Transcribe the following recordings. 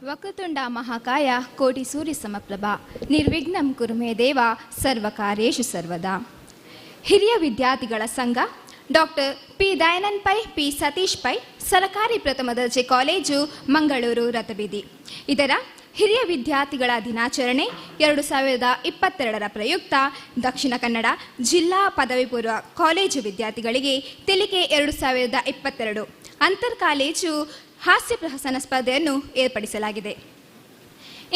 ವಕ್ರತುಂಡ ಮಹಾಕಾಯ ಕೋಟಿ ಸೂರ್ಯ ಸಮಪ್ರಭಾ ನಿರ್ವಿಘ್ನಂ ಕುರು ಮೇ ದೇವ ಸರ್ವಕಾರ್ಯೇಷು ಸರ್ವದಾ. ಹಿರಿಯ ವಿದ್ಯಾರ್ಥಿಗಳ ಸಂಘ doctor P Dayanand Pai, P Satish Pai, ಸರಕಾರಿ ಪ್ರಥಮ ದರ್ಜೆ ಕಾಲೇಜು, ಮಂಗಳೂರು ರಥಬೀದಿ ಇದರ ಹಿರಿಯ ವಿದ್ಯಾರ್ಥಿಗಳ ದಿನಾಚರಣೆ 2022ರ ಪ್ರಯುಕ್ತ ದಕ್ಷಿಣ ಕನ್ನಡ ಜಿಲ್ಲಾ ಪದವಿ ಪೂರ್ವ ಕಾಲೇಜು ವಿದ್ಯಾರ್ಥಿಗಳಿಗೆ ತೆಲಿಕೆ 2022 ಅಂತರ್ ಕಾಲೇಜು ಹಾಸ್ಯ ಪ್ರಹಸನ ಸ್ಪರ್ಧೆಯನ್ನು ಏರ್ಪಡಿಸಲಾಗಿದೆ.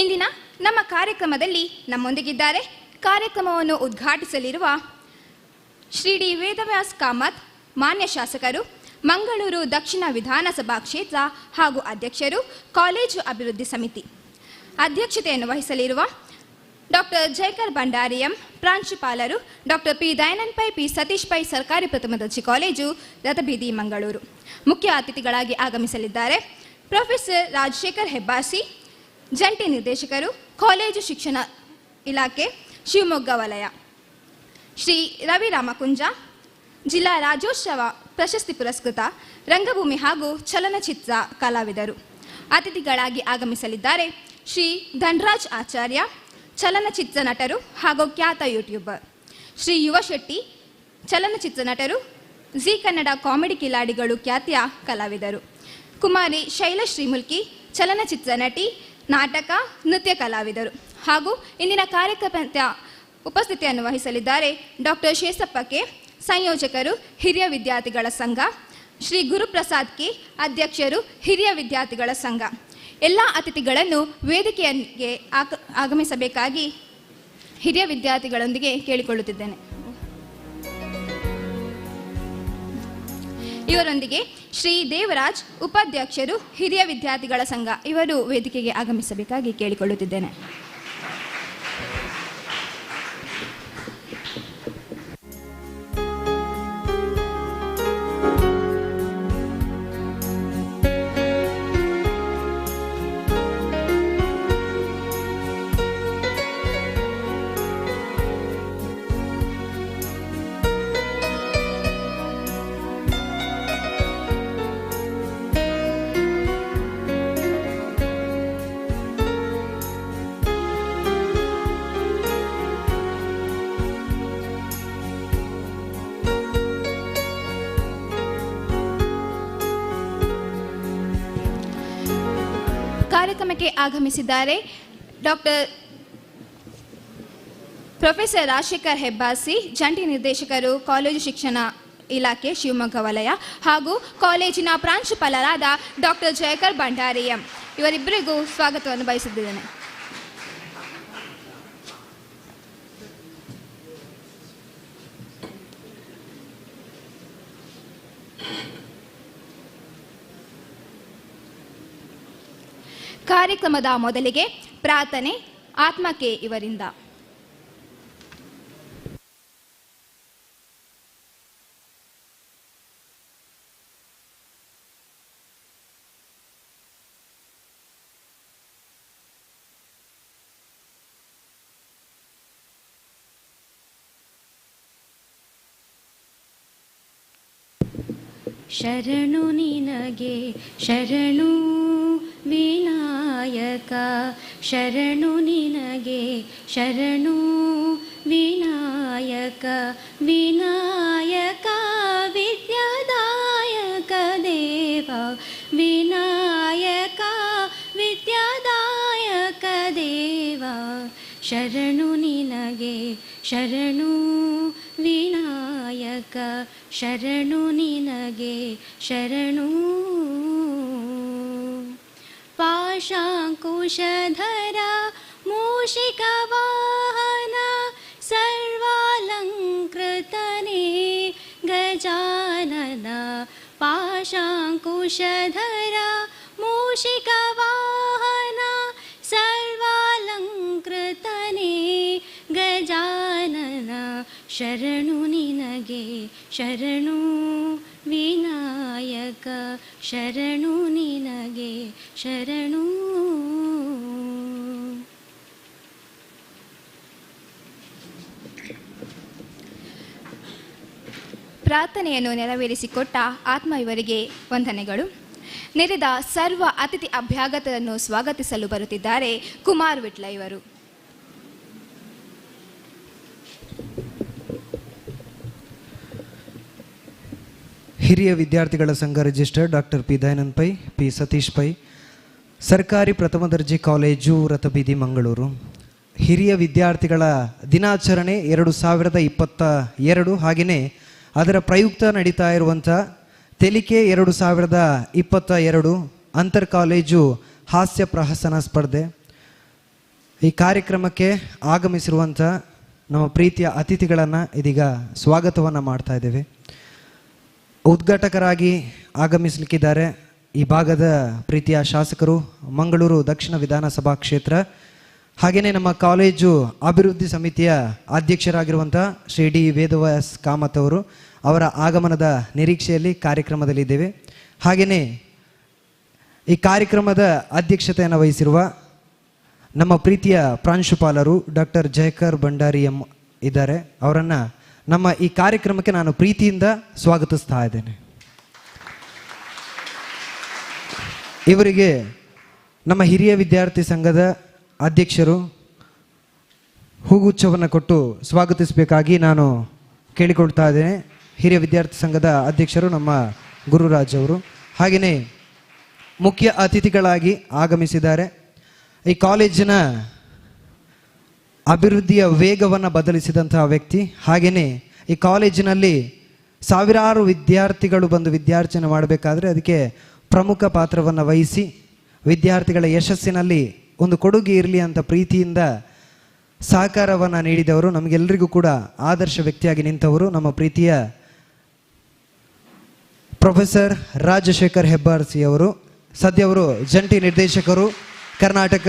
ಇಂದಿನ ನಮ್ಮ ಕಾರ್ಯಕ್ರಮದಲ್ಲಿ ನಮ್ಮೊಂದಿಗಿದ್ದಾರೆ ಕಾರ್ಯಕ್ರಮವನ್ನು ಉದ್ಘಾಟಿಸಲಿರುವ ಶ್ರೀ ಡಿ ವೇದವ್ಯಾಸ್ ಕಾಮತ್, ಮಾನ್ಯ ಶಾಸಕರು, ಮಂಗಳೂರು ದಕ್ಷಿಣ ವಿಧಾನಸಭಾ ಕ್ಷೇತ್ರ ಹಾಗೂ ಅಧ್ಯಕ್ಷರು, ಕಾಲೇಜು ಅಭಿವೃದ್ಧಿ ಸಮಿತಿ. ಅಧ್ಯಕ್ಷತೆಯನ್ನು ವಹಿಸಲಿರುವ ಡಾಕ್ಟರ್ ಜಯಕರ್ ಭಂಡಾರಿ ಎಂ, ಪ್ರಾಂಶುಪಾಲರು, doctor P Dayanand Pai, P Satish Pai, ಸರ್ಕಾರಿ ಪ್ರಥಮ ದರ್ಜೆ ಕಾಲೇಜು, ರಥಬೀದಿ, ಮಂಗಳೂರು. ಮುಖ್ಯ ಅತಿಥಿಗಳಾಗಿ ಆಗಮಿಸಲಿದ್ದಾರೆ ಪ್ರೊಫೆಸರ್ ರಾಜಶೇಖರ್ ಹೆಬ್ಬಾಸಿ, ಜಂಟಿ ನಿರ್ದೇಶಕರು, ಕಾಲೇಜು ಶಿಕ್ಷಣ ಇಲಾಖೆ, ಶಿವಮೊಗ್ಗ ವಲಯ. ಶ್ರೀ ರವಿ ರಾಮಕುಂಜ, ಜಿಲ್ಲಾ ರಾಜ್ಯೋತ್ಸವ ಪ್ರಶಸ್ತಿ ಪುರಸ್ಕೃತ ರಂಗಭೂಮಿ ಹಾಗೂ ಚಲನಚಿತ್ರ ಕಲಾವಿದರು. ಅತಿಥಿಗಳಾಗಿ ಆಗಮಿಸಲಿದ್ದಾರೆ ಶ್ರೀ ಧನರಾಜ್ ಆಚಾರ್ಯ, ಚಲನಚಿತ್ರ ನಟರು ಹಾಗೂ ಖ್ಯಾತ ಯೂಟ್ಯೂಬರ್. ಶ್ರೀ ಯುವ ಶೆಟ್ಟಿ, ಚಲನಚಿತ್ರ ನಟರು, ಜೀ ಕನ್ನಡ ಕಾಮಿಡಿ ಕಿಲಾಡಿಗಳು ಖ್ಯಾತಿಯ ಕಲಾವಿದರು. ಕುಮಾರಿ ಶೈಲಶ್ರೀ ಮುಲ್ಕಿ, ಚಲನಚಿತ್ರ ನಟಿ, ನಾಟಕ, ನೃತ್ಯ ಕಲಾವಿದರು. ಹಾಗೂ ಇಂದಿನ ಕಾರ್ಯಕ್ರಮದ ಉಪಸ್ಥಿತಿಯನ್ನು ವಹಿಸಲಿದ್ದಾರೆ ಡಾಕ್ಟರ್ ಶೇಷಪ್ಪ ಕೆ, ಸಂಯೋಜಕರು, ಹಿರಿಯ ವಿದ್ಯಾರ್ಥಿಗಳ ಸಂಘ. ಶ್ರೀ ಗುರುಪ್ರಸಾದ್ ಕೆ, ಅಧ್ಯಕ್ಷರು, ಹಿರಿಯ ವಿದ್ಯಾರ್ಥಿಗಳ ಸಂಘ. ಎಲ್ಲ ಅತಿಥಿಗಳನ್ನು ವೇದಿಕೆಗೆ ಆಗಮಿಸಬೇಕಾಗಿ ಹಿರಿಯ ವಿದ್ಯಾರ್ಥಿಗಳೊಂದಿಗೆ ಕೇಳಿಕೊಳ್ಳುತ್ತಿದ್ದೇನೆ. ಇವರೊಂದಿಗೆ ಶ್ರೀ ದೇವರಾಜ್, ಉಪಾಧ್ಯಕ್ಷರು, ಹಿರಿಯ ವಿದ್ಯಾರ್ಥಿಗಳ ಸಂಘ, ಇವರು ವೇದಿಕೆಗೆ ಆಗಮಿಸಬೇಕಾಗಿ ಕೇಳಿಕೊಳ್ಳುತ್ತಿದ್ದೇನೆ. ಕಾರ್ಯಕ್ರಮಕ್ಕೆ ಆಗಮಿಸಿದ್ದಾರೆ ಡಾಕ್ಟರ್ ಪ್ರೊಫೆಸರ್ ರಾಜಶೇಖರ್ ಹೆಬ್ಬಾಸಿ, ಜಂಟಿ ನಿರ್ದೇಶಕರು, ಕಾಲೇಜು ಶಿಕ್ಷಣ ಇಲಾಖೆ, ಶಿವಮೊಗ್ಗ ವಲಯ ಹಾಗೂ ಕಾಲೇಜಿನ ಪ್ರಾಂಶುಪಾಲರಾದ ಡಾಕ್ಟರ್ ಜಯಕರ್ ಭಂಡಾರಿ ಎಂ. ಇವರಿಬ್ಬರಿಗೂ ಸ್ವಾಗತವನ್ನು ಬಯಸಿದ್ದೇನೆ. ಕಾರ್ಯಕ್ರಮದ ಮೊದಲಿಗೆ ಪ್ರಾರ್ಥನೆ ಆತ್ಮಕ್ಕೆ ಇವರಿಂದ. ಶರಣು ನಿನಗೆ ಶರಣು ವಿನಾಯಕ, ಶರಣು ನಿನಗೆ ಶರಣು ವಿನಾಯಕ, ವಿನಾಯಕ ವಿದ್ಯಾದಾಯಕ ದೇವ, ವಿನಾಯಕ ವಿದ್ಯಾದಾಯಕ ದೇವ, ಶರಣು ನಿನಗೆ ಶರಣು ವಿನಾಯಕ, ಶರಣು ನಿನಗೆ ಶರಣು. ಪಾಶಾಂಕುಶಧರ ಮೂಷಿಕವಾಹನ ಸರ್ವಾಲಂಕೃತನೇ ಗಜಾನನ, ಪಾಶಾಂಕುಶಧರ ಮೂಷಿಕವಾಹನ ಸರ್ವಾಲಂಕೃತನೇ ಗಜಾನನ, ಶರಣು ನಿನಗೆ ಶರಣು ವಿನಾಯಕ, ಶರಣು ನಿನಗೆ ಶರಣು. ಪ್ರಾರ್ಥನೆಯನ್ನು ನೆರವೇರಿಸಿಕೊಟ್ಟ ಆತ್ಮ ಇವರಿಗೆ ವಂದನೆಗಳು. ನೆರೆದ ಸರ್ವ ಅತಿಥಿ ಅಭ್ಯಾಗತರನ್ನು ಸ್ವಾಗತಿಸಲು ಬರುತ್ತಿದ್ದಾರೆ ಕುಮಾರ್ ವಿಟ್ಲ ಇವರು. ಹಿರಿಯ ವಿದ್ಯಾರ್ಥಿಗಳ ಸಂಘ registered doctor P Dayanand Pai, P Satish Pai, ಸರ್ಕಾರಿ ಪ್ರಥಮ ದರ್ಜೆ ಕಾಲೇಜು, ರಥಬೀದಿ, ಮಂಗಳೂರು. ಹಿರಿಯ ವಿದ್ಯಾರ್ಥಿಗಳ ದಿನಾಚರಣೆ 2022 ಹಾಗೆಯೇ ಅದರ ಪ್ರಯುಕ್ತ ನಡೀತಾ ಇರುವಂಥ ತೆಲಿಕೆ 2022 ಅಂತರ್ ಕಾಲೇಜು ಹಾಸ್ಯ ಪ್ರಹಸನ ಸ್ಪರ್ಧೆ. ಈ ಕಾರ್ಯಕ್ರಮಕ್ಕೆ ಆಗಮಿಸಿರುವಂಥ ನಮ್ಮ ಪ್ರೀತಿಯ ಅತಿಥಿಗಳನ್ನು ಇದೀಗ ಸ್ವಾಗತವನ್ನು ಮಾಡ್ತಾ ಇದ್ದೇವೆ. ಉದ್ಘಾಟಕರಾಗಿ ಆಗಮಿಸಲಿಕ್ಕಿದ್ದಾರೆ ಈ ಭಾಗದ ಪ್ರೀತಿಯ ಶಾಸಕರು, ಮಂಗಳೂರು ದಕ್ಷಿಣ ವಿಧಾನಸಭಾ ಕ್ಷೇತ್ರ, ಹಾಗೆಯೇ ನಮ್ಮ ಕಾಲೇಜು ಅಭಿವೃದ್ಧಿ ಸಮಿತಿಯ ಅಧ್ಯಕ್ಷರಾಗಿರುವಂಥ ಶ್ರೀ ಡಿ ವೇದವ್ಯಾಸ್ ಕಾಮತ್ ಅವರು. ಅವರ ಆಗಮನದ ನಿರೀಕ್ಷೆಯಲ್ಲಿ ಕಾರ್ಯಕ್ರಮದಲ್ಲಿದ್ದೇವೆ. ಹಾಗೆಯೇ ಈ ಕಾರ್ಯಕ್ರಮದ ಅಧ್ಯಕ್ಷತೆಯನ್ನು ವಹಿಸಿರುವ ನಮ್ಮ ಪ್ರೀತಿಯ ಪ್ರಾಂಶುಪಾಲರು ಡಾಕ್ಟರ್ ಜಯಕರ್ ಭಂಡಾರಿ ಎಂ ಇದ್ದಾರೆ. ಅವರನ್ನು ನಮ್ಮ ಈ ಕಾರ್ಯಕ್ರಮಕ್ಕೆ ನಾನು ಪ್ರೀತಿಯಿಂದ ಸ್ವಾಗತಿಸ್ತಾ ಇದ್ದೇನೆ. ಇವರಿಗೆ ನಮ್ಮ ಹಿರಿಯ ವಿದ್ಯಾರ್ಥಿ ಸಂಘದ ಅಧ್ಯಕ್ಷರು ಹೂಗುಚ್ಛವನ್ನು ಕೊಟ್ಟು ಸ್ವಾಗತಿಸಬೇಕಾಗಿ ನಾನು ಕೇಳಿಕೊಳ್ತಾ ಇದ್ದೇನೆ. ಹಿರಿಯ ವಿದ್ಯಾರ್ಥಿ ಸಂಘದ ಅಧ್ಯಕ್ಷರು ನಮ್ಮ ಗುರುರಾಜ್ ಅವರು. ಹಾಗೆಯೇ ಮುಖ್ಯ ಅತಿಥಿಗಳಾಗಿ ಆಗಮಿಸಿದ್ದಾರೆ ಈ ಕಾಲೇಜಿನ ಅಭಿವೃದ್ಧಿಯ ವೇಗವನ್ನು ಬದಲಿಸಿದಂತಹ ವ್ಯಕ್ತಿ, ಹಾಗೆಯೇ ಈ ಕಾಲೇಜಿನಲ್ಲಿ ಸಾವಿರಾರು ವಿದ್ಯಾರ್ಥಿಗಳು ಬಂದು ವಿದ್ಯಾರ್ಜನೆ ಮಾಡಬೇಕಾದ್ರೆ ಅದಕ್ಕೆ ಪ್ರಮುಖ ಪಾತ್ರವನ್ನು ವಹಿಸಿ ವಿದ್ಯಾರ್ಥಿಗಳ ಯಶಸ್ಸಿನಲ್ಲಿ ಒಂದು ಕೊಡುಗೆ ಇರಲಿ ಅಂತ ಪ್ರೀತಿಯಿಂದ ಸಹಕಾರವನ್ನು ನೀಡಿದವರು, ನಮಗೆಲ್ಲರಿಗೂ ಕೂಡ ಆದರ್ಶ ವ್ಯಕ್ತಿಯಾಗಿ ನಿಂತವರು ನಮ್ಮ ಪ್ರೀತಿಯ ಪ್ರೊಫೆಸರ್ ರಾಜಶೇಖರ್ ಹೆಬ್ಬಾರ್ ಸಿ ಅವರು. ಸದ್ಯ ಅವರು ಜಂಟಿ ನಿರ್ದೇಶಕರು, ಕರ್ನಾಟಕ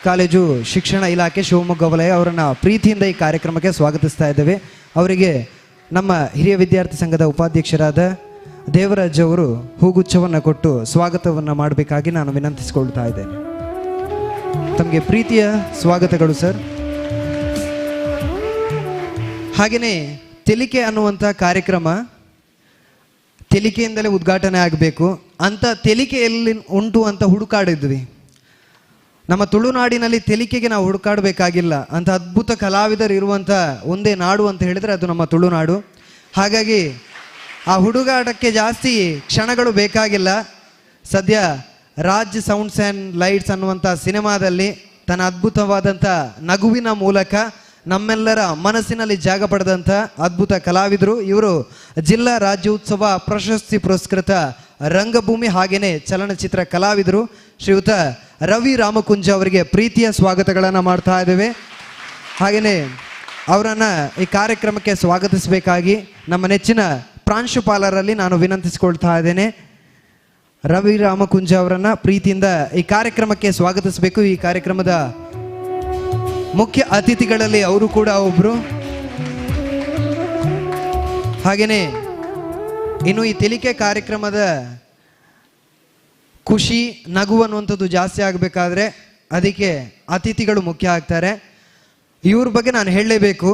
ಕಾಲೇಜು ಶಿಕ್ಷಣ ಇಲಾಖೆ, ಶಿವಮೊಗ್ಗ ವಲಯ. ಅವರನ್ನು ಪ್ರೀತಿಯಿಂದ ಈ ಕಾರ್ಯಕ್ರಮಕ್ಕೆ ಸ್ವಾಗತಿಸ್ತಾ ಇದ್ದೇವೆ. ಅವರಿಗೆ ನಮ್ಮ ಹಿರಿಯ ವಿದ್ಯಾರ್ಥಿ ಸಂಘದ ಉಪಾಧ್ಯಕ್ಷರಾದ ದೇವರಾಜ್ ಅವರು ಹೂಗುಚ್ಛವನ್ನು ಕೊಟ್ಟು ಸ್ವಾಗತವನ್ನು ಮಾಡಬೇಕಾಗಿ ನಾನು ವಿನಂತಿಸಿಕೊಳ್ತಾ ಇದ್ದೇನೆ. ತಮಗೆ ಪ್ರೀತಿಯ ಸ್ವಾಗತಗಳು ಸರ್. ಹಾಗೆಯೇ ತೆಲಿಕೆ ಅನ್ನುವಂಥ ಕಾರ್ಯಕ್ರಮ ತೆಲಿಕೆಯಿಂದಲೇ ಉದ್ಘಾಟನೆ ಆಗಬೇಕು ಅಂತ ತೆಲಿಕೆ ಎಲ್ಲಿ ಉಂಟು ಅಂತ ಹುಡುಕಾಡಿದ್ವಿ. ನಮ್ಮ ತುಳುನಾಡಿನಲ್ಲಿ ತೆಲಿಕೆಗೆ ನಾವು ಹುಡುಕಾಡಬೇಕಾಗಿಲ್ಲ ಅಂತ ಅದ್ಭುತ ಕಲಾವಿದರು ಇರುವಂಥ ಒಂದೇ ನಾಡು ಅಂತ ಹೇಳಿದರೆ ಅದು ನಮ್ಮ ತುಳುನಾಡು. ಹಾಗಾಗಿ ಆ ಹುಡುಗಾಟಕ್ಕೆ ಜಾಸ್ತಿ ಕ್ಷಣಗಳು ಬೇಕಾಗಿಲ್ಲ. ಸದ್ಯ ರಾಜ್ sounds and lights ಅನ್ನುವಂಥ ಸಿನಿಮಾದಲ್ಲಿ ತನ್ನ ಅದ್ಭುತವಾದಂಥ ನಗುವಿನ ಮೂಲಕ ನಮ್ಮೆಲ್ಲರ ಮನಸ್ಸಿನಲ್ಲಿ ಜಾಗ ಪಡೆದಂಥ ಅದ್ಭುತ ಕಲಾವಿದರು ಇವರು. ಜಿಲ್ಲಾ ರಾಜ್ಯೋತ್ಸವ ಪ್ರಶಸ್ತಿ ಪುರಸ್ಕೃತ ರಂಗಭೂಮಿ ಹಾಗೆಯೇ ಚಲನಚಿತ್ರ ಕಲಾವಿದರು ಶ್ರೀಯುತ ರವಿ ರಾಮಕುಂಜ ಅವರಿಗೆ ಪ್ರೀತಿಯ ಸ್ವಾಗತಗಳನ್ನು ಮಾಡ್ತಾ ಇದ್ದೇವೆ. ಹಾಗೆಯೇ ಅವರನ್ನು ಈ ಕಾರ್ಯಕ್ರಮಕ್ಕೆ ಸ್ವಾಗತಿಸಬೇಕಾಗಿ ನಮ್ಮ ನೆಚ್ಚಿನ ಪ್ರಾಂಶುಪಾಲರಲ್ಲಿ ನಾನು ವಿನಂತಿಸಿಕೊಳ್ತಾ ಇದ್ದೇನೆ. ರವಿ ರಾಮಕುಂಜ ಅವರನ್ನು ಪ್ರೀತಿಯಿಂದ ಈ ಕಾರ್ಯಕ್ರಮಕ್ಕೆ ಸ್ವಾಗತಿಸಬೇಕು. ಈ ಕಾರ್ಯಕ್ರಮದ ಮುಖ್ಯ ಅತಿಥಿಗಳಲ್ಲಿ ಅವರು ಕೂಡ ಒಬ್ಬರು. ಹಾಗೆಯೇ ಇನ್ನು ಈ ತೆಲಿಕೆ ಕಾರ್ಯಕ್ರಮದ ಖುಷಿ ನಗು ಅನ್ನುವಂಥದ್ದು ಜಾಸ್ತಿ ಆಗಬೇಕಾದ್ರೆ ಅದಕ್ಕೆ ಅತಿಥಿಗಳು ಮುಖ್ಯ ಆಗ್ತಾರೆ. ಇವ್ರ ಬಗ್ಗೆ ನಾನು ಹೇಳಲೇಬೇಕು.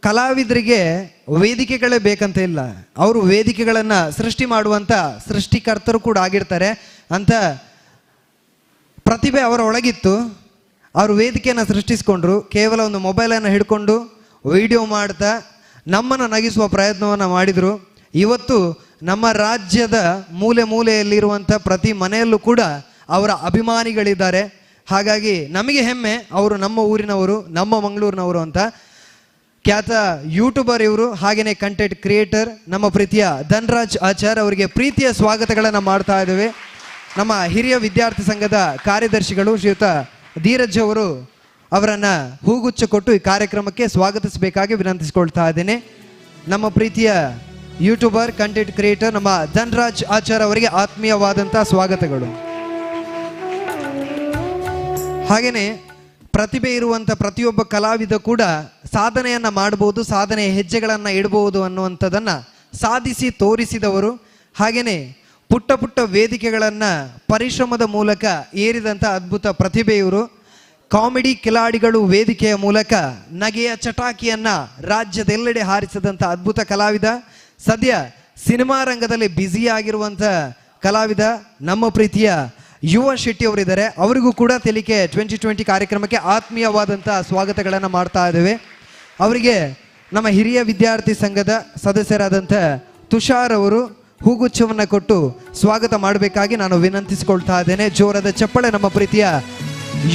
ಕಲಾವಿದರಿಗೆ ವೇದಿಕೆಗಳೇ ಬೇಕಂತ ಇಲ್ಲ, ಅವರು ವೇದಿಕೆಗಳನ್ನು ಸೃಷ್ಟಿ ಮಾಡುವಂಥ ಸೃಷ್ಟಿಕರ್ತರು ಕೂಡ ಆಗಿರ್ತಾರೆ. ಅಂತ ಪ್ರತಿಭೆ ಅವರ ಒಳಗಿತ್ತು, ಅವರು ವೇದಿಕೆಯನ್ನು ಸೃಷ್ಟಿಸ್ಕೊಂಡ್ರು. ಕೇವಲ ಒಂದು ಮೊಬೈಲನ್ನು ಹಿಡ್ಕೊಂಡು ವಿಡಿಯೋ ಮಾಡ್ತಾ ನಮ್ಮನ್ನು ನಗಿಸುವ ಪ್ರಯತ್ನವನ್ನು ಮಾಡಿದರು. ಇವತ್ತು ನಮ್ಮ ರಾಜ್ಯದ ಮೂಲೆ ಮೂಲೆಯಲ್ಲಿರುವಂಥ ಪ್ರತಿ ಮನೆಯಲ್ಲೂ ಕೂಡ ಅವರ ಅಭಿಮಾನಿಗಳಿದ್ದಾರೆ. ಹಾಗಾಗಿ ನಮಗೆ ಹೆಮ್ಮೆ, ಅವರು ನಮ್ಮ ಊರಿನವರು, ನಮ್ಮ ಮಂಗಳೂರಿನವರು ಅಂತ. ಖ್ಯಾತ ಯೂಟ್ಯೂಬರ್ ಇವರು, ಹಾಗೆಯೇ ಕಂಟೆಂಟ್ ಕ್ರಿಯೇಟರ್ ನಮ್ಮ ಪ್ರೀತಿಯ ಧನ್ರಾಜ್ ಆಚಾರ್ ಅವರಿಗೆ ಪ್ರೀತಿಯ ಸ್ವಾಗತಗಳನ್ನು ಮಾಡ್ತಾ ಇದ್ದೇವೆ. ನಮ್ಮ ಹಿರಿಯ ವಿದ್ಯಾರ್ಥಿ ಸಂಘದ ಕಾರ್ಯದರ್ಶಿಗಳು ಶ್ರೀಯುತ ಧೀರಜ್ ಅವರು ಅವರನ್ನು ಹೂಗುಚ್ಛ ಕೊಟ್ಟು ಈ ಕಾರ್ಯಕ್ರಮಕ್ಕೆ ಸ್ವಾಗತಿಸಬೇಕಾಗಿ ವಿನಂತಿಸಿಕೊಳ್ತಾ ಇದ್ದೇನೆ. ನಮ್ಮ ಪ್ರೀತಿಯ YouTuber content creator ನಮ್ಮ ಧನ್ರಾಜ್ ಆಚಾರ್ ಅವರಿಗೆ ಆತ್ಮೀಯವಾದಂಥ ಸ್ವಾಗತಗಳು. ಹಾಗೆಯೇ ಪ್ರತಿಭೆ ಇರುವಂಥ ಪ್ರತಿಯೊಬ್ಬ ಕಲಾವಿದ ಕೂಡ ಸಾಧನೆಯನ್ನು ಮಾಡ್ಬೋದು, ಸಾಧನೆಯ ಹೆಜ್ಜೆಗಳನ್ನು ಇಡ್ಬೋದು ಅನ್ನುವಂಥದ್ದನ್ನು ಸಾಧಿಸಿ ತೋರಿಸಿದವರು. ಹಾಗೆಯೇ ಪುಟ್ಟ ಪುಟ್ಟ ವೇದಿಕೆಗಳನ್ನು ಪರಿಶ್ರಮದ ಮೂಲಕ ಏರಿದಂಥ ಅದ್ಭುತ ಪ್ರತಿಭೆ ಇವರು. ಕಾಮಿಡಿ ಕಿಲಾಡಿಗಳು ವೇದಿಕೆಯ ಮೂಲಕ ನಗೆಯ ಚಟಾಕಿಯನ್ನು ರಾಜ್ಯದೆಲ್ಲೆಡೆ ಹಾರಿಸಿದಂಥ ಅದ್ಭುತ ಕಲಾವಿದ. ಸದ್ಯ ಸಿನಿಮಾ ರಂಗದಲ್ಲಿ ಬ್ಯುಸಿಯಾಗಿರುವಂಥ ಕಲಾವಿದ ನಮ್ಮ ಪ್ರೀತಿಯ ಯುವ ಶೆಟ್ಟಿ ಅವರಿದ್ದಾರೆ. ಅವರಿಗೂ ಕೂಡ ತೆಲಿಕೆ 2020 ಕಾರ್ಯಕ್ರಮಕ್ಕೆ ಆತ್ಮೀಯವಾದಂಥ ಸ್ವಾಗತಗಳನ್ನು ಮಾಡ್ತಾ ಇದ್ದೇವೆ. ಅವರಿಗೆ ನಮ್ಮ ಹಿರಿಯ ವಿದ್ಯಾರ್ಥಿ ಸಂಘದ ಸದಸ್ಯರಾದಂಥ ತುಷಾರ್ ಅವರು ಹೂಗುಚ್ಛವನ್ನು ಕೊಟ್ಟು ಸ್ವಾಗತ ಮಾಡಬೇಕಾಗಿ ನಾನು ವಿನಂತಿಸಿಕೊಳ್ತಾ ಇದ್ದೇನೆ. ಜೋರಾದ ಚಪ್ಪಳೆ ನಮ್ಮ ಪ್ರೀತಿಯ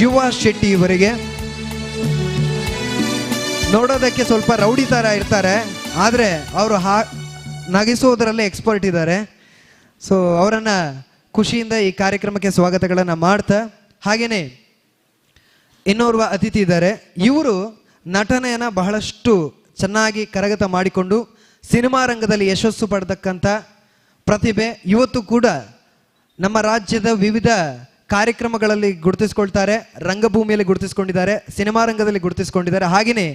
ಯುವ ಶೆಟ್ಟಿ ಇವರಿಗೆ. ನೋಡೋದಕ್ಕೆ ಸ್ವಲ್ಪ ರೌಡಿ ಥರ ಇರ್ತಾರೆ, ಆದರೆ ಅವರು ನಗಿಸೋದರಲ್ಲೇ ಎಕ್ಸ್ಪರ್ಟ್ ಇದ್ದಾರೆ. ಸೊ ಅವರನ್ನು ಖುಷಿಯಿಂದ ಈ ಕಾರ್ಯಕ್ರಮಕ್ಕೆ ಸ್ವಾಗತಗಳನ್ನು ಮಾಡ್ತಾ, ಹಾಗೆಯೇ ಇನ್ನೋರ್ವ ಅತಿಥಿ ಇದ್ದಾರೆ. ಇವರು ನಟನೆಯನ್ನು ಬಹಳಷ್ಟು ಚೆನ್ನಾಗಿ ಕರಗತ ಮಾಡಿಕೊಂಡು ಸಿನಿಮಾ ರಂಗದಲ್ಲಿ ಯಶಸ್ಸು ಪಡೆದಕ್ಕಂಥ ಪ್ರತಿಭೆ. ಇವತ್ತು ಕೂಡ ನಮ್ಮ ರಾಜ್ಯದ ವಿವಿಧ ಕಾರ್ಯಕ್ರಮಗಳಲ್ಲಿ ಗುರುತಿಸ್ಕೊಳ್ತಾರೆ, ರಂಗಭೂಮಿಯಲ್ಲಿ ಗುರುತಿಸ್ಕೊಂಡಿದ್ದಾರೆ, ಸಿನಿಮಾ ರಂಗದಲ್ಲಿ ಗುರುತಿಸ್ಕೊಂಡಿದ್ದಾರೆ. ಹಾಗೆಯೇ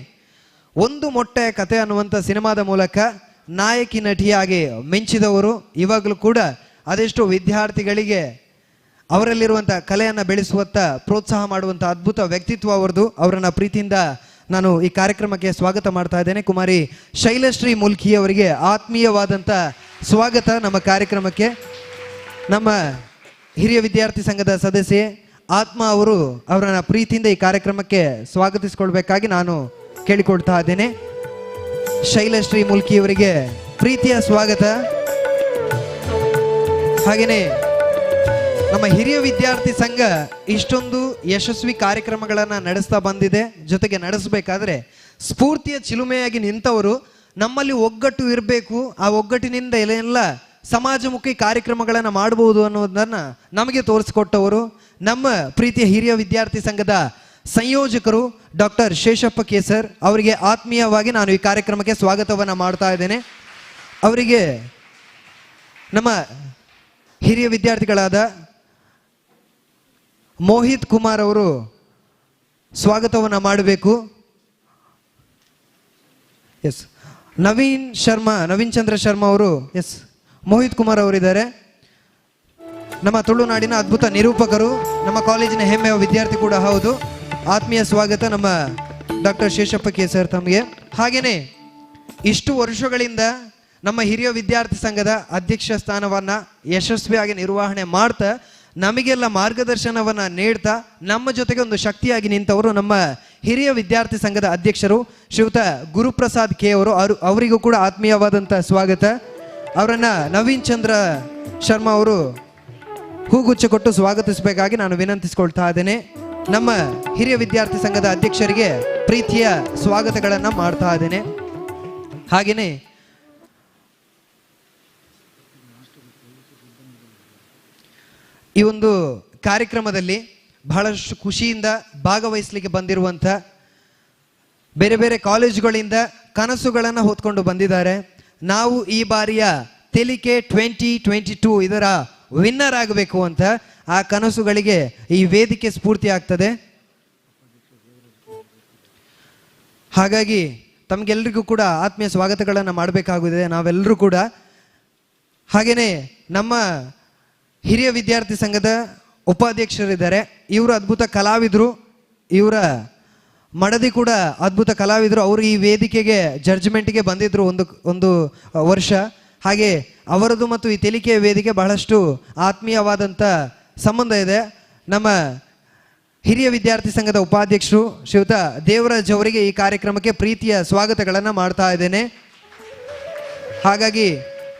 ಒಂದು ಮೊಟ್ಟೆಯ ಕತೆ ಅನ್ನುವಂಥ ಸಿನಿಮಾದ ಮೂಲಕ ನಾಯಕಿ ನಟಿಯಾಗಿ ಮಿಂಚಿದವರು. ಇವಾಗಲೂ ಕೂಡ ಅದೆಷ್ಟು ವಿದ್ಯಾರ್ಥಿಗಳಿಗೆ ಅವರಲ್ಲಿರುವಂಥ ಕಲೆಯನ್ನು ಬೆಳೆಸುವತ್ತ ಪ್ರೋತ್ಸಾಹ ಮಾಡುವಂಥ ಅದ್ಭುತ ವ್ಯಕ್ತಿತ್ವ ಅವರದು. ಅವರನ್ನು ಪ್ರೀತಿಯಿಂದ ನಾನು ಈ ಕಾರ್ಯಕ್ರಮಕ್ಕೆ ಸ್ವಾಗತ ಮಾಡ್ತಾ ಇದ್ದೇನೆ. ಕುಮಾರಿ ಶೈಲಶ್ರೀ ಮುಲ್ಕಿ ಅವರಿಗೆ ಆತ್ಮೀಯವಾದಂಥ ಸ್ವಾಗತ ನಮ್ಮ ಕಾರ್ಯಕ್ರಮಕ್ಕೆ. ನಮ್ಮ ಹಿರಿಯ ವಿದ್ಯಾರ್ಥಿ ಸಂಘದ ಸದಸ್ಯೆ ಆತ್ಮ ಅವರು ಅವರನ್ನು ಪ್ರೀತಿಯಿಂದ ಈ ಕಾರ್ಯಕ್ರಮಕ್ಕೆ ಸ್ವಾಗತಿಸಿಕೊಳ್ಬೇಕಾಗಿ ನಾನು ಕೇಳಿಕೊಳ್ತಾ ಇದ್ದೇನೆ. ಶೈಲಶ್ರೀ ಮುಲ್ಕಿ ಅವರಿಗೆ ಪ್ರೀತಿಯ ಸ್ವಾಗತ. ಹಾಗೆಯೇ ನಮ್ಮ ಹಿರಿಯ ವಿದ್ಯಾರ್ಥಿ ಸಂಘ ಇಷ್ಟೊಂದು ಯಶಸ್ವಿ ಕಾರ್ಯಕ್ರಮಗಳನ್ನು ನಡೆಸ್ತಾ ಬಂದಿದೆ. ಜೊತೆಗೆ ನಡೆಸಬೇಕಾದ್ರೆ ಸ್ಫೂರ್ತಿಯ ಚಿಲುಮೆಯಾಗಿ ನಿಂತವರು. ನಮ್ಮಲ್ಲಿ ಒಗ್ಗಟ್ಟು ಇರಬೇಕು, ಆ ಒಗ್ಗಟ್ಟಿನಿಂದ ಎಲ್ಲ ಸಮಾಜಮುಖಿ ಕಾರ್ಯಕ್ರಮಗಳನ್ನು ಮಾಡಬಹುದು ಅನ್ನೋದನ್ನು ನಮಗೆ ತೋರಿಸಿಕೊಟ್ಟವರು ನಮ್ಮ ಪ್ರೀತಿಯ ಹಿರಿಯ ವಿದ್ಯಾರ್ಥಿ ಸಂಘದ ಸಂಯೋಜಕರು doctor Sheshappa K sir ಅವರಿಗೆ ಆತ್ಮೀಯವಾಗಿ ನಾನು ಈ ಕಾರ್ಯಕ್ರಮಕ್ಕೆ ಸ್ವಾಗತವನ್ನು ಮಾಡ್ತಾ ಇದ್ದೇನೆ. ಅವರಿಗೆ ನಮ್ಮ ಹಿರಿಯ ವಿದ್ಯಾರ್ಥಿಗಳಾದ ಮೋಹಿತ್ ಕುಮಾರ್ ಅವರು ಸ್ವಾಗತವನ್ನು ಮಾಡಬೇಕು. ಎಸ್, ನವೀನ್ ಶರ್ಮಾ, ನವೀನ್ ಚಂದ್ರ ಶರ್ಮಾ ಅವರು, ಎಸ್ ಮೋಹಿತ್ ಕುಮಾರ್ ಅವರಿದ್ದಾರೆ. ನಮ್ಮ ತುಳುನಾಡಿನ ಅದ್ಭುತ ನಿರೂಪಕರು, ನಮ್ಮ ಕಾಲೇಜಿನ ಹೆಮ್ಮೆಯ ವಿದ್ಯಾರ್ಥಿ ಕೂಡ ಹೌದು. ಆತ್ಮೀಯ ಸ್ವಾಗತ ನಮ್ಮ doctor Sheshappa K sir ತಮಗೆ. ಹಾಗೆಯೇ ಇಷ್ಟು ವರ್ಷಗಳಿಂದ ನಮ್ಮ ಹಿರಿಯ ವಿದ್ಯಾರ್ಥಿ ಸಂಘದ ಅಧ್ಯಕ್ಷ ಸ್ಥಾನವನ್ನು ಯಶಸ್ವಿಯಾಗಿ ನಿರ್ವಹಣೆ ಮಾಡ್ತಾ ನಮಗೆಲ್ಲ ಮಾರ್ಗದರ್ಶನವನ್ನು ನೀಡ್ತಾ ನಮ್ಮ ಜೊತೆಗೆ ಒಂದು ಶಕ್ತಿಯಾಗಿ ನಿಂತವರು ನಮ್ಮ ಹಿರಿಯ ವಿದ್ಯಾರ್ಥಿ ಸಂಘದ ಅಧ್ಯಕ್ಷರು ಶ್ರೀಯುತ ಗುರುಪ್ರಸಾದ್ ಕೆ ಅವರು. ಅವರಿಗೂ ಕೂಡ ಆತ್ಮೀಯವಾದಂಥ ಸ್ವಾಗತ. ಅವರನ್ನು ನವೀನ್ ಚಂದ್ರ ಶರ್ಮಾ ಅವರು ಹೂಗುಚ್ಛ ಕೊಟ್ಟು ಸ್ವಾಗತಿಸಬೇಕಾಗಿ ನಾನು ವಿನಂತಿಸಿಕೊಳ್ತಾ ಇದ್ದೇನೆ. ನಮ್ಮ ಹಿರಿಯ ವಿದ್ಯಾರ್ಥಿ ಸಂಘದ ಅಧ್ಯಕ್ಷರಿಗೆ ಪ್ರೀತಿಯ ಸ್ವಾಗತಗಳನ್ನು ಮಾಡ್ತಾ ಇದ್ದೇನೆ. ಹಾಗೆಯೇ ಈ ಒಂದು ಕಾರ್ಯಕ್ರಮದಲ್ಲಿ ಬಹಳಷ್ಟು ಖುಷಿಯಿಂದ ಭಾಗವಹಿಸಲಿಕ್ಕೆ ಬಂದಿರುವಂಥ ಬೇರೆ ಬೇರೆ ಕಾಲೇಜುಗಳಿಂದ ಕನಸುಗಳನ್ನು ಹೊತ್ಕೊಂಡು ಬಂದಿದ್ದಾರೆ. ನಾವು ಈ ಬಾರಿಯ ತೆಲಿಕೆ 2022 ಇದರ ವಿನ್ನರ್ ಆಗಬೇಕು ಅಂತ ಆ ಕನಸುಗಳಿಗೆ ಈ ವೇದಿಕೆ ಸ್ಫೂರ್ತಿ ಆಗ್ತದೆ. ಹಾಗಾಗಿ ತಮಗೆಲ್ಲರಿಗೂ ಕೂಡ ಆತ್ಮೀಯ ಸ್ವಾಗತಗಳನ್ನು ಮಾಡಬೇಕಾಗಿದೆ ನಾವೆಲ್ಲರೂ ಕೂಡ. ಹಾಗೆಯೇ ನಮ್ಮ ಹಿರಿಯ ವಿದ್ಯಾರ್ಥಿ ಸಂಘದ ಉಪಾಧ್ಯಕ್ಷರಿದ್ದಾರೆ, ಇವರು ಅದ್ಭುತ ಕಲಾವಿದರು, ಇವರ ಮಡದಿ ಕೂಡ ಅದ್ಭುತ ಕಲಾವಿದರು. ಅವರು ಈ ವೇದಿಕೆಗೆ ಜಡ್ಜ್ಮೆಂಟ್ಗೆ ಬಂದಿದ್ದರು ಒಂದು ಒಂದು ವರ್ಷ. ಹಾಗೆ ಅವರದು ಮತ್ತು ಈ ತೆಲಿಕೆಯ ವೇದಿಕೆ ಬಹಳಷ್ಟು ಆತ್ಮೀಯವಾದಂಥ ಸಂಬಂಧ ಇದೆ. ನಮ್ಮ ಹಿರಿಯ ವಿದ್ಯಾರ್ಥಿ ಸಂಘದ ಉಪಾಧ್ಯಕ್ಷರು ಶ್ರೀಯುತ ದೇವರಾಜ್ ಅವರಿಗೆ ಈ ಕಾರ್ಯಕ್ರಮಕ್ಕೆ ಪ್ರೀತಿಯ ಸ್ವಾಗತಗಳನ್ನು ಮಾಡ್ತಾ ಇದ್ದೇನೆ. ಹಾಗಾಗಿ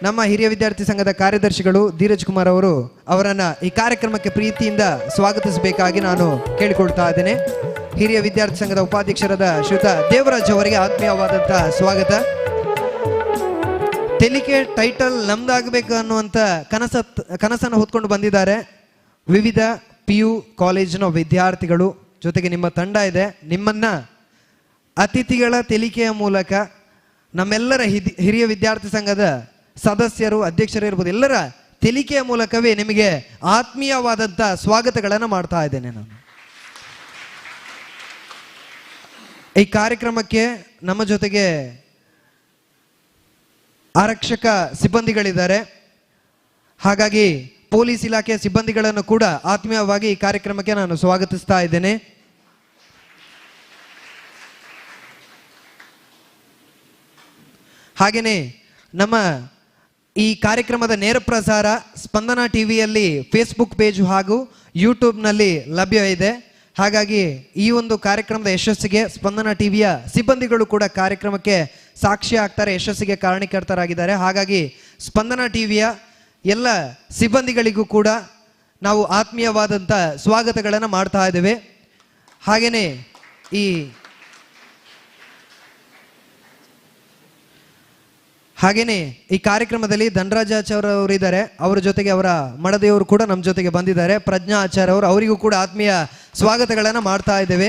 ನಮ್ಮ ಹಿರಿಯ ವಿದ್ಯಾರ್ಥಿ ಸಂಘದ ಕಾರ್ಯದರ್ಶಿಗಳು ಧೀರಜ್ ಕುಮಾರ್ ಅವರು ಅವರನ್ನು ಈ ಕಾರ್ಯಕ್ರಮಕ್ಕೆ ಪ್ರೀತಿಯಿಂದ ಸ್ವಾಗತಿಸಬೇಕಾಗಿ ನಾನು ಕೇಳಿಕೊಳ್ತಾ ಇದ್ದೇನೆ. ಹಿರಿಯ ವಿದ್ಯಾರ್ಥಿ ಸಂಘದ ಉಪಾಧ್ಯಕ್ಷರಾದ ಶ್ರೀಯುತ ದೇವರಾಜ್ ಅವರಿಗೆ ಆತ್ಮೀಯವಾದಂಥ ಸ್ವಾಗತ. ತೆಲಿಕೆ ಟೈಟಲ್ ನಮ್ದಾಗಬೇಕು ಅನ್ನುವಂಥ ಕನಸನ್ನು ಹೊತ್ಕೊಂಡು ಬಂದಿದ್ದಾರೆ ವಿವಿಧ PU ಕಾಲೇಜಿನ ವಿದ್ಯಾರ್ಥಿಗಳು. ಜೊತೆಗೆ ನಿಮ್ಮ ತಂಡ ಇದೆ. ನಿಮ್ಮನ್ನು ಅತಿಥಿಗಳ ತೆಲಿಕೆಯ ಮೂಲಕ ನಮ್ಮೆಲ್ಲರ ಹಿರಿಯ ವಿದ್ಯಾರ್ಥಿ ಸಂಘದ ಸದಸ್ಯರು, ಅಧ್ಯಕ್ಷರು ಇರ್ಬೋದು, ಎಲ್ಲರ ತೆಲಿಕೆಯ ಮೂಲಕವೇ ನಿಮಗೆ ಆತ್ಮೀಯವಾದಂಥ ಸ್ವಾಗತಗಳನ್ನು ಮಾಡ್ತಾ ಇದ್ದೇನೆ ನಾನು. ಈ ಕಾರ್ಯಕ್ರಮಕ್ಕೆ ನಮ್ಮ ಜೊತೆಗೆ ಆರಕ್ಷಕ ಸಿಬ್ಬಂದಿಗಳಿದ್ದಾರೆ. ಹಾಗಾಗಿ ಪೊಲೀಸ್ ಇಲಾಖೆಯ ಸಿಬ್ಬಂದಿಗಳನ್ನು ಕೂಡ ಆತ್ಮೀಯವಾಗಿ ಈ ಕಾರ್ಯಕ್ರಮಕ್ಕೆ ನಾನು ಸ್ವಾಗತಿಸ್ತಾ ಇದ್ದೇನೆ. ಹಾಗೆಯೇ ನಮ್ಮ ಈ ಕಾರ್ಯಕ್ರಮದ ನೇರ ಪ್ರಸಾರ ಸ್ಪಂದನ ಟಿವಿಯಲ್ಲಿ ಫೇಸ್ಬುಕ್ ಪೇಜ್ ಹಾಗೂ ಯೂಟ್ಯೂಬ್ನಲ್ಲಿ ಲಭ್ಯ ಇದೆ. ಹಾಗಾಗಿ ಈ ಒಂದು ಕಾರ್ಯಕ್ರಮದ ಯಶಸ್ಸಿಗೆ ಸ್ಪಂದನ ಟಿವಿಯ ಸಿಬ್ಬಂದಿಗಳು ಕೂಡ ಕಾರ್ಯಕ್ರಮಕ್ಕೆ ಸಾಕ್ಷಿ ಆಗ್ತಾರೆ, ಯಶಸ್ಸಿಗೆ ಕಾರಣೀಕರ್ತರಾಗಿದ್ದಾರೆ. ಹಾಗಾಗಿ ಸ್ಪಂದನ ಟಿವಿಯ ಎಲ್ಲ ಸಿಬ್ಬಂದಿಗಳಿಗೂ ಕೂಡ ನಾವು ಆತ್ಮೀಯವಾದಂಥ ಸ್ವಾಗತಗಳನ್ನು ಮಾಡ್ತಾ ಇದ್ದೇವೆ. ಹಾಗೆಯೇ ಈ ಕಾರ್ಯಕ್ರಮದಲ್ಲಿ ಧನರಾಜ್ ಆಚಾರ್ ಅವರು ಇದ್ದಾರೆ, ಅವರ ಜೊತೆಗೆ ಅವರ ಮಡದಿಯವರು ಕೂಡ ನಮ್ಮ ಜೊತೆಗೆ ಬಂದಿದ್ದಾರೆ, ಪ್ರಜ್ಞಾ ಆಚಾರ್ ಅವರು, ಅವರಿಗೂ ಕೂಡ ಆತ್ಮೀಯ ಸ್ವಾಗತಗಳನ್ನು ಮಾಡ್ತಾ ಇದ್ದೇವೆ.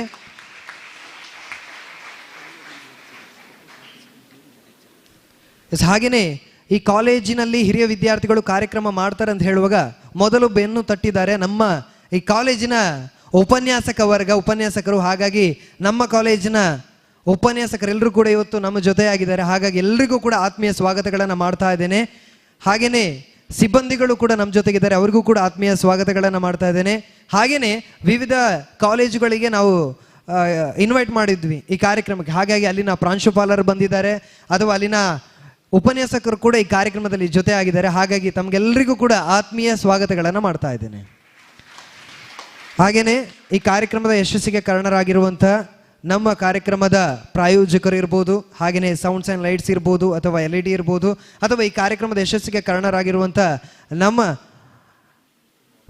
ಹಾಗೆಯೇ ಈ ಕಾಲೇಜಿನಲ್ಲಿ ಹಿರಿಯ ವಿದ್ಯಾರ್ಥಿಗಳು ಕಾರ್ಯಕ್ರಮ ಮಾಡ್ತಾರೆ ಅಂತ ಹೇಳುವಾಗ ಮೊದಲು ಬೆನ್ನು ತಟ್ಟಿದ್ದಾರೆ ನಮ್ಮ ಈ ಕಾಲೇಜಿನ ಉಪನ್ಯಾಸಕ ವರ್ಗ, ಉಪನ್ಯಾಸಕರು. ಹಾಗಾಗಿ ನಮ್ಮ ಕಾಲೇಜಿನ ಉಪನ್ಯಾಸಕರೆಲ್ಲರೂ ಕೂಡ ಇವತ್ತು ನಮ್ಮ ಜೊತೆಯಾಗಿದ್ದಾರೆ. ಹಾಗಾಗಿ ಎಲ್ರಿಗೂ ಕೂಡ ಆತ್ಮೀಯ ಸ್ವಾಗತಗಳನ್ನು ಮಾಡ್ತಾ ಇದ್ದೇನೆ. ಹಾಗೆಯೇ ಸಿಬ್ಬಂದಿಗಳು ಕೂಡ ನಮ್ಮ ಜೊತೆಗಿದ್ದಾರೆ, ಅವ್ರಿಗೂ ಕೂಡ ಆತ್ಮೀಯ ಸ್ವಾಗತಗಳನ್ನು ಮಾಡ್ತಾ ಇದ್ದೇನೆ. ಹಾಗೆಯೇ ವಿವಿಧ ಕಾಲೇಜುಗಳಿಗೆ ನಾವು ಇನ್ವೈಟ್ ಮಾಡಿದ್ವಿ ಈ ಕಾರ್ಯಕ್ರಮಕ್ಕೆ. ಹಾಗಾಗಿ ಅಲ್ಲಿನ ಪ್ರಾಂಶುಪಾಲರು ಬಂದಿದ್ದಾರೆ, ಅಥವಾ ಅಲ್ಲಿನ ಉಪನ್ಯಾಸಕರು ಕೂಡ ಈ ಕಾರ್ಯಕ್ರಮದಲ್ಲಿ ಜೊತೆಯಾಗಿದ್ದಾರೆ. ಹಾಗಾಗಿ ತಮಗೆಲ್ಲರಿಗೂ ಕೂಡ ಆತ್ಮೀಯ ಸ್ವಾಗತಗಳನ್ನು ಮಾಡ್ತಾ ಇದ್ದೇನೆ. ಹಾಗೆಯೇ ಈ ಕಾರ್ಯಕ್ರಮದ ಯಶಸ್ಸಿಗೆ ಕಾರಣರಾಗಿರುವಂಥ ನಮ್ಮ ಕಾರ್ಯಕ್ರಮದ ಪ್ರಾಯೋಜಕರು ಇರ್ಬೋದು, ಹಾಗೆಯೇ ಸೌಂಡ್ಸ್ ಆ್ಯಂಡ್ ಲೈಟ್ಸ್ ಇರ್ಬೋದು, ಅಥವಾ LED ಇರ್ಬೋದು, ಅಥವಾ ಈ ಕಾರ್ಯಕ್ರಮದ ಯಶಸ್ಸಿಗೆ ಕಾರಣರಾಗಿರುವಂಥ ನಮ್ಮ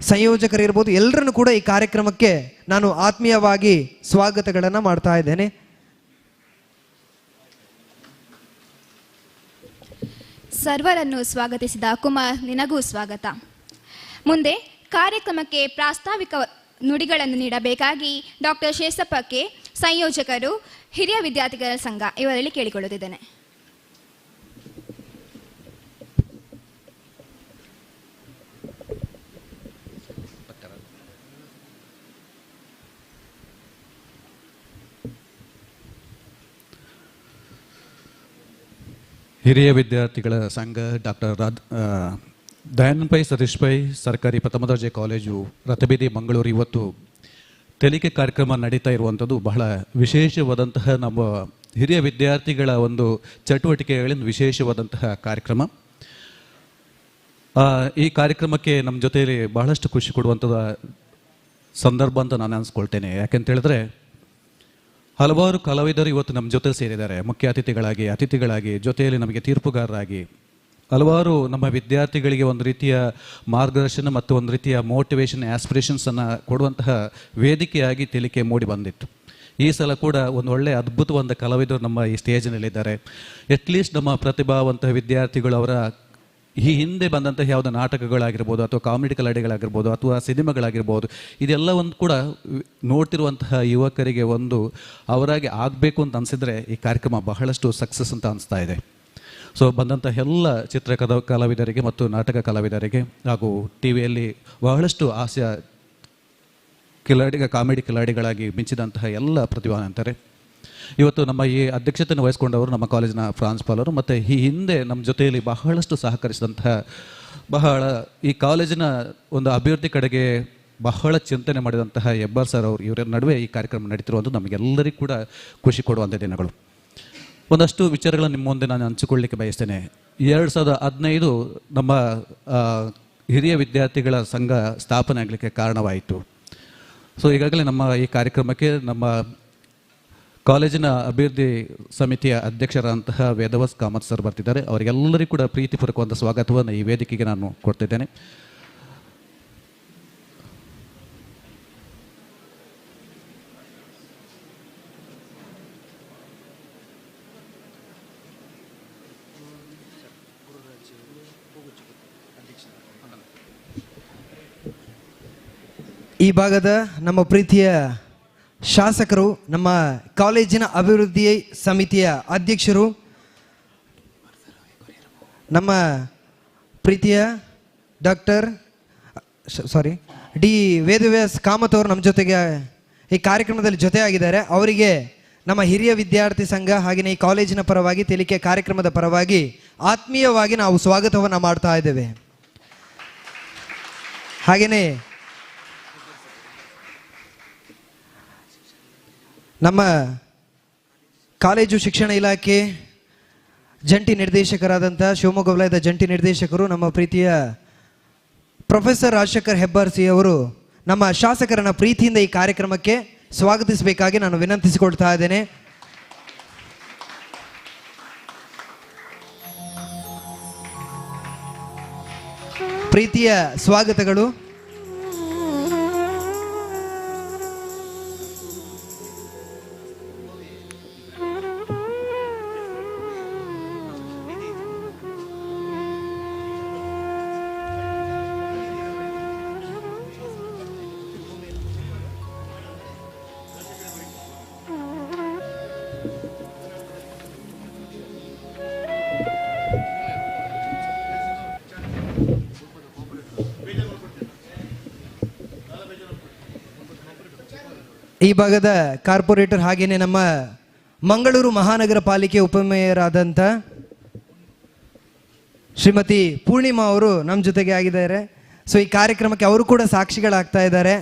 ಸಂಯೋಜಕರಿರ್ಬೋದು, ಎಲ್ಲರನ್ನು ಕೂಡ ಈ ಕಾರ್ಯಕ್ರಮಕ್ಕೆ ನಾನು ಆತ್ಮೀಯವಾಗಿ ಸ್ವಾಗತಗಳನ್ನು ಮಾಡ್ತಾ ಇದ್ದೇನೆ. ಸರ್ವರನ್ನು ಸ್ವಾಗತಿಸಿದ ಕುಮಾರ್, ನಿನಗೂ ಸ್ವಾಗತ. ಮುಂದೆ ಕಾರ್ಯಕ್ರಮಕ್ಕೆ ಪ್ರಾಸ್ತಾವಿಕ ನುಡಿಗಳನ್ನು ನೀಡಬೇಕಾಗಿ ಡಾಕ್ಟರ್ ಶೇಷಪ್ಪ ಕೆ, ಸಂಯೋಜಕರು, ಹಿರಿಯ ವಿದ್ಯಾರ್ಥಿಗಳ ಸಂಘ ಇವರಲ್ಲಿ ಕೇಳಿಕೊಳ್ಳುತ್ತಿದ್ದೇನೆ. ಹಿರಿಯ ವಿದ್ಯಾರ್ಥಿಗಳ ಸಂಘ ಡಾಕ್ಟರ್ ದಯಾನಂದ ಪೈ ಸತೀಶ್ ಪೈ ಸರ್ಕಾರಿ ಪ್ರಥಮ ದರ್ಜೆ ಕಾಲೇಜು ರಥಬೀದಿ ಮಂಗಳೂರು ಇವತ್ತು ತೆಲಿಕೆ ಕಾರ್ಯಕ್ರಮ ನಡೀತಾ ಇರುವಂಥದ್ದು ಬಹಳ ವಿಶೇಷವಾದಂತಹ ನಮ್ಮ ಹಿರಿಯ ವಿದ್ಯಾರ್ಥಿಗಳ ಒಂದು ಚಟುವಟಿಕೆಗಳಿಂದ ವಿಶೇಷವಾದಂತಹ ಕಾರ್ಯಕ್ರಮ. ಈ ಕಾರ್ಯಕ್ರಮಕ್ಕೆ ನಮ್ಮ ಜೊತೆಯಲ್ಲಿ ಬಹಳಷ್ಟು ಖುಷಿ ಕೊಡುವಂಥದ್ದು ಸಂದರ್ಭ ಅಂತ ನಾನು ಅನಿಸ್ಕೊಳ್ತೇನೆ. ಯಾಕೆಂತೇಳಿದ್ರೆ ಹಲವಾರು ಕಲಾವಿದರು ಇವತ್ತು ನಮ್ಮ ಜೊತೆ ಸೇರಿದ್ದಾರೆ, ಮುಖ್ಯ ಅತಿಥಿಗಳಾಗಿ, ಅತಿಥಿಗಳಾಗಿ, ಜೊತೆಯಲ್ಲಿ ನಮಗೆ ತೀರ್ಪುಗಾರರಾಗಿ, ಹಲವಾರು ನಮ್ಮ ವಿದ್ಯಾರ್ಥಿಗಳಿಗೆ ಒಂದು ರೀತಿಯ ಮಾರ್ಗದರ್ಶನ ಮತ್ತು ಒಂದು ರೀತಿಯ ಮೋಟಿವೇಶನ್, ಆ್ಯಸ್ಪಿರೇಷನ್ಸನ್ನು ಕೊಡುವಂತಹ ವೇದಿಕೆಯಾಗಿ ತೆಲಿಕೆ ಮೂಡಿ ಬಂದಿತ್ತು. ಈ ಸಲ ಕೂಡ ಒಂದು ಒಳ್ಳೆಯ ಅದ್ಭುತವಾದ ಕಲಾವಿದರು ನಮ್ಮ ಈ ಸ್ಟೇಜ್ನಲ್ಲಿದ್ದಾರೆ. ಅಟ್ಲೀಸ್ಟ್ ನಮ್ಮ ಪ್ರತಿಭಾವಂತ ವಿದ್ಯಾರ್ಥಿಗಳು ಅವರ ಈ ಹಿಂದೆ ಬಂದಂತಹ ಯಾವುದೋ ನಾಟಕಗಳಾಗಿರ್ಬೋದು, ಅಥವಾ ಕಾಮಿಡಿ ಕಲಾಡಿಗಳಾಗಿರ್ಬೋದು, ಅಥವಾ ಸಿನಿಮಾಗಳಾಗಿರ್ಬೋದು, ಇದೆಲ್ಲ ಒಂದು ಕೂಡ ನೋಡ್ತಿರುವಂತಹ ಯುವಕರಿಗೆ ಒಂದು ಅವರಾಗಿ ಆಗಬೇಕು ಅಂತ ಅನಿಸಿದರೆ ಈ ಕಾರ್ಯಕ್ರಮ ಬಹಳಷ್ಟು ಸಕ್ಸಸ್ ಅಂತ ಅನಿಸ್ತಾ ಇದೆ. ಸೊ ಬಂದಂಥ ಎಲ್ಲ ಚಿತ್ರಕಥಾ ಕಲಾವಿದರಿಗೆ ಮತ್ತು ನಾಟಕ ಕಲಾವಿದರಿಗೆ ಹಾಗೂ ಟಿ ವಿಯಲ್ಲಿ ಬಹಳಷ್ಟು ಹಾಸ್ಯ ಕಿಲಾಡಿ, ಕಾಮಿಡಿ ಕಿಲಾಡಿಗಳಾಗಿ ಮಿಂಚಿದಂತಹ ಎಲ್ಲ ಪ್ರತಿಭಾವಂತರೆ ಇವತ್ತು ನಮ್ಮ ಈ ಅಧ್ಯಕ್ಷತೆಯನ್ನು ವಹಿಸಿಕೊಂಡವರು ನಮ್ಮ ಕಾಲೇಜಿನ ಪ್ರಾಂಶುಪಾಲರು ಮತ್ತು ಈ ಹಿಂದೆ ನಮ್ಮ ಜೊತೆಯಲ್ಲಿ ಬಹಳಷ್ಟು ಸಹಕರಿಸಿದಂತಹ, ಬಹಳ ಈ ಕಾಲೇಜಿನ ಒಂದು ಅಭಿವೃದ್ಧಿ ಕಡೆಗೆ ಬಹಳ ಚಿಂತನೆ ಮಾಡಿದಂತಹ ಹೆಬ್ಬಾರ್ ಸರ್ ಅವರು, ಇವರ ನಡುವೆ ಈ ಕಾರ್ಯಕ್ರಮ ನಡೀತಿರುವಂಥದ್ದು ನಮಗೆಲ್ಲರಿಗೂ ಕೂಡ ಖುಷಿ ಕೊಡುವಂಥ ದಿನಗಳು. ಒಂದಷ್ಟು ವಿಚಾರಗಳನ್ನು ನಿಮ್ಮ ಮುಂದೆ ನಾನು ಹಂಚಿಕೊಳ್ಳಲಿಕ್ಕೆ ಬಯಸ್ತೇನೆ. 2015 ನಮ್ಮ ಹಿರಿಯ ವಿದ್ಯಾರ್ಥಿಗಳ ಸಂಘ ಸ್ಥಾಪನೆ ಆಗಲಿಕ್ಕೆ ಕಾರಣವಾಯಿತು. ಸೊ ಈಗಾಗಲೇ ನಮ್ಮ ಈ ಕಾರ್ಯಕ್ರಮಕ್ಕೆ ನಮ್ಮ ಕಾಲೇಜಿನ ಅಭಿವೃದ್ಧಿ ಸಮಿತಿಯ ಅಧ್ಯಕ್ಷರಾದಂತಹ ವೇದವಾಸ್ ಕಾಮತ್ ಸರ್ ಬರ್ತಿದ್ದಾರೆ. ಅವರಿಗೆಲ್ಲರಿಗೂ ಕೂಡ ಪ್ರೀತಿಪೂರ್ವಕವಾದ ಸ್ವಾಗತವನ್ನು ಈ ವೇದಿಕೆಗೆ ನಾನು ಕೊಡ್ತಿದ್ದೇನೆ. ಈ ಭಾಗದ ನಮ್ಮ ಪ್ರೀತಿಯ ಶಾಸಕರು, ನಮ್ಮ ಕಾಲೇಜಿನ ಅಭಿವೃದ್ಧಿ ಸಮಿತಿಯ ಅಧ್ಯಕ್ಷರು, ನಮ್ಮ ಪ್ರೀತಿಯ ಡಾಕ್ಟರ್ ಡಿ ವೇದವ್ಯಾಸ್ ಕಾಮತ್ ಅವರು ನಮ್ಮ ಜೊತೆಗೆ ಈ ಕಾರ್ಯಕ್ರಮದಲ್ಲಿ ಜೊತೆಯಾಗಿದ್ದಾರೆ. ಅವರಿಗೆ ನಮ್ಮ ಹಿರಿಯ ವಿದ್ಯಾರ್ಥಿ ಸಂಘ ಹಾಗೆಯೇ ಈ ಕಾಲೇಜಿನ ಪರವಾಗಿ, ತೆಲಿಕೆ ಕಾರ್ಯಕ್ರಮದ ಪರವಾಗಿ ಆತ್ಮೀಯವಾಗಿ ನಾವು ಸ್ವಾಗತವನ್ನು ಮಾಡ್ತಾ ಇದ್ದೇವೆ. ಹಾಗೆಯೇ ನಮ್ಮ ಕಾಲೇಜು ಶಿಕ್ಷಣ ಇಲಾಖೆ ಜಂಟಿ ನಿರ್ದೇಶಕರಾದಂಥ ಶಿವಮೊಗ್ಗ ವಲಯದ ಜಂಟಿ ನಿರ್ದೇಶಕರು ನಮ್ಮ ಪ್ರೀತಿಯ ಪ್ರೊಫೆಸರ್ ರಾಜಶೇಖರ್ ಹೆಬ್ಬಾರ್ ಸಿ ಅವರು ನಮ್ಮ ಶಾಸಕರನ್ನ ಪ್ರೀತಿಯಿಂದ ಈ ಕಾರ್ಯಕ್ರಮಕ್ಕೆ ಸ್ವಾಗತಿಸಬೇಕಾಗಿ ನಾನು ವಿನಂತಿಸಿಕೊಳ್ತಾ ಇದ್ದೇನೆ. ಪ್ರೀತಿಯ ಸ್ವಾಗತಗಳು. ಈ ಭಾಗದ ಕಾರ್ಪೊರೇಟರ್ ಹಾಗೇನೆ ನಮ್ಮ ಮಂಗಳೂರು ಮಹಾನಗರ ಪಾಲಿಕೆ ಉಪಮೇಯರಾದಂಥ ಶ್ರೀಮತಿ ಪೂರ್ಣಿಮಾ ಅವರು ನಮ್ಮ ಜೊತೆಗೆ ಆಗಿದ್ದಾರೆ. ಸೊ ಈ ಕಾರ್ಯಕ್ರಮಕ್ಕೆ ಅವರು ಕೂಡ ಸಾಕ್ಷಿಗಳಾಗ್ತಾ ಇದ್ದಾರೆ,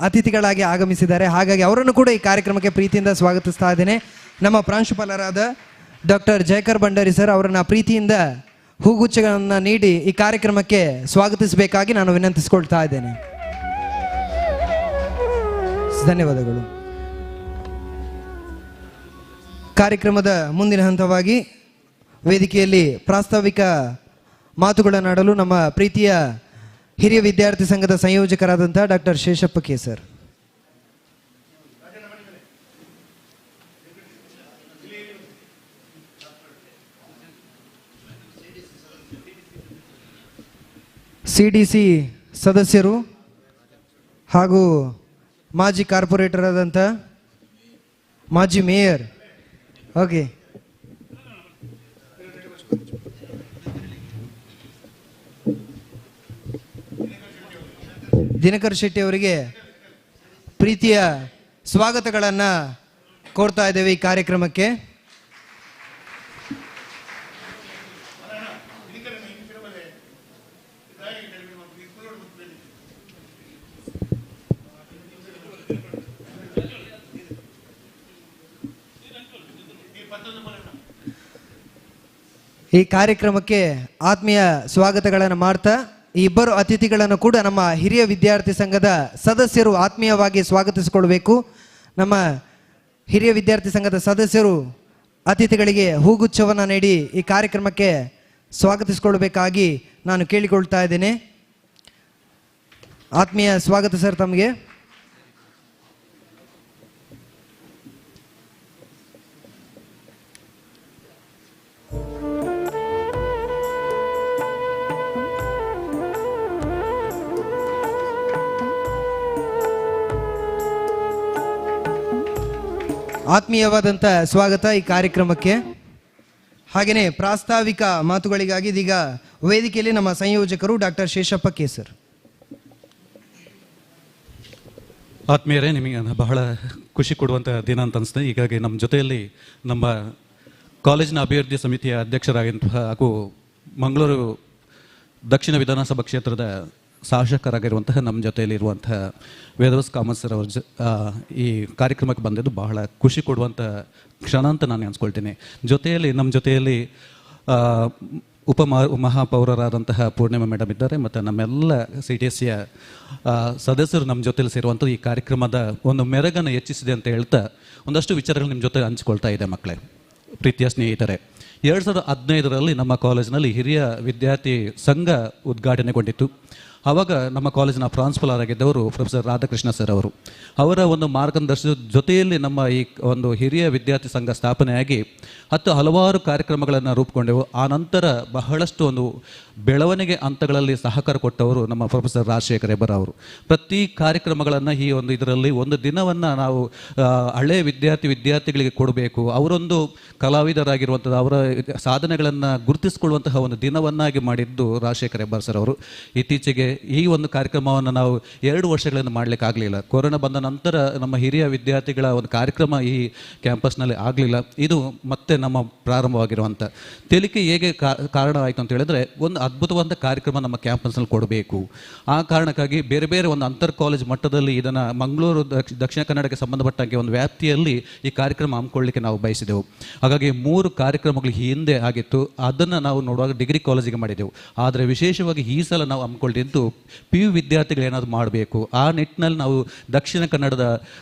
ಅತಿಥಿಗಳಾಗಿ ಆಗಮಿಸಿದ್ದಾರೆ. ಹಾಗಾಗಿ ಅವರನ್ನು ಕೂಡ ಈ ಕಾರ್ಯಕ್ರಮಕ್ಕೆ ಪ್ರೀತಿಯಿಂದ ಸ್ವಾಗತಿಸ್ತಾ ಇದ್ದೇನೆ. ನಮ್ಮ ಪ್ರಾಂಶುಪಾಲರಾದ ಡಾಕ್ಟರ್ ಜಯಕರ್ ಭಂಡಾರಿ ಸರ್ ಅವರನ್ನು ಪ್ರೀತಿಯಿಂದ ಹೂಗುಚ್ಛಗಳನ್ನು ನೀಡಿ ಈ ಕಾರ್ಯಕ್ರಮಕ್ಕೆ ಸ್ವಾಗತಿಸಬೇಕಾಗಿ ನಾನು ವಿನಂತಿಸಿಕೊಳ್ತಾ ಇದ್ದೇನೆ. ಧನ್ಯವಾದಗಳು. ಕಾರ್ಯಕ್ರಮದ ಮುಂದಿನ ಹಂತವಾಗಿ ವೇದಿಕೆಯಲ್ಲಿ ಪ್ರಾಸ್ತಾವಿಕ ಮಾತುಗಳನ್ನಾಡಲು ನಮ್ಮ ಪ್ರೀತಿಯ ಹಿರಿಯ ವಿದ್ಯಾರ್ಥಿ ಸಂಘದ ಸಂಯೋಜಕರಾದಂಥ doctor Sheshappa K sir. CDC ಸದಸ್ಯರು ಹಾಗೂ ಮಾಜಿ ಕಾರ್ಪೊರೇಟರ್ ಆದಂಥ ಮಾಜಿ ಮೇಯರ್ ಓಕೆ ದಿನಕರ್ ಶೆಟ್ಟಿ ಅವರಿಗೆ ಪ್ರೀತಿಯ ಸ್ವಾಗತಗಳನ್ನು ಕೋರ್ತಾ ಇದ್ದೇವೆ ಈ ಕಾರ್ಯಕ್ರಮಕ್ಕೆ. ಈ ಕಾರ್ಯಕ್ರಮಕ್ಕೆ ಆತ್ಮೀಯ ಸ್ವಾಗತಗಳನ್ನು ಮಾಡ್ತಾ ಈ ಇಬ್ಬರು ಅತಿಥಿಗಳನ್ನು ಕೂಡ ನಮ್ಮ ಹಿರಿಯ ವಿದ್ಯಾರ್ಥಿ ಸಂಘದ ಸದಸ್ಯರು ಆತ್ಮೀಯವಾಗಿ ಸ್ವಾಗತಿಸಿಕೊಳ್ಬೇಕು. ನಮ್ಮ ಹಿರಿಯ ವಿದ್ಯಾರ್ಥಿ ಸಂಘದ ಸದಸ್ಯರು ಅತಿಥಿಗಳಿಗೆ ಹೂಗುಚ್ಛವನ್ನು ನೀಡಿ ಈ ಕಾರ್ಯಕ್ರಮಕ್ಕೆ ಸ್ವಾಗತಿಸಿಕೊಳ್ಬೇಕಾಗಿ ನಾನು ಕೇಳಿಕೊಳ್ತಾ ಇದ್ದೇನೆ. ಆತ್ಮೀಯ ಸ್ವಾಗತ ಸರ್ ತಮಗೆ. ಆತ್ಮೀಯವಾದಂಥ ಸ್ವಾಗತ ಈ ಕಾರ್ಯಕ್ರಮಕ್ಕೆ. ಹಾಗೆಯೇ ಪ್ರಾಸ್ತಾವಿಕ ಮಾತುಗಳಿಗಾಗಿ ಇದೀಗ ವೇದಿಕೆಯಲ್ಲಿ ನಮ್ಮ ಸಂಯೋಜಕರು ಡಾಕ್ಟರ್ ಶೇಷಪ್ಪ ಕೆ ಸರ್. ಆತ್ಮೀಯರೇ, ನಿಮಗೆ ಬಹಳ ಖುಷಿ ಕೊಡುವಂಥ ದಿನ ಅಂತ ಅನಿಸ್ತದೆ. ಹೀಗಾಗಿ ನಮ್ಮ ಜೊತೆಯಲ್ಲಿ ನಮ್ಮ ಕಾಲೇಜಿನ ಅಭಿವೃದ್ಧಿ ಸಮಿತಿಯ ಅಧ್ಯಕ್ಷರಾಗಿಂತಹ ಹಾಗೂ ಮಂಗಳೂರು ದಕ್ಷಿಣ ವಿಧಾನಸಭಾ ಕ್ಷೇತ್ರದ ಶಾಸಕರಾಗಿರುವಂತಹ ನಮ್ಮ ಜೊತೆಯಲ್ಲಿ ಇರುವಂತಹ ವೇದವ್ಯಾಸ್ ಕಾಮತ್ ಸರ್ ಅವರ ಈ ಕಾರ್ಯಕ್ರಮಕ್ಕೆ ಬಂದಿದ್ದು ಬಹಳ ಖುಷಿ ಕೊಡುವಂಥ ಕ್ಷಣ ಅಂತ ನಾನು ಅನ್ಸ್ಕೊಳ್ತೀನಿ. ಜೊತೆಯಲ್ಲಿ ನಮ್ಮ ಜೊತೆಯಲ್ಲಿ ಉಪ ಮಹಾಪೌರರಾದಂತಹ ಪೂರ್ಣಿಮಾ ಮೇಡಮ್ ಇದ್ದಾರೆ ಮತ್ತು ನಮ್ಮೆಲ್ಲ CDSಯ ಸದಸ್ಯರು ನಮ್ಮ ಜೊತೆಯಲ್ಲಿ ಸೇರುವಂಥ ಈ ಕಾರ್ಯಕ್ರಮದ ಒಂದು ಮೆರಗನ್ನು ಹೆಚ್ಚಿಸಿದೆ ಅಂತ ಹೇಳ್ತಾ ಒಂದಷ್ಟು ವಿಚಾರಗಳು ನಿಮ್ಮ ಜೊತೆ ಹಂಚ್ಕೊಳ್ತಾ ಇದೆ. ಮಕ್ಕಳೇ, ಪ್ರೀತಿಯ ಸ್ನೇಹಿತರೆ, 2015ರಲ್ಲಿ ನಮ್ಮ ಕಾಲೇಜಿನಲ್ಲಿ ಹಿರಿಯ ವಿದ್ಯಾರ್ಥಿ ಸಂಘ ಉದ್ಘಾಟನೆಗೊಂಡಿತ್ತು. ಆವಾಗ ನಮ್ಮ ಕಾಲೇಜಿನ ಪ್ರಾಂಶುಪಾಲರಾಗಿದ್ದವರು ಪ್ರೊಫೆಸರ್ ರಾಧಾಕೃಷ್ಣ ಸರ್ ಅವರು. ಅವರ ಒಂದು ಮಾರ್ಗದರ್ಶನದ ಜೊತೆಯಲ್ಲಿ ನಮ್ಮ ಈ ಒಂದು ಹಿರಿಯ ವಿದ್ಯಾರ್ಥಿ ಸಂಘ ಸ್ಥಾಪನೆಯಾಗಿ 10 ಹಲವಾರು ಕಾರ್ಯಕ್ರಮಗಳನ್ನು ರೂಪುಗೊಂಡೆವು. ಆ ನಂತರ ಬಹಳಷ್ಟು ಒಂದು ಬೆಳವಣಿಗೆ ಹಂತಗಳಲ್ಲಿ ಸಹಕಾರ ಕೊಟ್ಟವರು ನಮ್ಮ ಪ್ರೊಫೆಸರ್ ರಾಜಶೇಖರ್ ಹೆಬ್ಬಾರ್ ಅವರು. ಪ್ರತಿ ಕಾರ್ಯಕ್ರಮಗಳನ್ನು ಈ ಒಂದು ಇದರಲ್ಲಿ ಒಂದು ದಿನವನ್ನು ನಾವು ಹಳೆಯ ವಿದ್ಯಾರ್ಥಿಗಳಿಗೆ ಕೊಡಬೇಕು, ಅವರೊಂದು ಕಲಾವಿದರಾಗಿರುವಂಥದ್ದು ಅವರ ಸಾಧನೆಗಳನ್ನು ಗುರುತಿಸಿಕೊಳ್ಳುವಂತಹ ಒಂದು ದಿನವನ್ನಾಗಿ ಮಾಡಿದ್ದು ರಾಜಶೇಖರ್ ಹೆಬ್ಬಾರ್ ಸರ್ ಅವರು. ಇತ್ತೀಚೆಗೆ ಈ ಒಂದು ಕಾರ್ಯಕ್ರಮವನ್ನು ನಾವು 2 ವರ್ಷಗಳಿಂದ ಮಾಡಲಿಕ್ಕಾಗಲಿಲ್ಲ. ಕೊರೋನಾ ಬಂದ ನಂತರ ನಮ್ಮ ಹಿರಿಯ ವಿದ್ಯಾರ್ಥಿಗಳ ಒಂದು ಕಾರ್ಯಕ್ರಮ ಈ ಕ್ಯಾಂಪಸ್ನಲ್ಲಿ ಆಗಲಿಲ್ಲ. ಇದು ಮತ್ತೆ ನಮ್ಮ ಪ್ರಾರಂಭವಾಗಿರುವಂಥ ತೆಲಿಕೆ ಹೇಗೆ ಕಾರಣವಾಯಿತು ಅಂತ ಹೇಳಿದ್ರೆ, ಒಂದು ಅದ್ಭುತವಾದ ಕಾರ್ಯಕ್ರಮ ನಮ್ಮ ಕ್ಯಾಂಪಸ್ನಲ್ಲಿ ಕೊಡಬೇಕು. ಆ ಕಾರಣಕ್ಕಾಗಿ ಬೇರೆ ಬೇರೆ ಒಂದು ಅಂತರ್ ಕಾಲೇಜ್ ಮಟ್ಟದಲ್ಲಿ ಇದನ್ನು ಮಂಗಳೂರು ದಕ್ಷಿಣ ಕನ್ನಡಕ್ಕೆ ಸಂಬಂಧಪಟ್ಟಂಗೆ ಒಂದು ವ್ಯಾಪ್ತಿಯಲ್ಲಿ ಈ ಕಾರ್ಯಕ್ರಮ ಹಮ್ಮಿಕೊಳ್ಳಿಕ್ಕೆ ನಾವು ಬಯಸಿದೆವು. ಹಾಗಾಗಿ 3 ಕಾರ್ಯಕ್ರಮಗಳು ಹಿಂದೆ ಆಗಿತ್ತು, ಅದನ್ನು ನಾವು ನೋಡುವಾಗ ಡಿಗ್ರಿ ಕಾಲೇಜಿಗೆ ಮಾಡಿದೆವು. ಆದರೆ ವಿಶೇಷವಾಗಿ ಈ ಸಲ ನಾವು ಹಮ್ಮಿಕೊಂಡಿದ್ದು ಪಿ ಯು ವಿದ್ಯಾರ್ಥಿಗಳು ಏನಾದರೂ ಮಾಡಬೇಕು, ಆ ನಿಟ್ಟಿನಲ್ಲಿ ನಾವು ದಕ್ಷಿಣ ಕನ್ನಡದ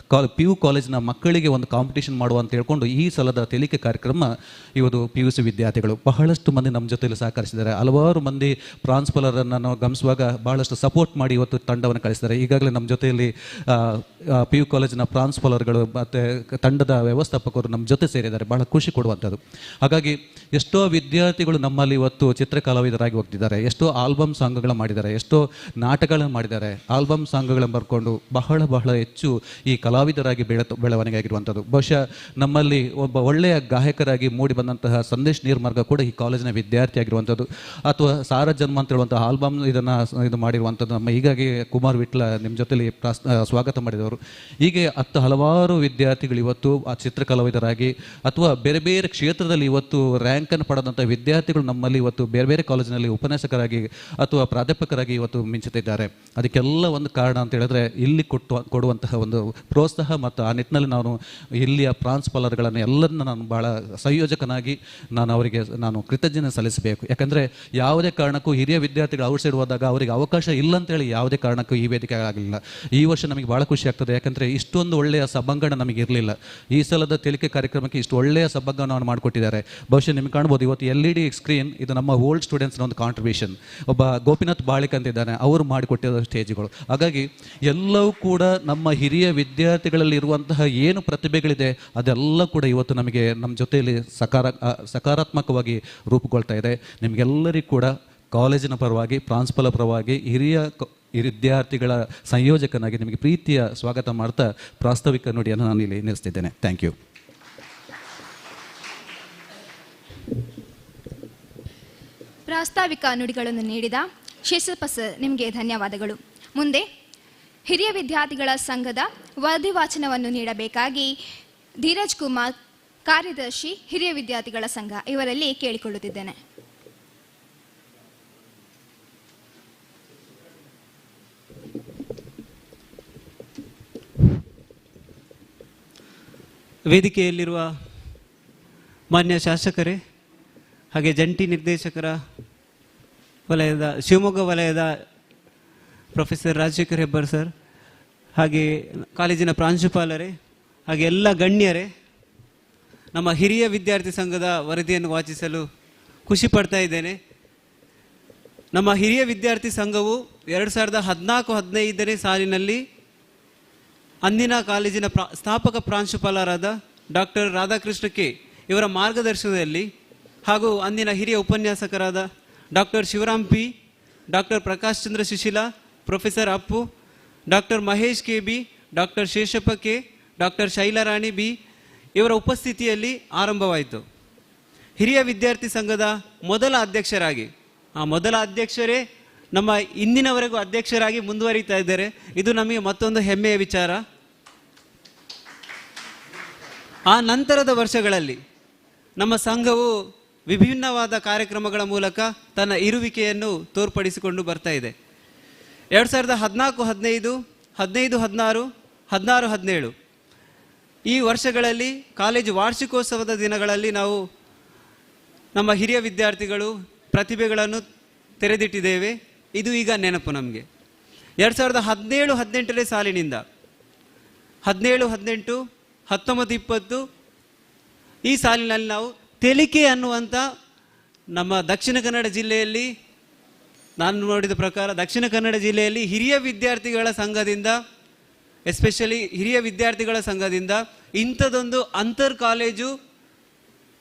ಪಿ ಯು ಕಾಲೇಜಿನ ಮಕ್ಕಳಿಗೆ ಒಂದು ಕಾಂಪಿಟೇಷನ್ ಮಾಡುವ ಅಂತ ಹೇಳ್ಕೊಂಡು ಈ ಸಲದ ತೆಲಿಕೆ ಕಾರ್ಯಕ್ರಮ ಇವತ್ತು P U C ವಿದ್ಯಾರ್ಥಿಗಳು ಬಹಳಷ್ಟು ಮಂದಿ ನಮ್ಮ ಜೊತೆಯಲ್ಲಿ ಸಹಕರಿಸಿದ್ದಾರೆ. ಹಲವಾರು ಮಂದಿ ಪ್ರಾನ್ಸಿಪಲರನ್ನು ನಾವು ಗಮನಿಸುವಾಗ ಬಹಳಷ್ಟು ಸಪೋರ್ಟ್ ಮಾಡಿ ಇವತ್ತು ತಂಡವನ್ನು ಕಳಿಸಿದ್ದಾರೆ. ಈಗಾಗಲೇ ನಮ್ಮ ಜೊತೆಯಲ್ಲಿ ಪಿ ಯು ಕಾಲೇಜಿನ ಪ್ರಾನ್ಸಿಪಲರ್ಗಳು ಮತ್ತು ತಂಡದ ವ್ಯವಸ್ಥಾಪಕರು ನಮ್ಮ ಜೊತೆ ಸೇರಿದ್ದಾರೆ. ಬಹಳ ಖುಷಿ ಕೊಡುವಂಥದ್ದು. ಹಾಗಾಗಿ ಎಷ್ಟೋ ವಿದ್ಯಾರ್ಥಿಗಳು ನಮ್ಮಲ್ಲಿ ಇವತ್ತು ಚಿತ್ರಕಲಾವಿದರಾಗಿ ಹೋಗ್ತಿದ್ದಾರೆ, ಎಷ್ಟೋ ಆಲ್ಬಮ್ ಸಾಂಗ್ಗಳು ಮಾಡಿದ್ದಾರೆ, ಎಷ್ಟೋ ನಾಟಕಗಳನ್ನು ಮಾಡಿದ್ದಾರೆ. ಆಲ್ಬಮ್ ಸಾಂಗ್ಗಳನ್ನು ಬರ್ಕೊಂಡು ಬಹಳ ಬಹಳ ಹೆಚ್ಚು ಈ ಕಲಾವಿದರಾಗಿ ಬೆಳವಣಿಗೆ ಆಗಿರುವಂಥದ್ದು. ಬಹುಶಃ ನಮ್ಮಲ್ಲಿ ಒಬ್ಬ ಒಳ್ಳೆಯ ಗಾಯಕರಾಗಿ ಮೂಡಿ ಬಂದಂತಹ ಸಂದೇಶ್ ನೀರ್ಮಾರ್ಗ ಕೂಡ ಈ ಕಾಲೇಜಿನ ವಿದ್ಯಾರ್ಥಿಯಾಗಿರುವಂಥದ್ದು, ಅಥವಾ ಸಾರ ಜನ್ಮ ಅಂತ ಹೇಳುವಂಥ ಆಲ್ಬಮ್ ಇದು ಮಾಡಿರುವಂಥದ್ದು ನಮ್ಮ ಹೀಗಾಗಿ ಕುಮಾರ್ ವಿಟ್ಲ ನಿಮ್ಮ ಜೊತೆಲಿ ಸ್ವಾಗತ ಮಾಡಿದವರು. ಹೀಗೆ 10 ಹಲವಾರು ವಿದ್ಯಾರ್ಥಿಗಳು ಇವತ್ತು ಆ ಚಿತ್ರಕಲಾವಿದರಾಗಿ ಅಥವಾ ಬೇರೆ ಬೇರೆ ಕ್ಷೇತ್ರದಲ್ಲಿ ಇವತ್ತು ರ್ಯಾಂಕನ್ನು ಪಡೆದಂಥ ವಿದ್ಯಾರ್ಥಿಗಳು ನಮ್ಮಲ್ಲಿ ಇವತ್ತು ಬೇರೆ ಬೇರೆ ಕಾಲೇಜಿನಲ್ಲಿ ಉಪನ್ಯಾಸಕರಾಗಿ ಅಥವಾ ಪ್ರಾಧ್ಯಾಪಕರಾಗಿ ಇವತ್ತು ಮಿಂಚುತ್ತಿದ್ದಾರೆ. ಅದಕ್ಕೆಲ್ಲ ಒಂದು ಕಾರಣ ಅಂತ ಹೇಳಿದ್ರೆ ಇಲ್ಲಿ ಕೊಡುವಂತಹ ಒಂದು ಪ್ರೋತ್ಸಾಹ ಮತ್ತು ಆ ನಿಟ್ಟಿನಲ್ಲಿ ನಾನು ಇಲ್ಲಿಯ ಪ್ರಾನ್ಸಿಪಾಲರ್ಗಳನ್ನು ಎಲ್ಲರನ್ನ ನಾನು ಭಾಳ ಸಂಯೋಜಕನಾಗಿ ನಾನು ಅವರಿಗೆ ನಾನು ಕೃತಜ್ಞತೆ ಸಲ್ಲಿಸಬೇಕು. ಯಾಕಂದರೆ ಯಾವುದೇ ಕಾರಣಕ್ಕೂ ಹಿರಿಯ ವಿದ್ಯಾರ್ಥಿಗಳು ಔಟ್ ಸೈಡ್ ಹೋದಾಗ ಅವರಿಗೆ ಅವಕಾಶ ಇಲ್ಲ ಅಂತೇಳಿ ಯಾವುದೇ ಕಾರಣಕ್ಕೂ ಈ ವೇದಿಕೆ ಆಗಲಿಲ್ಲ. ಈ ವರ್ಷ ನಮಗೆ ಭಾಳ ಖುಷಿ ಆಗ್ತದೆ, ಯಾಕಂದರೆ ಇಷ್ಟೊಂದು ಒಳ್ಳೆಯ ಸಭಾಂಗಣ ನಮಗೆ ಇರಲಿಲ್ಲ. ಈ ಸಲದ ತೆಲಿಕೆ ಕಾರ್ಯಕ್ರಮಕ್ಕೆ ಇಷ್ಟು ಒಳ್ಳೆಯ ಸಭಾಂಗಣವನ್ನು ಮಾಡಿಕೊಟ್ಟಿದ್ದಾರೆ. ಬಹುಶಃ ನಿಮ್ಗೆ ಕಾಣ್ಬೋದು ಇವತ್ತು LED screen, ಇದು ನಮ್ಮ ಓಲ್ಡ್ ಸ್ಟೂಡೆಂಟ್ಸ್ನ ಒಂದು ಕಾಂಟ್ರಿಬ್ಯೂಷನ್. ಒಬ್ಬ ಗೋಪಿನಾಥ್ ಬಾಳಿಕ್ ಅಂತಿದ್ದಾನೆ, ಅವರು ಮಾಡಿಕೊಟ್ಟಿರೋ ಸ್ಟೇಜ್ಗಳು. ಹಾಗಾಗಿ ಎಲ್ಲವೂ ಕೂಡ ನಮ್ಮ ಹಿರಿಯ ವಿದ್ಯಾರ್ಥಿಗಳಲ್ಲಿ ಇರುವಂತಹ ಏನು ಪ್ರತಿಭೆಗಳಿದೆ ಅದೆಲ್ಲ ಕೂಡ ಇವತ್ತು ನಮಗೆ ನಮ್ಮ ಜೊತೆಯಲ್ಲಿ ಸಕಾರಾತ್ಮಕವಾಗಿ ರೂಪುಗೊಳ್ತಾ ಇದೆ. ನಿಮಗೆಲ್ಲರಿಗೂ ಕೂಡ ಕಾಲೇಜಿನ ಪರವಾಗಿ, ಪ್ರಾನ್ಸಿಪಲ ಪರವಾಗಿ, ಹಿರಿಯ ವಿದ್ಯಾರ್ಥಿಗಳ ಸಂಯೋಜಕನಾಗಿ ನಿಮಗೆ ಪ್ರೀತಿಯ ಸ್ವಾಗತ ಮಾಡ್ತಾ ಪ್ರಾಸ್ತಾವಿಕ ನುಡಿಯನ್ನು ನಾನು ಇಲ್ಲಿ ನಿಲ್ಲಿಸ್ತಿದ್ದೇನೆ. Thank you. ಪ್ರಾಸ್ತಾವಿಕ ನುಡಿಗಳನ್ನು ನೀಡಿದ ಶೇಷಪ್ಪ ಸರ್ ನಿಮಗೆ ಧನ್ಯವಾದಗಳು. ಮುಂದೆ ಹಿರಿಯ ವಿದ್ಯಾರ್ಥಿಗಳ ಸಂಘದ ವರದಿ ವಾಚನವನ್ನು ನೀಡಬೇಕಾಗಿ ಧೀರಜ್ ಕುಮಾರ್, ಕಾರ್ಯದರ್ಶಿ, ಹಿರಿಯ ವಿದ್ಯಾರ್ಥಿಗಳ ಸಂಘ ಇವರಲ್ಲಿ ಕೇಳಿಕೊಳ್ಳುತ್ತಿದ್ದೇನೆ. ವೇದಿಕೆಯಲ್ಲಿರುವ ಮಾನ್ಯ ಶಾಸಕರೇ, ಹಾಗೆ ಜಂಟಿ ನಿರ್ದೇಶಕರ ವಲಯದ ಶಿವಮೊಗ್ಗ ವಲಯದ ಪ್ರೊಫೆಸರ್ ರಾಜಶೇಖರ್ ಹೆಬ್ಬಾರ್ ಸರ್, ಹಾಗೆ ಕಾಲೇಜಿನ ಪ್ರಾಂಶುಪಾಲರೇ, ಹಾಗೆ ಎಲ್ಲ ಗಣ್ಯರೇ, ನಮ್ಮ ಹಿರಿಯ ವಿದ್ಯಾರ್ಥಿ ಸಂಘದ ವರದಿಯನ್ನು ವಾಚಿಸಲು ಖುಷಿ ಪಡ್ತಾ ಇದ್ದೇನೆ. ನಮ್ಮ ಹಿರಿಯ ವಿದ್ಯಾರ್ಥಿ ಸಂಘವು 2014-15ನೇ ಸಾಲಿನಲ್ಲಿ ಅಂದಿನ ಕಾಲೇಜಿನ ಸ್ಥಾಪಕ ಪ್ರಾಂಶುಪಾಲರಾದ ಡಾಕ್ಟರ್ ರಾಧಾಕೃಷ್ಣ ಕೆ ಇವರ ಮಾರ್ಗದರ್ಶನದಲ್ಲಿ ಹಾಗೂ ಅಂದಿನ ಹಿರಿಯ ಉಪನ್ಯಾಸಕರಾದ doctor Shivaram P, doctor Prakash Chandra Sushila, professor Appu, doctor Mahesh K B, doctor Sheshappa K, doctor Shailarani B ಇವರ ಉಪಸ್ಥಿತಿಯಲ್ಲಿ ಆರಂಭವಾಯಿತು. ಹಿರಿಯ ವಿದ್ಯಾರ್ಥಿ ಸಂಘದ ಮೊದಲ ಅಧ್ಯಕ್ಷರಾಗಿ, ಆ ಮೊದಲ ಅಧ್ಯಕ್ಷರೇ ನಮ್ಮ ಇಂದಿನವರೆಗೂ ಅಧ್ಯಕ್ಷರಾಗಿ ಮುಂದುವರಿತಾ ಇದ್ದಾರೆ. ಇದು ನಮಗೆ ಮತ್ತೊಂದು ಹೆಮ್ಮೆಯ ವಿಚಾರ. ಆ ನಂತರದ ವರ್ಷಗಳಲ್ಲಿ ನಮ್ಮ ಸಂಘವು ವಿಭಿನ್ನವಾದ ಕಾರ್ಯಕ್ರಮಗಳ ಮೂಲಕ ತನ್ನ ಇರುವಿಕೆಯನ್ನು ತೋರ್ಪಡಿಸಿಕೊಂಡು ಬರ್ತಾ ಇದೆ. 2014-15, 15-16, 16-17 ಈ ವರ್ಷಗಳಲ್ಲಿ ಕಾಲೇಜು ವಾರ್ಷಿಕೋತ್ಸವದ ದಿನಗಳಲ್ಲಿ ನಾವು ನಮ್ಮ ಹಿರಿಯ ವಿದ್ಯಾರ್ಥಿಗಳು ಪ್ರತಿಭೆಗಳನ್ನು ತೆರೆದಿಟ್ಟಿದ್ದೇವೆ. ಇದು ಈಗ ನೆನಪು ನಮಗೆ. 2017-18ನೇ ಸಾಲಿನಿಂದ 17-18, 19-20 ಈ ಸಾಲಿನಲ್ಲಿ ನಾವು ತೆಲಿಕೆ ಅನ್ನುವಂಥ ನಮ್ಮ ದಕ್ಷಿಣ ಕನ್ನಡ ಜಿಲ್ಲೆಯಲ್ಲಿ, ನಾನು ನೋಡಿದ ಪ್ರಕಾರ ದಕ್ಷಿಣ ಕನ್ನಡ ಜಿಲ್ಲೆಯಲ್ಲಿ ಹಿರಿಯ ವಿದ್ಯಾರ್ಥಿಗಳ ಸಂಘದಿಂದ, ಎಸ್ಪೆಷಲಿ ಹಿರಿಯ ವಿದ್ಯಾರ್ಥಿಗಳ ಸಂಘದಿಂದ ಇಂಥದ್ದೊಂದು ಅಂತರ್ ಕಾಲೇಜು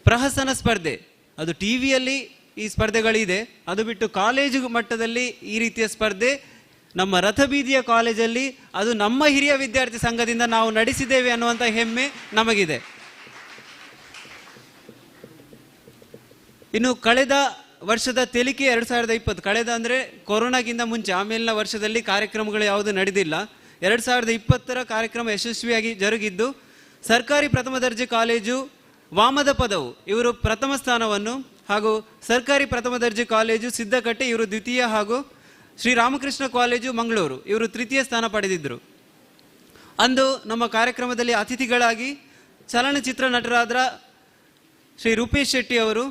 ಪ್ರಹಸನ ಸ್ಪರ್ಧೆ, ಅದು ಟಿ ವಿಯಲ್ಲಿ ಈ ಸ್ಪರ್ಧೆಗಳಿದೆ, ಅದು ಬಿಟ್ಟು ಕಾಲೇಜು ಮಟ್ಟದಲ್ಲಿ ಈ ರೀತಿಯ ಸ್ಪರ್ಧೆ ನಮ್ಮ ರಥಬೀದಿಯ ಕಾಲೇಜಲ್ಲಿ, ಅದು ನಮ್ಮ ಹಿರಿಯ ವಿದ್ಯಾರ್ಥಿ ಸಂಘದಿಂದ ನಾವು ನಡೆಸಿದ್ದೇವೆ ಅನ್ನುವಂಥ ಹೆಮ್ಮೆ ನಮಗಿದೆ. ಇನ್ನು ಕಳೆದ ವರ್ಷದ ತೆಲಿಕೆ 2020 ಕಳೆದ ಅಂದರೆ ಕೊರೋನಾಗಿಂತ ಮುಂಚೆ ಆಮೇಲಿನ ವರ್ಷದಲ್ಲಿ ಕಾರ್ಯಕ್ರಮಗಳು ಯಾವುದು ನಡೆದಿಲ್ಲ. 2020ರ ಕಾರ್ಯಕ್ರಮ ಯಶಸ್ವಿಯಾಗಿ ಜರುಗಿದ್ದು, ಸರ್ಕಾರಿ ಪ್ರಥಮ ದರ್ಜೆ ಕಾಲೇಜು ವಾಮದ ಪದವು ಇವರು ಪ್ರಥಮ ಸ್ಥಾನವನ್ನು ಹಾಗೂ ಸರ್ಕಾರಿ ಪ್ರಥಮ ದರ್ಜೆ ಕಾಲೇಜು ಸಿದ್ದಕಟ್ಟೆ ಇವರು ದ್ವಿತೀಯ ಹಾಗೂ ಶ್ರೀರಾಮಕೃಷ್ಣ ಕಾಲೇಜು ಮಂಗಳೂರು ಇವರು ತೃತೀಯ ಸ್ಥಾನ ಪಡೆದಿದ್ದರು. ಅಂದು ನಮ್ಮ ಕಾರ್ಯಕ್ರಮದಲ್ಲಿ ಅತಿಥಿಗಳಾಗಿ ಚಲನಚಿತ್ರ ನಟರಾದ ಶ್ರೀ ರೂಪೇಶ್ ಶೆಟ್ಟಿ ಅವರು,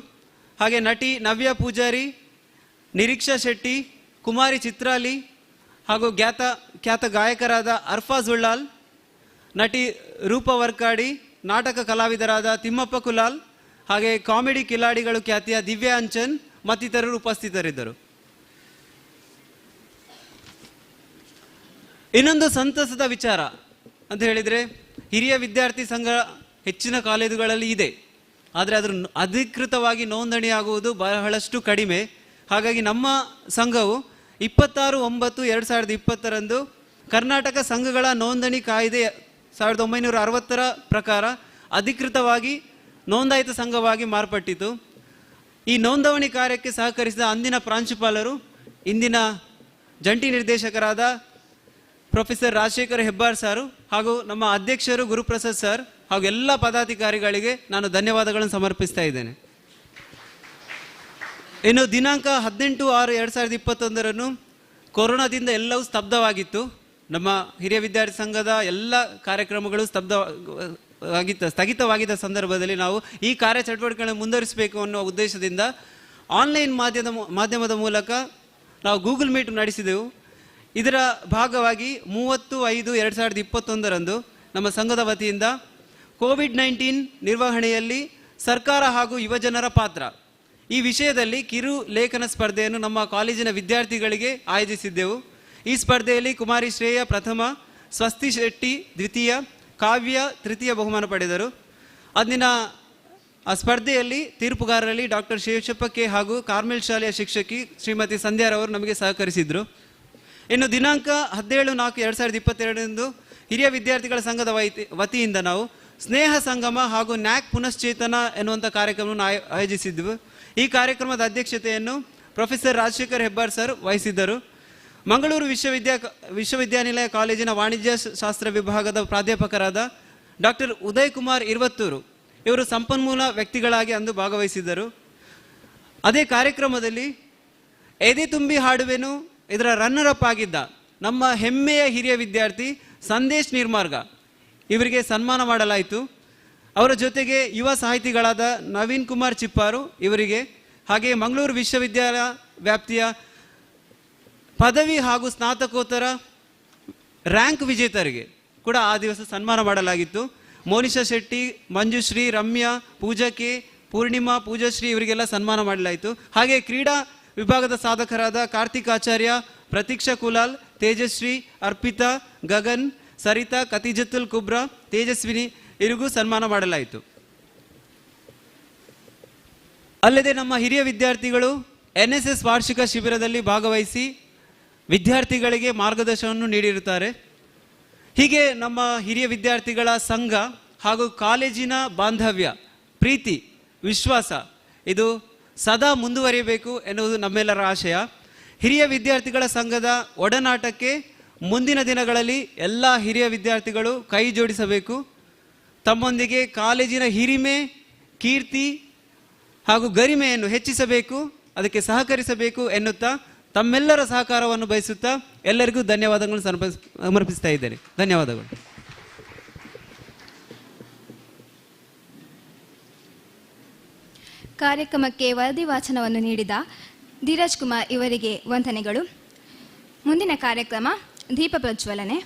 ಹಾಗೆ ನಟಿ ನವ್ಯ ಪೂಜಾರಿ, ನಿರೀಕ್ಷಾ ಶೆಟ್ಟಿ, ಕುಮಾರಿ ಚಿತ್ರಾಲಿ ಹಾಗೂ ಖ್ಯಾತ ಗಾಯಕರಾದ ಅರ್ಫಾಜ್ ಉಳ್ಳಾಲ್, ನಟಿ ರೂಪ ವರ್ಕಾಡಿ, ನಾಟಕ ಕಲಾವಿದರಾದ ತಿಮ್ಮಪ್ಪ ಕುಲಾಲ್, ಹಾಗೆ ಕಾಮಿಡಿ ಕಿಲಾಡಿಗಳು ಖ್ಯಾತಿಯ ದಿವ್ಯಾ ಅಂಚನ್ ಮತ್ತಿತರರು ಉಪಸ್ಥಿತರಿದ್ದರು. ಇನ್ನೊಂದು ಸಂತಸದ ವಿಚಾರ ಅಂತ ಹೇಳಿದರೆ, ಹಿರಿಯ ವಿದ್ಯಾರ್ಥಿ ಸಂಘ ಹೆಚ್ಚಿನ ಕಾಲೇಜುಗಳಲ್ಲಿ ಇದೆ, ಆದರೆ ಅದರ ಅಧಿಕೃತವಾಗಿ ನೋಂದಣಿಯಾಗುವುದು ಬಹಳಷ್ಟು ಕಡಿಮೆ. ಹಾಗಾಗಿ ನಮ್ಮ ಸಂಘವು 26/9/2020 ಕರ್ನಾಟಕ ಸಂಘಗಳ ನೋಂದಣಿ ಕಾಯ್ದೆ 1960ರ ಪ್ರಕಾರ ಅಧಿಕೃತವಾಗಿ ನೋಂದಾಯಿತ ಸಂಘವಾಗಿ ಮಾರ್ಪಟ್ಟಿತು. ಈ ನೋಂದಣಿ ಕಾರ್ಯಕ್ಕೆ ಸಹಕರಿಸಿದ ಅಂದಿನ ಪ್ರಾಂಶುಪಾಲರು ಇಂದಿನ ಜಂಟಿ ನಿರ್ದೇಶಕರಾದ ಪ್ರೊಫೆಸರ್ ರಾಜಶೇಖರ್ ಹೆಬ್ಬಾರ್ ಸಾರು ಹಾಗೂ ನಮ್ಮ ಅಧ್ಯಕ್ಷರು ಗುರುಪ್ರಸಾದ್ ಸರ್ ಹಾಗೂ ಎಲ್ಲ ಪದಾಧಿಕಾರಿಗಳಿಗೆ ನಾನು ಧನ್ಯವಾದಗಳನ್ನು ಸಮರ್ಪಿಸ್ತಾ ಇದ್ದೇನೆ. ಇನ್ನು ದಿನಾಂಕ 18/6/2021 ಕೊರೋನಾದಿಂದ ಎಲ್ಲವೂ ಸ್ತಬ್ಧವಾಗಿತ್ತು. ನಮ್ಮ ಹಿರಿಯ ವಿದ್ಯಾರ್ಥಿ ಸಂಘದ ಎಲ್ಲ ಕಾರ್ಯಕ್ರಮಗಳು ಸ್ಥಗಿತವಾಗಿದ್ದ ಸಂದರ್ಭದಲ್ಲಿ ನಾವು ಈ ಕಾರ್ಯಚಟುವಟಿಕೆಗಳನ್ನು ಮುಂದುವರಿಸಬೇಕು ಅನ್ನುವ ಉದ್ದೇಶದಿಂದ ಆನ್ಲೈನ್ ಮಾಧ್ಯಮದ ಮೂಲಕ ನಾವು ಗೂಗಲ್ ಮೀಟ್ ನಡೆಸಿದೆವು. ಇದರ ಭಾಗವಾಗಿ 30/5/2021 ನಮ್ಮ ಸಂಘದ ವತಿಯಿಂದ ಕೋವಿಡ್-19 ನಿರ್ವಹಣೆಯಲ್ಲಿ ಸರ್ಕಾರ ಹಾಗೂ ಯುವಜನರ ಪಾತ್ರ ಈ ವಿಷಯದಲ್ಲಿ ಕಿರು ಲೇಖನ ಸ್ಪರ್ಧೆಯನ್ನು ನಮ್ಮ ಕಾಲೇಜಿನ ವಿದ್ಯಾರ್ಥಿಗಳಿಗೆ ಆಯೋಜಿಸಿದ್ದೆವು. ಈ ಸ್ಪರ್ಧೆಯಲ್ಲಿ ಕುಮಾರಿ ಶ್ರೇಯ ಪ್ರಥಮ, ಸ್ವಸ್ತಿ ಶೆಟ್ಟಿ ದ್ವಿತೀಯ, ಕಾವ್ಯ ತೃತೀಯ ಬಹುಮಾನ ಪಡೆದರು. ಅಂದಿನ ಆ ಸ್ಪರ್ಧೆಯಲ್ಲಿ ತೀರ್ಪುಗಾರರಲ್ಲಿ ಡಾಕ್ಟರ್ ಶೇಷಪ್ಪ ಕೆ ಹಾಗೂ ಕಾರ್ಮೆಲ್ ಶಾಲೆಯ ಶಿಕ್ಷಕಿ ಶ್ರೀಮತಿ ಸಂಧ್ಯಾರವರು ನಮಗೆ ಸಹಕರಿಸಿದರು. ಇನ್ನು ದಿನಾಂಕ 17/4/2022 ಹಿರಿಯ ವಿದ್ಯಾರ್ಥಿಗಳ ಸಂಘದ ವತಿಯಿಂದ ನಾವು ಸ್ನೇಹ ಸಂಗಮ ಹಾಗೂ ನ್ಯಾಕ್ ಪುನಶ್ಚೇತನ ಎನ್ನುವಂಥ ಕಾರ್ಯಕ್ರಮವನ್ನು ಆಯೋಜಿಸಿದ್ವು. ಈ ಕಾರ್ಯಕ್ರಮದ ಅಧ್ಯಕ್ಷತೆಯನ್ನು ಪ್ರೊಫೆಸರ್ ರಾಜಶೇಖರ್ ಹೆಬ್ಬಾರ್ ಸರ್ ವಹಿಸಿದ್ದರು. ಮಂಗಳೂರು ವಿಶ್ವವಿದ್ಯಾನಿಲಯ ಕಾಲೇಜಿನ ವಾಣಿಜ್ಯ ಶಾಸ್ತ್ರ ವಿಭಾಗದ ಪ್ರಾಧ್ಯಾಪಕರಾದ ಡಾಕ್ಟರ್ ಉದಯ್ ಕುಮಾರ್ ಇರುವತ್ತೂರು ಇವರು ಸಂಪನ್ಮೂಲ ವ್ಯಕ್ತಿಗಳಾಗಿ ಅಂದು ಭಾಗವಹಿಸಿದ್ದರು. ಅದೇ ಕಾರ್ಯಕ್ರಮದಲ್ಲಿ ಎದೆ ತುಂಬಿ ಹಾಡುವೆನು ಇದರ ರನ್ನರ್ ಅಪ್ ಆಗಿದ್ದ ನಮ್ಮ ಹೆಮ್ಮೆಯ ಹಿರಿಯ ವಿದ್ಯಾರ್ಥಿ ಸಂದೇಶ್ ನಿರ್ಮಾರ್ಗ ಇವರಿಗೆ ಸನ್ಮಾನ ಮಾಡಲಾಯಿತು. ಅವರ ಜೊತೆಗೆ ಯುವ ಸಾಹಿತಿಗಳಾದ ನವೀನ್ ಕುಮಾರ್ ಚಿಪ್ಪಾರು ಇವರಿಗೆ, ಹಾಗೆಯೇ ಮಂಗಳೂರು ವಿಶ್ವವಿದ್ಯಾಲಯ ವ್ಯಾಪ್ತಿಯ ಪದವಿ ಹಾಗೂ ಸ್ನಾತಕೋತ್ತರ ರ್ಯಾಂಕ್ ವಿಜೇತರಿಗೆ ಕೂಡ ಆ ದಿವಸ ಸನ್ಮಾನ ಮಾಡಲಾಗಿತ್ತು. ಮೋನಿಶಾ ಶೆಟ್ಟಿ, ಮಂಜುಶ್ರೀ, ರಮ್ಯಾ, ಪೂಜಾ ಕೆ, ಪೂರ್ಣಿಮಾ, ಪೂಜಾಶ್ರೀ ಇವರಿಗೆಲ್ಲ ಸನ್ಮಾನ ಮಾಡಲಾಯಿತು. ಹಾಗೆಯೇ ಕ್ರೀಡಾ ವಿಭಾಗದ ಸಾಧಕರಾದ ಕಾರ್ತಿಕ್ ಆಚಾರ್ಯ, ಪ್ರತೀಕ್ಷಾ ಕುಲಾಲ್, ತೇಜಶ್ರೀ, ಅರ್ಪಿತಾ, ಗಗನ್, ಸರಿತಾ, ಕತಿಜತ್ತುಲ್ ಕುಬ್ರಾ, ತೇಜಸ್ವಿನಿ ಇವರಿಗೂ ಸನ್ಮಾನ ಮಾಡಲಾಯಿತು. ಅಲ್ಲದೆ ನಮ್ಮ ಹಿರಿಯ ವಿದ್ಯಾರ್ಥಿಗಳು NSS ವಾರ್ಷಿಕ ಶಿಬಿರದಲ್ಲಿ ಭಾಗವಹಿಸಿ ವಿದ್ಯಾರ್ಥಿಗಳಿಗೆ ಮಾರ್ಗದರ್ಶನವನ್ನು ನೀಡಿರುತ್ತಾರೆ. ಹೀಗೆ ನಮ್ಮ ಹಿರಿಯ ವಿದ್ಯಾರ್ಥಿಗಳ ಸಂಘ ಹಾಗೂ ಕಾಲೇಜಿನ ಬಾಂಧವ್ಯ, ಪ್ರೀತಿ, ವಿಶ್ವಾಸ ಇದು ಸದಾ ಮುಂದುವರಿಯಬೇಕು ಎನ್ನುವುದು ನಮ್ಮೆಲ್ಲರ ಆಶಯ. ಹಿರಿಯ ವಿದ್ಯಾರ್ಥಿಗಳ ಸಂಘದ ಒಡನಾಟಕ್ಕೆ ಮುಂದಿನ ದಿನಗಳಲ್ಲಿ ಎಲ್ಲ ಹಿರಿಯ ವಿದ್ಯಾರ್ಥಿಗಳು ಕೈ ಜೋಡಿಸಬೇಕು. ತಮ್ಮೊಂದಿಗೆ ಕಾಲೇಜಿನ ಹಿರಿಮೆ, ಕೀರ್ತಿ ಹಾಗೂ ಗರಿಮೆಯನ್ನು ಹೆಚ್ಚಿಸಬೇಕು, ಅದಕ್ಕೆ ಸಹಕರಿಸಬೇಕು ಎನ್ನುತ್ತಾ ತಮ್ಮೆಲ್ಲರ ಸಹಕಾರವನ್ನು ಬಯಸುತ್ತಾ ಎಲ್ಲರಿಗೂ ಧನ್ಯವಾದಗಳನ್ನು ಸಮರ್ಪಿಸ್ತಾ ಇದ್ದೇನೆ. ಧನ್ಯವಾದಗಳು. ಕಾರ್ಯಕ್ರಮಕ್ಕೆ ವರದಿ ವಾಚನವನ್ನು ನೀಡಿದ ಧೀರಜ್ ಕುಮಾರ್ ಇವರಿಗೆ ವಂದನೆಗಳು. ಮುಂದಿನ ಕಾರ್ಯಕ್ರಮ ದೀಪ ಪ್ರಜ್ವಲನೆ.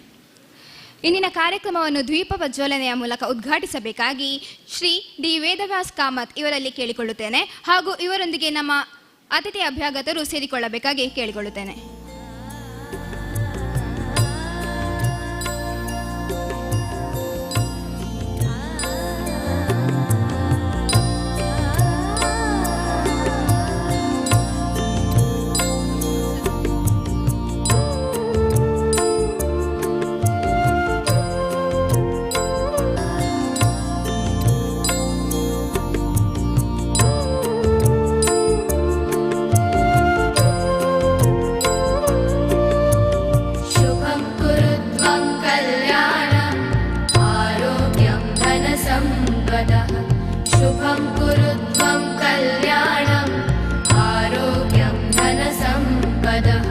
ಇಂದಿನ ಕಾರ್ಯಕ್ರಮವನ್ನು ದ್ವೀಪ ಪ್ರಜ್ವಲನೆಯ ಮೂಲಕ ಉದ್ಘಾಟಿಸಬೇಕಾಗಿ ಶ್ರೀ ಡಿ ವೇದವ್ಯಾಸ್ ಕಾಮತ್ ಇವರಲ್ಲಿ ಕೇಳಿಕೊಳ್ಳುತ್ತೇನೆ ಹಾಗೂ ಇವರೊಂದಿಗೆ ನಮ್ಮ ಅತಿಥಿ ಅಭ್ಯಾಗತರು ಸೇರಿಕೊಳ್ಳಬೇಕಾಗಿ ಕೇಳಿಕೊಳ್ಳುತ್ತೇನೆ. शुभं कुरु त्वं कल्याणम् आरोग्यं धनसम्पदः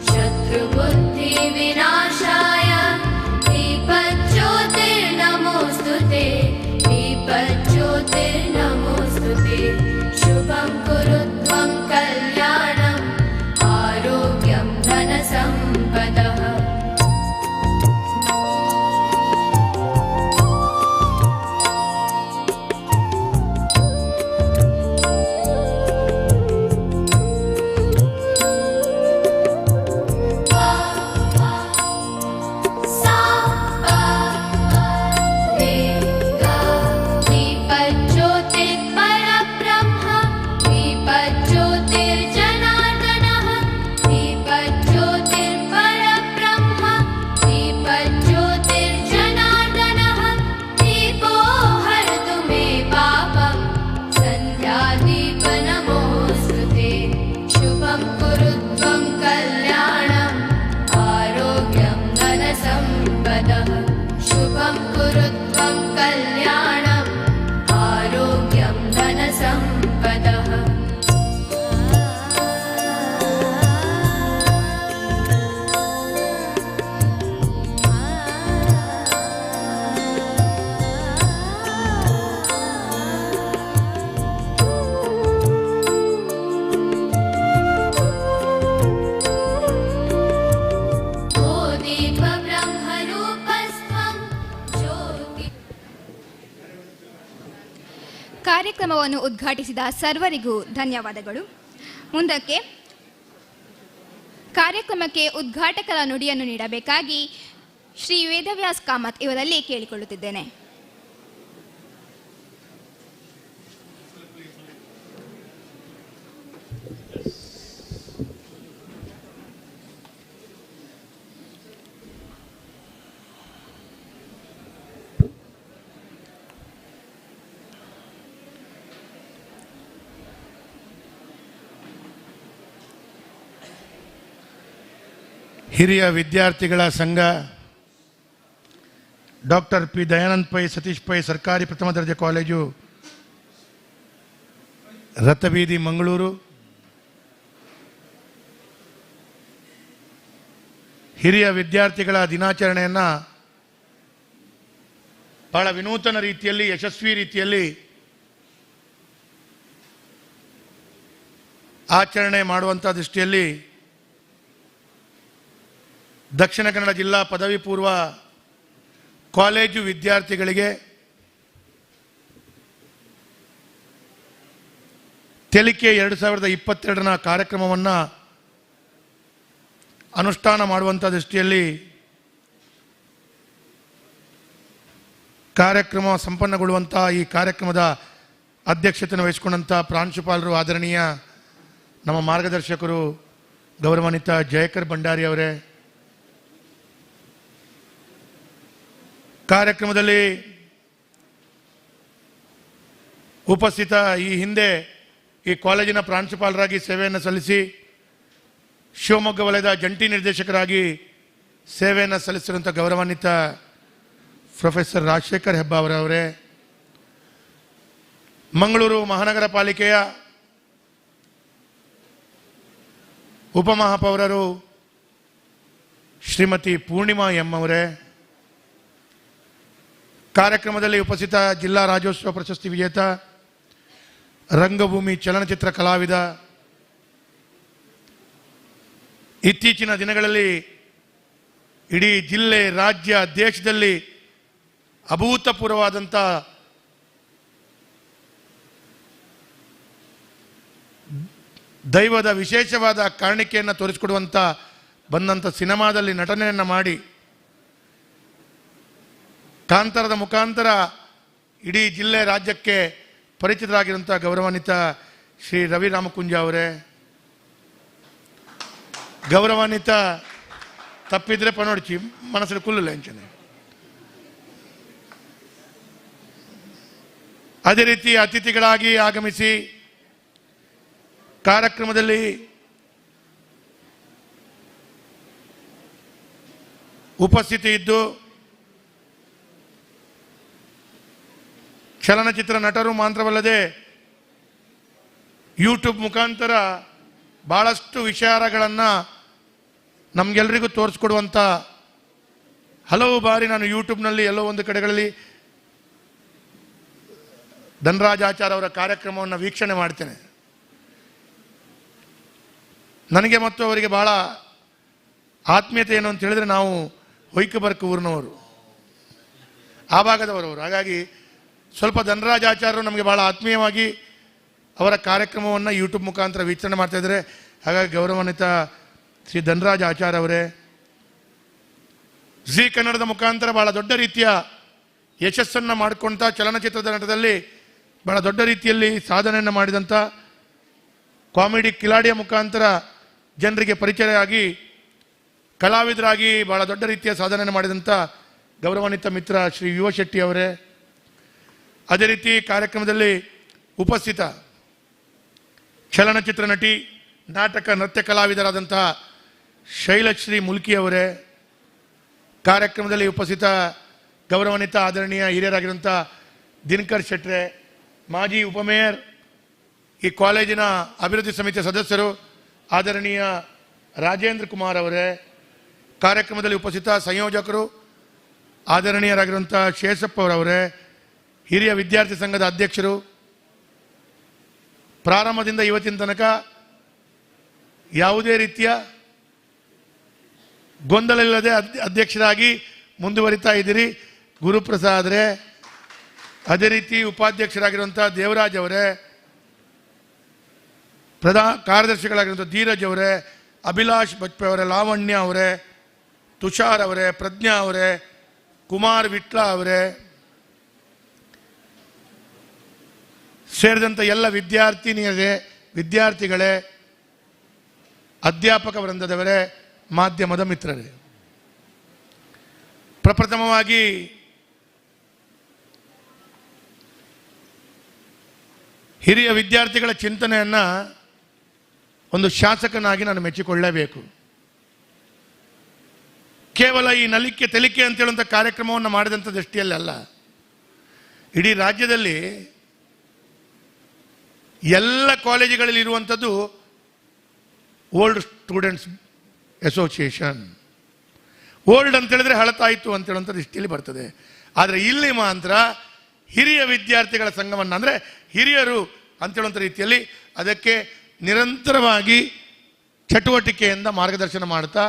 शत्रुबुद्धिविनाशाय दीपज्योतिर्नमोऽस्तु ते दीपज्योतिर्नमोऽस्तु ते शुभं कुरु त्वं कल्याणम् आरोग्यं धनसम्पदः। दीपज्योतिर्परब्रह्म दीपज्योतिर्जनार्दनः दीपज्योतिर्परब्रह्म दीपज्योतिर्जनार्दनः दीपो हरतु मे पापं सन्ध्यादीप नमोऽस्तु ते। शुभं कुरु त्वं कल्याणम् आरोग्यं धनसम्पदः शुभं कुरु त्वं कल्याणम् आरोग्यं धनसम्पदः। ओ दीपब्रह्मरूपस्त्वं ज्योति। ಕಾರ್ಯಕ್ರಮವನ್ನು ಉದ್ಘಾಟಿಸಿದ ಸರ್ವರಿಗೂ ಧನ್ಯವಾದಗಳು. ಮುಂದಕ್ಕೆ ಕಾರ್ಯಕ್ರಮಕ್ಕೆ ಉದ್ಘಾಟಕರ ನುಡಿಯನ್ನು ನೀಡಬೇಕಾಗಿ ಶ್ರೀ ವೇದವ್ಯಾಸ್ ಕಾಮತ್ ಇವರಲ್ಲಿ ಕೇಳಿಕೊಳ್ಳುತ್ತಿದ್ದೇನೆ. ಹಿರಿಯ ವಿದ್ಯಾರ್ಥಿಗಳ ಸಂಘ ಡಾಕ್ಟರ್ ಪಿ ದಯಾನಂದ ಪೈ ಸತೀಶ್ ಪೈ ಸರ್ಕಾರಿ ಪ್ರಥಮ ದರ್ಜೆ ಕಾಲೇಜು ರಥಬೀದಿ ಮಂಗಳೂರು ಹಿರಿಯ ವಿದ್ಯಾರ್ಥಿಗಳ ದಿನಾಚರಣೆಯನ್ನು ಬಹಳ ವಿನೂತನ ರೀತಿಯಲ್ಲಿ ಯಶಸ್ವಿ ರೀತಿಯಲ್ಲಿ ಆಚರಣೆ ಮಾಡುವಂಥ ದೃಷ್ಟಿಯಲ್ಲಿ ದಕ್ಷಿಣ ಕನ್ನಡ ಜಿಲ್ಲಾ ಪದವಿ ಪೂರ್ವ ಕಾಲೇಜು ವಿದ್ಯಾರ್ಥಿಗಳಿಗೆ ತೆಲಿಕೆ 2022ರ ಕಾರ್ಯಕ್ರಮವನ್ನು ಅನುಷ್ಠಾನ ಮಾಡುವಂಥ ದೃಷ್ಟಿಯಲ್ಲಿ ಕಾರ್ಯಕ್ರಮ ಸಂಪನ್ನಗೊಳ್ಳುವಂಥ ಈ ಕಾರ್ಯಕ್ರಮದ ಅಧ್ಯಕ್ಷತೆಯನ್ನು ವಹಿಸಿಕೊಂಡಂಥ ಪ್ರಾಂಶುಪಾಲರು ಆದರಣೀಯ ನಮ್ಮ ಮಾರ್ಗದರ್ಶಕರು ಗೌರವಾನ್ವಿತ ಜಯಕರ್ ಭಂಡಾರಿ ಅವರೇ, ಕಾರ್ಯಕ್ರಮದಲ್ಲಿ ಉಪಸ್ಥಿತ ಈ ಹಿಂದೆ ಈ ಕಾಲೇಜಿನ ಪ್ರಾಂಶುಪಾಲರಾಗಿ ಸೇವೆಯನ್ನು ಸಲ್ಲಿಸಿ ಶಿವಮೊಗ್ಗ ವಲಯದ ಜಂಟಿ ನಿರ್ದೇಶಕರಾಗಿ ಸೇವೆಯನ್ನು ಸಲ್ಲಿಸಿರುವಂಥ ಗೌರವಾನ್ವಿತ ಪ್ರೊಫೆಸರ್ ರಾಜಶೇಖರ್ ಹೆಬ್ಬಾವರವರೇ, ಮಂಗಳೂರು ಮಹಾನಗರ ಪಾಲಿಕೆಯ ಉಪಮಹಾಪೌರರು ಶ್ರೀಮತಿ ಪೂರ್ಣಿಮಾ ಎಂ ಅವರೇ, ಕಾರ್ಯಕ್ರಮದಲ್ಲಿ ಉಪಸ್ಥಿತ ಜಿಲ್ಲಾ ರಾಜ್ಯೋತ್ಸವ ಪ್ರಶಸ್ತಿ ವಿಜೇತ ರಂಗಭೂಮಿ ಚಲನಚಿತ್ರ ಕಲಾವಿದ, ಇತ್ತೀಚಿನ ದಿನಗಳಲ್ಲಿ ಇಡೀ ಜಿಲ್ಲೆ ರಾಜ್ಯ ದೇಶದಲ್ಲಿ ಅಭೂತಪೂರ್ವವಾದಂಥ ದೈವದ ವಿಶೇಷವಾದ ಕಾಣಿಕೆಯನ್ನು ತೋರಿಸಿಕೊಡುವಂಥ ಬಂದಂಥ ಸಿನಿಮಾದಲ್ಲಿ ನಟನೆಯನ್ನು ಮಾಡಿ ಕಾಂತಾರದ ಮುಖಾಂತರ ಇಡೀ ಜಿಲ್ಲೆ ರಾಜ್ಯಕ್ಕೆ ಪರಿಚಿತರಾಗಿರುವಂಥ ಗೌರವಾನ್ವಿತ ಶ್ರೀ ರವಿ ರಾಮಕುಂಜ ಅವರೇ, ಗೌರವಾನ್ವಿತ ತಪ್ಪಿದ್ರೆ ಪನೋಡ್ಚಿ ಮನಸ್ಸಲ್ಲಿ ಕುಲ್ಲಲ್ಲ ಎಂಚನೆ. ಅದೇ ರೀತಿ ಅತಿಥಿಗಳಾಗಿ ಆಗಮಿಸಿ ಕಾರ್ಯಕ್ರಮದಲ್ಲಿ ಉಪಸ್ಥಿತಿ ಇದ್ದು ಚಲನಚಿತ್ರ ನಟರು ಮಾತ್ರವಲ್ಲದೆ ಯೂಟ್ಯೂಬ್ ಮುಖಾಂತರ ಭಾಳಷ್ಟು ವಿಚಾರಗಳನ್ನು ನಮಗೆಲ್ಲರಿಗೂ ತೋರಿಸ್ಕೊಡುವಂಥ ಹಲವು ಬಾರಿ ನಾನು ಯೂಟ್ಯೂಬ್ನಲ್ಲಿ ಎಲ್ಲೋ ಒಂದು ಕಡೆಗಳಲ್ಲಿ ಧನರಾಜ್ ಆಚಾರ್ ಅವರ ಕಾರ್ಯಕ್ರಮವನ್ನು ವೀಕ್ಷಣೆ ಮಾಡ್ತೇನೆ. ನನಗೆ ಮತ್ತು ಅವರಿಗೆ ಭಾಳ ಆತ್ಮೀಯತೆ ಏನು ಅಂತ ಹೇಳಿದ್ರೆ, ನಾವು ಹೊಯ್ಕಬರ್ಕ ಊರಿನವರು, ಆ ಭಾಗದವರವರು. ಹಾಗಾಗಿ ಸ್ವಲ್ಪ ಧನರಾಜ್ ಆಚಾರ್ಯರು ನಮಗೆ ಭಾಳ ಆತ್ಮೀಯವಾಗಿ ಅವರ ಕಾರ್ಯಕ್ರಮವನ್ನು ಯೂಟ್ಯೂಬ್ ಮುಖಾಂತರ ವೀಕ್ಷಣೆ ಮಾಡ್ತಾಯಿದ್ದಾರೆ. ಹಾಗಾಗಿ ಗೌರವಾನ್ವಿತ ಶ್ರೀ ಧನರಾಜ್ ಆಚಾರ್ ಅವರೇ, ಜೀ ಕನ್ನಡದ ಮುಖಾಂತರ ಭಾಳ ದೊಡ್ಡ ರೀತಿಯ ಯಶಸ್ಸನ್ನು ಮಾಡಿಕೊಂತ ಚಲನಚಿತ್ರದ ನಟದಲ್ಲಿ ಭಾಳ ದೊಡ್ಡ ರೀತಿಯಲ್ಲಿ ಸಾಧನೆಯನ್ನು ಮಾಡಿದಂಥ, ಕಾಮಿಡಿ ಕಿಲಾಡಿಯ ಮುಖಾಂತರ ಜನರಿಗೆ ಪರಿಚಯ ಆಗಿ ಕಲಾವಿದರಾಗಿ ಭಾಳ ದೊಡ್ಡ ರೀತಿಯ ಸಾಧನೆಯನ್ನು ಮಾಡಿದಂಥ ಗೌರವಾನ್ವಿತ ಮಿತ್ರ ಶ್ರೀ ಯುವ ಶೆಟ್ಟಿ ಅವರೇ, ಅದೇ ರೀತಿ ಕಾರ್ಯಕ್ರಮದಲ್ಲಿ ಉಪಸ್ಥಿತ ಚಲನಚಿತ್ರ ನಟಿ, ನಾಟಕ ನೃತ್ಯ ಕಲಾವಿದರಾದಂತಹ ಶೈಲಶ್ರೀ ಮುಲ್ಕಿ ಅವರೇ, ಕಾರ್ಯಕ್ರಮದಲ್ಲಿ ಉಪಸ್ಥಿತ ಗೌರವಾನ್ವಿತ ಆದರಣೀಯ ಹಿರಿಯರಾಗಿರುವಂಥ ದಿನಕರ್ ಶೆಟ್ರೆ, ಮಾಜಿ ಉಪಮೇಯರ್, ಈ ಕಾಲೇಜಿನ ಅಭಿವೃದ್ಧಿ ಸಮಿತಿಯ ಸದಸ್ಯರು ಆದರಣೀಯ ರಾಜೇಂದ್ರ ಕುಮಾರ್ ಅವರೇ, ಕಾರ್ಯಕ್ರಮದಲ್ಲಿ ಉಪಸ್ಥಿತ ಸಂಯೋಜಕರು ಆದರಣೀಯರಾಗಿರುವಂಥ ಶೇಷಪ್ಪ ಅವರವರೇ, ಹಿರಿಯ ವಿದ್ಯಾರ್ಥಿ ಸಂಘದ ಅಧ್ಯಕ್ಷರು, ಪ್ರಾರಂಭದಿಂದ ಇವತ್ತಿನ ತನಕ ಯಾವುದೇ ರೀತಿಯ ಗೊಂದಲವಿಲ್ಲದೆ ಅಧ್ಯಕ್ಷರಾಗಿ ಮುಂದುವರಿತಾ ಇದ್ದೀರಿ ಗುರುಪ್ರಸಾದ್ರೇ, ಅದೇ ರೀತಿ ಉಪಾಧ್ಯಕ್ಷರಾಗಿರುವಂಥ ದೇವರಾಜ್ ಅವರೇ, ಪ್ರಧಾನ ಕಾರ್ಯದರ್ಶಿಗಳಾಗಿರುವಂಥ ಧೀರಜ್ ಅವರೇ, ಅಭಿಲಾಷ್ ಬಜ್ಪೆ ಅವರೇ, ಲಾವಣ್ಯ ಅವರೇ, ತುಷಾರ್ ಅವರೇ, ಪ್ರಜ್ಞಾ ಅವರೇ, ಕುಮಾರ್ ವಿಟ್ಲ ಅವರೇ ಸೇರಿದಂಥ ಎಲ್ಲ ವಿದ್ಯಾರ್ಥಿನಿಯರೇ, ವಿದ್ಯಾರ್ಥಿಗಳೇ, ಅಧ್ಯಾಪಕ ವೃಂದದವರೇ, ಮಾಧ್ಯಮದ ಮಿತ್ರರೇ, ಪ್ರಪ್ರಥಮವಾಗಿ ಹಿರಿಯ ವಿದ್ಯಾರ್ಥಿಗಳ ಚಿಂತನೆಯನ್ನು ಒಂದು ಶಾಸಕನಾಗಿ ನಾನು ಮೆಚ್ಚಿಕೊಳ್ಳಲೇಬೇಕು. ಕೇವಲ ಈ ನಲಿಕೆ ತೆಲಿಕೆ ಅಂತೇಳುವಂಥ ಕಾರ್ಯಕ್ರಮವನ್ನು ಮಾಡಿದಂಥ ದೃಷ್ಟಿಯಲ್ಲಿ ಅಲ್ಲ, ಇಡೀ ರಾಜ್ಯದಲ್ಲಿ ಎಲ್ಲ ಕಾಲೇಜುಗಳಲ್ಲಿ ಇರುವಂಥದ್ದು old students association. Old ಅಂತೇಳಿದ್ರೆ ಹಳತಾಯಿತು ಅಂತೇಳುವಂಥ ದೃಷ್ಟಿಯಲ್ಲಿ ಬರ್ತದೆ. ಆದರೆ ಇಲ್ಲಿ ಮಾತ್ರ ಹಿರಿಯ ವಿದ್ಯಾರ್ಥಿಗಳ ಸಂಘವನ್ನು, ಅಂದರೆ ಹಿರಿಯರು ಅಂತೇಳುವಂಥ ರೀತಿಯಲ್ಲಿ ಅದಕ್ಕೆ ನಿರಂತರವಾಗಿ ಚಟುವಟಿಕೆಯಿಂದ ಮಾರ್ಗದರ್ಶನ ಮಾಡ್ತಾ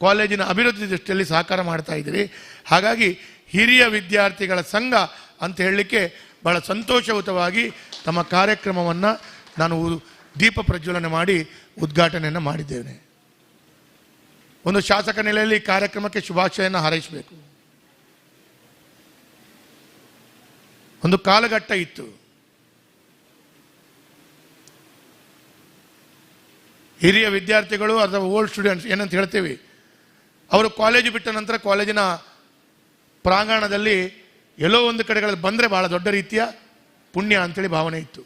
ಕಾಲೇಜಿನ ಅಭಿವೃದ್ಧಿ ದೃಷ್ಟಿಯಲ್ಲಿ ಸಹಕಾರ ಮಾಡ್ತಾ ಇದ್ದೀರಿ. ಹಾಗಾಗಿ ಹಿರಿಯ ವಿದ್ಯಾರ್ಥಿಗಳ ಸಂಘ ಅಂತ ಹೇಳಲಿಕ್ಕೆ ಭಾಳ ಸಂತೋಷಯುತವಾಗಿ ತಮ್ಮ ಕಾರ್ಯಕ್ರಮವನ್ನು ನಾನು ದೀಪ ಪ್ರಜ್ವಲನೆ ಮಾಡಿ ಉದ್ಘಾಟನೆಯನ್ನು ಮಾಡಿದ್ದೇನೆ. ಒಂದು ಶಾಸಕ ನೆಲೆಯಲ್ಲಿ ಕಾರ್ಯಕ್ರಮಕ್ಕೆ ಶುಭಾಶಯನ್ನು ಹಾರೈಸಬೇಕು. ಒಂದು ಕಾಲಘಟ್ಟ ಇತ್ತು, ಹಿರಿಯ ವಿದ್ಯಾರ್ಥಿಗಳು ಅಥವಾ ಓಲ್ಡ್ ಸ್ಟೂಡೆಂಟ್ಸ್ ಏನಂತ ಹೇಳ್ತೀವಿ, ಅವರು ಕಾಲೇಜು ಬಿಟ್ಟ ನಂತರ ಕಾಲೇಜಿನ ಪ್ರಾಂಗಣದಲ್ಲಿ ಎಲ್ಲೋ ಒಂದು ಕಡೆಗಳಲ್ಲಿ ಬಂದರೆ ಭಾಳ ದೊಡ್ಡ ರೀತಿಯ ಪುಣ್ಯ ಅಂತೇಳಿ ಭಾವನೆ ಇತ್ತು.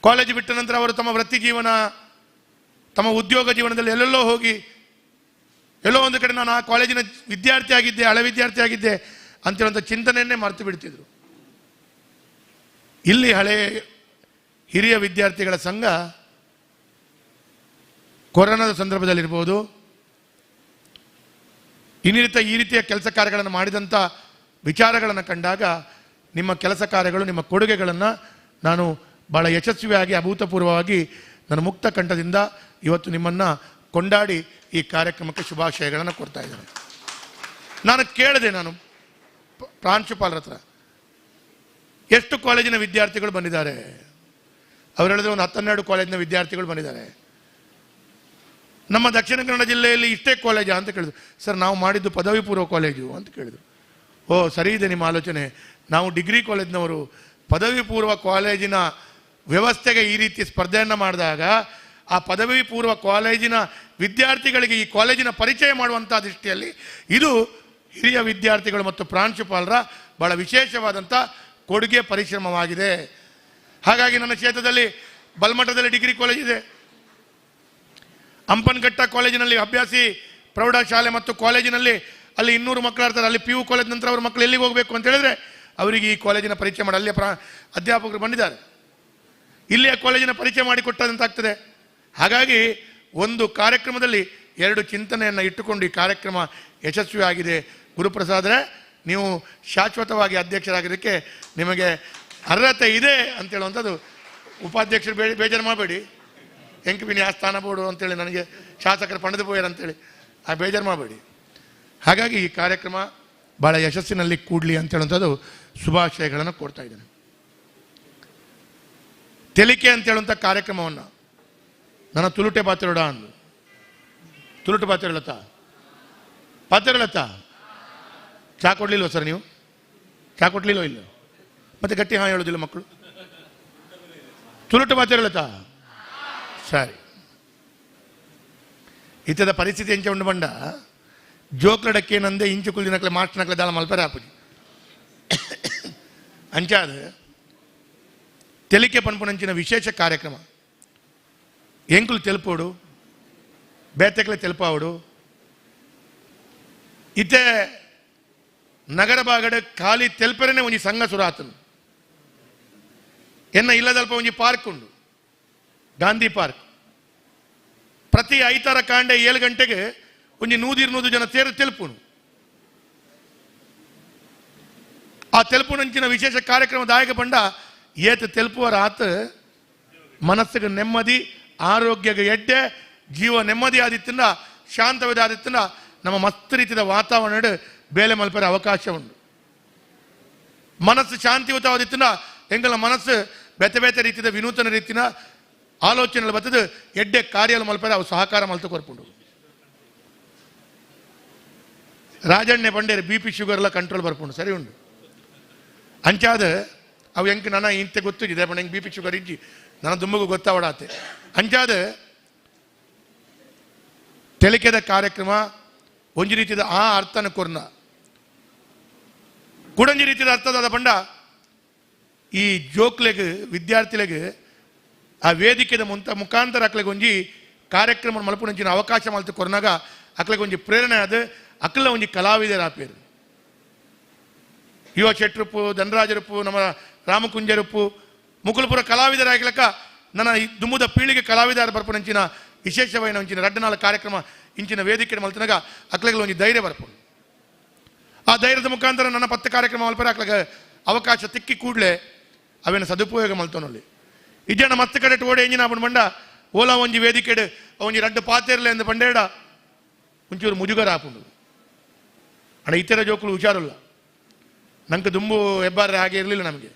ಕಾಲೇಜು ಬಿಟ್ಟ ನಂತರ ಅವರು ತಮ್ಮ ವೃತ್ತಿ ಜೀವನ, ತಮ್ಮ ಉದ್ಯೋಗ ಜೀವನದಲ್ಲಿ ಎಲ್ಲೆಲ್ಲೋ ಹೋಗಿ ಎಲ್ಲೋ ಒಂದು ಕಡೆ ನಾನು ಆ ಕಾಲೇಜಿನ ವಿದ್ಯಾರ್ಥಿ ಆಗಿದ್ದೆ, ಹಳೆ ವಿದ್ಯಾರ್ಥಿ ಆಗಿದ್ದೆ ಅಂತೇಳುವಂಥ ಚಿಂತನೆಯನ್ನೇ ಮರೆತು ಬಿಡ್ತಿದ್ರು. ಇಲ್ಲಿ ಹಳೆ ಹಿರಿಯ ವಿದ್ಯಾರ್ಥಿಗಳ ಸಂಘ ಕೊರೋನಾದ ಸಂದರ್ಭದಲ್ಲಿರ್ಬೋದು, ಇನ್ನಿತ ಈ ರೀತಿಯ ಕೆಲಸ ಕಾರ್ಯಗಳನ್ನು ಮಾಡಿದಂಥ ವಿಚಾರಗಳನ್ನು ಕಂಡಾಗ ನಿಮ್ಮ ಕೆಲಸ ಕಾರ್ಯಗಳು, ನಿಮ್ಮ ಕೊಡುಗೆಗಳನ್ನು ನಾನು ಭಾಳ ಯಶಸ್ವಿಯಾಗಿ ಅಭೂತಪೂರ್ವವಾಗಿ ನನ್ನ ಮುಕ್ತ ಕಂಠದಿಂದ ಇವತ್ತು ನಿಮ್ಮನ್ನು ಕೊಂಡಾಡಿ ಈ ಕಾರ್ಯಕ್ರಮಕ್ಕೆ ಶುಭಾಶಯಗಳನ್ನು ಕೊಡ್ತಾ ಇದ್ದೇನೆ. ನಾನು ಕೇಳಿದೆ, ನಾನು ಪ್ರಾಂಶುಪಾಲರ ಹತ್ರ ಎಷ್ಟು ಕಾಲೇಜಿನ ವಿದ್ಯಾರ್ಥಿಗಳು ಬಂದಿದ್ದಾರೆ, ಅವ್ರು ಹೇಳಿದ್ರೆ ಒಂದು 10-12 ಕಾಲೇಜಿನ ವಿದ್ಯಾರ್ಥಿಗಳು ಬಂದಿದ್ದಾರೆ. ನಮ್ಮ ದಕ್ಷಿಣ ಕನ್ನಡ ಜಿಲ್ಲೆಯಲ್ಲಿ ಇಷ್ಟೇ ಕಾಲೇಜಾ ಅಂತ ಕೇಳಿದ್ರು. ಸರ್, ನಾವು ಮಾಡಿದ್ದು ಪದವಿ ಪೂರ್ವ ಕಾಲೇಜು ಅಂತ ಕೇಳಿದರು. ಓ, ಸರಿ ಇದೆ ನಿಮ್ಮ ಆಲೋಚನೆ, ನಾವು ಡಿಗ್ರಿ ಕಾಲೇಜಿನವರು ಪದವಿ ಪೂರ್ವ ಕಾಲೇಜಿನ ವ್ಯವಸ್ಥೆಗೆ ಈ ರೀತಿ ಸ್ಪರ್ಧೆಯನ್ನು ಮಾಡಿದಾಗ ಆ ಪದವಿ ಪೂರ್ವ ಕಾಲೇಜಿನ ವಿದ್ಯಾರ್ಥಿಗಳಿಗೆ ಈ ಕಾಲೇಜಿನ ಪರಿಚಯ ಮಾಡುವಂಥ ದೃಷ್ಟಿಯಲ್ಲಿ ಇದು ಹಿರಿಯ ವಿದ್ಯಾರ್ಥಿಗಳು ಮತ್ತು ಪ್ರಾಂಶುಪಾಲರ ಭಾಳ ವಿಶೇಷವಾದಂಥ ಕೊಡುಗೆ ಪರಿಶ್ರಮವಾಗಿದೆ. ಹಾಗಾಗಿ ನನ್ನ ಕ್ಷೇತ್ರದಲ್ಲಿ ಬಲ್ಮಠದಲ್ಲಿ ಡಿಗ್ರಿ ಕಾಲೇಜ್ ಇದೆ, ಹಂಪನಘಟ್ಟ ಕಾಲೇಜಿನಲ್ಲಿ ಅಭ್ಯಾಸಿ ಪ್ರೌಢಶಾಲೆ ಮತ್ತು ಕಾಲೇಜಿನಲ್ಲಿ ಅಲ್ಲಿ 200 ಮಕ್ಕಳು ಇರ್ತಾರೆ. ಅಲ್ಲಿ P U college ನಂತರ ಅವ್ರ ಮಕ್ಕಳು ಎಲ್ಲಿಗೆ ಹೋಗಬೇಕು ಅಂತ ಹೇಳಿದ್ರೆ ಅವರಿಗೆ ಈ ಕಾಲೇಜಿನ ಪರಿಚಯ ಮಾಡಿ, ಅಲ್ಲಿಯ ಅಧ್ಯಾಪಕರು ಬಂದಿದ್ದಾರೆ, ಇಲ್ಲಿಯ ಕಾಲೇಜಿನ ಪರಿಚಯ ಮಾಡಿಕೊಟ್ಟಂತಾಗ್ತದೆ. ಹಾಗಾಗಿ ಒಂದು ಕಾರ್ಯಕ್ರಮದಲ್ಲಿ ಎರಡು ಚಿಂತನೆಯನ್ನು ಇಟ್ಟುಕೊಂಡು ಈ ಕಾರ್ಯಕ್ರಮ ಯಶಸ್ವಿಯಾಗಿದೆ. ಗುರುಪ್ರಸಾದ್ರೆ, ನೀವು ಶಾಶ್ವತವಾಗಿ ಅಧ್ಯಕ್ಷರಾಗೋದಕ್ಕೆ ನಿಮಗೆ ಅರ್ಹತೆ ಇದೆ ಅಂತೇಳುವಂಥದ್ದು. ಉಪಾಧ್ಯಕ್ಷರು ಬೇಜಾರು ಮಾಡಬೇಡಿ, ಎಂಕುಬಿನಿ ಆ ಸ್ಥಾನ ಬೋಡು ಅಂತೇಳಿ ನನಗೆ ಶಾಸಕರು ಪಣದು ಪೋಯರ್ ಅಂತೇಳಿ ಆ ಬೇಜಾರು ಮಾಡಬೇಡಿ. ಹಾಗಾಗಿ ಈ ಕಾರ್ಯಕ್ರಮ ಭಾಳ ಯಶಸ್ಸಿನಲ್ಲಿ ಕೂಡಲಿ ಅಂತೇಳುವಂಥದ್ದು ಶುಭಾಶಯಗಳನ್ನು ಕೊಡ್ತಾ ಇದ್ದೇನೆ. ತೆಲಿಕೆ ಅಂತೇಳುವಂಥ ಕಾರ್ಯಕ್ರಮವನ್ನು ನನ್ನ ತುಳುಟೆ ಪಾತಿರೋಡ ಅಂದು ತುಳುಟೆ ಪಾತಿರಲತ್ತ ಪಾತಿರಲತ್ತ ಚಾ ಕೊಡಲಿಲ್ವ ಸರ್? ನೀವು ಚಾ ಕೊಡಲಿಲ್ವ? ಇಲ್ಲ ಮತ್ತೆ ಗಟ್ಟಿ ಹಾಂ ಹೇಳೋದಿಲ್ಲ ಮಕ್ಕಳು. ತುಳುಟು ಪಾತಿರಲತ್ತ ಸರಿ. ಇತದ ಪರಿಸ್ಥಿತಿ ಎಂಚ ಉಂಡು ಬಂಡ ಜೋಕ್ಲಡಕ್ಕೆ ನಂದೆ ಇಂಚು ಕುಲ್ದಿನಕ್ಲೆ ಮಾಸ್ಟರ್ನಕ್ಲೆ ದಾಳ ಮಲ್ಪರೆ ಆಪುಜಿ ಅಂಚಾದ ತೆಲಿಕೆ ಪನ್ಪುನಂಚಿನ ವಿಶೇಷ ಕಾರ್ಯಕ್ರಮ ಎಂಕುಲು ತೆಲುಪೋಡು ಬೇತೆಕ್ಲೆ ತೆಲುಪಾವಡು. ಇತ್ತೆ ನಗರ ಭಾಗಡ್ ಖಾಲಿ ತೆಲ್ಪೆರನೆ ಒಂಜಿ ಸಂಘ ಸುರಾತನು ಎನ್ನ ಇಲ್ಲದಲ್ಪ ಒಂಜಿ ಪಾರ್ಕ್ ಉಂಡು, ಗಾಂಧಿ ಪಾರ್ಕ್. ಪ್ರತಿ ಐತಾರ ಕಾಂಡೆ 7 ಗಂಟೆಗೆ ಒಂಜಿ 100-200 ಜನ ತೇರು ತೆಲುಪುನು. ಆ ತೆಲುಪುನಂಚಿನ ವಿಶೇಷ ಕಾರ್ಯಕ್ರಮ ದಾಯಕ ಬಂಡ ಏತ ತೆಲುಪುವರ ಆತ ಮನಸ್ಸಿಗೆ ನೆಮ್ಮದಿ, ಆರೋಗ್ಯಗೆ ಎಡ್ಡೆ, ಜೀವ ನೆಮ್ಮದಿ ಆದಿತ್ತಿಂದ ಶಾಂತವಿದ ಆದಿತ್ತಿಂದ ನಮ್ಮ ಮಸ್ತ್ ರೀತಿಯ ವಾತಾವರಣ ಬೇಲೆ ಮಲ್ಪರ ಅವಕಾಶ ಉಂಟು. ಮನಸ್ಸು ಶಾಂತಿಯುತವಾದಿತ್ತಿಂದ ಎಂಗಲ ಮನಸ್ಸು ಬೇತೆ ಬೇತೆ ರೀತಿಯ ವಿನೂತನ ರೀತಿಯ ಆಲೋಚನೆ ಬರ್ತದೆ, ಎಡ್ಡೆ ಕಾರ್ಯಲು ಮಲ್ಪರ ಅವು ಸಹಕಾರ ಮಲ್ತು ಕೊರ್ಪುಂಡು. ರಾಜಣ್ಣೆ ಬಂಡೇರು BP sugar ಎಲ್ಲ ಕಂಟ್ರೋಲ್ ಬರ್ಪುಂಡು, ಸರಿ ಉಂಡು. ಅಂಚಾದ ಅವು ಎಂಕ್ ನನ್ನ ಇಂತೆ ಗೊತ್ತಿದೆ ಬಣ್ಣ ಹೆಂಗೆ BP sugar ಇಜ್ಜಿ ನನ್ನ ದುಂಬಗೂ ಗೊತ್ತಾವಡಾತೆ. ಅಂಚಾದ ತೆಲಿಕೆದ ಕಾರ್ಯಕ್ರಮ ಒಂಜಿ ರೀತಿಯ ಆ ಅರ್ಥನ ಕೊರ್ನ ಕುಡಂಜಿ ರೀತಿಯ ಅರ್ಥದ ಬಂಡ ಈ ಜೋಕ್ಲೆಗ್ ವಿದ್ಯಾರ್ಥಿಲೆಗ್ ಆ ವೇದಿಕೆದ ಮುಂತ ಮುಖಾಂತರ ಅಕ್ಲೆಗ್ ಒಂಜಿ ಕಾರ್ಯಕ್ರಮ ಮಲ್ಪುನಂಚಿನ ಅವಕಾಶ ಮಲ್ತು ಕೊರ್ನಾಗ ಅಕ್ಲೆಗ್ ಒಂಜಿ ಪ್ರೇರಣೆ ಅದು ಅಕ್ಲ ಒಂಜಿ ಕಲಾವಿದರ ಆಪೇರು. ಯುವ ಶೆಟ್ರುಪ್ಪು, ಧನರಾಜರುಪ್ಪು, ನಮ್ಮ ರಾಮಕುಂಜರುಪ್ಪು ಮುಕುಲ್ಪುರ ಕಲಾವಿದರಾಗ್ಲಕ್ಕ ನನ್ನ ಈ ದುಮ್ಮುದ ಪೀಳಿಗೆ ಕಲಾವಿದರ ಬರ್ಪುನಂಚಿನ ವಿಶೇಷವಾದ ಒಂಚಿನ ರಡ್ಡನಾಲ ಕಾರ್ಯಕ್ರಮ ಇಂಚಿನ ವೇದಿಕೆ ಮಲ್ತನಾಗ ಅಕ್ಲೆಗಳ ಒಂಜಿ ಧೈರ್ಯ ಬರ್ಪುಂಡು. ಆ ಧೈರ್ಯದ ಮುಖಾಂತರ ನನ್ನ ಪತ್ತು ಕಾರ್ಯಕ್ರಮ ಮಲ್ಪರ ಅಕ್ಲೆಗ ಅವಕಾಶ ತಿಕ್ಕಿ ಕೂಡಲೇ ಅವೇನು ಸದುಪಯೋಗ ಮಲ್ತೋನಲ್ಲಿ. ಇಜ್ಜನ ಮತ್ತೆ ಕಡೆ ಓಡಿ ಎಂಜಿನ ಆಪುಂಡು ಬಂಡ ಓಲಾ ಒಂಜಿ ವೇದಿಕೆಡು ಒಂಜಿ ರಡ್ಡು ಪಾತೆರ್ಲೆ ಅಂದ್ ಬಂಡೇಡ ಒಂಚೂರು ಮುಜುಗರ ಆಪುಂಡು. ಅಣ್ಣ ಇತರ ಜೋಕುಲು ಹುಷಾರಲ್ಲ, ನಂಗೆ ದುಂಬು ಹೆಬ್ಬಾರ ಹಾಗೆ ಇರಲಿಲ್ಲ. ನಮಗೆ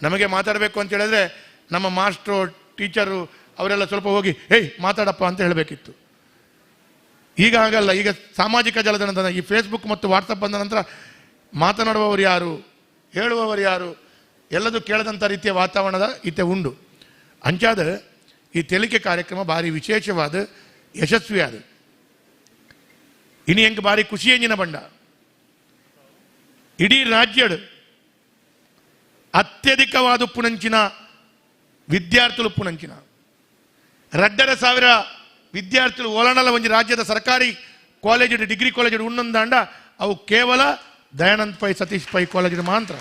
ನಮಗೆ ಮಾತಾಡಬೇಕು ಅಂತ ಹೇಳಿದ್ರೆ ನಮ್ಮ ಮಾಸ್ಟ್ರು ಟೀಚರು ಅವರೆಲ್ಲ ಸ್ವಲ್ಪ ಹೋಗಿ ಏಯ್ ಮಾತಾಡಪ್ಪ ಅಂತ ಹೇಳಬೇಕಿತ್ತು. ಈಗ ಹಾಗಲ್ಲ. ಈಗ ಸಾಮಾಜಿಕ ಜಾಲತಾಣ ಈ ಫೇಸ್ಬುಕ್ ಮತ್ತು ವಾಟ್ಸಪ್ ಬಂದ ನಂತರ ಮಾತನಾಡುವವರು ಯಾರು, ಹೇಳುವವರು ಯಾರು ಎಲ್ಲದೂ ಕೇಳದಂಥ ರೀತಿಯ ವಾತಾವರಣದ ಇತ್ತೆ ಉಂಡು. ಅಂಚಾದ ಈ ತೆಲಿಕೆ ಕಾರ್ಯಕ್ರಮ ಭಾರಿ ವಿಶೇಷವಾದ ಯಶಸ್ವಿಯಾದ. ಇನಿ ಎಂಕ್ ಭಾರಿ ಖುಷಿ ಎಂಜಿನ ಬಂಡ ಇಡೀ ರಾಜ್ಯಡು ಅತ್ಯಧಿಕವಾದ ಪುನಂಚಿನ ವಿದ್ಯಾರ್ಥಿಗಳು ಪುನಂಚಿನ 2,500 ವಿದ್ಯಾರ್ಥಿಗಳು ಓಲಣಲ ಒಂಜಿ ರಾಜ್ಯದ ಸರ್ಕಾರಿ college degree college ಉನ್ನೊಂದಾಂಡ ಅವು ಕೇವಲ ದಯಾನಂದ ಪೈ ಸತೀಶ್ ಪೈ ಕಾಲೇಜ್ ಮಾತ್ರ.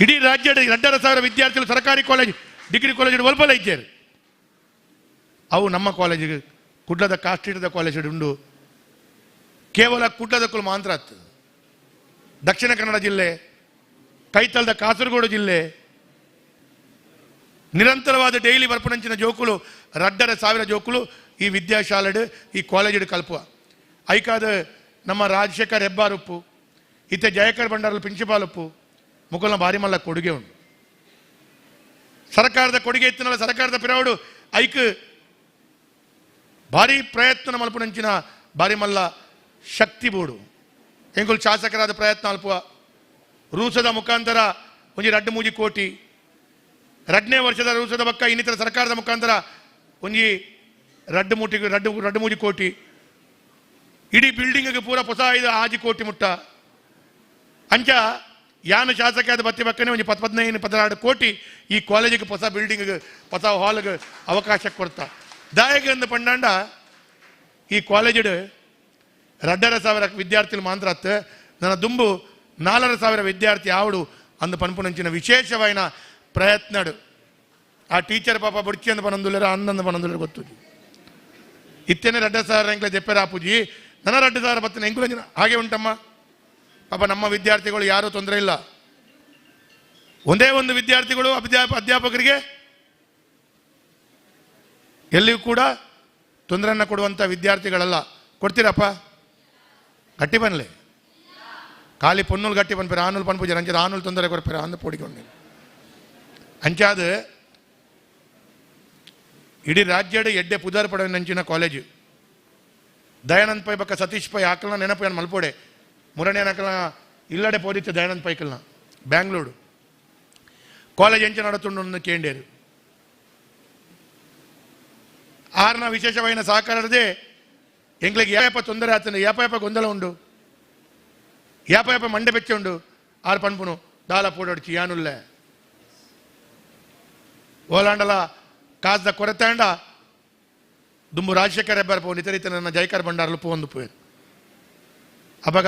ಇಡೀ ರಾಜ್ಯದ 2,500 ವಿದ್ಯಾರ್ಥಿಗಳು ಸರ್ಕಾರಿ college degree college ಒಲ್ಪಲ ಇದ್ದಾರೆ. ಅವು ನಮ್ಮ ಕಾಲೇಜಿಗೆ ಕುಡ್ಲದ ಕಾಸ್ಟಿಡದ ಕಾಲೇಜ್ ಉಂಡು. ಕೇವಲ ಕುಡ್ಲದಕ್ಕೂ ಮಾತ್ರ ಆಗ್ತದೆ. ದಕ್ಷಿಣ ಕನ್ನಡ ಜಿಲ್ಲೆ, ಕೈತಲ್ದ ಕಾಸರಗೋಡು ಜಿಲ್ಲೆ ನಿರಂತರವಾದ ಡೈಲಿ ಬರ್ಪುನಂಚಿನ ಜೋಕುಲು 2,500 ಜೋಕುಲು ಈ ವಿದ್ಯಾಶಾಲೆಡು ಈ ಕಾಲೇಜಿಡು ಕಲ್ಪುವ. ಐಕಾದ ನಮ್ಮ ರಾಜಶೇಖರ್ ಹೆಬ್ಬಾರುಪ್ಪು, ಇತ್ತೆ ಜಯಕರ್ ಭಂಡಾರಲ್ ಪ್ರಿನ್ಸಿಪಾಲ್ ಉಪ್ಪು ಮುಕುಲ್ನ ಭಾರಿ ಮಲ್ಲ ಕೊಡುಗೆ ಉಂಟು. ಸರ್ಕಾರದ ಕೊಡುಗೆ ಇತ್ತಿನಲ್ಲ ಸರ್ಕಾರದ ಪಿರವಡು ಐಕ್ ಭಾರಿ ಪ್ರಯತ್ನ ಮಲ್ಪುನಂಚಿನ ಭಾರಿ ಮಲ್ಲ ಶಕ್ತಿ ಬೋಡು. ಎಂಕುಲು ಶಾಸಕರಾದ ಪ್ರಯತ್ನ ಅಲ್ಪುವ ರೂಸದ ಮುಖಾಂತರ ಒಂಜಿ 2-3 ಕೋಟಿ, 2ನೇ ವರ್ಷದ ರೂಸದ ಬಕ್ಕ ಇನ್ನಿತರ ಸರ್ಕಾರದ ಮುಖಾಂತರ ಒಂಜಿ 2-3 ಕೋಟಿ, ಇಡೀ ಬಿಲ್ಡಿಂಗ್ಗೆ ಪೂರ ಹೊಸ 5 ಕೋಟಿ ಮುಟ್ಟ. ಅಂಚ ಯಾನ ಶಾಸಕ ಆದ ಬತ್ತಿ ಬಕ್ಕನೆ ಒಂಜಿ 15, 16 ಕೋಟಿ ಈ ಕಾಲೇಜಿಗೆ ಹೊಸ ಬಿಲ್ಡಿಂಗ್ ಹೊಸ ಹಾಲ್ಗೆ ಅವಕಾಶ ಕೊಡ್ತಾ. ದಾಯಕ ಅಂದ ಪಂಡಾಂಡ ಈ ಕಾಲೇಜಿಡು 2,500 ವಿದ್ಯಾರ್ಥಿಗಳು ಮಾತ್ರ ಅತ್ತ ನನ್ನ ದುಂಬು 4,500 ವಿದ್ಯಾರ್ಥಿ ಆವಡು ಅಂದು ಪನ್ಪುನಂಚಿನ ವಿಶೇಷವಾಯಿನ ಪ್ರಯತ್ನಡು. ಆ ಟೀಚರ್ ಪಾಪ ಬುಡ್ಚಿ ಅಂದು ಪನೊಂದುಲ್ಲೆರ ಅಂದಂದು ಪನೊಂದುಲ್ಲೆರ ಗೊತ್ತು. ಇತ್ತೇನೆ 2,000 ಎಂಕ್ಲೆ ದೆಪ್ಪೆರ ಆಪುಜಿ, ನನ್ನ 2,000 ಬತ್ತಿನ ಎಂಕುಲಂಚಿನ ಹಾಗೆ ಉಂಟಮ್ಮ. ಪಾಪ ನಮ್ಮ ವಿದ್ಯಾರ್ಥಿಗಳು ಯಾರೂ ತೊಂದರೆ ಇಲ್ಲ. ಒಂದೇ ಒಂದು ವಿದ್ಯಾರ್ಥಿಗಳು ಅಧ್ಯಾಪಕರಿಗೆ ಎಲ್ಲಿಯೂ ಕೂಡ ತೊಂದರೆಯನ್ನು ಕೊಡುವಂಥ ವಿದ್ಯಾರ್ಥಿಗಳಲ್ಲ. ಕೊಡ್ತೀರಪ್ಪ? ಗಟ್ಟಿ ಬನ್ಲಿ ಖಾಲಿ ಪೊನ್ನುಲ್ ಗಟ್ಟಿ ಪನ್ಪೇರ ಆನುಲ್ ಪನ್ಪುಜರ ಅಂಚದ ಆನುಲ್ ತೊಂದರೆ ಕೊಡ್ಪೇರ ಅಂದು ಪೋಡಿಕೊಂಡೆ. ಅಂಚಾದ ಇಡೀ ರಾಜ್ಯದ ಎಡ್ಡೆ ಪುದಾರ್ ಪಡವಿನಂಚಿನ ಕಾಲೇಜು ದಯಾನಂದ್ ಪೈ ಬಕ್ಕ ಸತೀಶ್ ಪೈ ಆಕಲ್ನ ನೆನಪು ಏನು ಮಲ್ಪೋಡೆ ಮುರಣೆ ಆಕಲ್ನ ಇಲ್ಲಡೆ ಪೋದಿತ್ತು ದಯಾನಂದ್ ಪೈಕಲ್ನ ಬ್ಯಾಂಗ್ಳೂರು ಕಾಲೇಜ್ ಎಂಚ ನಡತುಂಡು ಕೇಂಡೇರು. ಆರ್ನ ವಿಶೇಷವಾಯಿನ ಸಹಕಾರದೇ ಎಂಗ್ಲಿಗೆ ಯಾಯಪ್ಪ ತೊಂದರೆ ಆತನ ಯಾಪ ಗೊಂದಲ ಉಂಡು ಯಾಪ ಮಂಡೆ ಬೆಚ್ಚ ಉಂಡು ಆರ್ ಪನ್ಪುನು ದಾಲ ಪೋಡೊಡ್ಚಿ ಯಾನುಲ್ಲೆ ಓಲಾಂಡಲ ಕಾಸ್ದ ಕೊರತಾಂಡ ದುಂಬು ರಾಜಶೇಖರ್ ಹೆಬ್ಬಾರ್ ಪೋ ನಿತರಿತ ನನ್ನ ಜಯಕರ್ ಭಂಡಾರ್ಲು ಪೋ ಒಂದು ಪೋಯರು. ಅಪಗ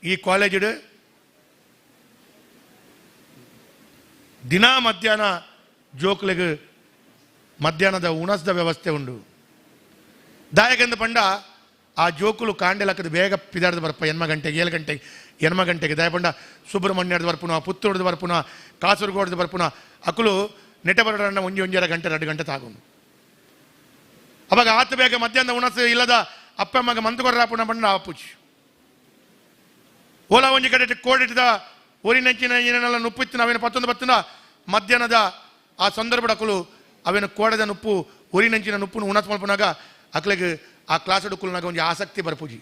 ಈ ಕಾಲೇಜಿಡು ದಿನಾ ಮಧ್ಯಾಹ್ನ ಜೋಕ್ಲೆಗ್ ಮಧ್ಯಾಹ್ನದ ಉಣಸ್ದ ವ್ಯವಸ್ಥೆ ಉಂಡು. ದಾಯಕಂದ ಪಂಡ ಆ ಜೋಕುಲು ಕಾಂಡೆಲಕ್ಕದ ಬೇಗ ಪಿದಾಡ್ದು ಬರ್ಪ 8 ಗಂಟೆಗೆ 7 ಗಂಟೆಗೆ 8 ಗಂಟೆಗೆ ದಾಯಪಂಡ ಸುಬ್ರಹ್ಮಣ್ಯದ ಬರ್ಪುನ ಪುತ್ತೂರ್ದ ಬರ್ಪುನ ಕಾಸರಗೋಡ್ದ ಬರ್ಪುನ ಅಕುಲು ನೆಟ ಬರಡನ್ನ 1.5 ಗಂಟೆ 2 ಗಂಟೆ ತಾಗುನು. ಅವಾಗ ಆತ ಬೇಗ ಮಧ್ಯಾಹ್ನದ ಉಣಸು ಇಲ್ಲದ ಅಪ್ಪ ಅಮ್ಮಗ ಮಂತುಕೊರ್ರಾಪುನ ಪಂಡ ಅಪ್ಪುಚಿ ಓಲಾ ಒಂಜಿ ಕಡೆ ಕೋಡಿಟ್ಟದ ಊರಿನಂಚಿನ ಏನೆಲ್ಲ ನುಪ್ಪಿತ್ತು ಅವೇನು ಪತ್ತೊಂದು ಬತ್ತನ ಮಧ್ಯಾಹ್ನದ ಆ ಸಂದರ್ಭದ ಅಕುಲು ಅವೇನು ಕೋಡದ ನುಪ್ಪು ಊರಿನಂಚಿನ ನುಪ್ಪುನು ಉಣಸ್ ಮಲ್ಪುನಾಗ ಅಕ್ಲೆಗ್ ಆ ಕ್ಲಾಸ್ ಹುಡುಕುಲ್ನಾಗ ಒಂಜಿ ಆಸಕ್ತಿ ಬರ್ಪುಜಿ.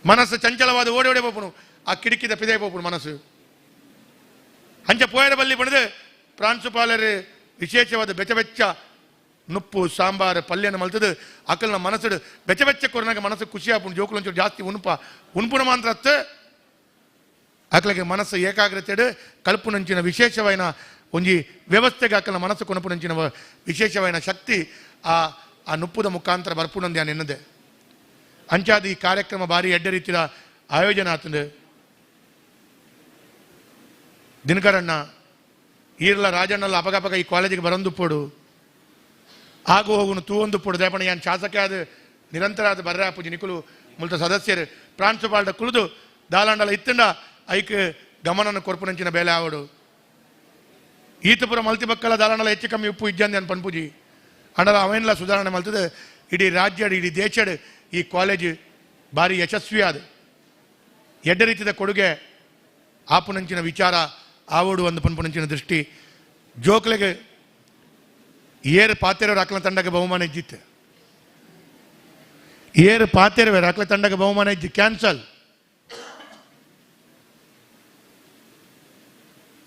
ಮನಸ್ಸು ಚಂಚಲವಾದ ಓಡಿ ಓಡಿ ಪೋಪುನು ಆ ಕಿಟಕಿದ ಪಿದೆ ಪೋಪುನು ಮನಸ್ಸು. ಅಂಚ ಪೋಯರ ಬಲ್ಲಿ ಪಣದು ಪ್ರಾಂಶುಪಾಲರು ವಿಶೇಷವಾದ ಬೆಚ್ಚ ಬೆಚ್ಚ ನುಪ್ಪು ಸಾಂಬಾರು ಪಲ್ಯನ ಮಲ್ತದು ಅಕಲ್ನ ಮನಸ್ಸು ಬೆಚ್ಚ ಬೆಚ್ಚ ಕೊರನಾಗ ಮನಸ್ಸು ಖುಷಿ ಆಪುಂಡು. ಜೋಕುಲು ಒಂಚೂರು ಜಾಸ್ತಿ ಉಣುಪ ಉಣುಪುನ ಮಾತ್ರ ಅತ್ತು ಅಕಲಿಗೆ ಮನಸ್ಸು ಏಕಾಗ್ರತೆ ಕಲ್ಪುನಂಚಿನ ವಿಶೇಷವಾಯಿನ ಒಂಜಿ ವ್ಯವಸ್ಥೆಗೆ ಅಕಲ್ನ ಮನಸ್ಸು ಕೊನಪುನಂಚಿನ ವಿಶೇಷವಾಯಿನ ಶಕ್ತಿ ಆ ಆ ನುಪ್ಪುದ ಮುಖಾಂತರ ಬರ್ಪುನಂದು ಎನ್ನದೆ. ಅಂಚಾದ ಈ ಕಾರ್ಯಕ್ರಮ ಭಾರಿ ಎಡ್ಡೆ ರೀತಿಯ ಆಯೋಜನೆ ಆತಂದು. ದಿನಕರಣ್ಣ ಈರ್ಲ ರಾಜಣ್ಣಲ್ಲ ಅಪಗಪಗ ಈ ಕಾಲೇಜಿಗೆ ಬರಂದು ಪೋಡು ಆಗು ಹೋಗುನು ತೂವೊಂದು ಪೋಡು ದಯಪಣ ಯಾನ್ ಶಾಸಕ ಆದ ನಿರಂತರ ಆದ ಬರ್ರೆ ಆಪುಜಿ ನಿಕುಲು ಮುಲ್ತ ಸದಸ್ಯರು ಪ್ರಾಂಶುಪಾಲದ ಕುಳಿದು ದಾಲಾಂಡಲ ಇತ್ತಂಡ ಐಕ್ ಗಮನನ ಕೊರ್ಪುನಂಚಿನ ಬೇಲೆ ಆವಡು. ಈತಪುರ ಮಲ್ತಿ ಬಕ್ಕಲ ದಾಲಾಂಡಲ ಹೆಚ್ಚು ಕಮ್ಮಿ ಉಪ್ಪು ಇಜ್ಜಂದೆ ಅನ್ ಪನ್ಪುಜಿ ಅಂಡಲ ಅವೇನ್ಲ ಸುಧಾರಣೆ ಮಲ್ತದೆ. ಇಡೀ ರಾಜ್ಯಡ್ ಇಡೀ ದೇಶಡ್ ಈ ಕಾಲೇಜು ಭಾರಿ ಯಶಸ್ವಿಯಾದ ಎಡ್ಡೆ ರೀತಿಯ ಕೊಡುಗೆ ಆಪುನಂಚಿನ ವಿಚಾರ ಆವಡು ಒಂದು ಪನ್ಪುನಂಚಿನ ದೃಷ್ಟಿ. ಜೋಕ್ಲೆಗೆ ಏರು ಪಾತೆರವರು ಅಕ್ಲ ತಂಡಕ್ಕೆ ಬಹುಮಾನ ಇಜ್ಜಿತ್ತು, ಏರು ಪಾತೆರವರು ಅಕ್ಲ ತಂಡಕ್ಕೆ ಬಹುಮಾನ ಇಜ್ಜಿ ಕ್ಯಾನ್ಸಲ್.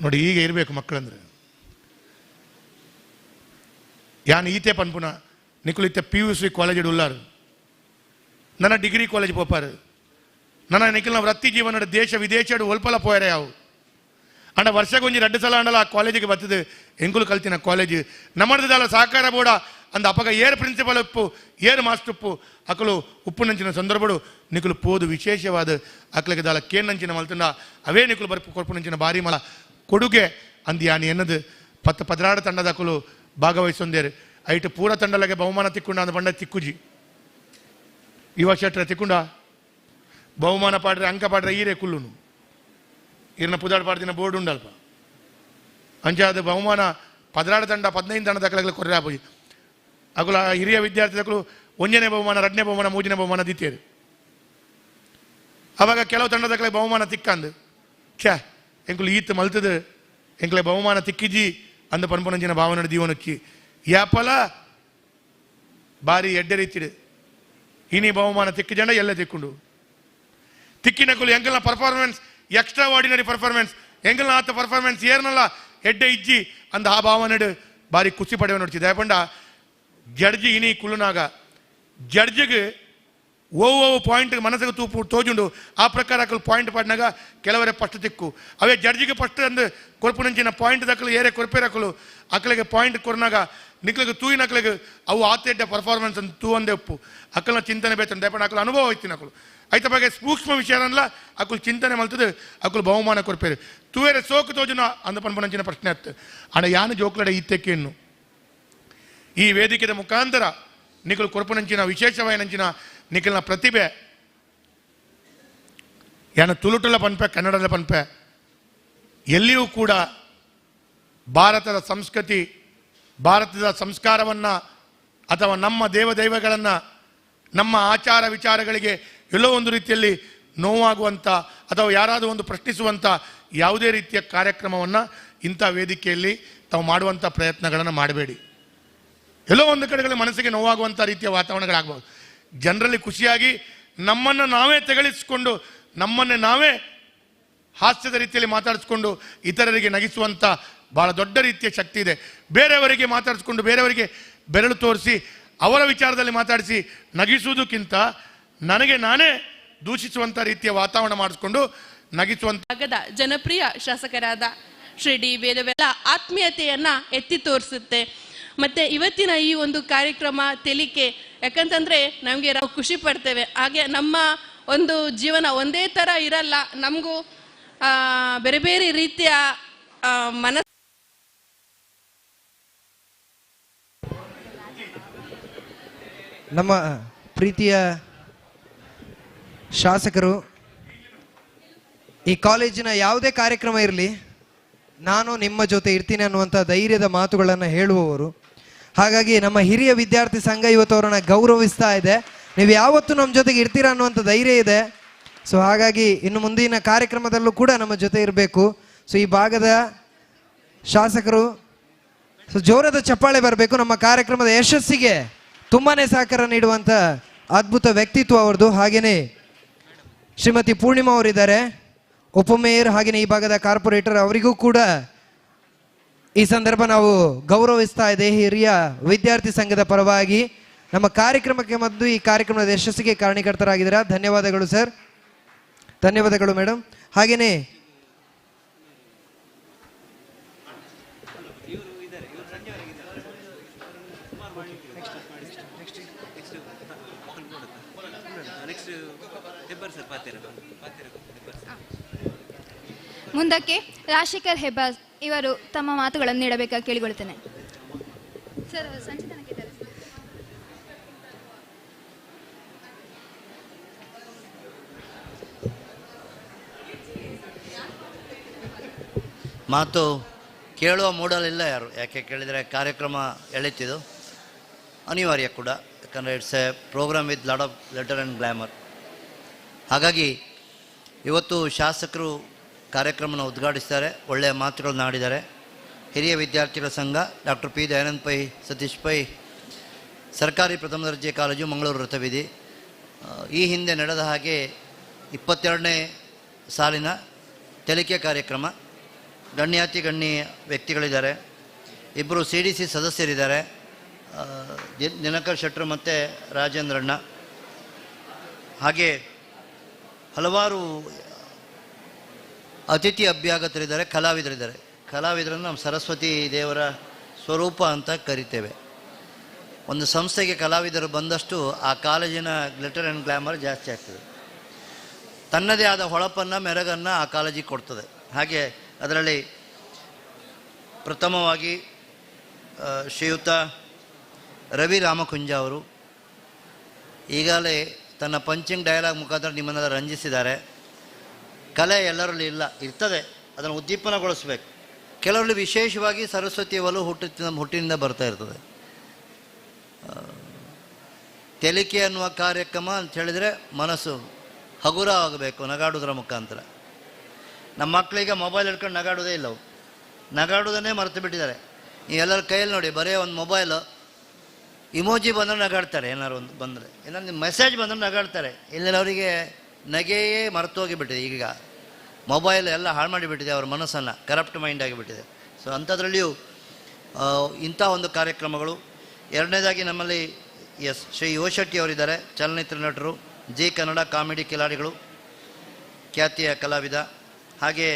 ನೋಡಿ ಈಗ ಇರಬೇಕು ಮಕ್ಕಳಂದ್ರೆ. ಯಾನ್ ಈತೆ ಪನ್ಪುನ ನಿಕುಲು ಇತ್ತೆ PUC college ಉಲ್ಲಾರು ನನ್ನ ಡಿಗ್ರಿ ಕಾಲೇಜ್ ಪೋಪಾರು ನನ್ನ ನಿಖಿಲ್ನ ವೃತ್ತಿ ಜೀವನದ ದೇಶ ವಿದೇಶಡು ಒಲ್ಪಲ ಪೋಯರೆ ಯಾವು ಅಂಡ ವರ್ಷಕ್ಕೊಂಜಿ 2 ಸಲ ಅಂಡಲ ಆ ಕಾಲೇಜಿಗೆ ಬರ್ತದೆ ಎಂಕುಲು ಕಲ್ತಿನ ಕಾಲೇಜ್ ನಮ್ಮದಲ್ಲ ಸಹಕಾರ ಬೋಡ ಅಂದ ಅಪಗ ಏರ್ ಪ್ರಿನ್ಸಿಪಾಲ್ ಉಪ್ಪು ಏರ್ ಮಾಸ್ಟರ್ ಉಪ್ಪು ಅಕಲು ಉಪ್ಪುನಂಚಿನ ಸಂದರ್ಭಡು ನಿಕುಲು ಪೋದು ವಿಶೇಷವಾದ ಅಕ್ಲಿಗೆ ದಾಲ ಕೇನಂಚಿನ ಮಲ್ತುಂಡ ಅವೇ ನಿಕುಲು ಬರ್ಪು ಕೊರ್ಪುನಂಚಿನ ಭಾರಿ ಮಲ ಕೊಡುಗೆ ಅಂದ್ ಯಾನ್ ಎನ್ನದು 10 16 ತಂಡದ ಅಕಲು ಭಾಗವಹಿಸೊಂದೇರು. ಐಟು ಪೂರ ತಂಡಲಗೆ ಬಹುಮಾನ ತಿಕ್ಕೊಂಡ ಅಂದ ಬಂಡ ತಿಕ್ಕುಜಿ ಯುವ ಶೆಟ್ರ ತಿಕ್ಕೊಂಡ ಬಹುಮಾನ ಪಾಡ್ರೆ ಅಂಕ ಪಾಡ್ರೆ ಈರೇ ಕುಲ್ಲುನು ಈರನ ಪುದಾಡ್ ಪಾಡ್ದಿನ ಬೋರ್ಡ್ ಉಂಡಲ್ಪ ಅಂಚಾದ ಬಹುಮಾನ 16 ತಂಡ 15 ತಂಡದ ಅಕಲಗಲ ಕೊರ್ರೆ ಆಪುಜಿ. ಅಕುಲ ಹಿರಿಯ ವಿದ್ಯಾರ್ಥಿಗಳು 1ನೇ ಬಹುಮಾನ 2ನೇ ಬಹುಮಾನ 3ನೇ ಬಹುಮಾನ ದಿತ್ತೇರು. ಅವಾಗ ಕೆಲವು ತಂಡದ ಅಕಲೆ ಬಹುಮಾನ ತಿಕ್ಕಂದು ಛೇ ಎಂಕುಲು ಈತ್ ಮಲ್ತದು ಎಂಕಲೆ ಬಹುಮಾನ ತಿಕ್ಕಿಜಿ ಅಂದ ಪನ್ಪುನಂಚಿನ ಭಾವನೆ ದೀವನೊಚ್ಚಿ ಯಾಪಲ ಬಾರಿ ಎಡ್ಡೆ ರೀತಿಡು ಇನಿ ಬಹುಮಾನ ತಿಕ್ಕಿಜಂಡ ಎಲ್ಲ ತಿಕ್ಕೊಂಡು ತಿಕ್ಕಿನಕುಲು ಎಂಕಲ್ನ performance extra ordinary performance ಎಂಕಲ್ನ ಆತ ಪರ್ಫಾರ್ಮೆನ್ಸ್ ಏರ್ನಲ್ಲ ಎಡ್ಡೆ ಇಜ್ಜಿ ಅಂದ ಆ ಭಾವನೆಡು ಬಾರಿ ಖುಷಿ ಪಡೆವ ನೋಡ್ತಿ. ದಯಪಂಡ ಜಡ್ಜಿ ಇನಿ ಕುಲುನಾಗ ಜಡ್ಜಿಗೆ ಓ ಪಾಯಿಂಟ್ ಮನಸ್ಸಿಗೆ ತೂಪು ತೋಜುಂಡು ಆ ಪ್ರಕಾರ ಅಕಲು ಪಾಯಿಂಟ್ ಪಾಡ್ನಾಗ ಕೆಲವರೇ ಫಸ್ಟ್ ತಿಕ್ಕು ಅವೇ ಜಡ್ಜಿಗೆ ಫಸ್ಟ್ ಅಂದು ಕೊರ್ಪುನಂಚಿನ ಪಾಯಿಂಟ್ ದಕ್ಕಲು ಏರೆ ಕೊರ್ಪೇರಕಲು ಅಕಲಿಗೆ ಪಾಯಿಂಟ್ ಕೊರ್ನಾಗ ನಿಕ್ಲಿಗೆ ತೂಯಿನಕ್ಲಿಗೆ ಅವು ಆತೆಡ್ಡ ಪರ್ಫಾರ್ಮೆನ್ಸ್ ಅಂತ ತೂ ಒಂದೇ ಉಪ್ಪು ಅಕ್ಕಲ್ನ ಚಿಂತನೆ ಬೇತಂತ ದಯಪಂಡ ಅಕ್ಕಲು ಅನುಭವ ಐತಿನ ಅಕ್ಕಲು ಐತ ಬಗ್ಗೆ ಸೂಕ್ಷ್ಮ ವಿಷಯನಲ್ಲ ಅಕ್ಕಲು ಚಿಂತನೆ ಮಲ್ತದೆ ಅಕ್ಕಲು ಬಹುಮಾನ ಕೊರ್ಪೇರು ತೂವೇರೆ ಸೋಕು ತೋಜುನ ಅಂದ ಪನ್ಪನಂಚಿನ ಪ್ರಶ್ನೆ ಅತ್ತು ಅಣ್ಣ ಯಾನು ಜೋಕ್ಲಡೆ ಇತ್ತಕ್ಕೆ ಇನ್ನು ಈ ವೇದಿಕೆದ ಮುಖಾಂತರ ನಿಖಲು ಕೊರ್ಪನಂಚಿನ ವಿಶೇಷವಾಯಿನಂಚಿನ ನಿಖಲ್ನ ಪ್ರತಿಭೆ ಯಾನ ತುಳುಟುಲ ಪನ್ಪೆ ಕನ್ನಡದ ಪನ್ಪೆ ಎಲ್ಲಿಯೂ ಕೂಡ ಭಾರತದ ಸಂಸ್ಕೃತಿ ಭಾರತದ ಸಂಸ್ಕಾರವನ್ನು ಅಥವಾ ನಮ್ಮ ದೇವದೈವಗಳನ್ನು ನಮ್ಮ ಆಚಾರ ವಿಚಾರಗಳಿಗೆ ಎಲ್ಲೋ ಒಂದು ರೀತಿಯಲ್ಲಿ ನೋವಾಗುವಂಥ ಅಥವಾ ಯಾರಾದರೂ ಒಂದು ಪ್ರಶ್ನಿಸುವಂಥ ಯಾವುದೇ ರೀತಿಯ ಕಾರ್ಯಕ್ರಮವನ್ನು ಇಂಥ ವೇದಿಕೆಯಲ್ಲಿ ತಾವು ಮಾಡುವಂಥ ಪ್ರಯತ್ನಗಳನ್ನು ಮಾಡಬೇಡಿ. ಎಲ್ಲೋ ಒಂದು ಕಡೆಗಳಲ್ಲಿ ಮನಸ್ಸಿಗೆ ನೋವಾಗುವಂಥ ರೀತಿಯ ವಾತಾವರಣಗಳಾಗಬಹುದು. ಜನರಲ್ಲಿ ಖುಷಿಯಾಗಿ ನಮ್ಮನ್ನು ನಾವೇ ತೆಗಳಿಸಿಕೊಂಡು ನಮ್ಮನ್ನೇ ನಾವೇ ಹಾಸ್ಯದ ರೀತಿಯಲ್ಲಿ ಮಾತಾಡಿಸ್ಕೊಂಡು ಇತರರಿಗೆ ನಗಿಸುವಂಥ ಭಾಳ ದೊಡ್ಡ ರೀತಿಯ ಶಕ್ತಿ ಇದೆ. ಬೇರೆಯವರಿಗೆ ಮಾತಾಡಿಸ್ಕೊಂಡು ಬೇರೆಯವರಿಗೆ ಬೆರಳು ತೋರಿಸಿ ಅವರ ವಿಚಾರದಲ್ಲಿ ಮಾತಾಡಿಸಿ ನಗಿಸುವುದಕ್ಕಿಂತ ನನಗೆ ನಾನೇ ದೂಷಿಸುವಂಥ ರೀತಿಯ ವಾತಾವರಣ ಮಾಡಿಸ್ಕೊಂಡು ನಗಿಸುವಂಥ ಭಾಗದ ಜನಪ್ರಿಯ ಶಾಸಕರಾದ ಶ್ರೀ ಡಿ ವೇದವೆಲ್ಲ ಆತ್ಮೀಯತೆಯನ್ನ ಎತ್ತಿ ತೋರಿಸುತ್ತೆ. ಮತ್ತೆ ಇವತ್ತಿನ ಈ ಒಂದು ಕಾರ್ಯಕ್ರಮ ತೆಲಿಕೆ ಯಾಕಂತಂದ್ರೆ ನಮಗೆ ನಾವು ಖುಷಿ ಪಡ್ತೇವೆ. ಹಾಗೆ ನಮ್ಮ ಒಂದು ಜೀವನ ಒಂದೇ ಥರ ಇರಲ್ಲ, ನಮಗೂ ಬೇರೆ ಬೇರೆ ರೀತಿಯ ಮನಸ್ಸು. ನಮ್ಮ ಪ್ರೀತಿಯ ಶಾಸಕರು ಈ ಕಾಲೇಜಿನ ಯಾವುದೇ ಕಾರ್ಯಕ್ರಮ ಇರಲಿ ನಾನು ನಿಮ್ಮ ಜೊತೆ ಇರ್ತೀನಿ ಅನ್ನುವಂಥ ಧೈರ್ಯದ ಮಾತುಗಳನ್ನು ಹೇಳುವವರು. ಹಾಗಾಗಿ ನಮ್ಮ ಹಿರಿಯ ವಿದ್ಯಾರ್ಥಿ ಸಂಘ ಇವತ್ತು ಅವರನ್ನು ಗೌರವಿಸ್ತಾ ಇದೆ. ನೀವು ಯಾವತ್ತೂ ನಮ್ಮ ಜೊತೆಗೆ ಇರ್ತೀರಾ ಅನ್ನುವಂಥ ಧೈರ್ಯ ಇದೆ. ಸೊ ಹಾಗಾಗಿ ಇನ್ನು ಮುಂದಿನ ಕಾರ್ಯಕ್ರಮದಲ್ಲೂ ಕೂಡ ನಮ್ಮ ಜೊತೆ ಇರಬೇಕು. ಸೊ ಈ ಭಾಗದ ಶಾಸಕರು ಸೊ ಜೋರದ ಚಪ್ಪಾಳೆ ಬರಬೇಕು. ನಮ್ಮ ಕಾರ್ಯಕ್ರಮದ ಯಶಸ್ಸಿಗೆ ತುಂಬಾ ಸಹಕಾರ ನೀಡುವಂಥ ಅದ್ಭುತ ವ್ಯಕ್ತಿತ್ವ ಅವ್ರದ್ದು. ಹಾಗೆಯೇ ಶ್ರೀಮತಿ ಪೂರ್ಣಿಮಾ ಅವರಿದ್ದಾರೆ, ಉಪಮೇಯರ್, ಹಾಗೆಯೇ ಈ ಭಾಗದ ಕಾರ್ಪೊರೇಟರ್, ಅವರಿಗೂ ಕೂಡ ಈ ಸಂದರ್ಭ ನಾವು ಗೌರವಿಸ್ತಾ ಇದೆ ಹಿರಿಯ ವಿದ್ಯಾರ್ಥಿ ಸಂಘದ ಪರವಾಗಿ. ನಮ್ಮ ಕಾರ್ಯಕ್ರಮಕ್ಕೆ ಮತ್ತು ಈ ಕಾರ್ಯಕ್ರಮದ ಯಶಸ್ಸಿಗೆ ಕಾರಣೀಕರ್ತರಾಗಿದ್ದೀರಾ, ಧನ್ಯವಾದಗಳು ಸರ್, ಧನ್ಯವಾದಗಳು ಮೇಡಮ್. ಹಾಗೆಯೇ ಮುಂದಕ್ಕೆ ರಾಜಶೇಖರ್ ಹೆಬ್ಬಾರ್ ಇವರು ತಮ್ಮ ಮಾತುಗಳನ್ನು ನೀಡಬೇಕಾಗಿ ಕೇಳಿಕೊಳ್ತೇನೆ. ಸರ್, ಸಂಜೆ ತನಕ ಇದ್ದಾರೆ. ಮಾತು ಕೇಳುವ ಮೂಡಲಿಲ್ಲ ಯಾರು, ಯಾಕೆ ಕೇಳಿದರೆ ಕಾರ್ಯಕ್ರಮ ಎಳೀತಿದ್ದು ಅನಿವಾರ್ಯ ಕೂಡ, ಯಾಕಂದರೆ it's a programme with lot of letter and glamour. ಹಾಗಾಗಿ ಇವತ್ತು ಶಾಸಕರು ಕಾರ್ಯಕ್ರಮನ ಉದ್ಘಾಟಿಸ್ತಾರೆ, ಒಳ್ಳೆಯ ಮಾತುಗಳನ್ನು ಆಡಿದ್ದಾರೆ. ಹಿರಿಯ ವಿದ್ಯಾರ್ಥಿಗಳ ಸಂಘ, ಡಾಕ್ಟರ್ ಪಿ ದಯಾನಂದ ಪೈ, ಸತೀಶ್ ಪೈ ಸರ್ಕಾರಿ ಪ್ರಥಮ ದರ್ಜೆ ಕಾಲೇಜು, ಮಂಗಳೂರು ರಥಬೀದಿ. ಈ ಹಿಂದೆ ನಡೆದ ಹಾಗೆ 22ನೇ ಸಾಲಿನ ತೆಲಿಕೆ ಕಾರ್ಯಕ್ರಮ. ಗಣ್ಯಾತಿ ಗಣ್ಯ ವ್ಯಕ್ತಿಗಳಿದ್ದಾರೆ, ಇಬ್ಬರು CDC ಸದಸ್ಯರಿದ್ದಾರೆ, ದಿನಕರ್ ಶೆಟ್ಟರು ಮತ್ತು ರಾಜೇಂದ್ರಣ್ಣ, ಹಾಗೆ ಹಲವಾರು ಅತಿಥಿ ಅಭ್ಯಾಗತರಿದ್ದಾರೆ, ಕಲಾವಿದರಿದ್ದಾರೆ. ಕಲಾವಿದರನ್ನು ನಮ್ಮ ಸರಸ್ವತಿ ದೇವರ ಸ್ವರೂಪ ಅಂತ ಕರಿತೇವೆ. ಒಂದು ಸಂಸ್ಥೆಗೆ ಕಲಾವಿದರು ಬಂದಷ್ಟು ಆ ಕಾಲೇಜಿನ ಗ್ಲಿಟರ್ ಆ್ಯಂಡ್ ಗ್ಲ್ಯಾಮರ್ ಜಾಸ್ತಿ ಆಗ್ತದೆ. ತನ್ನದೇ ಆದ ಹೊಳಪನ್ನು ಮೆರಗನ್ನು ಆ ಕಾಲೇಜಿಗೆ ಕೊಡ್ತದೆ. ಹಾಗೆ ಅದರಲ್ಲಿ ಪ್ರಥಮವಾಗಿ ಶ್ರೀಯುತ ರವಿ ರಾಮಕುಂಜ ಅವರು ಈಗಾಗಲೇ ತನ್ನ ಪಂಚಿಂಗ್ ಡೈಲಾಗ್ ಮುಖಾಂತರ ನಿಮ್ಮನ್ನೆಲ್ಲ ರಂಜಿಸಿದ್ದಾರೆ. ಕಲೆ ಎಲ್ಲರಲ್ಲಿ ಇಲ್ಲ, ಇರ್ತದೆ, ಅದನ್ನು ಉದ್ದೀಪನಗೊಳಿಸ್ಬೇಕು. ಕೆಲವರಲ್ಲಿ ವಿಶೇಷವಾಗಿ ಸರಸ್ವತಿ ಒಲು ಹುಟ್ಟಿನಿಂದ ಬರ್ತಾ ಇರ್ತದೆ. ತೆಲಿಕೆ ಅನ್ನುವ ಕಾರ್ಯಕ್ರಮ ಅಂತ ಹೇಳಿದರೆ ಮನಸ್ಸು ಹಗುರ ಆಗಬೇಕು ನಗಾಡೋದ್ರ ಮುಖಾಂತರ. ನಮ್ಮ ಮಕ್ಕಳಿಗೆ ಮೊಬೈಲ್ ಹಿಡ್ಕೊಂಡು ನಗಾಡೋದೇ ಇಲ್ಲ, ಅವು ನಗಾಡೋದನ್ನೇ ಮರೆತು ಬಿಟ್ಟಿದ್ದಾರೆ. ಈ ಎಲ್ಲರ ಕೈಯಲ್ಲಿ ನೋಡಿ, ಬರೀ ಒಂದು ಮೊಬೈಲು ಇಮೋಜಿ ಬಂದರೆ ನಗಾಡ್ತಾರೆ, ಏನಾರು ಒಂದು ಬಂದರೆ, ಏನಾದ್ರು ನಿಮ್ಮ ಮೆಸೇಜ್ ಬಂದರೆ ನಗಾಡ್ತಾರೆ. ಇಲ್ಲೆಲ್ಲ ಅವರಿಗೆ ನಗೆಯೇ ಮರೆತೋಗಿಬಿಟ್ಟಿದೆ. ಈಗ ಮೊಬೈಲ್ ಎಲ್ಲ ಹಾಳು ಮಾಡಿಬಿಟ್ಟಿದೆ ಅವ್ರ ಮನಸ್ಸನ್ನು, ಕರಪ್ಟ್ ಮೈಂಡ್ ಆಗಿಬಿಟ್ಟಿದೆ. ಸೊ ಅಂಥದ್ರಲ್ಲಿಯೂ ಇಂಥ ಒಂದು ಕಾರ್ಯಕ್ರಮಗಳು. ಎರಡನೇದಾಗಿ ನಮ್ಮಲ್ಲಿ ಎಸ್ ಶ್ರೀ ಯುವ ಶೆಟ್ಟಿ ಅವರಿದ್ದಾರೆ, ಚಲನಚಿತ್ರ ನಟರು, ಜಿ ಕನ್ನಡ ಕಾಮಿಡಿ ಕಿಲಾಡಿಗಳು, ಖ್ಯಾತಿಯ ಕಲಾವಿದ. ಹಾಗೆ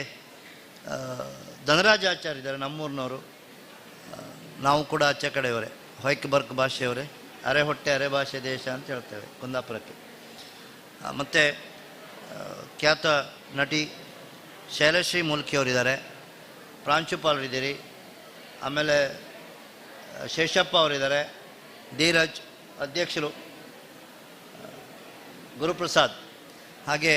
ಧನರಾಜ್ ಆಚಾರ್ಯ ಇದ್ದಾರೆ, ನಮ್ಮೂರಿನವರು. ನಾವು ಕೂಡ ಆಚೆ ಕಡೆಯವರೇ, ಹೊಯ್ಕ್ ಬರ್ಕ್ ಭಾಷೆಯವರೇ, ಅರೆ ಹೊಟ್ಟೆ ಅರೆ ಭಾಷೆ ದೇಶ ಅಂತ ಹೇಳ್ತೇವೆ ಕುಂದಾಪುರಕ್ಕೆ. ಮತ್ತು ಖ್ಯಾತ ನಟಿ ಶೈಲಶ್ರೀ ಮೂಲ್ಕಿಯವರಿದ್ದಾರೆ, ಪ್ರಾಂಶುಪಾಲರಿದ್ದೀರಿ, ಆಮೇಲೆ ಶೇಷಪ್ಪ ಅವರಿದ್ದಾರೆ, ಧೀರಜ್ ಅಧ್ಯಕ್ಷರು, ಗುರುಪ್ರಸಾದ್, ಹಾಗೆ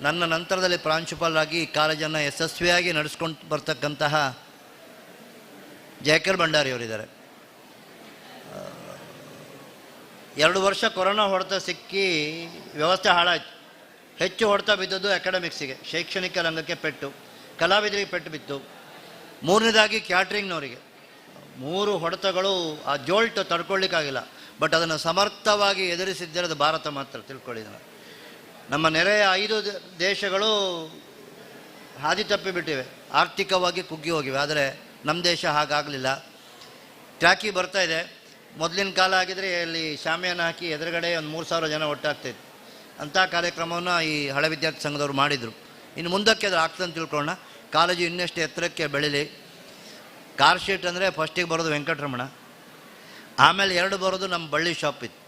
ನನ್ನ ನಂತರದಲ್ಲಿ ಪ್ರಾಂಶುಪಾಲರಾಗಿ ಕಾಲೇಜನ್ನು ಯಶಸ್ವಿಯಾಗಿ ನಡೆಸ್ಕೊಂಡು ಬರ್ತಕ್ಕಂತಹ ಜಯಕರ್ ಭಂಡಾರಿಯವರಿದ್ದಾರೆ. 2 ವರ್ಷ ಕೊರೋನಾ ಹೊಡೆತ ಸಿಕ್ಕಿ ವ್ಯವಸ್ಥೆ ಹಾಳಾಯಿತು. ಹೆಚ್ಚು ಹೊಡೆತ ಬಿದ್ದದ್ದು ಅಕಾಡೆಮಿಕ್ಸಿಗೆ, ಶೈಕ್ಷಣಿಕ ರಂಗಕ್ಕೆ ಪೆಟ್ಟು, ಕಲಾವಿದರಿಗೆ ಪೆಟ್ಟು ಬಿತ್ತು, ಮೂರನೇದಾಗಿ ಕ್ಯಾಟ್ರಿಂಗ್ನವರಿಗೆ. 3 ಹೊಡೆತಗಳು ಆ ಜೋಲ್ಟ್ ತಡ್ಕೊಳ್ಳಿಕ್ಕಾಗಿಲ್ಲ. ಬಟ್ ಅದನ್ನು ಸಮರ್ಥವಾಗಿ ಎದುರಿಸಿದ್ದರೆ ಅದು ಭಾರತ ಮಾತ್ರ, ತಿಳ್ಕೊಳ್ಳಿ. ನಮ್ಮ ನೆರೆಯ 5 ದೇಶಗಳು ಹಾದಿ ತಪ್ಪಿಬಿಟ್ಟಿವೆ, ಆರ್ಥಿಕವಾಗಿ ಕುಗ್ಗಿ ಹೋಗಿವೆ. ಆದರೆ ನಮ್ಮ ದೇಶ ಹಾಗಾಗಲಿಲ್ಲ. ಟ್ರ್ಯಾಕಿ ಬರ್ತಾ ಇದೆ. ಮೊದಲಿನ ಕಾಲ ಆಗಿದ್ರೆ ಇಲ್ಲಿ ಶಾಮಿಯಾನ ಹಾಕಿ ಎದುರುಗಡೆ ಒಂದು 3,000 ಜನ ಒಟ್ಟಾಗ್ತಾಯಿತ್ತು. ಅಂಥ ಕಾರ್ಯಕ್ರಮವನ್ನು ಈ ಹಳೆ ವಿದ್ಯಾರ್ಥಿ ಸಂಘದವರು ಮಾಡಿದರು. ಇನ್ನು ಮುಂದಕ್ಕೆ ಅದು ಆಗ್ತದೆ ಅಂತ ತಿಳ್ಕೊಳ್ಳೋಣ. ಕಾಲೇಜು ಇನ್ನಷ್ಟು ಎತ್ತರಕ್ಕೆ ಬೆಳೀಲಿ. ಕಾರ್ ಶೀಟ್ ಅಂದರೆ ಫಸ್ಟಿಗೆ ಬರೋದು ವೆಂಕಟರಮಣ, ಆಮೇಲೆ 2 ಬರೋದು ನಮ್ಮ ಬಳ್ಳಿ ಶಾಪ್ ಇತ್ತು.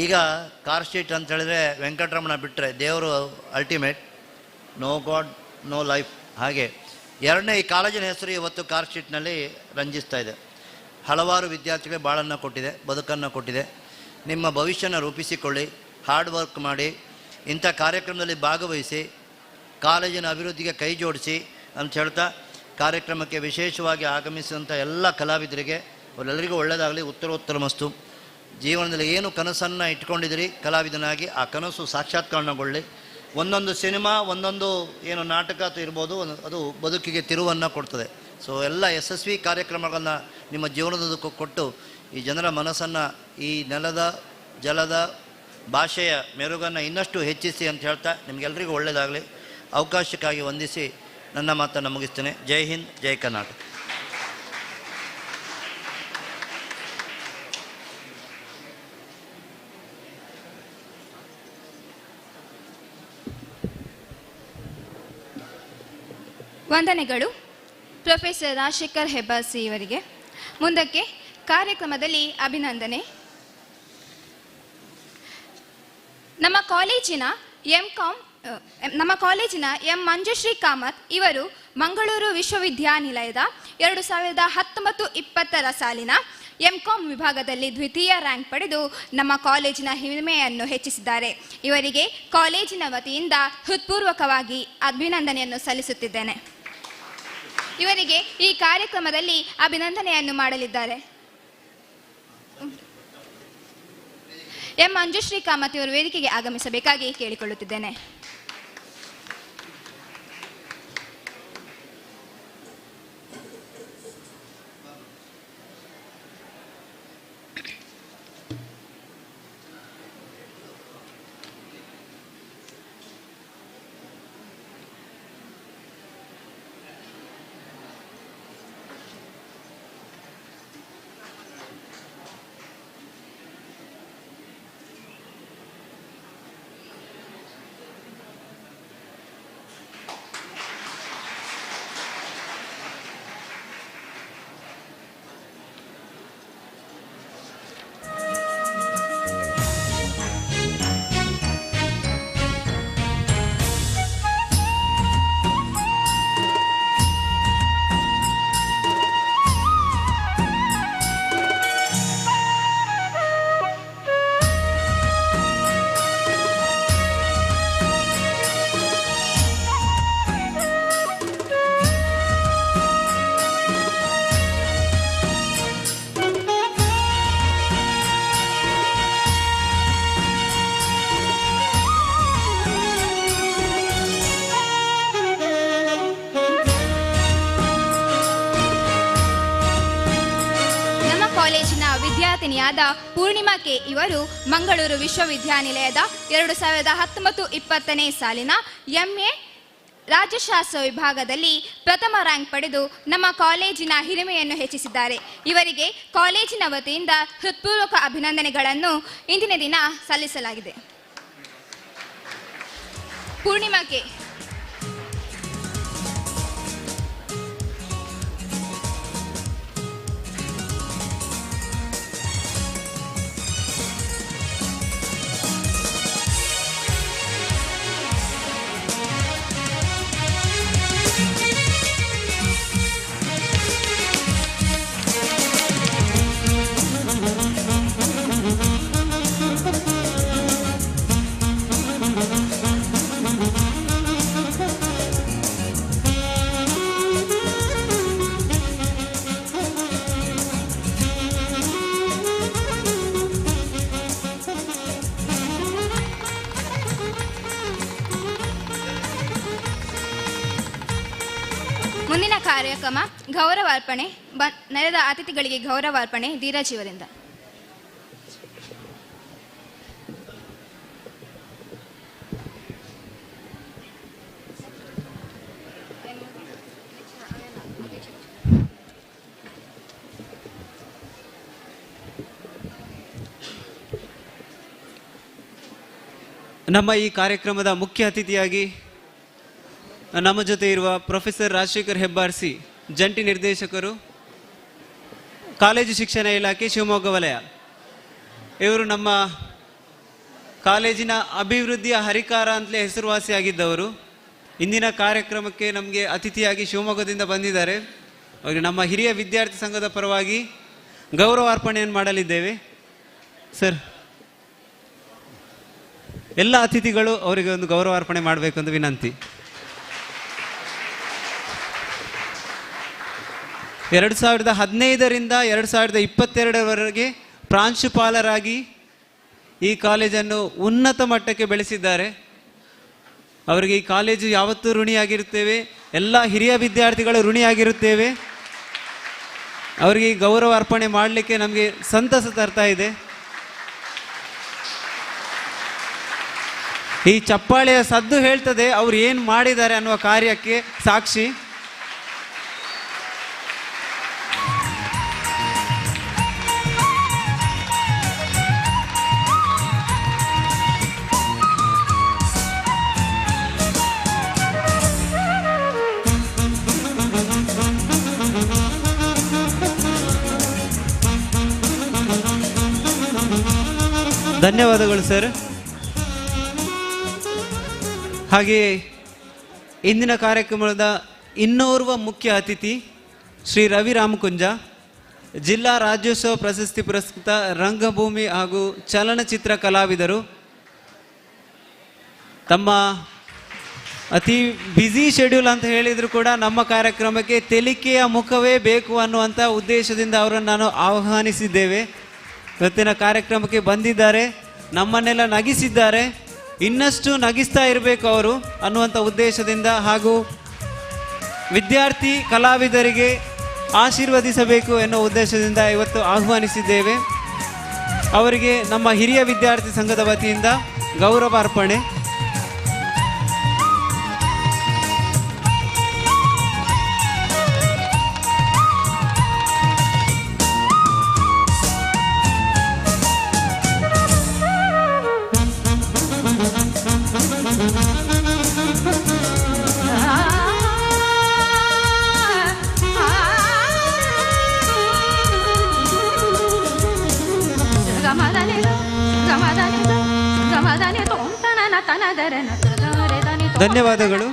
ಈಗ ಕಾರ್ ಶೀಟ್ ಅಂತ ಹೇಳಿದ್ರೆ ವೆಂಕಟರಮಣ ಬಿಟ್ಟರೆ ದೇವರು ultimate, no god no life. ಹಾಗೆ 2ನೇ ಈ ಕಾಲೇಜಿನ ಹೆಸರು ಇವತ್ತು ಕಾರ್ ಶೀಟ್ನಲ್ಲಿ ರಂಜಿಸ್ತಾ ಇದೆ. ಹಲವಾರು ವಿದ್ಯಾರ್ಥಿಗಳಿಗೆ ಬಾಳನ್ನು ಕೊಟ್ಟಿದೆ, ಬದುಕನ್ನು ಕೊಟ್ಟಿದೆ. ನಿಮ್ಮ ಭವಿಷ್ಯನ ರೂಪಿಸಿಕೊಳ್ಳಿ, ಹಾರ್ಡ್ ವರ್ಕ್ ಮಾಡಿ, ಇಂಥ ಕಾರ್ಯಕ್ರಮದಲ್ಲಿ ಭಾಗವಹಿಸಿ, ಕಾಲೇಜಿನ ಅಭಿವೃದ್ಧಿಗೆ ಕೈ ಜೋಡಿಸಿ ಅಂತ ಹೇಳ್ತಾ ಕಾರ್ಯಕ್ರಮಕ್ಕೆ ವಿಶೇಷವಾಗಿ ಆಗಮಿಸಿದಂಥ ಎಲ್ಲ ಕಲಾವಿದರಿಗೆ ಅವರೆಲ್ಲರಿಗೂ ಒಳ್ಳೆಯದಾಗಲಿ. ಉತ್ತರೋತ್ತರ ಮಸ್ತು. ಜೀವನದಲ್ಲಿ ಏನು ಕನಸನ್ನು ಇಟ್ಕೊಂಡಿದ್ದೀರಿ ಕಲಾವಿದನಾಗಿ, ಆ ಕನಸು ಸಾಕ್ಷಾತ್ಕರಣಗೊಳ್ಳಿ. ಒಂದೊಂದು ಸಿನಿಮಾ, ಒಂದೊಂದು ಏನು ನಾಟಕ ಅಥವಾ ಇರ್ಬೋದು, ಅದು ಬದುಕಿಗೆ ತಿರುವನ್ನು ಕೊಡ್ತದೆ. ಸೊ ಎಲ್ಲ ಯಶಸ್ವಿ ಕಾರ್ಯಕ್ರಮಗಳನ್ನು ನಿಮ್ಮ ಜೀವನದುದ್ದಕ್ಕೂ ಕೊಟ್ಟು ಈ ಜನರ ಮನಸ್ಸನ್ನು, ಈ ನೆಲದ ಜಲದ ಭಾಷೆಯ ಮೆರುಗನ್ನು ಇನ್ನಷ್ಟು ಹೆಚ್ಚಿಸಿ ಅಂತ ಹೇಳ್ತಾ ನಿಮಗೆಲ್ಲರಿಗೂ ಒಳ್ಳೆಯದಾಗಲಿ. ಅವಕಾಶಕ್ಕಾಗಿ ವಂದಿಸಿ ನನ್ನ ಮಾತನ್ನು ಮುಗಿಸ್ತೇನೆ. ಜೈ ಹಿಂದ್, ಜೈ ಕರ್ನಾಟಕ. ವಂದನೆಗಳು ಪ್ರೊಫೆಸರ್ ರಾಜಶೇಖರ್ ಹೆಬ್ಬಾರ್ ಸಿ ಇವರಿಗೆ. ಮುಂದಕ್ಕೆ ಕಾರ್ಯಕ್ರಮದಲ್ಲಿ ಅಭಿನಂದನೆ. ನಮ್ಮ ಕಾಲೇಜಿನ ಎಂ ಮಂಜುಶ್ರೀ ಕಾಮತ್ ಇವರು ಮಂಗಳೂರು ವಿಶ್ವವಿದ್ಯಾನಿಲಯದ 2019-20 ಸಾಲಿನ ಎಂ ಕಾಂ ವಿಭಾಗದಲ್ಲಿ ದ್ವಿತೀಯ ರ್ಯಾಂಕ್ ಪಡೆದು ನಮ್ಮ ಕಾಲೇಜಿನ ಹಿರಿಮೆಯನ್ನು ಹೆಚ್ಚಿಸಿದ್ದಾರೆ. ಇವರಿಗೆ ಕಾಲೇಜಿನ ವತಿಯಿಂದ ಹೃತ್ಪೂರ್ವಕವಾಗಿ ಅಭಿನಂದನೆಯನ್ನು ಸಲ್ಲಿಸುತ್ತಿದ್ದೇನೆ. ಇವರಿಗೆ ಈ ಕಾರ್ಯಕ್ರಮದಲ್ಲಿ ಅಭಿನಂದನೆಯನ್ನು ಮಾಡಲಿದ್ದಾರೆ ಎಂ ಮಂಜುಶ್ರೀ ಕಾಮತ್ ಇವರು ವೇದಿಕೆಗೆ ಆಗಮಿಸಬೇಕಾಗಿ ಕೇಳಿಕೊಳ್ಳುತ್ತಿದ್ದೇನೆ. ವಿದ್ಯಾರ್ಥಿನಿಯಾದ ಪೂರ್ಣಿಮಾ ಕೆ ಇವರು ಮಂಗಳೂರು ವಿಶ್ವವಿದ್ಯಾನಿಲಯದ 2019-20 ಸಾಲಿನ ಎಂಎ ರಾಜ್ಯಶಾಸ್ತ್ರ ವಿಭಾಗದಲ್ಲಿ ಪ್ರಥಮ ರ್ಯಾಂಕ್ ಪಡೆದು ನಮ್ಮ ಕಾಲೇಜಿನ ಹಿರಿಮೆಯನ್ನು ಹೆಚ್ಚಿಸಿದ್ದಾರೆ. ಇವರಿಗೆ ಕಾಲೇಜಿನ ವತಿಯಿಂದ ಹೃತ್ಪೂರ್ವಕ ಅಭಿನಂದನೆಗಳನ್ನು ಇಂದಿನ ದಿನ ಸಲ್ಲಿಸಲಾಗಿದೆ. ಪೂರ್ಣಿಮಾ ಕೆ. ಮುಂದಿನ ಕಾರ್ಯಕ್ರಮ ಗೌರವಾರ್ಪಣೆ. ನೆರೆದ ಅತಿಥಿಗಳಿಗೆ ಗೌರವಾರ್ಪಣೆ ಧೀರಜೀವರಿಂದ. ನಮ್ಮ ಈ ಕಾರ್ಯಕ್ರಮದ ಮುಖ್ಯ ಅತಿಥಿಯಾಗಿ ನಮ್ಮ ಜೊತೆ ಇರುವ ಪ್ರೊಫೆಸರ್ ರಾಜಶೇಖರ್ ಹೆಬ್ಬಾರ್ ಸಿ, ಜಂಟಿ ನಿರ್ದೇಶಕರು, ಕಾಲೇಜು ಶಿಕ್ಷಣ ಇಲಾಖೆ, ಶಿವಮೊಗ್ಗ ವಲಯ. ಇವರು ನಮ್ಮ ಕಾಲೇಜಿನ ಅಭಿವೃದ್ಧಿಯ ಹರಿಕಾರ ಅಂತಲೇ ಹೆಸರುವಾಸಿಯಾಗಿದ್ದವರು. ಇಂದಿನ ಕಾರ್ಯಕ್ರಮಕ್ಕೆ ನಮಗೆ ಅತಿಥಿಯಾಗಿ ಶಿವಮೊಗ್ಗದಿಂದ ಬಂದಿದ್ದಾರೆ. ಅವರಿಗೆ ನಮ್ಮ ಹಿರಿಯ ವಿದ್ಯಾರ್ಥಿ ಸಂಘದ ಪರವಾಗಿ ಗೌರವಾರ್ಪಣೆಯನ್ನು ಮಾಡಲಿದ್ದೇವೆ. ಸರ್, ಎಲ್ಲ ಅತಿಥಿಗಳು ಅವರಿಗೆ ಒಂದು ಗೌರವಾರ್ಪಣೆ ಮಾಡಬೇಕು ಅಂತ ವಿನಂತಿ. 2015ರಿಂದ 2022ರವರೆಗೆ ಪ್ರಾಂಶುಪಾಲರಾಗಿ ಈ ಕಾಲೇಜನ್ನು ಉನ್ನತ ಮಟ್ಟಕ್ಕೆ ಬೆಳೆಸಿದ್ದಾರೆ. ಅವರಿಗೆ ಈ ಕಾಲೇಜು ಯಾವತ್ತೂ ಋಣಿಯಾಗಿರುತ್ತೇವೆ, ಎಲ್ಲ ಹಿರಿಯ ವಿದ್ಯಾರ್ಥಿಗಳು ಋಣಿಯಾಗಿರುತ್ತೇವೆ. ಅವರಿಗೆ ಈ ಗೌರವ ಅರ್ಪಣೆ ಮಾಡಲಿಕ್ಕೆ ನಮಗೆ ಸಂತಸ ತರ್ತಾ ಇದೆ. ಈ ಚಪ್ಪಾಳೆಯ ಸದ್ದು ಹೇಳ್ತದೆ ಅವ್ರು ಏನು ಮಾಡಿದ್ದಾರೆ ಅನ್ನುವ ಕಾರ್ಯಕ್ಕೆ ಸಾಕ್ಷಿ. ಧನ್ಯವಾದಗಳು ಸರ್. ಹಾಗೆಯೇ ಇಂದಿನ ಕಾರ್ಯಕ್ರಮದ ಇನ್ನೋರ್ವ ಮುಖ್ಯ ಅತಿಥಿ ಶ್ರೀ ರವಿ ರಾಮಕುಂಜ, ಜಿಲ್ಲಾ ರಾಜ್ಯೋತ್ಸವ ಪ್ರಶಸ್ತಿ ಪುರಸ್ಕೃತ ರಂಗಭೂಮಿ ಹಾಗೂ ಚಲನಚಿತ್ರ ಕಲಾವಿದರು. ತಮ್ಮ ಅತಿ ಬ್ಯುಸಿ ಶೆಡ್ಯೂಲ್ ಅಂತ ಹೇಳಿದರೂ ಕೂಡ ನಮ್ಮ ಕಾರ್ಯಕ್ರಮಕ್ಕೆ ತೆಲಿಕೆಯ ಮುಖವೇ ಬೇಕು ಅನ್ನುವಂಥ ಉದ್ದೇಶದಿಂದ ಅವರನ್ನು ನಾನು ಆಹ್ವಾನಿಸಿದ್ದೇವೆ. ಇವತ್ತಿನ ಕಾರ್ಯಕ್ರಮಕ್ಕೆ ಬಂದಿದ್ದಾರೆ, ನಮ್ಮನ್ನೆಲ್ಲ ನಗಿಸಿದ್ದಾರೆ, ಇನ್ನಷ್ಟು ನಗಿಸ್ತಾ ಇರಬೇಕು ಅವರು ಅನ್ನುವಂಥ ಉದ್ದೇಶದಿಂದ ಹಾಗೂ ವಿದ್ಯಾರ್ಥಿ ಕಲಾವಿದರಿಗೆ ಆಶೀರ್ವದಿಸಬೇಕು ಎನ್ನುವ ಉದ್ದೇಶದಿಂದ ಇವತ್ತು ಆಹ್ವಾನಿಸಿದ್ದೇವೆ. ಅವರಿಗೆ ನಮ್ಮ ಹಿರಿಯ ವಿದ್ಯಾರ್ಥಿ ಸಂಘದ ವತಿಯಿಂದ ಗೌರವ ಅರ್ಪಣೆ. ಧನ್ಯವಾದಗಳು.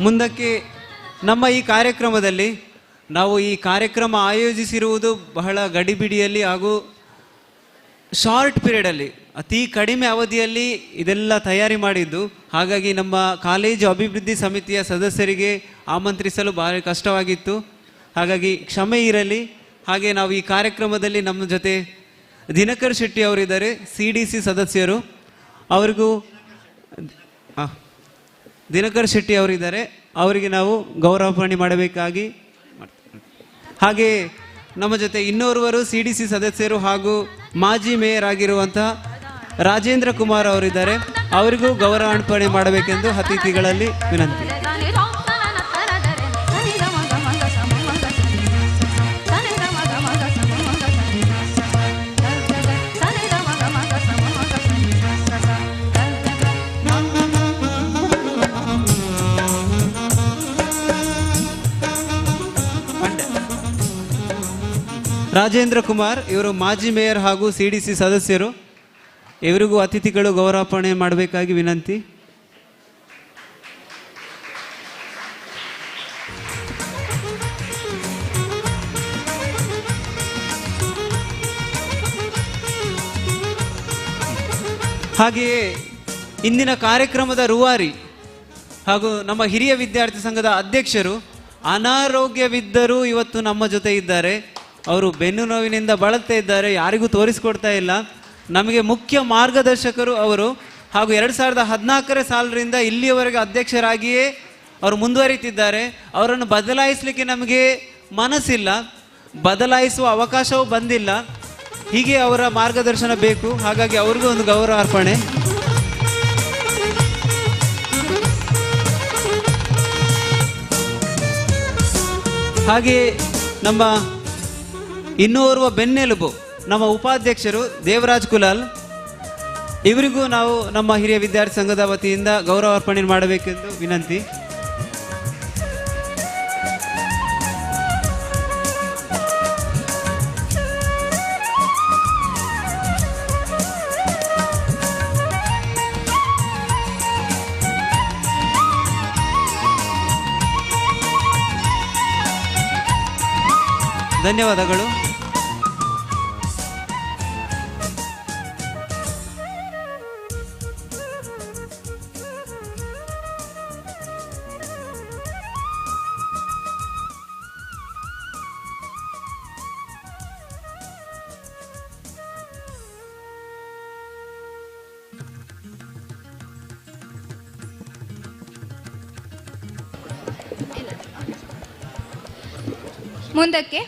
ಮುಂದಕ್ಕೆ ನಮ್ಮ ಈ ಕಾರ್ಯಕ್ರಮದಲ್ಲಿ ನಾವು ಈ ಕಾರ್ಯಕ್ರಮ ಆಯೋಜಿಸಿರುವುದು ಬಹಳ ಗಡಿಬಿಡಿಯಲ್ಲಿ ಹಾಗೂ ಶಾರ್ಟ್ ಪೀರಿಯಡಲ್ಲಿ, ಅತಿ ಕಡಿಮೆ ಅವಧಿಯಲ್ಲಿ ಇದೆಲ್ಲ ತಯಾರಿ ಮಾಡಿದ್ದು. ಹಾಗಾಗಿ ನಮ್ಮ ಕಾಲೇಜು ಅಭಿವೃದ್ಧಿ ಸಮಿತಿಯ ಸದಸ್ಯರಿಗೆ ಆಮಂತ್ರಿಸಲು ಭಾರಿ ಕಷ್ಟವಾಗಿತ್ತು. ಹಾಗಾಗಿ ಕ್ಷಮೆ ಇರಲಿ. ಹಾಗೆ ನಾವು ಈ ಕಾರ್ಯಕ್ರಮದಲ್ಲಿ ನಮ್ಮ ಜೊತೆ ದಿನಕರ್ ಶೆಟ್ಟಿ ಅವರಿದ್ದಾರೆ, CDC ಸದಸ್ಯರು. ಅವರಿಗೂ ದಿನಕರ್ ಶೆಟ್ಟಿ ಅವರಿದ್ದಾರೆ, ಅವರಿಗೆ ನಾವು ಗೌರವಾರ್ಪಣೆ ಮಾಡಬೇಕಾಗಿ. ಹಾಗೆ ನಮ್ಮ ಜೊತೆ ಇನ್ನೋರ್ವರು CDC ಸದಸ್ಯರು ಹಾಗೂ ಮಾಜಿ ಮೇಯರ್ ಆಗಿರುವಂತಹ ರಾಜೇಂದ್ರ ಕುಮಾರ್ ಅವರಿದ್ದಾರೆ, ಅವರಿಗೂ ಗೌರವಾರ್ಪಣೆ ಮಾಡಬೇಕೆಂದು ಅತಿಥಿಗಳಲ್ಲಿ ವಿನಂತಿ. ರಾಜೇಂದ್ರ ಕುಮಾರ್ ಇವರು ಮಾಜಿ ಮೇಯರ್ ಹಾಗೂ CDC ಸದಸ್ಯರು, ಇವರಿಗೂ ಅತಿಥಿಗಳು ಗೌರವಾರ್ಪಣೆ ಮಾಡಬೇಕಾಗಿ ವಿನಂತಿ. ಹಾಗೆಯೇ ಇಂದಿನ ಕಾರ್ಯಕ್ರಮದ ರೂವಾರಿ ಹಾಗೂ ನಮ್ಮ ಹಿರಿಯ ವಿದ್ಯಾರ್ಥಿ ಸಂಘದ ಅಧ್ಯಕ್ಷರು ಅನಾರೋಗ್ಯವಿದ್ದರೂ ಇವತ್ತು ನಮ್ಮ ಜೊತೆ ಇದ್ದಾರೆ. ಅವರು ಬೆನ್ನು ನೋವಿನಿಂದ ಬಳಲ್ತಾ ಇದ್ದಾರೆ, ಯಾರಿಗೂ ತೋರಿಸಿಕೊಡ್ತಾ ಇಲ್ಲ. ನಮಗೆ ಮುಖ್ಯ ಮಾರ್ಗದರ್ಶಕರು ಅವರು ಹಾಗೂ 2014ರ ಸಾಲಿನಿಂದ ಇಲ್ಲಿಯವರೆಗೆ ಅಧ್ಯಕ್ಷರಾಗಿಯೇ ಅವರು ಮುಂದುವರಿತಿದ್ದಾರೆ. ಅವರನ್ನು ಬದಲಾಯಿಸಲಿಕ್ಕೆ ನಮಗೆ ಮನಸ್ಸಿಲ್ಲ, ಬದಲಾಯಿಸುವ ಅವಕಾಶವೂ ಬಂದಿಲ್ಲ. ಹೀಗೆ ಅವರ ಮಾರ್ಗದರ್ಶನ ಬೇಕು. ಹಾಗಾಗಿ ಅವ್ರಿಗೂ ಒಂದು ಗೌರವ ಅರ್ಪಣೆ. ಹಾಗೆಯೇ ನಮ್ಮ ಇನ್ನೋರ್ವ ಬೆನ್ನೆಲುಬು ನಮ್ಮ ಉಪಾಧ್ಯಕ್ಷರು ದೇವರಾಜ್ ಕುಲಾಲ್ ಇವರಿಗೂ ನಾವು ನಮ್ಮ ಹಿರಿಯ ವಿದ್ಯಾರ್ಥಿ ಸಂಘದ ವತಿಯಿಂದ ಗೌರವ ಅರ್ಪಣೆ ಮಾಡಬೇಕೆಂದು ವಿನಂತಿ. ಧನ್ಯವಾದಗಳು. ಮುಂದಕ್ಕೆ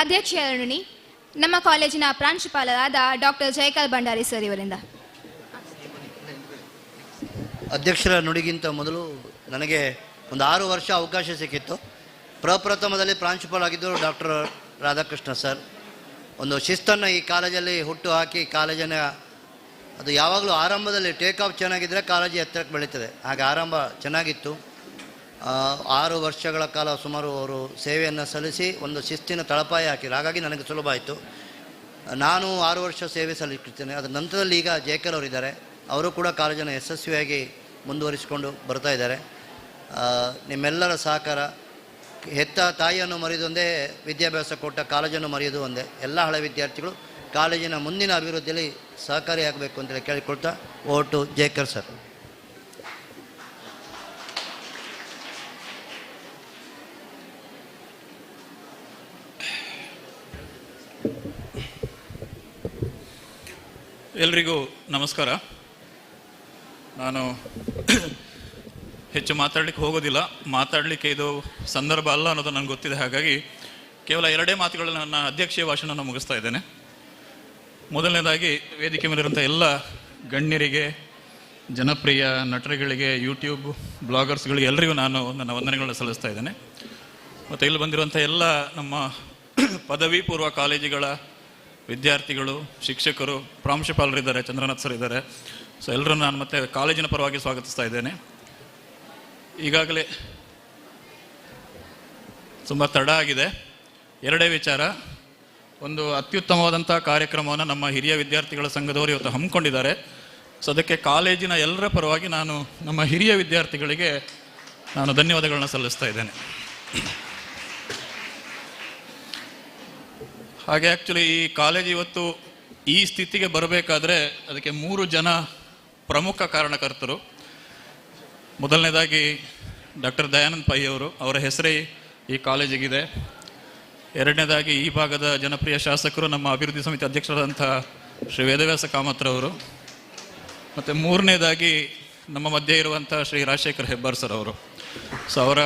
ಅಧ್ಯಕ್ಷರಣಿ ನಮ್ಮ ಕಾಲೇಜಿನ ಪ್ರಾಂಶುಪಾಲರಾದ ಡಾಕ್ಟರ್ ಜಯಕರ್ ಭಂಡಾರಿ ಸರ್ ಇವರಿಂದ. ಅಧ್ಯಕ್ಷರ ನುಡಿಗಿಂತ ಮೊದಲು ನನಗೆ ಒಂದು 6 ವರ್ಷ ಅವಕಾಶ ಸಿಕ್ಕಿತ್ತು. ಪ್ರಪ್ರಥಮದಲ್ಲಿ ಪ್ರಾಂಶುಪಾಲರಾಗಿದ್ದರು ಡಾಕ್ಟರ್ ರಾಧಾಕೃಷ್ಣ ಸರ್. ಒಂದು ಶಿಸ್ತನ್ನು ಈ ಕಾಲೇಜಲ್ಲಿ ಹುಟ್ಟು ಹಾಕಿ ಕಾಲೇಜನ್ನು, ಅದು ಯಾವಾಗಲೂ ಆರಂಭದಲ್ಲಿ ಟೇಕ್ ಆಫ್ ಚೆನ್ನಾಗಿದ್ದರೆ ಕಾಲೇಜು ಎತ್ತರಕ್ಕೆ ಬೆಳೀತದೆ. ಹಾಗೆ ಆರಂಭ ಚೆನ್ನಾಗಿತ್ತು. 6 ವರ್ಷಗಳ ಕಾಲ ಸುಮಾರು ಅವರು ಸೇವೆಯನ್ನು ಸಲ್ಲಿಸಿ ಒಂದು ಶಿಸ್ತಿನ ತಳಪಾಯ ಹಾಕಿದ್ರು. ಹಾಗಾಗಿ ನನಗೆ ಸುಲಭ ಆಯಿತು. ನಾನು 6 ವರ್ಷ ಸೇವೆ ಸಲ್ಲಿಸುತ್ತೇನೆ. ಅದರ ನಂತರದಲ್ಲಿ ಈಗ ಜಯಕರ್ ಅವರಿದ್ದಾರೆ. ಅವರು ಕೂಡ ಕಾಲೇಜನ್ನು ಯಶಸ್ವಿಯಾಗಿ ಮುಂದುವರಿಸಿಕೊಂಡು ಬರ್ತಾ ಇದ್ದಾರೆ. ನಿಮ್ಮೆಲ್ಲರ ಸಹಕಾರ, ಹೆತ್ತ ತಾಯಿಯನ್ನು ಮರೆಯೋದು ಒಂದೇ, ವಿದ್ಯಾಭ್ಯಾಸ ಕೊಟ್ಟ ಕಾಲೇಜನ್ನು ಮರೆಯೋದು ಒಂದೇ. ಎಲ್ಲ ಹಳೆ ವಿದ್ಯಾರ್ಥಿಗಳು ಕಾಲೇಜಿನ ಮುಂದಿನ ಅಭಿವೃದ್ಧಿಯಲ್ಲಿ ಸಹಕಾರಿಯಾಗಬೇಕು ಅಂತೇಳಿ ಕೇಳಿಕೊಳ್ತಾ ಓವರ್ ಟು ಜಯಕರ್ ಸರ್. ಎಲ್ರಿಗೂ ನಮಸ್ಕಾರ. ನಾನು ಹೆಚ್ಚು ಮಾತಾಡಲಿಕ್ಕೆ ಹೋಗೋದಿಲ್ಲ, ಮಾತಾಡಲಿಕ್ಕೆ ಇದು ಸಂದರ್ಭ ಅಲ್ಲ ಅನ್ನೋದು ನನಗೆ ಗೊತ್ತಿದೆ. ಹಾಗಾಗಿ ಕೇವಲ 2 ಮಾತುಗಳಲ್ಲಿ ನನ್ನ ಅಧ್ಯಕ್ಷೀಯ ಭಾಷಣವನ್ನು ಮುಗಿಸ್ತಾ ಇದ್ದೇನೆ. ಮೊದಲನೇದಾಗಿ ವೇದಿಕೆ ಮೇಲಿರುವಂಥ ಎಲ್ಲ ಗಣ್ಯರಿಗೆ, ಜನಪ್ರಿಯ ನಟರುಗಳಿಗೆ, ಯೂಟ್ಯೂಬ್ ಬ್ಲಾಗರ್ಸ್ಗಳಿಗೆ ಎಲ್ಲರಿಗೂ ನಾನು ನನ್ನ ವಂದನೆಗಳನ್ನು ಸಲ್ಲಿಸ್ತಾ ಇದ್ದೇನೆ. ಮತ್ತು ಇಲ್ಲಿ ಬಂದಿರುವಂಥ ಎಲ್ಲ ನಮ್ಮ ಪದವಿ ಪೂರ್ವ ಕಾಲೇಜುಗಳ ವಿದ್ಯಾರ್ಥಿಗಳು, ಶಿಕ್ಷಕರು, ಪ್ರಾಂಶುಪಾಲರಿದ್ದಾರೆ, ಚಂದ್ರನಾಥ್ ಸರ್ ಇದ್ದಾರೆ. ಸೊ ಎಲ್ಲರೂ ನಾನು ಮತ್ತೆ ಕಾಲೇಜಿನ ಪರವಾಗಿ ಸ್ವಾಗತಿಸ್ತಾ ಇದ್ದೇನೆ. ಈಗಾಗಲೇ ತುಂಬ ತಡ ಆಗಿದೆ. 2 ವಿಚಾರ. ಒಂದು ಅತ್ಯುತ್ತಮವಾದಂಥ ಕಾರ್ಯಕ್ರಮವನ್ನು ನಮ್ಮ ಹಿರಿಯ ವಿದ್ಯಾರ್ಥಿಗಳ ಸಂಘದವರು ಇವತ್ತು ಹಮ್ಮಿಕೊಂಡಿದ್ದಾರೆ. ಸೊ ಅದಕ್ಕೆ ಕಾಲೇಜಿನ ಎಲ್ಲರ ಪರವಾಗಿ ನಾನು ನಮ್ಮ ಹಿರಿಯ ವಿದ್ಯಾರ್ಥಿಗಳಿಗೆ ನಾನು ಧನ್ಯವಾದಗಳನ್ನ ಸಲ್ಲಿಸ್ತಾ ಇದ್ದೇನೆ. ಹಾಗೆ ಆ್ಯಕ್ಚುಲಿ ಈ ಕಾಲೇಜ್ ಇವತ್ತು ಈ ಸ್ಥಿತಿಗೆ ಬರಬೇಕಾದ್ರೆ ಅದಕ್ಕೆ 3 ಜನ ಪ್ರಮುಖ ಕಾರಣಕರ್ತರು. ಮೊದಲನೇದಾಗಿ ಡಾಕ್ಟರ್ ದಯಾನಂದ್ ಪೈ ಅವರು, ಅವರ ಹೆಸರೇ ಈ ಕಾಲೇಜಿಗಿದೆ. ಎರಡನೇದಾಗಿ ಈ ಭಾಗದ ಜನಪ್ರಿಯ ಶಾಸಕರು, ನಮ್ಮ ಅಭಿವೃದ್ಧಿ ಸಮಿತಿ ಅಧ್ಯಕ್ಷರಾದಂಥ ಶ್ರೀ ವೇದವ್ಯಾಸ ಕಾಮತ್ರವರು. ಮತ್ತು ಮೂರನೇದಾಗಿ ನಮ್ಮ ಮಧ್ಯೆ ಇರುವಂಥ ಶ್ರೀ ರಾಜಶೇಖರ್ ಹೆಬ್ಬಾರ್ ಸರ್ ಅವರು. ಸೊ ಅವರ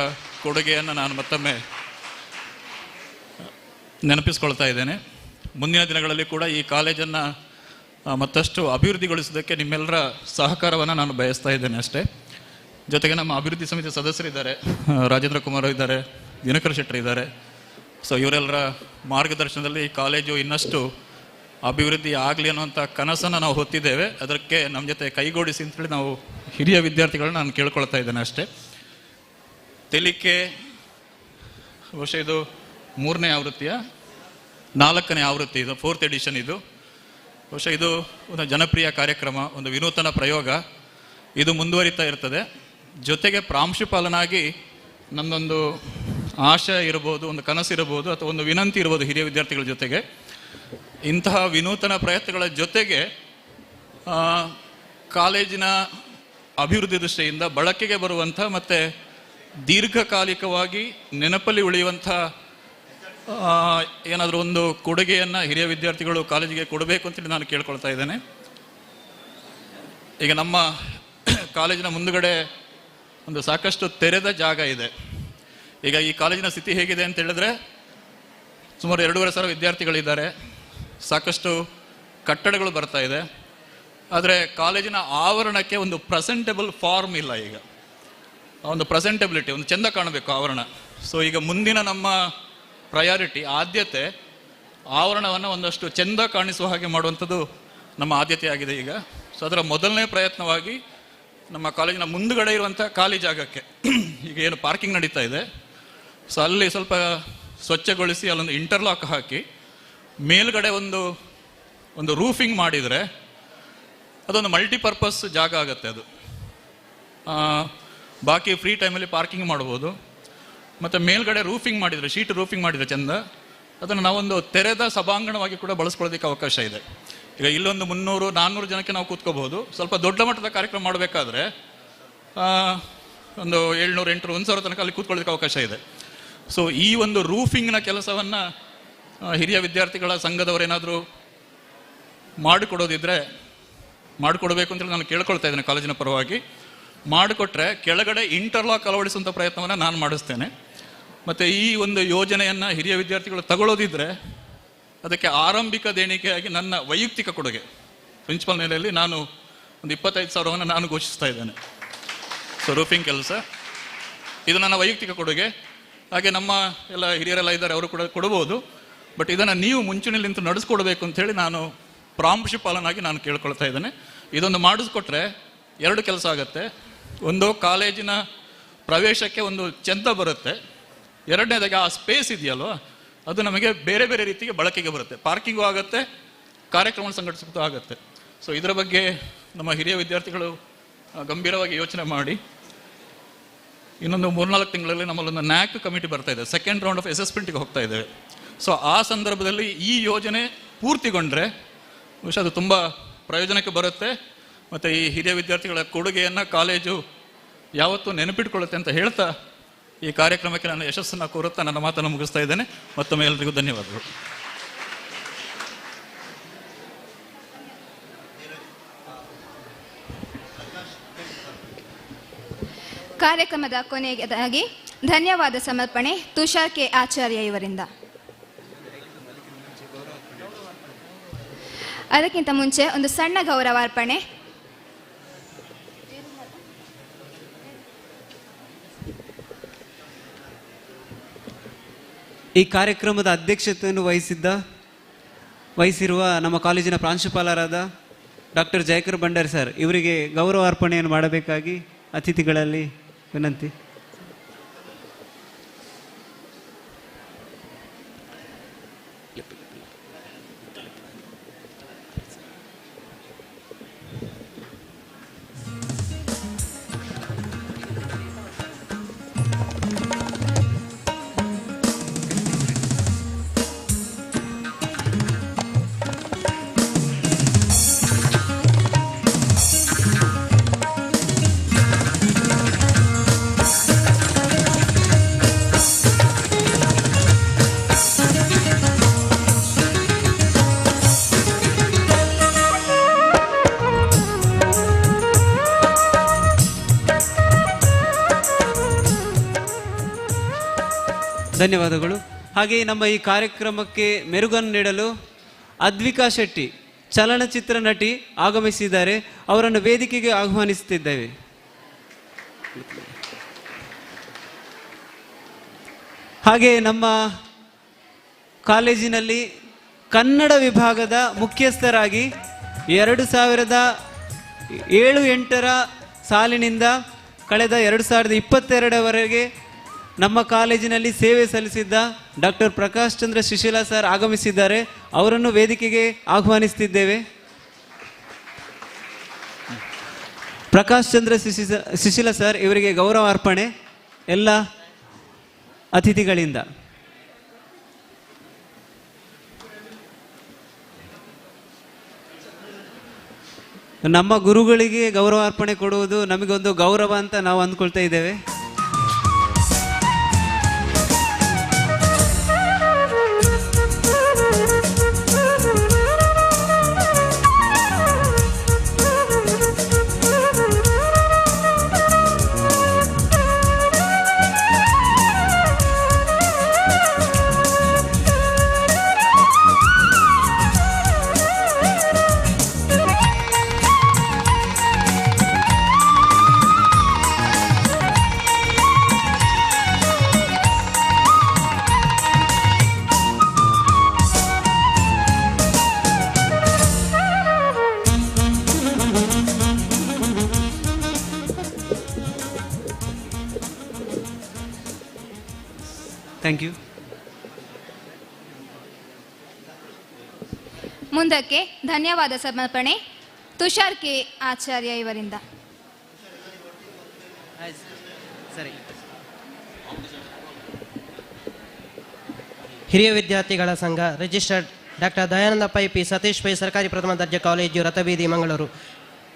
ಕೊಡುಗೆಯನ್ನು ನಾನು ಮತ್ತೊಮ್ಮೆ ನೆನಪಿಸ್ಕೊಳ್ತಾ ಇದ್ದೇನೆ. ಮುಂದಿನ ದಿನಗಳಲ್ಲಿ ಕೂಡ ಈ ಕಾಲೇಜನ್ನು ಮತ್ತಷ್ಟು ಅಭಿವೃದ್ಧಿಗೊಳಿಸೋದಕ್ಕೆ ನಿಮ್ಮೆಲ್ಲರ ಸಹಕಾರವನ್ನು ನಾನು ಬಯಸ್ತಾ ಇದ್ದೇನೆ ಅಷ್ಟೇ. ಜೊತೆಗೆ ನಮ್ಮ ಅಭಿವೃದ್ಧಿ ಸಮಿತಿ ಸದಸ್ಯರಿದ್ದಾರೆ, ರಾಜೇಂದ್ರ ಕುಮಾರ್ ಇದ್ದಾರೆ, ದಿನಕರ್ ಶೆಟ್ಟರ್ ಇದ್ದಾರೆ. ಸೊ ಇವರೆಲ್ಲರ ಮಾರ್ಗದರ್ಶನದಲ್ಲಿ ಈ ಕಾಲೇಜು ಇನ್ನಷ್ಟು ಅಭಿವೃದ್ಧಿ ಆಗಲಿ ಅನ್ನುವಂಥ ಕನಸನ್ನು ನಾವು ಹೊತ್ತಿದ್ದೇವೆ. ಅದಕ್ಕೆ ನಮ್ಮ ಜೊತೆ ಕೈಗೂಡಿಸಿ ಅಂತೇಳಿ ನಾವು ಹಿರಿಯ ವಿದ್ಯಾರ್ಥಿಗಳನ್ನ ನಾನು ಕೇಳ್ಕೊಳ್ತಾ ಇದ್ದೇನೆ ಅಷ್ಟೇ. ತೆಲಿಕೆ ಬಹುಶಃ ಇದು 3ನೇ ಆವೃತ್ತಿಯ 4ನೇ ಆವೃತ್ತಿ, ಇದು 4th edition. ಇದು ಬಹುಶಃ ಇದು ಒಂದು ಜನಪ್ರಿಯ ಕಾರ್ಯಕ್ರಮ, ಒಂದು ವಿನೂತನ ಪ್ರಯೋಗ. ಇದು ಮುಂದುವರಿತಾ ಇರ್ತದೆ. ಜೊತೆಗೆ ಪ್ರಾಂಶುಪಾಲನಾಗಿ ನನ್ನೊಂದು ಆಶಯ ಇರ್ಬೋದು, ಒಂದು ಕನಸು ಇರ್ಬೋದು, ಅಥವಾ ಒಂದು ವಿನಂತಿ ಇರ್ಬೋದು ಹಿರಿಯ ವಿದ್ಯಾರ್ಥಿಗಳ ಜೊತೆಗೆ, ಇಂತಹ ವಿನೂತನ ಪ್ರಯತ್ನಗಳ ಜೊತೆಗೆ ಕಾಲೇಜಿನ ಅಭಿವೃದ್ಧಿ ದೃಷ್ಟಿಯಿಂದ ಬಳಕೆಗೆ ಬರುವಂಥ ಮತ್ತು ದೀರ್ಘಕಾಲಿಕವಾಗಿ ನೆನಪಲ್ಲಿ ಉಳಿಯುವಂಥ ಏನಾದರೂ ಒಂದು ಕೊಡುಗೆಯನ್ನು ಹಿರಿಯ ವಿದ್ಯಾರ್ಥಿಗಳು ಕಾಲೇಜಿಗೆ ಕೊಡಬೇಕು ಅಂತೇಳಿ ನಾನು ಕೇಳ್ಕೊಳ್ತಾ ಇದ್ದೇನೆ. ಈಗ ನಮ್ಮ ಕಾಲೇಜಿನ ಮುಂದುಗಡೆ ಒಂದು ಸಾಕಷ್ಟು ತೆರೆದ ಜಾಗ ಇದೆ. ಈಗ ಈ ಕಾಲೇಜಿನ ಸ್ಥಿತಿ ಹೇಗಿದೆ ಅಂತ ಹೇಳಿದ್ರೆ, ಸುಮಾರು 2,500 ವಿದ್ಯಾರ್ಥಿಗಳಿದ್ದಾರೆ, ಸಾಕಷ್ಟು ಕಟ್ಟಡಗಳು ಬರ್ತಾ ಇದೆ. ಆದರೆ ಕಾಲೇಜಿನ ಆವರಣಕ್ಕೆ ಒಂದು ಪ್ರೆಸೆಂಟೇಬಲ್ ಫಾರ್ಮ್ ಇಲ್ಲ. ಈಗ ಒಂದು ಪ್ರೆಸೆಂಟೆಬಿಲಿಟಿ, ಒಂದು ಚೆಂದ ಕಾಣಬೇಕು ಆವರಣ. ಸೊ ಈಗ ಮುಂದಿನ ನಮ್ಮ ಪ್ರಯಾರಿಟಿ, ಆದ್ಯತೆ, ಆವರಣವನ್ನು ಒಂದಷ್ಟು ಚೆಂದ ಕಾಣಿಸುವ ಹಾಗೆ ಮಾಡುವಂಥದ್ದು ನಮ್ಮ ಆದ್ಯತೆಯಾಗಿದೆ ಈಗ. ಸೊ ಅದರ ಮೊದಲನೇ ಪ್ರಯತ್ನವಾಗಿ ನಮ್ಮ ಕಾಲೇಜಿನ ಮುಂದುಗಡೆ ಇರುವಂಥ ಖಾಲಿ ಜಾಗಕ್ಕೆ ಈಗ ಏನು ಪಾರ್ಕಿಂಗ್ ನಡೀತಾ ಇದೆ, ಸೊ ಅಲ್ಲಿ ಸ್ವಲ್ಪ ಸ್ವಚ್ಛಗೊಳಿಸಿ ಅಲ್ಲೊಂದು ಇಂಟರ್ಲಾಕ್ ಹಾಕಿ ಮೇಲ್ಗಡೆ ಒಂದು ಒಂದು ರೂಫಿಂಗ್ ಮಾಡಿದರೆ ಅದೊಂದು ಮಲ್ಟಿಪರ್ಪಸ್ ಜಾಗ ಆಗುತ್ತೆ. ಅದು ಬಾಕಿ ಫ್ರೀ ಟೈಮಲ್ಲಿ ಪಾರ್ಕಿಂಗ್ ಮಾಡ್ಬೋದು. ಮತ್ತು ಮೇಲ್ಗಡೆ ರೂಫಿಂಗ್ ಮಾಡಿದರೆ, ಶೀಟ್ ರೂಫಿಂಗ್ ಮಾಡಿದರೆ ಚೆಂದ, ಅದನ್ನು ನಾವೊಂದು ತೆರೆದ ಸಭಾಂಗಣವಾಗಿ ಕೂಡ ಬಳಸ್ಕೊಳ್ಳೋದಕ್ಕೆ ಅವಕಾಶ ಇದೆ. ಈಗ ಇಲ್ಲೊಂದು 300-400 ಜನಕ್ಕೆ ನಾವು ಕೂತ್ಕೋಬಹುದು. ಸ್ವಲ್ಪ ದೊಡ್ಡ ಮಟ್ಟದ ಕಾರ್ಯಕ್ರಮ ಮಾಡಬೇಕಾದ್ರೆ ಒಂದು 700, 800, 1000 ತನಕ ಅಲ್ಲಿ ಕೂತ್ಕೊಳ್ಳೋದಕ್ಕೆ ಅವಕಾಶ ಇದೆ. ಸೊ ಈ ಒಂದು ರೂಫಿಂಗ್ನ ಕೆಲಸವನ್ನು ಹಿರಿಯ ವಿದ್ಯಾರ್ಥಿಗಳ ಸಂಘದವರೇನಾದರೂ ಮಾಡಿಕೊಡೋದಿದ್ದರೆ ಮಾಡಿಕೊಡಬೇಕು ಅಂತೇಳಿ ನಾನು ಕೇಳ್ಕೊಳ್ತಾ ಇದ್ದೇನೆ ಕಾಲೇಜಿನ ಪರವಾಗಿ. ಮಾಡಿಕೊಟ್ರೆ ಕೆಳಗಡೆ ಇಂಟರ್ಲಾಕ್ ಅಳವಡಿಸುವಂಥ ಪ್ರಯತ್ನವನ್ನು ನಾನು ಮಾಡಿಸ್ತೇನೆ. ಮತ್ತು ಈ ಒಂದು ಯೋಜನೆಯನ್ನು ಹಿರಿಯ ವಿದ್ಯಾರ್ಥಿಗಳು ತಗೊಳ್ಳೋದಿದ್ದರೆ ಅದಕ್ಕೆ ಆರಂಭಿಕ ದೇಣಿಗೆಯಾಗಿ ನನ್ನ ವೈಯಕ್ತಿಕ ಕೊಡುಗೆ ಪ್ರಿನ್ಸಿಪಾಲ್ ನೆಲೆಯಲ್ಲಿ ನಾನು ಒಂದು 25,000 ನಾನು ಘೋಷಿಸ್ತಾ ಇದ್ದೇನೆ. ಸೊ ರೂಫಿಂಗ್ ಕೆಲಸ ಇದು ನನ್ನ ವೈಯಕ್ತಿಕ ಕೊಡುಗೆ. ಹಾಗೆ ನಮ್ಮ ಎಲ್ಲ ಹಿರಿಯರೆಲ್ಲ ಇದ್ದಾರೆ, ಅವರು ಕೂಡ ಕೊಡ್ಬೋದು. ಬಟ್ ಇದನ್ನು ನೀವು ಮುಂಚೂಣಿಯಲ್ಲಿ ನಿಂತು ನಡೆಸ್ಕೊಡ್ಬೇಕು ಅಂಥೇಳಿ ನಾನು ಪ್ರಾಂಶುಪಾಲನಾಗಿ ನಾನು ಕೇಳ್ಕೊಳ್ತಾ ಇದ್ದೇನೆ. ಇದೊಂದು ಮಾಡಿಸ್ಕೊಟ್ರೆ ಎರಡು ಕೆಲಸ ಆಗುತ್ತೆ. ಒಂದು, ಕಾಲೇಜಿನ ಪ್ರವೇಶಕ್ಕೆ ಒಂದು ಚೆಂದ ಬರುತ್ತೆ. ಎರಡನೇದಾಗಿ ಆ ಸ್ಪೇಸ್ ಇದೆಯಲ್ವ, ಅದು ನಮಗೆ ಬೇರೆ ಬೇರೆ ರೀತಿಗೆ ಬಳಕೆಗೆ ಬರುತ್ತೆ. ಪಾರ್ಕಿಂಗು ಆಗುತ್ತೆ, ಕಾರ್ಯಕ್ರಮ ಸಂಘಟಿಸೋದು ಆಗುತ್ತೆ. ಸೊ ಇದರ ಬಗ್ಗೆ ನಮ್ಮ ಹಿರಿಯ ವಿದ್ಯಾರ್ಥಿಗಳು ಗಂಭೀರವಾಗಿ ಯೋಚನೆ ಮಾಡಿ. ಇನ್ನೊಂದು 3-4 ತಿಂಗಳಲ್ಲಿ ನಮ್ಮಲ್ಲೊಂದು ನ್ಯಾಕ್ ಕಮಿಟಿ ಬರ್ತಾ ಇದೆ, ಸೆಕೆಂಡ್ ರೌಂಡ್ ಆಫ್ ಅಸೆಸ್ಮೆಂಟ್ಗೆ ಹೋಗ್ತಾ ಇದ್ದೇವೆ. ಸೊ ಆ ಸಂದರ್ಭದಲ್ಲಿ ಈ ಯೋಜನೆ ಪೂರ್ತಿಗೊಂಡ್ರೆ ಬಹುಶಃ ಅದು ತುಂಬ ಪ್ರಯೋಜನಕ್ಕೆ ಬರುತ್ತೆ. ಮತ್ತು ಈ ಹಿರಿಯ ವಿದ್ಯಾರ್ಥಿಗಳ ಕೊಡುಗೆಯನ್ನು ಕಾಲೇಜು ಯಾವತ್ತೂ ನೆನಪಿಟ್ಕೊಳ್ಳುತ್ತೆ ಅಂತ ಹೇಳ್ತಾ ಈ ಕಾರ್ಯಕ್ರಮಕ್ಕೆ ನಾನು ಯಶಸ್ಸನ್ನು ಕೋರುತ್ತಾ ನನ್ನ ಮಾತನ್ನು ಮುಗಿಸ್ತಾ ಇದ್ದೇನೆ. ಮತ್ತೊಮ್ಮೆ ಎಲ್ಲರಿಗೂ ಧನ್ಯವಾದಗಳು. ಕಾರ್ಯಕ್ರಮದ ಕೊನೆಯದಾಗಿ ಧನ್ಯವಾದ ಸಮರ್ಪಣೆ ತುಷಾರ್ ಕೆ ಆಚಾರ್ಯ ಇವರಿಂದ. ಅದಕ್ಕಿಂತ ಮುಂಚೆ ಒಂದು ಸಣ್ಣ ಗೌರವಾರ್ಪಣೆ. ಈ ಕಾರ್ಯಕ್ರಮದ ಅಧ್ಯಕ್ಷತೆಯನ್ನು ವಹಿಸಿರುವ ನಮ್ಮ ಕಾಲೇಜಿನ ಪ್ರಾಂಶುಪಾಲರಾದ ಡಾಕ್ಟರ್ ಜಯಕರ್ ಭಂಡಾರಿ ಸರ್ ಇವರಿಗೆ ಗೌರವಾರ್ಪಣೆಯನ್ನು ಮಾಡಬೇಕಾಗಿ ಅತಿಥಿಗಳಲ್ಲಿ ವಿನಂತಿ. ಧನ್ಯವಾದಗಳು. ಹಾಗೆಯೇ ನಮ್ಮ ಈ ಕಾರ್ಯಕ್ರಮಕ್ಕೆ ಮೆರುಗನ್ನು ನೀಡಲು ಅದ್ವಿಕಾ ಶೆಟ್ಟಿ ಚಲನಚಿತ್ರ ನಟಿ ಆಗಮಿಸಿದ್ದಾರೆ. ಅವರನ್ನು ವೇದಿಕೆಗೆ ಆಹ್ವಾನಿಸುತ್ತಿದ್ದೇವೆ. ಹಾಗೆಯೇ ನಮ್ಮ ಕಾಲೇಜಿನಲ್ಲಿ ಕನ್ನಡ ವಿಭಾಗದ ಮುಖ್ಯಸ್ಥರಾಗಿ 2007-8 ಸಾಲಿನಿಂದ ಕಳೆದ 2022ವರೆಗೆ ನಮ್ಮ ಕಾಲೇಜಿನಲ್ಲಿ ಸೇವೆ ಸಲ್ಲಿಸಿದ್ದ ಡಾಕ್ಟರ್ ಪ್ರಕಾಶ್ ಚಂದ್ರ ಶಿಶಿಲಾ ಸರ್ ಆಗಮಿಸಿದ್ದಾರೆ. ಅವರನ್ನು ವೇದಿಕೆಗೆ ಆಹ್ವಾನಿಸುತ್ತಿದ್ದೇವೆ. ಪ್ರಕಾಶ್ ಚಂದ್ರ ಶಿಶಿಲಾ ಸರ್ ಇವರಿಗೆ ಗೌರವ ಅರ್ಪಣೆ ಎಲ್ಲ ಅತಿಥಿಗಳಿಂದ. ನಮ್ಮ ಗುರುಗಳಿಗೆ ಗೌರವ ಅರ್ಪಣೆ ಕೊಡುವುದು ನಮಗೊಂದು ಗೌರವ ಅಂತ ನಾವು ಅಂದ್ಕೊಳ್ತಾ ಇದ್ದೇವೆ. Thank you. ಮುಂದಕ್ಕೆ ಧನ್ಯವಾದ ಸಮರ್ಪಣೆ ತುಷಾರ್ ಕೆ ಆಚಾರ್ಯ ಇವರಿಂದ. ಸರಿ. ಹಿರಿಯ ವಿದ್ಯಾರ್ಥಿಗಳ ಸಂಘ registered doctor Dayananda Pai P Satish Pai ಸರ್ಕಾರಿ ಪ್ರಥಮ ದರ್ಜೆ ಕಾಲೇಜು, ರಥಬೀದಿ, ಮಂಗಳೂರು.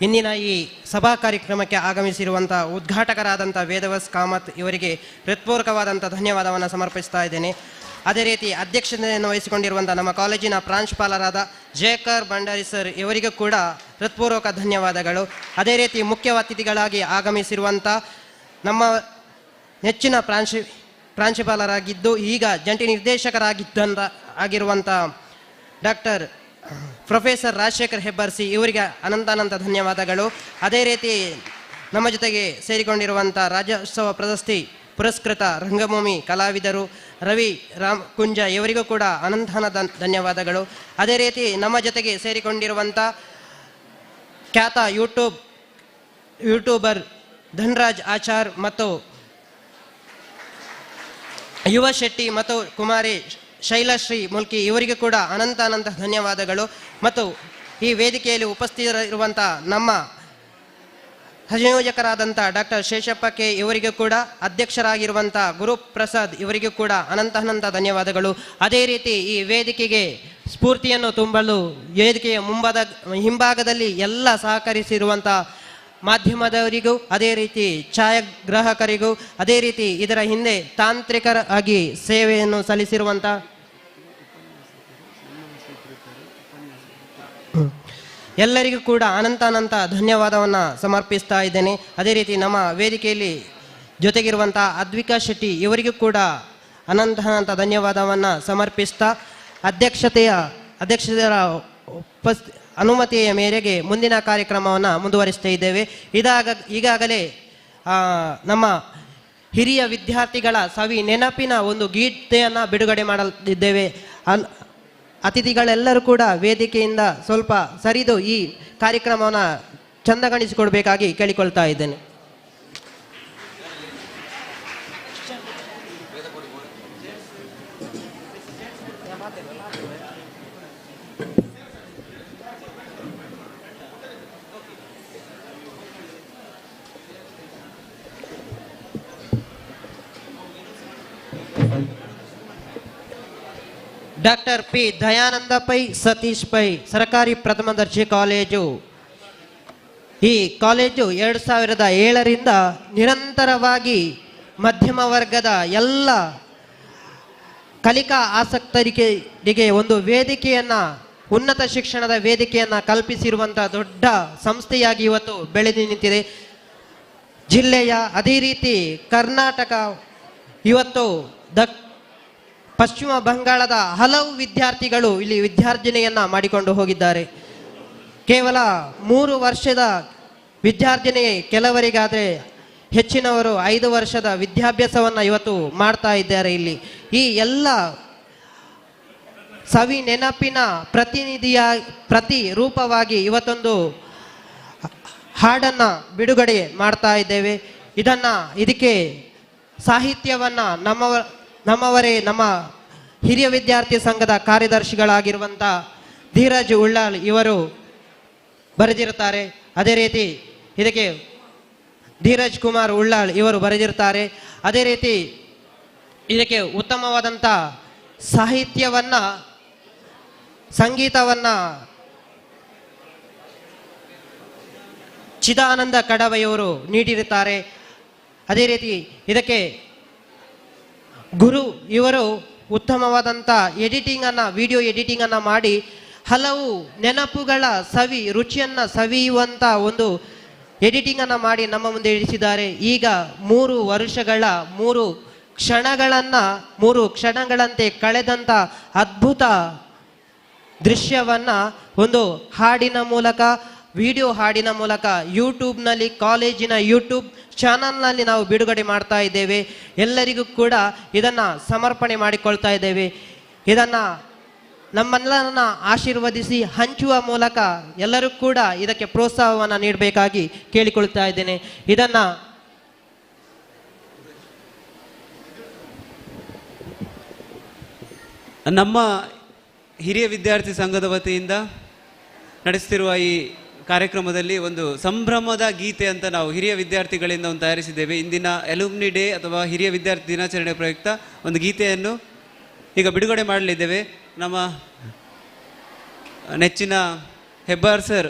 ಇಂದಿನ ಈ ಸಭಾ ಕಾರ್ಯಕ್ರಮಕ್ಕೆ ಆಗಮಿಸಿರುವಂಥ ಉದ್ಘಾಟಕರಾದಂಥ ವೇದವಸ್ ಕಾಮತ್ ಇವರಿಗೆ ಹೃತ್ಪೂರ್ವಕವಾದಂಥ ಧನ್ಯವಾದವನ್ನು ಸಮರ್ಪಿಸ್ತಾ ಇದ್ದೇನೆ. ಅದೇ ರೀತಿ ಅಧ್ಯಕ್ಷತೆಯನ್ನು ವಹಿಸಿಕೊಂಡಿರುವಂಥ ನಮ್ಮ ಕಾಲೇಜಿನ ಪ್ರಾಂಶುಪಾಲರಾದ ಜಯಕರ್ ಭಂಡಾರಿ ಸರ್ ಇವರಿಗೂ ಕೂಡ ಹೃತ್ಪೂರ್ವಕ ಧನ್ಯವಾದಗಳು. ಅದೇ ರೀತಿ ಮುಖ್ಯ ಅತಿಥಿಗಳಾಗಿ ಆಗಮಿಸಿರುವಂಥ ನಮ್ಮ ನೆಚ್ಚಿನ ಪ್ರಾಂಶುಪಾಲರಾಗಿದ್ದು ಈಗ ಜಂಟಿ ನಿರ್ದೇಶಕರಾಗಿದ್ದಂಥ ಆಗಿರುವಂಥ ಡಾಕ್ಟರ್ ಪ್ರೊಫೆಸರ್ ರಾಜಶೇಖರ್ ಹೆಬ್ಬರ್ಸಿ ಇವರಿಗೆ ಅನಂತಾನಂತ ಧನ್ಯವಾದಗಳು. ಅದೇ ರೀತಿ ನಮ್ಮ ಜೊತೆಗೆ ಸೇರಿಕೊಂಡಿರುವಂಥ ರಾಜ್ಯೋತ್ಸವ ಪ್ರಶಸ್ತಿ ಪುರಸ್ಕೃತ ರಂಗಭೂಮಿ ಕಲಾವಿದರು ರವಿ ರಾಮ್ ಕುಂಜ ಇವರಿಗೂ ಕೂಡ ಅನಂತಾನ ಧನ್ಯವಾದಗಳು. ಅದೇ ರೀತಿ ನಮ್ಮ ಜೊತೆಗೆ ಸೇರಿಕೊಂಡಿರುವಂಥ ಖ್ಯಾತ ಯೂಟ್ಯೂಬರ್ ಧನ್ರಾಜ್ ಆಚಾರ್ ಮತ್ತು ಯುವ ಶೆಟ್ಟಿ ಮತ್ತು ಕುಮಾರಿ ಶೈಲಶ್ರೀ ಮುಲ್ಕಿ ಇವರಿಗೂ ಕೂಡ ಅನಂತ ಅನಂತ ಧನ್ಯವಾದಗಳು. ಮತ್ತು ಈ ವೇದಿಕೆಯಲ್ಲಿ ಉಪಸ್ಥಿತರಿರುವಂಥ ನಮ್ಮ ಸಂಯೋಜಕರಾದಂಥ ಡಾಕ್ಟರ್ ಶೇಷಪ್ಪ ಕೆ ಇವರಿಗೂ ಕೂಡ, ಅಧ್ಯಕ್ಷರಾಗಿರುವಂಥ ಗುರುಪ್ರಸಾದ್ ಇವರಿಗೂ ಕೂಡ ಅನಂತ ಅನಂತ ಧನ್ಯವಾದಗಳು. ಅದೇ ರೀತಿ ಈ ವೇದಿಕೆಗೆ ಸ್ಫೂರ್ತಿಯನ್ನು ತುಂಬಲು ವೇದಿಕೆಯ ಹಿಂಭಾಗದಲ್ಲಿ ಎಲ್ಲ ಸಹಕರಿಸಿರುವಂಥ ಮಾಧ್ಯಮದವರಿಗೂ, ಅದೇ ರೀತಿ ಛಾಯಾಗ್ರಾಹಕರಿಗೂ, ಅದೇ ರೀತಿ ಇದರ ಹಿಂದೆ ತಾಂತ್ರಿಕರಾಗಿ ಸೇವೆಯನ್ನು ಸಲ್ಲಿಸಿರುವಂಥ ಎಲ್ಲರಿಗೂ ಕೂಡ ಅನಂತ ಅನಂತ ಧನ್ಯವಾದವನ್ನು ಸಮರ್ಪಿಸ್ತಾ ಇದ್ದೇನೆ. ಅದೇ ರೀತಿ ನಮ್ಮ ವೇದಿಕೆಯಲ್ಲಿ ಜೊತೆಗಿರುವಂಥ ಅದ್ವಿಕಾ ಶೆಟ್ಟಿ ಇವರಿಗೂ ಕೂಡ ಅನಂತ ಅನಂತ ಧನ್ಯವಾದವನ್ನು ಸಮರ್ಪಿಸ್ತಾ ಅಧ್ಯಕ್ಷತೆಯ ಅನುಮತಿಯ ಮೇರೆಗೆ ಮುಂದಿನ ಕಾರ್ಯಕ್ರಮವನ್ನು ಮುಂದುವರಿಸ್ತಾ ಇದ್ದೇವೆ. ಈಗಾಗಲೇ ನಮ್ಮ ಹಿರಿಯ ವಿದ್ಯಾರ್ಥಿಗಳ ಸವಿ ನೆನಪಿನ ಒಂದು ಗೀತೆಯನ್ನು ಬಿಡುಗಡೆ ಮಾಡಲಿದ್ದೇವೆ. ಅತಿಥಿಗಳೆಲ್ಲರೂ ಕೂಡ ವೇದಿಕೆಯಿಂದ ಸ್ವಲ್ಪ ಸರಿದು ಈ ಕಾರ್ಯಕ್ರಮವನ್ನು ಚಂದಗಾಣಿಸಿಕೊಡ್ಬೇಕಾಗಿ ಕೇಳಿಕೊಳ್ತಾ ಇದ್ದೇನೆ. ಡಾಕ್ಟರ್ ಪಿ ದಯಾನಂದ ಪೈ ಸತೀಶ್ ಪೈ ಸರ್ಕಾರಿ ಪ್ರಥಮ ದರ್ಜೆ ಕಾಲೇಜು. ಈ ಕಾಲೇಜು 2007ರಿಂದ ನಿರಂತರವಾಗಿ ಮಧ್ಯಮ ವರ್ಗದ ಎಲ್ಲ ಕಲಿಕಾ ಆಸಕ್ತರಿಗೆ ಒಂದು ವೇದಿಕೆಯನ್ನು, ಉನ್ನತ ಶಿಕ್ಷಣದ ವೇದಿಕೆಯನ್ನು ಕಲ್ಪಿಸಿರುವಂಥ ದೊಡ್ಡ ಸಂಸ್ಥೆಯಾಗಿ ಇವತ್ತು ಬೆಳೆದು ನಿಂತಿದೆ. ಜಿಲ್ಲೆಯ ಅದೇ ರೀತಿ ಕರ್ನಾಟಕ ಇವತ್ತು ಪಶ್ಚಿಮ ಬಂಗಾಳದ ಹಲವು ವಿದ್ಯಾರ್ಥಿಗಳು ಇಲ್ಲಿ ವಿದ್ಯಾರ್ಜನೆಯನ್ನು ಮಾಡಿಕೊಂಡು ಹೋಗಿದ್ದಾರೆ. ಕೇವಲ 3 ವರ್ಷದ ವಿದ್ಯಾರ್ಜನೆ ಕೆಲವರಿಗಾದರೆ ಹೆಚ್ಚಿನವರು 5 ವರ್ಷದ ವಿದ್ಯಾಭ್ಯಾಸವನ್ನು ಇವತ್ತು ಮಾಡ್ತಾ ಇದ್ದಾರೆ ಇಲ್ಲಿ. ಈ ಎಲ್ಲ ಸವಿ ನೆನಪಿನ ಪ್ರತಿ ರೂಪವಾಗಿ ಇವತ್ತೊಂದು ಹಾಡನ್ನು ಬಿಡುಗಡೆ ಮಾಡ್ತಾ ಇದ್ದೇವೆ. ಇದಕ್ಕೆ ಸಾಹಿತ್ಯವನ್ನು ನಮ್ಮವರೇ ನಮ್ಮ ಹಿರಿಯ ವಿದ್ಯಾರ್ಥಿ ಸಂಘದ ಕಾರ್ಯದರ್ಶಿಗಳಾಗಿರುವಂಥ ಧೀರಜ್ ಉಳ್ಳಾಲ್ ಇವರು ಬರೆದಿರುತ್ತಾರೆ. ಅದೇ ರೀತಿ ಇದಕ್ಕೆ ಧೀರಜ್ ಕುಮಾರ್ ಉಳ್ಳಾಲ್ ಇವರು ಬರೆದಿರುತ್ತಾರೆ. ಅದೇ ರೀತಿ ಇದಕ್ಕೆ ಉತ್ತಮವಾದಂಥ ಸಾಹಿತ್ಯವನ್ನು, ಸಂಗೀತವನ್ನು ಚಿದಾನಂದ ಕಡವೆಯವರು ನೀಡಿರುತ್ತಾರೆ. ಅದೇ ರೀತಿ ಇದಕ್ಕೆ ಗುರು ಇವರು ಉತ್ತಮವಾದಂಥ ಎಡಿಟಿಂಗನ್ನು, ವಿಡಿಯೋ ಎಡಿಟಿಂಗನ್ನು ಮಾಡಿ ಹಲವು ನೆನಪುಗಳ ಸವಿ ರುಚಿಯನ್ನು ಸವಿಯುವಂಥ ಒಂದು ಎಡಿಟಿಂಗನ್ನು ಮಾಡಿ ನಮ್ಮ ಮುಂದೆ ಇರಿಸಿದ್ದಾರೆ. ಈಗ 3 ವರ್ಷಗಳ 3 ಕ್ಷಣಗಳನ್ನು 3 ಕ್ಷಣಗಳಂತೆ ಕಳೆದಂಥ ಅದ್ಭುತ ದೃಶ್ಯವನ್ನು ಒಂದು ಹಾಡಿನ ಮೂಲಕ, ವಿಡಿಯೋ ಹಾಡಿನ ಮೂಲಕ ಯೂಟ್ಯೂಬ್ನಲ್ಲಿ, ಕಾಲೇಜಿನ ಯೂಟ್ಯೂಬ್ ಚಾನಲ್ನಲ್ಲಿ ನಾವು ಬಿಡುಗಡೆ ಮಾಡ್ತಾ ಇದ್ದೇವೆ. ಎಲ್ಲರಿಗೂ ಕೂಡ ಇದನ್ನು ಸಮರ್ಪಣೆ ಮಾಡಿಕೊಳ್ತಾ ಇದ್ದೇವೆ. ಇದನ್ನು ನಮ್ಮೆಲ್ಲರನ್ನ ಆಶೀರ್ವದಿಸಿ ಹಂಚುವ ಮೂಲಕ ಎಲ್ಲರೂ ಕೂಡ ಇದಕ್ಕೆ ಪ್ರೋತ್ಸಾಹವನ್ನು ನೀಡಬೇಕಾಗಿ ಕೇಳಿಕೊಳ್ತಾ ಇದ್ದೇನೆ. ಇದನ್ನು ನಮ್ಮ ಹಿರಿಯ ವಿದ್ಯಾರ್ಥಿ ಸಂಘದ ವತಿಯಿಂದ ನಡೆಸ್ತಿರುವ ಈ ಕಾರ್ಯಕ್ರಮದಲ್ಲಿ ಒಂದು ಸಂಭ್ರಮದ ಗೀತೆ ಅಂತ ನಾವು ಹಿರಿಯ ವಿದ್ಯಾರ್ಥಿಗಳಿಂದ ಒಂದು ತಯಾರಿಸಿದ್ದೇವೆ. ಇಂದಿನ ಅಲುಮ್ನಿ ಡೇ ಅಥವಾ ಹಿರಿಯ ವಿದ್ಯಾರ್ಥಿ ದಿನಾಚರಣೆ ಪ್ರಯುಕ್ತ ಒಂದು ಗೀತೆಯನ್ನು ಈಗ ಬಿಡುಗಡೆ ಮಾಡಲಿದ್ದೇವೆ. ನಮ್ಮ ನೆಚ್ಚಿನ ಹೆಬ್ಬಾರ್ ಸರ್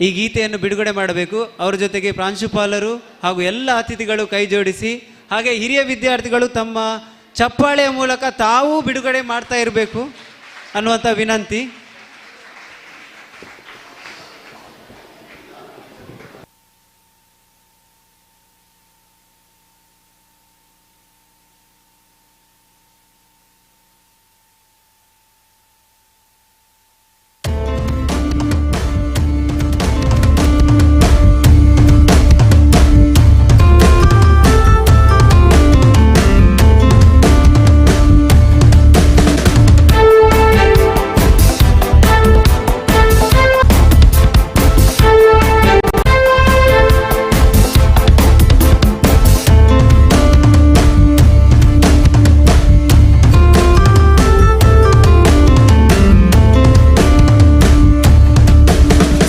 ಈ ಗೀತೆಯನ್ನು ಬಿಡುಗಡೆ ಮಾಡಬೇಕು. ಅವರ ಜೊತೆಗೆ ಪ್ರಾಂಶುಪಾಲರು ಹಾಗೂ ಎಲ್ಲ ಅತಿಥಿಗಳು ಕೈ ಜೋಡಿಸಿ, ಹಾಗೆ ಹಿರಿಯ ವಿದ್ಯಾರ್ಥಿಗಳು ತಮ್ಮ ಚಪ್ಪಾಳೆಯ ಮೂಲಕ ತಾವೂ ಬಿಡುಗಡೆ ಮಾಡ್ತಾ ಇರಬೇಕು ಅನ್ನುವಂಥ ವಿನಂತಿ.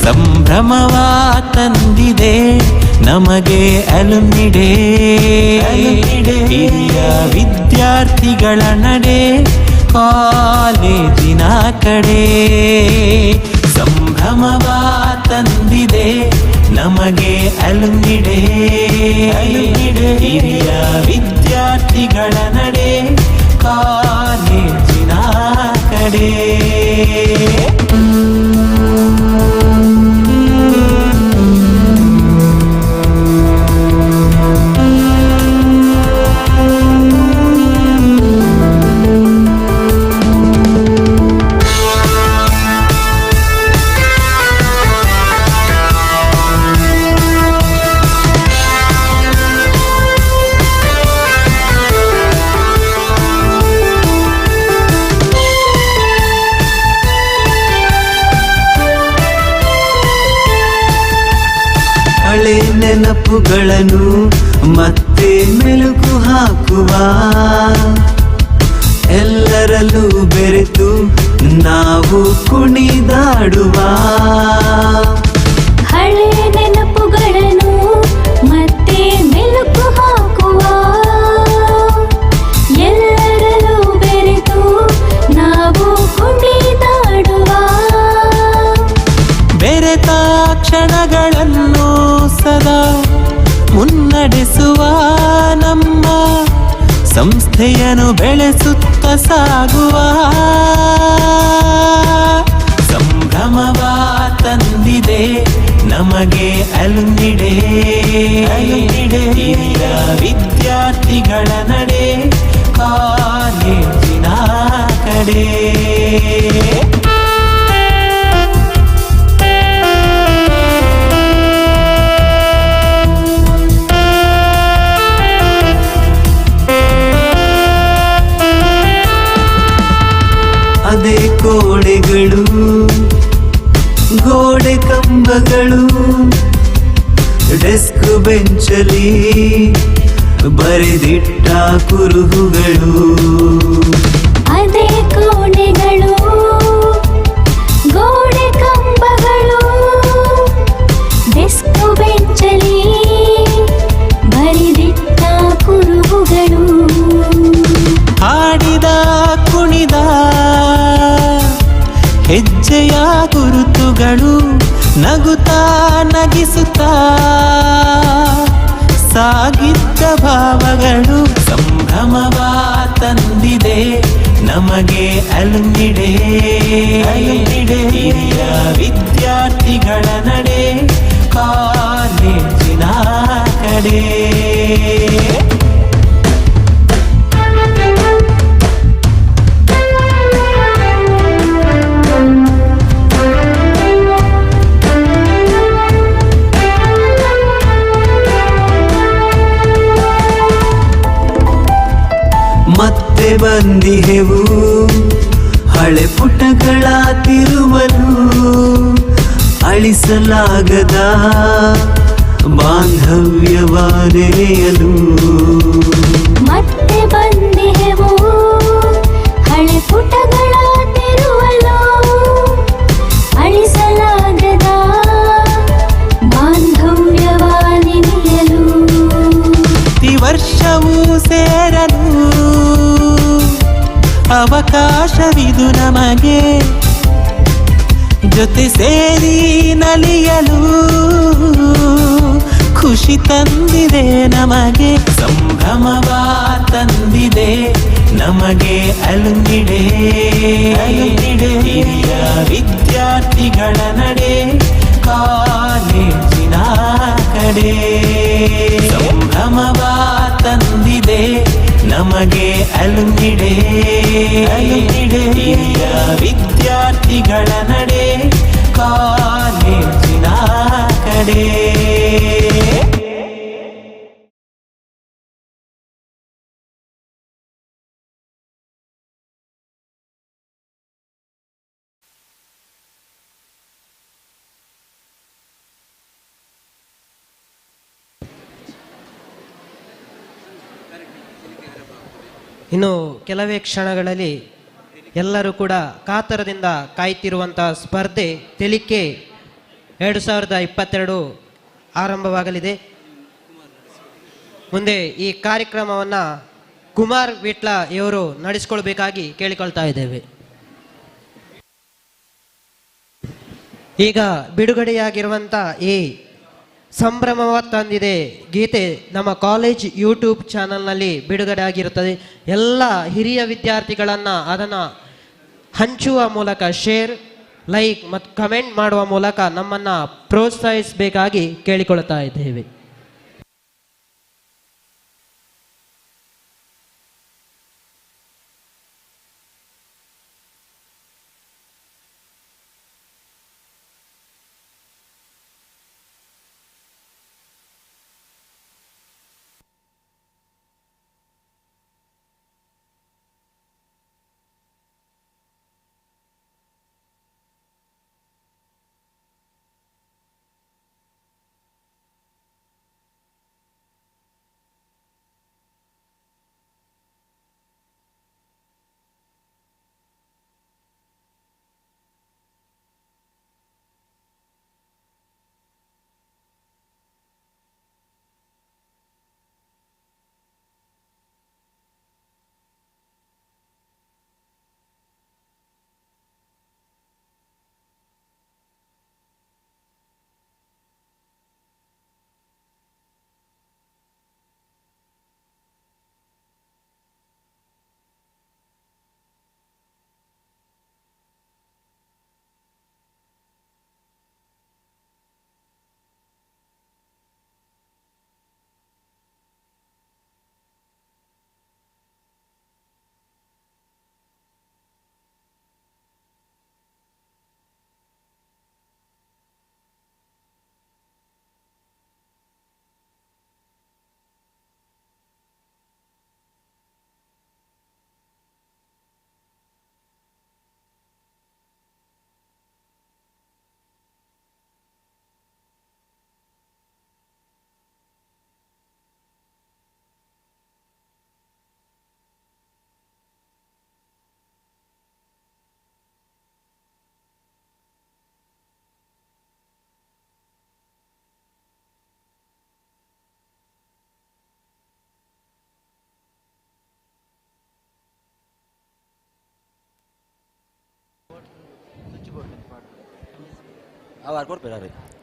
ಸಂಭ್ರಮವ ತಂದಿದೆ ನಮಗೆ ಅಲುಮ್ನಿ ಡೇ, ಹಿರಿಯ ವಿದ್ಯಾರ್ಥಿಗಳ ನಡೆ ಕಾಲೇಜಿನ ಕಡೆ. ಸಂಭ್ರಮವ ತಂದಿದೆ ನಮಗೆ ಅಲುಮ್ನಿ ಡೇ, ಹಿರಿಯ ವಿದ್ಯಾರ್ಥಿಗಳ ನಡೆ ಕಾಲೇಜಿನ ಕಡೆ. ಹಳೆ ನೆನಪುಗಳನ್ನು ಮತ್ತೆ ಮೆಲುಕು ಹಾಕುವ, ಎಲ್ಲರಲ್ಲೂ ಬೆರೆತು ನಾವು ಕುಣಿದಾಡುವ. ಹಳೆ ನೆನಪುಗಳನ್ನು ಮತ್ತೆ ಮೆಲುಕು ಹಾಕುವ, ಎಲ್ಲರಲ್ಲೂ ಬೆರೆತು ನಾವು ಕುಣಿದಾಡುವ. ಬೆರೆತ ಕ್ಷಣಗಳನ್ನು ಸದಾ ಮುನ್ನಡೆಸುವ, ನಮ್ಮ ಸಂಸ್ಥೆಯನ್ನು ಬೆಳೆಸುತ್ತ ಸಾಗುವ. ಸಂಭ್ರಮವ ತಂದಿದೆ ನಮಗೆ ಅಲುಮ್ನಿ ಡೇ, ಹಿರಿಯ ವಿದ್ಯಾರ್ಥಿಗಳ ನಡೆ ಕಾಲೇಜಿನ ಕಡೆ. ಅದೇ ಕೋಣೆಗಳು ಗೋಡೆ ಕಂಬಗಳು ಡೆಸ್ಕ್ ಬೆಂಚಲಿ ಬರೆದಿಟ್ಟ ಕುರುಹುಗಳು. ಅದೇ ಕೋಣೆಗಳು ಗೋಡೆ ಕಂಬಗಳು ಡೆಸ್ಕ್ ಬೆಂಚಲಿ ಬರೆದಿಟ್ಟ ಕುರುಹುಗಳು. ಹಾಡಿದ ಕುಣಿದ ಹೆಜ್ಜೆಯ ಗುರುತುಗಳು, ನಗುತ್ತಾ ನಗಿಸುತ್ತಾ ಸಾಗಿದ್ದ ಭಾವಗಳು. ಸಂಭ್ರಮವ ತಂದಿದೆ ನಮಗೆ ಅಲುಮ್ನಿ ಡೇ, ಹಿರಿಯ ವಿದ್ಯಾರ್ಥಿಗಳ ನಡೆ ಕಾಲೇಜಿನ ಕಡೆ. ಮತ್ತೆ ಬಂದಿಹೆವು ಹಳೆ ಪುಟಗಳ ತಿರುವಲು, ಅಳಿಸಲಾಗದ ಬಾಂಧವ್ಯವ ನೆನೆಯಲು. ಮತ್ತೆ ಬಂದಿಹೆವು ಹಳೆ ಪುಟಗಳ ಲಕ್ಷವು ಸೇರಲು ಅವಕಾಶವಿದು ನಮಗೆ, ಜೊತೆ ಸೇರಿ ನಲಿಯಲು ಖುಷಿ ತಂದಿದೆ ನಮಗೆ, ಸಂಭ್ರಮವ ತಂದಿದೆ ನಮಗೆ ಅಲುಮಿಡೆ. ಹಿರಿಯ ವಿದ್ಯಾರ್ಥಿಗಳ ನಡೆ ಕಾಲೇಜಿನ ಕಡೆ, ಸಂಭ್ರಮವ ತಂದಿದೆ ನಮಗೆ ಅಲುಮಿಡೆ. ಹಿರಿಯ ವಿದ್ಯಾರ್ಥಿಗಳ ನಡೆ ಕಾಲೇಜಿನ ಕಡೆ. ಇನ್ನು ಕೆಲವೇ ಕ್ಷಣಗಳಲ್ಲಿ ಎಲ್ಲರೂ ಕೂಡ ಕಾತರದಿಂದ ಕಾಯ್ತಿರುವಂಥ ಸ್ಪರ್ಧೆ ತೆಲಿಕೆ 2022 ಆರಂಭವಾಗಲಿದೆ. ಮುಂದೆ ಈ ಕಾರ್ಯಕ್ರಮವನ್ನು ಕುಮಾರ್ ವಿಟ್ಲ ಇವರು ನಡೆಸಿಕೊಳ್ಬೇಕಾಗಿ ಕೇಳಿಕೊಳ್ತಾ ಇದ್ದೇವೆ. ಈಗ ಬಿಡುಗಡೆಯಾಗಿರುವಂಥ ಈ ಸಂಭ್ರಮವ ತಂದಿದೆ ಗೀತೆ ನಮ್ಮ ಕಾಲೇಜ್ ಯೂಟ್ಯೂಬ್ ಚಾನಲ್ನಲ್ಲಿ ಬಿಡುಗಡೆ ಆಗಿರುತ್ತದೆ. ಎಲ್ಲ ಹಿರಿಯ ವಿದ್ಯಾರ್ಥಿಗಳನ್ನು ಅದನ್ನು ಹಂಚುವ ಮೂಲಕ ಶೇರ್, ಲೈಕ್ ಮತ್ತು ಕಮೆಂಟ್ ಮಾಡುವ ಮೂಲಕ ನಮ್ಮನ್ನು ಪ್ರೋತ್ಸಾಹಿಸಬೇಕಾಗಿ ಕೇಳಿಕೊಳ್ತಾ ಇದ್ದೇವೆ.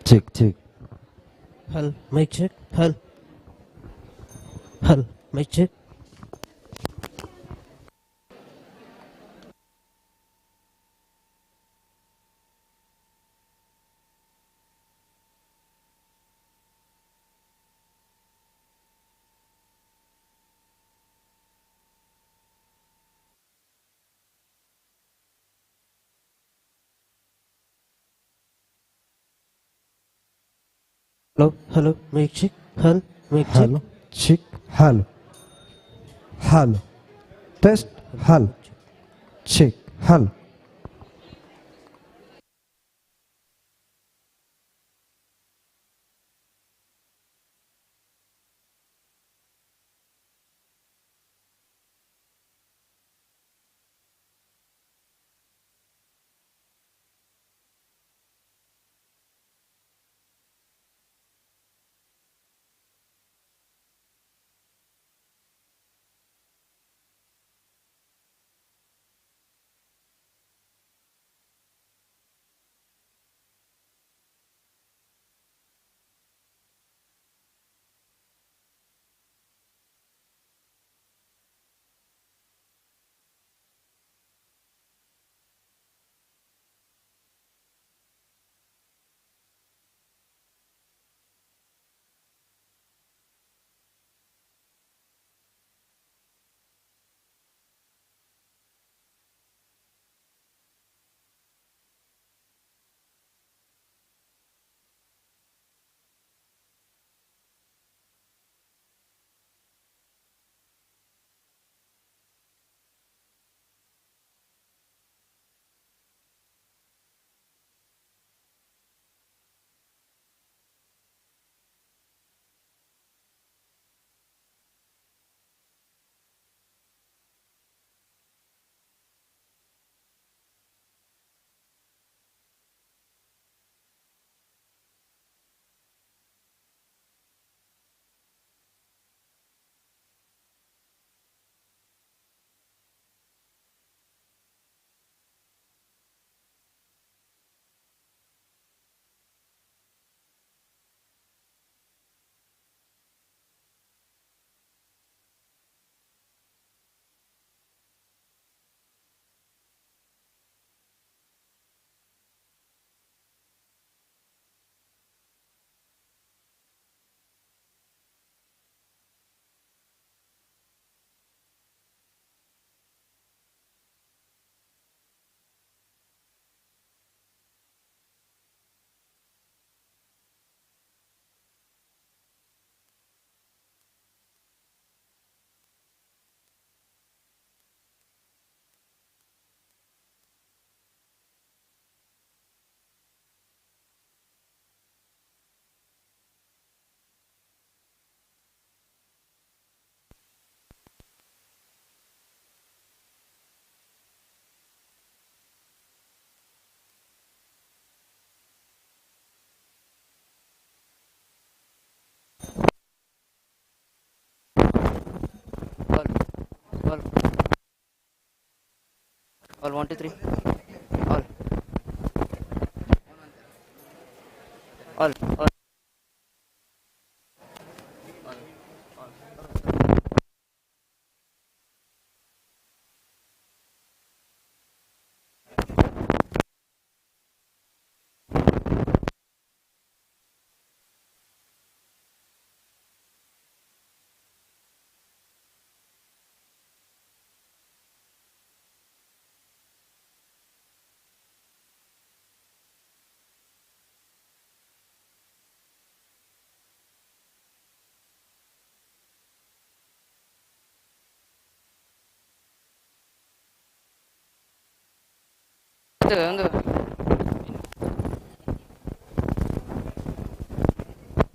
Check check. ಹಲ್ ಮೈಕ್ ಚೆಕ್, ಹಲ್ ಹಲ್ mic check. Hello hello mic check, ಹಲ್ mic check. Hello check, hello hello test, hello check, hello. All. All 1 2 3. All. All. All. ಒಂದು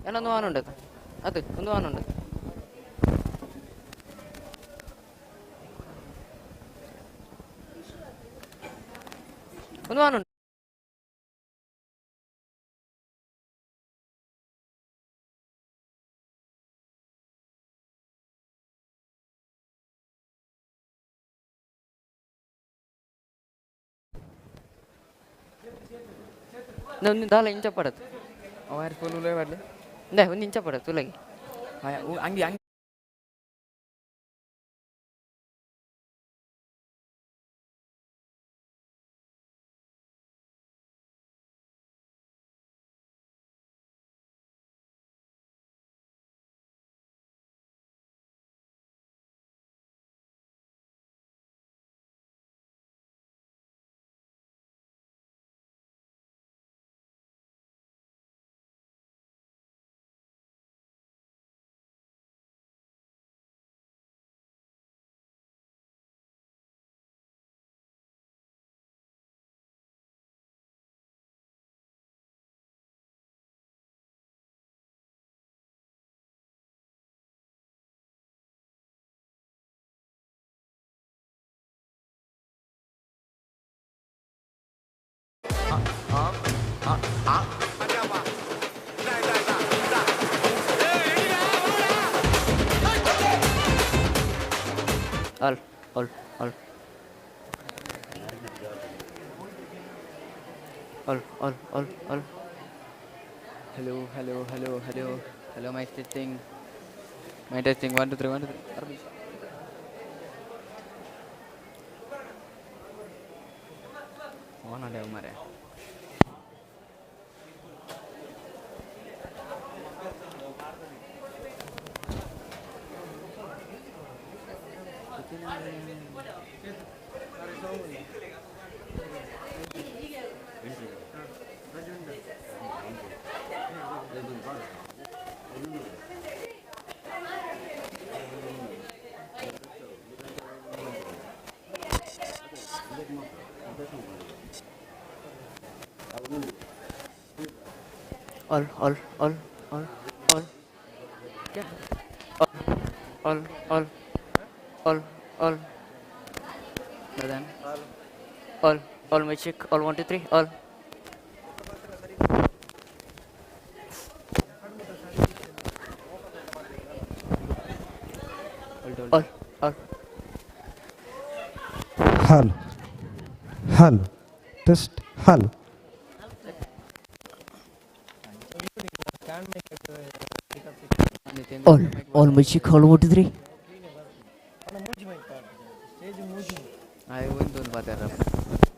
ಏನೊಂದು ವಾಹನ ಉಂಟು ಅದು ಒಂದು ವಾಹನ ಉಂಟು. ಒಂದು ವಾಹನ ಉಂಟು. ಒಂದು ದಾಲ ಇಂಚ ಪಡತ್ ವೈರ್ ಫುಲ್ ಉಲೇ ಬರಲಿ. ಇಂದ ಒಂದು ಇಂಚ ಪಡತ್ ಉಲಗಿ. ಅಂಗಿ ಅಂಗಿ All all all all all all all. Hello hello hello hello hello, mic testing, mic testing 1 2 3 1 2 3. On ಆಡೆ ಮಾರೆ. All all all all all all all all all all all all my check all 1 2 3 all. All all. Hello hello test hello. All all my check all 1 2 3. ಒಂದು ಮಾತಾಡ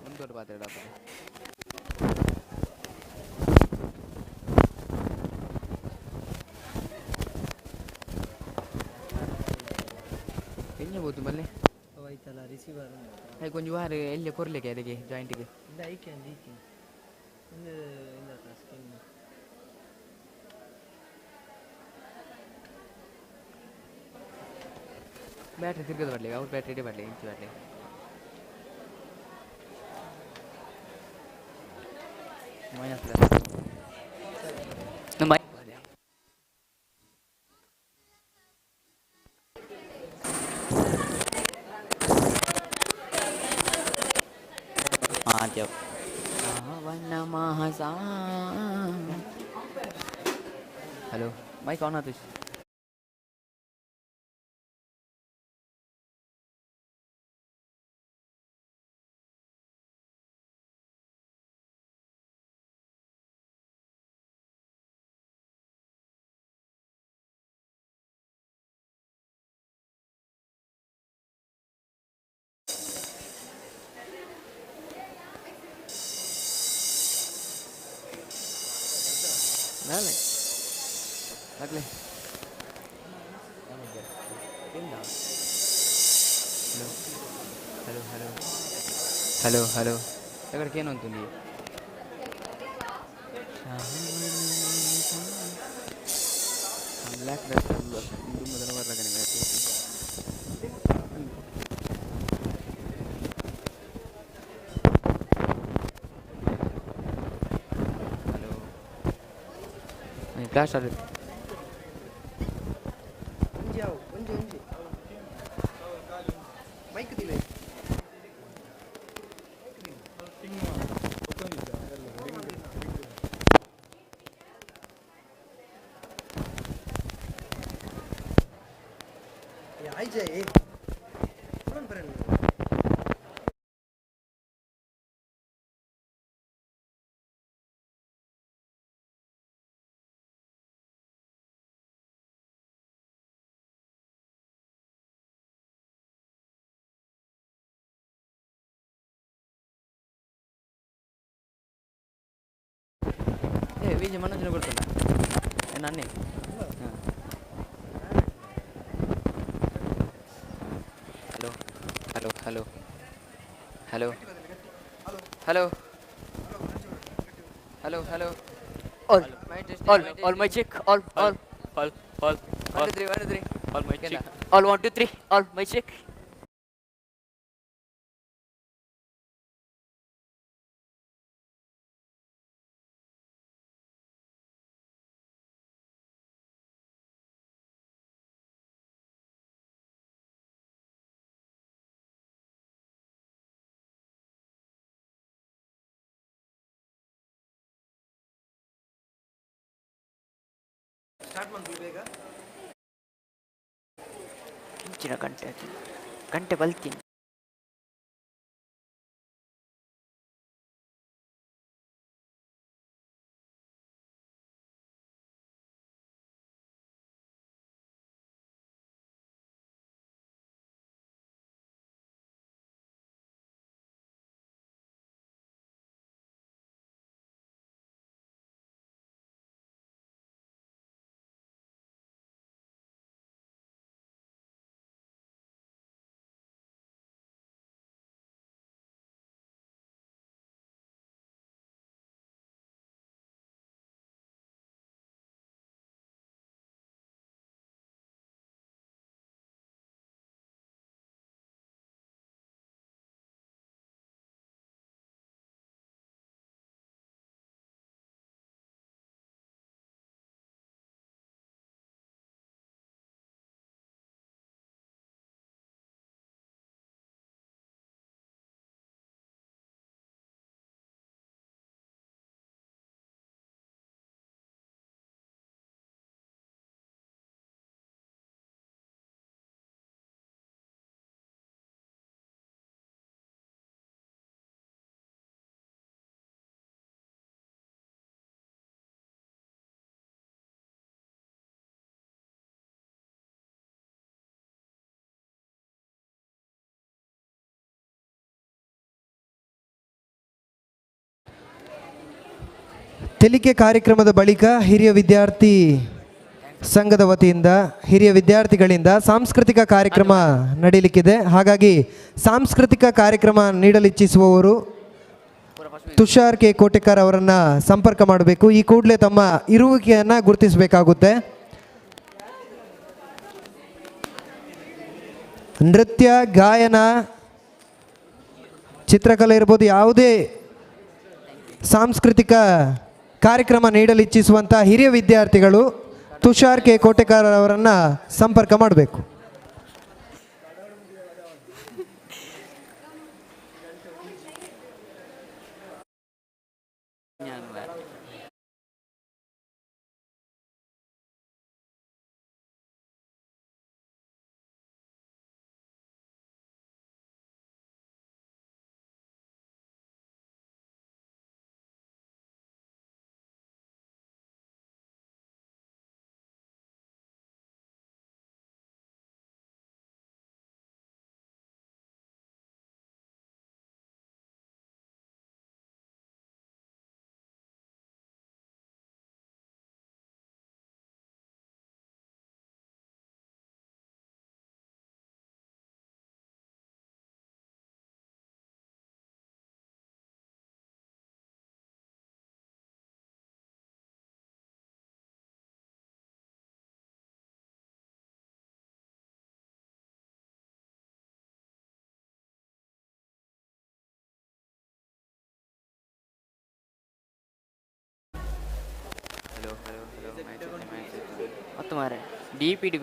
ಒಂದು ಮಾತಾಡಪ್ಪ. ಎಣ್ಣೆ ಬೋದು ಮಲ್ಲೆ ಆಯ್ತಲ್ಲ receiver. ಅದಕ್ಕೆ ಒಂಜಿ ವಾರ ಎಲ್ಲಿ ಕೊರ್ಲಿಕ್ಕೆ ಅದಕ್ಕೆ ಜಾಯಿಂಟಿಗೆ. ಇಂದ ಐಕೆ ಅಂದ್ ಐಕೆ ಒಂದು ಇಂದ ಸ್ಕಿನ್. ಬ್ಯಾಟ್ರಿ ತಿರ್ಗದ ಬರಲಿ ಅವ್ರು ಬ್ಯಾಟ್ರಿ ಇಡೇ ಬರಲಿ ಇಂಚು ಬರಲಿ. ನಮ್ಮ ಹಲೋ ಮೈಕ್ ಆನ್ ಆತು. ನಾಳೆ ಆಗಲೇ. Hello hello hello hello hello ఎక్కడికేనంటుంది. Black ದುಮ್ಮದನ ಬರ್ಲಾಗ. ಹಲೋ, ಫ್ಲಾಶ್ ಅದು. ಒಂಜಿ ಆವು, ಒಂಜಿ ಒಂಜಿ ಮೈಕ್ ದಿಲೆ. ಆಯ್ಜೆ ಬರಲ್ಲ. ಏ ವಿಜಯ ಮನೋಜನ ಕೊಡ್ತಲ್ಲ ನಾನೇ. Hello hello hello hello hello hello hello all all all my check, all all all all 1 2 3 1 2 3. All my check. All 1 2 3, all my check. Start ಮಾಡ್ತೀವಿ ಬೇಗ. ಇಂಚಿನ ಗಂಟೆ ಆಯ್ತು, ಗಂಟೆ ಬಲ್ತೀನಿ. ತೆಲಿಕೆ ಕಾರ್ಯಕ್ರಮದ ಬಳಿಕ ಹಿರಿಯ ವಿದ್ಯಾರ್ಥಿ ಸಂಘದ ವತಿಯಿಂದ ಹಿರಿಯ ವಿದ್ಯಾರ್ಥಿಗಳಿಂದ ಸಾಂಸ್ಕೃತಿಕ ಕಾರ್ಯಕ್ರಮ ನಡೆಯಲಿಕ್ಕಿದೆ. ಹಾಗಾಗಿ ಸಾಂಸ್ಕೃತಿಕ ಕಾರ್ಯಕ್ರಮ ನೀಡಲಿಚ್ಛಿಸುವವರು ತುಷಾರ್ ಕೆ ಕೋಟೆಕಾರ್ ಅವರನ್ನು ಸಂಪರ್ಕ ಮಾಡಬೇಕು. ಈ ಕೂಡಲೇ ತಮ್ಮ ಇರುವಿಕೆಯನ್ನು ಗುರುತಿಸಬೇಕಾಗುತ್ತೆ. ನೃತ್ಯ, ಗಾಯನ, ಚಿತ್ರಕಲೆ ಇರ್ಬೋದು, ಯಾವುದೇ ಸಾಂಸ್ಕೃತಿಕ ಕಾರ್ಯಕ್ರಮ ನೀಡಲಿಚ್ಛಿಸುವಂಥ ಹಿರಿಯ ವಿದ್ಯಾರ್ಥಿಗಳು ತುಷಾರ್ ಕೆ ಕೋಟೆಕಾರ್ ಅವರನ್ನು ಸಂಪರ್ಕ ಮಾಡಬೇಕು. ಅತ್ತು ಮಾರೆ ಡಿ ಪಿ ಡಿ.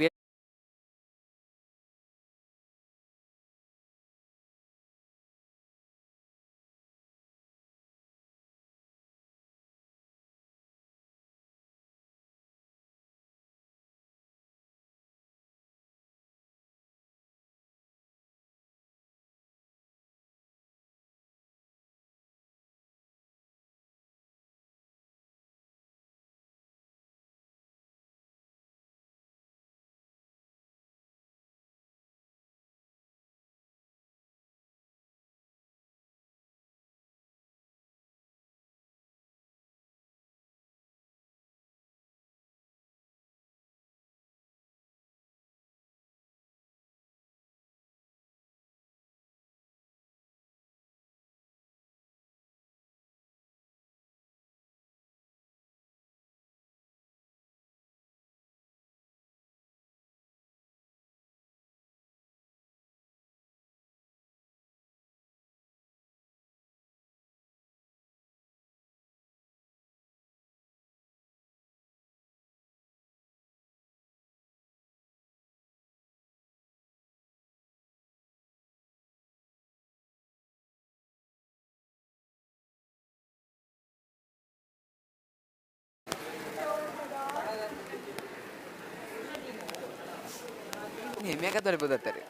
ಮೇಕಪ್ ತಡಿಬೋದಾಗ್ತಾರೆ,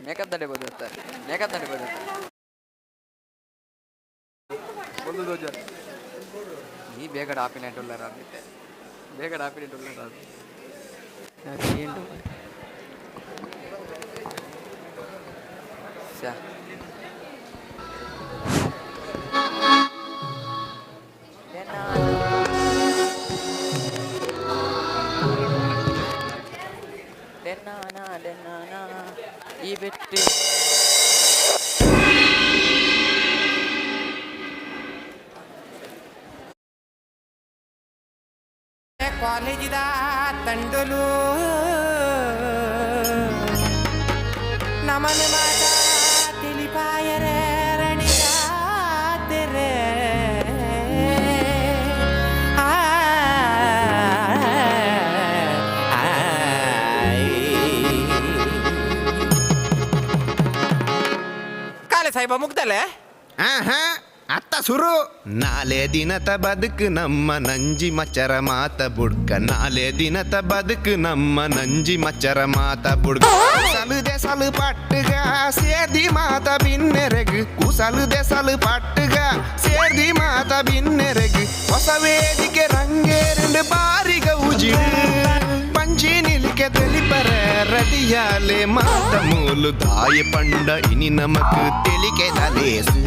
ಮೇಕಪ್ ತಡಿಬೋದಾಗ್ತಾರೆ, ಮೇಕಪ್ ತಡಿಬೋದಾಗ್ತಾರೆ. ಒಂದು ದೋಜ ನೀ ಬೇಗ ಡಾಪಿನೆಟ್ ಉಳ್ಳಾರ ಅಂದಿದ್ದೆ, ಬೇಗ ಡಾಪಿನೆಟ್ ಉಳ್ಳಾರ ಏನು. ಈ ಬೆಟ್ಟಿ ಕಾಲೇಜಿದ ತಂಡುಲು ನಮನ ಮಾತ ತಿಳಿಪಾಯರೆ ರಣಿಯಾತೆರೆ. ಕಾಲೆ ಸಾಹೇಬ ಮುಗ್ದಲೆ. ಅತ್ತ ಸುರು ನಾಲೆ ದಿನತ ಬದುಕು ನಮ್ಮ ನಂಜಿ ಮಚ್ಚರ ಮಾತ ಬುಡ್ಕ, ನಾಲೆ ದಿನತ ಬದುಕು ನಮ್ಮ ನಂಜಿ ಮಚ್ಚರ ಮಾತ ಬುಡ್ಕ. ಕುಸಲು ದೆಸಲು ಪಟ್ಟುಗ ಸೇರ್ದಿ ಮಾತ ಬಿನ್ನೆರೆಗು, ಕುಸಲು ದೆಸಲು ಪಟ್ಟುಗ ಸೇರ್ದಿ ಮಾತ ಬಿನ್ನೆರೆಗು. ಹೊಸ ವೇದಿಕೆ ರಂಗೇರಂಡು ಬಾರಿ ಗೌಜಿ ಪಂಜಿ ನಿಲಿಕೆ ತೆಲಿಪರೆ ರಡಿಯಾಲೆ ಮಾತ ಮೂಲು ದಾಯ ಪಂಡ ಇನಿ ನಮಕ್ ತೆಲಿಕೆ ತಲೇಸು.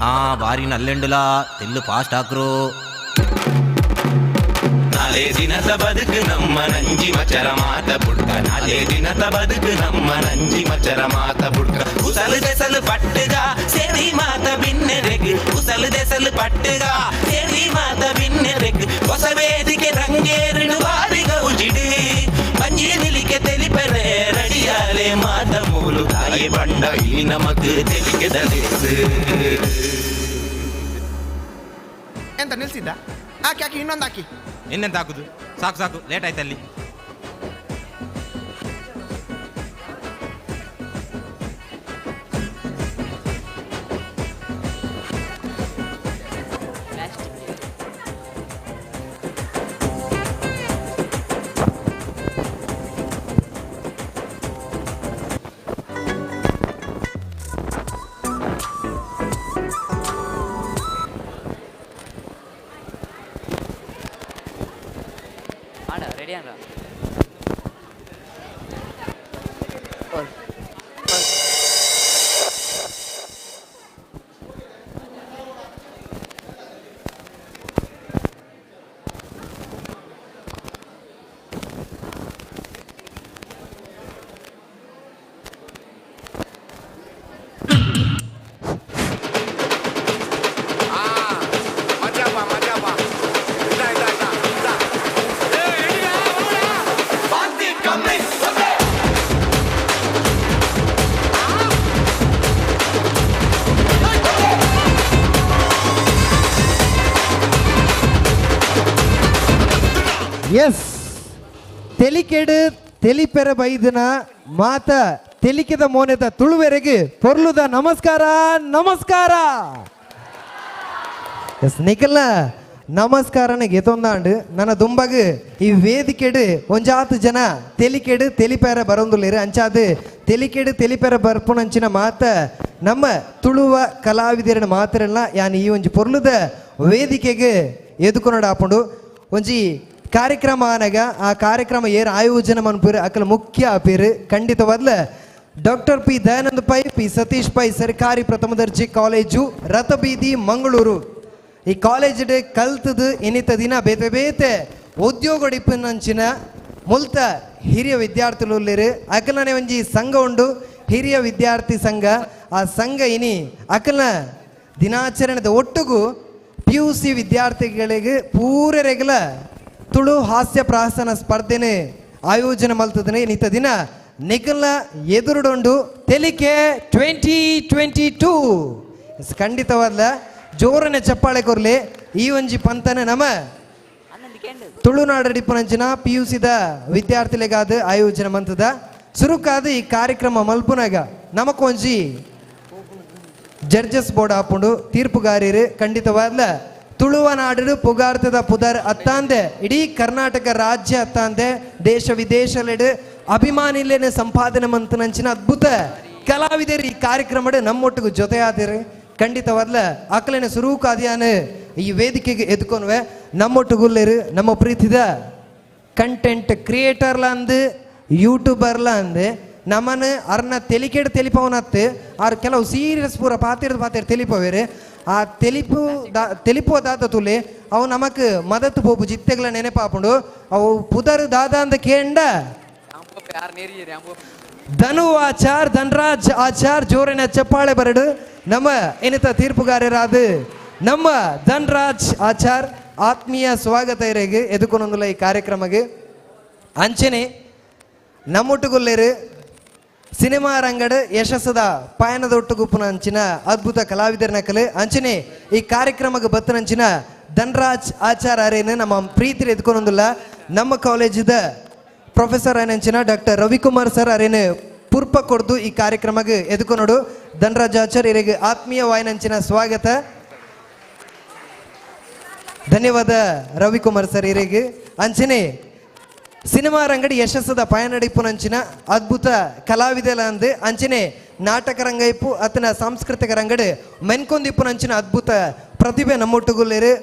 ಆ ಬಾರಿ ನಲ್ಲೆಂಡುಲಾ ತೆಲ್ಲು ಫಾಸ್ಟ್ ಹಾಕ್ರು. ನಾಲೆ ದಿನದ ಬದುಕು ನಮ್ಮ ನಂಜಿ ಮಚರ ಮಾತ ಬುಡ್ಕ, ನಾಲೆ ದಿನದ ಬದುಕು ನಮ್ಮ ನಂಜಿ ಮಚರ ಮಾತ ಬುಡ್ಕ. ಕುಸಲು ದೆಸಲು ಪಟ್ಟುಗ ಸೇರಿ ಮಾತ ಬಿನ್ನೆರೆಗು, ಕುಸಲು ದೆಸಲು ಪಟ್ಟುಗ ಸೇರಿ ಮಾತ ಬಿನ್ನೆರೆಗು. ಹೊಸ ವೇದಿಕೆ ರಂಗೇರಡು ಬಾರಿ ಗೌಜಿಡಿ ಪಂಜಿ ನಿಲಿಕೆ ತೆಲಿಪರೆ ರಡಿಯಾಲೆ ಮಾತ ಮೂಲು ತಾಯಿ ಬಂಡ ಇಲ್ಲಿ ನಮಕ್ ತೆಲಿಕೆ ದಲೇಸು. ಎಂತ ನಿಲ್ಸಿದ್ದ? ಹಾಕಿ ಹಾಕಿ ಇನ್ನೊಂದು ಹಾಕಿ. ಇನ್ನೆಂತ ಹಾಕುದು? ಸಾಕು ಸಾಕು, ಲೇಟ್ ಆಯ್ತು ಅಲ್ಲಿ. ರೆಡಿ ಅಲ್ಲ. Come ಎಸ್ ತೆಲಿಕೆಡು ತೆಲಿಪೆರ ಬೈದನ ಮಾತ ತೆಲಿಕೆದ ಮೋನೆದ ತುಳುವೆರೆಗೆ ಪೊರ್ಲುದ ನಮಸ್ಕಾರ ನಮಸ್ಕಾರ. ಎಸ್ ನಿಖಲ್ನ ನಮಸ್ಕಾರನ ಗೆತೊಂದಾಂಡು ನನ್ನ ದುಂಬಗ್ ಈ ವೇದಿಕೆಡು ಒಂಜಾತು ಜನ ತೆಲಿಕೆಡು ತೆಲಿಪೆರ ಬರೊಂದುಲ್ಲೇರು ಅಂಚಾದು ತೆಲಿಕೆಡು ತೆಲಿಪೆರ ಬರ್ಪುನಂಚಿನ ಮಾತ ನಮ್ಮ ತುಳುವ ಕಲಾವಿದರನ ಮಾತ್ರಲ್ಲ ಯಾನ್ ಈ ಒಂಜಿ ಪೊರ್ಲುದ ವೇದಿಕೆಗೆ ಎದುಕೊನಡ ಆಪುಂಡು. ಒಂಜಿ ಕಾರ್ಯಕ್ರಮ ಆನಗ ಆ ಕಾರ್ಯಕ್ರಮ ಏರ್ ಆಯೋಜನೆ ಮನ್ಪುರು ಅಕಲ ಮುಖ್ಯ ಅಪೇರು ಖಂಡಿತವಾದ್ಲ doctor P Dayananda Pai P Satish Pai ಸರ್ಕಾರಿ ಪ್ರಥಮ ದರ್ಜೆ ಕಾಲೇಜು ರಥಬೀದಿ ಮಂಗಳೂರು. ಈ ಕಾಲೇಜ್ ಕಲ್ತದು ಇನ್ನಿತ ದಿನ ಬೇತೆ ಬೇತೆ ಉದ್ಯೋಗಡಿಪಿನಂಚಿನ ಮುಲ್ತ ಹಿರಿಯ ವಿದ್ಯಾರ್ಥಿಗಳು ಉಲ್ಲೇರು. ಅಕಲನೆ ಒಂಜಿ ಸಂಘ ಉಂಡು ಹಿರಿಯ ವಿದ್ಯಾರ್ಥಿ ಸಂಘ. ಆ ಸಂಘ ಇನಿ ಅಕಲ್ನ ದಿನಾಚರಣೆದ ಒಟ್ಟುಗು P U C ವಿದ್ಯಾರ್ಥಿಗಳಿಗೆ ಪೂರರೆಗಲ ತುಳು ಹಾಸ್ಯ ಪ್ರಾಸನ ಸ್ಪರ್ಧೆನೆ ಆಯೋಜನೆ ಮಲ್ತದನೆ. ಇನ್ನಿತ ದಿನ ನಿಖಲ್ನ ಎದುರುಡೊಂಡು ತೆಲಿಕೆ 2022 ಖಂಡಿತವಾದ್ಲ ಜೋರನೆ ಚಪ್ಪಾಳೆ ಕೊರ್ಲಿ. ಈ ಒಂಜಿ ಪಂತನೆ ನಮ ತುಳುನಾಡಡಿಪುನಂಚಿನ ಪಿ ಯು ಸಿದ ವಿದ್ಯಾರ್ಥಿಗಳಿಗಾದ ಆಯೋಜನೆ ಮಂತದ ಸುರುಕಾದ ಈ ಕಾರ್ಯಕ್ರಮ ಮಲ್ಪುನಾಗ ನಮಕೊಂಜಿ ಜಡ್ಜಸ್ ಬೋರ್ಡ್ ಆಪುಂಡು ತೀರ್ಪುಗಾರರು ಖಂಡಿತವಾದ್ಲ ತುಳುವ ನಾಡು ಪುಗಾರ್ತದ ಪುದರ್ ಅತ್ತಾಂದೆ ಇಡೀ ಕರ್ನಾಟಕ ರಾಜ್ಯ ಅತ್ತಾಂದೆ ದೇಶ ವಿದೇಶಲೆಡು ಅಭಿಮಾನಿಲೇನೆ ಸಂಪಾದನೆ ಮಂತನಂಚಿನ ಅದ್ಭುತ ಕಲಾವಿದರು ಈ ಕಾರ್ಯಕ್ರಮಡು ನಮ್ಮೊಟ್ಟಿಗೆ ಜೊತೆಯಾದಿರು. ಖಂಡಿತವಾದ್ಲ ಅಕಲೇನೆ ಸುರುಕಾದ್ಯಾನ ಈ ವೇದಿಕೆಗೆ ಎದ್ಕೊನ್ವೆ ನಮ್ಮೊಟ್ಟುಗುಲ್ಲೇರು ನಮ್ಮ ಪ್ರೀತಿದ ಕಂಟೆಂಟ್ ಕ್ರಿಯೇಟರ್ಲ ಅಂದು ಯೂಟ್ಯೂಬರ್ಲ ಅಂದು ನಮ್ಮನ್ನು ಅರ್ನ ತೆಲಿಕೆಡ್ ತೆಲಿಪವನತ್ತು ಆರ್ ಕೆಲವು ಸೀರಿಯಸ್ ಪೂರ ಪಾತಿರ್ದು ಪಾತಿರ್ ತೆಲಿಪವೇರು. ಆ ತೆಲಿಪು ತೆಲಿಪುವ ದಾದ ತುಲೆ ಅವು ನಮಕ್ ಮದತ್ತು ಪೋಪು ಜಿತ್ತೆಗಳ ನೆನಪಾಪುಂಡು ಅವು ಪುದರ್ ದಾದ ಅಂದ ಕೇಂಡ ಧನು ಆಚಾರ್ ಧನರಾಜ್ ಆಚಾರ್ ಜೋರಿನ ಚಪ್ಪಾಳೆ ಬರಡು. ನಮ್ಮ ಏನಿತ ತೀರ್ಪುಗಾರರಾದ ನಮ್ಮ ಧನರಾಜ್ ಆಚಾರ್ ಆತ್ಮೀಯ ಸ್ವಾಗತ ಇರೆಗೆ ಎದುಕೊನೊಂದುಲ ಈ ಕಾರ್ಯಕ್ರಮಕ್ಕೆ. ಅಂಚನೆ ನಮ್ಮೊಟ್ಟುಗುಲ್ಲೇರು ಸಿನಿಮಾ ರಂಗಡ ಯಶಸ್ಸದ ಪಯಣದೊಟ್ಟುಗುಪ್ಪುನ ಅಂಚಿನ ಅದ್ಭುತ ಕಲಾವಿದರ ನಕಲು. ಅಂಚನೆ ಈ ಕಾರ್ಯಕ್ರಮಕ್ಕೆ ಬತ್ತನಂಚಿನ ಧನರಾಜ್ ಆಚಾರ್ ಅರೇನು ನಮ್ಮ ಪ್ರೀತಿ ಎದ್ಕೊನೊಂದುಲ್ಲ ನಮ್ಮ ಕಾಲೇಜಿದ ಪ್ರೊಫೆಸರ್ ಏನಂಚಿನ ಡಾಕ್ಟರ್ ರವಿಕುಮಾರ್ ಸರ್ ಅರೇನು ಪುರ್ಪ ಕೊಡ್ದು ಈ ಕಾರ್ಯಕ್ರಮಕ್ಕೆ ಎದುಕೊನೋಡು. ಧನರಾಜ್ ಆಚಾರ್ ಇರೆಗೆ ಆತ್ಮೀಯ ವಾಯನಂಚಿನ ಸ್ವಾಗತ. ಧನ್ಯವಾದ ರವಿಕುಮಾರ್ ಸರ್ ಇರೆಗೆ. ಅಂಚನೆ ಸಿನಿಮಾ ರಂಗಡಿ ಯಶಸ್ಸದ ಪಯಣಡಿಪುನಂಚಿನ ಅದ್ಭುತ ಕಲಾವಿದಲ ಅಂದು ಅಂಚನೆ ನಾಟಕ ರಂಗ ಇಪ್ಪು ಅತನ ಸಾಂಸ್ಕೃತಿಕ ರಂಗಡು ಮೆನ್ಕೊಂದಿಪ್ಪುನಂಚಿನ ಅದ್ಭುತ ಪ್ರತಿಭೆ ನಮ್ಮೊಟ್ಟುಗುಲ್ಲೇರು.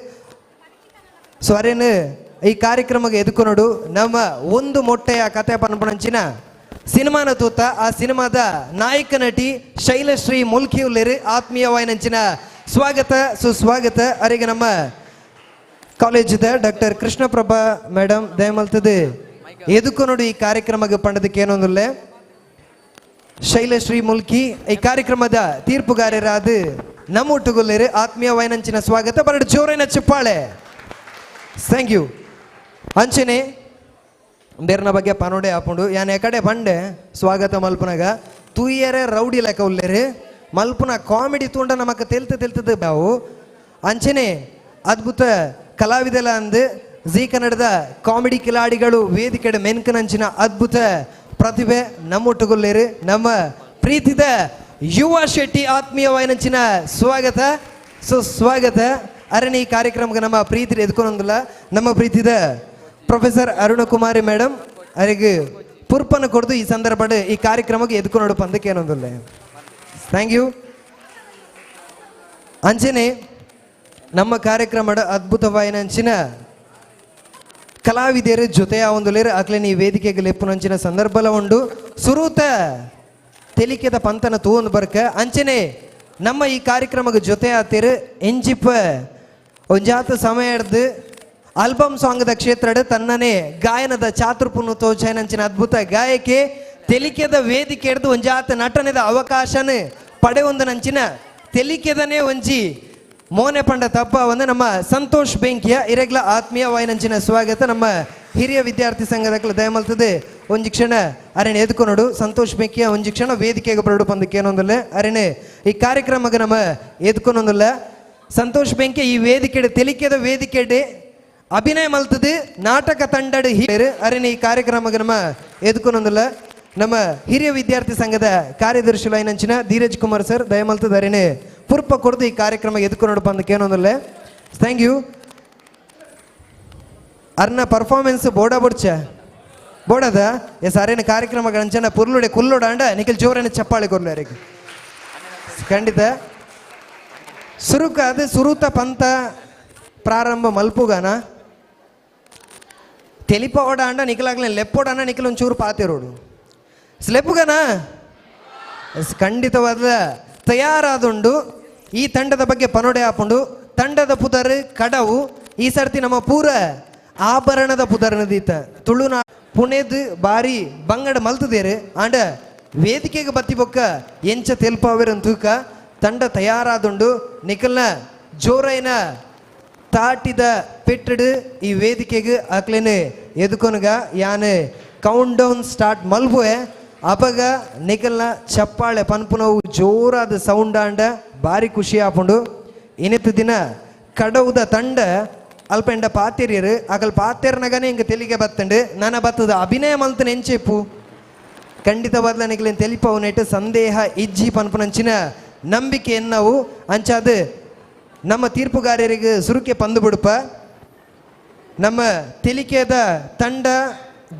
ಸೊ ಅರೇನು ಈ ಕಾರ್ಯಕ್ರಮಕ್ಕೆ ಎದುಕೊನೋಡು ನಮ್ಮ ಒಂದು ಮೊಟ್ಟೆಯ ಕಥೆ ಪನ್ಪುನಂಚಿನ ಸಿನಿಮಾನ ತೂತ ಆ ಸಿನಿಮಾದ ನಾಯಕ ನಟಿ ಶೈಲಶ್ರೀ ಮುಲ್ಕಿ ಉಲ್ಲೇರು ಆತ್ಮೀಯ ವಾಯನಂಚಿನ ಸ್ವಾಗತ ಸುಸ್ವಾಗತ. ಅರಿಗೆ ನಮ್ಮ ಕಾಲೇಜಿದ ಡಾಕ್ಟರ್ ಕೃಷ್ಣಪ್ರಭಾ ಮೇಡಮ್ ದಯಮಲ್ತದೆ ಎದುಕೊನೋಡು ಈ ಕಾರ್ಯಕ್ರಮಕ್ಕೆ ಪಂಡದಕ್ಕೆ ಏನೊಂದುಲ್ಲೆ ಶೈಲಶ್ರೀ ಮುಲ್ಕಿ ಈ ಕಾರ್ಯಕ್ರಮದ ತೀರ್ಪುಗಾರರಾದ ನಮ್ಮ ಒಟ್ಟುಗುಲ್ಲೇರು ಆತ್ಮೀಯ ವಾಯನಂಚಿನ ಸ್ವಾಗತ. ಬರಡು ಜೋರಿನ ಚಪ್ಪಾಳೆ. Thank you. ಅಂಚನೆ ಬೇರ್ನ ಬಗ್ಗೆ ಪನೋಡೆ ಆಪುಂಡು ಯಾನ್ ಎಕಡೆ ಬಂಡೆ ಸ್ವಾಗತ ಮಲ್ಪುನಾಗ ತೂಯರೆ ರೌಡಿ ಲೆಕ್ಕ ಉಲ್ಲೇರು ಮಲ್ಪುನ ಕಾಮಿಡಿ ತೂಂಡ ನಮಕ್ ತೆಲ್ತು ತೆಲ್ತದ ಬಾವು. ಅಂಚನೆ ಅದ್ಭುತ ಕಲಾವಿದಲ ಅಂದು ಜೀ ಕನ್ನಡದ ಕಾಮಿಡಿ ಕಿಲಾಡಿಗಳು ವೇದಿಕೆಡೆ ಮೆನ್ಕನಂಚಿನ ಅದ್ಭುತ ಪ್ರತಿಭೆ ನಮ್ಮೊಟ್ಟುಗುಲ್ಲೇರು ನಮ್ಮ ಪ್ರೀತಿದ ಯುವ ಶೆಟ್ಟಿ ಆತ್ಮೀಯ ವಾಯನಂಚಿನ ಸ್ವಾಗತ ಸುಸ್ವಾಗತ. ಅರಣಿ ಈ ಕಾರ್ಯಕ್ರಮಕ್ಕೆ ನಮ್ಮ ಪ್ರೀತಿ ಎದ್ಕೊನೊಂದಿಲ್ಲ ನಮ್ಮ ಪ್ರೀತಿದ ಪ್ರೊಫೆಸರ್ ಅರುಣಕುಮಾರಿ ಮೇಡಮ್ ಅವರಿಗೆ ಪುರ್ಪನ ಕೊಡ್ದು ಈ ಸಂದರ್ಭ ಈ ಕಾರ್ಯಕ್ರಮಕ್ಕೆ ಎದ್ಕೊನೋಡು ಪಂದಕ್ಕೆ ಏನೊಂದಿಲ್ಲ. Thank you. ಅಂಚನೆ ನಮ್ಮ ಕಾರ್ಯಕ್ರಮದ ಅದ್ಭುತವಾಯಿನಂಚಿನ ಕಲಾವಿದರ ಜೊತೆಯ ಒಂದು ಲೇರು ಅಕ್ಲೇನಿ ವೇದಿಕೆಗೆ ಲೆಪ್ಪುನಂಚಿನ ಸಂದರ್ಭಲ ಉಂಡು ಸುರೂತ ತೆಲಿಕೆದ ಪಂತನ ತೂವೊಂದು ಬರ್ಕ. ಅಂಚನೆ ನಮ್ಮ ಈ ಕಾರ್ಯಕ್ರಮಕ್ಕೆ ಜೊತೆ ಆತಿರು ಎಂಜಿಪ ಒಂಜಾತ ಸಮಯ ಹಿಡ್ದು ಆಲ್ಬಮ್ ಸಾಂಗ್ದ ಕ್ಷೇತ್ರಡ್ ತನ್ನನೇ ಗಾಯನದ ಚಾತುರ್ಪುನ್ನು ತೋಚನಂಚಿನ ಅದ್ಭುತ ಗಾಯಕಿ ತೆಲಿಕೆದ ವೇದಿಕೆ ಹಿಡ್ದು ಒಂಜಾತ ನಟನೆದ ಅವಕಾಶನ ಪಡೆಯೊಂದನಂಚಿನ ತೆಲಿಕೆದನೇ ಒಂಜಿ ಮೋನೆ ಪಂಡ ತಪ್ಪ ಒಂದು ನಮ್ಮ ಸಂತೋಷ್ ಬೆಂಕಿಯ ಇರೆಗ್ಲ ಆತ್ಮೀಯ ವಾಯನಂಚಿನ ಸ್ವಾಗತ. ನಮ್ಮ ಹಿರಿಯ ವಿದ್ಯಾರ್ಥಿ ಸಂಘದ ದಯಮಲ್ತದೆ ಒಂಜಿ ಕ್ಷಣ ಅರಣೆ ಎದ್ಕೊನೋಡು ಸಂತೋಷ್ ಬೆಂಕಿಯ ಒಂಜಿ ಕ್ಷಣ ವೇದಿಕೆಗೆ ಬರಡು ಪಂದಕ್ಕೆ ಏನೊಂದಿಲ್ಲ ಅರಣೆ ಈ ಕಾರ್ಯಕ್ರಮಕ್ಕೆ ನಮ್ಮ ಎದ್ಕೊನೊಂದಿಲ್ಲ. ಸಂತೋಷ್ ಬೆಂಕಿ ಈ ವೇದಿಕೆಡೆ ತೆಲಿಕೆದ ವೇದಿಕೆಡೆ ಅಭಿನಯ ಮಲ್ತದು ನಾಟಕ ತಂಡಡ್ ಹಿರಿಯರು ಅರಿನ ಈ ಕಾರ್ಯಕ್ರಮಕ್ಕೆ ನಮ್ಮ ಎದುಕೊನೊಂದುಲ್ಲ ನಮ್ಮ ಹಿರಿಯ ವಿದ್ಯಾರ್ಥಿ ಸಂಘದ ಕಾರ್ಯದರ್ಶಿ ಲೈನಂಚಿನ ಧೀರಜ್ ಕುಮಾರ್ ಸರ್ ದಯಮಲ್ತದ ಅರಿನೆ ಪುರ್ಪ ಕೊಡ್ದು ಈ ಕಾರ್ಯಕ್ರಮ ಎದುಕೊನೊಡು ಬಂದಕ್ಕೇನೊಂದುಲ್ಲ. Thank you. ಅರ್ನ ಪರ್ಫಾರ್ಮೆನ್ಸ್ ಬೋಡ ಬುಡ್ಚ ಬೋಡದ ಎಸ್ ಅರೇನ ಕಾರ್ಯಕ್ರಮಗಳಂಚನ ಪುರ್ಲುಡೆ ಕುಲ್ಲುಡಾಂಡ ನಿಖಿಲ್ ಜೋರನ ಚಪ್ಪಾಳೆ ಕೊರ್ಲು ಅರಿಗೆ ಖಂಡಿತ. ಸುರುಕ ಅದು ಸುರುತ ಪಂತ ಪ್ರಾರಂಭ ಮಲ್ಪುಗಾನ ತೆಲಿಪ ಓಡಾಂಡ ನಿಖಲಾಗ್ಲೇ ಲೆಪ್ಪೋಡಾಂಡ ನಿಖಲ್ ಒಂಚೂರು ಪಾತಿರೋಡು ಸ್ಲೆಪ್ಪುಗಾನ ಎಸ್ ಖಂಡಿತವಾದ ತಯಾರಾದುಂಡು. ಈ ತಂಡದ ಬಗ್ಗೆ ಪನೋಡೆ ಆಪುಂಡು. ತಂಡದ ಪುದರ್ ಕಡವು. ಈ ಸರ್ತಿ ನಮ್ಮ ಪೂರ ಆಭರಣದ ಪುದರ್ ನದೀತ ತುಳುನಾ ಪುಣೆದ್ ಬಾರಿ ಬಂಗಡ ಮಲ್ತದೇರು ಆಂಡ ವೇದಿಕೆಗೆ ಬತ್ತಿ ಬೊಕ್ಕ ಎಂಚ ತೆಲ್ಪಾವೇರನ್ ತೂಕ ತಂಡ ತಯಾರಾದುಂಡು. ನಿಖಲ್ನ ಜೋರೈನ ತಾಟಿದ ಪೆಟ್ಟಡು ಈ ವೇದಿಕೆಗೆ ಅಕ್ಲೇನೆ ಎದುಕೊನಗ ಯಾನ್ ಕೌಂಟ್ ಡೌನ್ ಸ್ಟಾರ್ಟ್ ಮಲ್ಪುವೆ ಅಪಗ ನಿಖಲ್ನ ಚಪ್ಪಾಳೆ ಪನ್ಪುನವು ಜೋರಾದ ಸೌಂಡ್ ಆಂಡ ಬಾರಿ ಖುಷಿ ಆಪುಂಡು. ಇನ್ನಿತ್ತ ದಿನ ಕಡವುದ ತಂಡ ಅಲ್ಪ ಎಂಡ ಪಾತೆರಿಯರು ಅಕಲ್ ಪಾತೆರ್ನಗನೇ ಇಂಕ ತೆಲಿಗೆ ಬತ್ತಂಡು ನನ ಬತ್ತದ ಅಭಿನಯ ಮಲ್ತನ ಎಂಚೆಪ್ಪು ಖಂಡಿತವಾದ್ಲ ನಿಕ್ಲೇನ್ ತೆಲಿಪವು ನೆಟ್ಟು ಸಂದೇಹ ಇಜ್ಜಿ ಪನ್ಪುನಂಚಿನ ನಂಬಿಕೆ ಎನ್ನವು ಅಂಚಾದ ನಮ್ಮ ತೀರ್ಪುಗಾರರಿಗೆ ಸುರುಕೆ ಪಂದು ಬಿಡುಪ. ನಮ್ಮ ತೆಲಿಕೆದ ತಂಡ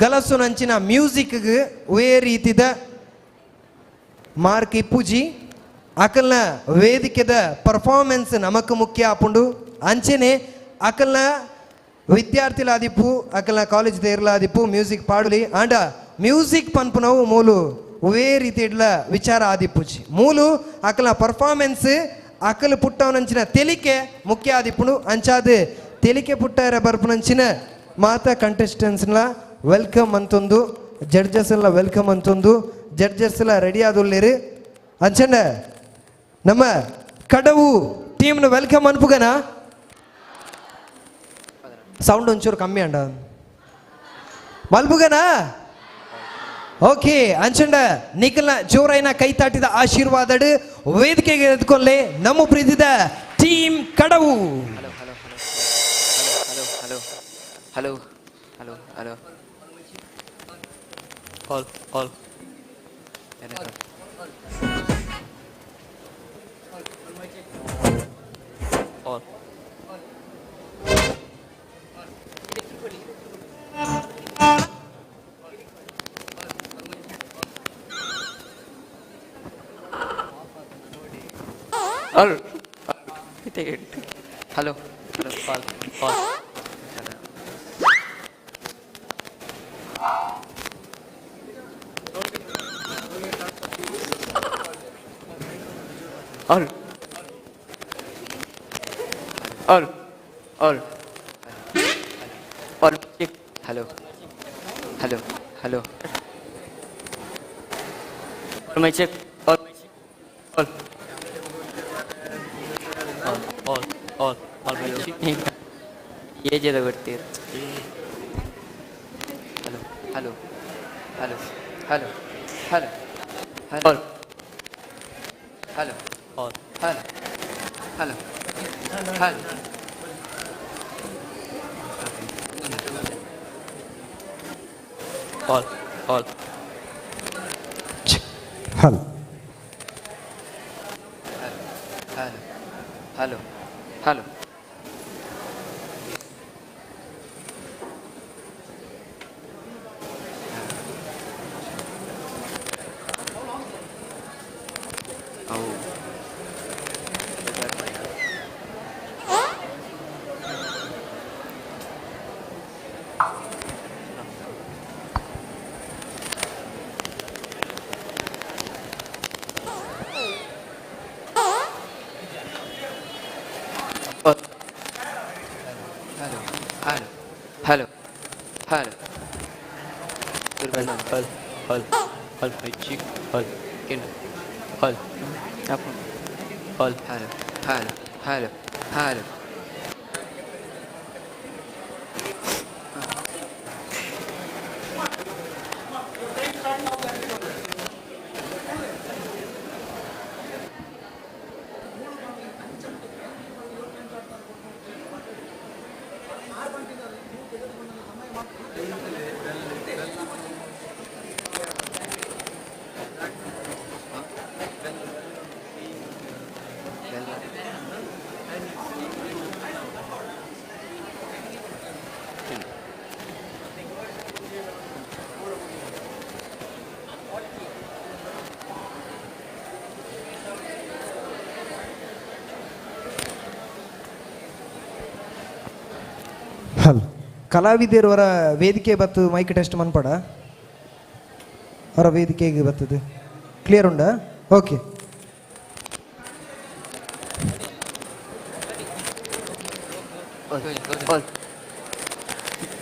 ಗಲಸುನಂಚಿನ ಮ್ಯೂಸಿಕ್ಗೆ ವೇ ರೀತಿದ ಮಾರ್ಕ್ ಇಪ್ಪುಜಿ ಅಕಲ್ನ ವೇದಿಕೆದ ಪರ್ಫಾರ್ಮೆನ್ಸ್ ನಮಕ್ ಮುಖ್ಯ ಆಪುಂಡು. ಅಂಚೆನೆ ಅಕಲ್ನ ವಿದ್ಯಾರ್ಥಿಲಾದಿಪ್ಪು ಅಕಲ್ನ ಕಾಲೇಜ್ ದೇರ್ಲಾದಿಪ್ಪು ಮ್ಯೂಸಿಕ್ ಪಾಡುಲಿ ಆಂಡ ಮ್ಯೂಸಿಕ್ ಪನ್ಪುನವು ಮೂಲು ವೇ ರೀತಿ ಇಡ್ಲ ವಿಚಾರ ಆದಿಪ್ಪುಜಿ ಮೂಲು ಅಕಲ್ನ ಪರ್ಫಾರ್ಮೆನ್ಸ್ ಅಕಲ್ ಪುಟ್ಟವನಂಚಿನ ತೆಲಿಕೆ ಮುಖ್ಯ ಆದಿಪ್ಪುಂಡು. ಅಂಚಾದ ತೆಲಿಕೆ ಪುಟ್ಟಾರ ಬರ್ಪುನಂಚಿನ ಮಾತಾ ಕಂಟೆಸ್ಟೆಂಟ್ಸ್ನ welcome ಅಂತೊಂದು ಜಡ್ಜಸ್ ಎಲ್ಲ welcome ಅಂತೊಂದು ಜಡ್ಜಸ್ ಎಲ್ಲ ರೆಡಿ ಆದುಲ್ಲೇರು. ಅಂಚನ ನಮ್ಮ ಕಡವು ಟೀಮ್ನ welcome ಅನ್ಪುಗನ ಸೌಂಡ್ ಒಂಚೂರು ಕಮ್ಮಿ ಅಂಡ ಮಲ್ಪುಗನ ಓಕೆ ಅಂಚಂಡ ನಿಖಲ್ನ ಜೋರೈನ ಕೈ ತಾಟಿದ ಆಶೀರ್ವಾದಡು ವೇದಿಕೆಗೆ ಎತ್ಕೊಳ್ಳೆ ನಮ್ಮ ಪ್ರೀತಿದ team Kadavu. Hello hello hello hello hello hello all all all all hello hello all all all all all all hello hello hello my check all all all all all my check ಏಜದ ಬರ್ತೀರ. Hello hello hello hello hello hello hello all hello hello hello all all hello hello hello hello hello hello hello all all all my check all all all hello hello hello hello ಕಲಾವಿದರವರ ವೇದಿಕೆ ಬತ್ತು mic test ಮನ್ಪಡ ಅವರ ವೇದಿಕೆಗೆ ಬರ್ತದೆ. Clear ಉಂಡಾ? Okay.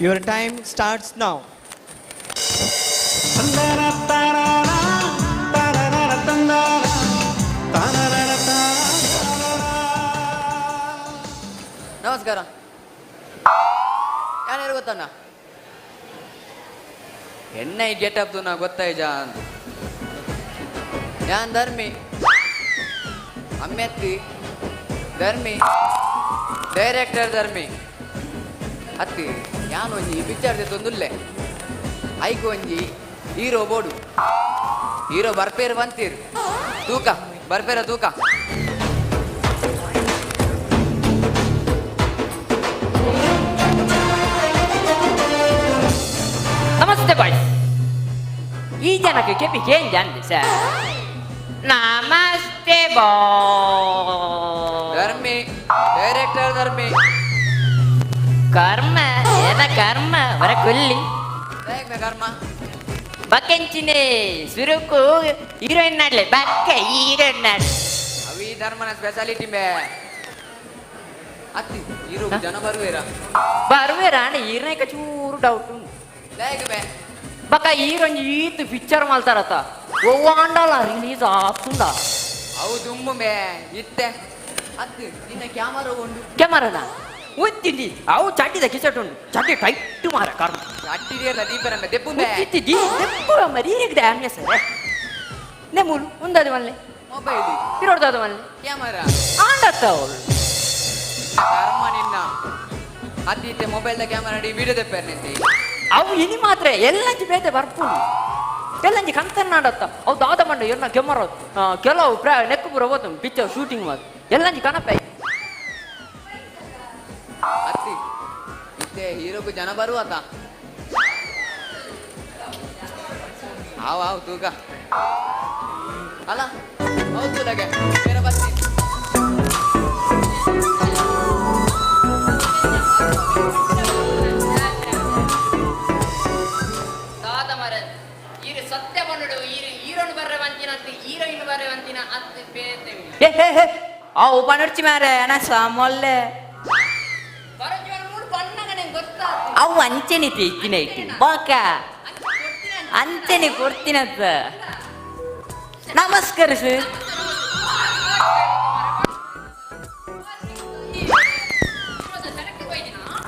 Your time starts now. ನಮಸ್ಕಾರ. ಯಾರು ಗೊತ್ತಣ್ಣ? ಎಣ್ಣೆ getup ನಾ ಗೊತ್ತಾಯ್ಜ ಅಂತ. ಯಾನ್ ಧರ್ಮಿ ಅಮ್ಮೆತ್ತಿ ಧರ್ಮಿ ಡೈರೆಕ್ಟರ್ ಧರ್ಮಿ ಅತ್ತಿ ಯಾನ್ ಒಂಜಿ ಪಿಕ್ಚರ್ ತೊಂದುಲ್ಲೆ ಐಕು ಒಂಜಿ ಹೀರೋ ಬೋಡು ಹೀರೋ ಬರ್ಪೇರು ಬಂತೀರು ತೂಕ ಬರ್ಪೇರ ತೂಕ. ನಮಸ್ತೆ ಬಾಯ್ಸ್. ಈ ಜನಕ್ಕೆ ಕೆಪಿ ಚೇಂಜ್ ಅಂದೆ ಸರ್. ನಮಸ್ತೆ ಬಾ ಧರ್ಮಿ ಡೈರೆಕ್ಟರ್ ಧರ್ಮಿ. ಕರ್ಮ ಏನ ಕರ್ಮ ಹೊರ ಕೊಲ್ಲಿ ಕರ್ಮ ಬಕ್ಕೆಂಚಿನೇ ಸುರುಕು ಹೀರೋಯಿನ್ ನಾಡ್ಲೆ ಬಕ್ಕ ಹೀರೋಯಿನ್ ನಾಡ್ಲೆ. ಅವಿ ಧರ್ಮನ ಸ್ಪೆಷಾಲಿಟಿ ಮೇ ಅತ್ತಿ ಹೀರೋ ಜನ ಬರುವೇರಾ ಬರುವೇರಾ ಅಂಡ ಹೀರೋಯಿನ್ ಚೂರು ಡೌಟ್ ಉಂಟು. ಬಕ್ಕ ಹೀರೋಯಿನ್ ಈತ್ ಪಿಕ್ಚರ್ ಮಲ್ತಾರತ ಒವ್ವಾಂಡಲ ರಿಲೀಸ್ ಆಪುಂಡ. ಅವು ದುಮ್ಮು ಮೇ ಇತ್ತೆ ಅತ್ತಿ ನಿನ್ನ ಕ್ಯಾಮರಾ ಉಂಡು. ಕ್ಯಾಮರಾನ ಉಂತಿಂದಿ ಅವು ಚಡ್ಡಿದ ಕಿಸಟ್ ಉಂಟು ಚಡ್ಡಿ ಟೈಟ್ ಮಾರ ಕರ್ಮ ಚಡ್ಡಿ ದೀಪರ ಮೇ ದೆಪ್ಪು ಮೇ ಉಂತಿದ್ದಿ ದೆಪ್ಪು ಮರಿ ಡ್ಯಾಮ್ಯ ಸರ್ ನೆ ಮೂಲು ಉಂದದು ಮಲ್ಲೆ ಮೊಬೈಲ್ ಇರೋಡ್ದದು ಮಲ್ಲೆ ಕ್ಯಾಮರಾ ಆಂಡತ್ತ ಅವಳು ಕರ್ಮ ನಿನ್ನ ಅತ್ತಿ ಇತ್ತೆ ಮೊಬೈಲ್ದ ಕ್ಯಾಮರಾ ಅಡಿ ವಿಡಿಯೋ ದೆಪ್ಪೇರ್ ನಿಂತಿ. ಅವು ಇನಿ ಮಾತ್ರ ಎಲ್ಲಂಜಿ ಬೇತೆ ಬರ್ಪುಂಡು ಎಲ್ಲಂಜಿ ಕಂತನ್ನಾಡತ್ತ ಅವು ದಾದ ಮಂಡ ಎನ್ನ ಕೆಮ್ಮರ ಕೆಲವು ಪ್ರಾ ನೆಕ್ಕು ಪೂರ ಹೋತು ಪಿಕ್ಚರ್ ಶೂಟಿಂಗ್ ಮಾತ್ರ ಎಲ್ಲಂಜಿ ಕನಪೆ. ಅತ್ತಿ ಇತ್ತೆ ಹೀರೋಕು ಜನ ಬರುವತ ಆವ್ ಆವ್ ತೂಕ ಅಲ್ಲ ಹೌದು ಲಗೆ ಬೇರೆ ಬರ್ತಿ. ದಾದ ಮರ ಈರು ಸತ್ಯ ಬಂಡು ಈರು ಹೀರೋನ್ ಬರ್ರೆ ವಂತಿನ ಅತ್ತಿ ಹೀರೋಯಿನ್ ಬರ್ರೆ ವಂತಿನ ಅತ್ತಿ ಬೇತೆ ಅವು ಪನರ್ಚಿ ಮಾರೆ ಅನಸ ಮೊಲ್ಲೆ ಅವು ಅಂಚೆನೆ ಇತ್ತಿನ ಇಟ್ಟು ಬಾಕ ಅಂಚೆನೆ ಕೊಡ್ತೀನತ್ತ. ನಮಸ್ಕಾರ ಸರ್.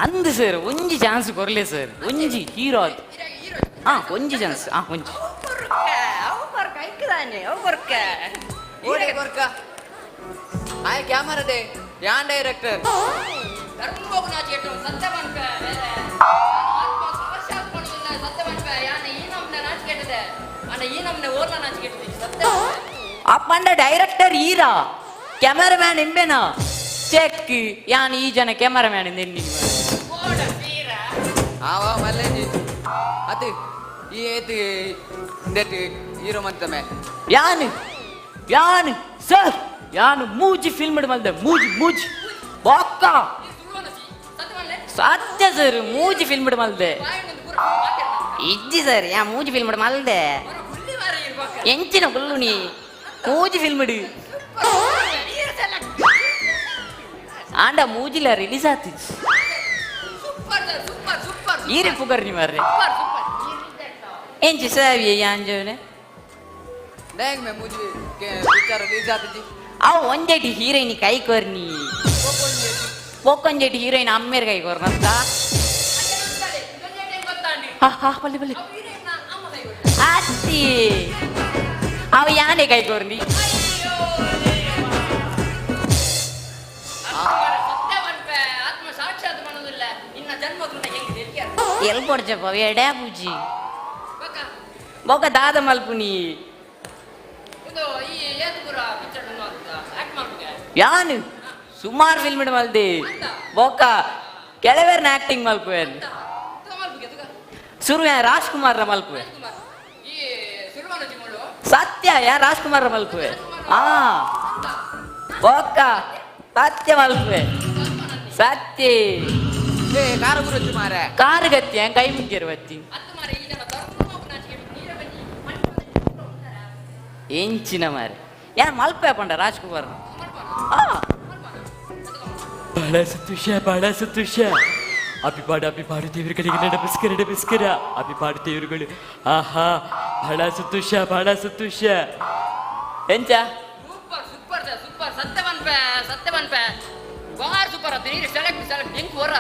ಅಂದು ಸರ್ ಒಂಜಿ ಚಾನ್ಸ್ ಕೊರ್ಲೆ ಸರ್ ಒಂಜಿ ಹೀರೋ ಅದು ಹಾ ಒಂಜಿ ಚಾನ್ಸ್ ಹಾ ಒಂಜಿ ಆಯ್ ಕ್ಯಾಮರಾ they ಯಾನ್ ಡೈರೆಕ್ಟರ್ ಅಪ್ಪಂಡ ಡೈರೆಕ್ಟರ್ ಈರಾ ಕ್ಯಾಮರಾಮ್ಯಾನ್ ಇಂಬೆನಾ ಚೆಕ್ ಯಾನ್ ಈ ಜನ ಕ್ಯಾಮರಾಮ್ಯಾನ್ ನಿನ್ನಿ ಆವ ಮಲ್ಲೇಜಿ ಅತಿ ಈ ಏತಿ ಇಂದೆಟ್ ಹೀರೋ ಮಂತಮೆ ಯಾನು ಯಾನು ಸರ್ ಯಾನು ಮೂಜಿ ಫಿಲ್ಮ್ ಮಲ್ದೆ ಮೂಜಿ ಮೂಜಿ ಬಾಕ್ಕ ಸತ್ಯ ಸರ್ ಮೂಜಿ ಫಿಲ್ಮ್ ಮಲ್ದೆ ಇಜ್ಜಿ ಸರ್ ಯಾ ಮೂಜಿ ಫಿಲ್ಮ್ ಮಲ್ದೆ ಎಂಚಿನ ಕುಲ್ಲು ನೀ ಮೂಜಿ ಫಿಲ್ಮ್ ಆಂಡ ಮೂಜಿಲ ರಿಲೀಸ್ ಆತಿ ಈರೆ ಪುಗರ್ ನಿ ಮಾರ್ರೆ ಎಂಚಿ ಸಾವಿ ಯಾಂಜೋನೆ ಡ್ಯಾಂಗ್ ಮೇ ಮೂಜಿ ಪಿಕ್ಚರ್ ರಿಲೀಸ್ ಆತಿಜಿ. ಅವು ಒಂಜೆಟಿ ಹೀರೋಯಿನ್ ಕೈ ಕೊರ್ನಿ ಪೊಕ್ಕೊಂಜೆಟಿ ಹೀರೋಯಿನ್ ಅಮ್ಮೇರ್ ಕೈ ಕೊರ್ನಂತ ಹಾ ಹಾ ಬಲ್ಲೆ ಬಲ್ಲೆ ಅತ್ತಿ ಅವು ಯಾನೆ ಕೈ ಕೊರ್ನಿ ಎಲ್ ಕೊಡ್ಚಪ್ಪ ಎಡೆ ಪೂಜಿ ಬೊಕ್ಕ ದಾದ ಮಲ್ಪುನಿ ಯಾನು ಸುಮಾರು ಫಿಲ್ಮ್ ಮಲ್ದೆ ಬೊಕ್ಕ ಕೆಲವೇರ್ನ ಆಕ್ಟಿಂಗ್ ಮಲ್ಪುವೆ ಸುರು ರಾಜ್ಕುಮಾರ್ ಮಲ್ಪುವೆ ಸತ್ಯ ಯಾ ರಾಜ್ಕುಮಾರ್ ಮಲ್ಪುವೆ ಆ ಬೊಕ್ಕ ಸತ್ಯ ಮಲ್ಪುವೆ ಸತ್ಯ. ಏ ಕಾರು ಗುರುಚು ಮಾರೆ ಕಾರು ಗತ್ತಿ ಕೈ ಮುಗ್ಗಿರು ಬತ್ತಿ ಎಂಚಿನ ಮಾರೆ ಯಾನ್ ಮಲ್ಪೆ ಪಂಡ ರಾಜ್ಕುಮಾರ್ ಬಹಳ ಸಂತೋಷ ಬಹಳ ಸಂತೋಷ ಅಭಿಪಾಡು ಅಭಿಪಾಡು ದೇವರುಗಳಿಗೆ ನಮಸ್ಕಾರ ನಮಸ್ಕಾರ ಅಭಿಪಾಡು ದೇವರುಗಳು ಆಹಾ ಬಹಳ ಸಂತೋಷ ಬಹಳ ಸಂತೋಷ ಎಂಚ ಸೂಪರ್ ಸೂಪರ್ ಸರ್ ಸೂಪರ್ ಸತ್ಯ ಪನ್ಪೆ ಸತ್ಯ ಪನ್ಪೆ ಬಾರ್ ಸೂಪರ್ ಆತು ನೀರು ಸೆಲೆಕ್ಟ್ ಸೆಲೆಕ್ಟ್ ಎಂಕ್ ಹೊರ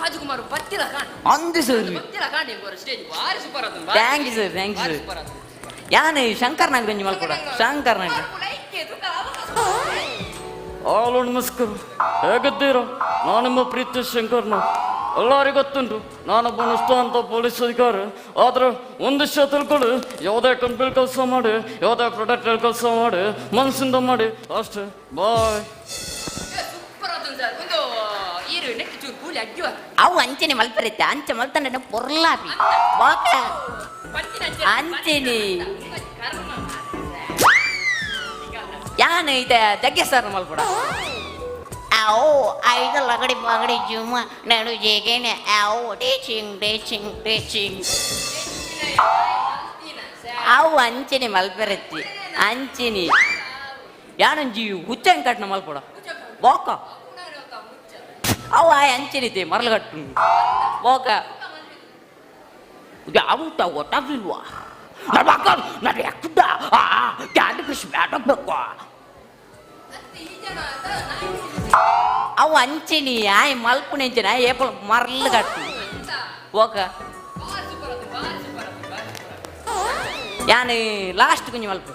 ರಾಜಕುಮಾರ್ ಬತ್ತಿಲ ಕಾಣ್ ಅಂದು ಸರ್ ಬತ್ತಿಲ ಕಾಣ್ ಎಂಕ್ ಹೊರ ಸ್ಟೇಜ್ ಬಾರಿ ಸೂಪರ್ ಆತು thank you sir thank you sir ಯಾನ್ ಶಂಕರ್ ನಾಗ್ ಗಂಜಿ ಮಲ್ಕೊಡ ಶಂಕರ್ ನಾಗ್ ಆಲು ನಮಸ್ಕಾರ ಹೇಗಿದ್ದೀರಾ ನಾನು ನಿಮ್ಮ ಪ್ರೀತಿ ಶಂಕರ್ನ ಎಲ್ಲರಿಗೂ ಗೊತ್ತುಂಟು ನಾನೊಬ್ಬ ನಿಷ್ಠಾವಂತ ಪೊಲೀಸ್ ಅಧಿಕಾರಿ. ಆದರೆ ಒಂದು ವಿಷಯ ತಿಳ್ಕೊಳ್ಳಿ, ಯಾವುದೇ ಕಂಪ್ನಿ ಕೆಲಸ ಮಾಡಿ, ಯಾವುದೇ ಪ್ರಾಡಕ್ಟ್ ಕೆಲಸ ಮಾಡಿ, ಮನಸ್ಸಿಂದ ಮಾಡಿ ಅಷ್ಟೇ. ಬಾಯ್. ಅವು ಅಂಚನೆ ಮಲ್ಪರೈತೆ ಅಂಚೆ ಮಲ್ತಂಡ ಪೊರ್ಲಾಪಿ ಬಾಕ ಅಂಚೆನೆ ಯಾನ್ ಇತ್ತೆ ಜಗ್ಗೆ ಸರ್ ಮಲ್ಪಡ आओ ಐದ ಲಗಡಿ ಬಗಡಿ ಜುಮ್ಮ ನಡು ಜೇಗೇನೆ ಆओ ಟೀಚಿಂಗ್ ಟೀಚಿಂಗ್ ಟೀಚಿಂಗ್ ಅವು ಅಂಚನೆ ಮಲ್ಪರತ್ತಿ ಅಂಚೆನೆ ಯಾನೊಂಜಿ ಹುಚ್ಚಂಗ್ ಕಟ್ನ ಮಲ್ಪಡ ಬೋಕ ಅವು ಆಯ್ ಅಂಚೆನಿತೆ ಮರಳುಗಟ್ಟು ಬೋಕ ಯಾವುಟ ಗೊತ್ತಾಗ್ಲಿಲ್ವಾ ನಾನು ಯಾಕುಡ್ಡ ಕ್ಯಾಂಡಿ ಕ್ರಶ್ ಬೇಕು ಅವು ಅಂಚೆನಿ ಆಯ್ ಮಲ್ಪುನ ಅಂಚೆನೆ ಆಯ್ ಏಪಲ್ ಮರಳು ಕಟ್ಟು ಓಕ ಯಾನ್ ಲಾಸ್ಟ್ ಕೊಂಚ ಮಲ್ಪ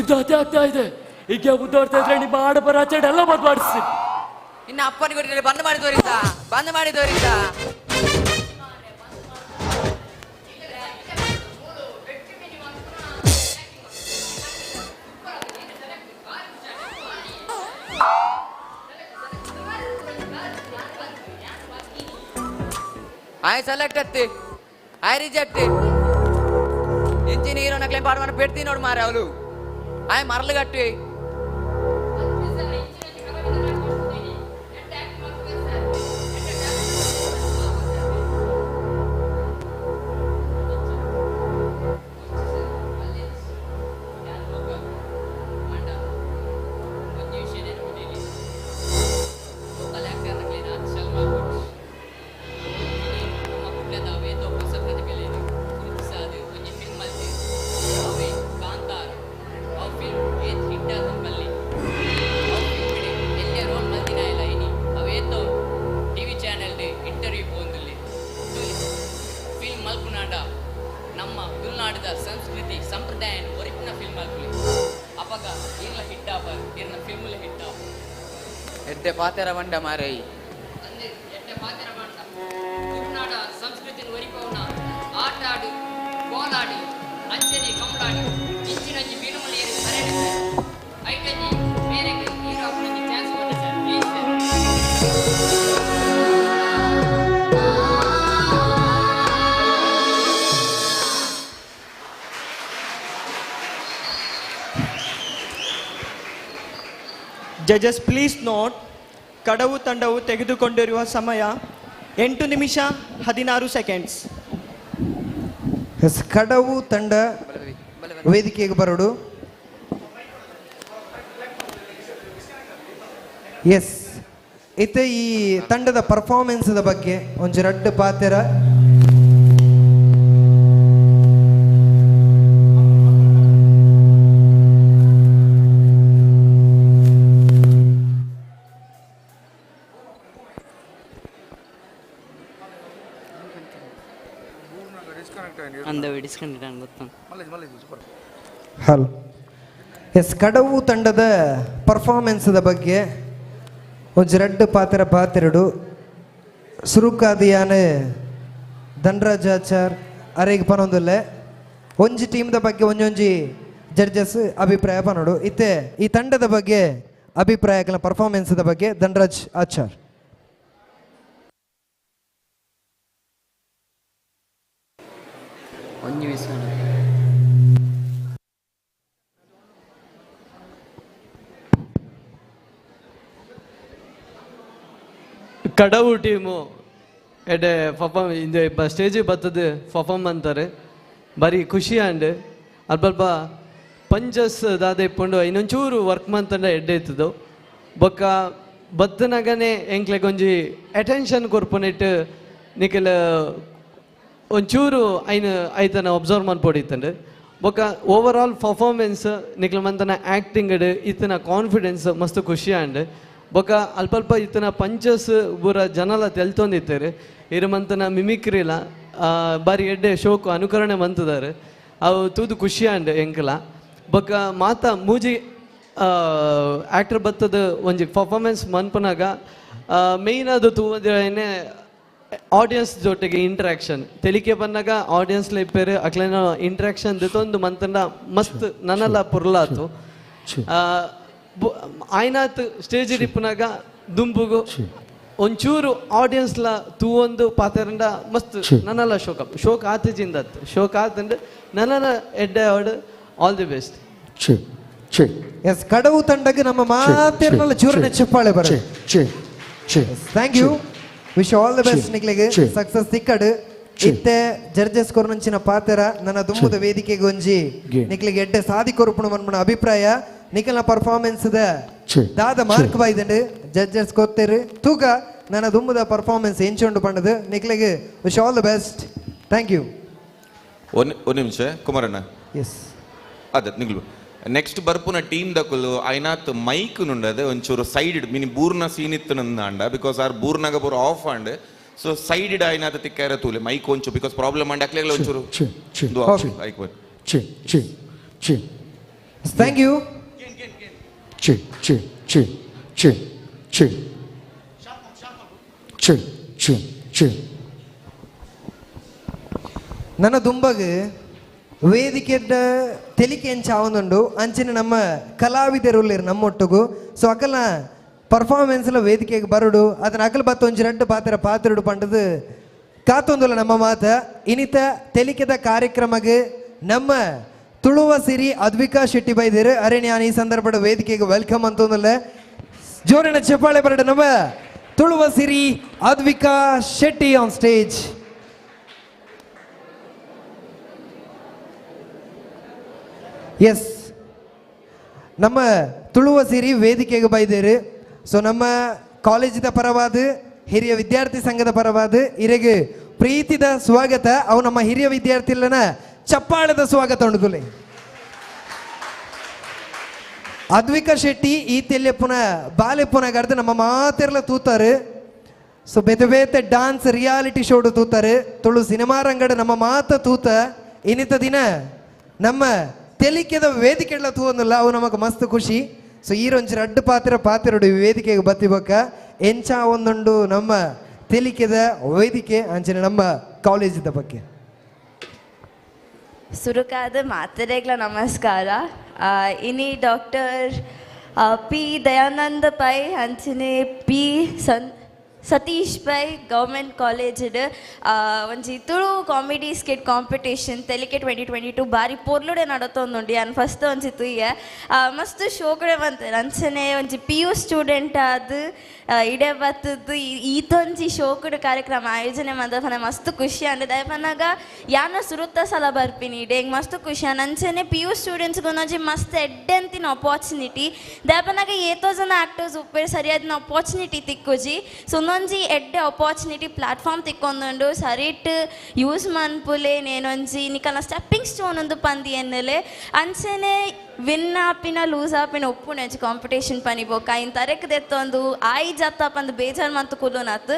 ಇದು ಅದೇ ಆಗ್ತಾ ಇದೆ. ಈಗ ಮುಂದುವರ್ತಾ ಇದ್ರೆ ನಿಮ್ಮ ಆಡಬರ ಆಚರಣೆ ಎಲ್ಲ ಬಂದ್ ಮಾಡಿಸ್ತೀನಿ. ಇನ್ನು ಅಪ್ಪನಿಗೆ ಬಂದ್ ಮಾಡಿ ತೋರಿದ್ದ ಬಂದ್ ಮಾಡಿ ತೋರಿದ್ದ. ಆಯ್ ಸೆಲೆಕ್ಟ್ ಅತ್ತಿ ಆಯ್ ರಿಜೆಕ್ಟ್ ಇಂಜಿನ್ ಹೀರೋ ನಕ್ಲೆ ಪಾಡುವನ ಪೆಡ್ತಿ ನೋಡು ಮಾರೆ ಅವಳು ಆಯ್ ಮರಳು ಕಟ್ಟಿ. ಸಂಸ್ಕೃತಿ ಸಂಪ್ರದಾಯ ಒರಿಪಿನ ಫಿಲ್ಮ್ ಮಲ್ಪುಲಿ ಅಪಗ ಇರ್ಲ ಹಿಟ್ಟಾಪ ಇರ್ನ ಫಿಲ್ಮ್ಲ ಹಿಟ್ಟಾಪ ಎಡ್ಡೆ ಪಾತೆರ ಬಂಡ ಮಾರೈ ಅಂದೆ ಎಡ್ಡೆ ಪಾತೆರ ಬಂಡ ತುಳುನಾಡ ಸಂಸ್ಕೃತಿನ ಒರಿಪವನ ಆಟ ಆಡು ಕೋಲಾಡಿ ಅಂಚನೆ ಕಂಬಳಾಡಿ ಇಂಚಿನಂಜಿ ಬೀರುಮಲಿಯರು ಸರಣಿ ಸರ್ ಐಕಂಜಿ ಮೇರೆಗೆ ಹೀರೋ ಅಪ್ಪನಂಜಿ ಚಾನ್ಸ್ ಕೊಟ್ಟೆ sir please sir. Judges please note, Kadavu ತಂಡವು ತೆಗೆದುಕೊಂಡಿರುವ ಸಮಯ 8 ನಿಮಿಷ 16 ಸೆಕೆಂಡ್ಸ್. ಎಸ್, ಕಡವು ತಂಡ ವೇದಿಕೆಗೆ ಬರೋಡು. ಎಸ್, ಇತ್ತೆ ಈ ತಂಡದ ಪರ್ಫಾರ್ಮೆನ್ಸ್ ಬಗ್ಗೆ ಒಂಜಿ ರಡ್ಡ್ ಪಾತೆರ. ಹಲೋ, ಎಸ್, ಕಡವು ತಂಡದ ಪರ್ಫಾರ್ಮೆನ್ಸ್ದ ಬಗ್ಗೆ ಒಂಜಿ ರಡ್ಡ್ ಪಾತೆರ ಪಾತೆರಡು. ಸುರುಕಾದಿಯಾನೆ ಧನರಾಜ್ ಆಚಾರ್ ಅರೆಗ್ ಪನೊಂದುಲ್ಲೆ ಒಂಜಿ ಟೀಮ್ದ ಬಗ್ಗೆ ಒಂಜೊಂಜಿ ಜಡ್ಜಸ್ ಅಭಿಪ್ರಾಯ ಪನೋಡು. ಇತ್ತೆ ಈ ತಂಡದ ಬಗ್ಗೆ ಅಭಿಪ್ರಾಯಗಳ ಪರ್ಫಾರ್ಮೆನ್ಸ್ದ ಬಗ್ಗೆ ಧನರಾಜ್ ಆಚಾರ್. ಒಂಜಿ ಮಿಸ್ ಕಡವು ಟೀಮು ಎಡ್ಡೆ ಪರ್ಫಾರ್ಮ್ ಇಂದು ಸ್ಟೇಜ್ ಬತ್ತದು ಪರ್ಫಾರ್ಮ್ ಅಂತಾರೆ ಬಾರಿ ಖುಷಿ ಆಂಡ್ ಅಲ್ಪ ಪಂಚಸ್ ದಾದ ಇಪ್ಪುಂಡು ಇನ್ನೊಂಚೂರು ವರ್ಕ್ ಮಂತಂಡ ಎಡ್ಡೆ ಇತ್ತದು ಬೊಕ್ಕ ಬತ್ತನಗನೆ ಎಂಕ್ಲೆಗ್ ಒಂಜಿ ಅಟೆನ್ಷನ್ ಕೊರ್ಪುನೆಟ್ ನಿಖಿಲ್ ಒಂಚೂರು ಐನ ಐತನ ಒಬ್ಸರ್ವ್ ಮನ್ಪೊಡಿತ್ತಂಡು ಬೊಕ್ಕ ಓವರ್ ಆಲ್ ಪರ್ಫಾರ್ಮೆನ್ಸ್ ನಿಖಿಲ್ ಮಂತನ ಆ್ಯಕ್ಟಿಂಗ್ ಇತ್ತನ ಕಾನ್ಫಿಡೆನ್ಸ್ ಮಸ್ತ್ ಖುಷಿ ಆಂಡ್ ಬೊಕ್ಕ ಅಲ್ಪ ಅಲ್ಪ ಇತ್ತನ ಪಂಚಸ್ ಪೂರ ಜನಲ ತೆಲ್ತೊಂದಿತ್ತಾರೆ ಇರು ಮಂತನ ಮಿಮಿಕ್ರಿಲ ಬಾರಿ ಎಡ್ಡೆ ಶೋಕು ಅನುಕರಣೆ ಮಂತದಾರೆ ಅವು ತೂದು ಖುಷಿ ಆಂಡ್ ಎಂಕಲ ಬೊಕ್ಕ ಮಾತ ಮೂಜಿ ಆ್ಯಕ್ಟರ್ ಬತ್ತದ ಒಂಜಿ ಪರ್ಫಾರ್ಮೆನ್ಸ್ ಮನ್ಪನಾಗ ಮೇಯ್ನ್ ಅದು ತೂವಂದಿರನೆ ಆಡಿಯನ್ಸ್ ಜೊತೆಗೆ ಇಂಟ್ರಾಕ್ಷನ್ ತೆಲಿಕೆ ಬಂದಾಗ ಆಡಿಯನ್ಸ್ ಲಿಪ್ಪೇರು ಅಕ್ಲೇನ ಇಂಟ್ರಾಕ್ಷನ್ ದಿತ್ತೊಂದು ಮಂತಂಡ ಮಸ್ತ್ ನನ್ನಲ್ಲ ಪುರ್ಲಾತು ಆಯ್ನಾತ್ ಸ್ಟೇಜ್ ಇಪ್ಪನಾಗ ದುಂಬುಗು ಒಂಚೂರು ಆಡಿಯನ್ಸ್ಲ ತೂವೊಂದು ಪಾತೆರಂಡ ಮಸ್ತ್ ನನ್ನಲ್ಲ ಶೋಕ ಶೋಕ ಆತಿಜಿಂದತ್ ಶೋಕ ಆತಂಡ್ ನನ್ನಲ್ಲ ಎಡ್ಡೆ award all the best. Yes, Kadavu ತಂಡಕ್ಕೆ ನಮ್ಮ ಮಾತೇರ್ನಲ್ಲ ಚೂರನೆ ಚಪ್ಪಾಳೆ ಬರ. Thank you, wish all the best. ನಿಕ್ಲೆಗೆ success ತಿಕ್ಕಡು. ಇತ್ತೆ ಜಡ್ಜಸ್ ಕೊರ್ನಂಚಿನ ಪಾತೆರ ನನ್ನ ದುಮ್ಮದ ವೇದಿಕೆಗೆ ಒಂಜಿ ನಿಕ್ಲೆಗೆ ಎಡ್ಡೆ ಸಾದಿ ಕೊರುಪುಣ ಮನ್ಮನ ಅಭಿಪ್ರಾಯ. ನಿಖಲ್ನ ಪರ್ಫಾರ್ಮೆನ್ಸ್ ದಾದ ಮಾರ್ಕ್ ಬಾಯ್ದಂಡು ಜಡ್ಜಸ್ ಕೊತ್ತೇರು ತೂಕ ನನ್ನ ದುಮ್ಮದ performance ಎಂಚುಂಡು ಪಂಡದು. ನಿಕ್ಲೆಗೆ wish all the best. Thank you. ಒಂದು ನಿಮಿಷ ಕುಮಾರಣ್ಣ. ಎಸ್ ಅದ ನಿಗ್ಲು ನೆಕ್ಸ್ಟ್ ಬರ್ಪುನ ಟೀಮ್ ದಕುಲು ಐನಾತ್ ಮೈಕ್ ನುಂಡದೆ ಒಂಚೂರು ಸೈಡ್ ಮೀನಿ ಬೂರ್ನ ಸೀನ್ ಇತ್ತು ನಂದ because are ಬೂರ್ನಾಗ Bur of and so side ಐನಾತ್ ತಿಕ್ಕಾರ ತೂಲೆ ಮೈಕ್ ಒಂಚು because problem and ಅಕ್ಲೆಗ್ಲ ಒಂಚೂರು thank you. ನನ್ನ ದುಂಬಗ್ ವೇದಿಕೆ ತೆಲಿಕೆ ಎಂಚಾವೊಂದುಂಡು ಅಂಚಿನ ನಮ್ಮ ಕಲಾವಿದರು ನಮ್ಮೊಟ್ಟುಗು. ಸೊ ಅಕಲ್ನ ಪರ್ಫಾರ್ಮೆನ್ಸ್ ಎಲ್ಲ ವೇದಿಕೆಗೆ ಬರುಡು ಅದನ್ನ ಅಕಲ್ ಬತ್ತ ಒಂಜಿ ರಡ್ಡು ಪಾತ್ರ ಪಾತ್ರಡು ಪಂಡದು ಕಾತೊಂದುಲ್ಲ ನಮ್ಮ ಮಾತ. ಇನಿತ ತೆಲಿಕೆದ ಕಾರ್ಯಕ್ರಮಕ್ಕೆ ನಮ್ಮ ತುಳುವ ಸಿರಿ ಅದ್ವಿಕಾ ಶೆಟ್ಟಿ ಬೈದಿರು. ಅರೆ ನಾನು ಈ ಸಂದರ್ಭದ ವೇದಿಕೆಗೆ welcome ಅಂತಂದಲ್ಲ. ಜೋರಿನ ಚಪ್ಪಾಳೆ ಬರಡು ನಮ್ಮ ತುಳುವ ಸಿರಿ ಅದ್ವಿಕಾ ಶೆಟ್ಟಿ ಆನ್ ಸ್ಟೇಜ್. ಎಸ್, ನಮ್ಮ ತುಳುವ ಸಿರಿ ವೇದಿಕೆಗೆ ಬೈದೇರು. ಸೊ ನಮ್ಮ ಕಾಲೇಜಿದ ಪರವಾದ ಹಿರಿಯ ವಿದ್ಯಾರ್ಥಿ ಸಂಘದ ಪರವಾದ ಇರೆಗೆ ಪ್ರೀತಿದ ಸ್ವಾಗತ. ಅವು ನಮ್ಮ ಹಿರಿಯ ವಿದ್ಯಾರ್ಥಿಗಳನ್ನ ಚಪ್ಪಾಳದ ಸ್ವಾಗತ ಉಂಡುದುಲೆ. ಅದ್ವಿಕಾ ಶೆಟ್ಟಿ ಈ ತೆಲ್ಲೆ ಪುನಃ ಬಾಲೆ ಪುನಃ ಕರೆದು ನಮ್ಮ ಮಾತೆರ್ಲ ತೂತಾರೆ. ಸೊ ಬೇತೆ ಬೇತೆ ಡಾನ್ಸ್ ರಿಯಾಲಿಟಿ ಶೋಡು ತೂತಾರೆ. ತುಳು ಸಿನಿಮಾ ರಂಗಡ ನಮ್ಮ ಮಾತ ತೂತ ಇನ್ನಿತ ದಿನ ನಮ್ಮ ತೆಲಿಕೆದ ವೇದಿಕೆಗಳ ತೂವೊಂದಿಲ್ಲ, ಅವು ನಮಗೆ ಮಸ್ತ್ ಖುಷಿ. ಸೊ ಈರೊಂಚಿ ರಡ್ಡು ಪಾತ್ರ ಪಾತ್ರಡು ವೇದಿಕೆಗೆ ಬತ್ತಿಬೊಕ್ಕ ಎಂಚ ಒಂದುಂಡು ನಮ್ಮ ತೆಲಿಕೆದ ವೇದಿಕೆ ಅಂಚಿನ ನಮ್ಮ ಕಾಲೇಜಿದ ಬಗ್ಗೆ. ಸುರುಕಾದ ಮಾತರೆಗ್ಲ ನಮಸ್ಕಾರ. ಇನಿ ಡಾಕ್ಟರ್ ಪಿ ದಯಾನಂದ ಪೈ ಅಂಚಿನೆ P Satish Pai government college ಒಂಜಿ ತುಳು ಕಾಮಿಡಿ ಸ್ಕಿಟ್ ಕಾಂಪಿಟೇಷನ್ ತೆಲಿಕೆ 2022 ಬಾರಿ ಪೊರ್ಲುಡೆ ನಡತೊಂದುಂಡು. ಯಾನ್ ಫಸ್ಟ್ ಒಂಜಿ ತುಯ್ಯೆ ಮಸ್ತ್ ಶೋಕಡೆ ಬಂತೆ. ಅಂಚನೆ ಒಂಜಿ ಪಿ ಯು ಸ್ಟೂಡೆಂಟ್ ಆದ್ ಇಡೆ ಬತ್ತದ್ದು ಈತೊಂಜಿ ಶೋಕುಡು ಕಾರ್ಯಕ್ರಮ ಆಯೋಜನೆ ಮಂದ ಮಸ್ತ್ ಖುಷಿ ಅಂಡ್ ದಯಪನಾಗ ಯಾನ ಸುರುತ್ತ ಸಲ ಬರ್ಪಿನಿ ಇಡೆ ಮಸ್ತ್ ಖುಷಿ ಅಂಡ್. ಅಂಚನೆ ಪಿ ಯು ಸ್ಟೂಡೆಂಟ್ಸ್ಗೆ ಒಂದೊಂಜಿ ಮಸ್ತ್ ಎಡ್ಡೆ ಅಂತಿನ ಅಪಾರ್ಚುನಿಟಿ. ದಯಪನಾಗ ಏತೋ ಜನ ಆ್ಯಕ್ಟರ್ಸ್ ಉಪ್ಪೇರು ಸರಿಯಾದ ಅಪಾರ್ಚುನಿಟಿ ತಿಕ್ಕುಜಿ. ಸೊ ಒಂದೊಂಜಿ ಎಡ್ಡೆ ಅಪಾರ್ಚುನಿಟಿ ಪ್ಲಾಟ್ಫಾರ್ಮ್ ತಿಕ್ಕೊಂದುಂಡು ಸರಿಟ್ ಯೂಸ್ ಮನ್ಪುಲೆ ನೇನೊಂಜಿ ನಿಕಲ್ನ ಸ್ಟೆಪ್ಪಿಂಗ್ ಸ್ಟೋನ್ ಒಂದು ಪಂದಿ ಎನ್ನಲೆ. ಅಂಚನೆ ವಿನ್ ಆಪಿನ ಲೂಸ್ ಆಪಿನ ಒಪ್ಪುಣೆಂಚಿ ಕಾಂಪಿಟೇಷನ್ ಪನಿ ಬೊಕ್ಕ ಐನ್ ತರೆಕ್ ದೆತ್ತೊಂದು ಆಯಿ ಜತ್ತ ಪಂದು ಬೇಜಾರು ಮಂತು ಕುಲುನತ್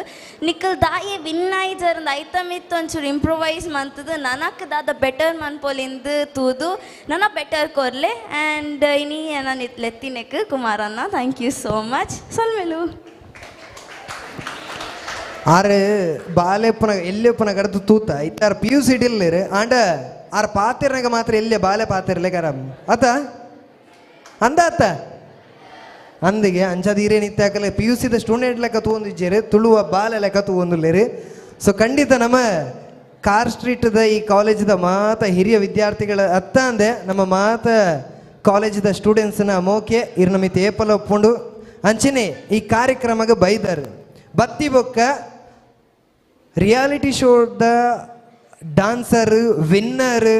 ನಿಕಲ್ ದಾಯೆ ವಿನ್ ಆಯ್ಜರಂದು ಐತ ಮಿತ್ತು ಒಂಚೂರು ಇಂಪ್ರೊವೈಸ್ ಮಂತದು ನನಕ್ ದಾದ ಬೆಟರ್ ಮನ್ಪೊಲಿಂದು ತೂದು ನನ್ನ ಬೆಟರ್ ಕೊರ್ಲೆ. ಆ್ಯಂಡ್ ಇನಿ ನಾನು ಲೆತ್ತಿನೆಕ್ ಕುಮಾರಣ್ಣ thank you so much. ಸೊಲ್ಮೆಲು ಆರು ಬಾಲೆ ಪುನಃ ಎಲ್ಲೆ ಪುನಃ ಕಡ್ದು ತೂತ ಇತ್ತಾರ ಪಿ ಯು ಸಿ ಇಲ್ಲಿರು ಆಂಡ ಆರ್ ಪಾತಿರ್ನಾಗ ಮಾತ್ರ ಎಲ್ಲೆ ಬಾಲೆ ಪಾತಿರ್ಲೆ ಕರಮ್ ಆತ ಅಂದ ಆತ ಅಂದಿಗೆ ಅಂಚದ ಹಿರಿಯ ಹಾಕಲೆ ಪಿ ಯು ಸಿದ ಸ್ಟೂಡೆಂಟ್ ಲೆಕ್ಕ ತೂವೊಂದಿಜ್ಜೇರು ತುಳುವ ಬಾಲೆ ಲೆಕ್ಕ ತೂವೊಂದುಲ್ಲೇರು. ಸೊ ಖಂಡಿತ ನಮ್ಮ ಕಾರ್ ಸ್ಟ್ರೀಟ್ದ ಈ ಕಾಲೇಜಿದ ಮಾತ ಹಿರಿಯ ವಿದ್ಯಾರ್ಥಿಗಳ ಅತ್ತ ಅಂದೆ ನಮ್ಮ ಮಾತ ಕಾಲೇಜಿದ ಸ್ಟೂಡೆಂಟ್ಸ್ನ ಮೋಕೆ ಇರ್ ನಮಿತ ಏಪಲ ಒಪ್ಪುಂಡು ಅಂಚನೆ ಈ ಕಾರ್ಯಕ್ರಮಕ್ಕೆ ಬೈದರು ಬತ್ತಿ ಬೊಕ್ಕ ರಿಯಾಲಿಟಿ ಶೋದ ಡಾನ್ಸರ್ ವಿನ್ನರ್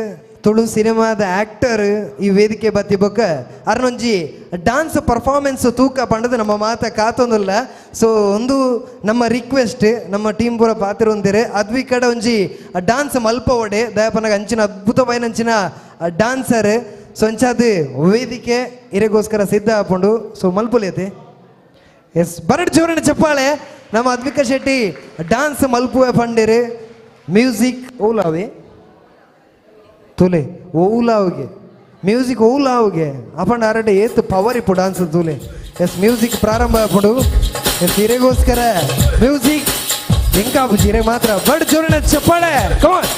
ತುಳು ಸಿನಿಮಾದ ಆ್ಯಕ್ಟರ್ ಈ ವೇದಿಕೆ ಬತ್ತಿ ಬೊಕ್ಕ ಅರ್ನೊಂಜಿ ಡಾನ್ಸ್ ಪರ್ಫಾರ್ಮೆನ್ಸ್ ತೂಕ ಪಂಡದು ನಮ್ಮ ಮಾತ ಕಾತೊಂದುಲ್ಲ. ಸೊ ಒಂದು ನಮ್ಮ ರಿಕ್ವೆಸ್ಟ್, ನಮ್ಮ ಟೀಮ್ ಪೂರ ಪಾತಿರೊಂದಿರೆ ಅದ್ವಿ ಕಡೆ ಒಂಜಿ ಡಾನ್ಸ್ ಮಲ್ಪ ಒಡೆ ದಯಪನಗ ಅಂಚಿನ ಅದ್ಭುತವಾಯಿನ ಅಂಚಿನ ಡಾನ್ಸರ್. ಸೊ ಅಂಚಾದ ವೇದಿಕೆ ಇರೆಗೋಸ್ಕರ ಸಿದ್ಧ ಹಾಕೊಂಡು ಸೊ ಮಲ್ಪುಲೇತೆ. ಎಸ್ ಬರಡ್ ಜೋರಣ ಚಪ್ಪಾಳೆ. ನಮ್ಮ ಅದ್ವಿಕ ಶೆಟ್ಟಿ ಡಾನ್ಸ್ ಮಲ್ಪುವೆ ಪಂಡಿರು. ಮ್ಯೂಸಿಕ್ ಓಲಾವೆ ತುಲೆ ಓಲಾವ್ಗೆ ಮ್ಯೂಸಿಕ್ ಓಲಾವ್ಗೆ ಅಪಂಡ ಅರಡೆ ಏತ್ ಪವರ್ ಇಪ್ಪು ಡಾನ್ಸ್ ತುಲೆ. ಎಸ್ ಮ್ಯೂಸಿಕ್ ಪ್ರಾರಂಭ ಆಪುಂಡು. ಎಸ್ ಇರೆಗೋಸ್ಕರ ಮ್ಯೂಸಿಕ್ ಎಂಕಾಪು ಇರೆ ಮಾತ್ರ ಬಡ್ ಜೋರಣ ಚಪ್ಪಾಳೆ. ಕಮಾನ್.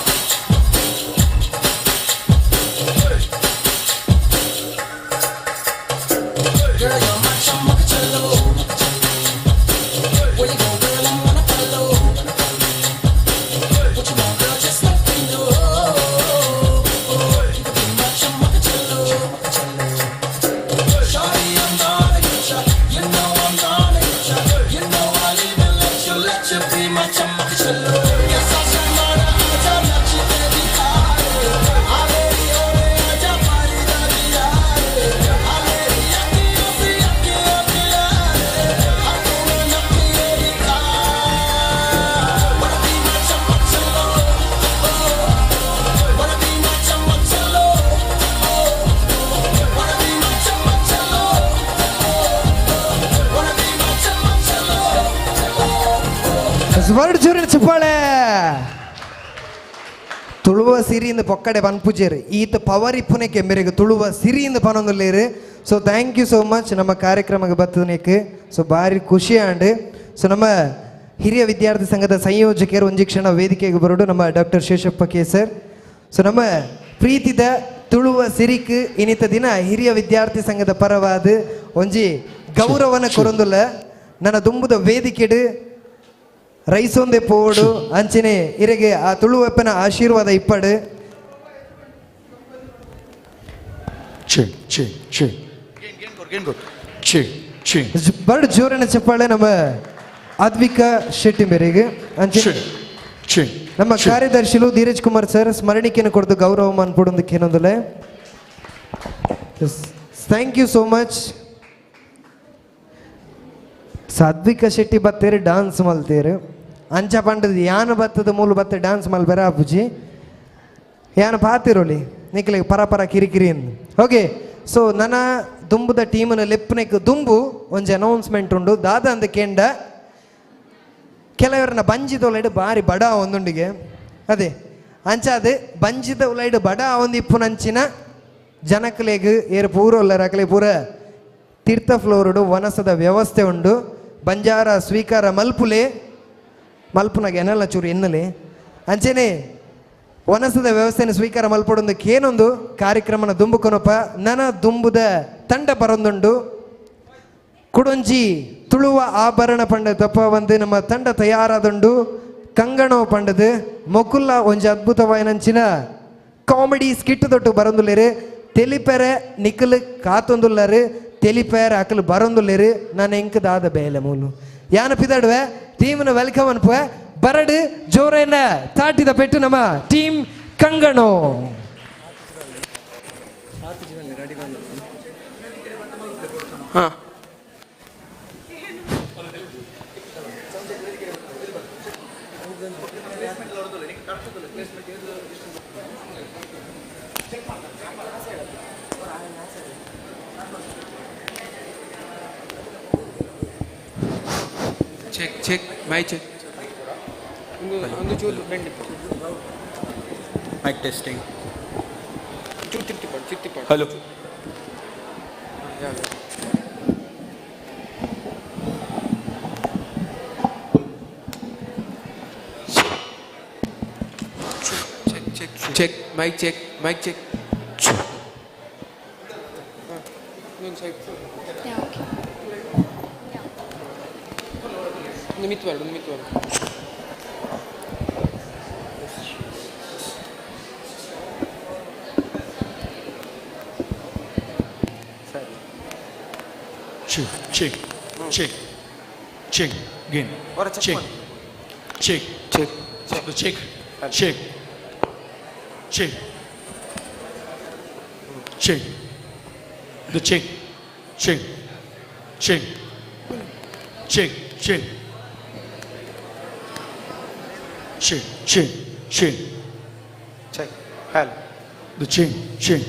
ವರ್ಡ್ ಜೋರಿನ ಚಪ್ಪಾಳೆ. ತುಳುವ ಸಿರಿಯಿಂದ ಪೊಕ್ಕಡೆ ಪನ್ಪುಜೇರು ಈತ ಪವರ್ ಇಪ್ಪುನೆ ಕೆಂಬೆರೆಗೆ ತುಳುವ ಸಿರಿಯಿಂದ ಪನೊಂದುಲ್ಲೇರು. So thank you so much ನಮ್ಮ ಕಾರ್ಯಕ್ರಮಕ್ಕೆ ಬತ್ತದನೇಕ್. ಸೊ ಭಾರಿ ಖುಷಿ ಆಂಡ್. ಸೊ ನಮ್ಮ ಹಿರಿಯ ವಿದ್ಯಾರ್ಥಿ ಸಂಘದ ಸಂಯೋಜಕರು ಒಂಜಿ ಕ್ಷಣ ವೇದಿಕೆಗೆ ಬರೋಡು ನಮ್ಮ doctor Sheshappa K sir. So ನಮ್ಮ ಪ್ರೀತಿದ ತುಳುವ ಸಿರಿಕ್ ಇನ್ನಿತ ದಿನ ಹಿರಿಯ ವಿದ್ಯಾರ್ಥಿ ಸಂಘದ ಪರವಾದ ಒಂಜಿ ಗೌರವನ ಕೊರೊಂದುಲ್ಲ. ನನ್ನ ದುಂಬುದ ವೇದಿಕೆಡು ರೈಸೊಂದೆ ಪೋಡು ಅಂಚನೆ ಇರೆಗೆ ಆ ತುಳುವಪ್ಪನ ಆಶೀರ್ವಾದ ಇಪ್ಪಡು. ಬರ್ಡ್ ಜೋರನ ಚಪ್ಪಾಳೆ ನಮ್ಮ ಅದ್ವಿಕ ಶೆಟ್ಟಿ ಮೇರೆಗೆ. ಅಂಚನೆ ನಮ್ಮ ಕಾರ್ಯದರ್ಶಿಲು ಧೀರಜ್ ಕುಮಾರ್ ಸರ್ ಸ್ಮರಣಿಕೆಯನ್ನು ಕೊಡ್ದು ಗೌರವ ಮಾನ್ಪುಡೊಂದಕ್ಕೆ ಏನೊಂದಲೆ. Thank you so much. Sadvika Shetty ಬತ್ತೇರು dance ಮಲ್ತೇರು ಅಂಚ ಪಂಡದ ಯಾನ ಬತ್ತದ ಮೂಲು ಬತ್ತೆ ಡಾನ್ಸ್ ಮಲ್ಬೇರ ಅಪ್ಪುಜಿ ಯಾನ ಪಾತಿರೋಲಿ ನಿಕ್ಲೆ ಪರ ಪರ ಕಿರಿಕಿರಿ ಎಂದು. ಓಕೆ ಸೊ ನನ್ನ ದುಂಬುದ ಟೀಮನ ಲೆಪ್ಪನೆಕ್ ದುಂಬು ಒಂಜಿ ಅನೌನ್ಸ್ಮೆಂಟ್ ಉಂಡು. ದಾದ ಅಂದ ಕೇಂಡ ಕೆಲವರನ್ನ ಬಂಜಿದ ಉಲೈಡ್ ಬಾರಿ ಬಡ ಒಂದುಂಡಿಗೆ ಅದೇ ಅಂಚಾದ ಬಂಜಿದ ಉಲೈಡ್ ಬಡ ಒಂದು ಇಪ್ಪುನಂಚಿನ ಜನಕ್ಲೆಗ್ ಏರು ಪೂರ ಉಲ್ಲರ ಪೂರ ತೀರ್ಥ ಫ್ಲೋರುಡು ವನಸದ ವ್ಯವಸ್ಥೆ ಉಂಡು. ಬಂಜಾರ ಸ್ವೀಕಾರ ಮಲ್ಪುಲೆ ಮಲ್ಪುನಾಗ ಎನ್ನಲ್ಲ ಚೂರು ಎನ್ನಲೆ ಅಂಚೆನೆ ವನಸದ ವ್ಯವಸ್ಥೆಯನ್ನು ಸ್ವೀಕಾರ ಮಲ್ಪಡೊಂದಕ್ಕೆ ಏನೊಂದು ಕಾರ್ಯಕ್ರಮನ ದುಂಬುಕೊನಪ್ಪ ನನ ದುಂಬುದ ತಂಡ ಬರೊಂದುಂಡು. ಕುಡೊಂಜಿ ತುಳುವ ಆಭರಣ ಪಂಡ ತಪ್ಪ ಒಂದು ನಮ್ಮ ತಂಡ ತಯಾರಾದುಂಡು. ಕಂಗಣೋ ಪಂಡದು ಮೊಕುಲ್ಲ ಒಂಜಿ ಅದ್ಭುತವಾಯಿನಂಚಿನ ಕಾಮಿಡಿ ಸ್ಕಿಟ್ ದೊಟ್ಟು ಬರೊಂದುಲ್ಲೇರು. ತೆಲಿಪೆರೆ ನಿಖಲ್ ಕಾತೊಂದುಲ್ಲರು ತೆಲಿಪೇರ ಅಕಲು ಬರೊಂದುಲ್ಲೇರು. ನಾನು ಎಂಕ್ ದಾದ ಬೇಲೆ ಮೂಲು ಯಾನ ಪಿದಾಡುವೆ ಟೀಮ್ನ welcome ಅನ್ಪುವೆ. ಬರಡು ಜೋರೇನ ತಾಟಿದ ಪೆಟ್ಟು ನಮ್ಮ team ಕಂಗಣೋ. Check check mic check. ಒಂದು ಚೂರು ಬೆಂಡ್. Mic testing. ಚೂರು ತಿರ್ತಿಪಾಡು ಚಿರ್ತಿಪಾಡು. Hello. Check check check mic check mic check. ಇನ್ನೊಂದು ಸೈಡ್ ಒಂದು ಮಿತ್ವಾಡು ಒಂದು ಮಿತ್ವಾಡು. Check check check check gain check. Check check check check check check the check check check check check check check check check hello the check check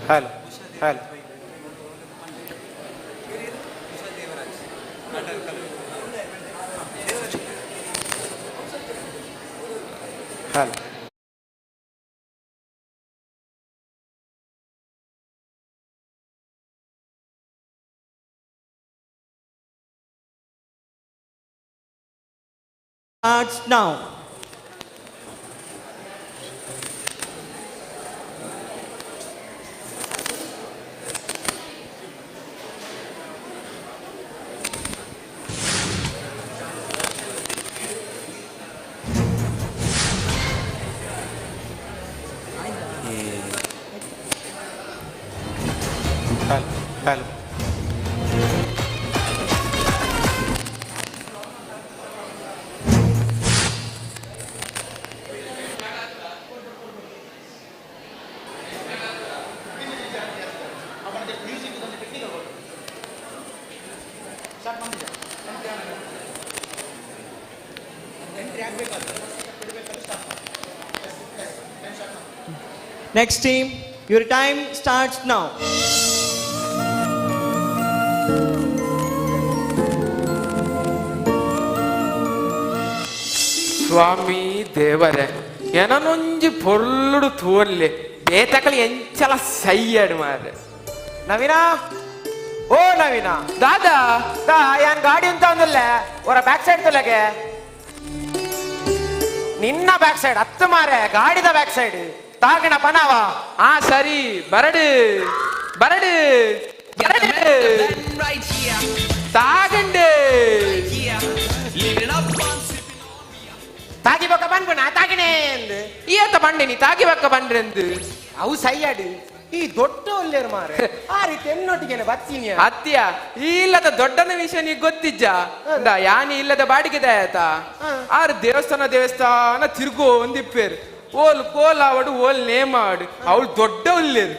hello hello hello Starts now. Hello hello Next team, your time starts now. ಸ್ವಾಮಿ ದೇವರೇ ಏನನೊಂಜಿ ಪೊರ್ಲುಡು ತೋರ್ಲೆ ಬೇತಕಲಿ ಎಂಚಲ ಸೈಯಡ್ ಮಾರೆ. ನವೀನಾ, ಓ ನವೀನಾ. ದಾದಾ ದಾ ಯಾನ್ ಗಾಡಿ ಅಂತ ಒಂದಿಲ್ಲ ಅವರ ಬ್ಯಾಕ್ ಸೈಡ್ ತುಲಗೆ. ನಿನ್ನ ಬ್ಯಾಕ್ ಸೈಡ್ ಹತ್ತು ಮಾರೆ, ಗಾಡಿದ ಬ್ಯಾಕ್ ಸೈಡ್ ತಾಗಣ ಪನಾವ. ಆ ಸರಿ, ಬರಡು ಬರಡು ಬರಡು ತಾಗಂಡು ತಾಗಿ ಬೊಕ್ಕ ಬನ್ಬುಣ ತಾಗಿನೇ ಅಂದು. ಈತ ಬಂಡೆ ನೀ ತಾಗಿ ಬೊಕ್ಕ ಬಂಡ್ರೆಂದು. ಅವು ಸೈಯಾಡು ಈ ದೊಡ್ಡ ಒಲ್ಲೇರು ಮಾರೆ, ಆ ರೀತಿ ಎನ್ನೊಟ್ಟಿಗೆ ಬತ್ತೀನಿ. ಅತ್ತಿಯ ಇಲ್ಲದ ದೊಡ್ಡನ ವಿಷಯ ನೀ ಗೊತ್ತಿಜ್ಜ? ಯಾನಿ ಇಲ್ಲದ ಬಾಡಿಗೆ ದಾಯತ ಆರು ದೇವಸ್ಥಾನ ದೇವಸ್ಥಾನ ತಿರುಗೋ ಒಂದಿಪ್ಪೇರು ಓಲ್ ಕೋಲ್ ಆವಡು ಓಲ್ ನೇಮ್ ಆಡು ಅವಳು ದೊಡ್ಡ ಒಲ್ಲೇರು.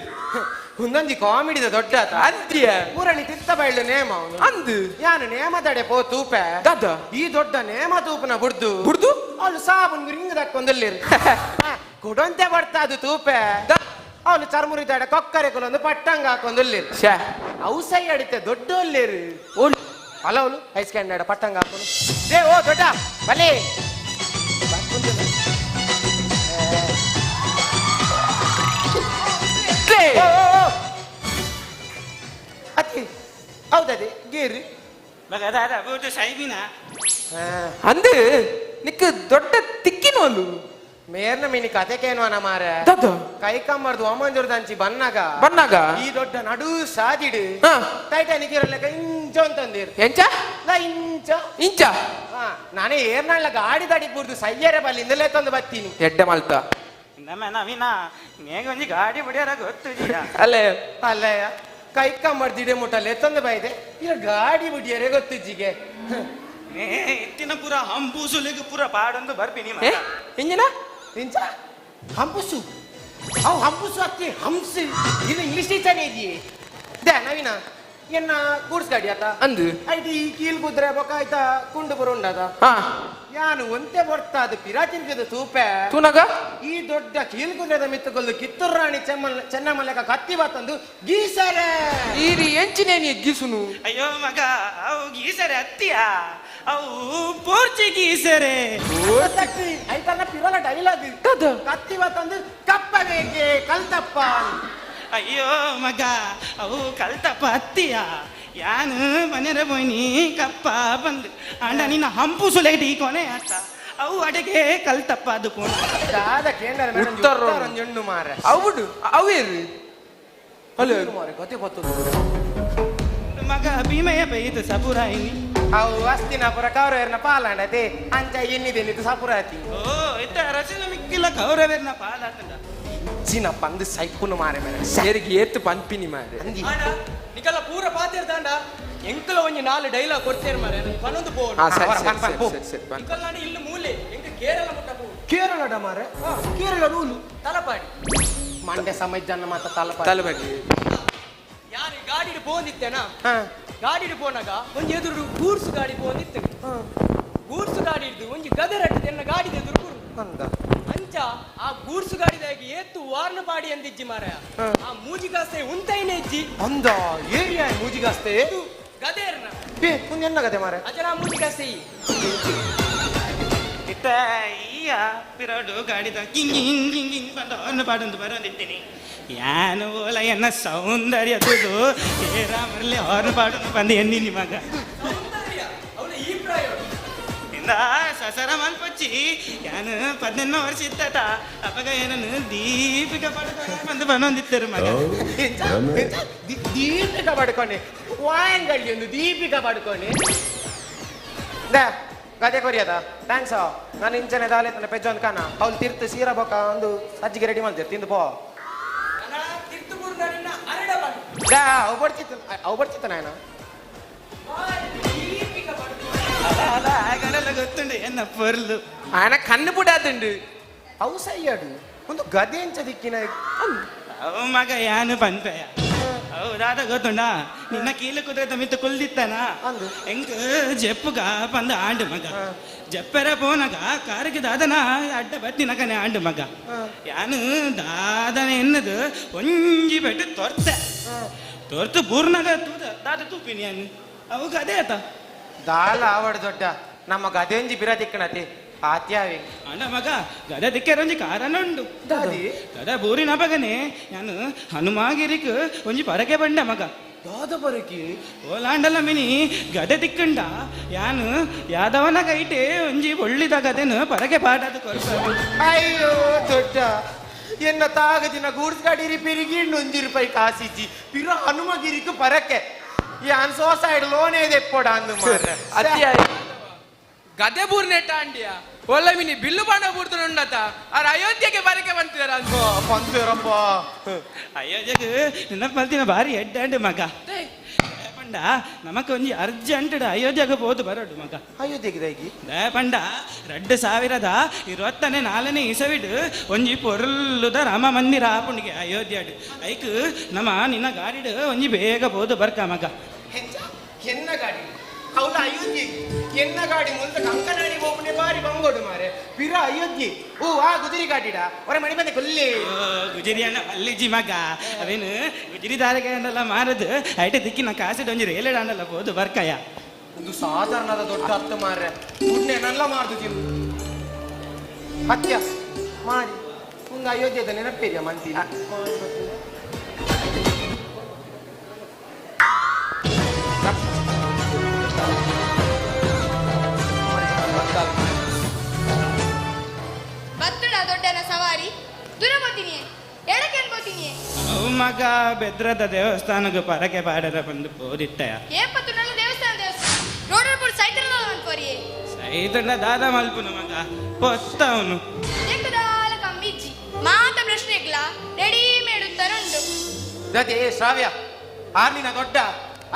ಒಂದೊಂಜಿ ಕಾಮಿಡಿದ ದೊಡ್ಡ ಅಂತಿಯ ಮುರಳಿ ತಿತ್ತ ಬೈಳು ನೇಮ ಅವನು ಅಂದು. ಯಾನು ನೇಮದಡೆ ಪೋ ತೂಪೆ ದಾದ ಈ ದೊಡ್ಡ ನೇಮ ತೂಪನ ಬುಡ್ದು ಬುಡ್ದು ಅವಳು ಸಾಬುನ್ ರಿಂಗ್ ದಕ್ಕೊಂದಲ್ಲಿರು ಕೊಡಂತೆ ಬರ್ತಾ ಅದು ತೂಪೆ. ಅವಳು ಚರ್ಮುರಿದಾಡ ಕೊಕ್ಕರೆ ಕುಲೊಂದು ಪಟ್ಟಂಗ ಹಾಕೊಂದುಲ್ಲಿರು. ಅವು ಸೈ ಅಡಿತೆ ದೊಡ್ಡ ಒಲ್ಲೇರು. ಅಲ್ಲ ಅವಳು ಐಸ್ ಕ್ಯಾಂಡ್ ಪಟ್ಟಂಗ ಹಾಕೊಂಡು ಏ ಓ ದೊಡ್ಡ ಬಲಿ ಅತ್ತಿ ಹೌದದೆ ಗೇರು ಅಂದು ನಿಕ್ ದೊಡ್ಡ ತಿಕ್ಕಿನೋಲು ಮೇರ್ನ ಮೀನಿ ಕತೆ ಕೇನ್ವನ ಮಾರೆ. ಕೈ ಕಂಬರ್ದು ಒಮ್ಮಂಜುರ್ದಂಚಿ ಬನ್ನಾಗ ಬನ್ನಾಗ ಈ ದೊಡ್ಡ ನಡು ಸಾದಿಡು ಟೈಟಾನಿಕ್ ಇರಲೆಕ್ಕ ಇಂಚ ಅಂತಂದಿರು. ಎಂಚ ಇಂಚ ಇಂಚ ನಾನೇ ಏರ್ನಾಳ ಗಾಡಿ ದಾಡಿ ಬುರ್ದು ಸಯ್ಯರೆ ಬಲ್ಲಿಂದಲೇ ತಂದು ಬತ್ತೀನಿ. ಎಡ್ಡೆ ಮಲ್ತ ಗಾಡಿ ಬಿಡಿಯಾರ ಗೊತ್ತು ಅಲ್ಲೇ ಅಲ್ಲಯ್ಯ ಕೈ ಕಂಬರ್ದಿಡೆ ಮುಟ್ಟಲ್ಲೇ ತಂದು ಬೈದೆ ಇಲ್ಲ ಗಾಡಿ ಬಿಡಿಯರೆ ಗೊತ್ತು ಜಿಗೆ. ಇತ್ತಿನ ಪೂರ ಹಂಬೂಸುಲಿಗೆ ಪೂರ ಪಾಡೊಂದು ಬರ್ಪಿನಿ. ಇಂಜಿನ ಇಂಚ ಹಂಬುಸು ಅವು ಹಂಬುಸು ಅತ್ತಿ ಹಂಸು ಇದು ಇಂಗ್ಲಿಷ್ ಟೀಚರ್ ಇದೆಯೇ they ನವೀನ ಎನ್ನ ಗೂಡ್ಸ್ ಗಾಡಿ ಆತ ಅಂದು ಆಯ್ತು ಈ ಕೀಲ್ ಕುದ್ರೆ ಬೊಕ್ಕ ಆಯ್ತಾ ಕುಂಡು ಬರು ಉಂಡದ ಯಾನು ಒಂತೆ ಬರ್ತಾ ಅದು ಪಿರಾಚಿಂತದ ತೂಪೆ ತೂನಗ ಈ ದೊಡ್ಡ ಕೀಲ್ ಕುದ್ರೆದ ಮಿತ್ತುಕೊಲ್ಲು ಕಿತ್ತೂರು ರಾಣಿ ಚೆನ್ನಮಲ್ಲಕ ಕತ್ತಿ ಬತ್ತಂದು ಗೀಸರೆ ಈರಿ ಎಂಚಿನೇ ನೀ ಗೀಸುನು. ಅಯ್ಯೋ ಮಗ ಅವು ಗೀಸರೆ ಅತ್ತಿಯ ಅವು ಪೋರ್ಚುಗೀಸರೆ. ಐತನ್ನ ಪಿರಲ ಡೈಲಾಗ್ ಕತ್ತಿ ಬತ್ತಂದು ಕಪ್ಪ ಬೇಕೆ ಕಲ್ತಪ್ಪ. ಅಯ್ಯೋ ಮಗ ಅವು ಕಲ್ತಪ್ಪ ಅತ್ತಿಯ ಯಾನು ಮನೆರ ಬೋಯ್ನಿ ಕಪ್ಪ ಬಂದು ಅಂಡ ನಿನ್ನ ಹಂಪು ಸುಲೆಟಿ ಕೊನೆ ಆತ ಅವು ಅಡೆಗೆ ಕಲ್ತಪ್ಪ ಅದು ಪೋಣ. ದಾದ ಕೇಂದ್ರ ಉತ್ತರ ಮಾರೆ ಅವುಡು ಅವೇರು ಅಲ್ಲ ಮಾರೆ ಕತೆ ಬತ್ತದು ಮಗ ಭೀಮಯ್ಯ ಬೈದು ಸಬುರಾಯಿನಿ ಅವು ಅಸ್ತಿನ ಪುರ ಕೌರವೇರ್ನ ಪಾಲಾಂಡತೆ ಅಂಚ ಎನ್ನಿದೆ ಸಪುರಾತಿ. ಓ ಇತ್ತ ರಚನೆ ಮಿಕ್ಕಿಲ್ಲ ಕೌರವೇರ್ನ ಪಾಲಾತಂಡ. ಎಂಚಿನ ಪಂದು ಸೈಪುನು ಮಾರೆ ಮೇರೆ ಸೇರಿಗೆ ಏತ್ತು ಪನ್ಪಿನಿ ಮಾರೆ ನಿಕಲ ಪೂರ ಪಾತೇರ್ ದಾಂಡ ಎಂಕಲ ಒಂಜಿ ನಾಲ್ ಡೈಲಾಗ್ ಕೊಡ್ತೇರ್ ಮಾರೆ ಪನೊಂದು ಪೋ ಹಾ ಸರಿ ಸರಿ ಸರಿ ಸರಿ ನಿಕಲ್ ನಾನು ಇಲ್ಲಿ ಮೂಲೆ ಎಂಕ ಕೇರಳ ಮುಟ್ಟ ಪೋ ಕೇರಳದ ಮಾರೆ ಕೇರಳ ರೂಲು ತಲಪಾಡಿ ಮಂಡ್ಯ ಸಮಯ ಜನ ಮಾತ ತಲಪಾಡಿ ತಲಪಾಡಿ ಯಾರು ಗಾಡಿಡ್ ಪೋಂದಿತ್ತೇನಾ ಗಾಡಿಡ್ ಪೋನಾಗ ಒಂಜಿ ಎದುರು ಗೂಡ್ಸು ಗಾಡಿ ಪೋಂದಿತ್ತು ಗೂಡ್ಸು ಗಾಡಿ ಹಿಡ್ದು ಒಂಜಿ ಗದರಟ್ಟು ಎನ್ನ ಗಾಡಿದ ಎದುರು ಅಂಚ ಆ ಗೂಡ್ಸು ಗಾಡಿದಾಗಿ ಏತ್ತು ವಾರ್ನ ಪಾಡಿ ಅಂದಿಜ್ಜಿ ಮಾರಾಯ ಆ ಮೂಜಿಗಾಸ್ತೆ ಉಂತೈನೆ ಇಜ್ಜಿ ಅಂದ ಏರಿಯಾ ಮೂಜಿಗಾಸ್ತೆ ಗದೇರ್ನ ಏ ಮುಂದೆ ಎನ್ನ ಗದೆ ಮಾರೆ ಅಜನ ಮೂಜಿಗಾಸ್ತೆ ಇತ್ತ ಪಿರೋಡು ಗಾಡಿದ ಗಿಂಗ್ ಗಿಂಗ್ ಗಿಂಗ್ ಗಿಂಗ್ ಬಂದು ಅವ್ರನ್ನ ಪಾಡೊಂದು ಬರೋದಿದ್ದೀನಿ ಯಾನು ಓಲ ಎನ್ನ ಸೌಂದರ್ಯ ತುದು ಏ ರಾಮರ್ಲಿ ಅವ್ರನ್ನ ಪಾಡೊಂದು ಬಂದು ಎನ್ನಿ ನಿಮಗ ಇಂದ ಸಸರ ಮಲ್ಪಚ್ಚಿ ಯಾನು 18 ವರ್ಷ ಇತ್ತ ಅಪ್ಪಗ ಏನನ್ನು ದೀಪಿಕಾ ಪಡ್ಕೊಂಡು ಬಂದು ಬನ್ನೊಂದಿತ್ತರು ಮಗ ದೀಪಿಕಾ ಪಡ್ಕೊಂಡೆ ವಾಯಂಗಳ್ಳಿ ಒಂದು ದೀಪಿಕಾ ಪಡ್ಕೊಂಡೆ ಗದೆ ಕೊರಿಯದ thanks ನಾನು ಇಂಚನೆ ದಾಲೆ ತನ್ನ ಪೆಜ್ಜೊಂದು ಕಾನ ಅವ್ಳು ತಿರ್ತು ಸೀರಾ ಬೊಕ್ಕ ಒಂದು ಸಜ್ಜಿಗೆ ರೆಡಿ ಮಾಡ್ತೀರಿ ತಿಂದು ಪೋ ಅವು ಬರ್ತಿತ್ತು ಅವು ಬರ್ತಿತ್ತ ನಾಯನ ಗೊತ್ತುಂಡು ಎನ್ನ ಪೊರ್ಲು ఆయన ಕಣ್ಣು ಪುಡಾದುಂಡು ಅವು ಸೈಯಾಡು ಒಂದು ಗದೆ ಎಂಚ ದಿಕ್ಕಿನ ಅವು ಮಗ ಯಾನು ಪನ್ಪೆಯ ಅವು ದಾದ ಗೊತ್ತುಂಡ ನಿನ್ನ ಕೀಲು ಕುದುರೆ ಮಿತ್ತು ಕುಲ್ದಿತ್ತನ ಎಂಕ್ ಜೆಪ್ಪುಗ ಪಂದ ಆಂಡು ಮಗ ಜಪ್ಪೆರ ಪೋನಗ ಕಾರಿಗೆ ದಾದನ ಅಡ್ಡ ಬತ್ತಿನಕನೆ ಆಂಡು ಮಗ ಯಾನು ದಾದನ ಎನ್ನದು ಒಂಜಿ ಬೆಟ್ಟು ತೊರ್ತೆ ತೊರ್ತು ಬೂರ್ನಗ ತೂದ ದಾದ ತೂಪಿನಿ ಯಾನು ಅವು ಗದೆ ಆತ ದಾಲ ಆವಡ್ ದೊಡ್ಡ ನಮ್ಮ ಗದೆಂಜಿ ಬಿರ ದಿಕ್ಕಣತಿ ಆತ್ಯಾವಿ ಅಣ್ಣ ಮಗ ಗದ ದಿಕ್ಕೆರೊಂಜಿ ಕಾರಣ ಉಂಡು ಗದ ಬೂರಿನ ಬಗನೆ ನಾನು ಹನುಮಾಗಿರಿಕ್ ಒಂಜಿ ಪರಕೆ ಬಂಡ ಮಗ ದಾದ ಪರಕಿ ಓಲಾಂಡಲ ಮಿನಿ ಗದೆ ದಿಕ್ಕಂಡ ಯಾನು ಯಾದವನ ಕೈಟೆ ಒಂಜಿ ಒಳ್ಳಿದ ಗದೆನು ಪರಕೆ ಪಾಡದು ಕೊರ್ಪ ಅಯ್ಯೋ ದೊಡ್ಡ ಎನ್ನ ತಾಗದಿನ ಗೂಡ್ಸ್ ಗಾಡಿ ರಿಪೇರಿಗೆ 1 ರೂಪಾಯಿ ಕಾಸಿಜ್ಜಿ ಪಿರ ಹನುಮಗಿರಿಕ್ ಪರಕೆ ಯಾನ್ ಸೋಸೈಡ್ ಲೋನೇ ದೆಪ್ಪೊಡ ಅಂದು ಮಾರ್ರೆ ಅತ್ಯ ಗದೆ ಬೂರ್ನೆಟ್ಟ ಅಂಡಿಯ ಒಲ್ಲ ಮಿನಿ ಬಿಲ್ಲು ಬಾಣ ಬೂರ್ತನುಂಡತ ಆರ್ ಅಯೋಧ್ಯೆಗೆ ಬರಕೆ ಬಂತಿದಾರ ಅಂತ ಬಂತಿರಪ್ಪ ಅಯೋಧ್ಯೆಗೆ ನಿನ್ನ ಮಲ್ತಿನ ಭಾರಿ ಹೆಡ್ ಅಂಡ್ ಮಗ ಪಂಡ ನಮಕ್ ಒಂಜಿ ಅರ್ಜೆಂಟ್ ಅಯೋಧ್ಯೆಗೆ ಪೋದು ಬರೋಡು ಮಗ ಅಯೋಧ್ಯೆಗೆ ದೈಗಿ ಪಂಡ 2024ನೇ ಇಸವಿಡ್ ಒಂಜಿ ಪೊರ್ಲುದ ರಾಮ ಮಂದಿರ ಆಪುಂಡಿಗೆ ಅಯೋಧ್ಯೆಡ್ ಐಕ್ ನಮ್ಮ ನಿನ್ನ ಗಾಡಿಡ್ ಒಂಜಿ ಬೇಗ ಪೋದು ಬರ್ಕ ಮಗ ಎನ್ನ ಗಾಡಿ ಅವಳ ಅಯೋಧ್ಯೆ ಎನ್ನ ಗಾಡಿ ಮುಂದೆ ಕಂಕನಾಡಿ ಹೋಗ್ನೆ ಬಾರಿ ಬಂಗೋಡು ಮಾರೆ ಪಿರ ಅಯೋಧ್ಯೆ ಓ ಆ ಗುಜರಿ ಗಾಡಿಡ ಹೊರ ಮಣಿ ಬಂದೆ ಕೊಲ್ಲಿ ಗುಜರಿ ಅಣ್ಣ ಅಲ್ಲಿಜಿ ಮಗ ಅವೇನು ಗುಜರಿ ದಾರಿಗೆ ಅಂಡಲ್ಲ ಮಾರದು ಐಟ ದಿಕ್ಕಿನ ಕಾಸಿಡ್ ಒಂಜಿ ರೇಲೆಡ್ ಅಂಡಲ್ಲ ಹೋದು ಬರ್ಕಯ್ಯ ಒಂದು ಸಾಧಾರಣದ ದೊಡ್ಡ ಅರ್ಥ ಮಾರ್ರೆ ಪುಣ್ಯ ನಲ್ಲ ಮಾರ್ದು ತಿಂದು ಹತ್ಯ ಮಾರಿ ಒಂದು ಅಯೋಧ್ಯೆದ ನೆನಪಿದೆಯಾ ಮಂತಿ ಬತ್ತಡ ದೊಡ್ಡನ ಸವಾರಿ ದೂರ ಬೋತೀನಿ ಎಡಕ್ಕೆ ಅನ್ಬೋತೀನಿ ಮಗ ಬೆದ್ರದ ದೇವಸ್ಥಾನಕ್ಕೆ ಪರಕೆ ಪಾಡದ ಬಂದು ಪೋದಿತ್ತಯ ಏಪತ್ತು ನನ್ನ ದೇವಸ್ಥಾನ ದೇವಸ್ಥಾನ ರೋಡ್ ಪೂರ್ ಸೈತರದ ಅನ್ಕೋರಿ ಸೈತಂಡ ದಾದ ಮಲ್ಪುನ ಮಗ ಪೊತ್ತವನು ಎಂಕದಾಲ ಕಮ್ಮಿಜ್ಜಿ ಮಾತ ಪ್ರಶ್ನೆಗ್ಲ ರೆಡಿಮೇಡ್ ಉತ್ತರ ಉಂಡು ದತಿ ಶ್ರಾವ್ಯ ಆರ್ನಿನ ದೊಡ್ಡ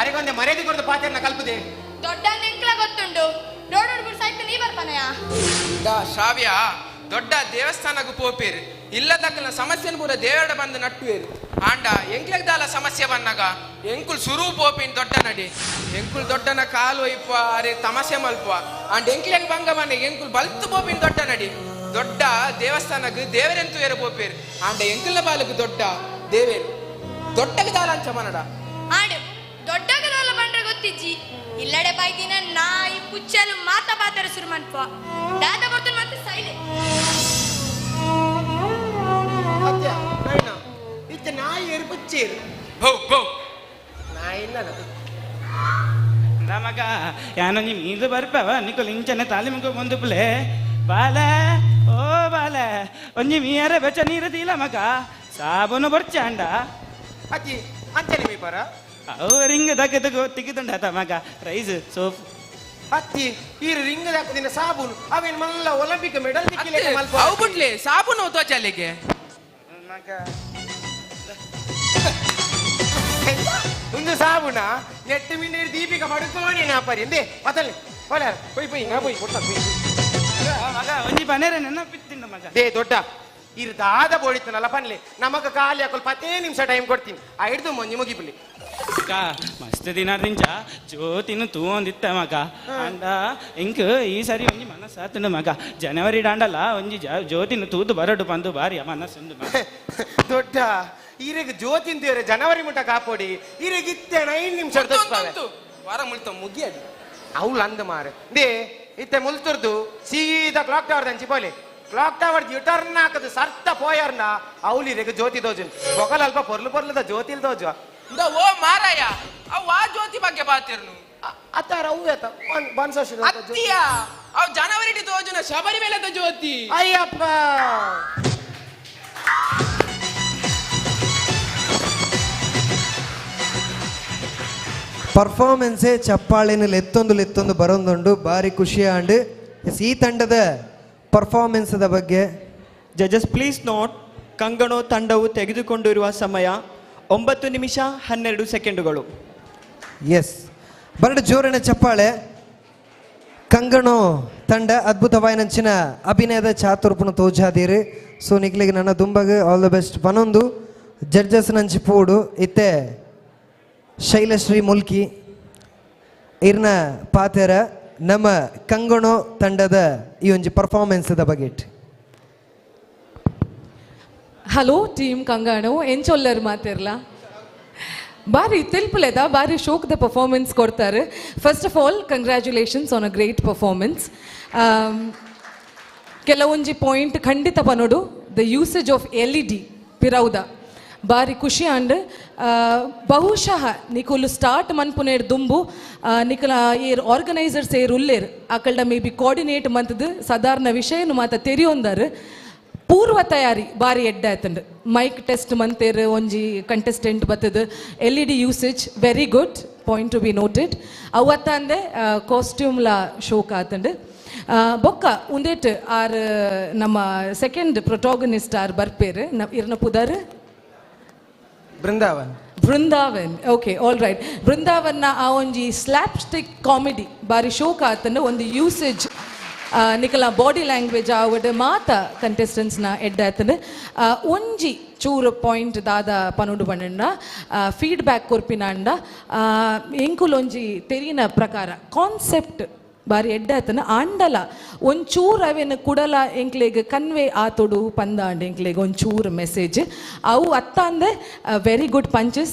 ಅರೆಗೊಂದೆ ಮರ್ಯಾದೆ ಕೊಡ್ದು ಪಾತೆರ್ನ ಕಲ್ಪದೆ ದೊಡ್ಡ ಎಂಕ್ಲ ಗೊತ್ತುಂಡು ರೋಡ್ ಪೂರ್ ಸೈತ ನೀ ಬರ್ಪನಯ ಶ್ರಾವ್ಯ ದೊಡ್ಡ ದೇವಸ್ಥಾನಕ್ಕೆ ಪೋಪೇರು ಇಲ್ಲದಕ್ಕನ ಸಮಸ್ಯೆನ ಪೂರ ದೇವರ ಬಂದು ನಟ್ಟುವೇರು ಆಂಡ ಎಂಕ್ಲೆಗ್ ದಾಲ ಸಮಸ್ಯೆ ಬಂದಾಗ ಎಂಕುಲ್ ಸುರು ಪೋಪಿನ್ ದೊಡ್ಡ ನಡಿ ಎಂಕುಲ್ ದೊಡ್ಡನ ಕಾಲು ಒಯ್ಪ ಅರೆ ತಮಾಷೆ ಮಲ್ಪ ಆಂಡ್ ಎಂಕ್ಲೆಗ್ ಬಂಗ ಮನೆ ಎಂಕುಲ್ ಬಲ್ತು ಪೋಪಿನ್ ದೊಡ್ಡ ನಡಿ ದೊಡ್ಡ ದೇವಸ್ಥಾನಕ್ಕೆ ದೇವರೆಂತು ಏರು ಪೋಪೇರು ಆಂಡ ಎಂಕುಲ್ನ ಬಾಲಕ್ ದೊಡ್ಡ ದೇವೇರು ದೊಡ್ಡಗೆ ದಾಲ ಅಂಚ ಮನಡ ಆಡು ದೊಡ್ಡಗದಾಲ ಬಂಡ್ರೆ ಗೊತ್ತಿಜ್ಜಿ ಇಲ್ಲಡೆ ಬಾಯ್ದಿನ ನಾಯಿ ಪುಚ್ಚಲು ಮಾತ ಪಾತರ ಸುರು ಮನ್ಪ ದಾದ ಬರ್ತನ್ ಮತ್ತೆ ಸೈಲೆ ಇತ್ತ ನಾಯಿ ಏರು ಪುಚ್ಚೇರು ಬೌ ಬೌ ನಾಯಿ ಇಲ್ಲ ಮಗ ಯಾನೊಂಜಿ ಮೀದು ಬರ್ಪವ ನಿಕುಲ್ ಇಂಚನೆ ತಾಲಿಮುಗ ಬಂದು ಬಾಲೆ ಓ ಬಾಲೆ ಒಂಜಿ ಮೀಯರೆ ಬೆಚ್ಚ ನೀರು ತೀಲ ಮಗ ಸಾಬೂನು ಬರ್ಚಾಂಡ ಅಜ್ಜಿ ಅಂಚನೆ ಮೀ ಪರ ಅವು ರಿಂಗ್ ದಕ್ಕದ ತಿಕ್ಕಿದುಂಡ ಮಗ ರೈಸ್ ಸೋಪ್ ಅತ್ತಿ ಈ ರಿಂಗ್ ದಾಕದಿನ ಸಾಬೂನು ಅವೇನ್ ಮಲ್ಲ ಒಲಿಂಪಿಕ್ ಮೆಡಲ್ ತಿಕ್ಕಿಲೆ ಮಲ್ಪ ಅವು ಬಿಡ್ಲಿ ಸಾಬೂನು ತೋಚಲಿಗೆ ಮಗ ಒಂದು ಸಾಬುನ ನೆಟ್ಟು ಮಿಂಡಿ ದೀಪಿಕಾ ಪಡುಕೋಣಿ ನಾ ಪರಿ ಎಂದೇ ಪತಲೆ ಹೋಲ ಪೊಯ್ ಪೊಯ್ ನಾ ಪೊಯ್ ಕೊಟ್ಟ ಪೊಯ್ ಮಗ ಒಂಜಿ ಪನೇರೆ ನೆನಪಿತ್ತಿಂಡ ಮಗ they ದೊಡ್ಡ ಇರ್ದಾದ ಬೋಳಿತನಲ್ಲ ಪನ್ಲೆ ನಮಗ ಖಾಲಿ ಹಾಕಲು ಪತ್ತೇ ನಿಮಿಷ ಟೈಮ್ ಕೊಡ್ತೀನಿ ಆ ಹಿಡ್ದು ಮೊನ್ನೆ ಮುಗಿಬಿಲಿ ಮಗ ಮಸ್ತ್ ದಿನ ದಿಂಚ ಜ್ಯೋತಿನ ತೂವೊಂದಿತ್ತ ಮಗ ಅಂಡ ಇಂಕ್ ಈ ಸರಿ ಒಂಜಿ ಮನಸ್ಸಾತುಂಡು ಮಗ ಜನವರಿ ಡಾಂಡಲ ಒಂಜಿ ಜ್ಯೋತಿನ ತೂದು ಬರಡು ಬಂದು ಬಾರಿ ಮನಸ್ಸುಂಡು ಮಗ ದೊಡ್ಡ ಈರೆಗ್ ಜ್ಯೋತಿನ್ ದೇವ್ರೆ ಜನವರಿ ಮುಟ್ಟ ಕಾಪೋಡಿ ಈರೆಗ್ ಇತ್ತೆ 9 ನಿಮಿಷ ವಾರ ಮುಳ್ತ ಮುಗಿಯದು ಅವ್ಳು ಅಂದ ಮಾರೆ they ಇತ್ತೆ ಮುಲ್ತುರ್ದು ಸೀದಾ ಕ್ಲಾಕ್ ಟವರ್ ದಂಚಿ ಪೋಲೆ ಕ್ಲಾಕ್ ಟವರ್ ಯುಟರ್ನ್ ಹಾಕದು ಸರ್ತ ಪೋಯರ್ನ ಅವ್ಲು ಇರೆಗ್ ಜ್ಯೋತಿ ದೋಜುನ್ ಬೊಗಲ್ ಅಲ್ಪ ಪೊರ್ಲು ಪೊರ್ಲುದ ಜ್ಯೋತಿಲ್ ದೋಜು ಓ ಮಾರಾಯ ಅವ್ ಆ ಜ್ಯೋತಿ ಬಗ್ಗೆ ಬಾತಿರ್ನು ಅತ್ತಾರ ಅವು ಆತ ಅತ್ತಿಯ ಅವ್ ಜನವರಿ ದೋಜುನ ಶಬರಿಮಲೆದ ಜ್ಯೋತಿ ಅಯ್ಯಪ್ಪ ಪರ್ಫಾರ್ಮೆನ್ಸೇ ಚಪ್ಪಾಳೆನ ಎತ್ತೊಂದು ಎತ್ತೊಂದು ಬರೋಂದುಂಡು ಭಾರಿ ಖುಷಿ ಆಂಡ್ ಎಸ್ ಈ ತಂಡದ ಪರ್ಫಾರ್ಮೆನ್ಸ್ದ ಬಗ್ಗೆ judges please note, ಕಂಗಣೋ ತಂಡವು ತೆಗೆದುಕೊಂಡಿರುವ ಸಮಯ 9 ನಿಮಿಷ 12 ಸೆಕೆಂಡುಗಳು. ಎಸ್ ಬರಡು ಜೋರಿನ ಚಪ್ಪಾಳೆ. ಕಂಗಣೋ ತಂಡ ಅದ್ಭುತವಾಯಿನಂಚಿನ ಅಭಿನಯದ ಚಾತುರ್ಪುನ ತೋಜಾದೀರು. ಸೊ ನಿಕ್ಲಿಗೆ ನನ್ನ ದುಂಬಗ್ all the best ಪನೊಂದು ಜಡ್ಜಸ್ ನಂಚಿ ಪೋಡು ಇತ್ತೆ ಶೈಲಶ್ರೀ ಮುಲ್ಕಿ ಇರ್ನ ಪಾತೆರ ನಮ್ಮ ಕಂಗಣೋ ತಂಡದ ಈ ಒಂಜಿ ಪರ್ಫಾರ್ಮೆನ್ಸ್ದ ಬಗ್ಗೆ. ಹಲೋ ಟೀಮ್ ಕಂಗಾಣು ಎಂಚೊಲ್ಲರ್ ಮಾತಿರ್ಲ ಬಾರಿ ತಿಲ್ಪುಲೆದ ಬಾರಿ ಶೋಕ್ದ ಪರ್ಫಾರ್ಮೆನ್ಸ್ ಕೊಡ್ತಾರೆ. First of all congratulations on a great performance. ಕೆಲವೊಂಜಿ point ಖಂಡಿತ ಪನೋಡು the usage of L E D ಪಿರೌದ ಬಾರಿ ಖುಷಿ ಆಂಡ್ ಬಹುಶಃ ನಿಕುಲು ಸ್ಟಾರ್ಟ್ ಮನ್ಪುನೇರ್ ದುಂಬು ನಿಕಲ ಏರ್ ಆರ್ಗನೈಸರ್ಸ್ ಏರ್ ಉಲ್ಲೇರ್ ಆಕಲ್ಡ may be coordinate ಮಂತದ್ದು ಸಾಧಾರಣ ವಿಷಯನು ಮಾತ ತೆರಿಯೊಂದಾರು. ಪೂರ್ವ ತಯಾರಿ ಬಾರಿ ಎಡ್ಡೆ ಆತಂಡ್ ಮೈಕ್ ಟೆಸ್ಟ್ ಮಂತೇರ್ ಒಂಜಿ contestant ಬತ್ತದು L E D usage very good point to be noted. ಅವತ್ತಂದೆ ಕಾಸ್ಟ್ಯೂಮ್ಲ ಶೋಕ್ ಆತಂಡ್ ಬೊಕ್ಕ ಉಂದೇಟ್ ಆರ್ ನಮ್ಮ ಸೆಕೆಂಡ್ ಪ್ರೊಟೋಗನಿಸ್ಟ್ ಆರ್ ಬರ್ಪೇರು ಇರ್ನ ಪುದರ್ Brindavan. Brindavan okay all right. ಬೃಂದಾವನ್ನ ಆ ಒಂಜಿ slab stick comedy ಬಾರಿ ಶೋಕ್ ಆತಂಡ್ ಒಂದು ಯೂಸೇಜ್ ನಿಕಲ ಬಾಡಿ ಲ್ಯಾಂಗ್ವೇಜ್ ಆವಡ್ ಮಾತ ಕಂಟೆಸ್ಟೆಂಟ್ಸ್ನ ಎಡ್ಡಾತಂಡ್ ಒಂಜಿ ಚೂರು ಪಾಯಿಂಟ್ ದಾದ ಪನುಡು ಬಣ್ಣ ಫೀಡ್ಬ್ಯಾಕ್ ಕೊರ್ಪಿನಾಂಡ ಎಂಕುಲೊಂಜಿ ತೆರಿನ ಪ್ರಕಾರ ಕಾನ್ಸೆಪ್ಟ್ ಬಾರಿ ಎಡ್ಡಾತನ ಆಂಡಲ ಒಂಚೂರು ಅವೇನು ಕುಡಲ ಎಂಕ್ಲೆಗ್ ಕನ್ವೆ ಆತೊಡು ಪಂದಾಂಡ್ ಎಂಕ್ಲೆಗ್ ಒಂಚೂರು ಮೆಸೇಜ್ ಅವು ಅತ್ತಾಂದೆ very good punches.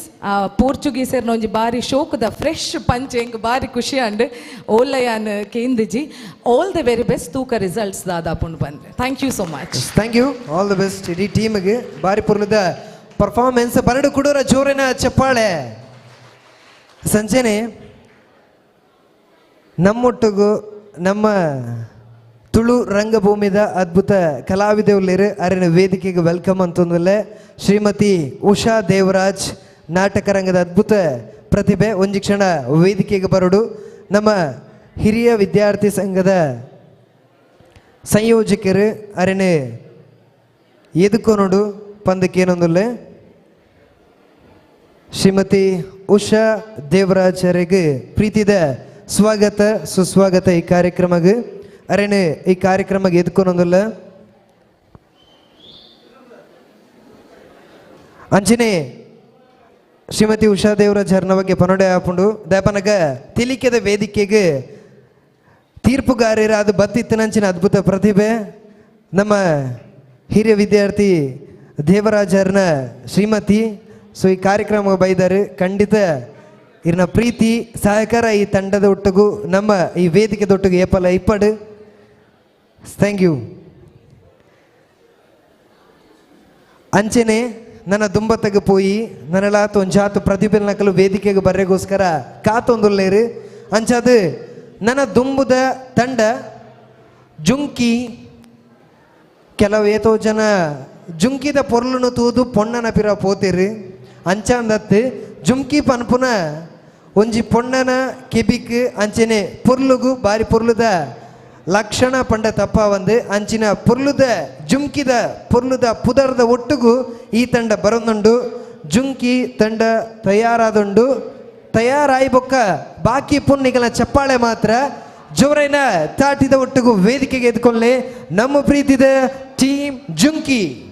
ಪೋರ್ಚುಗೀಸರ್ನ ಒಂಜಿ ಬಾರಿ ಶೋಕದ ಫ್ರೆಶ್ ಪಂಚ್ ಎಂಕ್ ಬಾರಿ ಖುಷಿ ಆಂಡ್ ಓಲಯಾನ್ ಕೇಂದಿಜಿ. All the very best ತೂಕ ರಿಸಲ್ಟ್ಸ್ ದಾದಾಪುಂಡು ಬಂದ್ರೆ. Thank you so much. Thank you all the best ಇಡೀ ಟೀಮ್ಗೆ ಬಾರಿ ಪುರ್ಲದ ಪರ್ಫಾರ್ಮೆನ್ಸ್. ಬರಡು ಕುಡೋರ ಜೋರಿನ ಚಪ್ಪಾಳೆ. ಸಂಜೆನೆ ನಮ್ಮೊಟ್ಟಿಗೂ ನಮ್ಮ ತುಳು ರಂಗಭೂಮಿದ ಅದ್ಭುತ ಕಲಾವಿದೆಯುಳ್ಳೇರು ಅರಿನ ವೇದಿಕೆಗೆ welcome ಅಂತಂದಲ್ಲೇ ಶ್ರೀಮತಿ ಉಷಾ ದೇವರಾಜ್ ನಾಟಕ ರಂಗದ ಅದ್ಭುತ ಪ್ರತಿಭೆ ಒಂಜಿ ಕ್ಷಣ ವೇದಿಕೆಗೆ ಬರಡು. ನಮ್ಮ ಹಿರಿಯ ವಿದ್ಯಾರ್ಥಿ ಸಂಘದ ಸಂಯೋಜಕರು ಅರಿನ ಎದುಕೊನೋಡು ಪಂದಕ್ಕೇನೊಂದುಲ್ಲೆ ಶ್ರೀಮತಿ ಉಷಾ ದೇವರಾಜ್ ಅವರಿಗೆ ಪ್ರೀತಿದ ಸ್ವಾಗತ ಸುಸ್ವಾಗತ ಈ ಕಾರ್ಯಕ್ರಮಕ್ಕೆ. ಅರೇನೆ ಈ ಕಾರ್ಯಕ್ರಮಕ್ಕೆ ಎದ್ಕೊನೊಂದುಲ್ಲ ಅಂಚನೆ ಶ್ರೀಮತಿ ಉಷಾ ದೇವರಾಜ್ ಹರ್ನ ಬಗ್ಗೆ ಪನೊಡೆ ಆಪುಂಡು ದಯಪನಗ ತಿಳಿಕೆದ ವೇದಿಕೆಗೆ ತೀರ್ಪುಗಾರರ ಅದು ಬತ್ತಿತ್ತನಂಚಿನ ಅದ್ಭುತ ಪ್ರತಿಭೆ ನಮ್ಮ ಹಿರಿಯ ವಿದ್ಯಾರ್ಥಿ ದೇವರಾಜರ್ನ ಶ್ರೀಮತಿ. ಸೊ ಈ ಕಾರ್ಯಕ್ರಮ ಬೈದಾರೆ ಖಂಡಿತ ಇರ್ನ ಪ್ರೀತಿ ಸಹಕಾರ ಈ ತಂಡದ ಒಟ್ಟಿಗೂ ನಮ್ಮ ಈ ವೇದಿಕೆದೊಟ್ಟಿಗೂ ಏಪಲ ಇಪ್ಪಡು. Thank you. ಅಂಚೆನೆ ನನ್ನ ದುಂಬತ್ತಗೆ ಪೋಯಿ ನನ್ನಲಾತ ಒಂಜಾತು ಪ್ರತಿಭೆ ನಕಲು ವೇದಿಕೆಗೆ ಬರ್ರೆಗೋಸ್ಕರ ಕಾತೊಂದುಲ್ಲೇರು. ಅಂಚಾದು ನನ್ನ ದುಂಬುದ ತಂಡ ಜುಂಕಿ ಕೆಲವು ಏತೋ ಜನ ಜುಂಕಿದ ಪೊರ್ಲುನು ತೂದು ಪೊಣ್ಣನ ಪಿರ ಪೋತಿರು. ಅಂಚಾಂದತ್ತು ಜುಂಕಿ ಪನ್ಪುನ ಒಂಜಿ ಪೊಣ್ಣನ ಕೆಬಿಕ್ ಅಂಚೆನೆ ಪೊರ್ಲುಗು ಬಾರಿ ಪೊರ್ಲುದ ಲಕ್ಷಣ ಪಂಡ ತಪ್ಪ ಒಂದು ಅಂಚಿನ ಪೊರ್ಲುದ ಜುಂಕಿದ ಪೊರ್ಲುದ ಪುದರ್ದ ಒಟ್ಟುಗು ಈ ತಂಡ ಬರೊಂದುಂಡು. ಜುಂಕಿ ತಂಡ ತಯಾರಾದುಂಡು. ತಯಾರಾಯಿ ಬೊಕ್ಕ ಬಾಕಿ ಪುಣ್ಣಿಗಳ ಚಪ್ಪಾಳೆ ಮಾತ್ರ ಜೋರೈನ ತಾಟಿದ ಒಟ್ಟುಗು ವೇದಿಕೆಗೆ ಎದ್ಕೊಳ್ಳಿ ನಮ್ಮ ಪ್ರೀತಿದ ಟೀಮ್ ಜುಂಕಿ.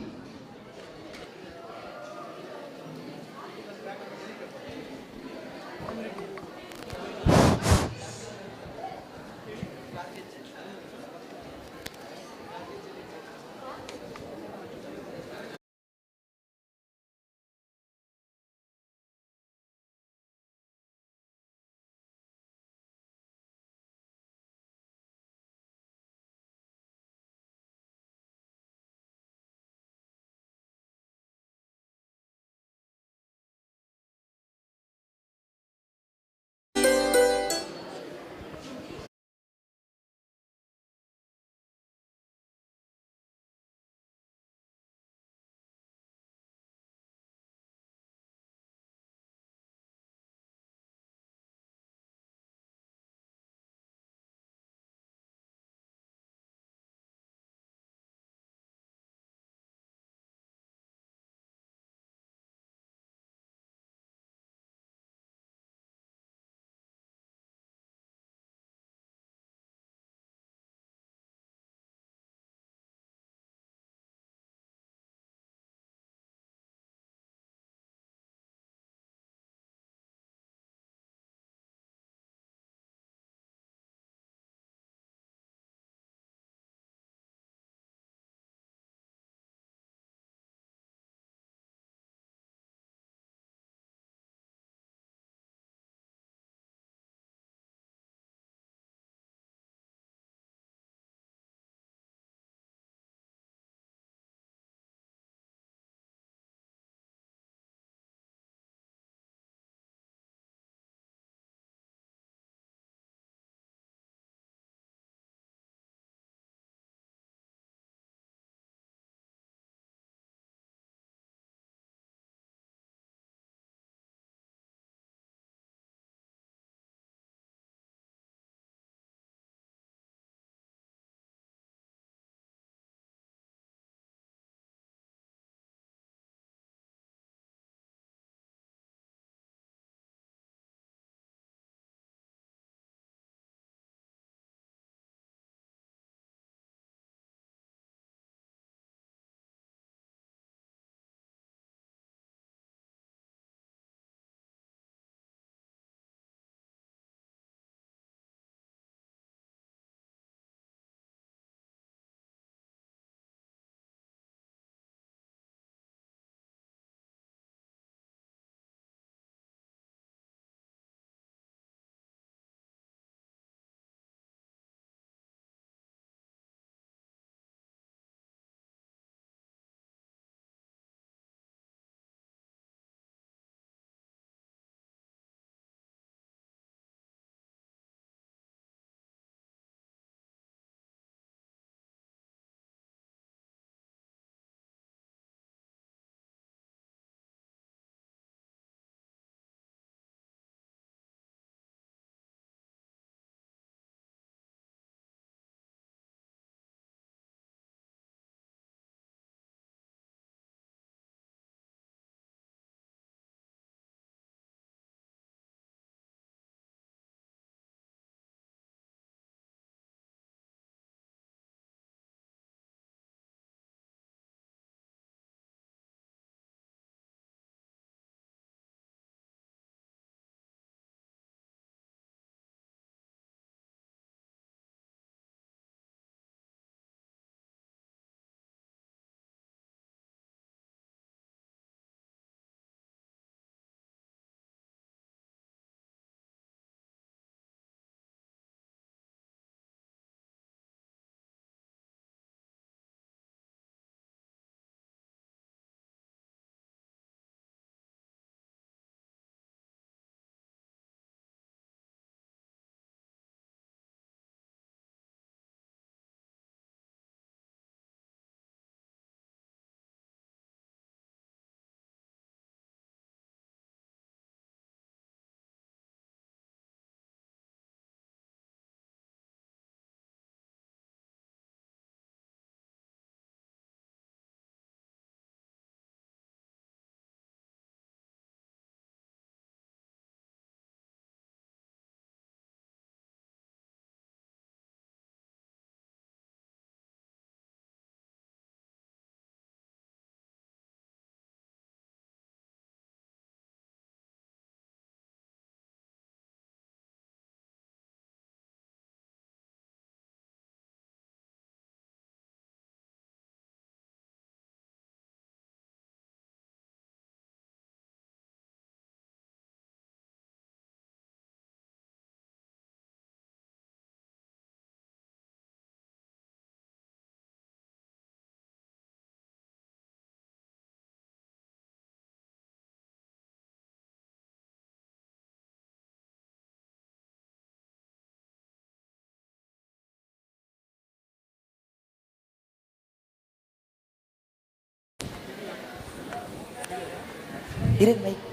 ಇರೇನ್ ಮೈಕ್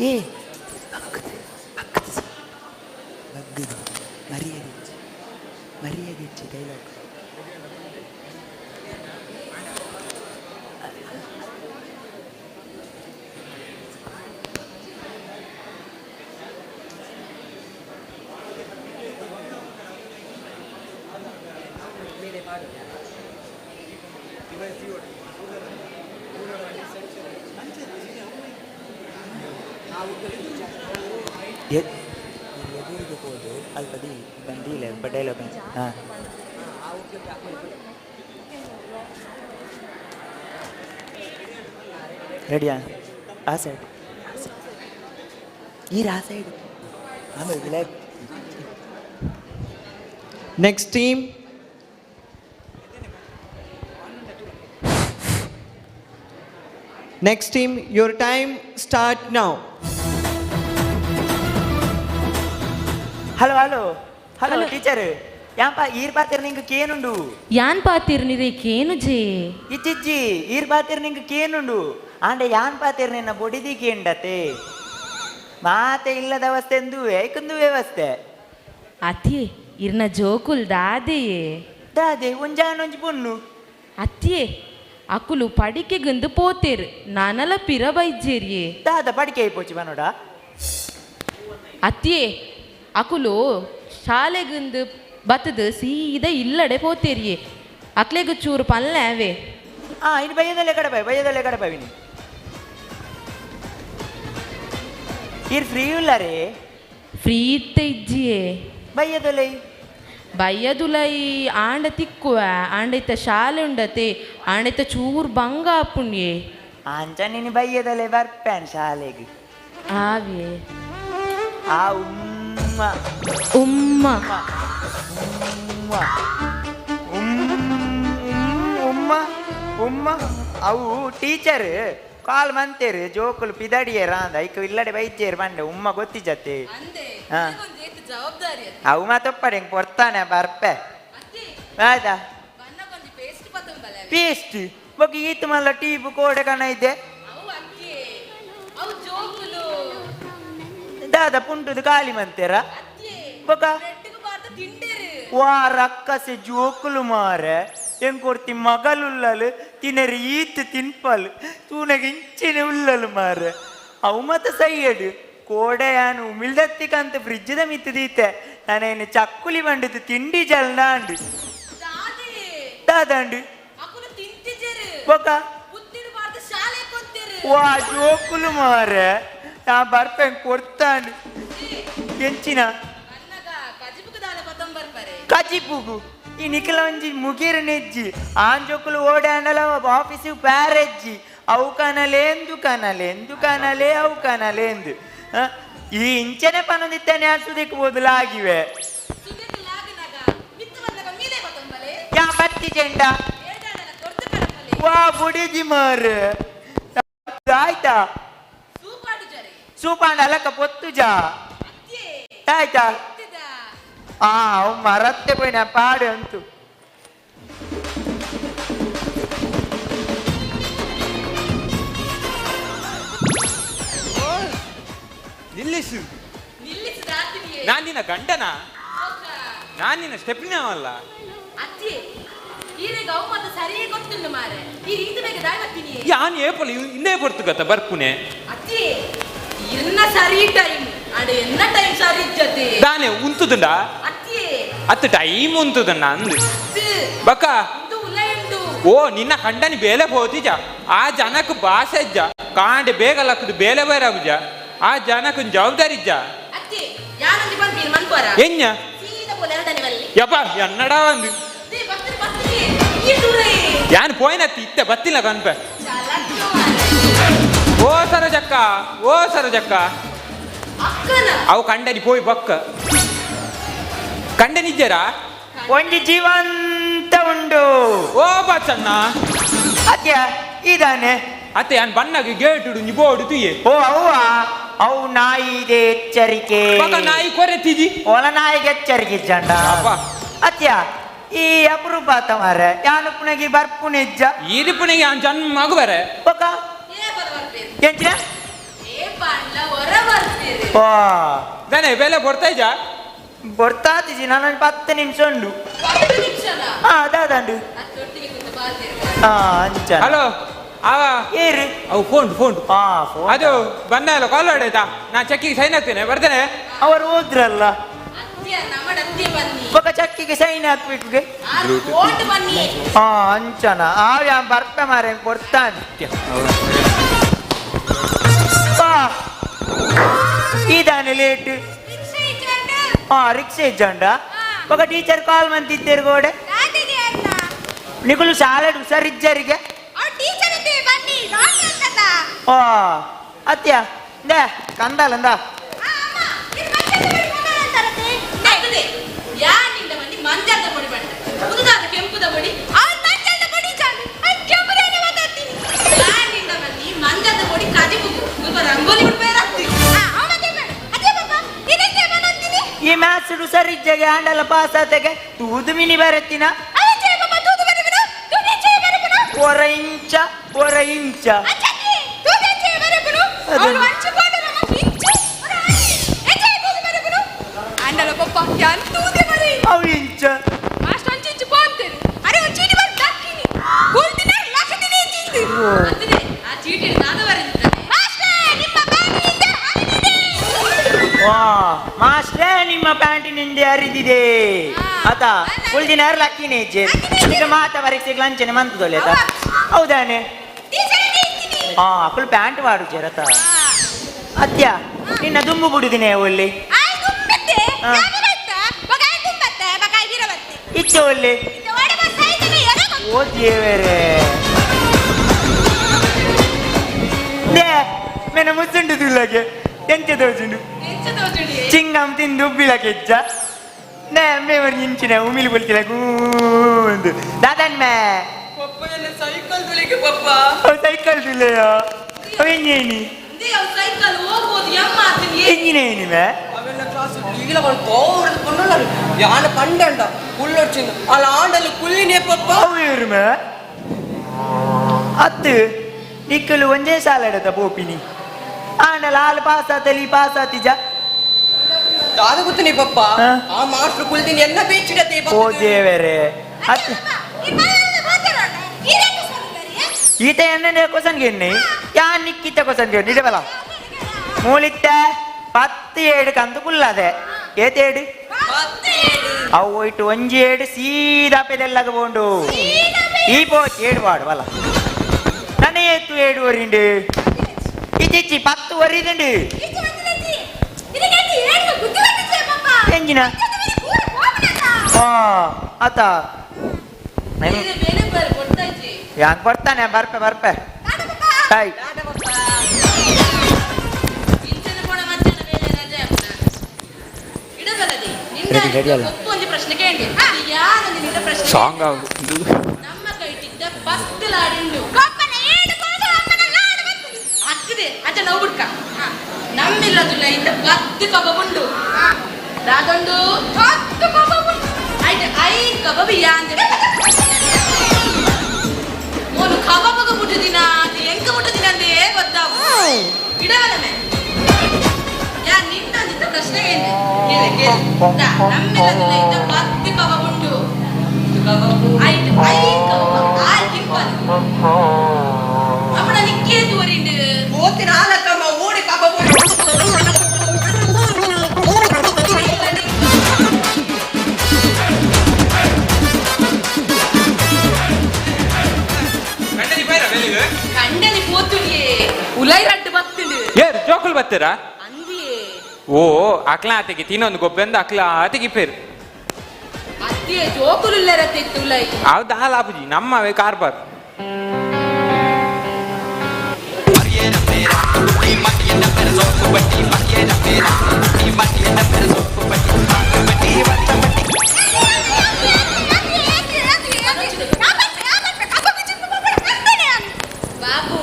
ಏ ಬಗ್ಗದು ಮರ್ಯಾದೆ ಮರ್ಯಾದೆ ಡೈಲಾಗ್. ಎದುರಿಗೆ ಹೋದು ಅಲ್ಪ ದೀ ಬಂದಿಲ್ಲ ಡೈಲಾಗ್. ಹಾಂ ರೆಡಿಯಾ? ಆ ಸೈಡ್ ಈ ಆ ಸೈಡ್ ಆಮೇಲೆ. Next team. Next team, your time start now. Hello hello hello teacher, ಯಾಂಪ ಈರ್ ಪಾತಿರ್ ನಿಂಗೆ ಕೇನುಂಡು? ಯಾನ್ ಪಾತಿರ್ ನಿರೇ ಕೇನು ಜೇ? ಇಚ್ಚಿಜ್ಜಿ ಈರ್ ಪಾತಿರ್ ನಿಂಗೆ ಕೇನುಂಡು ಆಂಡೆ ಯಾನ್ ಪಾತಿರ್ ನಿನ್ನ ಬೊಡಿದಿ ಕೇಂಡತೆ ಮಾತೆ ಇಲ್ಲದ ಅವಸ್ಥೆ ಎಂದುವೆ ಐಕಂದು ವ್ಯವಸ್ಥೆ. ಅತಿಯೇ ಇರ್ನ ಜೋಕುಲ್ ದಾದೆಯೇ ದಾದೆ ಒಂಜಾನೊಂಜಿ ಪೊಣ್ಣು. ಅತ್ತಿಯೇ ಅಕುಲು ಪಡಿಕೆಗಂದು ಪೋತೇರು ನಾನಲ ಪಿರ ಬೈಜೇರಿಯೇ. ದಾದ ಪಡಿಕೆ ಪೋಚಿ ಬನೋಡ? ಅತ್ತಿಯೇ ಅಕುಲು ಶಾಲೆಗಂದು ಬತ್ತದು ಸೀದಾ ಇಲ್ಲಡೆ ಪೋತೇರಿಯೇ ಅಕ್ಲೆಗು ಚೂರು ಪಲ್ಲೆ ಅವೇ. ಆ ಇನ್ನು ಬಯ್ಯದಲ್ಲೇ ಕಡೆ ಬಾಯ್ ಬಯ್ಯದಲ್ಲೇ ಕಡೆ ಬಾಯ್ ವಿನಿ ಇರ್ ಫ್ರೀ ಇಲ್ಲ ರೇ? ಫ್ರೀ ಇತ್ತೆ ಇಜ್ಜಿಯೇ. ಬಯ್ಯದೊಲೈ ಬಯ್ಯದುಲೈ ಆಂಡ ತಿಕ್ಕುವ ಆಂಡೈತ ಶಾಲೆ ಉಂಡತೆ ಆಂಡೈತ ಚೂರು ಬಂಗ ಆಪುಣ್ಯೆ. ಅಂಚ ನೀನು ಬಯ್ಯದೊಲೆ ಬರ್ಪೇನ್ ಶಾಲೆಗೆ. ಆವಿಯೇ ಆ ಉಮ್ಮ ಉಮ್ಮ ಉಮ್ಮ ಉಮ್ಮ ಅವು ಟೀಚರ್ ಕಾಲ್ ಮಂತೇರು ಜೋಕುಲು ಪಿದಡಿಯೇರ ಅಂದ ಐಕ ಇಲ್ಲಡೆ ಬೈಚೇರು ಬಂಡೆ ಉಮ್ಮ ಗೊತ್ತಿಜತ್ತೆ. ಅವು ಮಾತೊಪ್ಪಡೆ ಹೆಂಗ್ ಕೊಡ್ತಾನೆ ಬರ್ಪೆ ಆಯ್ತಾ ಪೇಸ್ಟ್ ಬೊಕ್ಕ ಈತ ಮಲ್ಲ ಟೀಪು ಕೋಡೆ ಕಣ ಇದೆ ದಾದ ಪುಂಟುದು ಖಾಲಿ ಮಂತೇರ ಬೊಕ್ಕ ವಾ ರಕ್ಕಸೆ ಜೋಕುಲು ಮಾರೆ ಹೆಂಗ್ ಕೊಡ್ತಿ ಮಗಲುಲ್ಲಲು ತಿನ್ನರಿ ಈತ್ ತಿನ್ಪಲ್ ತೂನಗೆ ಇಂಚಿನ ಉಲ್ಲಲು ಮಾರೆ ಅವು ಮತ್ತ ಸೈಯಡು ಕೋಡೆ ಯಾನು ಉಮಿಲ್ದತ್ತಿಕಂತ ಫ್ರಿಜ್ದ ಮಿತ್ತು ದೀತೆ ನಾನೇನು ಚಕ್ಕುಲಿ ಬಂಡಿತು ತಿಂಡಿ ಜಲ್ನಾಂಡು ದಾದಂಡು ಬೊಕ್ಕ ವಾ ಜೋಕುಲು ಮಾರೆ ನಾ ಬರ್ಪೆಂಗ್ ಕೊಡ್ತಾಂಡು ಎಂಚಿನ ಕಜಿಪುಗು ಈ ನಿಖಲ ಒಂಜಿ ಮುಗಿರು ನೆಜ್ಜಿ ಆಂಜೋಕುಲು ಓಡಾಂಡಲ ಆಫೀಸಿಗೆ ಪ್ಯಾರೆಜ್ಜಿ ಅವು ಕನಲೇಂದು ಕನಲೇಂದು ಕನಲೇ ಅವು ಕನಲೇಂದು ಈ ಇಂಚನೆ ಪನೊಂದಿತ್ತಾನೆ ಸುದಿಕ್ ಬೋದಲಾಗಿವೆ ಯಾ ಬತ್ತಿ ಚೆಂಡ ವಾ ಬುಡಿಜಿ ಮಾರ್ ಆಯ್ತಾ ಸೂಪಾಂಡ ಅಲಕ್ಕ ಪೊತ್ತುಜಾ ಆಯ್ತಾ ಆ ಅವು ಮರತ್ತೆ ಪೋಯಿನ ಪಾಡು ಅಂತು. ನಿಲ್ಲಿಸು, ನಾನ್ ನಿನ್ನ ಗಂಡನ, ನಾನ್ ನಿನ್ನ ಸ್ಟೆಪ್ನಿನವಲ್ಲ. ಯಾನ್ ಏಪಲ್ ಇಂದೇ ಪೊರ್ತು ಗತ್ತ ಬರ್ಪುನೆ ದಾನೆ ಉಂತುದುಂಡ ಅತ್ತು ಟೈಮ್ ಉಂತುದಣ್ಣ ಅಂದು ಬಕ್ಕ. ಓ ನಿನ್ನ ಕಂಡನಿ ಬೇಲೆ ಹೋತಿಜ ಆ ಜನಕ್ಕೆ ಭಾಷೆ ಇಜ್ಜ ಕಾಂಡೆ ಬೇಗ ಲಕ್ಕದು ಬೇಲೆ ಬೈರಾಗುಜ ಆ ಜನಕ್ಕೆ ಜವಾಬ್ದಾರಿ ಇಜ್ಜ ಎഞ്ഞ ಯಪ್ಪ ಎನ್ನಡ ಒಂದು ಯಾನ್ ಪೋಯ್ನತ್ತಿ ಇತ್ತೆ ಬತ್ತಿಲ್ಲ ಕನ್ಪೆ. ಓ ಸರೋಜಕ್ಕ ಓ ಸರೋಜಕ್ಕ ಅವು ಕಂಡನಿ ಪೋಯ್ ಬಕ್ಕ ಕಂಡನಿಜ್ಜರಾ ಒಂಜಿ ಜೀವಂತ ಉಂಡು. ಓ ಬಾಚಣ್ಣ ಅತ್ಯ ಇದಾನೆ ಅತ್ತೆ ಯಾನ್ ಬಣ್ಣಗೆ ಗೇಟ್ ಉಂಜಿ ಬೋರ್ಡ್ ತುಯ್ಯೆ. ಓ ಅವ್ವ ಅವು ನಾಯಿದೆ ಎಚ್ಚರಿಕೆ. ಬಕ ನಾಯಿ ಕೊರೆತಿಜಿ ಒಲ ನಾಯಿಗೆ ಎಚ್ಚರಿಕೆ ಜಂಡ. ಅತ್ಯ ಈ ಅಪರೂಪ ಆತ ಮಾರೆ ಯಾನು ಪುನಗಿ ಬರ್ಪುನೆಜ್ಜ ಈರು ಪುನಗಿ ಅವ್ನ ಜನ್ಮ ಮಗು ಬರೆ ಬೊಕ ಎಂಚಿನ ವಾ ದನೆ ಬೇಲೆ ಬರ್ತಾ ಇಜ್ಜಾ ಬರ್ತಾತಿಜಿ ನಾನು 10 ನಿಮಿಷ ಉಂಡು ಹಾ ದಾದಂಡು ಹಾ ಅಂಚ ಹಲೋ ಅವ ಏರು ಅವು ಫೋನ್ ಫೋನ್ ಹಾ ಫೋನ್ ಅದು ಬಂದ ಅಲ್ಲ ಕಾಲ್ ಆಯ್ತಾ ನಾ ಚೆಕ್ಕಿಗೆ ಸೈನ್ ಹಾಕ್ತೇನೆ ಬರ್ತೇನೆ ಅವರು ಹೋದ್ರಲ್ಲ ಬೊಕ ಚಕ್ಕಿಗೆ ಸೈನ್ ಹಾಕ್ಬೇಕು ಹಾ ಅಂಚನ ಆ ಬರ್ತ ಮಾರೆ ಕೊಡ್ತಾನೆ ಇದಾನೆ ಲೇಟ್ ಹಾ ರಿಕ್ಷಾ ಇಜ್ಜಂಡ ಬೊಕ ಟೀಚರ್ ಕಾಲ್ ಮಂತಿದ್ದೇರು ಗೋಡೆ ನಿಕುಲು ಶಾಲೆ ಹುಷಾರಿಜ್ಜರಿಗೆ ಹಾ ಅತ್ಯ ಇಂದ ಕಂದಲ್ಲ ಇಂದ ಈ ಮ್ಯಾಥ್ಸ್ ಹುಷಾರಿಜ್ಜಗೆ ಆಂಡಲ ಪಾಸ್ ಆತಗೆ ತೂದು ಮಿನಿ ಬರತ್ತಿನ ಒರ ಇಂಚ ಒರ ಇಂಚ ಅವು ಇಂಚ ಮಾಸ್ಟ್ರೇ ನಿಮ್ಮ ಪ್ಯಾಂಟಿನಿಂದ ಹರಿದಿದೆ ಆತ ಉಳ್ದಿನ ಲಕ್ಕಿನೇ ಇಜ್ಜೆ ಈಗ ಮಾತ ಪರೀಕ್ಷೆಗೆ ಲಂಚನೆ ಮಂತದೊಲೆ ಆತ ಹೌದಾನೆ ಹಾ ಅಕುಲು ಪ್ಯಾಂಟ್ ಮಾಡು ಜರತ ಅತ್ಯ ನಿನ್ನ ದುಂಬು ಬಿಡುದಿನೇ ಒಲ್ಲಿ ಇತ್ತು ಒಲ್ಲಿ ಓ ದೇವರೇ ಮೆನ ಮುಸುಂಡು ತುಲ್ಲಗೆ ಎಂಚ ದೋಜುಂಡು ಚಿಂಗಮ್ ತಿಂದು ಉಬ್ಬಿಲಕ್ಕೆ ನೇ ಮೇವರ್ ನಿಂಚಿನ ಉಮಿಲಿ ಬೊಲ್ತಿಲ ಗೂಂದು ದಾದನ್ ಮೇ ಸೈಕಲ್ ತುಲಿಗೆ ಪಪ್ಪ ಸೈಕಲ್ ತುಲೆಯ ಅವೆಂಜೇನಿ ಸೈಕಲ್ ಹೋಗ್ಬೋದು ಎಮ್ಮ ಎಂಜಿನೇನಿ ಮೇ ಅವೆಲ್ಲ ಕ್ಲಾಸ್ ಈಗಲ ಒಂದು ತೋರ್ದು ಪೊಣ್ಣುಲ್ಲರು ಯಾನ ಪಂಡಂಡ ಕುಲ್ಲೊಚ್ಚಿಂದು ಅಲ್ಲ ಆಂಡಲು ಕುಲ್ಲಿನೇ ಪಪ್ಪ ಅವೇರು ಮೇ ಅತ್ತು ನಿಕ್ಕಲು ಒಂಜೇ ಸಾಲಡತ ಪೋಪಿನಿ ಆಂಡಲ ಹಾಲು ಪಾಸ್ ಆತಲಿ ಪಾಸ್ ಆತಿಜ ದಾದ ಗೊತ್ತನಿ ಪಪ್ಪ ಆ ಮಾಸ್ಟರ್ ಕುಲ್ದಿನ ಎಲ್ಲ ಬೀಚಿಡತೆ ಓ ದೇವರೇ ಅತ್ತು ಈತ ಎಣ್ಣೆ ಕೊಸನ್ಗೆ ಎಣ್ಣೆ ಯಾ ನಿಕ್ಕಿತ್ತ ಕೊಸನ್ ನಿಡಬಲ ಮೂಲಿತ್ತ 10 ಏಡು ಕಂದು ಕುಲ್ಲದೆ ಏತೇಡು ಅವು ಹೋಯ್ತು ಒಂಜಿ ಏಡು ಸೀದಾ ಪೆದೆಲ್ಲಾಗ ಬೋಂಡು ಈ ಪೋಚ್ ಏಡು ವಾಡು ಬಲ ನನ್ನ ಏತು ಏಡು ವರಿಂಡು ಇಚಿಚ್ಚಿ 10 ವರಿದುಂಡು ಎಂಜಿನ ಹಾ ಆತ ಯಾಕೆ ಬರ್ತಾನೆ ಬರ್ಪೆ ಬರ್ಪೆ ಹಾಯ್ ರೆಡಿ ರೆಡಿ ಅಲ್ಲ ಪ್ರಶ್ನೆ ಕೇಳಿ ಸಾಂಗ್ ನಮ್ಮ ಕೈಟಿದ್ದ ಫಸ್ಟ್ ಲಾಡಿಂಡು ಅಕ್ಕದೆ ಅಜ್ಜ ನಾವು ಬಿಡ್ಕ ನಮ್ಮಿಲ್ಲದುಲ್ಲ ಇದ್ದ 10 ಕಬಾಬ್ ಉಂಡು ದಾದೊಂಡು 10 ಕಬಾಬ್ ಆಯ್ತು 5 ಕಬಾಬ್ ಯಾ ಅಂದ್ರೆ ಮೋನು ಕಬಾಬಗ ಮುಟ್ಟುದಿನ ಅದು ಎಂಕ ಮುಟ್ಟುದಿನ ಅಂದೇ ಗೊತ್ತಾವು ಇಡವಲಮೆ ಯಾ ನಿನ್ನೊಂದಿದ್ದ ಪ್ರಶ್ನೆ ಏನು ಕೇಳಿ ಕೇಳಿ ನಮ್ಮಿಲ್ಲದುಲ್ಲ ಇದ್ದ 10 ಕಬಾಬ್ ಉಂಟು ಆಯ್ತು 5 ಕಬಾಬ್ ಆರು ತಿಂಪದು ಅಪ್ಪಣ ನಿಕ್ಕೇ ತೋರಿಂಡು ಓತಿನ ಆಲಕ್ಕಮ್ಮ ಓಡಿ ಕಬಾಬ್ ಕಂಡನಿ ಪೋತುಡಿಯೇ ಉಲೈ ರಡ್ಡು ಬತ್ತುಂಡು ಏರ್ ಜೋಕುಲ್ ಬತ್ತೀರಾ ಓ ಅಕ್ಲ ಆತೆಗೆ ತಿನ್ನೊಂದು ಗೊಬ್ಬೆಂದು ಅಕ್ಲ ಆತೆಗೆ ಪೇರು ಅತ್ತಿಯೇ ಜೋಕುಲು ಇಲ್ಲರತ್ತೆ ಉಲೈ ಹೌದಾ ಲಾಪುಜಿ ನಮ್ಮವೇ ಕಾರ್ಬಾರ್ ಬಾಬು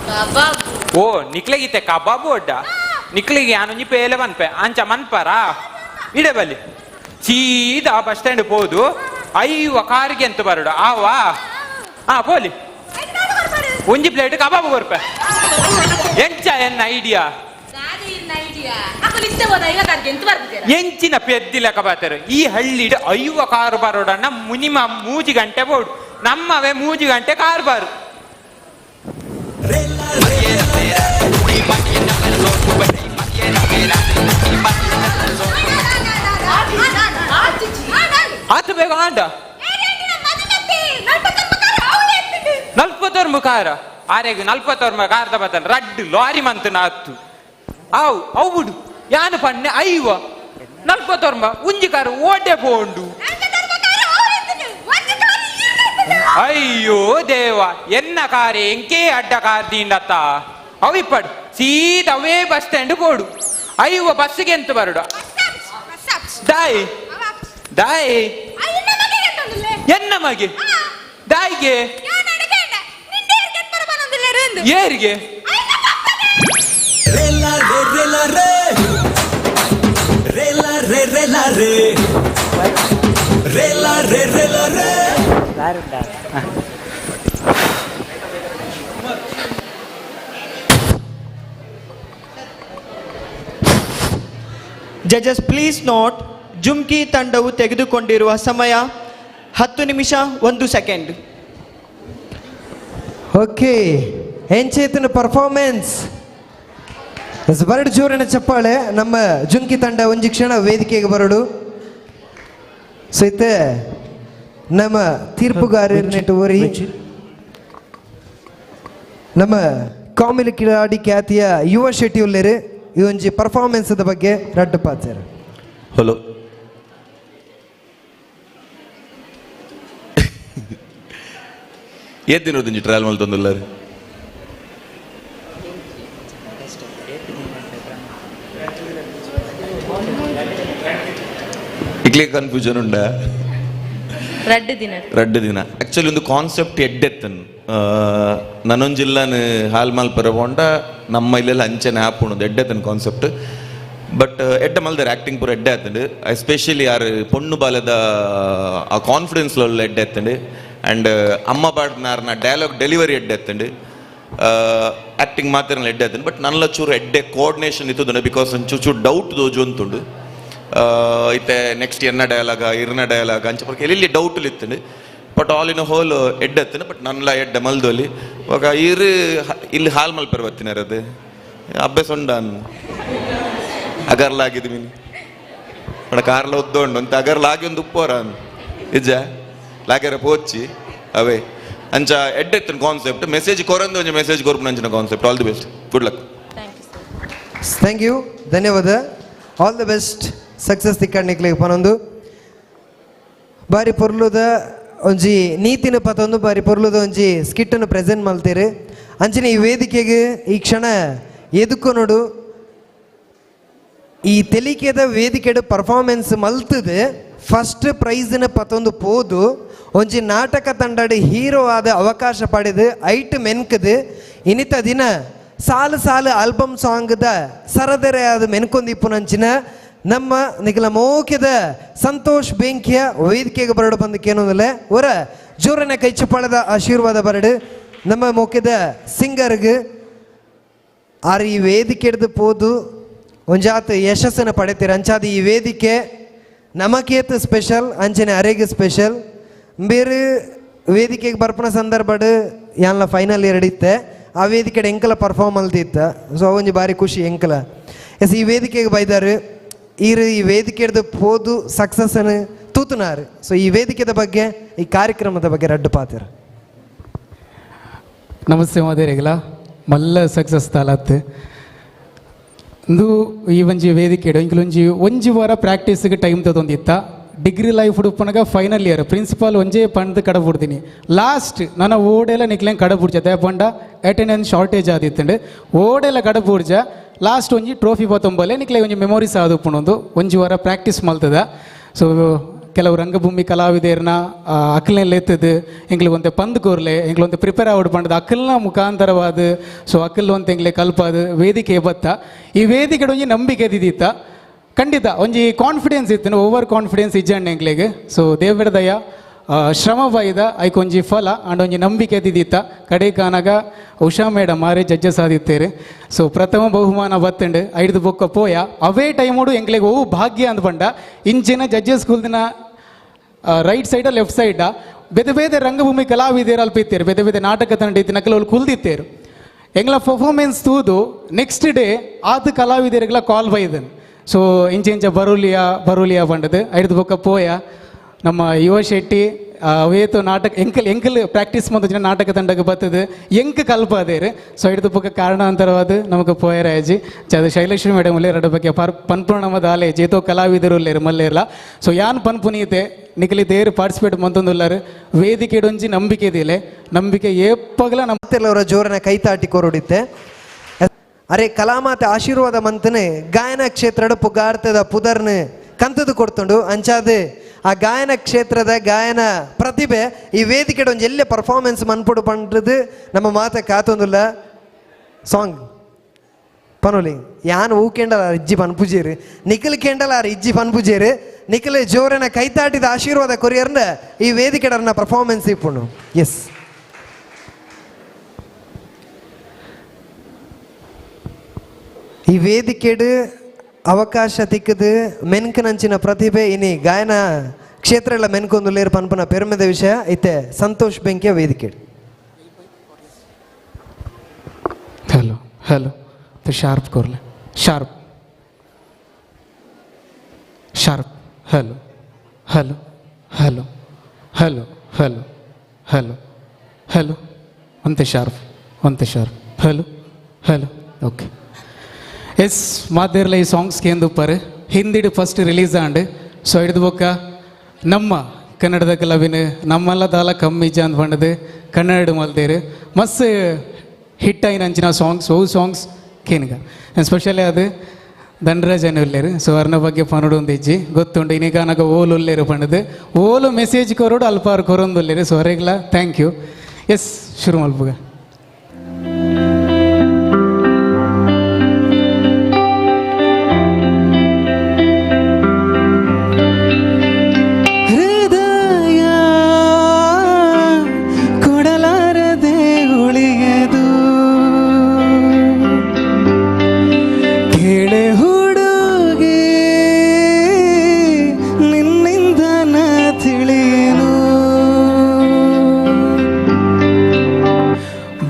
ಕಬಾಬು ಓ ನಿಕ್ಲೆಗಿತ್ತೆ ಕಬಾಬು ಅಡ್ಡ ನಿಕ್ಲಿಗೆ ಯಾನೊಂಜಿ ಪೇಲೆ ಮನ್ಪೆ ಅಂಚ ಮನ್ಪಾರಾ ಇಡೆ ಬಲ್ಲಿ ಸೀದಾ ಬಸ್ ಸ್ಟ್ಯಾಂಡ್ ಪೋದು ಐವ ಕಾರಿಗೆ ಅಂತ ಬರಡು ಆವಾ ಆ ಪೋಲಿ ಒಂಜಿ ಪ್ಲೇಟ್ ಕಬಾಬ್ ಕೊರ್ಪೆ ಎಂಚ ಎನ್ನ ಐಡಿಯಾ ಎಂಚಿನ ಪೆದ್ದಿಲ ಕಬಾತರು ಈ ಹಳ್ಳಿಡ್ ಐವ ಕಾರು ಬರೋಡಣ್ಣ ಮಿನಿಮಮ್ 3 ಗಂಟೆ ಬೋಡು ನಮ್ಮವೇ 3 ಗಂಟೆ ಕಾರು ಬಾರು. ಆತು ಬೇಗ ಆಂಡ 40 ಕಾರ ಆರೆಗ್ 40 ಕಾರ್ದ ಬತ್ತಲ್ ರಡ್ಡು ಲಾರಿ ಮಂತ್ ನಾತ್ತು ಆವು ಅವು ಬಿಡು ಯಾನು ಪನ್ನೆ ಐವ 40 ಉಂಜಿ ಕಾರು ಓಟೆ ಪೋಂಡು. ಅಯ್ಯೋ ದೇವ ಎನ್ನ ಕಾರೆ ಎಂಕೇ ಅಡ್ಡ ಕಾರ್ ದಿಂಡತ್ತ ಅವಿಪ್ಪಡು ಸೀದಾ ಅವೇ ಬಸ್ ಸ್ಟ್ಯಾಂಡ್ ಪೋಡು ಐವ ಬಸ್ಸಿಗೆ ಎಂತ ಬರಡು ದಾಯಿ ದಾಯಿ ಎನ್ನ ಮಗೆ ದಾಯಿಗೆ ಏರಿಗೆ ಜಜಸ್ ಪ್ಲೀಸ್ ನೋಟ್, ಜುಮ್ಕಿ ತಂಡವು ತೆಗೆದುಕೊಂಡಿರುವ ಸಮಯ 10 ನಿಮಿಷ 1 ಸೆಕೆಂಡ್. ಓಕೆ, ಎಂಚೇತನ ಪರ್ಫಾರ್ಮೆನ್ಸ್ ಬರಡು ಜೋರಿನ ಚಪ್ಪಾಳೆ. ನಮ್ಮ ಜುಂಕಿ ತಂಡ ಒಂಜಿ ಕ್ಷಣ ವೇದಿಕೆಗೆ ಬರಡು. ಸಹಿತ ನಮ್ಮ ತೀರ್ಪುಗಾರರ ಊರಿ ನಮ್ಮ ಕಾಮಿಲಿ ಕಿಲಾಡಿ ಖ್ಯಾತಿಯ ಯುವ ಶೆಟ್ಟಿ ಉಲ್ಲೇರು ಈ ಒಂಜಿ ಪರ್ಫಾರ್ಮೆನ್ಸ್ ಬಗ್ಗೆ ರಡ್ಡು ಪಾಚರ್. ಹಲೋ, ಏತಿನ ಟ್ರಯಲ್ ಮಲ್ತೊಂದುಲ್ಲಾರು ಇಕ್ಲೆ ಕನ್ಫ್ಯೂಷನ್ ಉಂಡ ರಡ್ಡು ದಿನ ಆಕ್ಚುಲಿ ಒಂದು ಕಾನ್ಸೆಪ್ಟ್ ಎಡ್ಡೆತ್ತನ್ ನನೊಂಜಿಲ್ಲಾನು ಹಾಲ್ ಮಾಲ್ ಪರಬೋಂಡ ನಮ್ಮ ಇಲ್ಲೆಲ್ಲ ಅಂಚನೆ ಆಪುಣದು ಎಡ್ಡೆತ್ತನ್ ಕಾನ್ಸೆಪ್ಟ್. ಬಟ್ ಎಡ್ಡೆ ಮಲ್ದಾರೆ ಆ್ಯಕ್ಟಿಂಗ್ ಪೂರ ಎಡ್ಡೆ ಆತಂಡು. ಎಸ್ಪೆಷಲಿ ಯಾರು ಪೊಣ್ಣು ಬಾಲದ ಆ ಕಾನ್ಫಿಡೆನ್ಸ್ ಎಡ್ಡೆ ಎತ್ತಂಡು. ಆ್ಯಂಡ್ ಅಮ್ಮ ಪಾಡ್ನಾರ್ನ ಡೈಲಾಗ್ ಡೆಲಿವರಿ ಎಡ್ಡೆ ಎತ್ತಂಡು. ಆ್ಯಕ್ಟಿಂಗ್ ಮಾತ್ರ ಎಡ್ಡೆ ಆತಂಡು. ಬಟ್ ನನ್ನ ಚೂರು ಎಡ್ಡೆ ಕೋಆರ್ಡಿನೇಷನ್ ಇತ್ತುಂಡು because ಒಂಚೂರು ಚೂರು ಡೌಟ್ ದೋಜು ಅಂತುಂಡು. ಇತ್ತೆ ನೆಕ್ಸ್ಟ್ ಎನ್ನ ಡೈಲಾಗ ಇರ್ನ ಡೈಲಾಗ ಅಂಚ ಪರ್ಕೆ ಎಲ್ಲಿ ಡೌಟ್ ಇತ್ತಂಡು. ಬಟ್ ಆಲ್ ಇನ್ ಹೋಲ್ ಎಡ್ಡೆ ಎತ್ತಂಡು. ಬಟ್ ನನ್ಲ ಎಡ್ಡೆ ಮಲ್ದೋಲಿ ಇವಾಗ ಇರು ಇಲ್ಲಿ ಹಾಲ್ ಮಲ್ಪೆರ್ ಬತ್ತಿನಾರದು ಅಭ್ಯಾಸ ಉಂಡ ಅಗರ್ಲಾಗಿದ್ದು ಮೀನು ಬಡ ಕಾರ್ಲ ಉದ್ದೋಂಡು ಅಂತ ಅಗರ್ಲಾಗಿ ಒಂದು ಉಪ್ಪೋರ ಇಜ್ಜ ಲಾಗ್ಯಾರ ಪೋಚಿ ಅವೇ ಅಂಚ ಎಡ್ಡೆ ಇತ್ತು ಕಾನ್ಸೆಪ್ಟ್. ಮೆಸೇಜ್ ಕೊರಂದು ಒಂಜಿ ಮೆಸೇಜ್ ಕೊರ್ಪುನ ಅಂಚಿನ concept. All the best, good luck. Thank you, ಧನ್ಯವಾದ. ಆಲ್ the best, success ತಿಕ್ಕಣ್ಣಿಕ್ಲಿಗೆ ಪನೊಂದು ಬಾರಿ ಪೊರ್ಲುದ ಒಂಜಿ ನೀತಿನ ಪತೊಂದು ಬಾರಿ ಪೊರ್ಲುದ ಒಂಜಿ ಸ್ಕಿಟ್ಟನ್ನು ಪ್ರೆಸೆಂಟ್ ಮಲ್ತೀರಿ. ಅಂಚಿನ ಈ ವೇದಿಕೆಗೆ ಈ ಕ್ಷಣ ಎದುಕು ನೋಡು ಈ ತೆಲಿಕೆದ ವೇದಿಕೆಡು ಪರ್ಫಾರ್ಮೆನ್ಸ್ ಮಲ್ತದೆ ಫಸ್ಟ್ ಪ್ರೈಸ್ನ ಪತೊಂದು ಪೋದು ಒಂಜಿ ನಾಟಕ ತಂಡಡು ಹೀರೋ ಆದ ಅವಕಾಶ ಪಡೆದು ಐಟ್ ಮೆನ್ಕದು ಇನಿತ ದಿನ ಸಾಲು ಸಾಲು ಆಲ್ಬಮ್ ಸಾಂಗ್ದ ಸರದೆರೆ ಆದ ಮೆನ್ಕೊಂದಿಪ್ಪುನಂಚಿನ ನಮ್ಮ ನಿಖಲ ಮೋಕ್ಯದ ಸಂತೋಷ್ ಬೆಂಕಿಯ ವೇದಿಕೆಗೆ ಬರಡು ಬಂದಕ್ಕೇನೊಂದಿಲ್ಲ ಅವರ ಜೋರನ ಕೈ ಚಪ್ಪಾಳದ ಆಶೀರ್ವಾದ ಬರಡು ನಮ್ಮ ಮೋಕ್ಯದ ಸಿಂಗರ್ಗೆ ಆರು ಈ ವೇದಿಕೆ ಹಿಡ್ದು ಪೋದು ಒಂಜಾತ ಯಶಸ್ಸನ್ನು ಪಡೆತೀರ. ಅಂಚಾದ ಈ ವೇದಿಕೆ ನಮಕೇತ ಸ್ಪೆಷಲ್ ಅಂಚನೆ ಅರೆಗೆ ಸ್ಪೆಷಲ್. ಬೇರೆ ವೇದಿಕೆಗೆ ಬರ್ಪನ ಸಂದರ್ಭಡ್ ಯಾನ್ಲ ಫೈನಲ್ ಎರಡಿತ್ತೆ ಆ ವೇದಿಕೆ ಎಂಕಲ ಪರ್ಫಾರ್ಮ್ ಅಲ್ದಿತ್ತ. ಸೊ ಒಂಜಿ ಬಾರಿ ಖುಷಿ ಎಂಕಲ. ಎಸ್ ಈ ವೇದಿಕೆಗೆ ಬೈದಾರು ಈರು ಈ ವೇದಿಕೆ ಹಿಡ್ದು ಪೋದು ಸಕ್ಸಸ್ಸನ್ನು ತೂತುನಾರು. ಸೊ ಈ ವೇದಿಕೆದ ಬಗ್ಗೆ ಈ ಕಾರ್ಯಕ್ರಮದ ಬಗ್ಗೆ ರಡ್ಡು ಪಾತಿರ. ನಮಸ್ತೆ ಮಾದೇರಿಗಳ ಮಲ್ಲ ಸಕ್ಸಸ್ ತಾಲತ್ತು ಇಂದು ಈ ಒಂಜಿ ವೇದಿಕೆ ಇಂಕ್ಲೊಂಜಿ ಒಂಜಿ ವಾರ ಪ್ರಾಕ್ಟೀಸ್ಗೆ ಟೈಮ್ ತಗೊಂಡಿತ್ತ. ಡಿಗ್ರಿ ಲೈಫ್ ಉಡುಪನಗ ಫೈನಲ್ ಇಯರ್ ಪ್ರಿನ್ಸಿಪಾಲ್ ಒಂಜೇ ಪಂಡ್ ಕಡಬುಡ್ತೀನಿ ಲಾಸ್ಟ್ ನನ್ನ ಓಡೆಲ್ಲ ನಿಕ್ಲೇನ್ ಕಡಬುಡ್ಜ ದೇಪಂಡ ಅಟೆಂಡೆನ್ಸ್ ಶಾರ್ಟೇಜ್ ಆದಿತ್ತಂಡು ಓಡೆಲ್ಲ ಕಡಬುಡ್ಜ ಲಾಸ್ಟ್ ಒಂಜಿ ಟ್ರೋಫಿ ಬತ್ತೊಂಬಲೆ ನಿಕ್ಲೆ ಒಂಜಿ ಮೆಮೊರೀಸ್ ಆದುಪ್ಪುನೊಂದು ಒಂಜಿ ವಾರ ಪ್ರಾಕ್ಟೀಸ್ ಮಲ್ತದ. ಸೊ ಕೆಲವು ರಂಗಭೂಮಿ ಕಲಾವಿದರ್ನ ಅಕ್ಕಲ್ನೆಲ್ಲ ಎತ್ತದು ಎಂಗ್ಲಿಗೆ ಒಂತೆ ಪಂದ್ ಕೋರ್ಲೆ ಎಂಗ್ಲು ಒಂತೆ ಪ್ರಿಪೇರ್ ಆವಡ್ ಪಂಡದ ಅಕ್ಕಲ್ನ ಮುಖಾಂತರವಾದ ಸೊ ಅಕ್ಕಲ್ ಒಂತೆ ಎಂಗ್ಲೆ ಕಲ್ಪಾದ ವೇದಿಕೆ ಬತ್ತ ಈ ವೇದಿಕೆ ಒಂಜಿ ನಂಬಿಕೆ ದಿದಿತ್ತ ಖಂಡಿತ ಒಂಜಿ ಕಾನ್ಫಿಡೆನ್ಸ್ ಇತ್ತು ಓವರ್ ಕಾನ್ಫಿಡೆನ್ಸ್ ಇಜ್ಜಣ್ಣ ಎಂಗ್ಲಿಗೆ. ಸೊ ದೇವರ ದಯ ಶ್ರಮ ಬೈದ ಐಕೊಂಜಿ ಫಲ ಅಂಡ್ ಒಂಜಿ ನಂಬಿಕೆ ದಿದಿತ್ತ ಕಡೆ ಕಾನಾಗ ಉಷಾ ಮೇಡಮ್ ಮಾರೇ ಜಡ್ಜಸ್ ಆದಿತ್ತೇರು. ಸೊ ಪ್ರಥಮ ಬಹುಮಾನ ಬತ್ತಂಡು ಐದು ಬೊಕ್ಕ ಪೋಯ ಅವೇ ಟೈಮೋಡು ಎಂಕ್ಲೆಗ್ ಓ ಭಾಗ್ಯ ಅಂದ್ ಪಂಡ ಇಂಚಿನ ಜಡ್ಜಸ್ ಸ್ಕೂಲ್ದಿನ ರೈಟ್ ಸೈಡ ಲೆಫ್ಟ್ ಸೈಡ ಬೇತೆ ಬೇತೆ ರಂಗಭೂಮಿ ಕಲಾವಿದರು ಅಲ್ಪ ಇತ್ತೇರು, ಬೇತೆ ಬೇತೆ ನಾಟಕ ತಂಡ ಇತ್ತು ನಕಲು ಅವ್ರು ಕುಲ್ದಿತ್ತೇರು. ಎಂಗ್ಲ ಪರ್ಫಾರ್ಮೆನ್ಸ್ ತೂದು ನೆಕ್ಸ್ಟ್ ಡೇ ಆತ ಕಲಾವಿದರಿಗೆಲ್ಲ ಕಾಲ್ ಬೈದನ್. ಸೊ ಇಂಚ ಇಂಚ ಬರುಲಿಯಾ ಬರುಲಿಯಾ ಪಂಡದು ಐದು ಬೊಕ್ಕ ಪೋಯ ನಮ್ಮ ಯುವ ಶೆಟ್ಟಿ ಅವೇತು ನಾಟಕ ಎಂಕಲ್ ಎಂಕಲ್ ಪ್ರಾಕ್ಟೀಸ್ ಮಂದ ನಾಟಕ ತಂಡಕ್ಕೆ ಬರ್ತದೆ ಎಂಕ್ ಕಲ್ಪ ಅದೇರು. ಸೊ ಹಿಡಿದು ಪಕ್ಕ ಕಾರಣಾಂತರವಾದ ನಮಗೆ ಪೋಯರಾಜಿ ಅದು ಶೈಲಶ್ರೀ ಮೇಡಮ್ ಉಲ್ಲೇರ್ ಅಡ ಬಗ್ಗೆ ಪನ್ಪುಣ ನಮ್ಮ ದಾಲೆ ಜೇತೋ ಕಲಾವಿದರು ಉಲ್ಲೇರು ಮಲ್ಲೇರ್ಲ. ಸೊ ಯಾನ್ ಪನ್ಪುನೀತೆ ನಿಕಲಿ ತೇರು ಪಾರ್ಟಿಸಿಪೇಟ್ ಮಂತೊಂದುಲ್ಲಾರು ವೇದಿಕೆ ಡೊಂಜಿ ನಂಬಿಕೆ ದಿಲೆ ನಂಬಿಕೆ ಏಪಗಲ ನಮ್ಮ ಜೋರನ ಕೈತಾಟಿ ಕೊರೊಡಿತ್ತೆ. ಅರೆ ಕಲಾಮಾತೆ ಆಶೀರ್ವಾದ ಮಂತನೆ ಗಾಯನ ಕ್ಷೇತ್ರದ ಪುಗಾರ್ತದ ಪುದರ್ನ ಕಂತದು ಕೊಡ್ತುಂಡು ಅಂಚಾದೆ ಆ ಗಾಯನ ಕ್ಷೇತ್ರದ ಗಾಯನ ಪ್ರತಿಭೆ ಈ ವೇದಿಕೆ ಒಂಜಿ ಎಲ್ಲೆ ಪರ್ಫಾರ್ಮೆನ್ಸ್ ಮನ್ಪುಡು ಪಂಡ್ರದು ನಮ್ಮ ಮಾತ ಕಾತೊಂದುಲ್ಲ ಸಾಂಗ್ ಪನೋಲಿ ಯಾನ್ ಊಕೆಂಡಲ ಇಜ್ಜಿ ಪನ್ಪುಜೇರು ನಿಖಲ್ ಕೇಂಡಲ ಇಜ್ಜಿ ಪನ್ಪುಜೇರು ನಿಖಲ್ ಜೋರನ ಕೈತಾಟಿದ ಆಶೀರ್ವಾದ ಕೊರಿಯರ್ನ ಈ ವೇದಿಕೆಡರ್ನ ಪರ್ಫಾರ್ಮೆನ್ಸ್ ಇಪ್ಪುಂಡು. ಎಸ್ ಈ ವೇದಿಕೆಡು ಅವಕಾಶ ತಿಕ್ಕದು ಮೆನ್ಕನಂಚಿನ ಪ್ರತಿಭೆ ಇನಿ ಗಾಯನ ಕ್ಷೇತ್ರ ಎಲ್ಲ ಮೆನ್ಕೊಂದುಲ್ಲೇರು ಪನ್ಪನ ಪೆರುಮೆದ ವಿಷಯ ಇತ್ತೆ ಸಂತೋಷ್ ಬೆಂಕಿಯ ವೇದಿಕೆ. ಹಲೋ ಹಲೋ ಶಾರ್ಪ್ ಕೊರ್ಲೆ sharp sharp hello hello hello hello hello hello hello ಒಂತೆ ಶಾರ್ಪ್ ಒಂತೆ sharp hello hello okay. S ಮಾದೇರ್ಲ ಈ ಸಾಂಗ್ಸ್ ಕೇಂದುಪ್ಪರು ಹಿಂದಿಡು ಫಸ್ಟ್ ರಿಲೀಸ್ ಆಂಡ್. ಸೊ ಹಿಡಿದು ಬೊಕ್ಕ ನಮ್ಮ ಕನ್ನಡದ ಕಲಾವಿನ ನಮ್ಮಲ್ಲ ದಾಲ ಕಮ್ಮಿ ಅಂತ ಬಂಡದು ಕನ್ನಡ ಮಲ್ದೇರು ಮಸ್ತ್ ಹಿಟ್ ಆಯಿನ ಅಂಚಿನ ಸಾಂಗ್ಸ್ ಓ ಸಾಂಗ್ಸ್ ಕೇನ್ಗ ಸ್ಪೆಷಲಿ ಅದು ಧನರಾಜ್ ಉಲ್ಲೇರು. ಸೊ ಅರ್ನ ಬಗ್ಗೆ ಪನಡು ಒಂದು ಇಜ್ಜಿ ಗೊತ್ತುಂಡು ಇನ್ನೀಗ ಓಲು ಉಲ್ಲೇರು ಪಂಡದು ಓಲು ಮೆಸೇಜ್ ಕೊರೋಡು ಅಲ್ಪಾರು ಕೊರೊಂದು ಉಲ್ಲೇರು. ಸೊ ಅರೆಗ್ಲ thank U. S ಶುರು ಮಲ್ಪುಗ.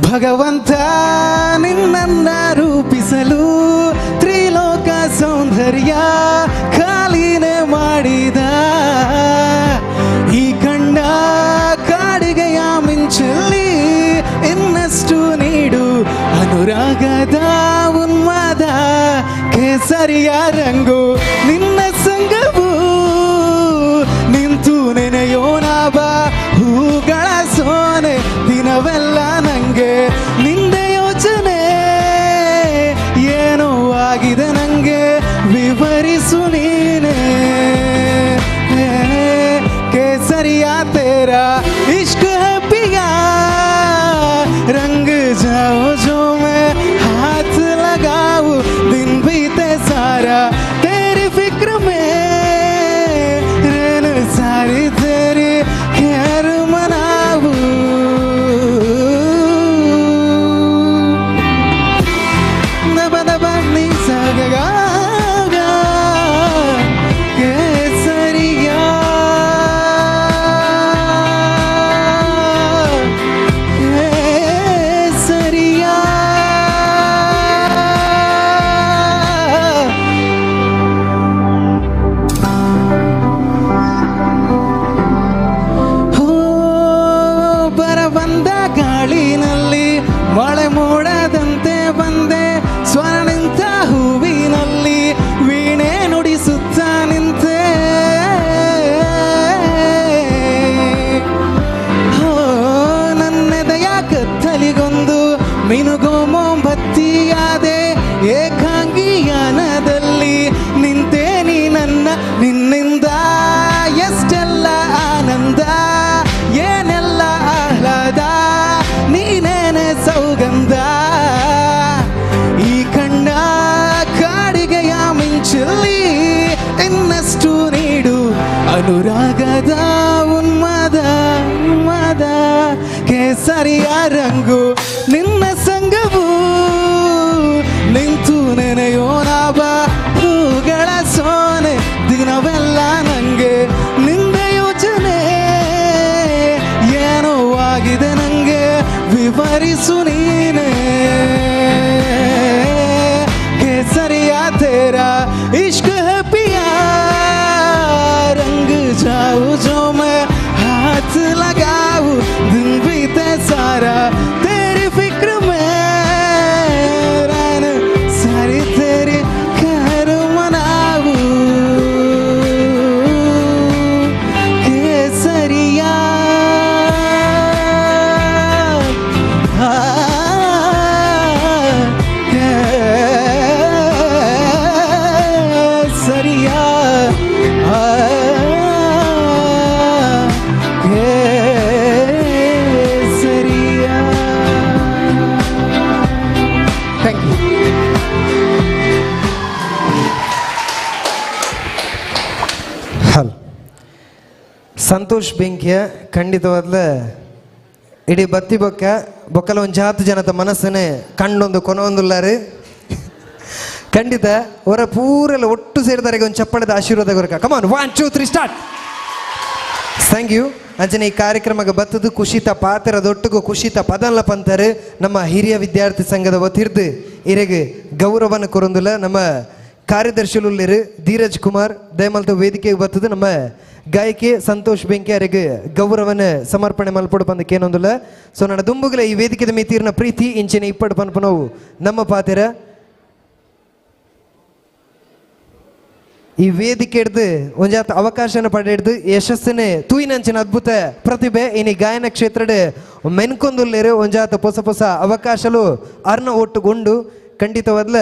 ಭಗವಂತ ನಿನ್ನನ್ನ ರೂಪಿಸಲು ತ್ರಿಲೋಕ ಸೌಂದರ್ಯ ಖಾಲಿನೇ ಮಾಡಿದ ಈ ಕಂಡ ಕಾಡಿಗೆಯ ಮಿಂಚಲ್ಲಿ ಇನ್ನಷ್ಟು ನೀಡು ಅನುರಾಗದ ಉನ್ಮಾದ ಕೇಸರಿಯ ರಂಗು ನಿನ್ನ ಸಂಗವು ನಿಂತು ನೆನೆಯೋಣ ಬಾ ಹೂಗಳ ಸೋನೆ ದಿನವೆಲ್ಲ ನಂಗೆ ನಿಂದೆ ಯೋಚನೆ ಏನೋ ಆಗಿದೆ ನಂಗೆ ವಿವರಿಸು ನೀನೆ ಕೇಸರಿಯ ತೇರಾ ಇಷ್ಕ್ ಹೈ ಪಿಯಾ ರಂಗ್ ಜಾओ जो मैं हाथ लगाऊं दिन बीते सारा तेरी फिक्र में रैन सारी तेरी खैर मनाऊं दबा दबा नी सा गा गा केसरिया. ಕೇಸರಿಯ ರಂಗು ನಿನ್ನ ಸಂಗವು ನಿಂತು ನೆನೆಯೋಣ ಬಾ ಹೂಗಳ ಸೋನೆ ದಿನವೆಲ್ಲ ನಂಗೆ ನಿಂದ ಯೋಚನೆ ಏನೋ ಆಗಿದೆ ನಂಗೆ ವಿವರಿಸು ನೀನೆ ಕೇಸರಿಯ ತೇರಾ ಇಶ್ಕ್ ಹೈ ಪಿಯಾ रंग जाऊं जो मैं हाथ लगाऊं दिन बीते सारा तेरी फिक्र में रैन सारी तेरी खैर मनाऊं केसरिया केसरिया ಕೇಸರಿಯಾ. Thank you. ಹಲ್ ಸಂತೋಷ್ ಬೆಂಕಿಯ ಖಂಡಿತವಾದ್ಲ ಇಡೀ ಬತ್ತಿ ಬೊಕ್ಕ ಬೊಕ್ಕಲ ಒಂದು ಜಾತು ಜನತ ಮನಸ್ಸನ್ನೇ ಕಣ್ಣೊಂದು ಕೊನೊಂದುಲ್ಲಾರು ಖಂಡಿತ ಅವರ ಪೂರೆಲ್ಲ ಒಟ್ಟು ಸೇರಿದಾರೆ ಒಂದು ಚಪ್ಪಳದ ಆಶೀರ್ವಾದ ಕೊರಕ. Come on, 1 2 3 start. Thank you. ಅಂಚನೆ ಈ ಕಾರ್ಯಕ್ರಮಕ್ಕೆ ಬತ್ತದು ಕುಶಿತ ಪಾತ್ರ ದೊಟ್ಟುಗು ಕುಶಿತ ಪದಲ್ಲ ಪಂತಾರೆ ನಮ್ಮ ಹಿರಿಯ ವಿದ್ಯಾರ್ಥಿ ಸಂಘದ ವತಿರ್ದು ಇರೆಗೆ ಗೌರವನ ಕೊರೊಂದುಲ್ಲ ನಮ್ಮ ಕಾರ್ಯದರ್ಶಿಲುಲ್ಲಿರು ಧೀರಜ್ ಕುಮಾರ್ ದಯಮಲ್ತ ವೇದಿಕೆಗೆ ಬತ್ತದು ನಮ್ಮ ಗಾಯಕಿ ಸಂತೋಷ್ ಬೆಂಕಿ ಅವರಿಗೆ ಗೌರವನ ಸಮರ್ಪಣೆ ಮಲ್ಪಡು ಪಂದಕ್ಕೇನೊಂದುಲ್ಲ. ಸೊ ನನ್ನ ದುಂಬುಗಲ ಈ ವೇದಿಕೆದ ಮಿತೀರ್ನ ಪ್ರೀತಿ ಇಂಚಿನ ಇಪ್ಪಡು ಪನ್ಪನವು ನಮ್ಮ ಪಾತಿರ ಈ ವೇದಿಕೆ ಹಿಡ್ದು ಒಂಜಾತ ಅವಕಾಶನ ಪಡೆದು ಯಶಸ್ಸನ್ನೇ ತೂಯಿನಂಚಿನ ಅದ್ಭುತ ಪ್ರತಿಭೆ ಇನಿ ಗಾಯನ ಕ್ಷೇತ್ರದ ಮೆನ್ಕೊಂದುಲ್ಲೇರು ಒಂಜಾತ ಹೊಸ ಹೊಸ ಅವಕಾಶಲು ಅರ್ನ ಒಟ್ಟುಗೊಂಡು ಖಂಡಿತವಾದ್ಲ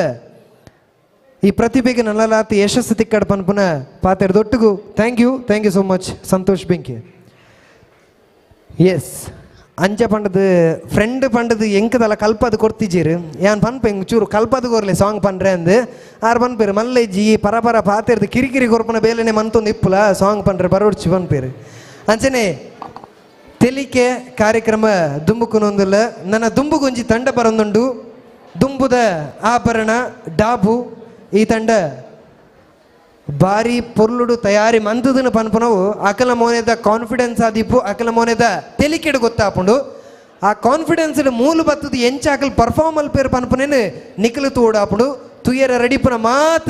ಈ ಪ್ರತಿಭೆಗೆ ನಲ್ಲಲಾತ ಯಶಸ್ಸು ತಿಕ್ಕಡ ಪನ್ಪುನ ಪಾತೆರ್ದೊಟ್ಟಿಗೂ thank you, thank you so much Santosh Benki. Yes, ಅಂಚ ಪಂಡದು ಫ್ರೆಂಡ್ ಪಂಡದು ಎಂಕದಲ್ಲ ಕಲ್ಪದು ಕೊಡ್ತಿಜೀರು ಯಾನ್ ಪನ್ಪ ಎಂಗ್ ಚೂರು ಕಲ್ಪದು ಕೊರ್ಲೆ ಸಾಂಗ್ ಪನ್ರೆ ಅಂದು ಆರು ಪನ್ಪೇರು ಮಲ್ಲೇಜಿ ಪರ ಪರ ಪಾತೆರ್ದು ಕಿರಿಕಿರಿ ಕೊರ್ಪನ ಬೇಲೆನೆ ಮಂತೊಂದು ಇಪ್ಪುಲ ಸಾಂಗ್ ಪನ್ರೆ ಬರೋಡ್ಚಿ ಪನ್ಪೇರು. ಅಂಚನೆ ತೆಲಿಕೆ ಕಾರ್ಯಕ್ರಮ ದುಂಬುಕುನೊಂದುಲ್ಲ ನನ್ನ ದುಂಬುಗೊಂಜಿ ತಂಡ ಬರೊಂದುಂಡು ದುಂಬುದ ಆಭರಣ ಡಾಬು ಈ ತಂಡ ಬಾರಿ ಪೊರ್ಲುಡು ತಯಾರಿ ಮಂತದನ ಪನ್ಪನವು ಅಕಲ ಮೋನೆದ ಕಾನ್ಫಿಡೆನ್ಸ್ ಆದಿಪ್ಪು ಅಕಲ ಮೋನೆದ ತೆಲಿಕೆಡು ಗೊತ್ತಾಪುಂಡು ಆ ಕಾನ್ಫಿಡೆನ್ಸ್ ಮೂಲ ಬತ್ತದ ಎಂಚ ಅಕಲ್ ಪರ್ಫಾರ್ಮ್ ಅಲ್ಪೇರು ಪನ್ಪನೇನು ನಿಖಲು ತೋಡಾಪುಂಡು ತುಯರ ರೆಡಿಪುನ ಮಾತ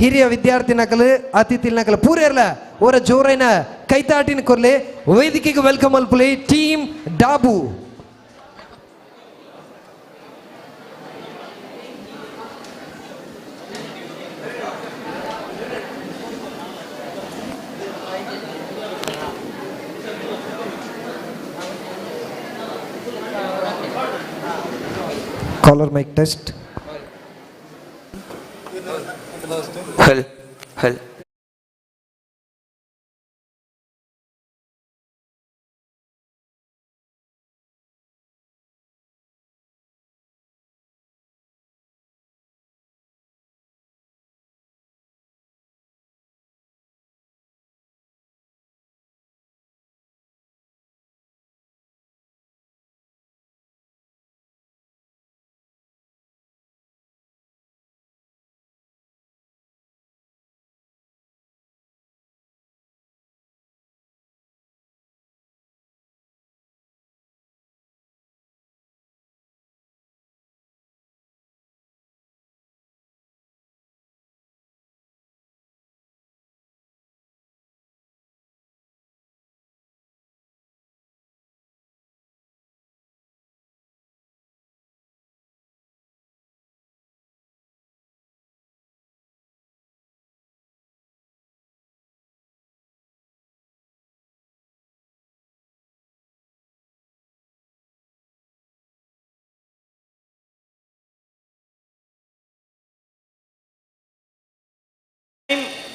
ಹಿರಿಯ ವಿದ್ಯಾರ್ಥಿ ನಕಲು ಅತಿಥಿ ನಕಲು ಪೂರೇರ್ಲ ಓರ ಜೋರೈನ ಕೈತಾಟಿನ ಕೊರ್ಲೆ ವೇದಿಕೆಗೆ welcome ಅಲ್ಪುಲೆ team Dabu. Caller mic test. Hal, hal.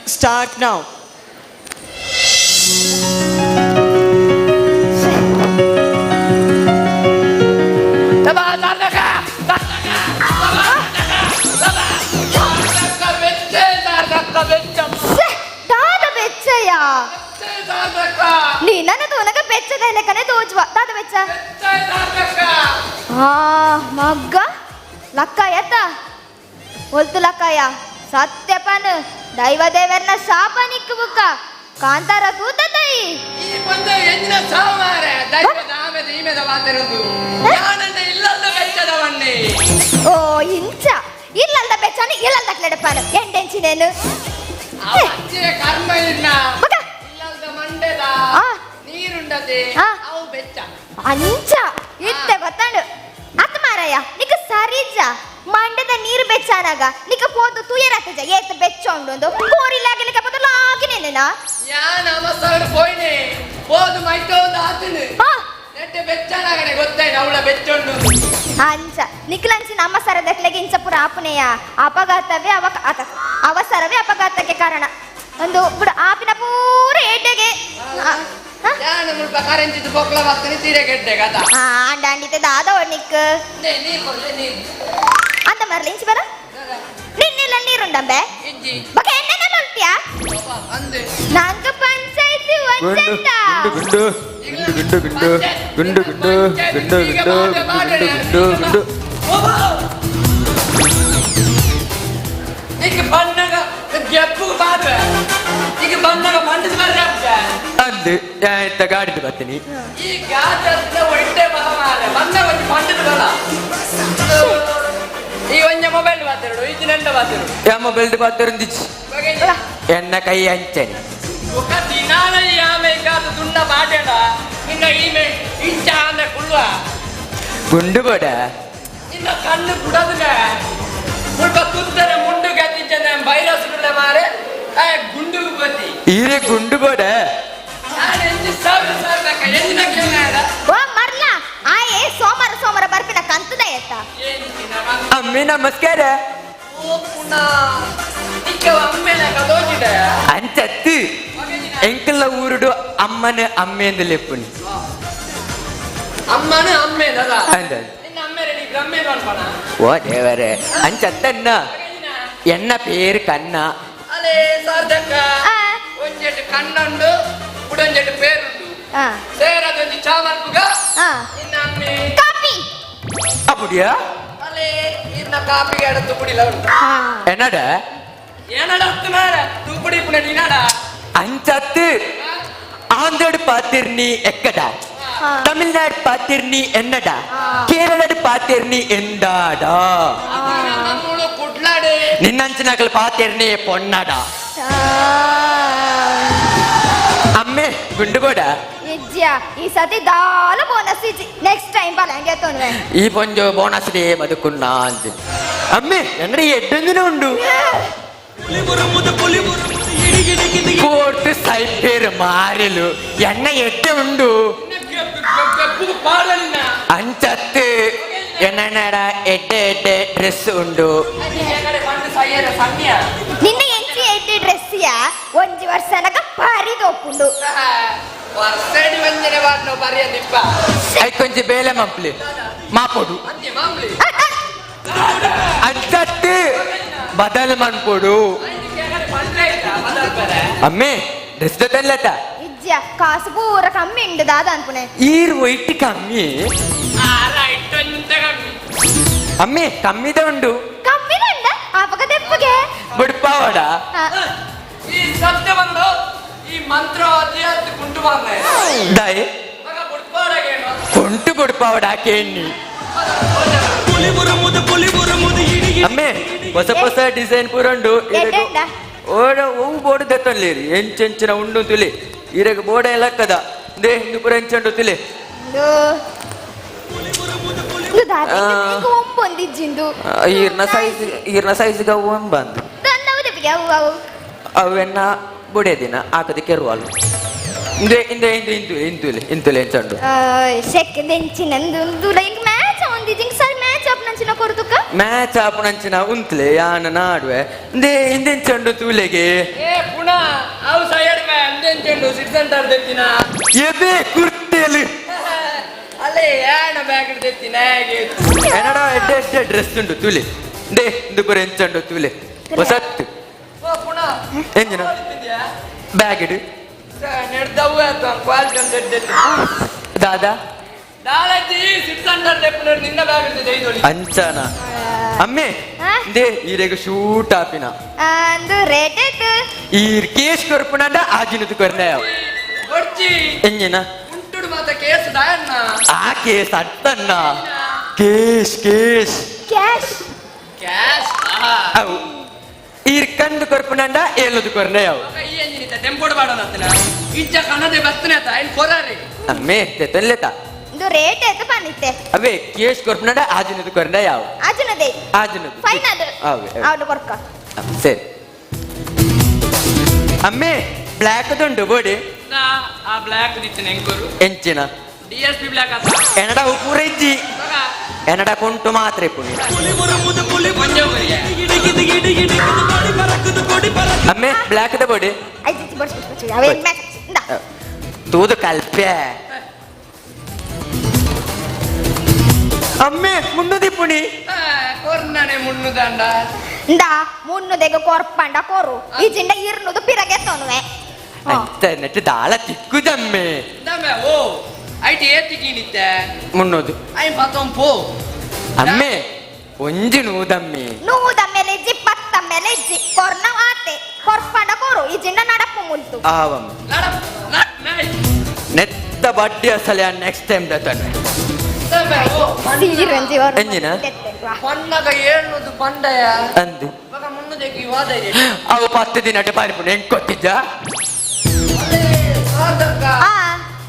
Start now. ದಾದ ಬೆಚ್ಚಯ್ಯ ನೀ ನನ್ನ ತೋನಗ ಬೆಚ್ಚದ ಲೆಕ್ಕನೆ ತೋಜ್ವ ದಾದ ಬೆಚ್ಚ. ಆ ಮಗ್ಗ ಲಕ್ಕಾಯತ ಒಲ್ತು ಲಕ್ಕಾಯ ಸತ್ಯಪನ್ ದೈವ ದೇವರ್ನ ಶಾಪ ನಿಕ್ಕು ಬುಕ್ಕ ಕಾಂತಾರ ತೂತ ತಾಯಿ ಈ ಬಂದ ಎಂಜಿನ ಸಾವು ಮಾರೆ ದೈವದ ಆಮೇದ ಈಮೆದ ಮಾತಿರುದು ಯಾನನ್ನ ಇಲ್ಲಲ್ದ ಬೆಚ್ಚದವನ್ನೇ ಓ ಇಂಚ ಇಲ್ಲಲ್ದ ಬೆಚ್ಚನ ಇಲ್ಲಲ್ದ ಕ್ಲೆಡಪಾನ ಎಂಟೆಂಚಿನೇನು ಅಚ್ಚೆ ಕರ್ಮ ಇಲ್ಲ ಇಲ್ಲಲ್ದ ಮಂಡೆದ ನೀರುಂಡದೆ ಅವು ಬೆಚ್ಚ ಅಂಚ ಇತ್ತೆ ಗೊತ್ತಾಂಡು ಅತ್ತ ಮಾರಯ್ಯ ನಿಕ್ಕ ಸರಿಜ ಮಂಡದ ನೀರು ಬೆಚ್ಚಾನಾಗ ನಿಕ್ಕ ಪೋದು ತುಯರತ್ತಜ ಏತ್ ಬೆಚ್ಚ ಉಂಡು ಕೋರಿಲಾಗಲಿಕ್ಕೆ ಪೋದು ಲಾಗಿನೇನೇನಾ ಯಾನ ಅಮಸರಡು ಪೋಯ್ನೆ ಪೋದು ಮೈತೋದು ಆತನು ನೆಟ್ಟೆ ಬೆಚ್ಚನಾಗನೆ ಗೊತ್ತಾಯ್ತು ಅವಳ ಬೆಚ್ಚೊಂಡು ಅಂಚ ನಿಕ್ಲಂಚಿ ನಮ್ಮ ಸರದಕ್ಲೆಗೆ ಇಂಚ ಪುರ ಆಪುನೆಯ ಅಪಘಾತವೇ ಅವಸರವೇ ಅಪಘಾತಕ್ಕೆ ಕಾರಣ ಒಂದು ಬಿಡು ಆಪಿನ ಪೂರ ಏಟೆಗೆ ಯಾನ ಮುಲ್ಪ ಕರೆಂಚಿದ್ದು ಬೊಕ್ಲ ಬರ್ತನೆ ತೀರೆ ಗೆಡ್ಡೆ ಕಥ ಆಂಡಾಂಡಿತೆ ದಾದ ನಿಕ್ ನೀರು ಕೊಡ್ಲೆ ನೀರು ಅಂತ ಮರಲಿ ಇಂಚಿ ಬರ ನಿನ್ನೆಲ್ಲ ನೀರುಂಡಂಬೆ ಬಕ ಎಣ್ಣೆನೆಲ್ಲ ಉಂಟ್ಯಾ ನಂಗೆ ಪಂಚಾಯ್ತಿ ಒಂಜಂತ ಗುಂಡು ಗುಂಡು ಗುಂಡು ಗುಂಡು ಗುಂಡು ಗುಂಡು ಗುಂಡು ಗುಂಡು ಗುಂಡು ಗುಂಡು ಈಗ ಬಣ್ಣಗ ಗೆಪ್ಪು ಬಾದ ಈಗ ಬಣ್ಣಗ ಮಂಡದ ಬರ್ರೆ ಅಂದು ಎಂತ ಗಾಡಿದು ಬರ್ತೀನಿ ಈ ಗಾಜದ ಒಳ್ಳೆ ಮಹಮಾರ ಬಣ್ಣ ಒಂದು ಮಂಡದ ಬಲ ಈ ಒಂಜ ಮೊಬೈಲ್ ಬಾತಿರುಡು ಈ ದಿನ ಬಾತಿರುಡು ಯಾ ಮೊಬೈಲ್ ಬಾತಿರುಂದಿಚ್ಚಿ ಎನ್ನ ಕೈ ಅಂಚನೆ ఒక ದಿನಾಲ ಆమె ಕಾದು ದುಂಡ ಬಾಟೆಡ ನಿನ್ನ ಈಮೆ ಇಂಚ ಆನೆ ಕುಳ್ಳುವ ಗುಂಡು ಬೋಡ ನಿನ್ನ ಕಣ್ಣು ಬುಡದುನೆ ಮುಲ್ಪ ತುತ್ತರೆ ಮುಂಡು ಗತಿಂಚನೆ ವೈರಸ್ ಗುಳ್ಳೆ ಮಾರೆ ಆ ಗುಂಡು ಬತ್ತಿ ಈರೆ ಗುಂಡು ಬೋಡ ನಾನು ಎಂಜಿ ಸಾವಿರ ಸಾವಿರ ಎಂಜಿನ ಕೇಳ ಓ ಮರ್ಲ ಆಯೇ ಸೋಮವಾರ ಸೋಮವಾರ ಬರ್ಪಿನ ಕಂತದ ಎತ್ತ ಅಮ್ಮಿ ನಮಸ್ಕಾರ ಓ ಪುನಃ ನಿಕ್ಕ ಅಮ್ಮೆನ ಕದೋಜಿಡ ಅಂಚತ್ತು ಎಂಕಲ್ಲ ಊರುಡು ಅಮ್ಮನ ಅಮ್ಮೆ ಲೆಪ್ಪುನಿ ಅಮ್ಮನ ಅಮ್ಮೆ ದದ ಅಂದ ನಿನ್ನ ಅಮ್ಮೆರೆ ನೀ ಬ್ರಹ್ಮೆ ಅನ್ಪಣ ಓ ದೇವರೇ ಅಂಚತ್ತನ್ನ ಎನ್ನ ಪೇರು ಕನ್ನ ಅಲೇ ಸಾರ್ಧಕ ಒಂಜೆಟ್ಟು ಕಣ್ಣುಂಡು ಉಡೊಂಜೆಟ್ಟು ಪೇರುಂಡು ಸೇರದೊಂಜಿ ಚಾಮಲ್ಪುಗ ನಿನ್ನ ಅಮ್ಮೆ ಕಾಪಿ ಅಪ್ಪುಡಿಯಾ ಅಲೇ ಇನ್ನ ಕಾಪಿಗೆ ಎಡ ತುಪ್ಪುಡಿಲ ಉಂಟು என்னட ಏನಡ ಅತ್ತನಾರ ತುಪ್ಪುಡಿ ಪುಣ ನೀನಾಡ ಅಂಚತ್ತು ಆಂಧ್ರಡ್ ಪಾತಿರ್ನಿ ಎಕ್ಕಡ ತಮಿಳ್ನಾಡ್ ಪಾತಿರ್ನಿ ಎನ್ನಡ ಕೇರಳಡ್ ಪಾತಿರ್ನಿ ಎಂದಾಡ ನಮ್ಮೂಳು ಕುಡ್ಲಾಡೆ ನಿನ್ನಂಚಿನಕಲ್ ಪಾತಿರ್ನಿ ಪೊನ್ನಡ ಅಮ್ಮೆ ಗುಂಡು ಬೋಡ ನಿಜ್ಯ ಈ ಸತಿ ದಾಲ ಬೋನಸ್ ಇಜ್ಜಿ ನೆಕ್ಸ್ಟ್ ಟೈಮ್ ಬಲ ಹಂಗೆ ತೊಂದ್ರೆ ಈ ಪೊಂಜು ಬೋನಸ್ ಡೇ ಬದುಕುನ್ನ ಅಂದು ಅಮ್ಮೆ ಎಂದ್ರೆ ಎಡ್ಡೊಂದಿನ ಉಂಡು ಕೋರ್ಟ್ ಸೈಪೇರು ಮಾರಲು ಎಣ್ಣ ಎಡ್ಡೆ ಉಂಡು ಅಂಚತ್ತು ಎನ್ನಡ ಎಡ್ಡೆ ಎಡ್ಡೆ ಡ್ರೆಸ್ ಉಂಡು ನಿನ್ನ ಎಂಚಿ ಎಡ್ಡೆ ಡ್ರೆಸ್ ಯಾ ಒಂಜಿ ವರ್ಷನಕ ಪಾರಿ ತೋಪುಂಡು ವರ್ಷಡಿ ವಂಜನೆ ಬಾಡ್ನೋ ಬರಿಯ ನಿಪ್ಪ ಐಕೊಂಚಿ ಬೇಲೆ ಮಂಪ್ಲಿ ಮಾಪೊಡು ಅಂತೆ ಮಾಮ್ಲಿ ಅಂಚತ್ತು ಬದಲು ಮನ್ಪೊಡು ಅಮ್ಮೆ ಡ್ರೆಸ್ ತಲ್ಲತ ಇಜ್ಜ ಕಾಸು ಪೂರ ಕಮ್ಮಿ ಉಂಡು ದಾದ ಅನ್ಪುಣೆ ಈರ್ ವೈಟ್ ಕಮ್ಮಿ ಅಮ್ಮೆ ಕಮ್ಮಿದ ಉಂಡು ಕಮ್ಮಿ ಉಂಡ ಆಪಕ ದೆಪ್ಪಗೆ ಬುಡ್ಪಾವಡ ಈ ಸತ್ಯ ಬಂದು ಈ ಮಂತ್ರವಾದಿ ಅಂತ ಕುಂಟು ಮಾರ್ನೆ ದಾಯಿ ಮಗ ಬುಡ್ಪಾಡಗೇನು ಕೊಂಟು ಬುಡ್ಪಾವಡ ಕೇಣ್ಣಿ ಅಮ್ಮೆ ಹೊಸ ಹೊಸ ಡಿಸೈನ್ ಪೂರ ಉಂಡು ಎಡ್ಡೆಂಡ? ಓಡ ಹೂವು ಬೋರ್ಡ್ ದತ್ತನ್ಲೇರಿ ಎಂಚೆಂಚಿನ ಉಂಡು ತುಲಿ ಇರಗ ಬೋರ್ಡ ಲಕ್ಕದ they ಇಂದು ಪೂರ ಎಂಚುಂಡು ತುಲಿ ಇಂದು ಇಂದು ದಾದ ಇಂದು ಒಂಬೊಂದಿಜ್ಜಿಂದು ಈರ್ನ ಸೈಜ್ ಈರ್ನ ಸೈಜ್ಗೆ ಅವು ಬಂದು ದನ್ನವು ದೆಪ್ಪಿಗೆ ಅವು ಅವು ಅವೆನ್ನ ಬುಡೆ ದಿನ ಹಾಕದಕ್ಕೆ ಕೆರುವಲ್ಲು ಇಂದೆ ಇಂದೆ ಇಂದು ಇಂದು ಇಂತುಲೆ ಇಂತುಲೆ ಎಂಚುಂಡು ಶೆಕ್ ದೆಂಚಿನಂದು ಇಂಕ್ ಮ್ಯಾಚ್ ಒಂದಿಜ್ಜಿ ಇಂಕ್ ಸರಿ ಮ್ಯಾಚ್ ಅಪ್ ನಂಚಿನ ಕೊರ್ದುಕ ಮ್ಯಾಚ್ ಆಪುನಂಚಿನ ಉಂತ್ಲೆ ಯಾನ ನಾಡುವೆ ಇಂದೆ ಇಂದೆಂಚುಂಡು ತೂಲೆಗೆ ಏ ಪುನಃ ಅವು ಸೈಡ್ ಮೇ ಅಂದೆಂಚುಂಡು ಸಿಕ್ಸ್ ಸೆಂಟರ್ ದೆತ್ತಿನ ಎದೆ ಕುರ್ತೆಲು ಅಲ್ಲೇ ಏನ ಬ್ಯಾಗ್ ದೆತ್ತಿನ ಹೇಗೆ ಎನ್ನಡ ಎಡ್ಡೆ ಎಡ್ಡೆ ಡ್ರೆಸ್ ಉಂಡು ತೂಲೆ ಇಂದೆ ಇಂದು ಪೂರ ಎಂಚುಂಡು ತೂಲೆ ಹೊಸತ್ತು ಓ ಪುನಃ ಎಂಜಿನ ಬ್ಯಾಗ್ ಇಡು ನೆಡ್ದವು ಆಯ್ತು ಕ್ವಾಲಿಟಿ ಅಂತ ಎಡ್ಡೆ ದಾದಾ ದಾಲಜ್ಜಿ 600 ದೆಪ್ಪುನರ್ ನಿನ್ನ ಬ್ಯಾಗ್ ಇರ್ತದೆ ಐದೊಳಿ ಅಂಚನ ಅಮ್ಮೆ they ಈರೆಗ್ ಶೂಟ್ ಆಪಿನ ಅಂದು ರೇಟ್ ಆಯ್ತು ಈರ್ ಕೇಶ್ ಕೊರ್ಪುನಂಡ ಆಜಿನದು ಕೊರ್ನೆ ಕೊಡ್ಚಿ ಎಂಜಿನ ಉಂಟುಡು ಮಾತ ಕೇಸ್ ದಾಯಣ್ಣ ಆ ಕೇಸ್ ಅತ್ತಣ್ಣ ಕೇಶ್ ಕೇಶ್ ಕ್ಯಾಶ್ ಕ್ಯಾಶ್ ಅವು ಈರ್ ಕಂದು ಕೊರ್ಪುನಂಡ ಏಲದು ಕೊರ್ನೆ ಅವು ಈ ಎಂಜಿನಿತ ಟೆಂಪೋಡ್ ಬಾಡೋಣ ಇಜ್ಜ ಕಣದೆ ಬರ್ತನೆ ಆತ ಇಲ್ಲಿ ಕೊರಾರಿ ಅಮ್ಮೆ ತೆತ್ತಲ್ಲೇತ ಇಂದು ರೇಟ್ ಆಯ್ತು ಪನ್ನಿತ್ತೆ ಅವೇ ಕೇಶ್ ಕೊರ್ಪುನಂಡ ಆಜಿನದು ಕೊರ್ನೆ ಯಾವ ಆಜುನದೇ ಆಜಿನದು ಫೈನಲ್ ಅವೇ ಅವನು ಕೊರ್ಕ ಸರಿ ಅಮ್ಮೆ ಬ್ಲ್ಯಾಕ್ ದುಂಡು ಬೋಡಿ ನಾ ಆ ಬ್ಲ್ಯಾಕ್ ದಿತ್ತನೆ ಎಂಕೂರು ಎಂಚಿನ ಡಿ ಎಸ್ ಪಿ ಬ್ಲ್ಯಾಕ್ ಆತ ಎನಡ ಪೂರ ಇಜ್ಜಿ ಎನಡ ಕುಂಟು ಮಾತ್ರ ಪುಣಿ ಅಮ್ಮೆ ಬ್ಲ್ಯಾಕ್ the body ಐದು ಬರ್ಸ್ ಬರ್ಸ್ ಅವೇ ಮ್ಯಾಚ್ ಇಂದ ತೂದು ಕಲ್ಪೆ ಅಮ್ಮೆ ಮುನ್ನದಿ ಪುಣಿ ಕೊರ್ನನೆ ಮುನ್ನುದಂಡ ಇಂದ ಮುನ್ನುದೆಗ ಕೊರ್ಪಂಡ ಕೊರು ಈಜಿಂಡ ಇರ್ನುದು ಪಿರಗೆ ತೊನುವೆ ಅಂತ ನೆಟ್ಟು ದಾಳ ತಿಕ್ಕುದಮ್ಮೆ ದಮ್ಮೆ ಓ ಐಟಿ ಏತಿಕೀನಿತ್ತೆ ಮುನ್ನೋದು ಐನ್ ಪತ್ತೊಂ ಪೋ ಅಮ್ಮೆ ಒಂಜಿ ನೂದಮ್ಮೆ ನೂದ ಮೇಲೆ ಇಜ್ಜಿ ಪತ್ತ ಮೇಲೆ ಇಜ್ಜಿ ಕೊರ್ನ ಆತೆ ಕೊರ್ಪಂಡ ಕೊರು ಈಜಿಂಡ ನಡಪು ಮುಲ್ತು ಆವಮ್ಮ ನೆತ್ತ ಬಡ್ಡಿ ಅಸಲ ನೆಕ್ಸ್ಟ್ ಟೈಮ್ ದತ್ತನೆ ಸೀರಂಜಿ ಎಂಜಿನ ಪಣ್ಣಗ ಏಳ್ನೂದು ಪಂಡಯ ಅಂದು ಮಗ ಮುನ್ನುದೆಗೆ ವಾದ ಇದೆ ಅವು 10 ದಿನ ಪಾರಿಪುಂಡು ಹೆಂಗ್ ಕೊತ್ತಿದ್ದ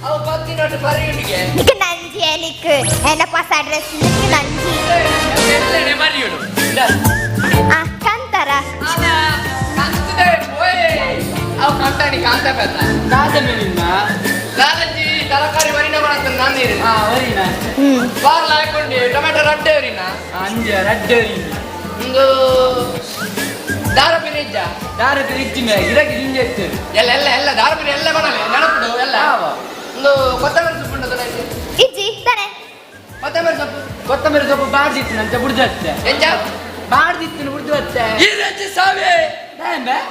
ಅವು 10 ದಿನ ಬರಿಯುಡಿಗೆ ನಿಕ್ ನಂಜಿ ನಿಕ್ ಎನ್ನ ಹೊಸ ಡ್ರೆಸ್ ನಿಕ್ ನಂಜಿ ಎಲ್ಲೆಡೆ ಬರಿಯುಡು ಆ ಕಂತರ ಕಂತದೆ ಪೋಯ್ ಅವು ಕಂತಾಣಿ ಕಾಂತ ಪೆತ್ತ ದಾದ ಮೇಲಿನ ಲಾಲಜ್ಜಿ ತರಕಾರಿ ವರಿನ ಮಾಡಂತ ನಾನು ಹಾ ವರಿನ ಬಾರ್ಲ ಹಾಕೊಂಡಿ ಟೊಮೆಟೊ ರಡ್ಡೆ ವರಿನ ಅಂಜ ರಡ್ಡೆ ವರಿನ ಒಂದು ದಾರಪಿನ ಇಜ್ಜ ದಾರಪಿನ ಇಜ್ಜಿ ಮೇ ಗಿರಕಿ ಜಿಂಜೆ ಇತ್ತು ಎಲ್ಲ ಎಲ್ಲ ಎಲ್ಲ ದಾರಪಿನ ಎಲ್ಲ ಮಾಡಲೆ ನೆನಪುಡು ಎಲ್ಲ ಒಂದು ಕೊತ್ತಂಬರಿ ಸೊಪ್ಪು ಉಂಟು ತೊಡೈತೆ ಇಜ್ಜಿ ತಾನೆ ಕೊತ್ತಂಬರಿ ಸೊಪ್ಪು ಕೊತ್ತಂಬರಿ ಸೊಪ್ಪು ಬಾಡ್ದಿತ್ತು ನಂತ ಬುಡ್ದತ್ತೆ ಎಂಜ ಬಾಡ್ದಿತ್ತು ಬುಡ್ದು ಬತ್ತೆ ಈ ಸಾವೆ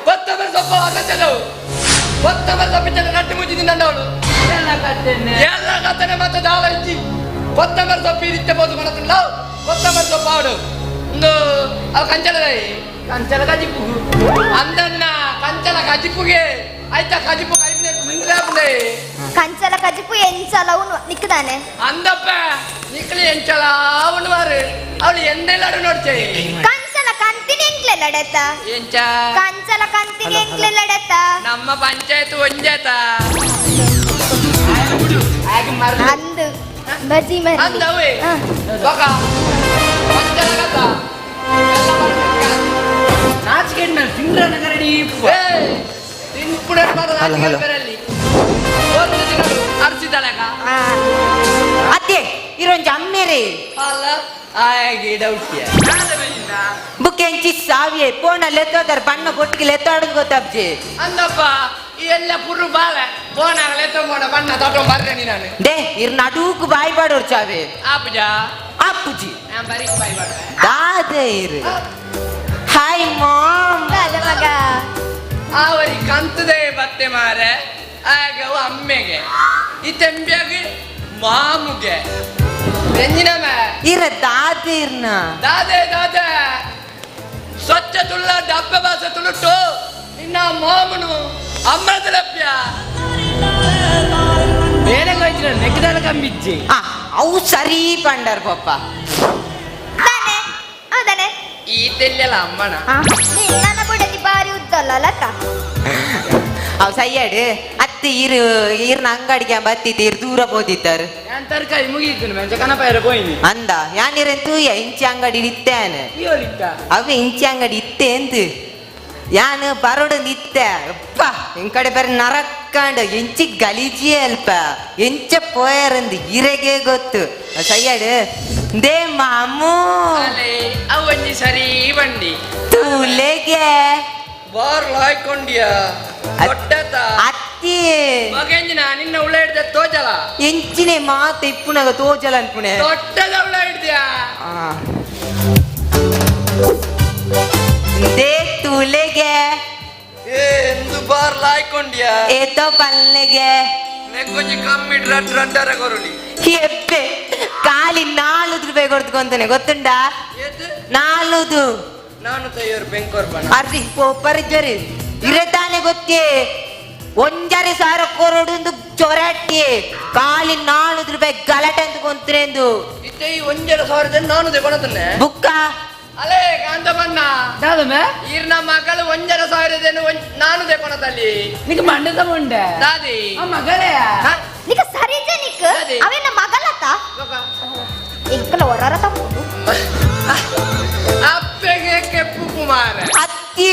ಕೊತ್ತಂಬರಿ ಸೊಪ್ಪು ಅಗತ್ಯದವು ಕೊತ್ತಂಬರಿ ಸೊಪ್ಪು ಇಚ್ಚ ನಟ್ಟು ಮುಚ್ಚಿದ ನಂದವಳು ಎಲ್ಲ ಕತ್ತೇನೆ ಎಲ್ಲ ಕತ್ತನೆ ಮತ್ತೆ ದಾಲ ಇಜ್ಜಿ ಕೊತ್ತಂಬರಿ ಸೊಪ್ಪು ಇರಿತ್ತೆ ಬೋದು ಕೊಡತ್ತಿಲ್ಲ ಕೊತ್ತಂಬರಿ ಸೊಪ್ಪು ಆಡು ಒಂದು ಅವು ಕಂಚಲದಾಯಿ ಕಂಚಲ ಕಜಿಪು ಅಂದನ್ನ ಕಂಚಲ ಕಜಿಪುಗೆ ಆಯ್ತಾ ಕಜಿಪು ಕೈಪಿನ ಮುಂದೆ ಕಂಚಲ ಕಜಿಪು ಎಂಚಲ ಉಣ್ಣು ನಿಕ್ಕದಾನೆ ಅಂದಪ್ಪ ನಿಕ್ಕಲಿ ಎಂಚಲ ಉಣ್ಣುವಾರು ಅವಳು ಎಂದೆಲ್ಲಾಡು ನೋಡ್ಚೆ ಕಂಚಲ ಕಂತಿನ ಎಂಕ್ಲೆ ಲಡತ ಎಂಚ ಕಂಚಲ ಕಂತಿನ ಎಂಕ್ಲೆ ಲಡತ ನಮ್ಮ ಪಂಚಾಯತ್ ಒಂಜಾತ ಅಂದು ಬಜಿ ಮರಿ ಅಂದವೇ ಬಕ ಪಂಚಲ ಕಥ ನಾಚಿಕೆ ಮೇಲೆ ತಿಂದ್ರ ನಗರಡಿ ತಿನ್ಪುಡ ಹಲೋ, ಹಲೋ. ಒಂದು ದಿನ ಅರ್ಸಿದಳಗ ಅತ್ತೆ ಇರೊಂಜಿ ಅಮ್ಮೇರೆ ಅಲ್ಲ ಆಗಿ ಡೌಟ್ ಬುಕ್ ಎಂಚಿ ಸಾವಿಯೆ ಪೋನ ಲೆತ್ತೋದಾರ ಬಣ್ಣ ಬೊಟ್ಟಿಗೆ ಲೆತ್ತಾಡೋದು ಗೊತ್ತಾಬ್ಜಿ ಅಂದಪ್ಪ ಈ ಎಲ್ಲ ಪುರ್ರು ಬಾಳೆ ಫೋನ್ ಆಗಲೇ ತಗೊಂಡ ಬಣ್ಣ ತಗೊಂಡ್ ಬರ್ರೇನಿ ನಾನು they ಇರ್ ನಡುಕು ಬಾಯ್ ಬಾಡೋರ್ ಚಾವೆ ಆಪುಜ ಆಪುಜಿ ನಾನು ಬರೀ ಬಾಯ್ ಬಾಡುವೆ ದಾದೆ ಇರು ಹಾಯ್ ಮಾಮ್ ಮಗ ಆವರಿ ಕಂತದೆ ಬತ್ತೆ ಮಾರೆ ಆಗ ಅವು ಅಮ್ಮೆಗೆ ಈ ತೆಂಬಿಯಾಗಿ ಮಾಮುಗೆ ಎಂಜಿನಮೆ ಇರ ದಾದೆ ಇರ್ನ ದಾದೆ ದಾದೆ ಸ್ವಚ್ಛ ತುಳ್ಳ ಡಬ್ಬೆ ಬಾಸ ತುಳುಟು ನಿನ್ನ ಮಾಮನು ಅಮೃತ ಲಭ್ಯ ಬೇರೆ ಹೋಯ್ತಿರ ನೆಕ್ಕದಾಲ ಕಂಬಿಜ್ಜಿ ಆ ಅವು ಸರಿ ಪಂಡರ್ ಪಪ್ಪ ಹೌದಾನೆ ಈ ತೆಲ್ಲೆಲ್ಲ ಅಮ್ಮನ ನನ್ನ ಬುಡದಿ ಬಾರಿ ಉದ್ದಲ್ಲ ಲತಾ ಅವು ಸಯ್ಯಾಡು ಅತ್ತೆ ಇರು ಇರ್ನ ಅಂಗಡಿಗೆ ಬತ್ತಿತ್ತು ಇರ್ ದೂರ ಬೋದಿತ್ತಾರೆ ಯಾನ್ ತರಕಾರಿ ಮುಗಿಯಿತು ಮೆಂಚ ಕನಪಾಯರ ಪೋಯಿನಿ ಅಂದ ಯಾನಿರಂತೂ ಇಂಚಿ ಅಂಗಡಿ ಇತ್ತೇನೆ ಇಯೋಲಿತ್ತ ಅವ ಇಂಚಿ ಅಂಗಡಿ ಇತ್ತೆ ಎಂತು ಯಾನು ಬರೋಡು ನಿತ್ತೆ ಅಪ್ಪ ಇನ್ ಕಡೆ ಬೇರೆ ನರಕ್ಕಂಡು ಎಂಚಿ ಗಲೀಜಿ ಅಲ್ಪ ಎಂಚ ಪೋಯರಂದು ಇರೆಗೆ ಗೊತ್ತು ಸಯ್ಯಾಡು they ಮಾಮೂ ಅಲೆ ಅವು ಒಂಜಿ ಸರಿ ಬಂಡಿ ತೂಲೆಗೆ ಬಾರ್ ಹಾಕೊಂಡಿಯ ದೊಡ್ಡತ ಅತ್ತಿ ಮಗಂಜಿನ ನಿನ್ನ ಉಳ್ಳ ಹಿಡ್ದ ತೋಜಲ ಎಂಚಿನೆ ಮಾತು ಇಪ್ಪುನಾಗ ತೋಜಲ ಅನ್ಪುಣೆ ದೊಡ್ಡದ ಉಳ್ಳ ಹಿಡ್ದ್ಯಾ they ತೂಲೆಗೆ ಏ ಎಂದು ಬಾರ್ ಲಾಯ್ಕೊಂಡಿಯ ಏತೋ ಪಲ್ಲೆಗೆ ನೆಕ್ಕೊಂಜಿ ಕಮ್ಮಿ ರಡ್ ರಡ್ಡರ ಕೊರುಲಿ ಎಪ್ಪೆ ರೂಪಾಯಿ ಕೊಡ್ತುಕೊಂತಾನೆ ಗೊತ್ತುಂಟಾ? ನಾಲ್ನೂದು. ನಾನು 5 ರೂಪಾಯಿ ಕೊರ್ಬಣ. ಅರ್ರಿ ಪೋಪರಿಜ್ಜರಿ ಇರತಾನೆ ಗೊತ್ತೇ 1.5 ಸಾವಿರ ಕೊರಡು ಚೊರಟ್ಟಿ ಖಾಲಿ 400 ರೂಪಾಯಿ ಗಲಾಟೆ ಅಂತ ಕೊಂತ್ರೆಂದು. ಇತ್ತೆ ಈ 1.5 ಸಾವಿರದ ನಾನು ತಗೊಳತನೆ. ಬುಕ್ಕ ಅಲೇ ಕಾಂತ ಬಣ್ಣ ಈರ್ನ ಮಗಳು 1.5 ಸಾವಿರದ ನಾನು ತಗೊಳತಲ್ಲಿ. ನಿಕ್ ಮಂಡದ ಮುಂಡೆ ದಾದಿ ಮಗಳೇ. ನಿಕ ಸರಿ ನಿಕ್ ಅವೇನ ಮಗಳತ್ತ ಎಂಕಲ ಹೊರರ ತಪ್ಪು. ಅಪ್ಪೆಗೆ ಕೆಪ್ಪು ಕುಮಾರ. ಅತ್ತಿ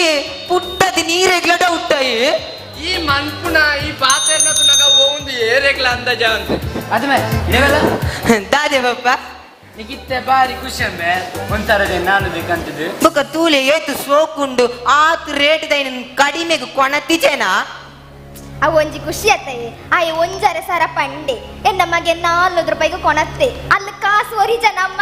ಪುಟ್ಟದ ನೀರೆಗ್ಲಡ ಹುಟ್ಟಾಯಿ. ಈ ಮನ್ಪುನ ಈ ಪಾತೆರ್ನ ತುನಗ ಒಂದು ಏರೆಗ್ಲ ಅಂದಾಜ ಅಂತ. ಅದ್ಮೆ ಇದೇವಲ್ಲ. ದಾದೆ ಪಪ್ಪ. ನಿಗಿತ್ತೆ ಬಾರಿ ಖುಷಿ ಅಂಬೆ ಒಂಥರದ ನಾನು ಬೇಕಂತದ್ದು. ಬೊಕ್ಕ ತೂಲೆ ಏತು ಸೋಕುಂಡು ಆತು ರೇಟ್ ದೈನ ಕಡಿಮೆಗೆ ಕೊಣತಿಜೇನಾ? ಅವು ಒಂಜಿ ಖುಷಿ ಆತಯೆ ಆಯ್ 1.5 ಸಾವಿರ ಪಂಡೆ ಎನ್ನ ಮಗೆ 400 ರೂಪಾಯಿಗೆ ಕೊಣತ್ತೆ ಅಲ್ಲಿ ಕಾಸು ಒರಿಜ ನಮ್ಮ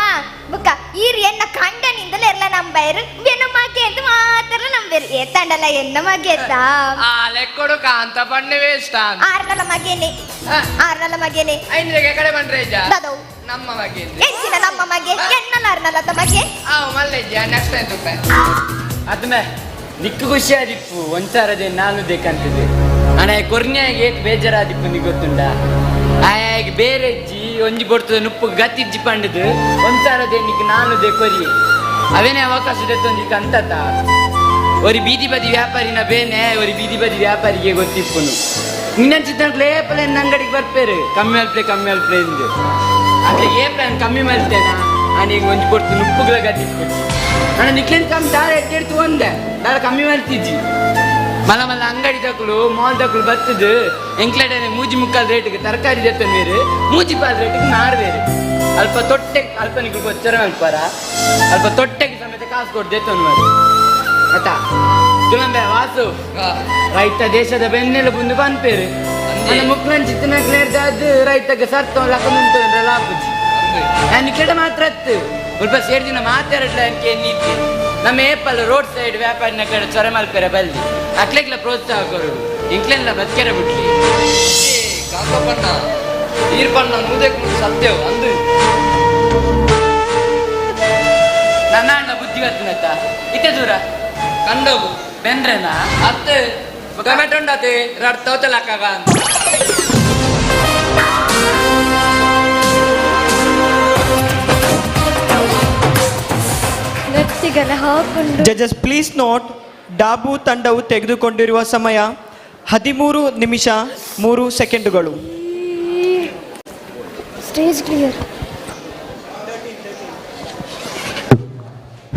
ಬುಕ್ಕ ಈರು ಎನ್ನ ಕಂಡನಿಂದಲೇ ಇರ್ಲ ನಂಬೈರು ಎನ್ನ ಮಗೆ ಅಂತ ಮಾತ್ರ ನಂಬೇರು ಏತಂಡಲ್ಲ ಎನ್ನ ಮಗೆ ಆ ಲೆಕ್ಕೊಡು ಕಾಂತ ಬಣ್ಣ ವೇಸ್ಟ್. ಆರ್ನಲ ಮಗೇನೆ ಆರ್ನಲ ಮಗೇನೆ. ಐನರಿಗೆ ಕಡೆ ಬಂದ್ರೆ ಇಜ್ಜ? ದಾದವು. ನಮ್ಮ ಮಗೆ. ಎಂಚಿನ ನಮ್ಮ ಮಗೆ ಎನ್ನ ನಾರ್ನಲದ ಮಗೆ. ಆ ಮಲ್ಲೆಜ್ಜ ನೆಕ್ಸ್ಟ್ ಟೈಮ್ ತುಪ್ಪೆ. ಅದ್ಮೆ ನಿಕ್ಕು ಖುಷಿ ಆದಿಪ್ಪು ಒಂದ್ಸಾರದೆ ನಾನು ಬೇಕಂತದ್ದು. ಅಣ್ಣ ಕೊರ್ನ್ಯಾಗ ಏತ್ ಬೇಜಾರಾದಿಪ್ಪು ನಿಗ್ ಗೊತ್ತುಂಡ? ಆಯಾಗ ಬೇರೆ ಇಜ್ಜಿ ಒಂಜಿ ಬೊಡ್ತದ ನುಪ್ಪು ಗತಿಜ್ಜಿ ಪಂಡದು ಒಂದ್ಸಾರದೆ ನಿಕ್ ನಾನು they ಕೊರಿ ಅವೇನೇ ಅವಕಾಶ ದೆತ್ತೊಂದು ಅಂತತ. ಒರಿ ಬೀದಿ ಬದಿ ವ್ಯಾಪಾರಿನ ಬೇನೆ ಒರಿ ಬೀದಿ ಬದಿ ವ್ಯಾಪಾರಿಗೆ ಗೊತ್ತಿಪ್ಪುನು. ನಿನ್ನಂಚಿತ್ತ ಏಪಲೆ ಅಂಗಡಿಗೆ ಬರ್ಪೇರು ಕಮ್ಮಿ ಅಲ್ಪ್ಲೆ ಕಮ್ಮಿ ಅಲ್ಪ್ಲೆ ಎಂದು ಅದ್ರ ಏಪ್ಲೆ ಕಮ್ಮಿ ಮಲ್ತೇನಾ ಅನಿಗೆ ಒಂಜಿ ಕೊಡ್ತು ನುಪ್ಪುಗಳ ಗತಿಪ್ಪು. ಅಣ್ಣ ನಿಕ್ಲೇನ್ ಕಮ್ಮಿ ದಾರ ಎಡ್ಡೆಡ್ತು ಒಂದೆ ದಾರ ಕಮ್ಮಿ ಮಲ್ತಿಜ್ಜಿ. ಮಲ್ಲ ಮಲ್ಲ ಅಂಗಡಿ ತಕಲು ಮಾಲ್ ತಕಲು ಬತ್ತದು ಎಂಕ್ಲಡನೆ 3.75 ರೇಟ್ಗೆ ತರಕಾರಿ ದೆತ್ತೊಂದು 3.25 ರೇಟ್ಗೆ ಮಾರ್ಬೇರು. ಅಲ್ಪ ತೊಟ್ಟೆ ಅಲ್ಪ ನಿಕ್ಲು ಗೊಚ್ಚರ ಮಲ್ಪಾರ ಅಲ್ಪ ತೊಟ್ಟೆಗೆ ಸಮೇತ ಕಾಸು ಕೊಟ್ಟು ದೆತ್ತೊಂದು ಮಾರು ಆತಾ. ತುಳಂಬೆ ವಾಸು ರೈತ ದೇಶದ ಬೆನ್ನೆಲುಬುಂದು ಪನ್ಪೇರು ಮುಕ್ಲಂಚಿತ್ತಿನ ಅದು ರೈತಗೆ ಸರ್ತ ಲಕ್ಕ ಮುಂತಂದ್ರೆ ಲಾಪುಜಿ ನಾನು ಕೆಡ ಮಾತ್ರ ಅತ್ತು ಸ್ವಲ್ಪ ಸೇರ್ದಿನ ಮಾತಾಡಟ್ಲ ಅಂಕೆ ನೀತಿ ನಮ್ಮ ಏಪಲ್ ರೋಡ್ ಸೈಡ್ ವ್ಯಾಪಾರಿನ ಕಡೆ ಚೊರೆ ಮಲ್ಪೆರೆ ಬಲ್ಲಿ ಅಕ್ಲೆಗ್ಲ ಪ್ರೋತ್ಸಾಹ ಕೊರಡು ಇಂಕ್ಲೆಲ್ಲ ಬದುಕೆರೆ ಬಿಡ್ಲಿ. ಕಾಂತಪ್ಪಣ್ಣ ಈರ್ಪಣ್ಣ ನೂದೆಕ್ ಸತ್ಯವು ಅಂದು. ನನ್ನ ಅಣ್ಣ ಬುದ್ಧಿ ಬರ್ತನತ್ತ ಇತ್ತೆ ದೂರ ಕಂಡವು ಬೆಂದ್ರೆನಾ ಅತ್ತೆ ಟೊಮೆಟೊ ಉಂಡತೆ ರಡ್ ತೋಚಲಾಕಾಗ ಅಂತ. ಗಟ್ಟಿಗನ ಹಾಕೊಂಡು. ಜಡ್ಜಸ್ ಪ್ಲೀಸ್ ನೋಟ್, ಡಾಬು ತಂಡವು ತೆಗೆದುಕೊಂಡಿರುವ ಸಮಯ 13 ನಿಮಿಷ 3 ಸೆಕೆಂಡುಗಳು. Stage clear.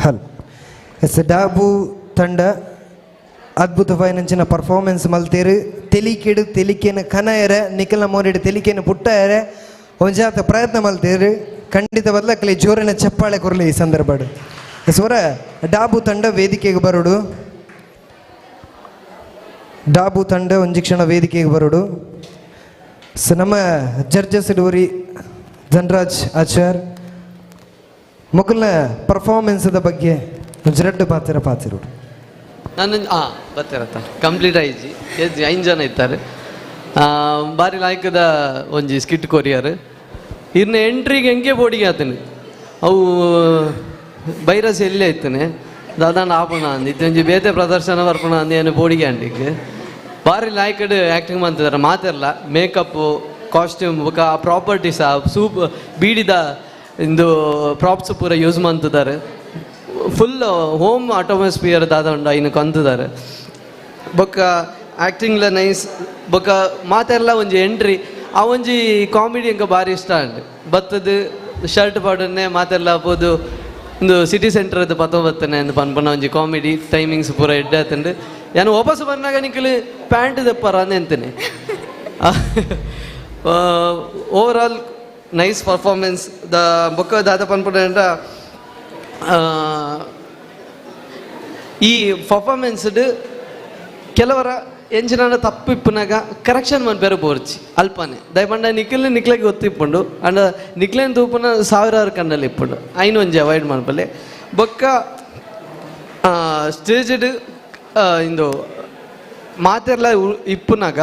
ಹಲ್ ಎಸ್ ಡಾಬು ತಂಡ ಅದ್ಭುತವಾಯಿನಂಚಿನ ಪರ್ಫಾರ್ಮೆನ್ಸ್ ಮಲ್ತೇರು. ತೆಲಿಕೆಡು ತೆಲಿಕೆನ ಕನಯರೆ ನಿಖಲ ಮೋರಿಡು ತೆಲಿಕೆನ ಪುಟ್ಟಯರೆ ಒಂಜಾತ ಪ್ರಯತ್ನ ಮಲ್ತೇರು. ಖಂಡಿತ ಬದಲಕ್ಕಲಿ ಜೋರಿನ ಚಪ್ಪಾಳೆ ಕೊರಲಿ ಈ ಸಂದರ್ಭ. ಎಸ್ ವರ ಡಾಬು ತಂಡ ವೇದಿಕೆಗೆ ಬರೋಡು. ಡಾಬು ತಂಡ ಒಂಜಿ ಕ್ಷಣ ವೇದಿಕೆಗೆ ಬರೋಡು. ಸೊ ನಮ್ಮ ಜಡ್ಜಸ್ ಡೋರಿ ಧನರಾಜ್ ಆಚಾರ್ ಮೊಕಲ್ನ ಪರ್ಫಾರ್ಮೆನ್ಸ್ದ ಬಗ್ಗೆ ಒಂಜೆರಡು ಪಾತ್ರ ಪಾತಿರೋಡು. ನಾನು ಬರ್ತಿರತ್ತ ಕಂಪ್ಲೀಟ್ ಆಯ್ಜಿ ಎಜ್ಜಿ 5 ಜನ ಇದ್ದಾರೆ. ಬಾರಿ ಲಾಯ್ಕದ ಒಂಜಿ ಸ್ಕಿಟ್ ಕೊರಿಯರ್ ಇರ್ನ ಎಂಟ್ರಿಗೆ ಹೆಂಗೆ ಬೋಡಿಗೆ ಆತನೆ ಅವು ಬೈರಸ್ ಎಲ್ಲಿ ಆಯ್ತಾನೆ ದಾದಾಂಡ ಆಪಣ ಅಂದ್ ಇತ್ತೊಂಜಿ ಬೇತೆ ಪ್ರದರ್ಶನ ಬರ್ಪಣ ಅಂದ್ ಏನು ಬೋಡಿಗೆ ಅಂಡಿಗೆ ಬಾರಿ ಲಾಯ್ಕಡ್ ಆ್ಯಕ್ಟಿಂಗ್ ಮಾಡ್ತಿದ್ದಾರೆ. ಮಾತಿರಲ್ಲ ಮೇಕಪ್ಪು ಕಾಸ್ಟ್ಯೂಮ್ ಬೊಕ ಆ ಪ್ರಾಪರ್ಟೀಸ್ ಆ ಸೂಪ್ ಬೀಡಿದ ಇಂದು ಪ್ರಾಪ್ಸ್ ಪೂರ ಯೂಸ್ ಮಾಡ್ತಿದ್ದಾರೆ. ಫುಲ್ ಹೋಮ್ ಅಟೋಮಸ್ಫಿಯರ್ ದಾದ ಉಂಡು ಐನು ಕಂತಿದ್ದಾರೆ. ಬೊಕ್ಕ ಆ್ಯಕ್ಟಿಂಗ್ಲ ನೈಸ್ ಬೊಕ್ಕ ಮಾತೆಲ್ಲ ಒಂಜಿ ಎಂಟ್ರಿ ಆ ಒಂಜಿ ಕಾಮಿಡಿ ಅಂಕ ಭಾರಿ ಇಷ್ಟ ಉಂಟು. ಬತ್ತದ ಶರ್ಟ್ ಪಾಡನ್ನೇ ಮಾತೆಲ್ಲ ಪೋದು ಒಂದು ಸಿಟಿ ಸೆಂಟರ್ದು ಪತ ಬತ್ತನೆ ಅಂದ್ ಪನ್ಪನ ಒಂಜಿ ಕಾಮಿಡಿ ಟೈಮಿಂಗ್ಸ್ ಪೂರ ಎಡ್ಡೆ ಆತಂಡು. ಯಾನು ವಾಪಸ್ ಬಂದಾಗ ನಿಕ್ಲು ಪ್ಯಾಂಟ್ ದೆಪ್ಪರ ಅಂದ್ ಎಂತೇನೆ. ಓವರ್ ಆಲ್ ನೈಸ್ ಪರ್ಫಾರ್ಮೆನ್ಸ್ ದ ಬೊಕ್ಕ ದಾದ ಪನ್ಪನ ಈ ಪರ್ಫಾರ್ಮೆನ್ಸ್ಡ್ ಕೆಲವರ ಎಂಜಿನ ತಪ್ಪು ಇಪ್ಪುನಾಗ ಕರೆಕ್ಷನ್ ಮನ್ಪೇರು ಬೋರ್ಚಿ ಅಲ್ಪನೆ ದಯಪಂಡ ನಿಖಲ್ ನಿಕ್ಲೆಗೆ ಗೊತ್ತಿಪ್ಪುಂಡು ಅಂಡ ನಿಕ್ಲೇನ್ ತೂಪುನ ಸಾವಿರಾರು ಕಣ್ಣಲ್ಲಿ ಇಪ್ಪುಂಡು ಐನು ಒಂಜಿ ಅವಾಯ್ಡ್ ಮನ್ಪಲೆ. ಬೊಕ್ಕ ಸ್ಟೇಜ್ಡ್ ಇಂದು ಮಾತೆರ್ಲ ಇಪ್ಪುನಾಗ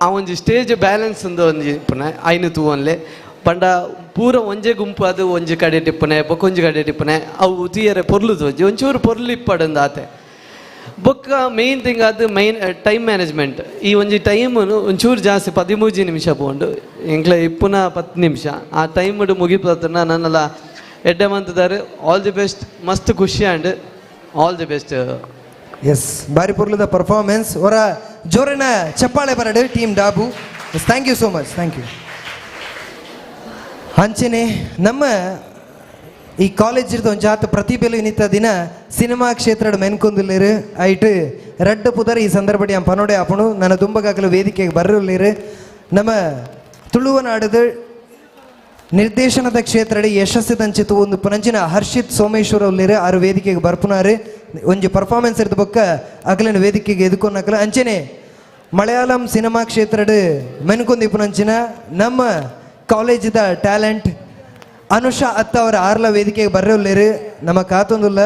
ಆ ಒಂಜಿ ಸ್ಟೇಜ್ ಬ್ಯಾಲೆನ್ಸ್ ಒಂದು ಒಂಜಿ ಇಪ್ಪುನ ಐನು ತೂವನ್ಲೆ. ಪಂಡ ಪೂರ ಒಂಜೆ ಗುಂಪು ಅದು ಒಂಜಿ ಕಡೆ ಟಿಪ್ಪನೆ ಬೊಕ್ಕೊಂಜಿ ಕಡೆ ಟಿಪ್ಪನೆ ಅವು ತೂಯರೆ ಪೊರ್ಲು ತೋಜಿ ಒಂಚೂರು ಪೊರ್ಲು ಇಪ್ಪಡಂದು ಆತೆ. ಬೊಕ್ಕ ಮೇನ್ ಥಿಂಗ್ ಅದು ಮೈನ್ ಟೈಮ್ ಮ್ಯಾನೇಜ್ಮೆಂಟ್. ಈ ಒಂಜಿ ಟೈಮನ್ನು ಒಂಚೂರು ಜಾಸ್ತಿ 13 ನಿಮಿಷ ಪೋಂಡು ಎಂಕ್ಲ ಇಪ್ಪುನ 10 ನಿಮಿಷ ಆ ಟೈಮ್ ಮುಗಿಪತ್ತನ ನನ್ನೆಲ್ಲ ಎಡ್ಡೆ ಮಂತದಾರೆ. ಆಲ್ the best, ಮಸ್ತ್ ಖುಷಿ and all the best. S, ಬಾರಿ ಪೊರ್ಲುದ ಪರ್ಫಾರ್ಮೆನ್ಸ್. ಅವರ ಜೋರಿನ ಚಪ್ಪಾಳೆ ಬರಡು team Dabu. Yes, thank you so much, thank you. ಅಂಚನೆ ನಮ್ಮ ಈ ಕಾಲೇಜ್ ಇರ್ದ ಒಂಜಾತ ಪ್ರತಿಭೆಲು ಇನ್ನಿತ ದಿನ ಸಿನಿಮಾ ಕ್ಷೇತ್ರದ ಮೆನ್ಕೊಂದುಲ್ಲೇರು ಐಟ್ ರಡ್ಡ ಪುದರ್ ಈ ಸಂದರ್ಭ ಯಾನ್ ಪನೋಡೆ ಆಪುಣು ನನ್ನ ದುಂಬಗಾಕಲು ವೇದಿಕೆಗೆ ಬರ್ರುಲ್ಲೇರು. ನಮ್ಮ ತುಳುವನಾಡದ ನಿರ್ದೇಶನದ ಕ್ಷೇತ್ರಡ್ ಯಶಸ್ಸಿದಂಚಿತು ಒಂದು ಪುನಂಚಿನ ಹರ್ಷಿತ್ ಸೋಮೇಶ್ವರ ಉಲ್ಲೇರು ಆರು ವೇದಿಕೆಗೆ ಬರ್ಪುನಾರು. ಒಂಜಿ ಪರ್ಫಾರ್ಮೆನ್ಸ್ ಇರ್ದ ಬೊಕ್ಕ ಅಗಲಿನ ವೇದಿಕೆಗೆ ಎದುಕೊನ್ನಕಲು. ಅಂಚನೆ ಮಲಯಾಳಂ ಸಿನಿಮಾ ಕ್ಷೇತ್ರಡ್ ಮೆನ್ಕೊಂದಿ ಪುನಂಚಿನ ನಮ್ಮ ಕಾಲೇಜಿದ ಟ್ಯಾಲೆಂಟ್ ಅನುಷಾ ಅತ್ತ ಅವರ ಆರ್ಲ ವೇದಿಕೆಗೆ ಬರ್ರುಲ್ಲೇರು. ನಮ್ಮ ಕಾತೊಂದುಲ್ಲ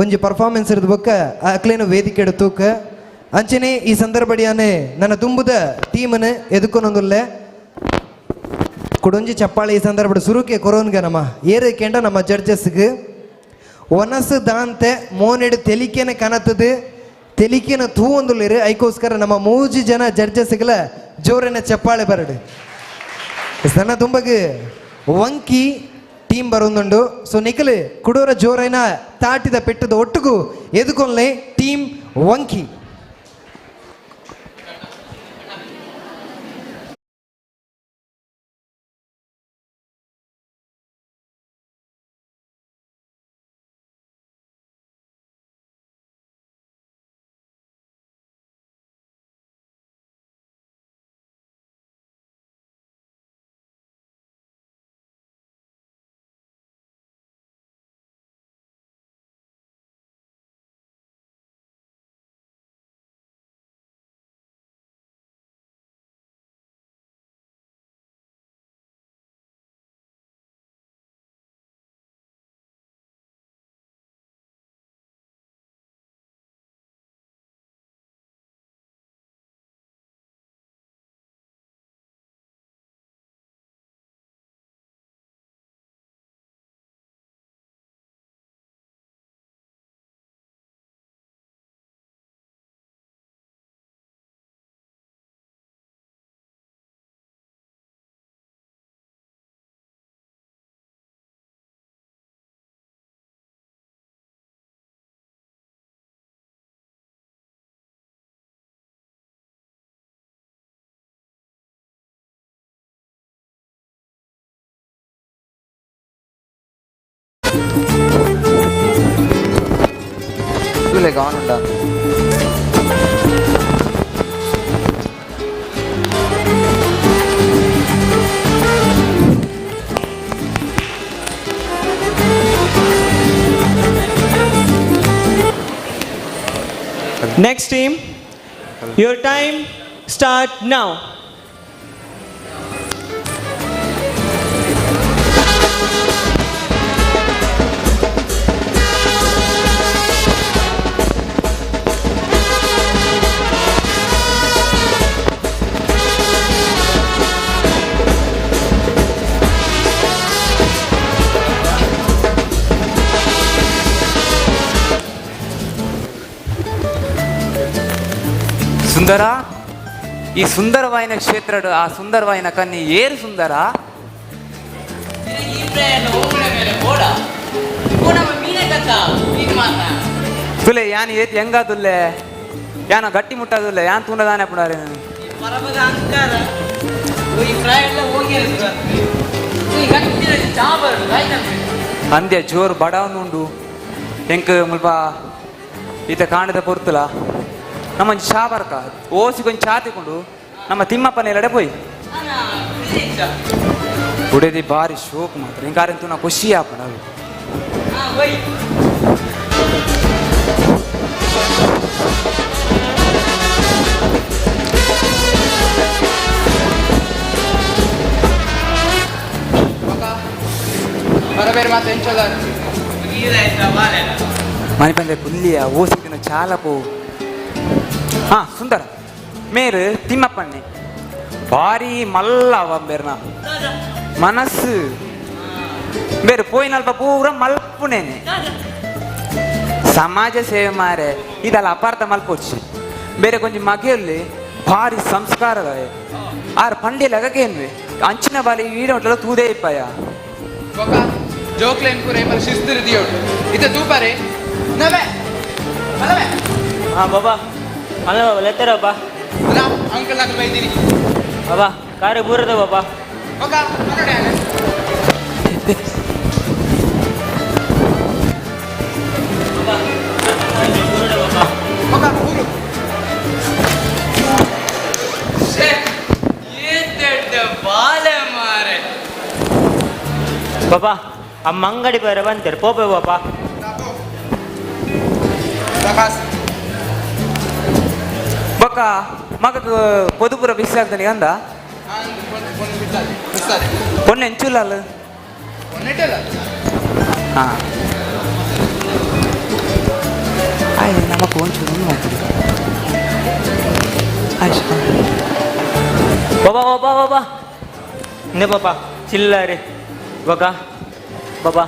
ಒಂಜಿ ಪರ್ಫಾರ್ಮೆನ್ಸ್ ಇರ್ದ ಬೊಕ್ಕ ಅಕ್ಲೇನ ವೇದಿಕೆ ತೂಕ. ಅಂಚನೆ ಈ ಸಂದರ್ಭಡಿಯಾನೆ ನನ್ನ ತುಂಬುದ ಟೀಮನ್ನು ಎದುಕೊನೊಂದುಲ್ಲೆ. ಕುಡೊಂಜಿ ಚಪ್ಪಾಳೆ ಈ ಸಂದರ್ಭದ ಸುರುಕೆ ಕೊರೋನ್ಗೆ ನಮ್ಮ ಏರು ಕೇಂದ್ರ ನಮ್ಮ ಜಡ್ಜಸ್ಗೆ ಒನಸು ದಾಂತೆ ಮೋನೆಡು ತೆಲಿಕೆನ ಕನತದು ತೆಲಿಕೆನ ತೂ ಒಂದುಲ್ಲೇರು. ಐಕೋಸ್ಕರ ನಮ್ಮ ಮೂಜಿ ಜನ ಜಡ್ಜಸ್ಗಳ ಜೋರಿನ ಚಪ್ಪಾಳೆ ಬರಡು. ನನ್ನ ತುಂಬಗೆ ವಂಕಿ ಟೀಮ್ ಬರೋದುಂಡು. ಸೊ ನಿಖಲ್ ಕುಡೋರ ಜೋರೈನ ತಾಟಿದ ಪೆಟ್ಟದ ಒಟ್ಟುಗು ಎದುಕೊನ್ಲೆ ಟೀಮ್ ವಂಕಿ. Next team, your time start now. ಸುಂದರ, ಈ ಸುಂದರವಾಯಿನ ಕ್ಷೇತ್ರಡು ಆ ಸುಂದರವಾಯಿನ ಕನ್ನಿ ಏರು ಸುಂದರ. ತುಲೆ ಯಾನ್ ಏತ್ ಹೆಂಗಾದುಲ್ಲೆ, ಯಾನ ಗಟ್ಟಿ ಮುಟ್ಟಾದುಲ್ಲೆ, ಯಾನ್ ತೂಂಡದಾನೆ ಪುಡಾರೆ ಅಂದ್ಯ ಜೋರು ಬಡವನುಂಡು ಎಂಕ್ ಮುಲ್ಪ ಈತ ಕಾಣದ ಪೊರ್ತುಲ ನಮ್ಮ ಒಂಜಿ ಚಾ ಬರ್ಕ ಓಸಿ ಕೊಂಚ ಚಾ ತಿಕೊಂಡು ನಮ್ಮ ತಿಮ್ಮಪ್ಪನ ಎಲ್ಲಡೆ ಪೋಯ್ ಉಡೇದಿ ಬಾರಿ ಶೋಕ್ ಮಾತ್ರ ಹಿಂಗಾರಂತೂ ನಾ ಖುಷಿ ಆಪಣ ಅದು. ಮನಿಪಂದೆ ಕುಲ್ಲಿಯ ಓಸಿದಿನ ಚಾಲ ಪೋ. ಹಾ ಸುಂದರ ಮೇರು ತಿಮ್ಮಪ್ಪಣ್ಣೆ ಭಾರಿ ಮಲ್ಲ ಅವ ಮೇರ್ನ. ಮನಸ್ಸು ಬೇರೆ ಪೋಯಿನಲ್ಪ ಪೂರ ಮಲ್ಪುನೇನೆ ಸಮಾಜ ಸೇವೆ ಮಾರೆ ಇದಲ್ಲ ಅಪಾರ್ಥ ಮಲ್ಪೊಚ್ಚಿ ಬೇರೆ ಕೊಂಚ ಮಗೆಯಲ್ಲಿ ಭಾರಿ ಸಂಸ್ಕಾರದ ಆರ್ ಪಂಡಿ ಲಗಕೇನ್ವೆ ಅಂಚಿನ ಬಾಲಿ ಈಡ ತೂದೇ ಇಪ್ಪಯ್ಯ ಬೊಕ ಜೋಕ್ಲೇನ್ ಪೂರ ಏಮಲ್ ಶಿಸ್ತು ದಿಯೋಡು ಇತ್ತೆ ತೂಪಾರೆ ನವೆ ಮಲವೆ ಹಾ ಬಾಬಾ ಅಲ್ಲ ಬಾಬಾ ಲೆತ್ತರ ಬಾಬಾ ಅಂಕಲ್ ನಾಕಲ್ ಬೈದಿರಿ ಬಾಬಾ ಕಾರು ಬೂರದ ಬಾಬಾ ಬೊಕ ಮನೋಡೆ ಬೊಕ ಊರು ಬಾಲೆ ಮಾರೆ ಬಾಬಾ ಅಮ್ಮ ಅಂಗಡಿ ಬೇರೆ ಬಂತಾರೆ ಪೋಪೆ ಬಾಬಾ ಬೊಕ ಮಗಕ್ ಪೊದುಪುರ ಬಿಸಿ ಆಗ್ತಾನೆ ಅಂದ ಪೊನ್ನೆ ಎಂಚುಲ್ಲ ಅಲ್ಲ ಹಾ ಆಯ್ ನಮಕ್ ಒಂಚೂರು ಒಂದು ಮಾಡ್ತೀವಿ ಆಯ್ತು ಬಾಬಾ ಬಾಬಾ ಬಾಬಾ ನೇ ಬಾಬಾ ಚಿಲ್ಲರೆ ಬಾಬಾ ಬಾಬಾ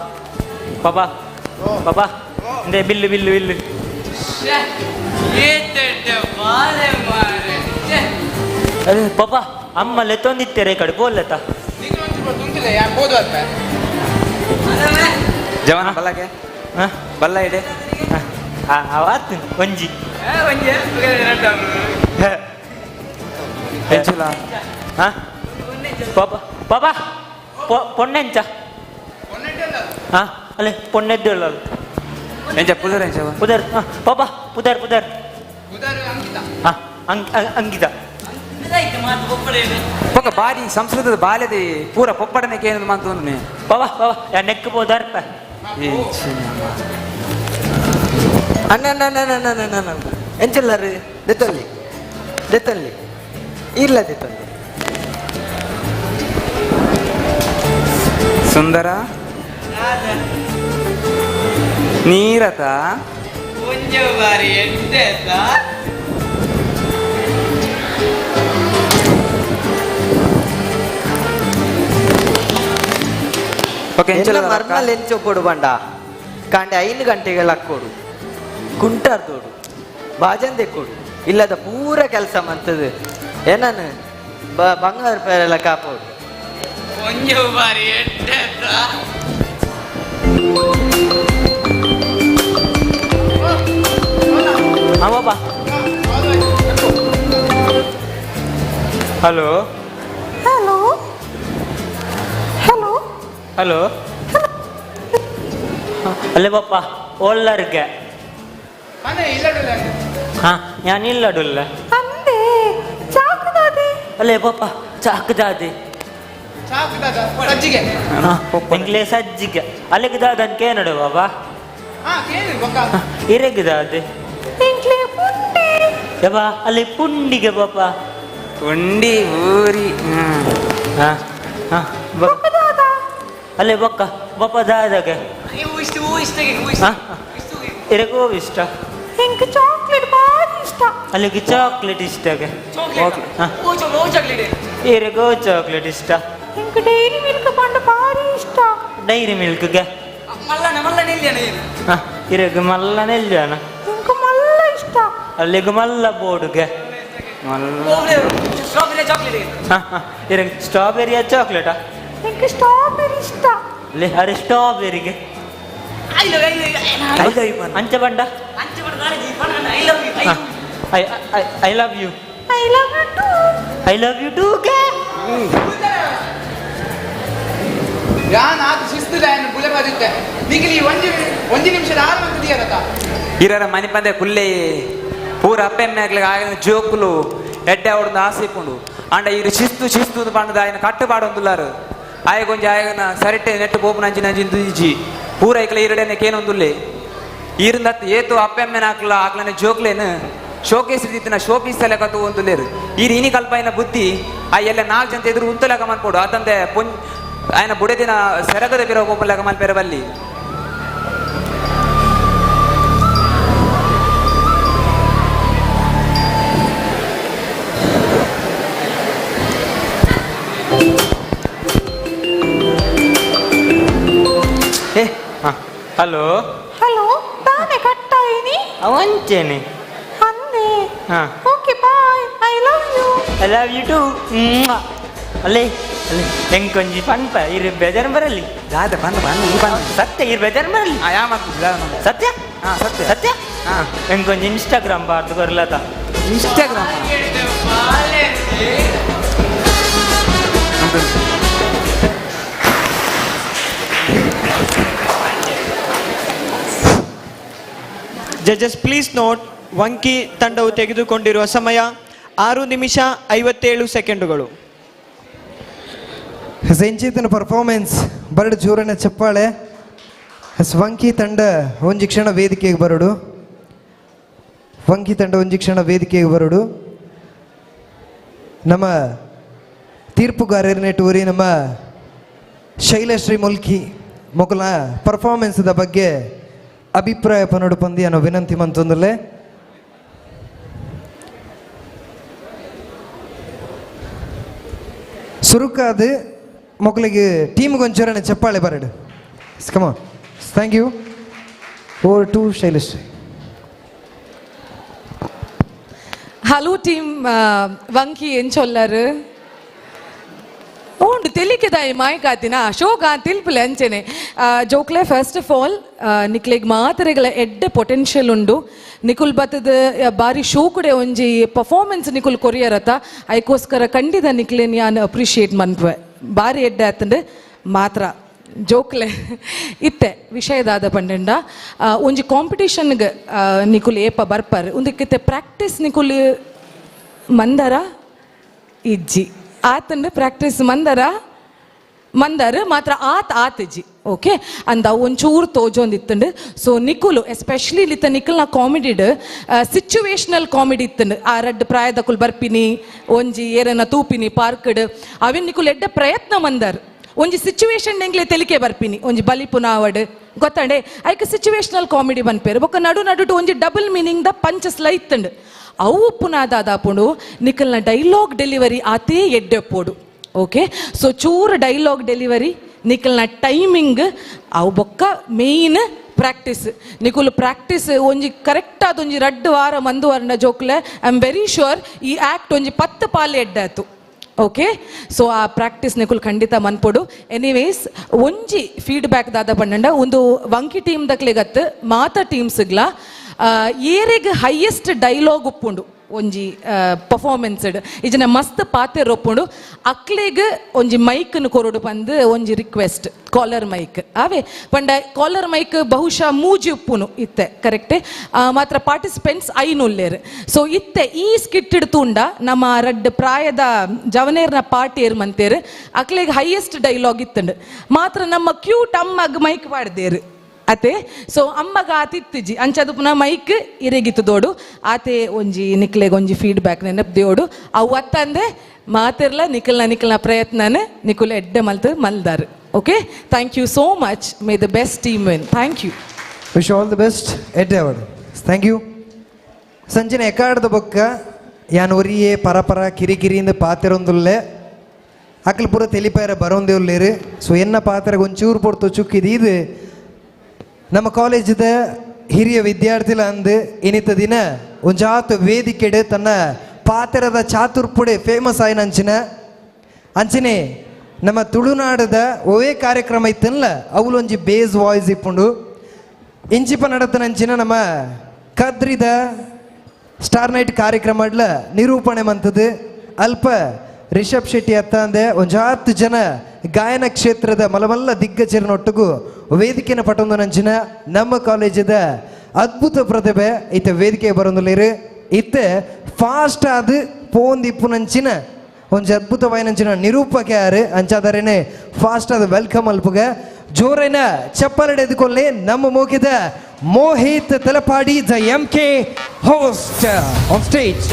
ಬಾಬಾ ಬಾಬಾ ಇಂದೇ ಬಿಲ್ಲು ಬಿಲ್ಲು ಬಿಲ್ಲು ಬಾಲೆ ಮಾರೆ ಅದೇ ಬಾಬಾ ಅಮ್ಮ ಲೆತ್ತೊಂದಿತ್ತಾರೆ ಕಡೆ ಬೋಲ್ಲತ್ತ ಜವನ ಬಲ್ಲಗೆ ಬಲ್ಲ ಇಡೆ ಆತು ಒಂಜಿ ಎಂಚುಲ ಹಾ ಬಾಬಾ ಬಾಬಾ ಪೊನ್ನೆಂಚ ಹಾ ಅಲ್ಲೇ ಪೊನ್ನೆದ್ದು ಎಂಚ ಪುದರ್ ಎಂಚ ಪುದರ್ ಹಾ ಬಾಬಾ ಪುದರ್ ಪುದರ್ ಹಾ ಅಂಕಿತ ಬೊಕ ಬಾರಿ ಸಂಸ್ಕೃತದ ಬಾಲ್ಯದ ಪೂರ ಪೊಪ್ಪಡನೆ ಕೇಂದ್ರ ಮಾತೊಂದು ಬಾಬಾ ಬಾಬಾ ಯಾ ನೆಕ್ ಪೋದಾರ್ಪ ಅಣ್ಣ ಅಣ್ಣ ಅಣ್ಣ ಅಣ್ಣ ಅಣ್ಣ ಅಣ್ಣ ಅಣ್ಣ ಎಂಚಲ್ಲಾರು ದೆತ್ತಲ್ಲಿ ದೆತ್ತಲ್ಲಿ ಇಲ್ಲ ದೆತ್ತಲ್ಲಿ ಸುಂದರ ನೀರತ ಒಂಜೆ ಬಾರಿ ಎಡ್ಡೆ ಓಕೆ ಎಂಚಲ ಮರ್ಮಲ್ ಎಂಚೊಪ್ಪೊಡು ಬಂಡ ಕಾಂಡೆ 5 ಗಂಟೆಗೆ ಲಕ್ಕೋಡು ಕುಂಟಾರ್ ತೋಡು ಬಾಜನ್ ದೆಕ್ಕೋಡು ಇಲ್ಲದ ಪೂರ ಕೆಲಸ ಮಂತದು ಏನನು ಬಂಗಾರ ಪೇರೆಲ್ಲ ಕಾಪೋಡು ಒಂಜೆ ಬಾರಿ ಎಡ್ಡೆ ಹಾ ಬಾಬಾ ಹಲೋ ಹಲೋ ಹಲೋ ಹಲೋ ಅಲ್ಲೇ ಬಾಪ ಓಲ್ಲರ್ಗೆ ಹಾ ഞാൻ ಇಲ್ಲಡುಲ್ಲ ಅಂದೆ ಚಾಕುದಾದೆ ಅಲ್ಲೇ ಬಾಪ ಚಾಕದಾದೆ ಸಜ್ಜಿಗೆ ಎಂಗ್ಲೇ ಸಜ್ಜಿಗೆ ಅಲ್ಲಿಗೆ ದಾದನ್ ಕೇನಡು ಬಾಬಾ ಹಾ ಕೇಳಿ ಬೊಕ್ಕ ಇರೆಗಿದಾದೆ ಎಂಕ್ಲೆ ಪುಂಡಿ ಯಬ್ಬಾ ಅಲ್ಲಿ ಪುಂಡಿಗೆ ಬಾಪ ಪುಂಡಿ ಊರಿ ಹಾ ಹಾ ಅಲ್ಲೇ ಬೊಕ್ಕ ಬೊಪ್ಪ ದಾದಾಗೆ ಇಷ್ಟು ಹೂ ಇಷ್ಟ ಹೂ ಹಾ ಇರಗೋ ಇಷ್ಟ ಎಂಕ್ ಚಾಕ್ಲೇಟ್ ಬಾರಿ ಇಷ್ಟ ಅಲ್ಲಿಗೆ ಚಾಕ್ಲೇಟ್ ಇಷ್ಟಗೆ ಚಾಕ್ಲೇಟ್ ಓ ಚಾಕ್ಲೇಟ್ ಇರಗೋ ಚಾಕ್ಲೇಟ್ ಇಷ್ಟ ಎಂಕ್ ಡೈರಿ ಮಿಲ್ಕ್ ಪಂಡ ಬಾರಿ ಇಷ್ಟ ಡೈರಿ ಮಿಲ್ಕ್ಗೆ ಮಲ್ಲನ ಮಲ್ಲನ ಇಲ್ಲಿಯನ ಇದು ಹಾ ಇರಗ ಮಲ್ಲನ ಇಲ್ಲನ ಎಂಕ್ ಮಲ್ಲ ಇಷ್ಟ ಅಲ್ಲಿಗೆ ಮಲ್ಲ ಬೋರ್ಡ್ಗೆ ಸ್ಟ್ರಾಬೆರಿ ಚಾಕ್ಲೇಟ್ ಹಾ ಹಾ ಇರಗ ಸ್ಟ್ರಾಬೆರಿಯ ಚಾಕ್ಲೇಟಾ ಎಂಕ್ ಸ್ಟ್ರಾಬೆರಿ ಇಷ್ಟ ಅಲ್ಲಿ ಅರೆ ಸ್ಟ್ರಾಬೆರಿಗೆ I love I love ಅಂಚ ಬಂಡ ಅಂಚೆ ಬಡ I love you I I love you I love you too I love you too ಯಾನ್ ಆತ ಶಿಸ್ತು ಬುಲೆ ಬಾದಿತ್ತೆ ನಿಂಗೆ ಒಂಜಿ ಒಂಜಿ ನಿಮಿಷದ ಆರು ಮಂತ್ ದಿಯರತ ಹಿರರ ಮನೆ ಪಂದೆ ಕುಲ್ಲೆ ಪೂರ ಅಪ್ಪೆಮ್ಮೆ ಆಗ್ಲಿಕ್ಕೆ ಆಗಿನ ಜೋಕುಲು ಎಡ್ಡೆ ಅವಡ್ದು ಆಸೆ ಇಪ್ಪುಂಡು ಅಂಡ ಇರು ಶಿಸ್ತು ಶಿಸ್ತು ಪಂಡದ ಆಯನ ಕಟ್ಟುಪಾಡು ಒಂದುಲ್ಲಾರು ಆಯ ಕೊಂಚ ಆಯನ ಸರಿಟೆ ನೆಟ್ಟು ಪೋಪು ನಂಜಿ ನಂಜಿ ದುಜಿ ಪೂರ ಐಕ್ಲ ಈರಡೆನೆ ಕೇನೊಂದುಲ್ಲೆ ಈರಿಂದತ್ ಏತು ಅಪ್ಪೆಮ್ಮೆನ ಹಾಕ್ಲ ಆಕ್ಲನೆ ಜೋಕ್ಲೇನು ಶೋಕೇಸ್ ದಿತ್ತಿನ ಶೋಪೀಸ್ ತಲೆ ಕತ್ತು ಒಂದುಲ್ಲೇರು ಈರು ಇನಿ ಕಲ್ಪಾಯಿನ ಬುದ್ಧಿ ಆ ಎಲ್ಲ ನಾಲ್ಕು ಜನ ಎದುರು ಉಂತಲೆಕ ಮನ್ಪೋಡು ಅತಂದೆ ಪೊನ್ ఆయన ಬುಡೆದಿನ ಸೆರಗದ ಬಿರೋ ಪೋಪುಲೆಕ ಮನ್ಪೆರ ಬಲ್ಲಿ ಏ ಹಲೋ ಹಲೋ ತಾನೆ ಕಟ್ಟಾಯಿನಿ ಅವಂಚೇನೆ ಅಂದೆ. ಹಾ. Okay, bye, I love you. I love you too. ಅಲ್ಲೇ ಅಲ್ಲೇ ಎಂಕೊಂಜಿ ಪನ್ಪ ಇರು ಬೇಜಾರು ಬರಲಿ ದಾದ ಪನ್ನ ಪನ್ನ ಈ ಪನ್ನ. ಸತ್ಯ ಇರು ಬೇಜಾರು ಬರಲಿ. ಸತ್ಯ ಸತ್ಯ. ಸತ್ಯ. ಎಂಕೊಂಜಿ ಇನ್ಸ್ಟಾಗ್ರಾಮ್ ಬಾರ್ದು ಬರ್ಲತ. ಇನ್ಸ್ಟಾಗ್ರಾಮ್. ಜಡ್ಜಸ್ ಪ್ಲೀಸ್ ನೋಟ್, ವಂಕಿ ತಂಡವು ತೆಗೆದುಕೊಂಡಿರುವ ಸಮಯ 6 ನಿಮಿಷ 57 ಸೆಕೆಂಡುಗಳು. ಇಂಚಿತ್ತಿನ ಪರ್ಫಾರ್ಮೆನ್ಸ್ ಬರಡು ಜೋರನ ಚಪ್ಪಾಳೆ. ವಂಕಿ ತಂಡ ಒಂಜಿ ಕ್ಷಣ ವೇದಿಕೆಗೆ ಬರಡು. ವಂಕಿ ತಂಡ ಒಂಜಿ ಕ್ಷಣ ವೇದಿಕೆಗೆ ಬರಡು. ನಮ್ಮ ತೀರ್ಪುಗಾರರ ನೆಟೂರಿ ನಮ್ಮ ಶೈಲಶ್ರೀ ಮುಲ್ಕಿ ಮೊಕಲ ಪರ್ಫಾರ್ಮೆನ್ಸ್ದ ಬಗ್ಗೆ ಅಭಿಪ್ರಾಯ ಪನಡು ಪಂದಿ ಅನ್ನೋ ವಿನಂತಿ ಮಂತೊಂದಲ್ಲೇ. ಸುರುಕಾದ ಮೊಕಲಿಗೆ ಟೀಮ್ಗೆ ಒಂಚೂರನೆ ಚಪ್ಪಾಳೆ ಬರಡು. Come on, thank you. Over to Shailashree. Hello team Vanki, ಎಂಚೊಲ್ಲರು ಉಂಡು ತೆಲಿಕೆದಾಯಿ ಮಾಯ್ಕಾತಿನ ಶೋಕ ತಿಲ್ಪುಲೆ ಅಂಚೆನೆ ಜೋಕ್ಲೆ. ಫಸ್ಟ್ ಆಫ್ ಆಲ್ ನಿಕ್ಲೆಗ್ ಮಾತೆರೆಗಳ ಎಡ್ಡೆ ಪೊಟೆನ್ಷಿಯಲ್ ಉಂಡು. ನಿಕುಲ್ ಬತ್ತದ ಬಾರಿ ಶೋ ಕೂಡ ಒಂಜಿ ಪರ್ಫಾರ್ಮೆನ್ಸ್ ನಿಕುಲ್ ಕೊರಿಯರತ ಐಕೋಸ್ಕರ ಖಂಡಿತ ನಿಕ್ಲೆನ್ ಯಾನ್ ಅಪ್ರಿಷಿಯೇಟ್ ಮನ್ಪುವೆ. ಬಾರಿ ಎಡ್ಡೆ ಆತಂಡು ಮಾತ್ರ ಜೋಕ್ಲೆ. ಇತ್ತೆ ವಿಷಯದಾದ ಪಂಡಂಡ ಒಂಜಿ ಕಾಂಪಿಟೇಷನ್ಗೆ ನಿಕುಲ್ ಏಪ ಬರ್ಪರ್ ಒಂದಕ್ಕಿತ್ತೆ ಪ್ರಾಕ್ಟೀಸ್ ನಿಕುಲ್ ಮಂದರ ಇಜ್ಜಿ ಆತಂಡು ಪ್ರಾಕ್ಟೀಸ್ ಮಂದರ ಮಂದರ್ ಮಾತ್ರ ಆತ್ ಆತಿಜಿ ಓಕೆ ಅಂದ ಒಂಚೂರು ತೋಜೊಂದಿತ್ತಂಡು. ಸೊ ನಿಕುಲು ಎಸ್ಪೆಷಲಿ ಲಿತ್ತ ನಿಕುಲ್ನ ಕಾಮಿಡಿಡ್ ಸಿಚುವೇಶನಲ್ ಕಾಮಿಡಿ ಇತ್ತಂಡು. ಆ ರಡ್ಡ್ ಪ್ರಾಯದಕುಲ್ ಬರ್ಪಿನಿ ಒಂಜಿ ಏರನ ತೂಪಿನಿ ಪಾರ್ಕ್ಡ್ ಅವಿನ್ ನಿಕುಲ್ ಎಡ್ಡ ಪ್ರಯತ್ನ ಮಂದರ್ ಒಂಜಿ ಸಿಚುವೇಶನ್ ಎಂಗ್ಲೆ ತೆಲಿಕೆ ಬರ್ಪಿನಿ ಒಂಜಿ ಬಲಿಪುನಾವಡ್ ಗೊತ್ತಂಡೆ ಐಕ್ ಸಿಚುವೇಶನಲ್ ಕಾಮಿಡಿ ಬನ್ಪೇರು. ಬೊಕ್ಕ ನಡು ನಡುಟು ಒಂಜಿ ಡಬಲ್ ಮೀನಿಂಗ್ the ಪಂಚಸ್ಲ ಇತ್ತಂಡು. ಅವು ಉಪ್ಪುನಾದಾಪುಂಡು ನಿಕಲ್ನ ಡೈಲಾಗ್ ಡೆಲಿವರಿ ಆತೇ ಎಡ್ಡೆಪ್ಪೋಡು. ಓಕೆ ಸೊ ಚೂರು ಡೈಲಾಗ್ ಡೆಲಿವರಿ ನಿಕಲ್ನ ಟೈಮಿಂಗ್ ಅವು ಬೊಕ್ಕ ಮೇಯ್ನ್ ಪ್ರಾಕ್ಟೀಸ್. ನಿಕುಲ್ ಪ್ರಾಕ್ಟೀಸ್ ಒಂಜಿ ಕರೆಕ್ಟ್ ಆದ ಒಂಜಿ ರಡ್ಡು ವಾರ ಮಂದು ವಾರನ ಜೋಕ್ಲೆ I am very sure ಈ ಆ್ಯಕ್ಟ್ ಒಂಜಿ 10 ಪಾಲು ಎಡ್ಡಾತು. ಓಕೆ ಸೊ ಆ ಪ್ರಾಕ್ಟೀಸ್ ನಿಕುಲ್ ಖಂಡಿತ ಮನ್ಪೊಡು. ಎನಿವೇಸ್ ಒಂಜಿ ಫೀಡ್ಬ್ಯಾಕ್ ದಾದ ಪಂಡಂಡ ಒಂದು ವಂಕಿ ಟೀಮ್ ದಕ್ಲೆಗತ್ತು ಮಾತ ಟೀಮ್ಸ್ಗ್ಲ ಏರೆಗ್ ಹೈಯೆಸ್ಟ್ ಡೈಲಾಗ್ ಉಪ್ಪುಂಡು ಒಂಜಿ ಪರ್ಫಾರ್ಮೆನ್ಸ್ ಇಜನ ಮಸ್ತ್ ಪಾತೆ ರೊಪ್ಪುಂಡು ಅಕ್ಲೆಗ್ ಒಂಜಿ ಮೈಕ್ನು ಕೊರಡು ಪಂದ್ ಒಂಜಿ ರಿಕ್ವೆಸ್ಟ್ ಕಾಲರ್ ಮೈಕ್ ಆವೆ ಪಂಡ ಕಾಲರ್ ಮೈಕ್ ಬಹುಶಃ ಮೂಜಿ ಉಪ್ಪುನು ಇತ್ತೆ ಕರೆಕ್ಟೇ ಮಾತ್ರ ಪಾರ್ಟಿಸಿಪೆಂಟ್ಸ್ ಐನುಲ್ಲೇರು. ಸೊ ಇತ್ತೆ ಈ ಸ್ಕಿಟ್ ತೂಂಡ ನಮ್ಮ ರಡ್ಡ್ ಪ್ರಾಯದ ಜವನೇರ್ನ ಪಾರ್ಟಿಯರ್ ಮಂತೇರು ಅಕ್ಲೆಗ್ ಹೈಯೆಸ್ಟ್ ಡೈಲಾಗ್ ಇತ್ತಂಡು ಮಾತ್ರ ನಮ್ಮ ಕ್ಯೂಟ್ ಅಮ್ಮಗ್ ಮೈಕ್ ಪಾಡ್ದೇರು ಅತೆ. ಸೊ ಅಮ್ಮಗ ಆತಿತ್ತಿಜಿ ಅಂಚದು ಪುನಃ ಮೈಕ್ ಇರೆಗಿತ್ತು ದೋಡು ಆತೆ ಒಂಜಿ ನಿಕ್ಲೆಗ್ ಒಂಜಿ ಫೀಡ್ಬ್ಯಾಕ್ ನೆನಪು ದೇವಡು. ಅವು ಅತ್ತಂದೆ ಮಾತಿರ್ಲ ನಿಖಲ್ನ ನಿಖಲ್ನ ಪ್ರಯತ್ನನ ನಿಕುಲ್ ಎಡ್ಡೆ ಮಲ್ತು ಮಲ್ದಾರು. Okay, thank you so much. May the best team win. Thank you. Wish all the best. ಎಡ್ಡೆ award. Thank you. ಸಂಜೆನ ಎಕಾಡ್ದ ಬೊಕ್ಕ ಯಾನ್ ಒರಿಯೇ ಪರಪರ ಕಿರಿಕಿರಿಯಿಂದ ಪಾತಿರೊಂದುಲ್ಲೆ ಅಕ್ಲು ಪೂರ ತೆಲಿಪಾಯರ ಬರೋಂದೇ ಉಲ್ಲೇರು. ಸೊ ಎನ್ನ ಪಾತ್ರ ಒಂಚೂರು ಪೊರ್ತು ಚುಕ್ಕಿದು ಇದು ನಮ್ಮ ಕಾಲೇಜಿದ ಹಿರಿಯ ವಿದ್ಯಾರ್ಥಿಲ ಅಂದು ಇನಿತ ದಿನ ಒಂಜಾತ ವೇದಿಕೆಡೆ ತನ್ನ ಪಾತ್ರದ ಚಾತುರ್ಪುಡೆ ಫೇಮಸ್ ಆಯ್ನ ಅಂಚಿನ ಅಂಚಿನೆ ನಮ್ಮ ತುಳುನಾಡದ ಒವೇ ಕಾರ್ಯಕ್ರಮ ಇತ್ತಲ್ಲ ಅವಲೊಂಜಿ ಬೇಸ್ ವಾಯ್ಸ್ ಇಪ್ಪುಂಡು ಇಂಚಿಪ ನಡತನ ಅಂಚಿನ ನಮ್ಮ ಕದ್ರಿದ ಸ್ಟಾರ್ ನೈಟ್ ಕಾರ್ಯಕ್ರಮ ನಿರೂಪಣೆ ಮಂತದ್ದು ಅಲ್ಪ ರಿಷಬ್ ಶೆಟ್ಟಿ ಅತ್ತಂದೆ ಒಂಜಾತ್ ಜನ ಗಾಯನ ಕ್ಷೇತ್ರದ ಮಲಮಲ್ಲ ದಿಗ್ಗಜರನೊಟ್ಟಿಗೂ ವೇದಿಕೆನ ಪಟೊಂದು ನಂಚಿನ ನಮ್ಮ ಕಾಲೇಜದ ಅದ್ಭುತ ಪ್ರತಿಭೆ ಇತ್ತ ವೇದಿಕೆ ಬರೊಂದುಲ್ಲೇರು ಇತ್ತೆ ಫಾಸ್ಟ್ ಆದ ಪೋಂದಿಪ್ಪು ನಂಚಿನ ಒಂಜಿ ಅದ್ಭುತವಾಯಿನಂಚಿನ ನಿರೂಪಕ ಯಾರು ಅಂಚಾದರೇನೆ ಫಾಸ್ಟ್ ಆದ welcome ಅಲ್ಪುಗ ಜೋರೇನ ಚಪ್ಪಲಡೆ ಎದ್ಕೊಳ್ಳಿ ನಮ್ಮ ಮೋಕಿದ Mohit Talapady the M K host on stage.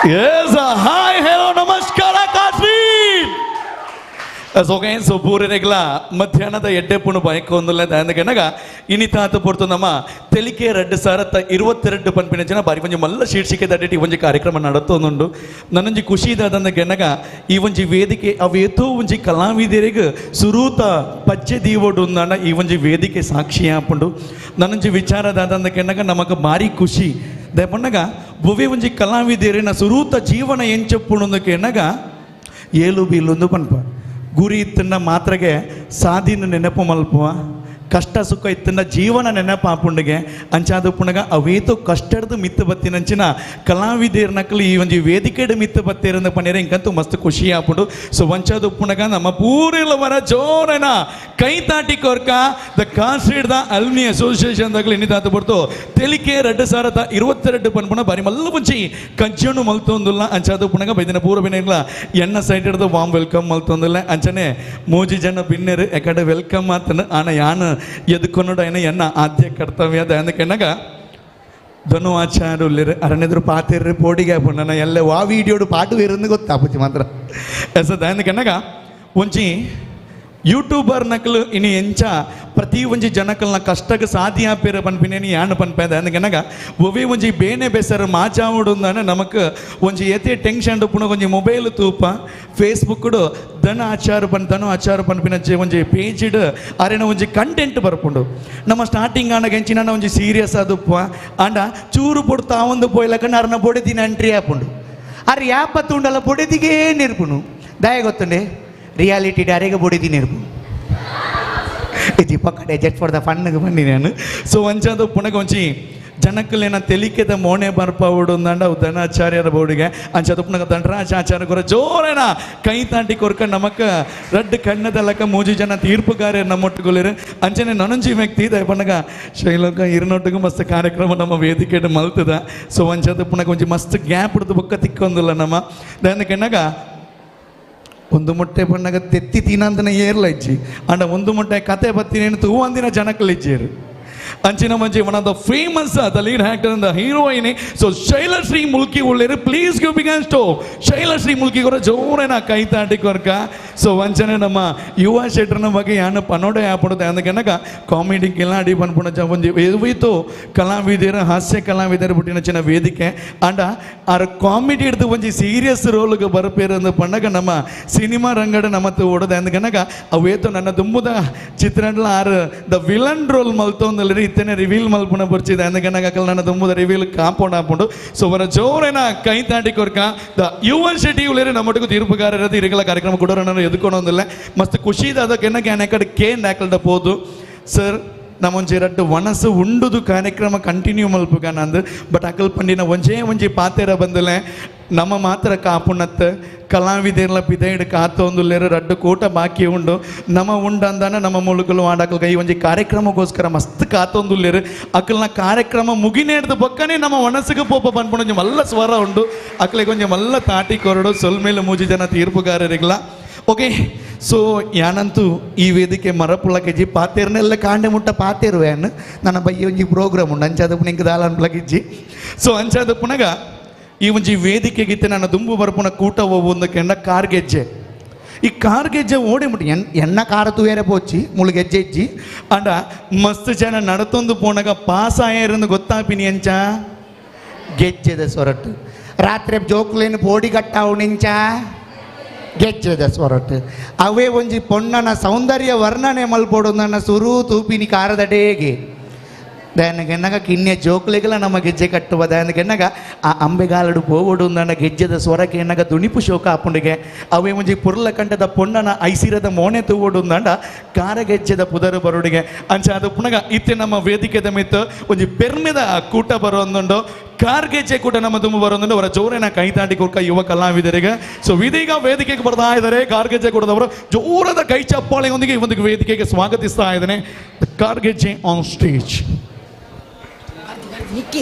Yes, hi, hello, ನಮಸ್ಕಾರ ಕಾಶ್ಮೀರ್. ಓಕೆ, ಸೊ ಪೂರನೆಗ್ಲ ಮಧ್ಯಾಹ್ನದ ಎಡ್ಡೆ ಪುಣು ಬಯಕೊಂದುಲ್ಲ ದಾಂದಗನಗ ಇನಿತಾತ ಪೊರ್ತು ನಮ್ಮ ತೆಲಿಕೆ 2022 ಪನ್ಪಿನ ಜನ ಬಾರಿ ಒಂಜಿ ಮಲ್ಲ ಶೀರ್ಷಿಕೆ ದಡ್ಡಿ ಒಂಜಿ ಕಾರ್ಯಕ್ರಮ ನಡತೊಂದುಂಡು. ನನ್ನೊಂಜಿ ಖುಷಿ ದಾದಂದ ಗೆನಗ ಈ ಒಂಜಿ ವೇದಿಕೆ ಅವೇತೋ ಒಂಜಿ ಕಲಾವಿದರಿಗೆ ಸುರೂತ ಪಜ್ಜೆ ದೀವೊಡು ಅಂದಾಂಡ ಈ ಒಂಜಿ ವೇದಿಕೆ ಸಾಕ್ಷಿ ಆಪುಂಡು. ನನ್ನೊಂಜಿ ವಿಚಾರ ದಾದಂದ ಕೆನ್ನಗ ನಮಕ್ ಭಾರಿ ಖುಷಿ ದಯಪಣ್ಣಗ ಬೊವೆ ಒಂಜಿ ಕಲಾವಿದರಿನ ಸುರೂತ ಜೀವನ ಎಂಚಪ್ಪುಂಡು ಕೆನ್ನಗ ಏಲು ಬೀಲೊಂದು ಪನ್ಪ ಗುರಿ ಇತ್ತನ್ನ ಮಾತ್ರಗೆ ಸಾದಿನ ನೆನಪು ಮಲ್ಪುವ, ಕಷ್ಟ ಸುಖ ಇತ್ತನ್ನ ಜೀವನ ನೆನಪು ಆಪುಂಡಿಗೆ ಅಂಚಾದ ಪುಣಗ ಅವೇತೋ ಕಷ್ಟದ ಮಿತ್ತು ಬತ್ತಿನಂಚಿನ ಕಲಾವಿದೇರ್ನಕಲು ಈ ಒಂಜಿ ವೇದಿಕೆಡ್ ಮಿತ್ತು ಬತ್ತಿರಂದ ಪನ್ನೇರೆ ಇಂಕಂತೂ ಮಸ್ತ್ ಖುಷಿ ಆಪುಂಡು. ಸೊ ವಂಚಾದ ಪುಣಗ ನಮ್ಮ ಪೂರೆಲ್ಲ ವರ ಜೋರನ ಕೈ ತಾಟಿ ಕೊರ್ಕ the ಕಾಸ್ಟ್ರೀಡ್ the alumni association ದಾಗಲು ಎನ್ನಿದಾತ ಬರ್ತು ತೆಲಿಕೆ 2022 ಪನ್ಪುಣ ಬಾರಿ ಮಲ್ಲ ಒಂಜಿ ಕಂಚಣು ಮಲ್ತೊಂದುಲ್ಲ. ಅಂಚಾದ ಪುಣಗ ಬೈದಿನ ಪೂರ ಬಿನೆಗ್ಲ ಎಣ್ಣ ಸೈಡ್ ಹಿಡ್ದು ವಾಮ್ welcome ಮಲ್ತೊಂದುಲ್ಲ. ಅಂಚನೆ ಮೂಜಿ ಜನ ಬಿನ್ನೆರು ಎಕಡೆ welcome ಮಾತನ ಆನ ಯಾನ ಎದ್ಕೊನ್ನೋಡು అయిన ಎನ್ನ ಆದ್ಯ ಕರ್ತವ್ಯ ದಯನಕೆನ್ನಗ ಧನು ಆಚಾರ್ಯುಲ್ಲೇರು ಅರಣ್ಯದ್ರು ಪಾತಿರ್ರಿ ಪೋಡಿಗೆ ನನ್ನ ಎಲ್ಲ ವಾ ವೀಡಿಯೋಡು ಪಾಟು ಇರಂದು ಗೊತ್ತಾಪುಚಿ ಮಾತ್ರ. ಎಸ್ ದಯನಕೆನ್ನಗ ಒಂಜಿ ಯೂಟ್ಯೂಬರ್ ನಕಲು ಇನಿ ಎಂಚ ಪ್ರತಿ ಒಂಜಿ ಜನಕಲ್ನ ಕಷ್ಟಕ್ಕೆ ಸಾಧ್ಯ ಪೇರ ಪನ್ಪಿನೇನಿ ಯಾನು ಪನ್ಪೆ ದಯನಕೆನ್ನಗ ಒವೇ ಒಂಜಿ ಬೇನೆ ಬೆಸರು ಮಾಚಾವುಡು ಅಂದಾನೆ ನಮಕ್ ಒಂಜಿ ಏತೆ ಟೆನ್ಷನ್ ಪುಣ ಒಂಜಿ ಮೊಬೈಲ್ ತೂಪ ಫೇಸ್ಬುಕ್ಡು ಧನ ಆಚಾರ ಪನ್ ಧನು ಆಚಾರ ಪನ್ಪಿನ ಒಂಜಿ ಪೇಜಿಡ್ ಅರೆನ ಒಂಜಿ ಕಂಟೆಂಟ್ ಬರ್ಪುಂಡು. ನಮ್ಮ ಸ್ಟಾರ್ಟಿಂಗ್ ಆಂಡ ಎಂಚಿನ ಒಂಜಿ ಸೀರಿಯಸ್ ಆದುಪ್ಪ ಆಂಡ ಚೂರು ಪೊಡು ತಾವೊಂದು ಪೋಯ್ಲಕಂಡ ಅರನ ಬೊಡೆ ದಿನ ಎಂಟ್ರಿ ಆಪುಂಡು. ಅರೆ ಯಾಪ ತೂಂಡಲ ಬೊಡೆದಿಗೇ ನೆರ್ಪುನು ದಯ ಗೊತ್ತುಂಡೆ ರಿಯಾಲಿಟಿ ಡಾರೆಗೆ ಬೊಡೆದಿ ನೆರ್ಪು ಇದು ಪಕ್ಕಡೆ ಜಸ್ಟ್ ಫಾರ್ the ಫನ್ಗೆ ಬನ್ನಿ ನಾನು. ಸೊ ಒಂಚಾದ ಪುನಗ ಒಂಜಿ ಜನಕ್ಕಲೇನ ತೆಲಿಕೆದ ಮೋಣೆ ಬರ್ಪಾವುಡು ಅಂದಾಂಡ ಅವು ಧನಾಚಾರ್ಯರ ಬೋಡಿಗೆ ಅಂಚಾದ ಪುನಗ ದಂಡರಾಜ ಆಚಾರ್ಯ ಕೊರ ಜೋರೇನ ಕೈ ತಾಂಟಿ ಕೊರ್ಕ ನಮಕ್ ರಡ್ಡು ಕಣ್ಣದಲಕ ಮೂಜಿ ಜನ ತೀರ್ಪುಗಾರ್ಯರು ನಮ್ಮೊಟ್ಟುಗೊಲಿರು. ಅಂಚನೆ ನನೊಂಜಿ ವ್ಯಕ್ತಿ ದಯಪಣ್ಣಗ ಶೈಲೋಕ ಇರನೊಟ್ಟಿಗೂ ಮಸ್ತ್ ಕಾರ್ಯಕ್ರಮ ನಮ್ಮ ವೇದಿಕೆ ಮಲ್ತದ. ಸೊ ಅಂಚಾದ ಪುನಗ ಒಂಜಿ ಮಸ್ತ್ ಗ್ಯಾಪ್ ಹಿಡ್ದು ಬೊಕ್ಕ ತಿಕ್ಕೊಂದಿಲ್ಲ ನಮ್ಮ ದಯನಕೆನ್ನಗ ಒಂದು ಮೊಟ್ಟೆ ಬಣ್ಣಗ ತೆತ್ತಿ ತಿನ್ನಂತನೇ ಏರ್ಲ ಇಜ್ಜಿ ಅಂಡ ಒಂದು ಮೊಟ್ಟೆ ಕತೆ ಬತ್ತಿನೇನು ತೂವಂದಿನ ಜನಕ್ಕಲಿಜ್ಜೇರು. ಅಂಚಿನ ಮಂಜಿ one of the famous the lead actor the heroine so Shailashree Mulki ಉಳ್ಳೇರು. Please give big hands to Shailashree Mulki ಅವರ ಜೋರೇನ ಕೈ ತಾಟಿ ಕೊರ್ಕ. ಸೊ ವಂಚನೆ ನಮ್ಮ ಯುವ ಶೆಟ್ರನ ಬಗ್ಗೆ ಯಾನು ಪನೋಡೆ ಆಪಡುತ್ತೆ ಅಂದಕೆನಕ ಕಾಮಿಡಿ ಕಿಲಾಡಿ ಪನ್ಪುಣ ಒಂಜಿ ಎದುವೈತು ಕಲಾವಿದರ ಹಾಸ್ಯ ಕಲಾವಿದರ ಬಿಟ್ಟಿನ ಚಿನ್ನ ವೇದಿಕೆ ಅಂಡ ಆರ್ ಕಾಮಿಡಿ ಹಿಡ್ದು ಒಂಜಿ ಸೀರಿಯಸ್ ರೋಲ್ಗೆ ಬರಪೇರು ಅಂದ ಪಣ್ಣಗ ನಮ್ಮ ಸಿನಿಮಾ ರಂಗಡ ನಮ್ಮತ್ತು ಓಡೋದೆ ಅಂದಕನಕ ಅವೇತು ನನ್ನ ದುಂಬುದ ಚಿತ್ರಣಲ are the villain role ಮಲ್ತೊಂದಲ್ಲ ಇತ್ತನೆ ರಿವೀಲ್ ಮಲ್ಪುಣ ಬರ್ಚಿದೆ ಅಂದಕನಕ ಅಕಲ್ ನನ್ನ ದುಂಬುದ ರಿವೀಲ್ ಕಾಂಪೌಂಡ್ ಹಾಪುಂಡು. ಸೊ ಅವರ ಜೋರೇನ ಕೈ ತಾಟಿ ಕೊರ್ಕ the Yuvan Shetty ಉಳ್ಳೇರು ನಮ್ಮೊಟ್ಟಿಗೂ ತೀರ್ಪುಗಾರರದು ಇರಗಲ ಕಾರ್ಯಕ್ರಮ ಕೂಡ ನಾನು ಎದ್ಕೊಂಡೊಂದಿಲ್ಲ ಮಸ್ತ್ ಖುಷಿ ಅದಕ್ಕೆ ಎನ್ನ ಕಡೆ ಕೇನ್ ಹಾಕಲ್ದ ಪೋದು ಸರ್ ನಮ್ಮೊಂಜಿ ರಡ್ಡು ವನಸು ಉಂಡುದು ಕಾರ್ಯಕ್ರಮ ಕಂಟಿನ್ಯೂ ಮಲ್ಪುಗ ನಂದು ಬಟ್ ಅಕಲ್ ಪಂಡಿನ ಒಂಜೇ ಒಂಜಿ ಪಾತೆರ ಬಂದಲೆ ನಮ್ಮ ಮಾತ್ರ ಕಾಪುಣತ್ ಕಲಾವಿದೆರ್ಲ ಪಿದೈಡ್ ಕಾತೊಂದುಲ್ಲೇರು ರಡ್ಡು ಕೂಟ ಬಾಕಿ ಉಂಡು ನಮ್ಮ ಉಂಡು ಅಂದಾನ ನಮ್ಮ ಮುಳುಕಲು ಆಡಕಲ್ ಈ ಒಂಜಿ ಕಾರ್ಯಕ್ರಮಕ್ಕೋಸ್ಕರ ಮಸ್ತ್ ಕಾತೊಂದುಲ್ಲೇರು ಅಕಲ್ನ ಕಾರ್ಯಕ್ರಮ ಮುಗಿನೇಡ್ದು ಬೊಕ್ಕನೆ ನಮ್ಮ ಒಣಸಿಗೆ ಪೋಪ ಪನ್ಪುಣ ಒಂಜಿ ಮಲ್ಲ ಸ್ವರ ಉಂಡು ಅಕ್ಲೆಗೆ ಒಂಜಿ ಮಲ್ಲ ತಾಟಿ ಕೊರಡು ಸೊಲ್ಮೇಲೆ ಮೂಜಿ ಜನ ತೀರ್ಪುಗಾರರಿಗ್ಲ. ಓಕೆ, ಸೊ ಯಾನಂತೂ ಈ ವೇದಿಕೆ ಮರಪುಳಕೆಜ್ಜಿ ಪಾತೇರ್ನೆಲ್ಲ ಕಾಂಡೆ ಮುಟ್ಟ ಪಾತೇರುವೆ ಅನ್ನು ನನ್ನ ಬಯ್ಯ ಒಂಜಿ ಪ್ರೋಗ್ರಾಮ್ ಉಂಡು ಅಂಚಾದ ಪುಣಿಂಕ ದಾಲನ್ ಪ್ಲಗಿಜ್ಜಿ. ಸೊ ಅಂಚಾದ ಪುನಗ ಈ ಒಂಜಿ ವೇದಿಕೆಗಿತ್ತೆ ನನ್ನ ದುಂಬು ಬರ್ಪುಣ ಕೂಟ ಒಂದು ಕೆಂಡ ಕಾರ್ಗೆಜ್ಜೆ ಈ ಕಾರ್ಗೆಜ್ಜೆ ಓಡಿ ಮುಟ್ಟಿ ಎಣ್ಣ ಕಾರ ತೂಯರೆ ಪೋಚಿ ಮುಳು ಗೆಜ್ಜೆ ಇಜ್ಜಿ ಅಂಡ ಮಸ್ತ್ ಜನ ನಡತೊಂದು ಪೋಣಗ ಪಾಸ್ ಆಯರಂದು ಗೊತ್ತಾಪಿನಿ ಎಂಚ ಗೆಜ್ಜೆದ ಸೊರಟು ರಾತ್ರಿ ಜೋಕ್ಲೇನು ಪೋಡಿ ಕಟ್ಟಾವು ನಿಂಚ ಗೆಜ್ಜೆದ ಸೊರಟು ಅವೇ ಒಂಜಿ ಪೊಣ್ಣನ ಸೌಂದರ್ಯ ವರ್ಣನೆ ಮಲ್ಪೊಡು ನನ್ನ ಸುರು ತೂಪಿನಿ ಕಾರದಡೇಗೆ ದಯನಗೆನ್ನಗ ಕಿನ್ಯ ಜೋಕ್ಲೆಗೆಲ್ಲ ನಮ್ಮ ಗೆಜ್ಜೆ ಕಟ್ಟುವ ದಯನಗೆನ್ನಗ ಆ ಅಂಬೆಗಾಲಡು ಪೋವಡು ನನ್ನ ಗೆಜ್ಜೆದ ಸ್ವರಕ್ಕೆ ಎನ್ನಗ ದುಣಿಪು ಶೋಕ ಆಪುಂಡಿಗೆ ಅವೇ ಒಂಜಿ ಪುರ್ಲ ಕಂಠದ ಪೊಣ್ಣನ ಐಸಿರದ ಮೋನೆ ತೂವಡು ಅಂಡ ಕಾರಗೆಜ್ಜೆದ ಪುದರು ಬರುಡಿಗೆ ಅಂಚ ಅದು ಪುನಗ ಇತ್ತೆ ನಮ್ಮ ವೇದಿಕೆದ ಮಿತ್ತು ಒಂಜಿ ಪೆರ್ಮೆದ ಕೂಟ ಬರೋಂದುಂಡು ಕಾರ್ಗೆಜ್ಜೆ ಕೂಟ ನಮ್ಮ ತುಂಬ ಬರೋಂದುಂಡು ಅವರ ಜೋರಿನ ಕೈ ತಾಟಿ ಕೊಡ್ಕ ಯುವ ಕಲಾವಿದರಿಗೆ. ಸೊ ಇದೀಗ ವೇದಿಕೆಗೆ ಬರ್ತಾ ಇದ್ದಾರೆ ಕಾರ್ಗೆಜ್ಜೆ ಕೂಟದವರು ಜೋರದ ಕೈ ಚಪ್ಪಾಳೆಯೊಂದಿಗೆ ಈ ಒಂದು ವೇದಿಕೆಗೆ ಸ್ವಾಗತಿಸ್ತಾ ಇದ್ದೇನೆ. ಕಾರ್ಗೆಜ್ಜೆ ಆನ್ ಸ್ಟೇಜ್. ನಿಕ್ಕಿ.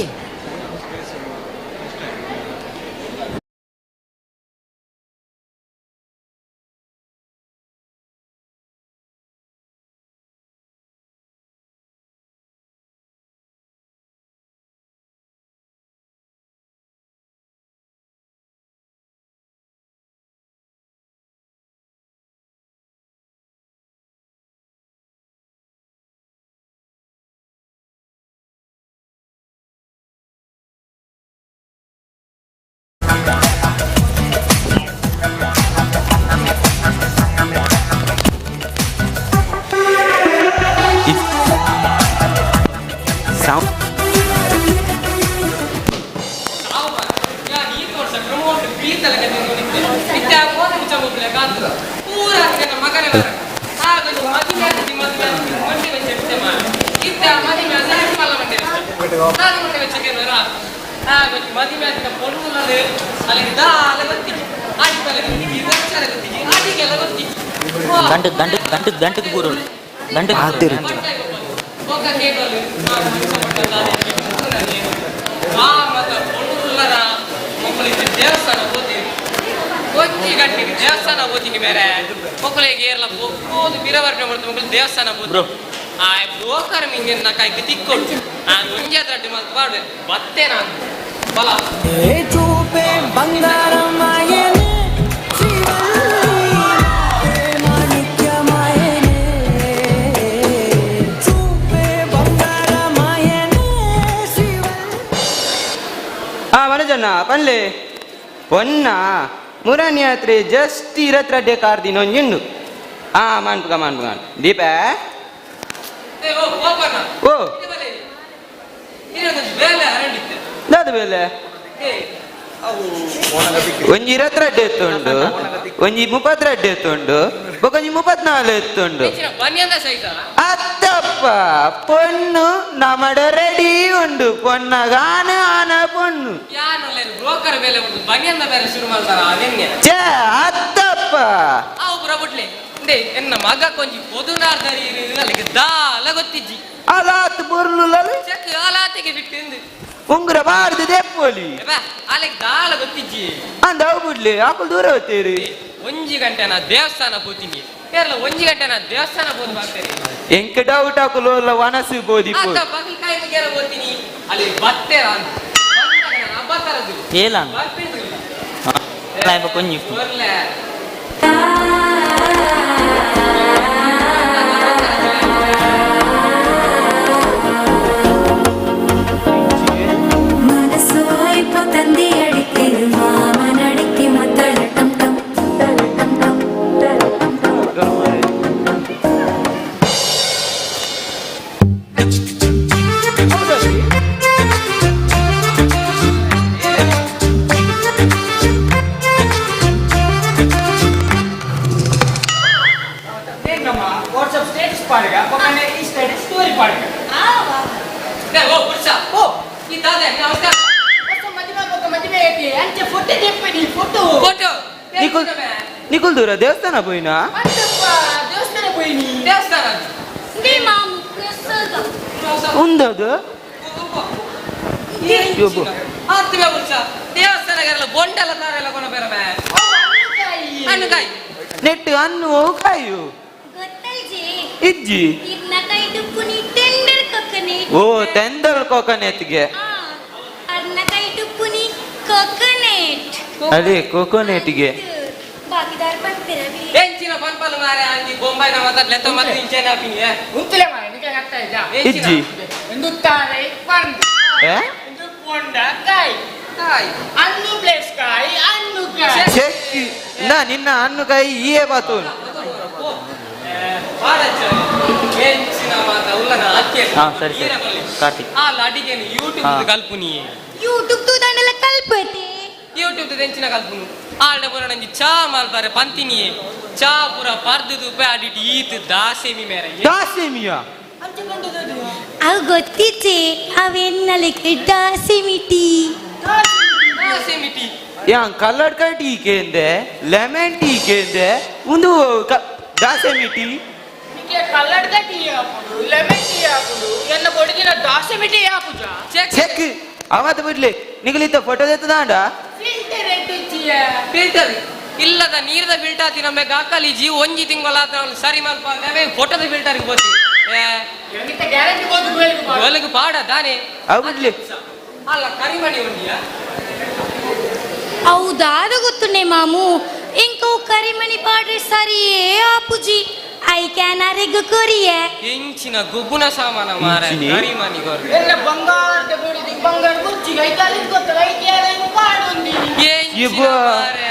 ಬೀರ್ತಲಕ ತಿಂದು ಇತ್ತೆ ಆ ಕೋನ ಮುಚ್ಚ ಮುಪ್ಪಲೆ ಕಾತು ಪೂರ ನನ್ನ ಮಗನ ಆಗ ಮದಿಮೆ ಆತಿ ಮದಿಮೆ ಆತಿ ಮಂಡೆ ವೆಚ್ಚ ಇತ್ತೆ ಮಾಡ ಇತ್ತೆ ಆ ಮದಿಮೆ ಆದ ಮಲ್ಲ ಮಂಡೆ ನಾಗ ಮಂಡೆ ವೆಚ್ಚಕ್ಕೆ ಆ ಗೊತ್ತಿ ಮದಿಮೆ ಆತಿನ ಪೊಣ್ಣುಲಲು ಅಲ್ಲಿಗೆ ದಾಲ ಗೊತ್ತಿ ಆಟಿಪಲ ಗೊತ್ತಿ ರಕ್ಷರ ಗೊತ್ತಿ ಆಟಿಗೆಲ್ಲ ಗೊತ್ತಿ ದಂಡ ದಂಡ ದಂಡ ದಂಟದ ಬೂರು ದಂಡ ಬೊಕ್ಕ ಕೇಟೋಲು ಆ ಮತ ಪೊಣ್ಣುಲರ ಮಕ್ಕಳಿಗೆ ದೇವಸ್ಥಾನ ಹೋಗ್ತೀವಿ ಒಂಜಿ ಗಂಟೆಗೆ ದೇವಸ್ಥಾನ ಹೋಗ್ತೀನಿ ಬೇರೆ ಮಕ್ಕಳಿಗೆ ಏರ್ಲ ಹೋದು ಬಿರವರ್ಣೆ ಮಾಡ್ತು ಮಕ್ಕಳು ದೇವಸ್ಥಾನ ಹೋದ್ರು ಆ ಬ್ರೋಕರ್ ಮಿಂಗೆ ನಾ ಕೈಗೆ ತಿಕ್ಕೊಡು ಆ ಒಂಜಿ ಅದ್ರ ಮಾತು ಪಾಡ್ವೆ ಬತ್ತೆ ನಾನು ಬಲ చూపే బంగారమాయనే ಆ ಮನಜಣ್ಣ ಪನ್ಲೆ ಪೊನ್ನ ಮುರಾನಿ ಯಾತ್ರೆ ಜಸ್ಟ್ ಇರತ್ರಡ್ಡೆ ಕಾರ್ದಿನ ಒಂಜಿಂಡು ಆ ಮಾನ್ಪುಗ ಮಾನ್ಪುಗ ದೀಪ ಓ ಕೋಪನ ಓ ಇದೊಂದು ಬೇಲೆ ಅರಂಡಿತ್ತೆ ದಾದ ಬೇಲೆ ಒಂಜಿ ಇರತ್ರಡ್ಡೆ ಎತ್ತುಂಡು ಒಂಜಿ ಮುಪ್ಪತ್ರಡ್ಡೆ ಎತ್ತುಂಡು ಬೊಕೊಂಜಿ 34 ಎತ್ತುಂಡು ಬನ್ಯಂದ ಸೈತ ಅತ್ತಪ್ಪ ಪೊಣ್ಣು ನಮಡ ರೆಡಿ ಉಂಡು ಪೊನ್ನಗಾನ ಆನ ಪೊಣ್ಣು ಯಾನಲ್ಲ ಬ್ರೋಕರ್ ಬೇಲೆ ಒಂದು ಬನ್ಯಂದ ಬೇರೆ ಶುರು ಮಾಡ್ತಾರ ಅದೆನ್ನೆ ಛೇ ಅತ್ತಪ್ಪ ಆ ಪುರ ಬುಡ್ಲೆ ಇಂದೆ ಎನ್ನ ಮಗ ಕೊಂಜಿ ಪೊದುನಾರ್ದರಿ ಅಲ್ಲಿಗೆ ದಾಲ ಗೊತ್ತಿಜ್ಜಿ ಅಲಾತ್ ಬುರ್ಲು ಚೆಕ್ ಅಲಾತಿಗೆ ಬಿಟ್ಟಿಂದು ಉಂಗುರ ಬಾರ್ದು ದೆಪ್ಪೊಲಿ ಅಲ್ಲಿಗೆ ದಾಲ ಗೊತ್ತಿಜ್ಜಿ ಅಂದ ಅವು ಬಿಡ್ಲಿ ಆಕುಲ್ ದೂರ ಹೋಗ್ತೀರಿ ಒಂಜಿ ಗಂಟೆ ನಾ ದೇವಸ್ಥಾನ ಪೋತೀನಿ ಕೇರಳ ಒಂಜಿ ಗಂಟೆ ನಾ ದೇವಸ್ಥಾನ ಪೋದು ಬರ್ತೇನೆ ಎಂಕ ಡೌಟ್ ಆಕುಲು ಎಲ್ಲ ವನಸು ಬೋದಿ ಅತ್ತ ಪಗಲ್ ಕಾಯಿ ಮುಗಿಯರ ಹೋಗ್ತೀನಿ ಅಲ್ಲಿ ಬತ್ತೇರ ಅಂತ ಬತ್ತಾರದು ಏಲ ಕೊಂಜಿ ಬರ್ಲೆ ವಾಟ್ಸ್ಆಪ್ ಸ್ಟೇಟಸ್ ಪಾಡ್ಗ ಪಕ್ಕನೆ ಈ ಸ್ಟೇಟಸ್ ಸ್ಟೋರಿ ಪಾಡ್ಗ ಓ ಪುರುಷ ಓ ಈ ದಾದ ನಮಸ್ಕಾರ ಮದುವೆ ಮದುವೆ ಐತಿ ಅಂಚೆ ಫೋಟೋ ತೆಪ್ಪಡಿ ಫೋಟೋ ಫೋಟೋ ನಿಕುಲ್ ನಿಕುಲ್ ದೂರ ದೇವಸ್ಥಾನ ಪೋಯಿನಾ ದೇವಸ್ಥಾನ ಪೋಯಿನಿ ದೇವಸ್ಥಾನ ಉಂದದು ಆತ್ಮೀಯ ಪುರುಷ ದೇವಸ್ಥಾನಗೆಲ್ಲ ಬೊಂಡೆಲ್ಲ ತಾರೆಲ್ಲ ಕೊನ ಬೇರೆ ಹಣ್ಣುಕಾಯಿ ನೆಟ್ಟು ಅನ್ನು ಕಾಯು ಇಜ್ಜಿ ಓ ತೆಂಡಲ್ ಕೋಕೋನೆಟ್ಗೆ ಅದೇ ಕೋಕೋನೆಟ್ಗೆ ಎಂಚಿನ ಪನ್ಪಲ್ ಮಾರೆ ಅಂಜಿ ಬೊಂಬೈನ ಮಾತಾಡ್ಲೆ ಲೆತ್ತ ಮತ್ತೆ ಇಂಚೆನ ಹಾಕಿನಿ ಉಂತುಲೆ ಮಾರೆ ನಿಕ್ಕೆ ಅರ್ಥ ಆಯ್ತಾ ಇಜ್ಜಿ ಎಂದು ತಾರೆ ಪಂದ್ ಏ ಎಂದು ಪೊಂಡ ಕಾಯಿ ಕಾಯಿ ಅನ್ನು ಪ್ಲೇಸ್ ಕಾಯಿ ಅನ್ನು ಕಾಯಿ ಚೆಕ್ಕಿ ನಾ ನಿನ್ನ ಅನ್ನು ಕಾಯಿ ಈಯೇ ಬಾತೂನ್ ಎಂಚಿನ ಮಾತ ಉಲ್ಲನ ಅಕ್ಕೆ ಹಾ ಸರಿ ಸರಿ ಕಾರ್ತಿಕ್ ಆ ಲಡಿಗೆನು ಯೂಟ್ಯೂಬ್ ಕಲ್ಪುನಿ ಯೂಟ್ಯೂಬ್ ತೂದಂಡಲ ಕಲ್ಪತಿ ಯೂಟ್ಯೂಬ್ ಎಂಚಿನ ಕಲ್ಪುನು ಆಲ್ಡ ಪುರ ನಂಜಿ ಚಾ ಮಾಲ್ಪಾರೆ ಪಂತಿನಿಯೇ ಚಾ ಪುರ ಪರ್ದು ತುಪ್ಪೆ ಅಡಿಟ್ ಈತ್ ದಾಸೆಮಿ ಮೇರೆ ದಾಸೆಮಿಯಾ ಅವು ಗೊತ್ತಿಚ್ಚೆ ಅವೆನ್ನಲಿಕ್ಕೆ ದಾಸೆಮಿಟಿ ದಾಸೆಮಿಟಿ ಯಾನ್ ಕಲ್ಲಡ್ಕ ಟೀ ಕೇಂದೆ ಲೆಮನ್ ಟೀ ಕೇಂದೆ ಒಂದು ದಾಸೆಮಿ ಟೀ ನಿಕ್ಕೆ ಕಲ್ಲಡ್ಕ ಟೀ ಹಾಕುದು ಲೆಮನ್ ಟೀ ಹಾಕುದು ಎನ್ನ ಬೊಡಿದಿನ ದಾಸೆಮಿ ಟೀ ಹಾಕುಜ ಚೆಕ್ ಅವತ್ತು ಬಿಡ್ಲಿ ನಿಗಲಿತ್ತ ಫೋಟೋ ಎತ್ತದಾಂಡ ಫಿಲ್ಟರ್ ಎಟ್ಟಿಚ್ಚಿಯ ಫಿಲ್ಟರ್ ಇಲ್ಲದ ನೀರ್ದ ಫಿಲ್ಟರ್ ಆತಿ ನಮ್ಮ ಗಾಕಲಿಜಿ ಒಂಜಿ ತಿಂಗಳ ಸರಿ ಮಲ್ಪ ಅಂದ್ರೆ ಫೋಟೋದ ಫಿಲ್ಟರ್ ಬೋತಿ ಗ್ಯಾರಂಟಿ ಬೋದು ಒಲಗು ಪಾಡ ತಾನೆ ಅವು ಬಿಡ್ಲಿ ಅಲ್ಲ ಕರಿಮಣಿ ಉಂಡಿಯಾ ಹೌದಾದ ಗೊತ್ತುಂಡೆ ಮಾಮು ಇಂಕೋ ಕರಿಮಣಿ ಪಾಡ್ರೆ ಸರಿಯೇ ಆಪುಜಿ I can ಅರೆಗ್ ಕೊರಿಯೆ ಎಂಚಿನ ಗುಬ್ಬುನ ಸಾಮಾನ ಮಾರ ಕರಿಮಣಿ ಕೊರ್ರೆ ಎಲ್ಲ ಬಂಗಾರದ ಬೊಡಿದಿ ಬಂಗಾರ ಗುಚ್ಚಿಗೆ ಐತಾಲಿ ಗೊತ್ತಲ್ಲ ಐಕ್ಯಾನ ಪಾಡುಂದಿ ಎಂಚಿನ ಮಾರೆ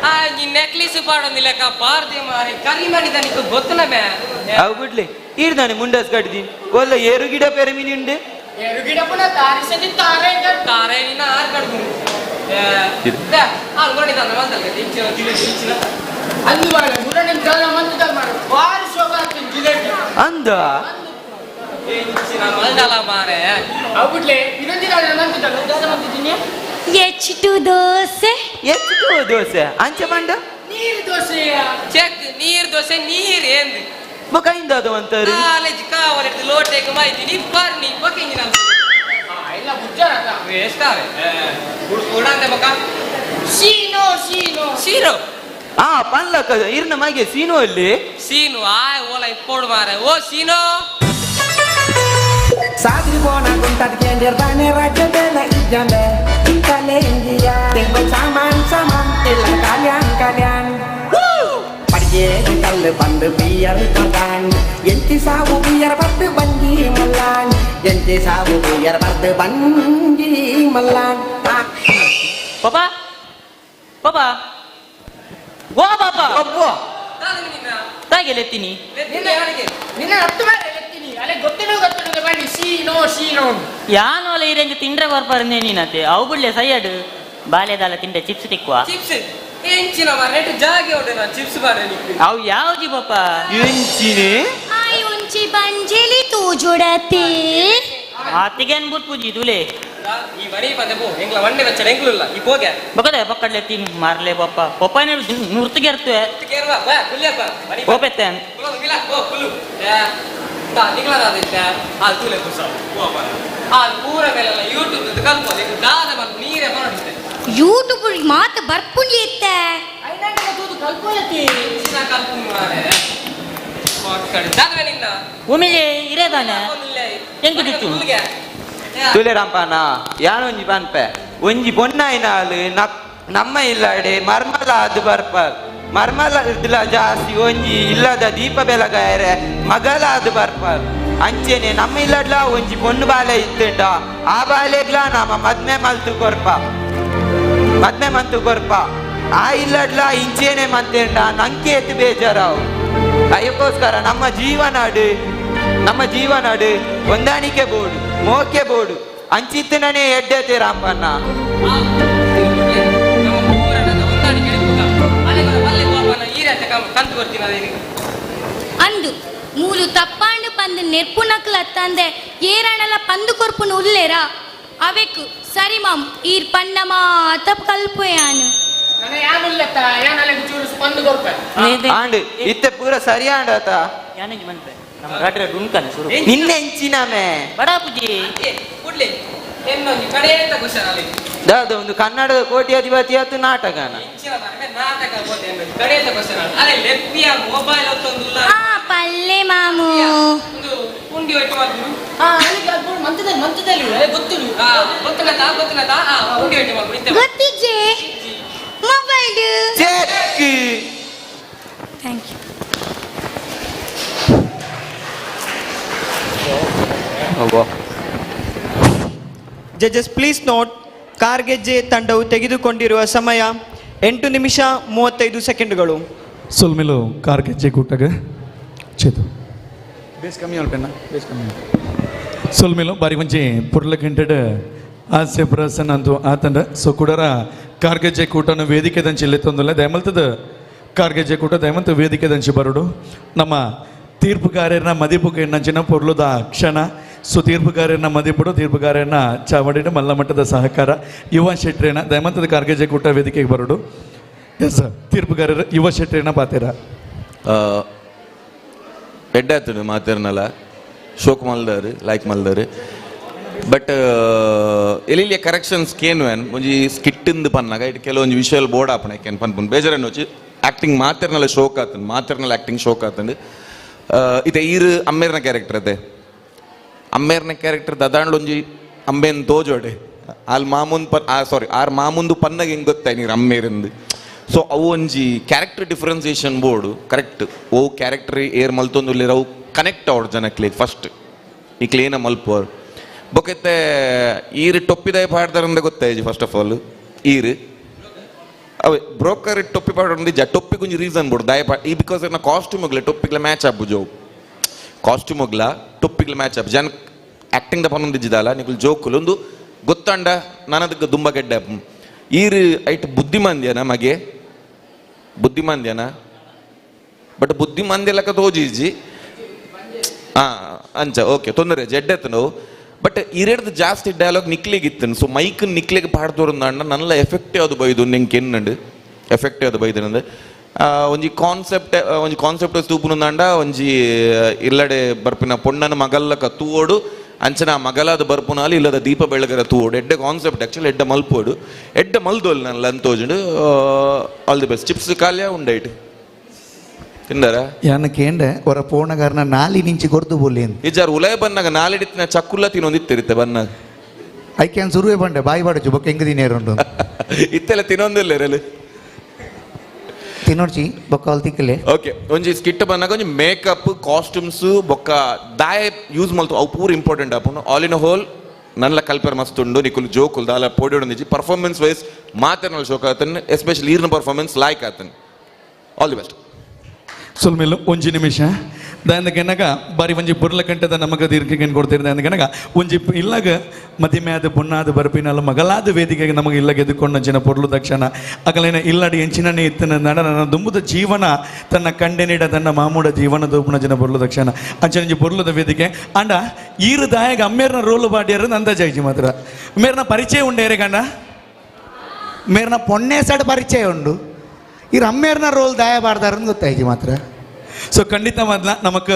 ಆ ನೀ ನೆಕ್ಲೇಸ್ ಪಾಡೊಂದಿಲ್ಲ ಪಾರ್ದೆ ಮಾರೆ ಕರಿಮಣಿ ತನಿಕ್ ಗೊತ್ತುನ ಮೇ ಅವು ಬಿಡ್ಲಿ ಈರ್ದಾನೆ ಮುಂಡಸ್ ಕಟ್ಟಿದೀನಿ ಒಲ್ಲ ಏರು ಗಿಡ ಪೆರಮಿನಿ ಉಂಡೆ ಏರು ಗಿಡ ಪುನ ತಾರಿಸದಿ ತಾರೆ ತಾರೆ ನಿನ್ನ ಆರ್ ಕಡ್ಗುನು ಅಂದ ಎಚ್ಟು ದೋಸೆ ಎಚ್ಟು ದೋಸೆ ಅಂಚೆ ಮಂಡ ನೀರು ದೋಸೆ ಚೆಕ್ ನೀರು ದೋಸೆ ನೀರು ఏంది ಬೊಕ ಇಂದಾದ ಅಂತಾರೆ ಕಾಲೇಜ್ ಕಾವಲಿಡ್ದು ಲೋಟೆಗೆ ಮಾಹಿತಿ ನೀ ಬರ್ನಿ ಬೊಕ ಇಂಜಿನ ಇಲ್ಲ ಬುಜ್ಜಾರ ವೇಸ್ಟ್ ಆವೆ ಉಡಾಂದೆ ಬೊಕ ಸೀನೋ ಸೀನೋ ಸೀನೋ ಆ ಪನ್ಲಕ್ಕ ಇರ್ನ ಮಗೆ ಸೀನೋ ಅಲ್ಲಿ ಸೀನು ಆಯ್ ಓಲ ಇಪ್ಪೋಡು ಮಾರೆ ಓ ಸೀನೋ ಸಾದ್ರಿ ಬೋನ ಗುಂಟದ ಕೇಂದ್ರ ರಾಜ್ಯದಲ್ಲ ಇಜ್ಜಂದೆ ತಲೆ ಇಂಜಿಯ ತೆಂಗು ಸಾಮಾನ್ ಸಾಮಾನ್ ಇಲ್ಲ ಕಲ್ಯಾಣ್ ಕಲ್ಯಾಣ್ ಪಡಿಯೇದು ಕಲ್ಲು ಬಂದು ಬಿಯರ್ ಕೊಡ್ತಾನ್ ಎಂತಿ ಸಾವು ಬಿಯರ್ ಬರ್ದು ಬಂಜಿ ಮಲ್ಲಾನ್ ಎಂತಿ ಸಾವು ಬಿಯರ್ ಬರ್ದು ಬಂಜಿ ಮಲ್ಲಾನ್. ಪಾಪಾ ಪಾಪಾ ವಾ ಪಾಪಾ ತಾಗೆ ಲೆತ್ತೀನಿ ನಿನ್ನ ಹತ್ತು ಮಾರೆ ಲೆತ್ತೀನಿ ಅಲೆ ಗೊತ್ತಿನೋ ಗೊತ್ತಿನೋ ಬನ್ನಿ ಸೀನೋ ಸೀನೋ ಯಾನೋಲ ಇರಂಗ ತಿಂಡ್ರೆ ಬರ್ಪಾರಂದೆ ನೀನತೆ ಅವು ಬಿಡ್ಲೆ ಸೈಯಡ್ ಬಾಲ್ಯದಾಲ ತಿಂಡೆ ಚಿಪ್ಸ್ ತಿಕ್ಕುವ ಚಿಪ್ಸ್ ಎಂಚಿನ ಮಾರೆ ಜಾಗೆ ಉಂಟು ನಾನು ಚಿಪ್ಸ್ ಮಾರೆ ಅವು ಯಾವ್ಜಿ ಪಾಪ ಎಂಚಿನೆ ಆಯ್ ಒಂಚಿ ಬಂಜೆಲಿ ತೂಜುಡತೆ ಆತಿಗೇನ್ ಬುಟ್ಪುಜಿ ತುಲೆ ಈ ಮನೆ ಪದೆ ಪೋ ಎಂಗ್ಲ ವಂಡೆ വെಚ್ಚಡ ಎಂಗ್ಲುಲ್ಲ ಈ ಪೋಗೆ ಬಕದೆ ಪಕ್ಕಡ್ಲೆ ತಿನ್ ಮಾರ್ಲೆ ಪಪ್ಪ ಪಪ್ಪನೇ ನುರ್ತಿಗೆ ಇರ್ತವೆ ಕೇರ್ವಾ ಬಾ ಕುಲ್ಯಪ್ಪ ಮನಿ ಓಪೆತ್ತೆ ಕುಲು ಮಿಲ ಓ ಕುಲು ತಾ ನಿಗ್ಲದಾದಿತ್ತ ಆ ತುಲೆ ಕುಸ ಓ ಆ ಪೂರ ಮೇಲೆಲ್ಲ ಯೂಟ್ಯೂಬ್ ಕಲ್ಪೋದೆ ದಾದ ಮಲ್ಪ ನೀರೇ ಬರೋಡಿತ್ತೆ ಯೂಟ್ಯೂಬ್ ಮಾತು ಬರ್ಪುಂಡಿ ಇತ್ತೆ ಐನಾಂಡ ತೂದು ಕಲ್ಪೋಯತಿ ಚಿನ್ನ ಕಲ್ಪು ಮಾರೆ ಕೊಕ್ಕಡೆ ದಾದವೆ ನಿನ್ನ ಉಮಿಲೆ ಇರೇದಾನೆ ಎಂಕು ಚುಚ್ಚು ತುಲೆ ರಾಂಪನ ಯಾನೊಂಜಿ ಪನ್ಪೆ ಒಂಜಿ ಬೊನ್ನಾಯಿನಾಲು ನಮ್ಮ ಇಲ್ಲಾಡೆ ಮರ್ಮಲ ಅದು ಬರ್ಪಲ್ ಮರ್ಮಲ ಇದ್ಲ ಜಾಸ್ತಿ ಒಂಜಿ ಇಲ್ಲದ ದೀಪ ಬೆಳಗಾಯರೆ ಮಗಲ ಅದು ಬರ್ಪಲ್ ಅಂಚೆನೆ ನಮ್ಮ ಇಲ್ಲಡ್ಲ ಒಂಜಿ ಪೊಣ್ಣು ಬಾಲೆ ಇತ್ತುಂಡ ಆ ಬಾಲೆಗ್ಲ ನಮ್ಮ ಮದ್ಮೆ ಮಲ್ತು ಕೊರ್ಪ ಮದ್ಮೆ ಮಂತು ಕೊರ್ಪ ಆ ಇಲ್ಲಡ್ಲ ಇಂಚೇನೆ ಮಂತೇಂಡ ನಂಗೆ ಎತ್ತು ಬೇಜಾರಾವು. ಅದಕ್ಕೋಸ್ಕರ ನಮ್ಮ ಜೀವನಾಡು ನಮ್ಮ ಜೀವನಾಡು ಹೊಂದಾಣಿಕೆ ಬೋರ್ಡು ಮೋಕೆ ಬೋರ್ಡು ಅಂಚಿತ್ತನೇ ಎಡ್ಡತೆ ರಾಮಣ್ಣ. ಅಂದು ಮೂಲು ತಪ್ಪಾಂಡು ಪಂದು ನೆರ್ಪುನಕ್ಲ ತಂದೆ ಏರಣಲ ಪಂದು ಕೊರ್ಪುನು ಉಲ್ಲೇರಾ ಅವೆಕ್ ಸರಿ ಮಾಮ್ ಈರ್ ಪನ್ನ ಮಾತ ಕಲ್ಪಯಾನು ಆಂಡು ಇತ್ತೆ ಪೂರ ಸರಿ ಆಂಡತ ನಿನ್ನೆ ಎಂಚಿನಮೆ ಬಡಾಪುಜಿ ಕುಡ್ಲಿ ಎನ್ನೊಂಜಿ ಕಡೆಯಂತ ಕ್ವಶನ್ ಅಲ್ಲಿ ದಾದ ಒಂದು ಕನ್ನಡದ ಕೋಟಿ ಅಧಿಪತಿ ಆತು ನಾಟಕನ ನಾಟಕ ಕಡೆಯಂತ ಕ್ವಶನ್ ಅರೆ ಲೆಪ್ಪಿಯ ಮೊಬೈಲ್ ಹೊತ್ತೊಂದುಲ್ಲ ಆ ಪಲ್ಲೆ ಮಾಮು ಒಂದು ಪುಂಡಿ ಒಟ್ಟು ಮಾಡ್ರು ಆ ಅಲ್ಲಿಗೆ ಅದು ಮಂತದಲ್ಲಿ ಮಂತದಲ್ಲಿ ಗೊತ್ತಿಲ್ಲ ಗೊತ್ತಿಲ್ಲತಾ ಗೊತ್ತಿಲ್ಲತಾ ಆ ಪುಂಡಿ ಒಟ್ಟು ಮಾಡ್ರು ಇತ್ತೆ ಗೊತ್ತಿಜ್ಜೆ mobile check thank you. Judges please note, Kargejje ತಂಡವು ತೆಗೆದುಕೊಂಡಿರುವ ಸಮಯ 8 ನಿಮಿಷ 35 ಸೆಕೆಂಡ್ಗಳು. ಸೊಲ್ಮೆಲು ಕಾರ್ಗೆಜ್ಜೆ ಕೂಟಗ ಚೇತು ಬೇಸ್ ಕಮ್ಮಿ ಅಲ್ಪೆನ್ನ ಬೇಸ್ ಕಮ್ಮಿ. ಸೊಲ್ಮೆಲು ಬಾರಿ ಮಂಚಿ ಪುರ್ಲ ಗಂಟೆಡ್ ಹಾಸ್ಯ ಪ್ರಸನ್ನ ಅಂತೂ ಆತಂಡ. ಸೊ ಕುಡರ ಕಾರ್ಗೆಜ್ಜೆ ಕೂಟನು ವೇದಿಕೆ ದಂಚಿ ಲೆತ್ತೊಂದುಲ್ಲ ದಯಮಲ್ತದ ಕಾರ್ಗೆಜ್ಜೆ ಕೂಟ ದಯಮಂತ ವೇದಿಕೆ ದಂಚಿ ಬರುಡು ನಮ್ಮ ತೀರ್ಪುಗಾರನ ಮದಿಪು ನಂಚಿನ ಪೊರ್ಲುದ ಕ್ಷಣ. ಸೊ ತೀರ್ಪುಗಾರನ ಮದಿಪುಡು ತೀರ್ಪುಗಾರನ ಚಾವಡಿಡು ಮಲ್ಲಮಟ್ಟದ ಸಹಕಾರ ಯುವ ಶೆಟ್ರೇನ ದಯಮಂತದ ಕಾರ್ಗೆಜ್ಜೆ ಕೂಟ ವೇದಿಕೆಗೆ ಬರುಡು. ಎಸ್ ತೀರ್ಪುಗಾರರು ಯುವ ಶೆಟ್ರೇನ ಪಾತೇರ ಎಡ್ಡಾತುಂಡು ಮಾತೇರ್ನಲ ಶೋಕ್ ಮಲ್ದಾರು ಲೈಕ್ ಮಲ್ದಾರು ಬಟ್ ಎಲ್ಲಿಯ ಕರೆಕ್ಷನ್ಸ್ ಕೇನು ಏನ್ ಒಂಜಿ ಸ್ಕಿಟ್ಟಿಂದು ಪನ್ನಾಗ ಇಟ್ಟು ಕೆಲವೊಂಜಿ ವಿಷಯ ಬೋರ್ಡ್ ಆಪಣ ಕೇನ್ ಪನ್ಪುನ್ ಬೇಜಾರನ್ನು వచ్చి ಆ್ಯಕ್ಟಿಂಗ್ ಮಾತೇರ್ನಲ್ಲ ಶೋಕ್ ಆತಂಡು ಮಾತೇರ್ನಲ್ಲ ಆ್ಯಕ್ಟಿಂಗ್ ಶೋಕ್ ಆತಂಡು. ಇತ್ತೆ ಈರು ಅಮ್ಮೇರ್ನ ಕ್ಯಾರೆಕ್ಟರ್ ಅದೇ ಅಮ್ಮೇರ್ನ ಕ್ಯಾರೆಕ್ಟರ್ ದದಾಂಡ್ಲೊಂಜಿ ಅಂಬೇನ್ ತೋಜೋಡೆ ಅಲ್ಲಿ ಮಾಮೂನ್ ಪನ್ ಸಾರಿ ಆರ್ ಮಾಮೂಂದು ಪನ್ನಗೆ ಹೆಂಗೆ ಗೊತ್ತಾಯ್ ನೀರು ಅಮ್ಮೇರಿಂದು. ಸೊ ಅವು ಒಂಜಿ ಕ್ಯಾರೆಕ್ಟರ್ ಡಿಫ್ರೆನ್ಸಿಯೇಷನ್ ಬೋರ್ಡು ಕರೆಕ್ಟ್ ಓ ಕ್ಯಾರೆಕ್ಟರ್ ಏರ್ ಮಲ್ತೊಂದುಲ್ಲೇರು ಅವು ಕನೆಕ್ಟ್ ಅವಡು ಜನಕ್ಲೆ ಫಸ್ಟ್ ಈ ಕ್ಲೀನ ಮಲ್ಪೋರು ಬೊಕೆತ್ತೆ ಈರು ಟೊಪ್ಪಿದಾಯ ಪಾಡ್ದಾರಂದ ಗೊತ್ತಾಯ್ತು ಫಸ್ಟ್ ಆಫ್ ಆಲ್ ಈರು ಅವೇ ಬ್ರೋಕರ್ ಟೊಪ್ಪಿ ಪಾಡೋದು ಜ ಟೊಪ್ಪಿ ಕೊಂಚ ರೀಸನ್ ಬೋರ್ಡು ದಾಯ ಪಾ ಈ because ನಾ ಕಾಸ್ಟ್ಯೂಮ್ ಹೋಗ್ಲೆ ಟೊಪ್ಪಿಗ್ಲ ಮ್ಯಾಚ್ ಆಪು ಜೋವು ಕಾಸ್ಟ್ಯೂಮ್ ಹೋಗ್ಲ ಟೊಪ್ಪಿಗ್ಲ ಮ್ಯಾಚ್ ಆಪ್ ಜನ ಆ್ಯಕ್ಟಿಂಗ್ the ಪನ್ನೊಂದಿಜ್ಜಿದಲ್ಲ ನಿಕುಲ್ ಜೋಕುಲು ಒಂದು ಗೊತ್ತಂಡ ನನದಕ್ಕೆ ದುಂಬ ಗೆಡ್ಡೆ. ಈರು ಐಟ್ ಬುದ್ಧಿಮಾಂದ್ಯನ ಮಗೆ ಬುದ್ಧಿಮಾಂದ್ಯನ ಬಟ್ ಬುದ್ಧಿಮಾಂದ್ಯ ಲೆಕ್ಕ ತೋಜಿಜಿ ಹಾ ಅಂಚ ಓಕೆ ತೊಂದರೆ ಜಡ್ಡೆತ್ತನು ಬಟ್ ಇರೆಡ್ದು ಜಾಸ್ತಿ ಡೈಲಾಗ್ ನಿಕ್ಲಿಗೆ ಇತ್ತನು. ಸೊ ಮೈಕ್ ನಿಕ್ಲಿಗೆ ಪಾಡ್ದೋರಂದಾಂಡ ನಲ್ಲ ಎಫೆಕ್ಟ್ ಯಾವುದು ಬೈದು ನಿಂಗೆ ಕೆನ್ನಂಡು ಎಫೆಕ್ಟ್ ಯಾವುದು ಬೈದನಂದು ಒಂಜಿ ಕಾನ್ಸೆಪ್ಟ್ ಒಂಜಿ ಕಾನ್ಸೆಪ್ಟ್ ತೂಪುನಂದಾಂಡ ಒಂಜಿ ಇಲ್ಲಡೆ ಬರ್ಪಿನ ಪೊಣ್ಣನ ಮಗಲ್ಲಕ ತೂವೋಡು ಅಂಚನ ಮಗಲಾದ ಬರ್ಪುನಾಲಿ ಇಲ್ಲದ ದೀಪ ಬೆಳಗರ ತೂವೋಡು ಎಡ್ಡೆ ಕಾನ್ಸೆಪ್ಟ್ ಆ್ಯಕ್ಚುಲಿ ಎಡ್ಡೆ ಮಲ್ಪೋಡು ಎಡ್ಡೆ ಮಲ್ದೋಲ್ ನನ್ನ ಅಂತೋಜುಂಡು. ಆಲ್ the best. Chips ಖಾಲಿಯ ಉಂಡೈಟ್ ತಿಂದಾರ ಯಾನ ಕೇಂಡೆ ಹೊರ ಪೋಣಗಾರನ ನಾಲಿ ನಿಂಚಿ ಕೊರ್ದು ಬೋಲಿ ಇಜ್ಜಾರ್ ಉಲಯ ಬನ್ನಾಗ ನಾಲಿಡಿತ್ತಿನ ಚಕ್ಕುಲ್ಲ ತಿನ್ನೊಂದಿತ್ತಿರುತ್ತೆ ಬನ್ನಾಗ ಐಕ್ಯಾನ್ ಸುರುವೆ ಬಂಡೆ ಬಾಯಿ ಬಾಡಚು ಬೊಕ್ಕ ಹೆಂಗ ತಿನ್ನೇರುಂಡು ಇತ್ತೆಲ್ಲ ತಿನ್ನೊಂದಿಲ್ಲ ಇರಲಿ ತಿನ್ನೋಡ್ಚಿ ಬೊಕ್ಕ ಅಲ್ಲಿ ತಿಕ್ಕಲೆ. ಓಕೆ ಒಂಜಿ ಸ್ಕಿಟ್ ಬನ್ನಾಗ ಒಂಜಿ ಮೇಕಪ್ ಕಾಸ್ಟ್ಯೂಮ್ಸ್ ಬೊಕ್ಕ ದಾಯ ಯೂಸ್ ಮಲ್ತು ಅವು ಪೂರ ಇಂಪಾರ್ಟೆಂಟ್ ಆಪುಂಡು. ಆಲ್ ಇನ್ ಹೋಲ್ ನಲ್ಲ ಕಲ್ಪರ್ ಮಸ್ತ್ ಉಂಡು ನಿಕುಲು ಜೋಕುಲ್ ದಾಲ ಪೋಡಿಯೊಂದಿಜ್ಜಿ ಪರ್ಫಾರ್ಮೆನ್ಸ್ ವೈಸ್ ಮಾತೆರ್ನಲ್ ಶೋಕ್ ಆತನ್ ಎಸ್ಪೆಷಲಿ ಈರ್ನ ಪರ್ಫಾರ್ಮೆನ್ಸ್ ಲಾಯ್ಕ್ ಆತನ್. All the best. ಸೊಲ್ಮೇಲು ಒಂಜಿ ನಿಮಿಷ ದಾಂದಗೆನಗ ಬಾರಿ ಒಂಜಿ ಬುರ್ಲ ಕಂಟದ ನಮಗ ದೀರ್ಘ ಕೊಡ್ತಿರ್ದೆ ಅಂದಗೆನಗ ಒಂಜಿ ಇಲ್ಲಾಗ ಮದಿಮೆ ಆದ ಪೊಣ್ಣಾದ ಬರ್ಪಿನಲ್ಲ ಮಗಲಾದ ವೇದಿಕೆಗೆ ನಮಗೆ ಇಲ್ಲಾಗ ಎದುಕೊಂಡು ಅಂಚಿನ ಪೊರ್ಲು ತಕ್ಷಣ ಅಗಲೇನ ಇಲ್ಲಾಡಿ ಎಂಚಿನನೇ ಇತ್ತನ ನಡ ನನ್ನ ದುಂಬುದ ಜೀವನ ತನ್ನ ಕಂಡೆನಿಡ ತನ್ನ ಮಾಮೂಡ ಜೀವನ ದೂಪುನ ಜನ ಪೊರ್ಲು ತಕ್ಷಣ ಅಂಚಿನ ಪೊರ್ಲುದ ವೇದಿಕೆ ಅಂಡ ಈರು ದಾಯಗ ಅಮ್ಮೇರ್ನ ರೋಲು ಬಾಡಿಯರು ನಂದಾಜಾಯ್ಜಿ ಮಾತ್ರ ಮೇರ್ನ ಪರಿಚಯ ಉಂಡೇರೆ ಗಂಡ ಮೇರ್ನ ಪೊಣ್ಣೆ ಸೈಡ್ ಪರಿಚಯ ಉಂಡು ಈ ಅಮ್ಮೇರ್ನ ರೋಲ್ ದಾಯ ಬಾರ್ದಾರನ್ ಗೊತ್ತಾಯ್ತು ಮಾತ್ರ. ಸೊ ಖಂಡಿತ ಮೊದಲ ನಮಕ್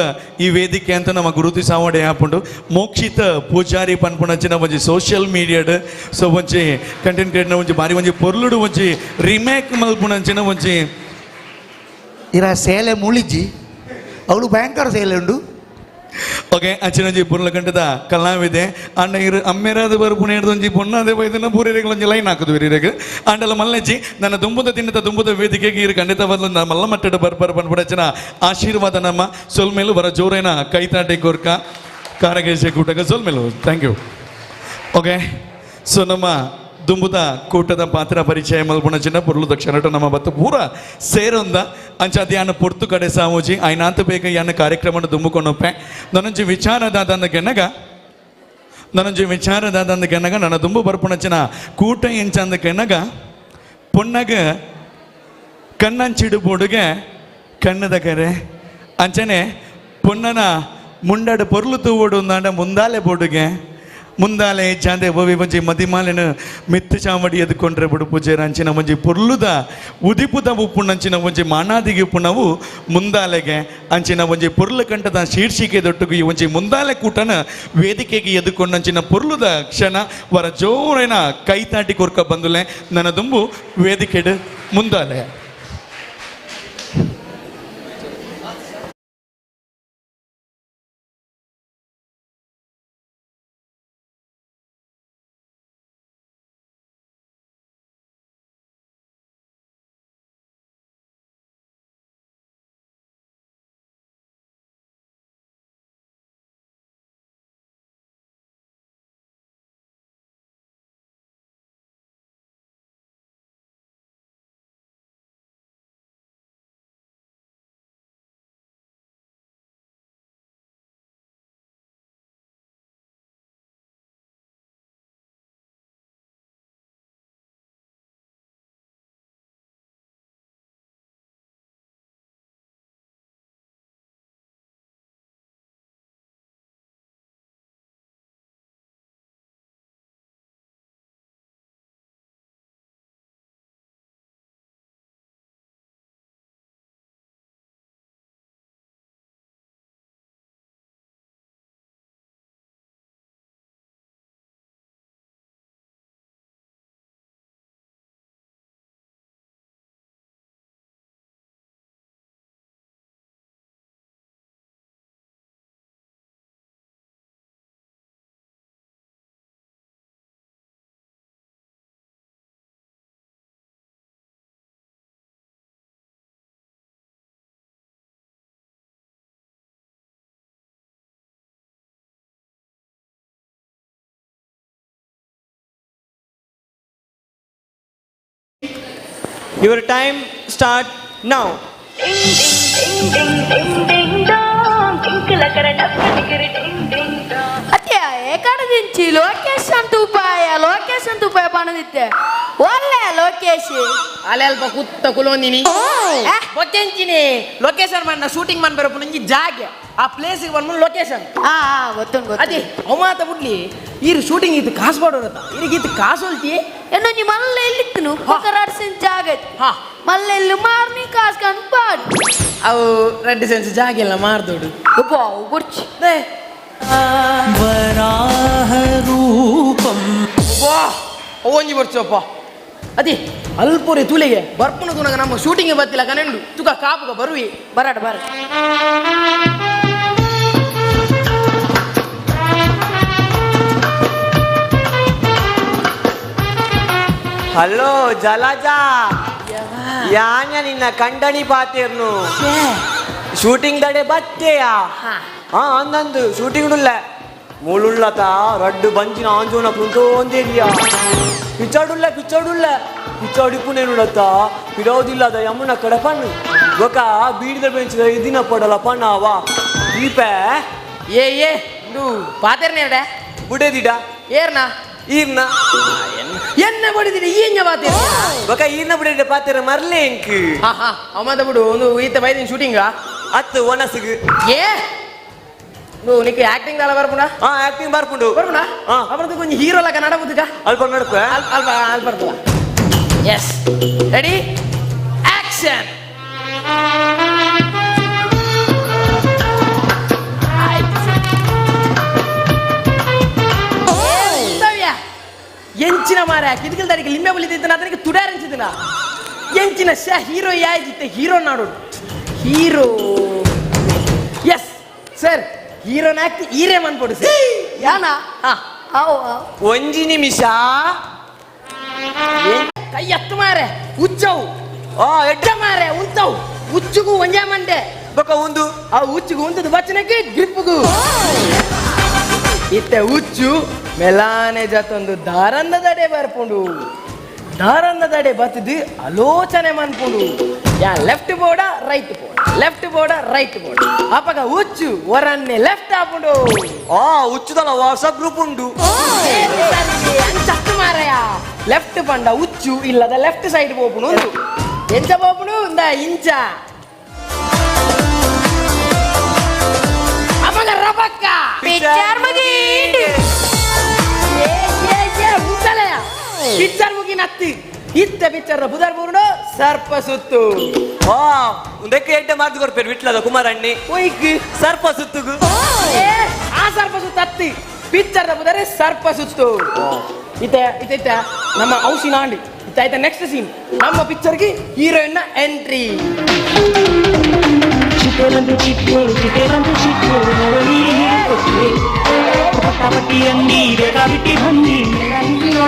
ಈ ವೇದಿಕೆ ಅಂತ ನಮ್ಮ ಗುರುತಿ ಸಾವಡೆ ಹಾಪುಂಡು ಮೋಕ್ಷಿತ ಪೂಜಾರಿ ಪನ್ಪುಣಂಚಿನ ಒಂಜಿ ಸೋಷಿಯಲ್ ಮೀಡಿಯಾಡ್ ಸೊ ಒಂಜಿ ಕಂಟೆಂಟ್ ಕ್ರಿಯೇಟರ್ ಒಂಜಿ ಬಾರಿ ಒಂಜಿ ಪೊರ್ಲುಡು ಒಂಜಿ ರಿಮೇಕ್ ಮಲ್ಪುಣಂಚಿನ ಒಂಜಿ ಇರ ಸೇಲೆ ಮುಳಿಜಿ ಅವಳು ಭಯಂಕರ ಸೇಲೆ ಉಂಡು. ಓಕೆ ಅಂಚಿನಂಜಿ ಪೊರ್ಲ ಗಂಟದ ಕಲಾವಿದೆ ಅಂಡ ಇರು ಅಮ್ಮೇರಾದ ಬರುಪುಣ ಒಂಜಿ ಪೊಣ್ಣಾದೆ ಬೈದನ ಪೂರೇರೆಗ್ ಒಂಜಿ ಲೈನ್ ಹಾಕುದು ಇರೇಗ್ ಅಂಡಲ ಮಲ್ಲಜ್ಜಿ ನನ್ನ ದುಂಬುದ ತಿನ್ನದ ದುಂಬುದ ವೇದಿಕೆಗೆ ಇರು ಖಂಡಿತ ಬದಲು ಮಲ್ಲ ಮಟ್ಟದ ಬರ್ಬರ್ ಬಂದ್ಬಿಡಚನ ಆಶೀರ್ವಾದ ನಮ್ಮ ಸೊಲ್ಮೇಲು ಬರ ಜೋರೇನ ಕೈತಾಟೆ ಕೋರ್ಕ ಕಾರಗೇಶ ಕೂಟಕ ಸೊಲ್ಮೇಲು thank you. Okay so ನಮ್ಮ ದುಂಬುದ ಕೂಟದ ಪಾತ್ರ ಪರಿಚಯ ಮಲ್ಪುಣ ಚಿನ್ನ ಪೊರ್ಲು ದಕ್ಷಿಣ ನಮ್ಮ ಬತ್ತು ಪೂರ ಸೇರೊಂದ ಅಂಚ ಅಧ್ಯಾನ ಪೊರ್ತು ಕಡೆ ಸಾಮೂಜಿ ಆಯ್ನಾಂತ ಬೇಗ ಯಾನ ಕಾರ್ಯಕ್ರಮ ದುಂಬುಕೊಂಡೊಪ್ಪೆ ನನೊಂಜಿ ವಿಚಾರದಾದಂದ ನನೊಂಜಿ ವಿಚಾರದಾದಂದ ಕೆನಗ ನನ್ನ ದುಂಬು ಬರ್ಪುಣಚಿನ ಕೂಟ ಎಂಚಂದ ಕೆನಗ ಪೊನ್ನಗ ಕಣ್ಣಂಚಿಡು ಬೋಡುಗೆ ಕಣ್ಣದ ಕರೆ ಅಂಚನೆ ಪೊನ್ನನ ಮುಂಡಾಡು ಪೊರ್ಲು ತೂವೋಡು ಅಂದಾಂಡ ಮುಂದಾಲೆ ಬೋಡುಗೆ ಮುಂದಾಲೆ ಚಾಂದೆ ಬೋವಿ ಒಂಜಿ ಮದಿಮಾಲೆನ ಮಿತ್ತು ಚಾಮಡಿ ಎದ್ಕೊಂಡ್ರೆ ಬುಡು ಪೂಜೆ ಅಂಚಿನ ಒಂಜಿ ಪೊರ್ಲುದ ಉದಿಪುದ ಉಪ್ಪುಣಂಚಿನ ಒಂಜಿ ಮಾನಾದಿಗೆ ಉಪ್ಪುಣವು ಮುಂದಾಲೆಗೆ ಅಂಚಿನ ಒಂಜಿ ಪೊರ್ಲು ಕಂಠದ ಶೀರ್ಷಿಕೆ ದೊಟ್ಟುಗು ಈ ಒಂಜಿ ಮುಂದಾಲೆ ಕೂಟನ ವೇದಿಕೆಗೆ ಎದ್ಕೊಂಡಂಚಿನ ಪೊರ್ಲುದ ಕ್ಷಣ ವರ ಜೋರೇನ ಕೈತಾಟಿ ಕೊರ್ಕ ಬಂದುಲೆ ನನ್ನ ದುಂಬು ವೇದಿಕೆಡು ಮುಂದಾಲೆ. Your time start now. ಅತ್ತೆ ಏಕಡದಿಂಚಿ ಲೊಕೇಶನ್ ತೂಪಾಯ ಲೊಕೇಶನ್ ತೂಪಾಯ ಪಣದಿತ್ತೆ ಒಳ್ಳೆ ಅಲೆ ಅಲ್ಪ ಕುತ್ತ ಕುಲೋಂದಿನಿ ಗೊತ್ತೆಂಚಿನಿ ಲೊಕೇಶನ್ ಮನ್ನ ಶೂಟಿಂಗ್ ಮನ್ ಬರಪು ನಂಜಿ ಜಾಗೆ ಆ ಪ್ಲೇಸ್ ಬಂದು ಲೊಕೇಶನ್ ಗೊತ್ತುಂಟು. ಅದೇ ಅವಮಾತ ಬುಡ್ಲಿ ಈರು ಶೂಟಿಂಗ್ ಇತ್ತು ಕಾಸು ಮಾಡೋರತ್ತ ಇರಿಗೆ ಇತ್ತು ಕಾಸು ಹೊಲ್ತಿ ಎನ್ನೊಂಜಿ ಮಲ್ಲ ಎಲ್ಲಿತ್ತನು ಬೊಕ ರಡ್ ಸೆನ್ಸ್ ಜಾಗ ಮಲ್ಲ ಎಲ್ಲಿ ಮಾರ್ನಿ ಕಾಸು ಕಂಡು ಪಾಡು. ಅವು 2 ಸೆನ್ಸ್ ಜಾಗ ಎಲ್ಲ ಮಾರ್ದೋಡು. ಅಬ್ಬಾ, ಅವು ಬೊಡ್ಚಿ. ವರಾಹ ರೂಪಂ. ವಾ, ಒಂಜಿ ಬರ್ಚಪ್ಪ. ಅದೇ ಅಲ್ಪುರಿ ತುಲಿಗೆ ಬರ್ಪುನ ತುನಗ ನಮ್ಮ ಶೂಟಿಂಗ್ ಬತ್ತಿಲ್ಲ ಕನೆಂಡು ತುಕ ಕಾಪುಗ ಬರುವಿ. ಬರಾಡ ಬರ. ಹಲೋ ಜಲಜಾ, ಯಾನ್ಯ ನಿನ್ನ ಕಂಡಣಿ ಪಾತೇರ್ನು ಶೂಟಿಂಗ್ ದಡೆ ಬತ್ತೆಯಾ? ಹಾ ಅಂದಂದು ಶೂಟಿಂಗ್ ಉಲ್ಲ ಮುಳುಳ್ಳತ ರಡ್ಡು ಬಂಜಿನ ಆಂಜೋನ ಕುಂಟೋಂದೇರಿಯ ಪಿಚಾಡುಲ್ಲ ಪಿಚಾಡುಲ್ಲ ಪಿಚಾಡಿಪುನೇನುಳತ ಪಿರೋದಿಲ್ಲದ ಯಮುನ ಕಡೆ ಪಣ್ಣು ಬೊಕ ಬೀಡಿದ ಬೆಂಚಿದ ಇದಿನ ಪಡಲ ಪಣ್ಣಾವ ದೀಪೆ. ಏ ಏ ಇದು ಪಾತೇರ್ನೇರಡೆ ಬುಡೇದಿಡ ಏರ್ನಾ ಈರ್ನ ಎನ್ನ ಬಡಿದಿಡ ಈಂಜ ಪಾತೇರ್ ಬೊಕ ಈರ್ನ ಬುಡೇದಿಡ ಪಾತೇರ ಮರ್ಲೆ ಎಂಕ್. ಹಾ ಹಾ ಅವಮಾದ ಬಿಡು ಒಂದು ಈತ ಬೈದಿನ ಶೂಟಿಂಗ್ ಅತ್ತು ಒನಸುಗು. ಏ నువ్వు నీకు యాక్టింగ్ అలా బరపునా? ఆ యాక్టింగ్ బరపుండు బరపునా? అప్పుడు కొంచెం హీరో లాగా నడపుదుగా అల్ప నడపు అల్ప అల్పడుతువా. Yes ready action. ಎಂಚಿನ ಮಾರ ಕಿಟಕಿಲ್ ದಾರಿಗೆ ಲಿಂಬೆ ಬಲಿದಿದ್ದನ ಅತನಿಗೆ ತುಡಾರಿಂಚಿದನ ಎಂಚಿನ ಶ ಹೀರೋ ಯಾಯಿಜಿತ್ತೆ ಹೀರೋ ನಾಡು ಹೀರೋ. ಎಸ್ ಸರ್ ಹೀರೋನ ಆಕ್ಟ್ ಹೀರೇ ಮನ್ಪೊಡು ಸರ್. ಯಾನಾ? ಹಾ. ಆವು ಆವು. ಒಂಜಿ ನಿಮಿಷ. ಕೈ ಎತ್ತು ಮಾರೆ ಉಚ್ಚವು ಆ ಎಡ್ಡ ಮಾರೆ ಉಂತವು ಉಚ್ಚುಗು ಒಂಜೇ ಮಂಡೆ ಬೊಕ ಉಂದು ಆ ಉಚ್ಚುಗು ಉಂತದ ಬಚ್ಚನಕ್ಕೆ ಗ್ರಿಪ್ಗು ಇತ್ತೆ ಉಚ್ಚು ಮೆಲಾನೆ ಜಾತೊಂದು ದಾರಂದದಡೆ ಬರ್ಪುಂಡು ದಾರಂದದಡೆ ಬತ್ತದು ಆಲೋಚನೆ ಮನ್ಪುಂಡು ಯಾ ಲೆಫ್ಟ್ ಬೋರ್ಡ ರೈಟ್ ಬೋರ್ಡ್ ಲೆಫ್ಟ್ ಬೋರ್ಡ ರೈಟ್ ಬೋರ್ಡ್ ಅಪಗ ಉಚ್ಚು ಒರನ್ನೆ ಲೆಫ್ಟ್ ಆಪುಂಡು. ಆ ಉಚ್ಚುದಲ ವಾಟ್ಸಪ್ ಗ್ರೂಪ್ ಉಂಡು. ಅಂಚತ್ತು ಮಾರಯ ಲೆಫ್ಟ್ ಪಂಡ ಉಚ್ಚು ಇಲ್ಲದ ಲೆಫ್ಟ್ ಸೈಡ್ ಪೋಪುಂಡು ಉಂದು ಎಂಚ ಪೋಪುಂಡು ಇಂದ ಇಂಚ ಅಪಗ ರಬಕ್ಕ ಪಿಕ್ಚರ್ ಮುಗೀಂಡು. ಏ ಏ ಏ ಉಂಚಲಯ ಪಿಕ್ಚರ್ ಮುಗಿನತ್ತಿ ಇತ್ತ ಪಿಕ್ಚರ್ ಬುಧರ್ ಬೂರುಡು ಸರ್ಪ ಸುತ್ತು. ಆ ಉಂದಕ್ಕೆ ಎಡ್ಡೆ ಮಾರ್ದು ಕೊರ್ಪೇರು ವಿಟ್ಲದ ಕುಮಾರಣ್ಣಿ ಒಯ್ಕ್ ಸರ್ಪ ಸುತ್ತುಗು. ಏ ಆ ಸರ್ಪ ಸುತ್ತು ಅತ್ತಿ ಪಿಕ್ಚರ್ ಬುದರೆ ಸರ್ಪ ಸುತ್ತು. ಇತ್ತೆ ಇತ್ತೆ ಇತ್ತೆ ನಮ್ಮ ಔಷಿ ನಾಂಡಿ ಇತ್ತ ಆಯ್ತಾ ನೆಕ್ಸ್ಟ್ ಸೀನ್ ನಮ್ಮ ಪಿಕ್ಚರ್ಗೆ ಹೀರೋಯಿನ್ ಎಂಟ್ರಿ.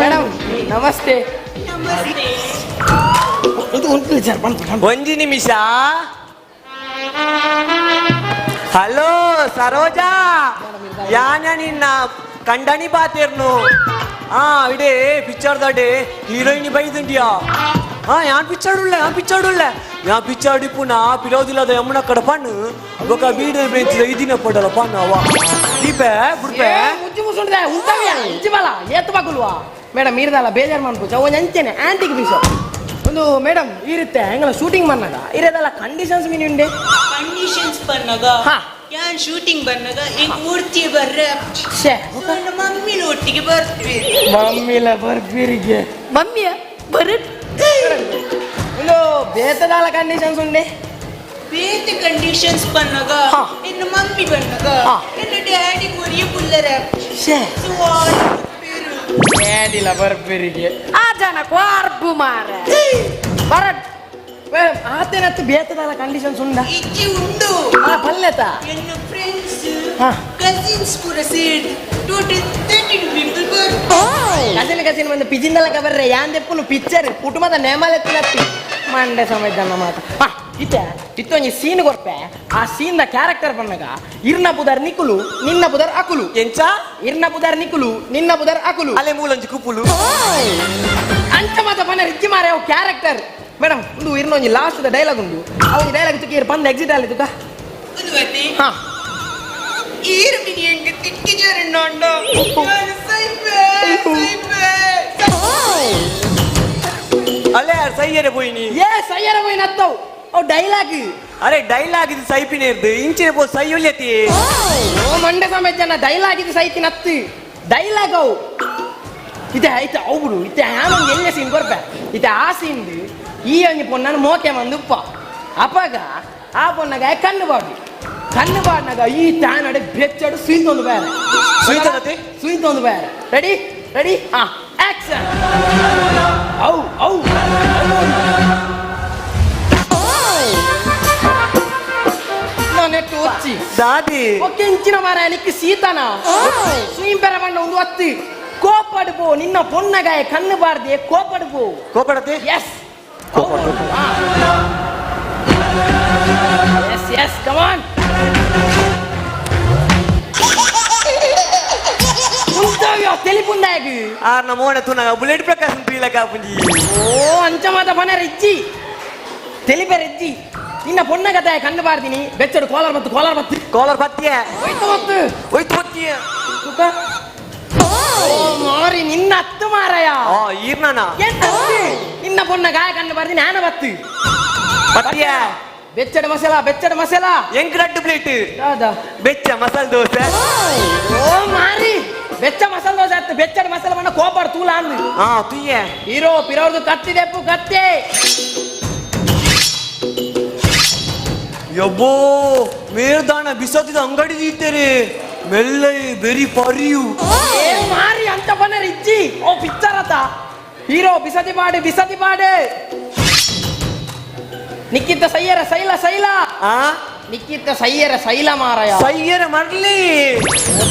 ಮೇಡಮ್ ನಮಸ್ತೆ. ಇದು ಉಂಟು ಸರ್ ಬಂತು. ಒಂಜಿ ನಿಮಿಷ. ಹಲೋ ಸರೋಜಾ, ಯಾನ ನಿನ್ನ ಕಂಡಣಿ ಪಾತೇರ್ನು? ಆ ಇಡೇ ಪಿಕ್ಚರ್ ದಡೆ ಹೀರೋಯಿನ್ ಬೈದುಂಡಿಯಾ? ಹಾ ಯಾನ್ ಪಿಕ್ಚರ್ ಉಳ್ಳೆ ಯಾನ್ ಪಿಕ್ಚರ್ ಉಳ್ಳೆ ಯಾನ್ ಪಿಕ್ಚರ್ ಇಪ್ಪುನ ಪಿರೋದಿಲ್ಲದ ಯಮುನ ಕಡ ಪಣ್ಣು ಬೊಕ ಬೀಡ ಬೆಂಚಿದ ಇದಿನ ಪಡಲ ಪಣ್ಣು ಅವ ದೀಪೆ ಬುಡ್ಪೆ ಮುಜ್ಜು ಮುಸುಂಡ್ರೆ ಉಂಟವ್ಯ ಇಂಚಿ ಬಲ ಏತ್ ಬಗುಲ್ವಾ ಮೇಡಮ್ ಇರ್ದಲ್ಲ ಬೇಜಾರು ಮನ್ಪುಚ ಒಂಜಿ ಅಂಚೆನೆ ಆಂಟಿಗೆ ಪೀಸು ಒಂದು ಮೇಡಮ್ ಇರುತ್ತೆ ಎಂಗಲ ಶೂಟಿಂಗ್ ಮನ್ನಾಗ ಇರೋದಲ್ಲ ಕಂಡೀಷನ್ಸ್ ಮೀನಿ ಉಂಡೆ ಕಂಡೀಷನ್ಸ್ ಬನ್ನಾಗ ಯಾನ್ ಶೂಟಿಂಗ್ ಬನ್ನಾಗ ಎಂಕ್ ಮೂರ್ತಿ ಬರ್ರೆ ಛೇ ಮಮ್ಮಿನ ಒಟ್ಟಿಗೆ ಬರ್ತೀವಿ. ಮಮ್ಮಿಲ ಬರ್ಬೀರಿಗೆ ಮಮ್ಮಿಯ ಬರಟ್ ಒಂದು ಬೇತದಾಲ ಕಂಡೀಷನ್ಸ್ ಉಂಡೆ ಬೇತೆ ಕಂಡೀಷನ್ಸ್ ಬನ್ನಾಗ ಎನ್ನ ಮಮ್ಮಿ ಬನ್ನಾಗ ಎನ್ನ ಡ್ಯಾಡಿ ಒರಿಯ ಪುಲ್ಲರೆ ಛೇ ಡ್ಯಾಡಿಲ ಬರ್ಬೀರಿಗೆ ಆ ಜನಕ್ಕೆ ವಾರ್ಬು ಮಾರ ಬರಟ್. ಮೇಡಮ್ ಆತೇನತ್ತು ಬೇತದಾಲ ಕಂಡೀಷನ್ಸ್ ಉಂಡ ಇಜ್ಜಿ ಉಂಡು. ಆ ಪಲ್ಲೆತ ಎನ್ನ ಫ್ರೆಂಡ್ಸ್ ಕಸಿನ್ಸ್ ಪೂರ ಸೇರ್ದು ಟೋಟಲ್ 32 ಪೀಪಲ್ ಬರ್ತಾರೆ. ಕಸಿನ್ ಕಸಿನ್ ಬಂದು ಪಿಜಿಂದಲ ಕಬರ್ರೆ ಯಾನ್ ದೆಪ್ಪುನು ಪಿಕ್ಚರ್ ಕುಟುಂಬದ ನೇಮಲೆತ್ತಿನತ್ತಿ ಮಂಡೆ ಸಮಯದನ್ನ ಮಾತ. ಹಾ ಇತ್ತೆ ಇತ್ತೊಂಜಿ ಸೀನ್ ಕೊರ್ಪೆ ಆ ಸೀನ್ the character ಬನ್ನಗ ಇರ್ನ ಪುದರ್ ನಿಕುಲು ನಿನ್ನ ಪುದರ್ ಅಕುಲು. ಎಂಚ ಇರ್ನ ಪುದರ್ ನಿಕುಲು ನಿನ್ನ ಪುದರ್ ಅಕುಲು ಅಲೆ ಮೂಲಂಜಿ ಕುಪುಲು ಅಂಚ ಮಾತ ಬನ್ನ ರಿಜ್ಜಿ ಮಾರೆ ಅವು ಕ್ಯಾರೆಕ್ಟರ್. ಮೇಡಮ್ ಒಂದು ಇರ್ನೊಂಜಿ ಲಾಸ್ಟ್ the dialogue ಉಂಡು ಅವು ಡೈಲಾಗ್ ತುಕಿ ಇರ್ ಬಂದು ಎಕ್ಸಿಟ್ ಆಲಿ ತುಕ. ಹಾ ಈರ್ಮಿನಿ ಎಂಗ್ ತಿಕ್ಕಿಜರಣ್ಣಾಂಡ ನಾನು ಸೈಪೆ ಸೈಪೆ ಅಲೆ ಸೈಯರೆ ಪೋಯಿನಿ ಏ ಸೈಯರೆ ಪೋಯಿನ ಅತ್ತವು ಅವು ಡೈಲಾಗ್. ಅರೆ ಡೈಲಾಗ್ ಇದು ಸೈಪಿನೇರ್ದು ಇಂಚಿನ ಪೋ ಸೈಯುಲ್ಯತಿ. ಓ ಮಂಡೆ ಸಮೇತ ಜನ ಡೈಲಾಗ್ ಇದು ಸೈತಿನ ಅತ್ತು ಡೈಲಾಗ್ ಅವು ಇತ್ತೆ ಐತೆ ಅವು ಬಿಡು ಇತ್ತೆ ಆನೊಂದು ಎಲ್ಲ ಸೀನ್ ಕೊರ್ಪೆ ಇತ್ತೆ ಆ ಸೀನ್ದು ಈ ಒಂಜಿ ಪೊನ್ನನು ಮೋಕೆ ಮಂದು ಉಪ್ಪ ಅಪಗ ಆ ಪೊನ್ನಗ ಕಣ್ಣು ಬಾಡಿ ಕಣ್ಣು ಬಾಡಿನಾಗ ಈ ತಾನಡೆ ಬೆಚ್ಚಡು ಸುಯಿಂತೊಂದು ಬೇರೆ ಸುಯಿಂತೊಂದು ಬೇರೆ ರೆಡಿ ರೆಡಿ ಹಾ ಆಕ್ಷನ್. ಔ ಔ ನಾನೆಟ್ಟು ಒಚ್ಚಿ ದಾದಿ ಒಕ್ಕೆ ಇಂಚಿನ ಮಾರ ನಿಕ್ಕ ಸೀತನ ಸುಯಿಂಪೆರ ಬಣ್ಣ ಒಂದು ಒತ್ತಿ ಕೋಪಡು ಪೋ ನಿನ್ನ ಪೊನ್ನಗಾಯ ಕಣ್ಣು ಬಾರ್ದೆ ಕೋಪಡು ಪೋ ಕೋಪಡತೆ. S S S ಕಮಾನ್ ಉಂತಾವ್ಯೋ ತೆಲಿಪುಂದಾಯಗ್ ಆರ್ನ ಮೋಣ ತುನಗ ಬುಲೆಟ್ ಪ್ರಕಾಶ್ ಪೀಲಕ ಪುಂಜಿ. ಓ ಅಂಚಮಾದ ಬನ ರೆಜ್ಜಿ ತೆಲಿಪೆ ರೆಜ್ಜಿ ನಿನ್ನ ಪೊನ್ನಗತಾಯ ಕಣ್ಣು ಬಾರ್ದಿನಿ ಬೆಚ್ಚಡು ಕೋಲಾರ್ ಬತ್ತು ಕೋಲಾರ್ ಬತ್ತು ಕೋಲಾರ್ ಬತ್ತಿಯ ಹೋಯ್ತು ಬತ್ತು ಹೋಯ್ತು ಬತ್ತಿಯ ಸುಖ. ಓ ಮಾರಿ ನಿನ್ನ ಹತ್ತು ಮಾರಾಯ ಈರ್ನಾನ ನಿನ್ನ ಪೊನ್ನ ಗಾಯ ಕಣ್ಣು ಬಾರ್ದಿನಿ ಆನ ಬತ್ತು ಬತ್ತಿಯ ಬೆಚ್ಚಡ ಮಸಾಲ ಬೆಚ್ಚಡ ಮಸಾಲ ಎಂಕ್ ರಡ್ಡು ಪ್ಲೇಟ್ ದಾದಾ ಬೆಚ್ಚ ಮಸಾಲ ದೋಸೆ. ಓ ಮಾರಿ ಬೆಚ್ಚ ಮಸಾಲ ದೋಸೆ ಆಯ್ತು ಬೆಚ್ಚಡ ಮಸಾಲ ಬಣ್ಣ ಕೋಪಾಡು ತೂಲ ಅಂದು ಹಾ ತುಯ್ಯ ಹೀರೋ ಪಿರವ್ರದ್ದು ಕತ್ತಿದೆಪ್ಪು ಕತ್ತೆ. ಯಬ್ಬೋ ಮೇರ್ದಾಣ ಬಿಸತ್ತಿದ ಅಂಗಡಿ ಇತ್ತೇರೆ ಮೆಲ್ಲ ಬೆರಿ ಪರಿಯು. ಏ ಮಾರಿ ಅಂತ ಬನ್ನ ಇಜ್ಜಿ ಓ ಪಿಕ್ಚರ್ ಅತ ಹೀರೋ ಬಿಸತಿ ಪಾಡು ಬಿಸತಿ ಪಾಡು ನಿಕ್ಕಿತ್ತ ಸೈಯರ ಸೈಲ ಸೈಲ ನಿಕ್ಕಿತ್ತ ಸೈಯರ ಸೈಲ ಮಾರಾಯ ಸೈಯರ ಮರ್ಲಿ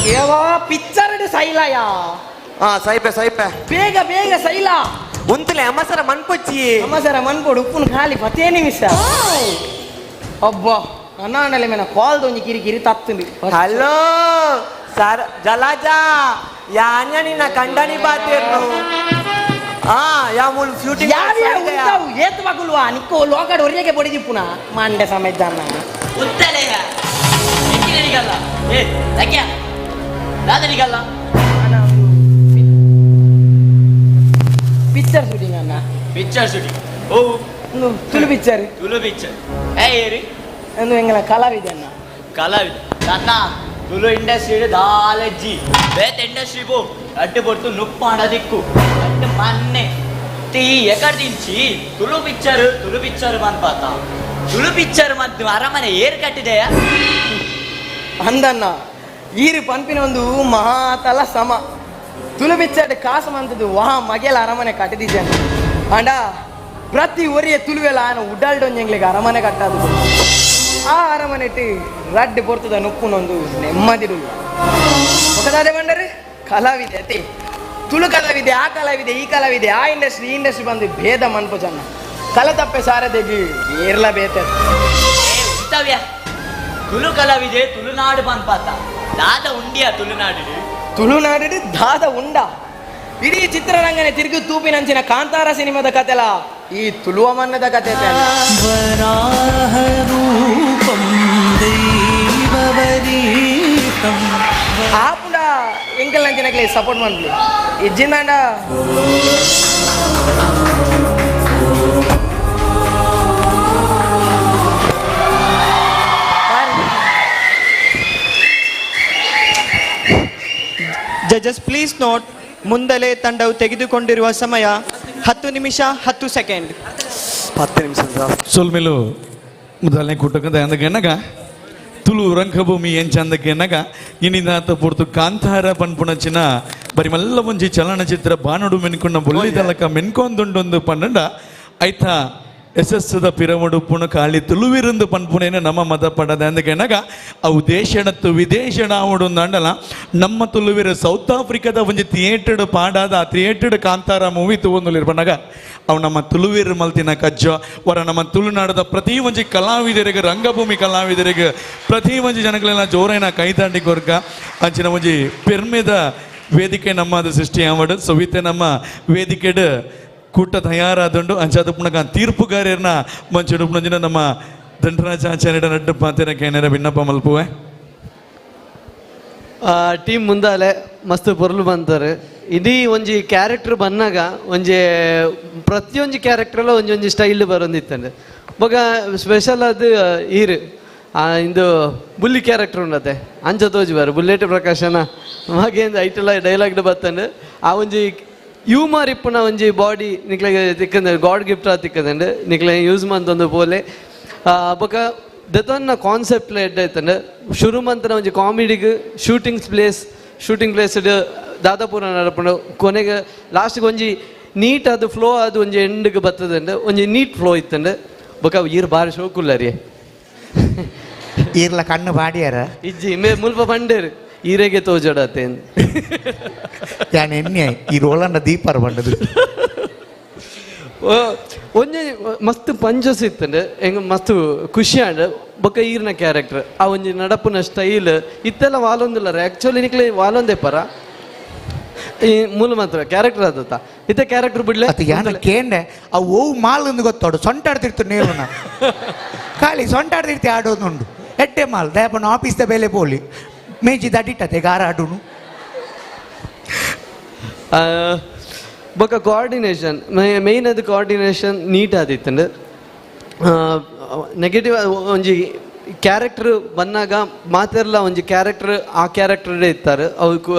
ದೇವಾ ಪಿಕ್ಚರ್ ಸೈಲಯ. ಹಾ ಸೈಪೆ ಸೈಪೆ ಬೇಗ ಬೇಗ ಸೈಲ ಉಂತಲೆ ಅಮ್ಮಸರ ಮನ್ಪೊಚ್ಚಿ ಅಮ್ಮಸರ ಮನ್ಪೊಡು ಉಪ್ಪುನ ಖಾಲಿ ಪತ್ತೇ ನಿಮಿಷ. ಅಬ್ಬಾ ಅಣ್ಣಾಂಡಲೆ ಮೇನ ಕಾಲ್ ದೊಂಜಿ ಕಿರಿ ಕಿರಿ ತತ್ತುಂಡು. ಹಲೋ ಸರ್ ಜಲಾಜಾ ಯಾನ್ಯ ನಿನ್ನ ಕಂಡನಿ ಬಾತೇರ್ನು ಆ ಯಾ ಮೂಲ ಶೂಟಿಂಗ್ ಯಾವ್ಯಾ ಉಂತಾವು ಏತ್ ಮಗುಲ್ವಾ ನಿಕ್ಕೋ ಲೋಕಡ್ ಒರಿಯಗೆ ಬಡಿದಿಪ್ಪುನ ಮಂಡೆ ಸಮೇತ ಉತ್ತಲೆಯ ಎಂಜಿನಿಯರಿಗಲ್ಲ ಏ ಲಕ್ಯ ದಾದನಿಗಲ್ಲ ಪಿಕ್ಚರ್ ಶೂಟಿಂಗ್ ಅಣ್ಣ ಪಿಕ್ಚರ್ ಶೂಟಿಂಗ್. ಓ ತುಳು ಪಿಕ್ಚರ್ ತುಳು ಪಿಕ್ಚರ್ ಏ ಏರಿ ಅಂದು ಎಂಗಲ ಕಲಾವಿದೆ ಅಣ್ಣ ಕಲಾವಿದ ತಾತ ತುಳು ಇಂಡಸ್ಟ್ರಿ ದಾಲಜ್ಜಿ ಬೇತ ಇಂಡಸ್ಟ್ರಿ ಪೋ ಅಡ್ಡು ಪೊರ್ತು ನುಪ್ಪಾಡ ದಿಕ್ಕು ಅಡ್ಡು ಮನ್ನೆ ತೀ ಎಕಡ್ದಿಂಚಿ ತುಳು ಪಿಕ್ಚರ್ ತುಳು ಪಿಕ್ಚರ್ ಬಂದ್ಪಾತ ತುಳು ಪಿಕ್ಚರ್ ಮತ್ತು ಅರಮನೆ ಏರ್ ಕಟ್ಟಿದೆಯಾ ಅಂದಣ್ಣ ಈರು ಪಂಪಿನ ಒಂದು ಮಹಾತಲ ಸಮ ತುಳು ಪಿಕ್ಚರ್ ಕಾಸು ಮಂತದ್ದು ವಾ ಮಗೆಲ ಅರಮನೆ ಕಟ್ಟಿದಿದ್ದಾನೆ ಅಂಡ ಪ್ರತಿ ಒರಿಯ ತುಳುವೆಲ್ಲ ಆನ ಉಡಾಲ್ಡೊಂಜೆಂಗ್ಲಿಗೆ ಅರಮನೆ ಕಟ್ಟದು ಆ ಅರಮನೆಟ್ಟು ರಡ್ಡು ಪೊರ್ತದ ನುಪ್ಪುನೊಂದು ನೆಮ್ಮದಿಡು ఒకదాదే ಬಂಡರು ಕಲಾವಿದೆ ಅತಿ ತುಳು ಕಲಾವಿದೆ ಆ ಕಲಾವಿದೆ ಈ ಕಲಾವಿದೆ ಆ ಇಂಡಸ್ಟ್ರಿ ಈ ಇಂಡಸ್ಟ್ರಿ ಬಂದು ಭೇದ ಮನ್ಪು ಜನ ಕಲತಪ್ಪೆ ಸಾರದೆಗಿ ಏರ್ಲ ಬೇತ ಉತ್ತವ್ಯ ತುಳು ಕಲಾವಿದೆ ತುಳುನಾಡು ಬಂದ್ಪಾತ ದಾದ ಉಂಡಿಯ ತುಳುನಾಡು ತುಳುನಾಡು ದಾದ ಉಂಡ ಇಡೀ ಚಿತ್ರರಂಗನೆ ತಿರುಗು ತೂಪಿನಂಚಿನ ಕಾಂತಾರ ಸಿನಿಮಾದ ಕತೆಲ ಈ ತುಳುವ ಮನ್ನದ ಕತೆ ಆಪುಂಡ ಎಂಕಲ್ ನಂಚಿನಕ್ಲೆ ಸಪೋರ್ಟ್ ಮಾಡ್ಲಿ ಇಜ್ಜಿಂದಾಂಡ ಜಡ್ಜಸ್ ಪ್ಲೀಸ್ ನೋಟ್, ಮುಂದಲೆ ತಂಡವು ತೆಗೆದುಕೊಂಡಿರುವ ಸಮಯ 10 ನಿಮಿಷ 10 ಸೆಕೆಂಡ್. 10 ನಿಮಿಷ ಸೊಲ್ಮೆಲು ಮೊದಲನೇ ಕೂಟಕ್ಕಂತ ಅಂದಗೆನಗ ತುಳು ರಂಗಭೂಮಿ ಎಂಚಂದಗೆನಗ ಇನ್ನಿಂದ ಪೂರ್ತು ಕಾಂತಾರ ಪನ್ಪುಣಚಿನ ಬರಿ ಮಲ್ಲ ಒಂಜಿ ಚಲನಚಿತ್ರ ಬಾನುಡು ಮೆನ್ಕೊಂಡ ಬೊಳ್ಳಿದಲಕ ಮೆನ್ಕೊಂದುಂಡೊಂದು ಪನ್ನಂಡ ಐತಾ ಯಶಸ್ಸದ ಪಿರಮುಡು ಪುಣ ಕಾಳಿ ತುಳುವಿರಂದು ಪನ್ಪುಣೇನ ನಮ್ಮ ಮತ ಪಡದ ಅಂದಗೆನಗ ಅವು ದೇಶಣತ್ತು ವಿದೇಶಣ ಅಂಡಲ ನಮ್ಮ ತುಳುವಿರ ಸೌತ್ ಆಫ್ರಿಕಾದ ಒಂಜಿ ಥಿಯೇಟರ್ಡ್ ಪಾಡಾದ ಆ ಥಿಯೇಟರ್ಡ್ ಕಾಂತಾರ ಮೂವಿ ತೂವೊಂದುಲಿರ್ಪನಗ ಅವು ನಮ್ಮ ತುಳುವೀರ್ ಮಲ್ತಿನ ಕಜ್ಜ ವರ ನಮ್ಮ ತುಳುನಾಡದ ಪ್ರತಿ ಒಂಜಿ ಕಲಾವಿದರಿಗೆ ರಂಗಭೂಮಿ ಕಲಾವಿದರಿಗೆ ಪ್ರತಿ ಒಂಜಿ ಜನಗಳೆಲ್ಲ ಜೋರೈನ ಕೈತಾಂಡಿ ಕೊರ್ಕ ಅಂಚಿನ ಒಂಜಿ ಪೆರ್ಮೆದ ವೇದಿಕೆ ನಮ್ಮದು ಸೃಷ್ಟಿ ಆವಡು ಸೊವಿತೆ ನಮ್ಮ ವೇದಿಕೆಡ್ ಕೂಟ ತಯಾರಾದುಂಡು ಅಂಚಾದ ಪುಣಕ ತೀರ್ಪುಗಾರರ್ನ ಮಂಚುಡು ಪುಣಂಜಿನ ನಮ್ಮ ದಂಡರಾಜಾಚಾರ್ಯರ ನಡ್ಡು ಪಾತೆರ ಕೇನರ ವಿನ್ನಪ ಮಲ್ಪುವೆ. ಟೀಮ್ ಮುಂದಾಲೆ ಮಸ್ತ್ ಪೊರ್ಲು ಬಂತಾರೆ ಇಡೀ ಒಂಜಿ ಕ್ಯಾರೆಕ್ಟರ್ ಬಂದಾಗ ಒಂಜಿ ಪ್ರತಿಯೊಂಜಿ ಕ್ಯಾರೆಕ್ಟರ್ಲ ಒಂಜಿ ಒಂಜಿ ಸ್ಟೈಲ್ ಬರೊಂದಿತ್ತಂಡೆ. ಬೊಕ ಸ್ಪೆಷಲ್ ಅದು ಈರು ಇಂದು ಬುಲ್ಲಿ ಕ್ಯಾರೆಕ್ಟರ್ ಉಂಡತೆ ಅಂಚ ತೋಜಿ ಬಾರು ಬುಲ್ಲೆಟ್ ಪ್ರಕಾಶನ ಮಗೇಂದು ಐಟೆಲ್ಲ ಡೈಲಾಗ್ ಬತ್ತಂಡು. ಆ ಒಂಜಿ ಹ್ಯೂಮರ್ ಇಪ್ಪುನ ಒಂಜಿ ಬಾಡಿ ನಿಕ್ಲೆಗ್ ತಿಕ್ಕಂದೆ ಗಾಡ್ ಗಿಫ್ಟ್ ಆ ತಿಕ್ಕದಂಡೆ ನಿಕ್ಲೆ ಯೂಸ್ ಮಂತೊಂದು ಪೋಲೆ. ಬೊಕ ದೆತೊನ್ನ ಕಾನ್ಸೆಪ್ಟ್ ಎಡ್ಡೆ ಆಯ್ತಂಡೆ. ಶುರು ಮಂತನ ಒಂಜಿ ಕಾಮಿಡಿಗೆ ಶೂಟಿಂಗ್ ಪ್ಲೇಸ್ ದಾದಾಪುರ ನಡಪುಂಡು. ಕೊನೆಗೆ ಲಾಸ್ಟ್ಗೆ ಒಂಜಿ ನೀಟ್ ಅದು ಫ್ಲೋ ಅದು ಒಂಜಿ ಎಂಡ್ಗೆ ಬತ್ತದಂಡೆ ಒಂಜಿ ನೀಟ್ ಫ್ಲೋ ಇತ್ತಂಡೆ. ಬೊಕ ಈರ್ ಬಾರಿ ಶೋಕುಲ್ಲರಿ ಈರ್ಲ ಕಣ್ಣು ಬಾಡಿಯಾರ ಇಜ್ಜಿ ಮೇ ಮುಲ್ಪ ಬಂಡೇರು ಈರೆಗೆ ತೋಜಡತೆ ಯಾನ್ ಎಣ್ಣೆ ಈ ರೋಲನ್ನ ದೀಪಾರ ಬಂಡದು. ಒಂಜಿ ಮಸ್ತ್ ಪಂಚಸ್ ಇತ್ತಂಡೆ ಹೆಂಗ ಮಸ್ತ್ ಖುಷಿ ಆಂಡ್. ಬೊಕ ಈರ್ನ ಕ್ಯಾರೆಕ್ಟರ್ ಆ ಒಂಜಿ ನಡಪುನ ಸ್ಟೈಲ್ ಇತ್ತೆಲ್ಲ ವಾಲೊಂದಿಲ್ಲ ಆ್ಯಕ್ಚುಲಿ ನಿಕ್ಲೆ ವಾಲೊಂದೇ ಪರ ಈ ಮೂಲ ಮಾತ್ರ ಕ್ಯಾರೆಕ್ಟರ್ ಆದತ್ತ ಇತ್ತೆ ಕ್ಯಾರೆಕ್ಟರ್ ಬಿಡ್ಲೆ ಅದು ಯಾನ ಕೇಂಡೆ ಅವು ಓವು ಮಾಲ್ ಒಂದು ಗೊತ್ತಾಡು ಸೊಂಟಾಡ್ತಿರ್ತು ನೇರುನ ಖಾಲಿ ಸೊಂಟಾಡ್ತಿರ್ತಿ ಆಡೋದುಂಡು ಎಟ್ಟೆ ಮಾಲ್ ದಯಪನ ಆಫೀಸ್ದ ಬೇಲೆ ಪೋಲಿ ಮೇಜಿ ದಡಿಟ್ಟತೆ ಗಾರ ಆಡುನು. ಬೊಕ ಕೋಆರ್ಡಿನೇಷನ್ ಮೇಯ್ನ್ ಅದು ಕೋಆರ್ಡಿನೇಷನ್ ನೀಟ್ ಆದಿತ್ತಂಡೆ. ನೆಗೆಟಿವ್ ಒಂಜಿ ಕ್ಯಾರೆಕ್ಟರ್ ಬಂದಾಗ ಮಾತೆರ್ಲ ಒಂಜಿ ಕ್ಯಾರೆಕ್ಟರ್ ಆ ಕ್ಯಾರೆಕ್ಟರ್ ಇತ್ತಾರೆ ಅವು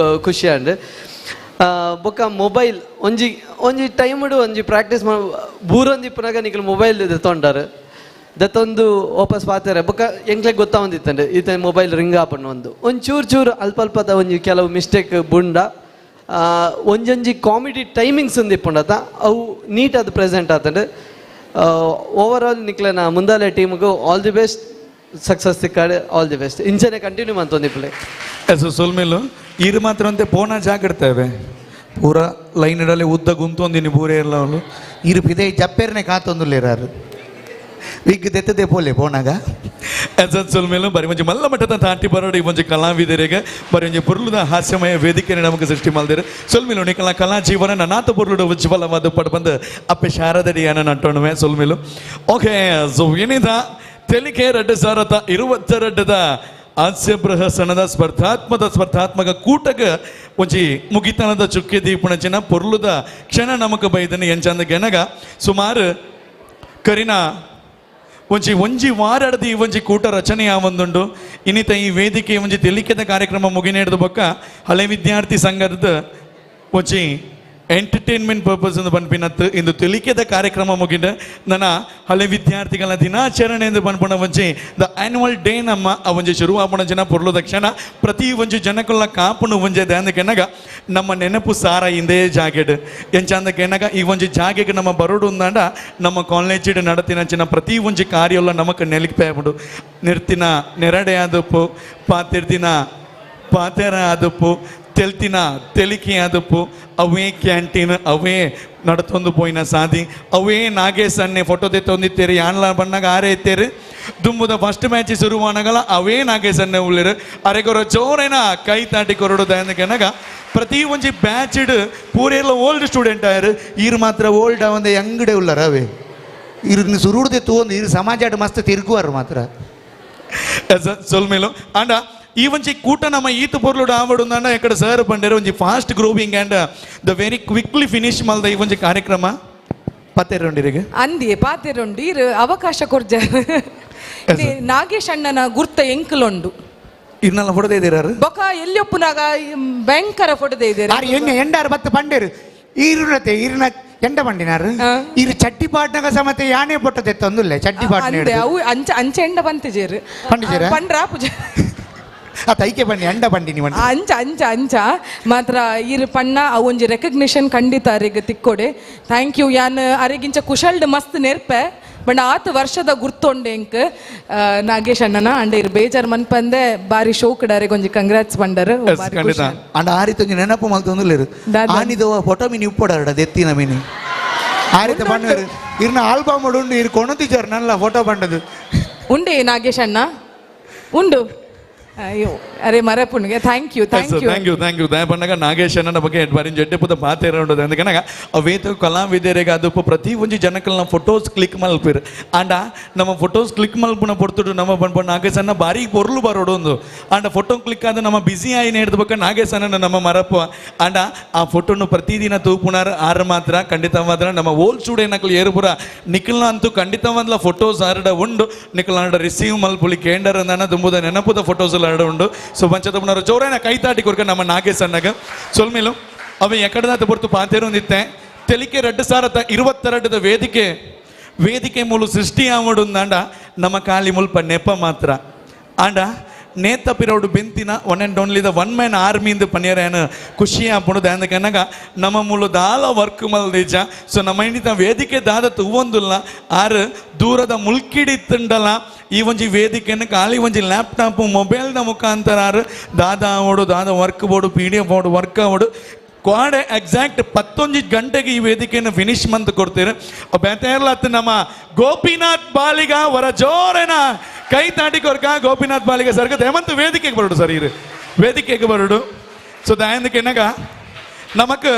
ಖುಷಿ ಆಂಡ್. ಬೊಕ ಮೊಬೈಲ್ ಒಂಜಿ ಒಂಜಿ ಟೈಮ್ಡು ಒಂಜಿ ಪ್ರಾಕ್ಟೀಸ್ ಬೂರೊಂದು ಇಪ್ಪನಾಗ ನಿಕ್ಲು ಮೊಬೈಲ್ ದೆತ್ತೊಂಡಾರು ದತ್ತೊಂದು ವಾಪಸ್ ಪಾತಾರೆ. ಬೊಕ ಎಂಕ್ಲೆಗ್ ಗೊತ್ತಾವಂದಿತ್ತಂಡೆ ಈತ ಮೊಬೈಲ್ ರಿಂಗ್ ಆಪಣ್ಣ ಒಂದು ಒಂದು ಚೂರು ಚೂರು ಅಲ್ಪ ಅಲ್ಪದ ಒಂಜಿ ಕೆಲವು ಮಿಸ್ಟೇಕ್ ಬುಂಡ ಒಂಜೊಂಜಿ ಕಾಮಿಡಿ ಟೈಮಿಂಗ್ಸ್ ಒಂದು ಇಪ್ಪುಂಡತ ಅವು ನೀಟ್ ಅದು ಪ್ರೆಸೆಂಟ್ ಆತಂಡೆ. ಓವರ್ ಆಲ್ ನಿಕ್ಲೆನ ಮುಂದಾಲೆ ಟೀಮ್ಗೂ ಆಲ್ the best, success ತಿಕ್ಕಾಡೆ all the best. ಇಂಚನೆ ಕಂಟಿನ್ಯೂ ಮಂತೊಂದಿಪ್ಪಲೆ. ಎಸ್ ಸೊಲ್ಮೇಲು ಈರು ಮಾತ್ರ ಅಂತೆ ಪೋನ ಜಾಗಿಡ್ತೇವೆ ಪೂರ ಲೈನ್ ಇಡಲೆ ಉದ್ದ ಗುಂತೊಂದಿನಿ ಪೂರೇ ಎಲ್ಲ ಅವಳು ಇರು ಪಿದೆ ಜಪ್ಪೇರ್ನೆ ಕಾತೊಂದುಲ್ಲೇರಾರು ವಿಗ್ ದೆತ್ತದೆ ಪೋಲೆ ಪೋನಾಗ. ಎಸ್ ಸೊಲ್ಮೇಲು ಬರಿ ಒಂಜಿ ಮಲ್ಲ ಮಟ್ಟದ ತಾಟಿ ಬರೋಡು ಈ ಒಂಜಿ ಕಲಾವಿದರಿಗೆ ಬರಿ ಒಂಜಿ ಪೊರ್ಲುದ ಹಾಸ್ಯಮಯ ವೇದಿಕೆ ನಮಗೆ ಸೃಷ್ಟಿ ಮಾಡಿದರು. ಸೊಲ್ಮೇಲು ನಿಕಲ ಕಲಾ ಜೀವನ ನನಾತ ಪೊರ್ಲುಡ ಉಜ್ವಲವಾದ ಪಡ್ಬಂದು ಅಪ್ಪೆ ಶಾರದಡಿಯಾನ ನಟ್ಟೋಣವೆ ಸೊಲ್ಮೇಲು. ಓಕೆ ಸೊ ಏನಿದ ತೆಲಿಕೆ 2022 ಹಾಸ್ಯ ಪ್ರಹಸನದ ಸ್ಪರ್ಧಾತ್ಮಕ ಕೂಟಗ ಒಂಜಿ ಮುಗಿತನದ ಚುಕ್ಕೆ ದೀಪಣಚಿನ ಪೊರ್ಲುದ ಕ್ಷಣ ನಮಕ ಬೈದನ ಎಂಚಂದ ಗೆನಗ ಸುಮಾರು ಕರಿನ ಒಂಜಿ ಒಂಜಿ ವಾರಡದ ಈ ಒಂಜಿ ಕೂಟ ರಚನೆ ಒಂದುಂಡು. ಇನ್ನಿತ ಈ ವೇದಿಕೆ ಒಂಜಿ ತೆಲಿಕೆದ ಕಾರ್ಯಕ್ರಮ ಮುಗಿನೇಡ್ದ ಬೊಕ್ಕ ಹಳೆ ವಿದ್ಯಾರ್ಥಿ ಸಂಘದ ಒಂಜಿ ಎಂಟರ್ಟೈನ್ಮೆಂಟ್ ಪರ್ಪಸ್ ಎಂದು ಪನ್ಪಿನತ್ತು ಇಂದು ತೆಲಿಕೆದ ಕಾರ್ಯಕ್ರಮ ಮುಗಿದ ನನ್ನ ಹಳೆ ವಿದ್ಯಾರ್ಥಿಗಳ ದಿನಾಚರಣೆ ಎಂದು ಪನ್ಪುಣ ಒಂಜಿ the annual day ನಮ್ಮ ಆ ಒಂಜಿ ಶುರುವಾಪುಣ ಜನ ಪೊರ್ಲು ತಕ್ಷಣ ಪ್ರತಿ ಒಂಜಿ ಜನಕುಲ್ಲ ಕಾಪುನು ಒಂಜೆ ದಾಂದ ಕೆನಗ ನಮ್ಮ ನೆನಪು ಸಾರ ಇಂದೇ ಜಾಗೆಡ್ ಎಂಚಂದ ಕೆನಗ ಈ ಒಂಜಿ ಜಾಗೆಗೆ ನಮ್ಮ ಬರೋಡು ಅಂದಾಂಡ ನಮ್ಮ ಕಾಲೇಜಿಡ್ ನಡತಿನ ಚಿನ್ನ ಪ್ರತಿ ಒಂಜಿ ಕಾರ್ಯಲ್ಲ ನಮಕ್ ನೆಲಿಪೇಪುಂಡು. ನಿರ್ತಿನ ನೆರಡೆ ಆದಪ್ಪು ಪಾತಿರ್ದಿನ ಪಾತೆರ ಆದಪ್ಪು ತೆಲ್ತಿನ ತೆಲಿಕೆ ಆದಪ್ಪು ಅವೇ ಕ್ಯಾಂಟೀನ್ ಅವೇ ನಡತೊಂದು ಪೋಯಿನ ಸಾದಿ ಅವೇ ನಾಗೇಶ್ ಅಣ್ಣೆ ಫೋಟೋ ತೆತ್ತೊಂದಿತ್ತೇರು ಯಾನ್ಲ ಬಣ್ಣಗ ಆರೇ ಇತ್ತೇರು ದುಂಬುದ ಫಸ್ಟ್ ಮ್ಯಾಚ್ ಶುರುವಾನಗಲ ಅವೇ ನಾಗೇಶ್ ಅಣ್ಣೆ ಉಳ್ಳೇರು ಅರೆಗೊರ ಜೋರೇನ ಕೈ ತಾಟಿ ಕೊರಡು ದಯನಗ ಪ್ರತಿ ಒಂಜಿ ಬ್ಯಾಚ್ಡ್ ಪೂರೆಲ್ಲ ಓಲ್ಡ್ ಸ್ಟೂಡೆಂಟ್ ಆಯರು ಈರು ಮಾತ್ರ ಓಲ್ಡ್ ಅವಂದ ಯಂಗಡೆ ಉಳ್ಳಾರ ಅವೇ ಇರು ಸುರುಡ್ದೆ ತೂಂದು ಇರು ಸಮಾಜ ಮಸ್ತ್ ತಿರುಗುವಾರು ಮಾತ್ರ ಸೊಲ್ಮೇಲು ಅಂಡ ಈ ಒಂಜಿ ಕೂಟ ನಮ್ಮ ಈತ ಪೊರ್ಲುಡು ಆವಡು ಅಂಡ ಎಕಡೆ ಸರ್ ಬಂಡೇರು ಒಂಜಿ fast growing and the very quickly finish ಮಲ್ದ ಈ ಒಂಜಿ ಕಾರ್ಯಕ್ರಮ ಪತ್ತೆರೊಂಡಿರಿಗೆ ಅಂದಿಯೇ ಪಾತೆರೊಂಡಿ ಅವಕಾಶ ಕೊರ್ಜ ನಾಗೇಶ್ ಅಣ್ಣನ ಗುರ್ತ ಎಂಕಲೊಂಡು ಇನ್ನೆಲ್ಲ ಫೋಟೋ ಇದ್ದೀರಾರು ಬೊಕ ಎಲ್ಲಿ ಒಪ್ಪುನಾಗ ಭಯಂಕರ ಫೋಟೋ ಇದ್ದೀರ ಎಣ್ಣೆ ಎಂಡಾರು ಬತ್ತು ಪಂಡೇರು ಈರುನತೆ ಈರಿನ ಎಂಡ ಬಂಡಿನಾರು ಇರು ಚಟ್ಟಿ ಪಾಟ್ನಾಗ ಸಮತೆ ಯಾನೇ ಪೊಟ್ಟ ತೆತ್ತೊಂದುಲ್ಲೆ ಚಟ್ಟಿ ಪಾಟ್ನ ಅವು ಅಂಚ ಅಂಚೆ ಎಂಡ ಬಂತಿಜೇರು ಪಂಡಿಜೇರ ಪಂಡ್ರ ಪೂಜೆ ಆ ತೈಕೆ ಬನ್ನಿ ಅಂಡ ಬಂಡಿ ನೀವು ಅಂಚ ಅಂಚ ಅಂಚ ಮಾತ್ರ ಇರು ಪಣ್ಣ ಅವು ಒಂಜಿ ರೆಕಗ್ನಿಷನ್ ಖಂಡಿತ ಅರೆಗ್ ತಿಕ್ಕೊಡೆ thank you ಯಾನ್ ಅರೆಗಿಂಚ ಕುಶಲ್ಡ್ ಮಸ್ತ್ ನೆರ್ಪೆ ಬಣ್ಣ ಆತ ವರ್ಷದ ಗುರ್ತೊಂಡೆ ಎಂಕ್ ನಾಗೇಶ್ ಅಣ್ಣನ ಅಂಡ ಇರು ಬೇಜಾರ್ ಮನ್ಪಂದೆ ಬಾರಿ ಶೋಕಡ್ ಅರೆಗ್ ಒಂಜಿ ಕಂಗ್ರಾಟ್ಸ್ ಬಂಡರ್ ಖಂಡಿತ ಅಂಡ ಆ ರೀತಿ ಒಂಜಿ ನೆನಪು ಮಲ್ತೊಂದುಲ್ಲೇರು ಆನಿದವ ಫೋಟೋ ಮೀನಿ ಉಪ್ಪೊಡಾರಡ ದೆತ್ತಿನ ಮೀನಿ ಆ ರೀತಿ ಬಣ್ಣರು ಇರ್ನ ಆಲ್ಬಮ್ ಉಂಡು ಇರು ಕೊಣತಿಜಾರ್ ನಲ್ಲ ಫೋಟೋ ಬಂಡದು ಉಂಡೆ ನಾಗೇಶ್ ಅಣ್ಣ ಉಂಡು ಅಯ್ಯೋ ಅರೆ ಮರಪುಣ್ಗೆ thank you thank you thank you thank you. ದಯಪಣ್ಣಗ Nagesh ಅಣ್ಣನ ಬಗ್ಗೆ ಬಾರಿ ಜಡ್ಡೆ ಪುದ ಪಾತೇರ ಉಂಡು. ఎందుకనగా ಅವೇತ ಕಲಾವಿದರಿಗೆ ಅದು ಪ್ರತಿ ಒಂಜಿ ಜನಕಲ್ನ ಫೋಟೋಸ್ ಕ್ಲಿಕ್ ಮಲ್ಪಿರ್ ಆಂಡ ನಮ್ಮ ಫೋಟೋಸ್ ಕ್ಲಿಕ್ ಮಲ್ಪುನ ಪೊರ್ತುಡು ನಮ್ಮ ಪನ್ಪ ನಾಗೇಶ್ ಅಣ್ಣ ಬಾರಿ ಪೊರ್ಲು ಬರೋಡು ಒಂದು ಆಂಡ ಫೋಟೋ ಕ್ಲಿಕ್ ಆದ ನಮ್ಮ ಬಿಸಿ ಆಯಿ ನೇಡ್ದ ಬೊಕ್ಕ ನಾಗೇಶ್ ಅಣ್ಣನ ನಮ್ಮ ಮರಪ ಆಂಡ ಆ ಫೋಟೋನು ಪ್ರತಿದಿನ ತೂಪುನಾರ್ ಆರು ಮಾತ್ರ ಖಂಡಿತ ಮಾತ್ರ ನಮ್ಮ ಓಲ್ ಚೂಡೆ ನಕಲು ಏರುಪುರ ನಿಖಲ್ನ ಅಂತೂ ಖಂಡಿತವಾದ್ಲ ಫೋಟೋಸ್ ಆರ್ಡ ಉಂಡು ನಿಖಲ್ನ ರಿಸೀವ್ ಮಲ್ಪುಲಿ ಕೇಂಡರ್ ಅಂದನ ದುಂಬುದ ನೆನಪುದ ಫೋಟೋಸ್ ಆರ್ಡ ಉಂಡು. ಸೊ ಪಂಚತಪುನರ ಜೋರೇನ ಕೈತಾಟಿ ಕೊರ್ಕ ನಮ್ಮ ನಾಗೇಶ್ ಅಣ್ಣಗ ಸೊಲ್ಮೇಲು ಅವ ಎಕಡದಾತ ಪೊರ್ತು ಪಾತೇರೊಂದಿತ್ತೆ ತೆಲಿಕೆ 2022 ವೇದಿಕೆ ವೇದಿಕೆ ಮೂಲು ಸೃಷ್ಟಿ ಆವಡುಂದಾಂಡ ನಮ್ಮ ಕಾಲಿ ಮುಲ್ಪ ನೆಪ ಮಾತ್ರ ಆಂಡ ನೇತ ಪಿರೋಡು ಬೆಂತಿನ one and only the one man army ಇಂದು ಪನಿಯರೇನು ಖುಷಿ ಆಪುಂಡು. ದಾಂದಕನಗ ನಮ್ಮ ಮೂಲು ದಾಲ ವರ್ಕ್ ಮಲ್ದೀಜ. ಸೊ ನಮ್ಮ ಇಂಡಿತ ವೇದಿಕೆ ದಾದ ತೂವೊಂದುಲ್ಲ ಆರು ದೂರದ ಮುಲ್ಕಿಡಿತ್ತುಂಡಲ ಈ ಒಂಜಿ ವೇದಿಕೆಯನ್ನು ಖಾಲಿ ಒಂಜಿ ಲ್ಯಾಪ್ಟಾಪ್ ಮೊಬೈಲ್ದ ಮುಖಾಂತರ ಆರು ದಾದ ಆವಡು ದಾದ ವರ್ಕ್ ಬೋಡು PDF ಬೋಡು ವರ್ಕ್ ಆವಡು ಕ್ವಾಡೆ ಎಕ್ಸಾಕ್ಟ್ 11 ಗಂಟೆಗೆ ಈ ವೇದಿಕೆಯನ್ನು ಫಿನಿಶ್ ಮಂತ್ ಕೊಡ್ತೀರಿ. ಬೆತೇರ್ಲತ್ ನಮ್ಮ ಗೋಪಿನಾಥ್ ಬಾಲಿಗ ವರ ಜೋರೇನ ಕೈ ತಾಟಿ ಕೊರ್ಕ ಗೋಪಿನಾಥ್ ಬಾಲಿಗ ಸರ್ಗ ಹೇಮಂತ್ ವೇದಿಕೆಗೆ ಬರೋಡು ಸರ್ ಇರು ವೇದಿಕೆಗೆ ಬರೋಡು. ಸೊ ದಯಂದಕೆನಗ ನಮಕ್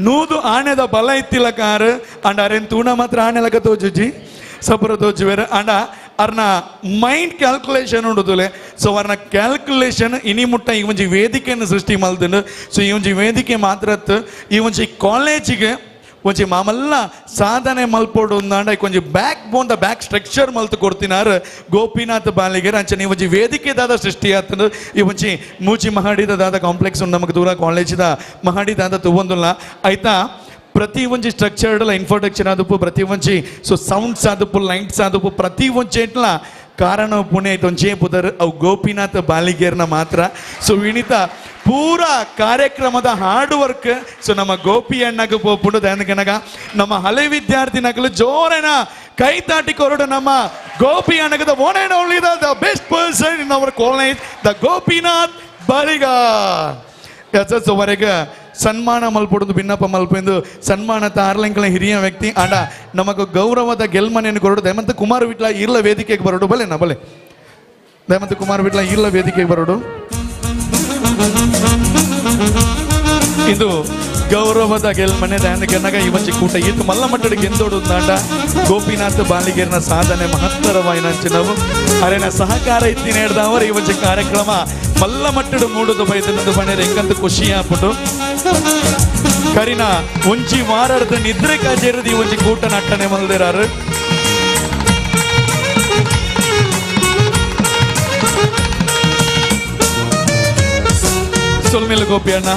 100 ಆಣೆದ ಬಲ ಇತ್ತಿಲ್ಲ ಕಾರು ಅಂಡ್ ಅರೇನು ತೂಣ ಮಾತ್ರ ಆಣೆಲಕ ತೋಜುಜಿ ಸಪುರ ತೋಜುವೇರು ಅಂಡ ಅರ್ನ ಮೈಂಡ್ ಕ್ಯಾಲ್ಕುಲೇಷನ್ ಉಂಡುದುಲೆ. ಸೊ ಅರ್ನ ಕ್ಯಾಲ್ಕುಲೇಷನ್ ಇನಿ ಮುಟ್ಟ ಈ ಒಂಜಿ ವೇದಿಕೆಯನ್ನು ಸೃಷ್ಟಿ ಮಲ್ದುಂಡು. ಸೊ ಈ ಒಂಜಿ ವೇದಿಕೆ ಮಾತ್ರ ಈ ಒಂಜಿ ಕಾಲೇಜಿಗೆ ಒಂಜಿ ಮಾಮಲ್ಲ ಸಾಧನೆ ಮಲ್ಪೋಡು ಅಂದಾಂಡ ಒಂಜಿ backbone the back structure ಮಲ್ತು ಕೊಡ್ತಿನಾರು Gopinath ಬಾಲಿಗರ್ ಅಂಚನೆ ಈ ಒಂಜಿ ವೇದಿಕೆ ದಾದ ಸೃಷ್ಟಿ ಆತಂದು ಈ ಒಂಜಿ ಮೂಜಿ ಮಹಾಡಿದ ದಾದ ಕಾಂಪ್ಲೆಕ್ಸ್ ಉಂಡು ನಮಗೆ ದೂರ ಕಾಲೇಜಿದ ಮಹಾಡಿ ದಾದ ತೂವೊಂದುಲ್ಲ ಆಯ್ತಾ. ಪ್ರತಿ ಒಂಜಿ ಸ್ಟ್ರಕ್ಚರ್ಡ್ ಇನ್ಫ್ರಾಸ್ಟ್ರಕ್ಚರ್ ಆದಪ್ಪು ಪ್ರತಿ ಒಂಜಿ ಸೊ ಸೌಂಡ್ಸ್ ಆದಪ್ಪು ಲೈಟ್ಸ್ ಆದಪ್ಪು ಪ್ರತಿ ಒಂಜಿ ಎಟ್ಲ ಕಾರಣ ಪುಣೆ ಆಯ್ತು ಒಂಜೇ ಪುದರ್ ಅವು ಗೋಪಿನಾಥ ಬಾಲಿಗೇರ್ನ ಮಾತ್ರ. ಸೊ ವಿನಿತ ಪೂರಾ ಕಾರ್ಯಕ್ರಮದ ಹಾರ್ಡ್ ವರ್ಕ್ ಸೊ ನಮ್ಮ ಗೋಪಿ ಅಣ್ಣಗ ಪೋಪುಂಡು. ದಯನಗನಗ ನಮ್ಮ ಹಳೆ ವಿದ್ಯಾರ್ಥಿ ನಕಲು ಜೋರೇನ ಕೈ ತಾಟಿ ಕೊರಡು ನಮ್ಮ Gopi ಅಣ್ಣಗ the one and only the best person in our college the Gopinath Baliga. ವರೆಗೆ ಸನ್ಮಾನ ಮಲ್ಪೊಡುದು ಭಿನ್ನಪ್ಪ ಮಲ್ಪೆಂದು ಸನ್ಮಾನ ತಾರ್ಲೆಂಕಲ ಹಿರಿಯ ವ್ಯಕ್ತಿ ಆಂಡ ನಮಗ ಗೌರವದ ಗೆಲ್ಮನೆಯನ್ನು ಕೊರಡು ದಯಮಂತ ಕುಮಾರ್ ವಿಟ್ಲ ಇರ್ಲ ವೇದಿಕೆಗೆ ಬರೋಡು ಬಲೆ ನಾ ಬಲೆ ದಯಮಂತ ಕುಮಾರ್ ವಿಟ್ಲ ಇರ್ಲ ವೇದಿಕೆಗೆ ಬರೋಡು. ಇದು ಗೌರವದ ಗೆಲ್ಮನೆ ದಯನಗನಗ ಈ ಒಂಜಿ ಕೂಟ ಈತು ಮಲ್ಲ ಮಟ್ಟದ ಗೆಂದೋಡು ನಾಂಡ ಗೋಪಿನಾಥ ಬಾಲಿಗೇರ್ನ ಸಾಧನೆ ಮಹತ್ತರವಾಯಿನಂಚಿನವು ಅರೆನ ಸಹಕಾರ ಇತ್ತಿ ನೇಡ್ದವರು ಈ ಒಂಜಿ ಕಾರ್ಯಕ್ರಮ ಮಲ್ಲ ಮಟ್ಟಡು ಮೂಡುದು ಬೈದನದು ಬಣ್ಣೆ ಎಂಕಂತ ಖುಷಿ ಆಪುಂಡು. ಕರಿನ ಒಂಜಿ ವಾರದ ನಿದ್ರೆ ಕಾಜೇರದು ಈ ಒಂಜಿ ಕೂಟ ನಟ್ಟನೆ ಮಲ್ದಿರಾರು. ಸೊಲ್ಮೇಲು ಗೋಪಿ ಅಣ್ಣ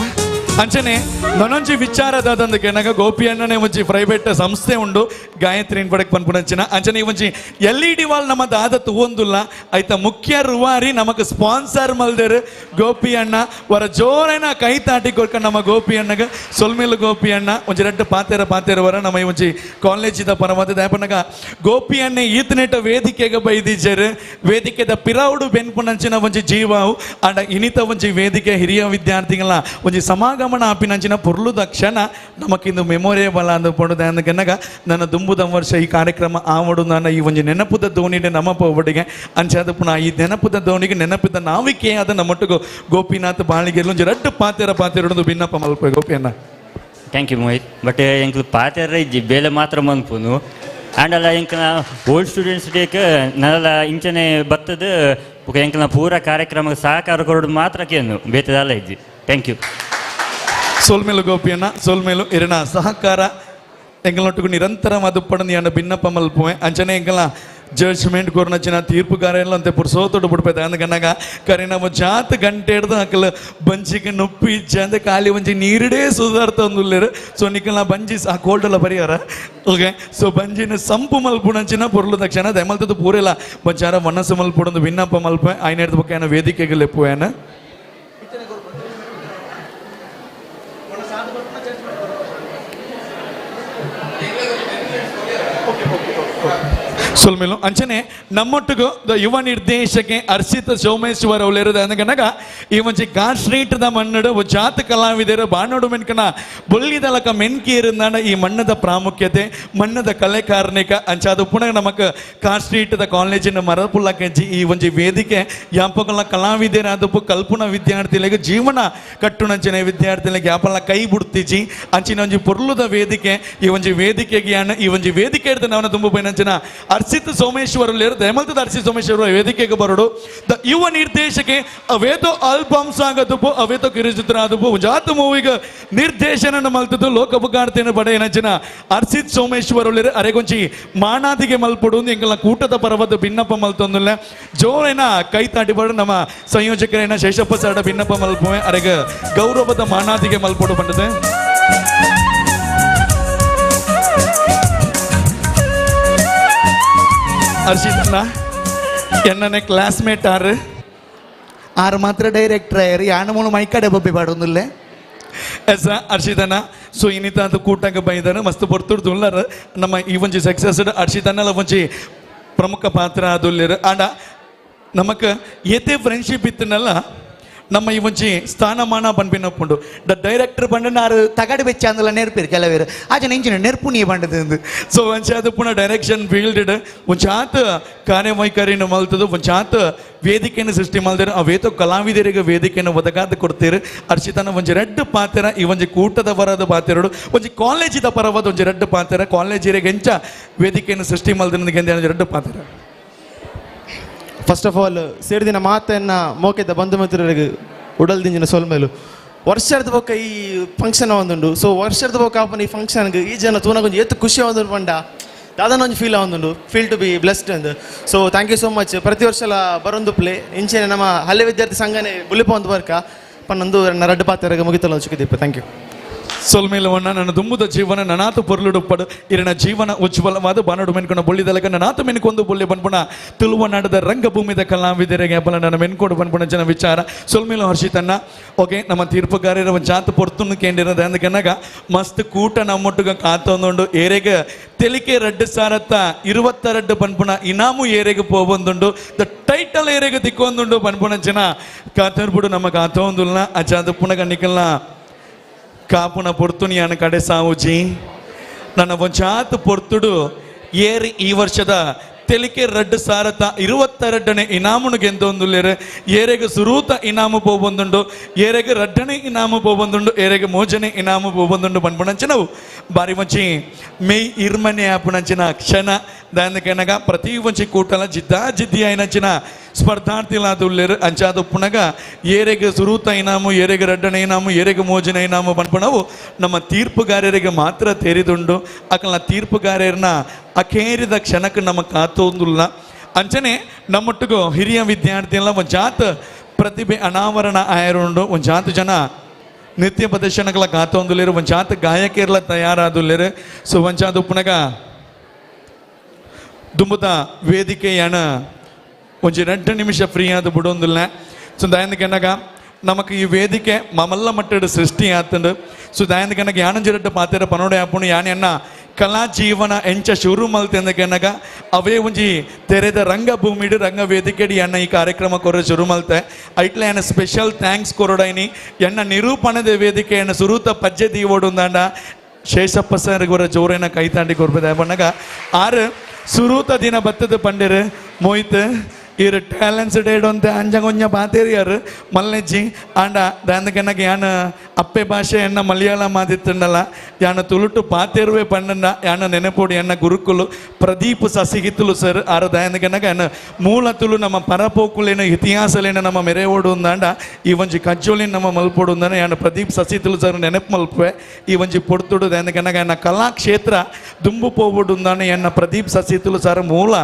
ಅಂಚನೆ ನನೊಂಜಿ ವಿಚಾರದಾದಂದಕ್ಕೆ ನಗ ಗೋಪಿ ಅಣ್ಣನೇ ಒಂಜಿ ಪ್ರೈವೇಟ್ ಸಂಸ್ಥೆ ಉಂಡು ಗಾಯತ್ರಿ ಇನ್ಪಡಕ್ ಪನ್ಪುನಂಚಿನ ಅಂಚನೆ ಒಂಜಿ LED wall ನಮ್ಮ ದಾದ ತೂವೊಂದುಲ್ಲ ಆಯ್ತಾ ಮುಖ್ಯ ರೂವಾರಿ ನಮಕ್ ಸ್ಪಾನ್ಸರ್ ಮಲ್ದೇರು ಗೋಪಿ ಅಣ್ಣ ವರ ಜೋರೇನ ಕೈ ತಾಟಿ ಕೊರ್ಕ ನಮ್ಮ ಗೋಪಿ ಅಣ್ಣಗ ಸೊಲ್ಮೇಲು ಗೋಪಿ ಅಣ್ಣ ಒಂಜಿ ರಡ್ಡು ಪಾತೇರ ಪಾತೇರ ವರ ನಮ್ಮ ಈ ಒಂಜಿ ಕಾಲೇಜಿದ ಪರವಾದ ದಾಪನಗ ಗೋಪಿ ಅಣ್ಣ ಈತನೇಟ ವೇದಿಕೆಗೆ ಬೈದಿಜರು ವೇದಿಕೆದ ಪಿರೌಡು ಬೆನ್ಪುನಂಚಿನ ಒಂಜಿ ಜೀವಾವು ಅಂಡ ಇನಿತ ಒಂಜಿ ವೇದಿಕೆ ಹಿರಿಯ ವಿದ್ಯಾರ್ಥಿಗಳ ಒಂಜಿ ಸಮಾಗಮನ ಆಪಿನಂಚಿನ ಪೊರ್ಲುದ ಕ್ಷಣ ನಮಕಿಂದು ಮೆಮೊರೇಬಲ್ ಅಂದುಕೊಂಡು ದಾನಗನಗ ನನ್ನ ದುಂಬುದ ವರ್ಷ ಈ ಕಾರ್ಯಕ್ರಮ ಆವಡು ನನ್ನ ಈ ಒಂಜಿ ನೆನಪುದ ದೋಣಿಗೆ ನಮ್ಮ ಪೋವಡಿಗೆ ಅಂಚಾದ ಪುನಃ ಈ ನೆನಪುದ ದೋಣಿಗೆ ನೆನಪಿದ ನಾವಿಕೆ ಆದ ನಮ್ಮೊಟ್ಟಿಗೆ ಗೋಪಿನಾಥ್ ಬಾಳಿಗೆ ಒಂಜಿ ರಡ್ಡು ಪಾತೇರ ಪಾತೇರೊಂದು ಭಿನ್ನಪ್ಪ ಮಲ್ಪ ಗೋಪಿಯನ್ನ. Thank you Mohit. But ಎಂಕ್ಲು ಪಾತೇರ ಇಜ್ಜಿ ಬೇಲೆ ಮಾತ್ರ ಮನ್ಪುನು ಆಂಡಲ ಎಂಕ್ನ ಓಲ್ಡ್ ಸ್ಟೂಡೆಂಟ್ಸ್ ಡೇಕ್ ನಲ್ಲ ಇಂಚನೆ ಬತ್ತದ ಎಂಕ್ನ ಪೂರ ಕಾರ್ಯಕ್ರಮಕ್ಕೆ ಸಹಕಾರ ಕೊರಡು ಮಾತ್ರ ಕೇನು ಬೇತದಲ್ಲ ಇಜ್ಜಿ. Thank you. ಸೋಲ್ಮೇಲು ಗೋಪಿಯನ್ನ ಸೋಲ್ಮೇಲು ಇರಣ ಸಹಕಾರ ಎಂಗಲೊಟ್ಟಿಗೆ ನಿರಂತರ ಮದುಪಡನಿಯನ್ನ ಭಿನ್ನಪ್ಪ ಮಲ್ಪುವೆ ಅಂಚನೆ ಎಂಗಲ ಜಡ್ಜ್ಮೆಂಟ್ ಕೊರ್ನಚಿನ ತೀರ್ಪುಗಾರ ಅಂತೆ ಪುರ್ಸೋತೊಡು ಬಿಡ್ಪೈತೆ ಅಂದಕನ್ನಾಗ ಕರೆ ನಮ್ಮ ಜಾತ್ ಗಂಟೆ ಹಿಡ್ದು ಅಕಲ ಬಂಜಿಗೆ ನುಪ್ಪಿ ಇಜ್ಜೆ ಅಂದೆ ಖಾಲಿ ಒಂಜಿ ನೀರಿಡೇ ಸುಧಾರ್ತ ಒಂದುಲ್ಲೇರು. ಸೊ ನಿಕಲ್ನ ಬಂಜಿ ಆ ಕೋಲ್ಡ್ ಎಲ್ಲ ಪರಿಹಾರ ಓಕೆ. ಸೊ ಬಂಜಿನ ಸಂಪು ಮಲ್ಪುಣಂಚಿನ ಪೊರ್ಲು ತಕ್ಷಣ ದಯಮಲ್ತದ್ದು ಪೂರೆಲ್ಲ ಬಂಚಾರ ಮನಸ್ಸು ಮಲ್ಪುಡೊಂದು ಭಿನ್ನಪ್ಪ ಮಲ್ಪ ಆಯ್ನ ಹಿಡ್ದು ಬೊಕ್ಕ ಏನ ವೇದಿಕೆಗೆ ಲೆಪ್ಪುವೇನ. ಸೊಲ್ಮೇಲು ಅಂಚನೆ ನಮ್ಮೊಟ್ಟಿಗೂ ದ ಯುವ ನಿರ್ದೇಶಕೆ ಹರ್ಷಿತ ಸೋಮೇಶ್ವರ ಅವಳಿರೋದು ಅಂದಗನಗ ಈ ಒಂಜಿ ಗಾಶ್ರೀಟದ ಮಣ್ಣಡು ಜಾತ ಕಲಾವಿದರು ಬಾನೋಡು ಮೆನ್ಕನ ಬೊಳ್ಳಿದಲಕ ಮೆನ್ಕಿ ಇರುಂದಾಂಡ ಈ ಮಣ್ಣದ ಪ್ರಾಮುಖ್ಯತೆ ಮಣ್ಣದ ಕಲೆ ಕಾರ್ಣಿಕ ಅಂಚಾದ ಪುನಃ ನಮಕ್ ಕಾಶ್ರೀಟದ ಕಾಲೇಜಿನ ಮರಪುಲ್ಲ ಕೆಜ್ಜಿ ಈ ಒಂಜಿ ವೇದಿಕೆ ಯಾಪಕಲ ಕಲಾವಿದರಾದಪ್ಪು ಕಲ್ಪುನ ವಿದ್ಯಾರ್ಥಿಗಳಿಗೆ ಜೀವನ ಕಟ್ಟುನಂಚನೆ ವಿದ್ಯಾರ್ಥಿಗಳಿಗೆ ಯಾಪಲ ಕೈ ಬುಡ್ತಿಜಿ ಅಂಚಿನ ಒಂಜಿ ಪೊರ್ಲುದ ವೇದಿಕೆ ಈ ಒಂಜಿ ವೇದಿಕೆಗೆ ಈ ಒಂಜಿ ವೇದಿಕೆ ಹಿಡ್ದು ನಾವನ್ನ ತುಂಬ ಪೈನಂಚಿನ ಹರ್ಷಿತ್ ಸೋಮೇಶ್ವರ ದಯಮಲ್ತದ ಹರ್ಷಿತ್ ಸೋಮೇಶ್ವರ ವೇದಿಕೆಗೆ ಬರೋಡು ದ ಯುವ ನಿರ್ದೇಶಕೆ ಅವೇತೋ ಆಲ್ಬಮ್ ಸಾಂಗ್ ಅದುಪು ಅವೇತೋ ಕಿರುಚಿತ್ರ ಅದುಪು ಜಾತ ಮೂವಿಗ ನಿರ್ದೇಶನ ಮಲ್ತದ್ದು ಲೋಕಪಕಾರ್ತೇನ ಪಡೆಯನಂಚಿನ ಹರ್ಷಿತ್ ಸೋಮೇಶ್ವರ ಅರೆಗೊಂಚಿ ಮಾಣಾದಿಗೆ ಮಲ್ಪೊಡು ಎಂಕಲ್ನ ಕೂಟದ ಪರ್ವದ ಭಿನ್ನಪ್ಪ ಮಲ್ತೊಂದುಲ್ಲ ಜೋರೇನ ಕೈ ತಾಟಿ ಬಡ ನಮ್ಮ ಸಂಯೋಜಕರೇನ ಶೇಷಪ್ಪ ಸರಡ ಭಿನ್ನಪ್ಪ ಮಲ್ಪುವೆ ಅರೆಗ ಗೌರವದ ಮಾಣಾದಿಗೆ ಮಲ್ಪೊಡು ಬಂದದೆ. ಹರ್ಷಿತ್ ಎನ್ನನೆ ಕ್ಲಾಸ್ಮೇಟ್ ಆರು ಆರು ಮಾತ್ರ ಡೈರೆಕ್ಟರ್ ಆಯರು ಯಾಣ ಮೂಳು ಮೈಕಡೆ ಬೊಬ್ಬೆ ಪಾಡೊಂದುಲ್ಲೆ. ಎಸ್ ಹರ್ಷಿತನ ಸೊ ಇನ್ನಿತ ಅಂತ ಕೂಟಕ್ಕೆ ಬೈದಾರೆ ಮಸ್ತ್ ಪೊರ್ತುಡ್ದು ಉಳ್ಳಾರ ನಮ್ಮ ಈ ಒಂಜಿ ಸಕ್ಸಸ್ ಹರ್ಷಿತನಲ ಒಂಜಿ ಪ್ರಮುಖ ಪಾತ್ರ ಅದುಲ್ಲೇರು ಆಂಡ ನಮಕ್ ಏತೇ ಫ್ರೆಂಡ್ಶಿಪ್ ಇತ್ತನಲ್ಲ ನಮ್ಮ ಈ ಒಂಜಿ ಸ್ಥಾನಮಾನ ಪನ್ಪಿನಪ್ಪುಂಡು ದ ಡೈರೆಕ್ಟರ್ ಪಂಡ ಆರು ತಗಡು ಬೆಚ್ಚ ಅಂದಲ ನೆರ್ಪಿರು ಕೆಲವೇರು ಆಚೆ ನೆಂಚಿನ ನೆರ್ಪು ನೀ ಪಂಡದು. ಸೊ ಒಂಚಾದ ಪುನಃ ಡೈರೆಕ್ಷನ್ ಫೀಲ್ಡ್ ಒಂಚಾತ ಕಾರ್ಯವೈಖರಿನ ಮಲ್ತದು ಒಂಚಾತ ವೇದಿಕೆಯನ್ನು ಸೃಷ್ಟಿ ಮಾಡಿದ್ರೆ ಆ ವೇತ ಕಲಾವಿದರಿಗೆ ವೇದಿಕೆಯನ್ನು ಒದಗಾದ ಕೊಡ್ತೀರಿ. ಹರ್ಷಿತನ ಒಂಜಿ ರೆಡ್ ಪಾತ್ರ ಈ ಒಂಜಿ ಕೂಟದ ಪರದ ಪಾತ್ರಡು ಒಂಜಿ ಕಾಲೇಜಿದ ಪರವಾದ ಒಂಜಿ ರೆಡ್ ಪಾತ್ರ ಕಾಲೇಜಿಗೆ ಹೆಂಚ ವೇದಿಕೆಯನ್ನು ಸೃಷ್ಟಿ ಮಾಡಿದ್ರೆ ರೆಡ್ ಪಾತ್ರ. ಫಸ್ಟ್ ಆಫ್ ಆಲ್ ಸೇರಿದಿನ ಮಾತನ್ನು ಮೋಕೆದ ಬಂಧು ಮಿತ್ರರಿಗೆ ಉಡಲ್ದಿಂಜಿನ ಸೊಲ್ಮೇಲು ವರ್ಷದ ಬೊಕ್ಕ ಈ ಫಂಕ್ಷನ್ ಒಂದುಂಡು. ಸೊ ವರ್ಷದ ಬೊಕ್ಕ ಆಪನ ಈ ಫಂಕ್ಷನ್ಗೆ ಈ ಜನ ತೂನಗ ಒಂಜಿ ಏತ್ ಖುಷಿ ಆವೊಂದುಂಡು ಪಂಡ ದಾದನ ಒಂಜಿ ಫೀಲ್ ಆವೊಂದುಂಡು, ಫೀಲ್ ಟು ಬಿ ಬ್ಲೆಸ್ಡ್ ಅಂದ್. So thank you so much. ಪ್ರತಿ ವರ್ಷಲ ಬರೊಂದು ಪ್ಲೇ ಇಂಚೆನೆ ನಮ್ಮ ಹಲ್ಲೆ ವಿದ್ಯಾರ್ಥಿ ಸಂಘನೆ ಬುಲಿಪ ಒಂದು ಬರ್ಕ ಪನ್ನೊಂದು ನನ್ನ ರಡ್ಡು ಪಾತ್ರಗೆ ಮುಗಿತಲ್ಲ ಚಿಕ್ಕದೀಪ. Thank you. ಸೊಲ್ಮೇಲವನ್ನ ನನ್ನ ದುಂಬುದ ಜೀವನ ನನಾತು ಪೊರ್ಲುಡುಪ್ಪಡು ಇರನ ಜೀವನ ಉಜ್ವಲವಾದ ಬಾನಡು ಮೆನ್ಕೊಂಡ ಬೊಳ್ಳಿದಲಕ ನನಾತು ಮೆನ್ಕೊಂದು ಬೊಳ್ಳಿ ಬನ್ಪುಣ ತುಳುವ ನಾಡದ ರಂಗಭೂಮಿದ ಕಲಾವಿದರಿಗೆ ಬಲ ನನ್ನ ಮೆನ್ಕೋಡು ಬನ್ಪುಣ ಜನ ವಿಚಾರ ಸೊಲ್ಮೇಲ ಹರ್ಷಿತನ್ನ. ಓಕೆ ನಮ್ಮ ತೀರ್ಪುಗಾರರ ಜಾತ ಪೊರ್ತುನ್ನು ಕೇಂದಿರದ ಅಂದಕನ್ನಾಗ ಮಸ್ತ್ ಕೂಟ ನಮ್ಮೊಟ್ಟುಗ ಕಾತೊಂದುಂಡು ಏರೆಗೆ ತೆಲಿಕೆ ರಡ್ಡು ಸಾರತ್ತ 22 ಬನ್ಪುಣ ಇನಾಮು ಏರೆಗೆ ಪೋಬಂದುಂಡು ದ ಟೈಟಲ್ ಏರೆಗೆ ತಿಕ್ಕೊಂದುಂಡು ಬನ್ಪುಣ ಜನ ಕಾತರ್ಬುಡು ನಮ್ಮ ಕಾತೊಂದುಲ್ಲ ಅಚಾದ ಪುನಗ ನಿಕಲ್ನ ಕಾಪುನ ಪೊರ್ತುನಿಯಾನ ಕಡೆ ಸಾವುಜಿ ನನ್ನ ಒಂಜಾತ್ ಪೊರ್ತುಡು ಏರಿ ಈ ವರ್ಷದ ತೆಲಿಕೆ ರಡ್ಡು ಸಾರತ 22ನೇ ಇನಾಮುನು ಗೆಂದೊಂದುಲ್ಲೇರು ಏರೆಗೆ ಸುರೂತ ಇನಾಮು ಪೋಬಂದುಂಡು ಏರೆಗೆ ರಡ್ಡನೆ ಇನಾಮು ಪೋಬಂದುಂಡು ಏರೆಗೆ ಮೋಜನೆ ಇನಾಮು ಪೋಬಂದುಂಡು ಪನ್ಪುಣಂಚಿನವು ಬಾರಿ ಮಂಚಿ ಮೇಯ್ ಇರ್ಮನೆ ಆಪುಣಂಚಿನ ಕ್ಷಣ ದಾಂದಕೆನಗ ಪ್ರತಿ ಒಂಜಿ ಕೂಟಲ ಜಿದ್ದಾ ಜಿದ್ದಿ అయినಂಚಿನ ಸ್ಪರ್ಧಾರ್ಥಿಲಾದುಲ್ಲೇರು ಅಂಚಾದ ಪುನಗ ಏರೆಗೆ ಸುರೂತ ಇನಾಮು ಏರೆಗೆ ರಡ್ಡನೆ ಇನಾಮು ಏರೆಗೆ ಮೋಜನೆ ಇನಾಮು ಪನ್ಪುಣವು ನಮ್ಮ ತೀರ್ಪುಗಾರರಿಗೆ ಮಾತ್ರ ತೇರಿದುಂಡು ಅಕಲ್ನ ತೀರ್ಪುಗಾರರನ್ನ ಅಖೇರಿದ ಕ್ಷಣಕ್ಕೆ ನಮ್ಮ ಕಾತೊಂದುಲ್ಲ. ಅಂಚನೆ ನಮ್ಮೊಟ್ಟಿಗೂ ಹಿರಿಯ ವಿದ್ಯಾರ್ಥಿಗಳ ಒಂದು ಜಾತ ಪ್ರತಿಭೆ ಅನಾವರಣ ಆಯರುಂಡು ಒಂದು ಜಾತ ಜನ ನೃತ್ಯ ಪ್ರದರ್ಶನಗಳ ಕಾತೊಂದುಲ್ಲೇರು ಒಂದು ಜಾತ ಗಾಯಕಿಯರ್ಲ ತಯಾರಾದುಲ್ಲೇರು. ಸೊ ಒಂಜಾದ ಉಪ್ಪುನಗ ದುಂಬುದ ವೇದಿಕೆಯಣ ಒಂಜಿ 2 ನಿಮಿಷ ಫ್ರೀ ಆದ ಬಿಡೊಂದಿಲ್ಲ. ಸೊ ದಯಂದಕೆನ್ನಗ ನಮಕ್ ಈ ವೇದಿಕೆ ಮಮಲ್ಲ ಮಟ್ಟದ ಸೃಷ್ಟಿ ಆತಂಡು. ಸೊ ದಯಂದಕೆನ್ನಗ ಯಾನಂಜಿರಡ್ಡ ಪಾತ್ರ ಪನೋಡೆ ಆಪುಣು ಯಾನೆನ್ನ ಕಲಾ ಜೀವನ ಎಂಚ ಶುರು ಮಲ್ತೆಂದಕೆನ್ನಗ ಅವೇ ಒಂಜಿ ತೆರೆದ ರಂಗಭೂಮಿಡು ರಂಗ ವೇದಿಕೆಡಿ ಎನ್ನ ಈ ಕಾರ್ಯಕ್ರಮ ಕೊರ ಶುರು ಮಲ್ತೆ ಐಟ್ಲ ಎನ್ನ ಸ್ಪೆಷಲ್ thanks ಕೊರೊಡೈನಿ ಎನ್ನ ನಿರೂಪಣದ ವೇದಿಕೆ ಎನ್ನ ಸುರೂತ ಪಜ್ಜೆ ದೀವೋಡುಂದಾಂಡ ಶೇಷಪ್ಪ ಸರ್ ಗೊರ ಜೋರೇನ ಕೈತಾಂಡಿ ಕೊರ್ಬದ ಬಣ್ಣಗ ಆರು ಸುರೂತ ದಿನ ಬತ್ತದ ಪಂಡಿರು ಮೋಯ್ತು ಇರು ಟ್ಯಾಲೆಂಟ್ಸ್ ಡೇಡ್ ಅಂತ ಅಂಜಂಗೊಂಜ ಪಾತೇರಿಯಾರು ಮಲ್ನೆಜ್ಜಿ ಆಂಡ ದಾಂದಕೆನ್ನಗ ಯಾನ ಅಪ್ಪೆ ಭಾಷೆ ಎನ್ನ ಮಲಯಾಳ ಮಾದಿತ್ತಂಡಲ್ಲ ಯಾನ ತುಳುಟು ಪಾತೇರುವೆ ಪಂಡಂಡ ಯಾನ ನೆನಪೋಡಿ ಎನ್ನ ಗುರುಕುಲು ಪ್ರದೀಪ್ ಸಸಿಗಿತ್ತಲು ಸರ್ ಆರು ದಯಂದಕೆನ್ನಗ ಎನ್ನ ಮೂಲ ತುಳು ನಮ್ಮ ಪರಪೋಕುಲೇನ ಇತಿಹಾಸಲೇನ ನಮ್ಮ ಮೆರೆವೋಡು ಅಂದಾಂಡ ಈ ಒಂಜಿ ಕಜ್ಜೋಲಿನ ನಮ್ಮ ಮಲ್ಪೋಡು ಅಂದಾನೆ ಯಾನ ಪ್ರದೀಪ್ ಸಸಿತುಲು ಸರ್ ನೆನಪು ಮಲ್ಪೆ ಈ ಒಂಜಿ ಪೊಡ್ತುಡು ದಯಂದಕೆನ್ನಗ ಎನ್ನ ಕಲಾಕ್ಷೇತ್ರ ದುಂಬು ಪೋವುಡು ಅಂದಾನೆ ಎನ್ನ ಪ್ರದೀಪ್ ಸಸಿತುಲು ಸರ್ ಮೂಲ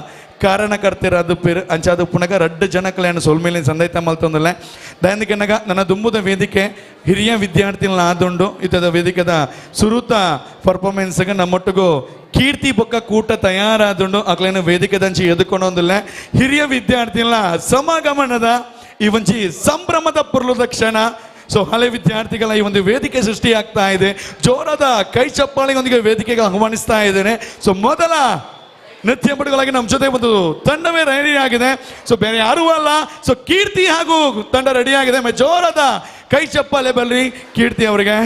ಕಾರಣಕರ್ತರಾದ ಪೇರು ಅಂಚಾದ ಪುನಗ ರಡ್ಡು ಜನಕಲೆಯನ್ನು ಸೊಲ್ಮೇಲಿನ ಸಂದೈತ ಮಲ್ತೊಂದಲ್ಲ ದಯಂದಕೆನ್ನಗ ನನ್ನ ದುಂಬುದ ವೇದಿಕೆ ಹಿರಿಯ ವಿದ್ಯಾರ್ಥಿಗಳ ಆದುಂಡು ಇತದ ವೇದಿಕೆದ ಸುರುತ ಪರ್ಫಾರ್ಮೆನ್ಸ್ಗೆ ನಮ್ಮೊಟ್ಟಿಗೂ ಕೀರ್ತಿ ಬೊಕ್ಕ ಕೂಟ ತಯಾರಾದುಂಡು ಅಕ್ಲೇನು ವೇದಿಕೆದಂಚಿ ಎದುಕೊಂಡೊಂದಿಲ್ಲ ಹಿರಿಯ ವಿದ್ಯಾರ್ಥಿಗಳ ಸಮಾಗಮನದ ಈ ಒಂಜಿ ಸಂಭ್ರಮದ ಪುರ್ಲುದ ಕ್ಷಣ. ಸೊ ಹಳೆ ವಿದ್ಯಾರ್ಥಿಗಳ ಈ ಒಂದು ವೇದಿಕೆ ಸೃಷ್ಟಿಯಾಗ್ತಾ ಇದೆ. ಜೋರಾದ ಕೈ ಚಪ್ಪಾಳಿಗೊಂದಿಗೆ ವೇದಿಕೆಗೆ ಆಹ್ವಾನಿಸ್ತಾ ಇದ್ದೇನೆ. ಸೊ ಮೊದಲ ನೃತ್ಯಪಟುಗಳಾಗಿ ನಮ್ಮ ಜೊತೆ ಒಂದು ತಂಡವೇ ರೆಡಿ ಆಗಿದೆ. ಸೊ ಬೇರೆ ಯಾರೂ ಅಲ್ಲ, ಸೊ ಕೀರ್ತಿ ಹಾಗೂ ತಂಡ ರೆಡಿ ಆಗಿದೆ. ಜೋರಾದ ಕೈ ಚಪ್ಪಾಳೆ ಬರ್ಲಿ ಕೀರ್ತಿ ಅವರಿಗೆ.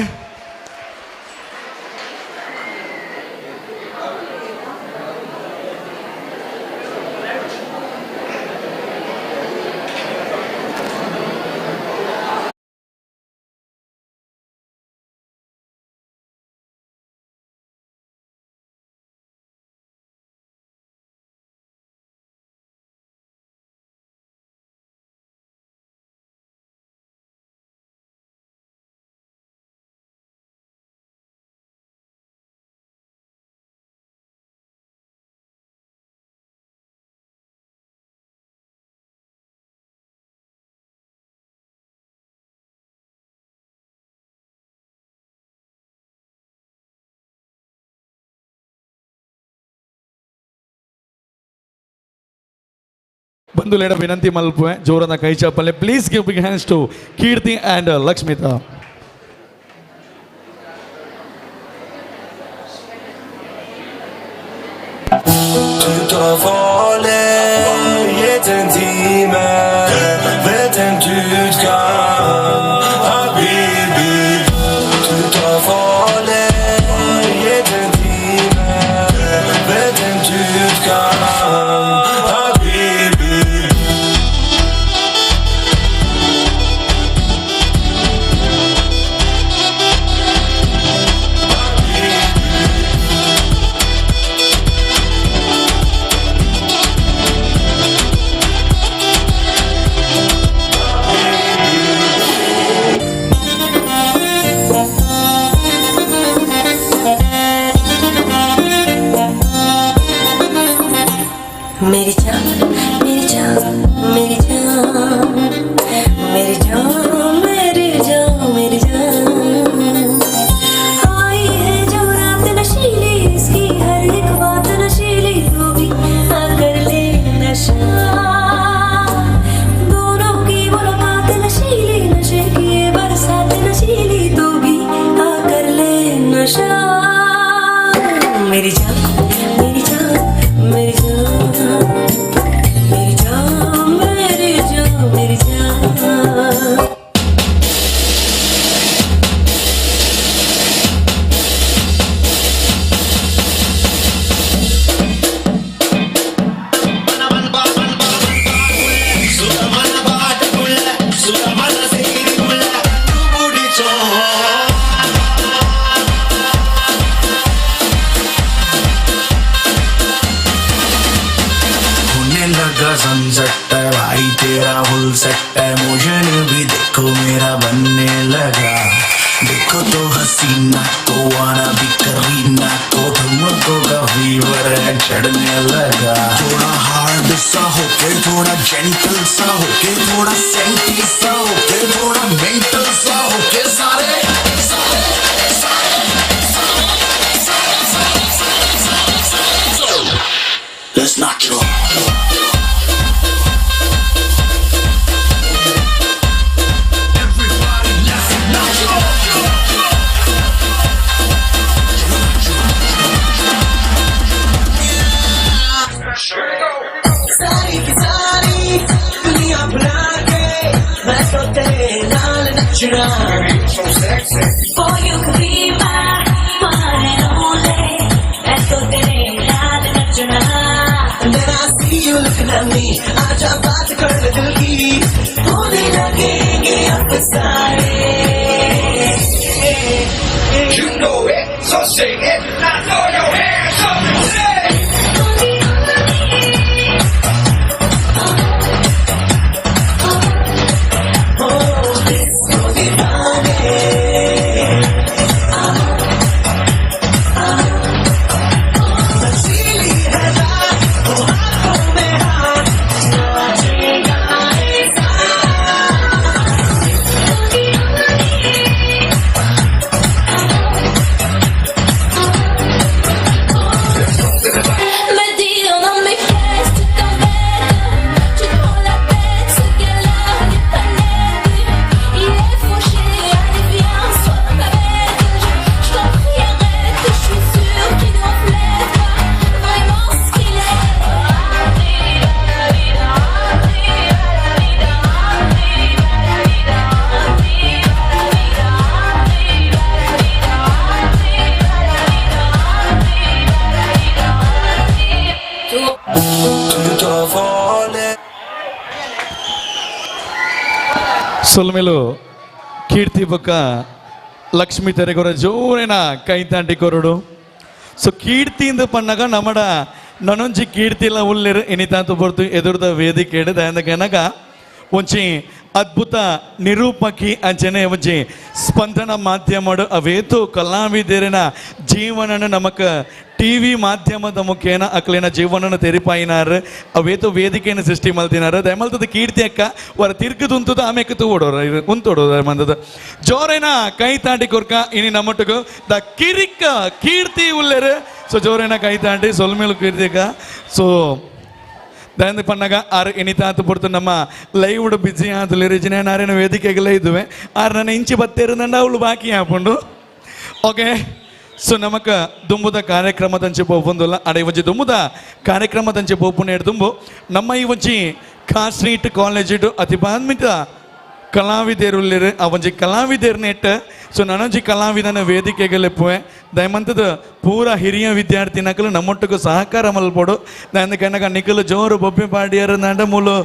ಬಂಧುಲೇಡ ವಿನಂತಿ ಮಲ್ಪುವೆ ಜೋರನ ಕೈ ಚಪ್ಪಾಳೆ. Please give big hands to Keerthi and Lakshmitha. मेरी जान, मेरी जान, मेरी जान, मेरी जान, मेरी जान, मेरी जान। आई है जो रात नशीली, इसकी हर एक बात नशीली, तू भी आकर ले नशा। दोनों की मुलाकात नशीली, नशे की ये बरसात नशीली, तू भी आकर ले नशा। मेरी जान, मेरी जान, मेरी जान, मेरी जान, मेरी जान, मेरी जान। सनसेट है भाई तेरा फुल सेट है, मोशन भी देखो मेरा बनने लगा। देखो तो हसीना को आना भी करीना को, ठुमकों का फीवर है चढ़ने लगा। थोड़ा हार्ड सा होके, थोड़ा जेंटल सा होके, थोड़ा सेंटी सा होके, थोड़ा मेंटल सा होके, सारे सारे सारे सारे सारे सारे सारे। Let's knock it off. सारी की सारी दुनिया भुला के मैं तो तेरे नाल नचना। For you could be my one and only, मैं तो तेरे नाल नचना। And then I see you looking at me, आजा बात कर ले दिल की, होने लगेंगे अब सारे। You know it, so sing it, now throw your hands up and say. Thank you. ಸೊಲ್ಮೆಲು ಕೀರ್ತಿ ಬೊಕ್ಕ ಲಕ್ಷ್ಮೀ ತೆರೆಗೊರ ಜೋರೇನ ಕೈತಾಂಟಿ ಕೊರಡು. ಸೊ ಕೀರ್ತಿಯಿಂದ ಪಣ್ಣಗ ನಮಡ ನನೊಂಜಿ ಕೀರ್ತಿಲ ಉಲ್ಲೇರು ಎನಿತಾಂತ ಪೊರ್ತು ಎದುರ್ದ ವೇದಿಕೆ ದಯಂದ ಒಂಚಿ ಅದ್ಭುತ ನಿರೂಪಕಿ ಅಂಚನೆ ಒಂಜಿ ಸ್ಪಂದನ ಮಾಧ್ಯಮಡು ಅವೇತು ಕಲಾವಿದರಿನ ಜೀವನನ ನಮಕ ಟಿವಿ ಮಾಧ್ಯಮದ ಮುಖೇನ ಅಕ್ಲೇನ ಜೀವನನ ತೆರಿಪಾಯಿನಾರು ಅವೇತು ವೇದಿಕೆಯನ್ನು ಸೃಷ್ಟಿ ಮಲ್ತಿನಾರು. ದಯಮಲ್ತದ ಕೀರ್ತಿ ಅಕ್ಕ ವರ ತಿರ್ಗದುಂತದ ಆಮೇಕ ತೂಡೋರು ಉಂತೋಡು ದಯಮಂತದ ಜೋರೇನ ಕೈ ತಾಂಡಿ ಕೊರ್ಕ ಇನಿ ನಮ್ಮೊಟ್ಟುಗು the ಕಿರಿಕ ಕೀರ್ತಿ ಉಲ್ಲೇರು. ಸೊ ಜೋರೇನ ಕೈ ತಾಂಡಿ ಸೊಲ್ಮೇಲು ಕೀರ್ತಿ ಅಕ್ಕ. ಸೊ ದಯಂದ ಪಣ್ಣಗ ಆರು ಎನಿತಾತು ಪೊರ್ತು ನಮ್ಮ ಲೈವ್ ಬಿಜಿ ಆತುಲೇರು ಜಿನ ನಾರೇನ ವೇದಿಕೆಗೆಲ್ಲ ಇದ್ದುವೆ ಆರು ನನ್ನ ಇಂಚಿ ಬತ್ತೇರು ನಂಡ ಅವಳು ಬಾಕಿ ಹಾಕೊಂಡು. ಓಕೆ, ಸೊ ನಮಕ ದುಂಬುದ ಕಾರ್ಯಕ್ರಮದಂಚೆ ಪೋಪುಂದುಲ್ಲ ಅಡೆ ಒಂಜಿ ದುಂಬುದ ಕಾರ್ಯಕ್ರಮದಂಚೆ ಪೋಪುನ ದುಂಬು ನಮ್ಮ ಈ ಒಂಜಿ ಕಾಸ್ಟ್ರೀಟ್ ಕಾಲೇಜಿಡು ಅತಿಬಾನ್ಮಿತ ಕಲಾವಿದೇರುಲ್ಲೇರು ಆ ಒಂಜಿ ಕಲಾವಿದೇರ್ನೆಟ್. ಸೊ ನನೊಂಜಿ ಕಲಾವಿದನ ವೇದಿಕೆಗೆ ದಯಮಂತದ ಪೂರ ಹಿರಿಯ ವಿದ್ಯಾರ್ಥಿ ನಕಲು ನಮ್ಮೊಟ್ಟಿಗೂ ಸಹಕಾರ ಮಲ್ಪೊಡು. ದಯಂದ ಕನಕ ನಿಕಲು ಜೋರು ಬೊಬ್ಬೆ ಪಾಡಿಯರು ನಂಡ ಮೂಲು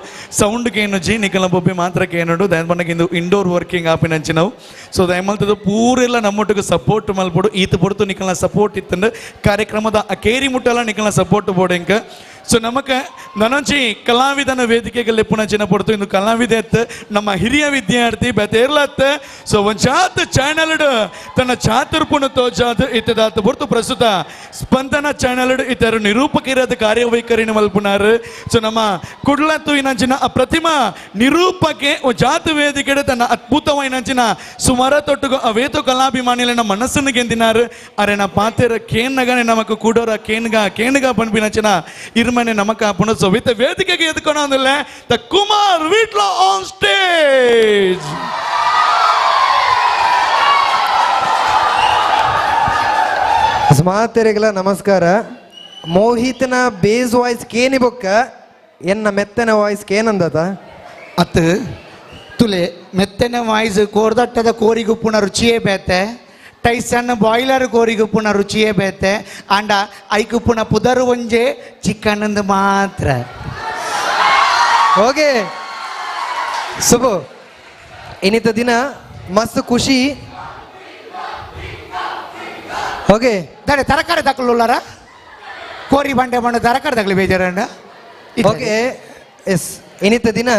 ಸೌಂಡ್ ಕೇನುಜಿ ನಿಕಲ ಬೊಬ್ಬೆ ಮಾತ್ರ ಕೇನುಡು ದಯಂದ ಪಣ್ಣಗ ಇಂದು ಇಂಡೋರ್ ವರ್ಕಿಂಗ್ ಆಪಿನಂಚಿನವು. ಸೊ ದಯಮಲ್ತದ ಪೂರೆಲ್ಲ ನಮ್ಮೊಟ್ಟಿಗೂ ಸಪೋರ್ಟ್ ಮಲ್ಪೊಡು. ಈತ ಪೊರ್ತು ನಿಕಲ್ನ ಸಪೋರ್ಟ್ ಇತ್ತಂಡು ಕಾರ್ಯಕ್ರಮದ ಅಕೇರಿ ಮುಟ್ಟಲ್ಲ ನಿಕಲ್ನ ಸಪೋರ್ಟ್ ಬೋಡೆಂಕ. ಸೊ ನಮಕ ನನೊಂಜಿ ಕಲಾವಿದನ ವೇದಿಕೆಗೆ ಲೆಪ್ಪುನಂಚಿನ ಪೊರ್ತು ಇಂದು ಕಲಾವಿದ ನಮ್ಮ ಹಿರಿಯ ವಿದ್ಯಾರ್ಥಿ ಬೆತೇರ್ಲತ್. ಸೊ ಒಂಜಾತ್ ಚಾನಲ್ ತನ್ನ ಚಾತುರ್ಪುಣ ತೋಜಾದ್ ಇತ್ತದಾತ ಪೊರ್ತು ಪ್ರಸ್ತುತ ಸ್ಪಂದನ ಚಾನಲ್ ಇತರ ನಿರೂಪಕಿರದ ಕಾರ್ಯವೈಖರಿನ ಮಲ್ಪುನಾರು. ಸೊ ನಮ್ಮ ಕುಡ್ಲತ್ತು ಇನ್ನಂಚಿನ ಪ್ರತಿಮಾ ನಿರೂಪಕೆ ಜಾತ ವೇದಿಕೆ ತನ್ನ ಅದ್ಭುತವಾಯಿನಂಚಿನ ಸುಮಾರ ತೊಟ್ಟುಗು ಅವೇತೋ ಕಲಾಭಿಮಾನಿಗಳನ್ನ ಮನಸ್ಸನ್ನು ಗೆಂದಿನಾರು. ಅರೆ ನಾ ಪಾತೆರ ಕೇನ್ನಗನೆ ನಮಕ್ ಕೂಡೋರ ಕೇನ್ಗ ಕೇನ್ಗ ಪನ್ಪಿನಂಚಿನ ಇರ್ಮನೆ ನಮಕ ಪುಣ. ಸೊ ವಿತ್ ವೇದಿಕೆಗೆ ಎದ್ಕೊಳಂದಿಲ್ಲ the Kumar Vitla on stage. ಮಾತೆರೆಗಳ ನಮಸ್ಕಾರ. ಮೋಹಿತನ ಬೇಸ್ ವಾಯ್ಸ್ ಕೇನಿ ಬೊಕ್ಕ ಎನ್ನ ಮೆತ್ತನ ವಾಯ್ಸ್ ಕೇನಂದತ ಅತ್ ತುಲೆ ಮೆತ್ತನ ವಾಯ್ಸ್ ಕೋರ್ದಟ್ಟದ ಕೋರಿಗುಪ್ಪುನ ರುಚಿಯೇ ಬೇತೆ, ಟೈಸನ್ ಬಾಯ್ಲರ್ ಕೋರಿಗುಪ್ಪುನ ರುಚಿಯೇ ಬೇತೆ, ಆಂಡ ಐಕುಪ್ಪುನ ಪುದರು ಒಂಜೆ ಚಿಕನ್ ಮಾತ್ರ. ಓಕೆ ಸುಬು, ಇನ್ನಿತ ದಿನ ಮಸ್ತ್ ಖುಷಿ. ಓಕೆ ದಾಡೆ ತರಕಾರಿ ತಕೊಳ್ಳುಲ್ಲಾರ ಕೋರಿ ಬಂಡೆ ಬಂಡೆ ತರಕಾರಿ ತಗಲಿ ಬೇಜಾರಂಡ. ಓಕೆ ಎಸ್, ಇನ್ನಿತ ದಿನ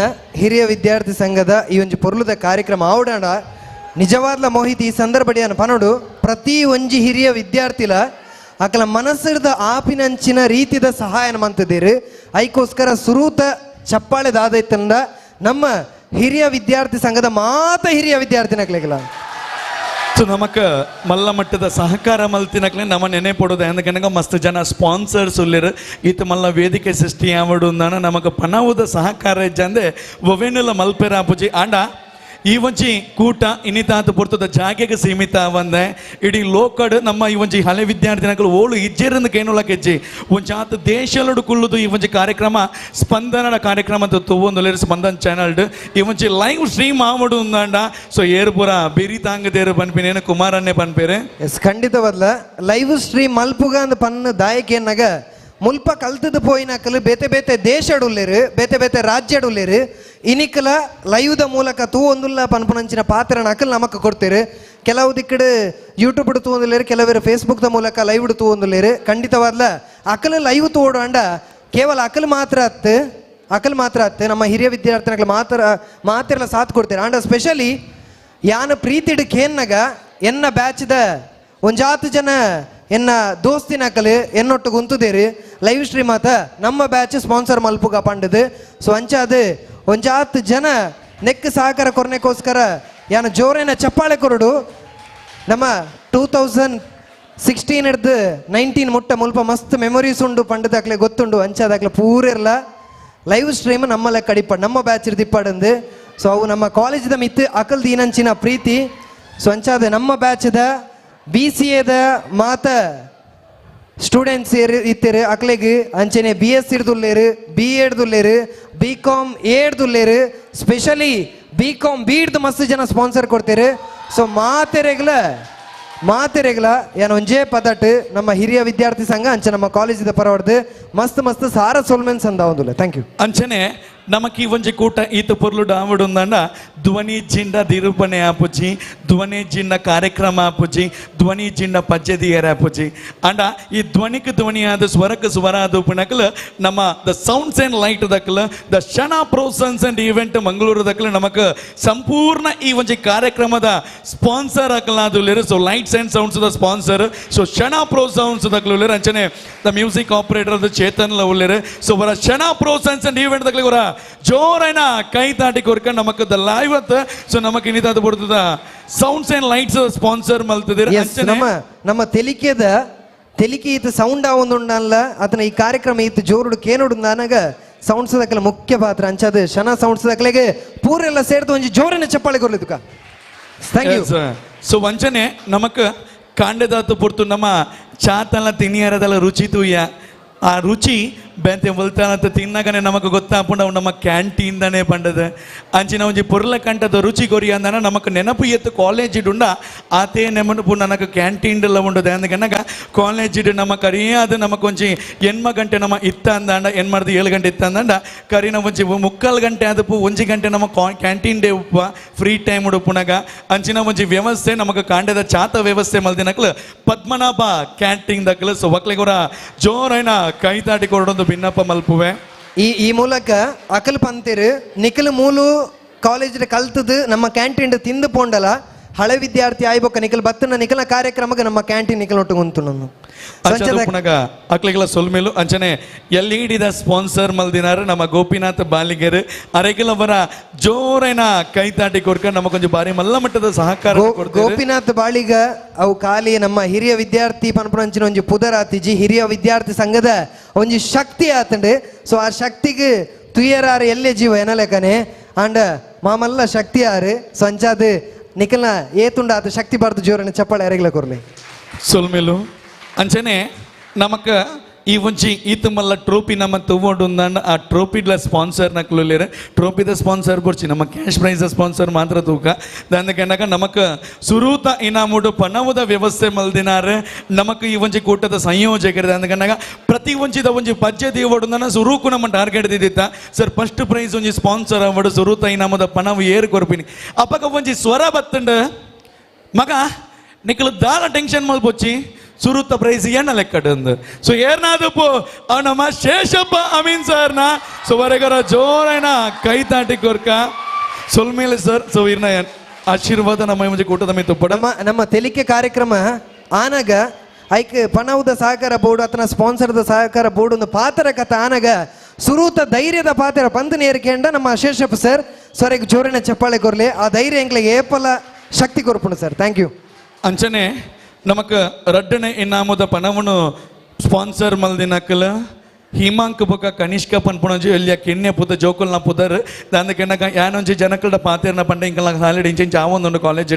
ಹಿರಿಯ ವಿದ್ಯಾರ್ಥಿ ಸಂಘದ ಈ ಒಂಜಿ ಪೊರ್ಲುದ ಕಾರ್ಯಕ್ರಮ ಆವಡಾಂಡ ನಿಜವಾದ್ಲ ಮೋಹಿತ್ ಈ ಸಂದರ್ಭಡಿಯನ್ನು ಪನೋಡು ಪ್ರತಿ ಒಂಜಿ ಹಿರಿಯ ವಿದ್ಯಾರ್ಥಿಲ ಅಕಲ ಮನಸ್ಸಿರ್ದ ಆಪಿನಂಚಿನ ರೀತಿದ ಸಹಾಯನ ಮಂತಿದ್ದೀರಿ. ಐಕೋಸ್ಕರ ಸುರೂತ ಚಪ್ಪಾಳೆ ದಾದೈತಂದ ನಮ್ಮ ಹಿರಿಯ ವಿದ್ಯಾರ್ಥಿ ಸಂಘದ ಮಾತ ಹಿರಿಯ ವಿದ್ಯಾರ್ಥಿನಕ್ಲೆಗಲ. ಸೊ ನಮಕ ಮಲ್ಲ ಮಟ್ಟದ ಸಹಕಾರ ಮಲ್ತಿನಕ್ಲೆ ನಮ್ಮ ನೆನೆ ಪಡೋದು ఎందుకనగా ಮಸ್ತ್ ಜನ ಸ್ಪಾನ್ಸರ್ಸ್ ಉಲ್ಲೇರು ಈತ ಮಲ್ಲ ವೇದಿಕೆ ಸೃಷ್ಟಿ ಯಾವಡು ಅಂದಾನ ನಮಕ ಪಣವುದ ಸಹಕಾರ ಇಜ್ಜಂದೆ ಒವೇನೆಲ್ಲ ಮಲ್ಪೆರ ಆಪುಜಿ. ಆಂಡ ಈ ಒಂಜಿ ಕೂಟ ಇನ್ನಿತಾತ ಪೊರ್ತದ ಜಾಗೆಗೆ ಸೀಮಿತ ಬಂದೆ ಇಡೀ ಲೋಕಡ್ ನಮ್ಮ ಈ ಒಂಜಿ ಹಳೆ ವಿದ್ಯಾರ್ಥಿನಕಲು ಓಳು ಇಜ್ಜೆರಂದು ಕೇನುಲ ಕೆಜ್ಜಿ ಒಂಜಾತ ದೇಶಲಡು ಕುಲ್ಲುದು ಈ ಒಂಜಿ ಕಾರ್ಯಕ್ರಮ ಸ್ಪಂದನದ ಕಾರ್ಯಕ್ರಮ ಅಂತ ತೂವೊಂದು ಸ್ಪಂದನ್ ಚಾನಲ್ಡ್ ಈ ಒಂಜಿ ಲೈವ್ ಸ್ಟ್ರೀಮ್ ಆವಡು ಅಂದಾಂಡ. ಸೊ ಏರುಪುರ ಬಿರಿ ತಾಂಗದೇರು ಪನ್ಪಿನೇನು ಕುಮಾರನ್ನೇ ಪನ್ಪೇರೆ. ಎಸ್, ಖಂಡಿತವಲ್ಲ ಲೈವ್ ಸ್ಟ್ರೀಮ್ ಮಲ್ಪುಗ ಅಂದ್ ಪನ್ನ ದಾಯಕೇನಾಗ ಮುಲ್ಪ ಕಲ್ತದ ಪೋಯಿನಕಲು ಬೇತೆ ಬೇತೆ ದೇಶಡುಲ್ಲೇರು ಬೇತೆ ಬೇತೆ ರಾಜ್ಯಡುಲ್ಲೇರು ಇನಿಕಲ ಲೈವ್ದ ಮೂಲಕ ತೂ ಒಂದುಲ್ಲ ಪನ್ಪುನಂಚಿನ ಪಾತ್ರ ನಕಲ್ ನಮಕ್ ಕೊಡ್ತೇರು. ಕೆಲವು ದಿಕ್ಕಡು ಯೂಟ್ಯೂಬ್ ತೂವೊಂದುಲ್ಲೇರು, ಕೆಲವರು ಫೇಸ್ಬುಕ್ದ ಮೂಲಕ ಲೈವ್ ತೂವೊಂದುಲ್ಲೇರು. ಖಂಡಿತವಾದ್ಲ ಅಕಲ್ ಲೈವ್ ತೋಡು ಅಂಡ ಕೇವಲ ಅಕಲ್ ಮಾತ್ರ ಅತ್ತು ಅಕಲ್ ಮಾತ್ರ ಅತ್ತು ನಮ್ಮ ಹಿರಿಯ ವಿದ್ಯಾರ್ಥಿಗಳು ಮಾತ್ರ ಮಾತೆಲ್ಲ ಸಾಥ್ ಕೊಡ್ತೇವೆ. ಆಂಡ ಸ್ಪೆಷಲಿ ಯಾನ ಪ್ರೀತಿಡು ಕೇನ್ನಗ ಎನ್ನ ಬ್ಯಾಚ್ದ ಒಂಜಾತು ಜನ ಎನ್ನ ದೋಸ್ತಿನ ಅಕಲು ಎನ್ನೊಟ್ಟು ಗುಂತುದೇರು ಲೈವ್ ಸ್ಟ್ರೀಮ್ ಆತ ನಮ್ಮ ಬ್ಯಾಚ್ ಸ್ಪಾನ್ಸರ್ ಮಲ್ಪುಗ ಪಂಡದು. ಸೊ ಅಂಚಾದ ಒಂಜಾತ್ ಜನ ನೆಕ್ ಸಹಕಾರ ಕೊರನೆಗೋಸ್ಕರ ಯಾನ ಜೋರೇನ ಚಪ್ಪಾಳೆ ಕೊರಡು. ನಮ್ಮ 2016 ಹಿಡ್ದು 19 ಮುಟ್ಟ ಮುಲ್ಪ ಮಸ್ತ್ ಮೆಮೊರೀಸ್ ಉಂಡು ಪಂಡದಾಕ್ಲೆ ಗೊತ್ತುಂಡು. ಅಂಚಾದಾಕ್ಲೆ ಪೂರೆರ್ಲ ಲೈವ್ ಸ್ಟ್ರೀಮ್ ನಮ್ಮ ಲೆಕ್ಕ ಅಡಿಪಾಡು ನಮ್ಮ ಬ್ಯಾಚ್ ಇರ್ದಿಪ್ಪಾಡಂದು. ಸೊ ಅವು ನಮ್ಮ ಕಾಲೇಜ್ದ ಮಿತ್ತು ಅಕಲ್ ದೀನಂಚಿನ ಪ್ರೀತಿ. ಸೊ ಅಂಚಾದ ನಮ್ಮ ಬ್ಯಾಚ್ದ BCA ಮಾತ ಸ್ಟೂಡೆಂಟ್ಸ್ ಇತ್ತೇರು ಅಕ್ಲೆಗ್ ಅಂಚನೆ BS ಇಡ್ದುಲ್ಲೇರು BA ಇಡ್ದುಲ್ಲೇರು BCom A ಇಡ್ದುಲ್ಲೇರು specially BCom B ಹಿಡ್ದು ಮಸ್ತ್ ಜನ ಸ್ಪಾನ್ಸರ್ ಕೊಡ್ತೇರು. ಸೊ ಮಾತೆರೆಗ್ಲ ಮಾತೆರೆಗ್ಲ ಏನ್ ಒಂಜೇ ಪದಟ್ ನಮ್ಮ ಹಿರಿಯ ವಿದ್ಯಾರ್ಥಿ ಸಂಘ ಅಂಚೆ ನಮ್ಮ ಕಾಲೇಜಿದ ಪರವರ್ದು ಮಸ್ತ್ ಮಸ್ತ್ ಸಾರ ಸೋಲ್ಮೆನ್ಸ್ ಅಂದ ಒಂದುಲ್ಲ. Thank you. ಅಂಚನೆ ನಮಕ್ ಈ ಒಂಜಿ ಕೂಟ ಈತ ಪೊರ್ಲು ಡಾವಡುಂದಂಡ ಧ್ವನಿ ಜಿಂಡ ನಿರೂಪಣೆ ಆಪುಜಿ, ಧ್ವನಿ ಜಿಂಡ ಕಾರ್ಯಕ್ರಮ ಆಪುಜಿ, ಧ್ವನಿ ಜಿಂಡ ಪಜ್ಜದಿಯರ ಆಪುಜಿ. ಅಂಡ ಈ ಧ್ವನಿಕ್ ಧ್ವನಿಯಾದ ಸ್ವರಕ್ ಸ್ವರ ಆದ ಉಪ್ಪುನಕಲ್ ನಮ್ಮ the sounds and light ದಕ್ಕಲ್ the Shana ಪ್ರೋಸನ್ಸ್ and event Mangaluru ದಕ್ಕಲ್ ನಮಕ್ ಸಂಪೂರ್ಣ ಈ ಒಂಜಿ ಕಾರ್ಯಕ್ರಮದ sponsor ಅಕಲಾದುಲ್ಲೇರು. So lights and sounds the sponsor. So Shana pro sounds ದಕ್ಕಲುಲ್ಲೇರು. ಅಂಚನೆ the music operator Chetan ಉಲ್ಲೇರು. So ವರ ಶಣಾ pro sons and event ದಕ್ಕಲಿ ವರ ಜೋರೈನ ಕೈ ತಾಟಿ ಕೊರ್ಕ ನಮಕ್ the live ಅತ್ತ. ಸೊ ನಮಕ್ ಇನ್ನಿತಾದ ಬರ್ತದ sounds and lights sponsor ಮಲ್ತದಿರ. ನಮ್ಮ ನಮ್ಮ ತೆಲಿಕೆದ ತೆಲಿಕೆ ಈತ ಸೌಂಡ್ ಆವೊಂದುಂಡಲ್ಲ ಅದನ್ನ ಈ ಕಾರ್ಯಕ್ರಮ ಈತ ಜೋರುಡು ಕೇನೋಡು ನಾನಾಗ ಸೌಂಡ್ಸ್ ದಕ್ಕಲ ಮುಖ್ಯ ಪಾತ್ರ ಅಂಚಾದ ಶನ ಸೌಂಡ್ಸ್ ದಕ್ಕಲೆಗೆ ಪೂರೆಲ್ಲ ಸೇರ್ದು ಒಂಜಿ ಜೋರಿನ ಚಪ್ಪಾಳೆ ಕೊರ್ಲಿದುಕ. Thank you. So ವಂಚನೆ ನಮಕ್ ಕಾಂಡೆದಾತು ಪೊರ್ತು ನಮ್ಮ ಚಾತಲ ತಿನಿಯರದಲ್ಲ ರುಚಿ ತೂಯ ಆ ರುಚಿ ಬೆಂತೆ ಒಲ್ತಾನಂತ ತಿನ್ನಗನೆ ನಮಕ್ ಗೊತ್ತಾಪುಂಡು ಅವು ನಮ್ಮ ಕ್ಯಾಂಟೀನ್ ದಾನೆ ಪಂಡದ. ಅಂಚಿನ ಒಂಜಿ ಪೊರ್ಲ ಕಂಟದ ರುಚಿ ಕೊರಿ ಅಂದನ ನಮಕ್ ನೆನಪು ಎತ್ತು ಕಾಲೇಜ್ ಇಡುಂಡ ಆತೇ ನೆನಪು ನನಗೆ ಕ್ಯಾಂಟೀನ್ ಎಲ್ಲ ಉಂಡು ಅಂದಕನಗ ಕಾಲೇಜ್ ಇಡು ನಮ್ಮ ಕರಿಯಾದ ನಮಕ್ ಒಂಜಿ ಎನ್ಮ ಗಂಟೆ ನಮ್ಮ ಇತ್ತ ಅಂದಾಂಡ ಎನ್ಮರ್ದು 7 ಗಂಟೆ ಇತ್ತ ಅಂದಾಂಡ ಕರಿನ ಒಂಜಿ 3/4 ಗಂಟೆ ಆದಪ್ಪು 1 ಗಂಟೆ ನಮ್ಮ ಕ್ಯಾಂಟೀನ್ ಡೇ ಉಪ್ಪ ಫ್ರೀ ಟೈಮ್ ಉಡುಪುನಗ ಅಂಚಿನ ಒಂಜಿ ವ್ಯವಸ್ಥೆ ನಮಕ್ ಕಾಂಡದ ಚಾತ ವ್ಯವಸ್ಥೆ ಮಲ್ದಿನಕ್ಲು ಪದ್ಮನಾಭ ಕ್ಯಾಂಟೀನ್ ದಕ್ಲು. ಸೊ ಒಕ್ಲಿಗೊರ ಜೋರೈನ ಕೈ ತಾಟಿ ಕೊಡೊಂದು ಭಿನ್ನಪ್ಪ ಮಲ್ಪುವೆ. ಈ ಈ ಮೂಲಕ ಅಕಲ್ ಪಂತಿರು ನಿಖಲ್ ಮೂಲು ಕಾಲೇಜ್ ಕಲ್ತದು ನಮ್ಮ ಕ್ಯಾಂಟೀನ್ ತಿಂದು ಪೋಂಡಲ ಹಳೆ ವಿದ್ಯಾರ್ಥಿ ಆಯ್ಬೊಕ್ಕ ನಿಖಲ್ ಬತ್ತನ ನಿಖಲ ಕಾರ್ಯಕ್ರಮಕ್ಕೆ ನಮ್ಮ ಕ್ಯಾಂಟೀನ್ ನಿಖಲ್ ಒಟ್ಟು ಗುಂತು. ಪುನಗ ಅಕ್ಲಿಗೆಲ್ಲ ಸೊಲ್ಮೇಲು ಅಂಚನೆ ಎಲ್ ಇ ಡಿದ ಸ್ಪಾನ್ಸರ್ ಮಲ್ದಿನಾರು ನಮ್ಮ ಗೋಪಿನಾಥ್ ಬಾಲಿಗೆರ್ ಅರೆಗೆಲ್ಲ ಜೋರೈನ ಕೈ ತಾಟಿ ಕೊರ್ಕ ನಮ್ಮ ಕೊಂಚ ಬಾರಿ ಮಲ್ಲ ಮಟ್ಟದ ಸಹಕಾರ. ಗೋಪಿನಾಥ್ ಬಾಳಿಗ ಅವು ಖಾಲಿ ನಮ್ಮ ಹಿರಿಯ ವಿದ್ಯಾರ್ಥಿ ಪನ್ಪುನಂಚಿನ ಒಂಜಿ ಪುದರಾತಿಜಿ ಹಿರಿಯ ವಿದ್ಯಾರ್ಥಿ ಸಂಘದ ಒಂಜಿ ಶಕ್ತಿ ಆತಂಡು. ಸೊ ಆ ಶಕ್ತಿಗೆ ತುಯರಾರು ಎಲ್ಲೇ ಜೀವ ಎನಲೆಕನೆ ಅಂಡ್ ಮಾಮಲ್ಲ ಶಕ್ತಿ ಆರು. ಸೊ ಅಂಚಾದ ನಿಖಲ್ನ ಏತುಂಡ ಆತ ಶಕ್ತಿ ಬಾರ್ದು ಜೋರನ್ನ ಚಪ್ಪಾಳೆ ಅರೆಗಿಲ ಕೊರ್ಲಿ ಸೊಲ್ಮೇಲು. ಅಂಚನೆ ನಮಕ ಈ ಒಂಜಿ ಈತಮಲ್ಲ ಟ್ರೋಫಿ ನಮ್ಮ ತಗೊಂಡು ಆ ಟ್ರೋಫಿಡ್ಲ ಸ್ಪಾನ್ಸರ್ ನಕ್ಲುಲ್ಲೇರು. ಟ್ರೋಫಿದ ಸ್ಪಾನ್ಸರ್ ಬೊರ್ಚಿ ನಮ್ಮ cash prize sponsor ಮಾತ್ರ ತೂಕ ದಾಂದಕೆಂಡಾಗ ನಮಕ್ ಸುರೂತ ಇನಾಮುಡು ಪಣವುದ ವ್ಯವಸ್ಥೆ ಮಲ್ದಿನಾರು ನಮಕ್ ಈ ಒಂಜಿ ಕೂಟದ ಸಂಯೋಜಕರು. ದಾಂದಕೆಂಡಾಗ ಪ್ರತಿ ಒಂಜಿದ ಒಂಜಿ ಪಜ್ಜೆ ದೀವಡು ಸುರೂಕು ನಮ್ಮ ಟಾರ್ಗೆಟ್ ದಿದ್ದಿತ್ತ sir first prize ಒಂಜಿ ಸ್ಪಾನ್ಸರ್ ಅವಡು ಸುರೂತ ಇನಾಮದ ಪಣವು ಏರು ಕೊರ್ಪಿನಿ. ಅಪ್ಪಗ ಒಂಜಿ ಸ್ವರ ಬತ್ತಂಡು ಮಗ ನಿಕ್ಕಲು ದಾಲ ಟೆನ್ಷನ್ ಮಲ್ಪೊಚ್ಚಿ ಸುರುತ್ತ ಪ್ರೈಸ್ ಎಣ್ಣ ಲೆಕ್ಕಡಂದು. ಸೊ ಏರ್ನಾದಪ್ಪು ಅವ್ ನಮ್ಮ ಶೇಷಪ್ಪ ಅಮೀನ್ ಸರ್ನ. ಸೊ ವರೆಗರ ಜೋರೈನ ಕೈ ತಾಟಿ ಕೊರ್ಕ ಸೊಲ್ಮೇಲೆ ಸರ್. ಸೊ ಇರ್ನ ಆಶೀರ್ವಾದ ನಮ್ಮ ಮುಂಚೆ ಕೂಟದ ಮೇಲೆ ತುಪ್ಪಡ ನಮ್ಮ ನಮ್ಮ ತೆಲಿಕೆ ಕಾರ್ಯಕ್ರಮ ಆನಾಗ ಐಕ್ ಪಣವುದ ಸಹಕಾರ ಬೋರ್ಡ್ ಅಥವಾ ಸ್ಪಾನ್ಸರ್ದ ಸಹಕಾರ ಬೋರ್ಡ್ ಒಂದು ಪಾತ್ರ ಕಥ ಆನಾಗ ಸುರೂತ ಧೈರ್ಯದ ಪಾತ್ರ ಪಂತ ನೇರಿಕೆಂಡ ನಮ್ಮ ಶೇಷಪ್ಪ ಸರ್ ಸರ್ ಜೋರಿನ ಚಪ್ಪಾಳೆ ಕೊರ್ಲಿ ಆ ಧೈರ್ಯ ಎಂಕ್ಲಿಗೆ ಏಪಲ ಶಕ್ತಿ ಕೊರ್ಪುಂಡು sir. Thank you. ಅಂಚನೆ ನಮಕ್ ರಡ್ಡನೆ ಇನ್ನಾಮದ ಪಣವನ್ನು ಸ್ಪಾನ್ಸರ್ ಮಲ್ದಿನಕಲ ಹಿಮಾಂಕ್ ಬೊಕ ಕನಿಷ್ಕ ಪನ್ಪುಣಂಜಿ ಎಲ್ಲಿಯ ಕೆನ್ನೆ ಪುದ ಜೋಕುಲ್ನ ಪುದರ್ ದಾಂದ ಕೆನ್ನಕ ಯಾನೊಂಜಿ ಜನಕಲ್ಡ ಪಾತೇರ್ನ ಪಂಡೆ ಇಂಕಲ್ನ ಸಾಲಿಡ್ ಇಂಚಿಂಚ ಆವೊಂದುಂಡು ಕಾಲೇಜ್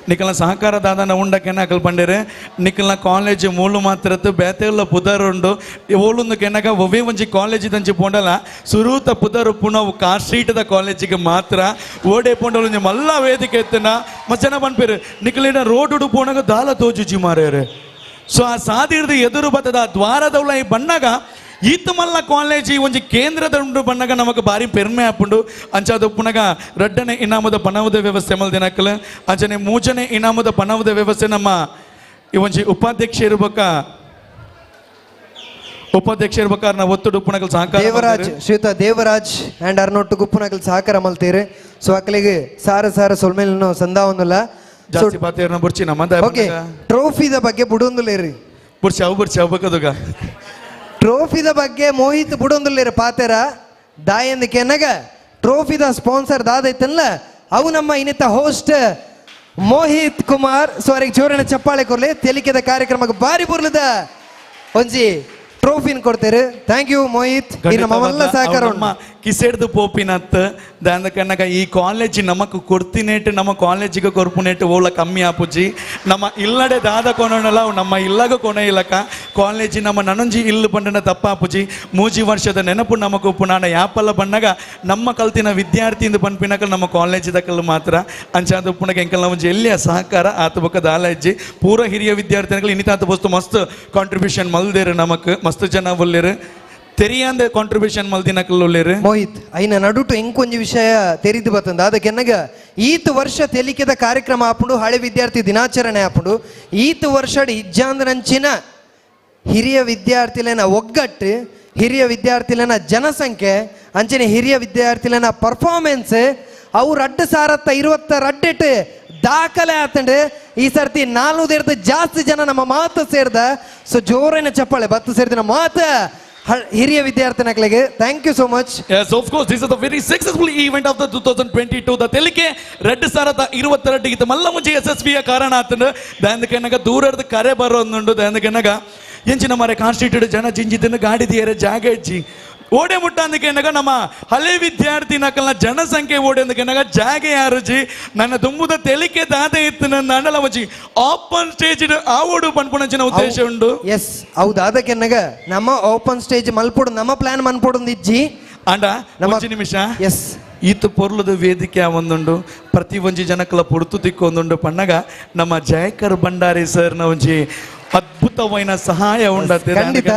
ನಿಕಲ್ನ ಸಹಕಾರ ದಾದನ ಉಂಡ ಕೆನ್ನ ಅಕಲ್ ಪಂಡೇರು ನಿಕಲ್ನ ಕಾಲೇಜ್ ಮೂಲು ಮಾತ್ರತ್ತು ಬೇತೆಲ್ಲ ಪುದರ್ ಉಂಡು ಓಲುಂದು ಕೆನ್ನಕ ಒವ್ವೇ ಒಂಜಿ ಕಾಲೇಜ್ ದಂಚಿ ಪೋಂಡಲ ಸುರೂತ ಪುದರ್ ಪುನವು ಕಾರ್ ಸ್ಟ್ರೀಟ್ದ ಕಾಲೇಜಿಗೆ ಮಾತ್ರ ಓಡೆ ಪೋಂಡಲ ಒಂಜಿ ಮಲ್ಲ ವೇದಿಕೆ ಎತ್ತನ ಮಚ್ಚನ ಪನ್ಪೇರು ನಿಕಲಿನ ರೋಡುಡು ಪೋಣಗ ದಾಲ ತೋಜುಜಿ ಮಾರೇರು. ಸೊ ಆ ಸಾದಿರ್ದು ಎದುರು ಬತ್ತದ ಆ ದ್ವಾರದೌಲ ಈ ಬಣ್ಣಗ ಈತಮಲ್ಲ ಕಾಲೇಜ್ ಈ ಒಂಜಿ ಕೇಂದ್ರದ ಉಂಡು ಬಣ್ಣಗ ನಮಕ್ ಬಾರಿ ಪೆರ್ಮೆ ಆಪುಂಡು. ಅಂಚಾದ ಪುನಗ ರಡ್ಡನೆ ಇನಾಮದ ಪಣವುದ ವ್ಯವಸ್ಥೆ ಮಲ್ದಿನಕಲ್ ಅಂಚನೆ ಮೂಜನೆ ಇನಾಮದ ಪಣವುದ ವ್ಯವಸ್ಥೆ ನಮ್ಮ ಈ ಒಂಜಿ ಉಪಾಧ್ಯಕ್ಷ ಇರ್ಬೇಕ ಉಪಾಧ್ಯಕ್ಷ ಇರ್ಬೇಕಾದ್ರೆ ನಾವು ಒತ್ತಡು ಉಪ್ಪುನಕಲ್ ಸಹಕಾರ ದೇವರಾಜ್ ಶ್ರೀಯುತ ದೇವರಾಜ್ ಅಂಡ್ ಅರ್ನೊಟ್ಟು ಗುಪ್ಪುನಕಲ್ ಸಹಕಾರ ಮಲ್ತೀರಿ. ಸೊ ಅಕಲಿಗೆ ಸಾರ ಸಾರ ಸೊಲ್ಮೇಲಿನ ಸಂದಾವೊಂದುಲ್ಲ ಜಾಸ್ತಿ ಪಾತೇರ್ನ ಬುರ್ಚಿ ನಮ್ಮ ಓಕೆ ಟ್ರೋಫಿದ ಬಗ್ಗೆ ಬುಡೊಂದುಲ್ಲೇರಿ ಬುರ್ಚಿ ಅವು ಬುರ್ಚಿ ಅವು ಬೇಕದುಗ ಟ್ರೋಫಿದ ಬಗ್ಗೆ ಮೋಹಿತ್ ಬುಡೊಂದುಲ್ಲೇರ ಪಾತೆರ ದಾಯಂದ ಕೆನಗ ಟ್ರೋಫಿದ ಸ್ಪಾನ್ಸರ್ ದಾದೈತಲ್ಲ ಅವು ನಮ್ಮ ಇನ್ನಿತ ಹೋಸ್ಟ್ ಮೋಹಿತ್ ಕುಮಾರ್. ಸೊ ಅವರಿಗೆ ಜೋರಿನ ಚಪ್ಪಾಳೆ ಕೊರ್ಲಿ ತೆಲಿಕೆದ ಕಾರ್ಯಕ್ರಮಕ್ಕೆ ಬಾರಿ ಬುರ್ಲದ ಒಂಜಿ ಟ್ರೋಫಿನ ಕೊಡ್ತೇವೆ. Thank you Mohit. ನಮ್ಮೆಲ್ಲ ಸಹಕಾರ ಕಿಸೆಡ್ದು ಪೋಪಿನತ್ ದಾಂದ ಕಣ್ಣಗ ಈ ಕಾಲೇಜ್ ನಮಕ್ ಕೊಡ್ತಿನೇಟ್ ನಮ್ಮ ಕಾಲೇಜಿಗೆ ಕೊರ್ಪುನೇಟ್ ಓಲ ಕಮ್ಮಿ ಆಪುಜಿ ನಮ್ಮ ಇಲ್ಲಡೆ ದಾದ ಕೊನೋಣಲ್ಲ ನಮ್ಮ ಇಲ್ಲಗ ಕೊನೆ ಇಲ್ಲಕ ಕಾಲೇಜ್ ನಮ್ಮ ನನಂಜಿ ಇಲ್ಲು ಪಂಡನ ತಪ್ಪಾಪುಜಿ ಮೂಜಿ ವರ್ಷದ ನೆನಪು ನಮಕು ಉಪ್ಪು ಯಾಪಲ್ಲ ಬಣ್ಣಗ ನಮ್ಮ ಕಲ್ತಿನ ವಿದ್ಯಾರ್ಥಿಯಿಂದ ಪನ್ಪಿನಕಲ್ ನಮ್ಮ ಕಾಲೇಜ್ ದಕಲ್ ಮಾತ್ರ ಅಂಚಾದ ಉಪ್ಪುನಗ ಎಂಕಲ್ ಒಂಜಿ ಎಲ್ಲಿಯ ಸಹಕಾರ ಆತ ಬೊಕ್ಕ ದಾಲಜ್ಜಿ ಪೂರ ಹಿರಿಯ ವಿದ್ಯಾರ್ಥಿಗಳು ಇನ್ನಿತಾತ ವಸ್ತು ಮಸ್ತ್ ಕಾಂಟ್ರಿಬ್ಯೂಷನ್ ಮಲ್ದೇರು ನಮಕ್ ಮಸ್ತ್ ಜನ ಒಲ್ಲೇರು. ತೆರಿಯಾಂದ ಕಾಂಟ್ರಿಬ್ಯೂಷನ್ ಮಲ್ದಿನಕಲ್ಲು ಮೋಹಿತ್ ಐನ ನಡುಟು ಇಂಕೊಂಜಿ ವಿಷಯ ತೆರಿದು ಬತ್ತಂದ ಅದಕ್ಕೆ ಎನ್ನಗ ಈತ ವರ್ಷ ತೆಲಿಕೆದ ಕಾರ್ಯಕ್ರಮ ಆಪುಂಡು ಹಳೆ ವಿದ್ಯಾರ್ಥಿ ದಿನಾಚರಣೆ ಆಪುಂಡು ಈತ ವರ್ಷ ಇಜ್ಜಾಂದನಂಚಿನ ಹಿರಿಯ ವಿದ್ಯಾರ್ಥಿಲೆನ ಒಗ್ಗಟ್ಟು ಹಿರಿಯ ವಿದ್ಯಾರ್ಥಿಲೆನ ಜನಸಂಖ್ಯೆ ಅಂಚನೆ ಹಿರಿಯ ವಿದ್ಯಾರ್ಥಿಲೆನ ಪರ್ಫಾರ್ಮೆನ್ಸ್ ಅವು ರಡ್ಡು ಸಾರತ್ತ ಇರುವತ್ತ ರಡ್ಡೆಟ್ಟು ದಾಖಲೆ ಆತಂಡು ಈ ಸರ್ತಿ 400 ಜಾಸ್ತಿ ಜನ ನಮ್ಮ ಮಾತು ಸೇರ್ದ ಸೊ ಜೋರಿನ ಚಪ್ಪಾಳೆ ಬತ್ತು ಸೇರಿದ ಮಾತು ಹಿರಿಯ ವಿದ್ಯಾರ್ಥಿನಗಳಿಗೆ thank you so much. Yes, of course, this is the very successful event of the 2022. The Telike 2022 ಇತ್ತು ಮಲ್ಲ ಮುಂಚೆ ಯಶಸ್ವಿಯ ಕಾರಣ ಆತಂಡು ದಾಂದಕೆನಗ ದೂರದ ಕರೆ ಬರೋದುಂಡು ದಾಂದಕೆನಗ ಎಂಚಿನ ಮಾರೆ ಕಾನ್ಸ್ಟಿಟ್ಯೂಟ್ ಜನ ಜಿಂಜಿದ್ದನ್ನು ಗಾಡಿ ದಿಯರೆ ಜಾಗ ಇಜ್ಜಿ ಓಡೆ ಮುಟ್ಟ ಅಂದಕೆನಗ ನಮ್ಮ ಹಳೆ ವಿದ್ಯಾರ್ಥಿ ನಕಲ್ನ ಜನಸಂಖ್ಯೆ ಓಡೆ ಅಂದಕೆನಗ ಜಾಗ ಯಾರುಜಿ ನನ್ನ ದುಂಬುದ ತೆಲಿಕೆ ದಾದ ಇತ್ತು ನನ್ನ ಅಂಡಲ ಮಚ್ಚಿ ಓಪನ್ ಸ್ಟೇಜ್ ಆವೋಡು ಪನ್ಪುಣಂಚಿನ ಉದ್ದೇಶ ಉಂಡು. ಎಸ್ ಹೌದು ಅದಕ್ಕೆನ್ನಗ ನಮ್ಮ ಓಪನ್ ಸ್ಟೇಜ್ ಮಲ್ಪೊಡು ನಮ್ಮ ಪ್ಲಾನ್ ಮನ್ಪೊಡು ಇಜ್ಜಿ ಅಂಡ ಒಂಜಿ ನಿಮಿಷ ಎಸ್ ಈತ ಪೊರ್ಲದ ವೇದಿಕೆ ಒಂದುಂಡು ಪ್ರತಿ ಒಂಜಿ ಜನಕಲ ಪೊರ್ತು ತಿಕ್ಕೊಂದುಂಡು ಪಣ್ಣಗ ನಮ್ಮ ಜಯಕರ್ ಭಂಡಾರಿ ಸರ್ನ ಒಂಜಿ ಅದ್ಭುತವೈನ ಸಹಾಯ ಉಂಡತ್ತೆ ಖಂಡಿತ.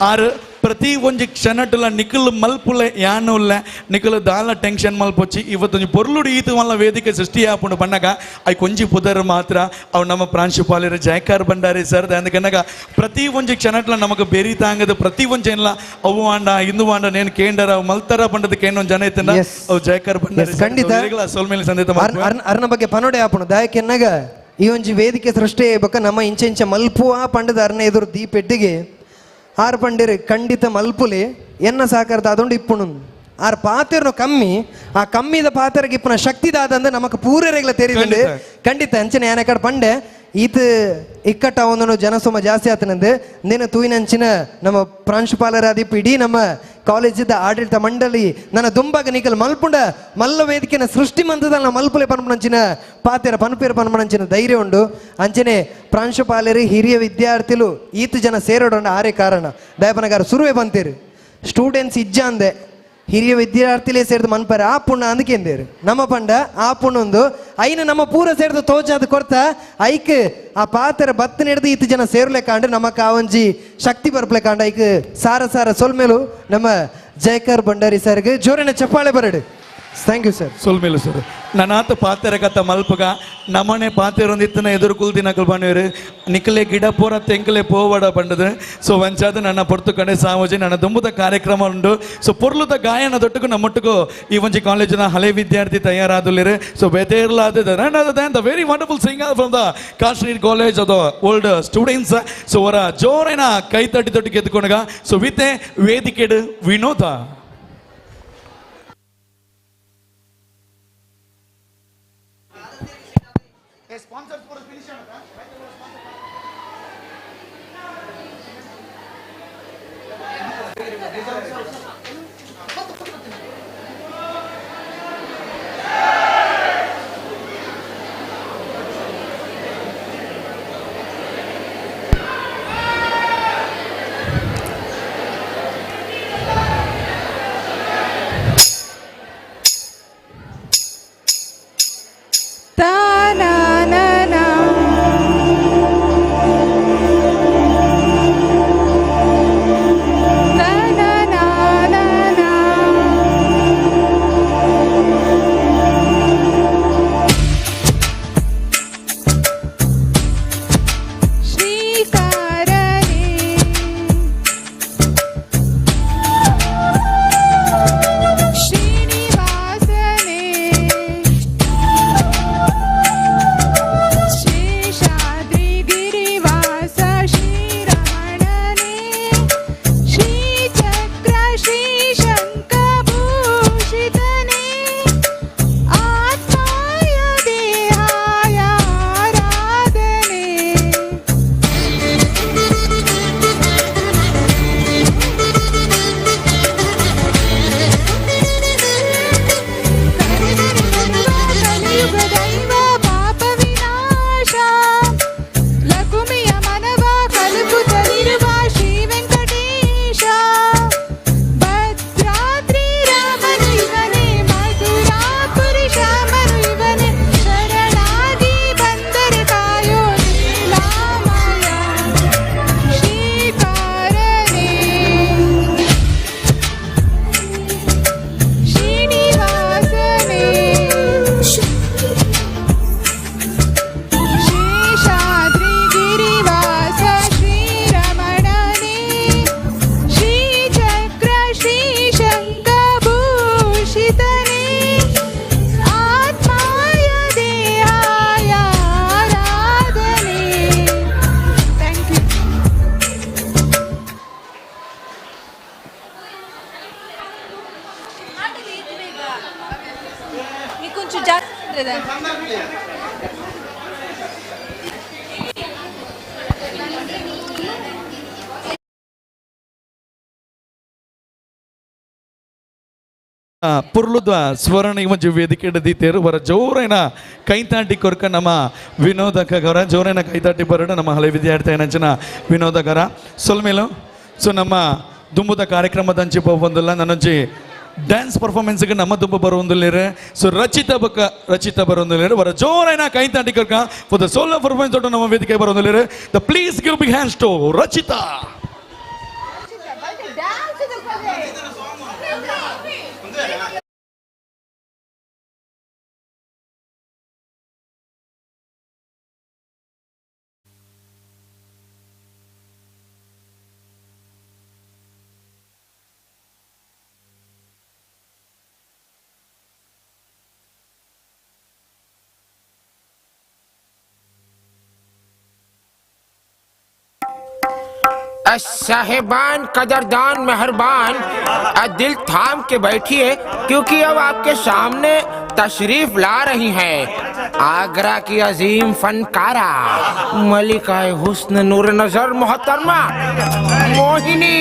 ಆರು ಪ್ರತಿ ಒಂಜಿ ಕ್ಷಣಟುಲ ನಿಖಲ್ ಮಲ್ಪುಲೆ ಯಾನುಲ್ಲ ನಿಖಲ್ ದಾಲ ಟೆನ್ಷನ್ ಮಲ್ಪೊಚ್ಚಿ ಇವತ್ತೊಂಜಿ ಪೊರ್ಲುಡು ಈತ ಮಲ್ಲ ವೇದಿಕೆ ಸೃಷ್ಟಿ ಆಪುಂಡು ಪಣ್ಣಗ I ಕೊಂಜಿ ಪುದರ್ ಮಾತ್ರ ಅವು ನಮ್ಮ ಪ್ರಾಂಶುಪಾಲರು ಜಯಕರ್ ಭಂಡಾರಿ ಸರ್ ಅದಕ್ಕನಗ ಪ್ರತಿ ಒಂಜಿ ಕ್ಷಣಟ್ಲ ನಮಗೆ ಬೆರಿ ತಾಂಗದ ಪ್ರತಿ ಒಂಜಿ ಏನ್ಲ ಅವು ಆಂಡ ಇಂದು ಆಂಡ ನೇನು ಕೇಂಡರ ಅವು ಮಲ್ತರ ಪಂಡದ ಕೇಂದ್ರ ಜನ ಇತ್ತಂಡ ಅವು ಜಯಕರ್ ಭಂಡಾರಿ Yes, ಖಂಡಿತ. ಸೋಲ್ಮೇಲೆ ಸಂದೇತ ಅರ್ನ ಬಗ್ಗೆ ಪನೋಡೆ ಆಪುಂಡು ದಾಯಕೆನ್ನಗ ಈ ಒಂಜಿ ವೇದಿಕೆ ಸೃಷ್ಟಿ ಬೊಕ್ಕ ನಮ್ಮ ಇಂಚ ಇಂಚ ಮಲ್ಪುವ ಪಂಡದ ಅರ್ನ ಎದುರು ದೀಪೆಟ್ಟಿಗೆ ಆರ್ ಪಂಡಿರು ಖಂಡಿತ ಮಲ್ಪುಲೆ ಎನ್ನ ಸಾಕಾರದ ಅದೊಂಡು ಇಪ್ಪುಣು ಆರ್ ಪಾತೆರ್ನು ಕಮ್ಮಿ ಆ ಕಮ್ಮಿದ ಪಾತೆರಗೆ ಇಪ್ಪುನ ಶಕ್ತಿ ದಾದಂದ್ರೆ ನಮಕ್ ಪೂರೆರೆಗ್ಲ ತೆರಿದುಂಡು ಖಂಡಿತ ಅಂಚನೆ ಯಾನಕಡೆ ಪಂಡೆ ಈತ ಇಕ್ಕಟ್ಟ ಒಂದನು ಜನಸೋಮ ಜಾಸ್ತಿ ಆತನಂದು ನಿನ್ನ ತೂಯಿನಂಚಿನ ನಮ್ಮ ಪ್ರಾಂಶುಪಾಲರಾದಿಪ್ಪ ಇಡೀ ನಮ್ಮ ಕಾಲೇಜಿದ ಆಡಳಿತ ಮಂಡಳಿ ನನ್ನ ದುಂಬಾಗ ನಿಕಲ್ ಮಲ್ಪುಂಡ ಮಲ್ಲ ವೇದಿಕೆನ ಸೃಷ್ಟಿ ಮಂತದಲ್ಲ ಮಲ್ಪುಲೆ ಪನ್ಪುನಂಚಿನ ಪಾತೆರ ಪನ್ಪೇರ ಪನ್ಪುನಂಚಿನ ಧೈರ್ಯ ಉಂಡು ಅಂಚನೆ ಪ್ರಾಂಶುಪಾಲರು ಹಿರಿಯ ವಿದ್ಯಾರ್ಥಿಲು ಈತ ಜನ ಸೇರೋಡೊಂಡು ಆರೇ ಕಾರಣ ದಯಪನಗಾರ ಸುರುವೆ ಬಂತೀರಿ ಸ್ಟೂಡೆಂಟ್ಸ್ ಇಜ್ಜ ಅಂದೆ ಹಿರಿಯ ವಿದ್ಯಾರ್ಥಿಲೇ ಸೇರಿದ ಮನ್ಪರ ಆ ಪುಣ್ಣ ಅಂದಕೆಂದೇರು ನಮ್ಮ ಪಂಡ ಆ ಪುಣ್ಣೊಂದು ಐನ ನಮ್ಮ ಪೂರ ಸೇರಿದ ತೋಜಾದ ಕೊರ್ತ ಐಕ್ ಆ ಪಾತ್ರ ಬತ್ತ ನಡೆದು ಈತ ಜನ ಸೇರ್ಲೆ ಕಾಂಡು ನಮ್ಮ ಕಾವಂಜಿ ಶಕ್ತಿ ಬರ್ಪ್ಲೆ ಕಾಂಡ ಐಕ್ ಸಾರ ಸಾರ ಸೊಲ್ಮೇಲು ನಮ್ಮ ಜಯಕರ್ ಭಂಡಾರಿ ಸರ್ಗೆ ಜೋರಿನ ಚಪ್ಪಾಳೆ ಬರಡು. Thank you sir. ಸೊಲ್ಮೇಲು ಸರ್ ನನಾತ ಪಾತೆರ ಕಥ ಮಲ್ಪಗ ನಮ್ಮನೆ ಪಾತೆರೊಂದಿತ್ತನ ಎದುರು ಕುಲ್ದಿ ನಕಲ್ ಬಂಡೇರು ನಿಕಲೆ ಗಿಡ ಪೋರ ತೆಂಕಲೆ ಪೋವಡ ಬಂಡದು ಸೊ ವಂಚಾದ ನನ್ನ ಪೊರ್ತು ಕಡೆ ಸಾವಜಿ ನನ್ನ ದುಂಬುದ ಕಾರ್ಯಕ್ರಮ ಉಂಡು ಸೊ ಪೊರ್ಲುದ ಗಾಯನ ದೊಟ್ಟುಕು ನಮ್ಮೊಟ್ಟುಕು ಈ ಒಂಜಿ ಕಾಲೇಜಿನ ಹಳೆ ವಿದ್ಯಾರ್ಥಿ ತಯಾರಾದುಲ್ಲೇರು ಸೊ ಬೆತೇರ್ಲಾದ the very wonderful singer from the Kashmir college ಅದು ಓಲ್ಡ್ ಸ್ಟೂಡೆಂಟ್ಸ್ ಸೊ ಅವರ ಜೋರಿನ ಕೈ ತಟ್ಟಿ ತೊಟ್ಟಿಗೆ ಎದ್ಕೊಂಡಾಗ ಸೊ ವಿತ್ ಎ ವೇದಿಕೆಡ್ ವಿನೋದ. Ta na na na. ಸಂದರ್ಭ. ಪುರ್ಲುದ ಸ್ವರ್ಣ ಒಂಜಿ ವೇದಿಕೆ ದೀತೇರು ವರ ಜೋರೈನ ಕೈತಾಟಿ ಕೊರ್ಕ ನಮ್ಮ ವಿನೋದಕ ಗೌರ ಜೋರೈನ ಕೈತಾಟಿ ಬರಡ ನಮ್ಮ ಹಳೆ ವಿದ್ಯಾರ್ಥಿ ನಂಚಿನ ವಿನೋದಕರ ಸೊಲ್ಮೇಲು. ಸೊ ನಮ್ಮ ದುಂಬುದ ಕಾರ್ಯಕ್ರಮದಂಚಿ ಬಂದಿಲ್ಲ ನನ್ನೊಂಜಿ ಡ್ಯಾನ್ಸ್ ಪರ್ಫಾರ್ಮೆನ್ಸ್ಗೆ ನಮ್ಮ ದುಂಬು ಬರುವಂದಿಲ್ಲೇರೆ. ಸೊ ರಚಿತಾ ಬಕ್ಕ ರಚಿತಾ ಬರುವಂದಿಲ್ಲೇರೆ ವರ ಜೋರೈನ ಕೈತಾಟಿ ಕೊರ್ಕ ಫಾರ್ the solo performance ದೊಡ್ಡ ನಮ್ಮ ವೇದಿಕೆ ಬರುವಂದಿಲ್ಲೇರೆ. The please give big hands to Rachita. साहेबान कदरदान मेहरबान, दिल थाम के बैठिए क्योंकि अब आपके सामने तशरीफ ला रही हैं आगरा की अजीम फनकारा मलिका हुस्न नूर नजर मोहतरमा मोहिनी।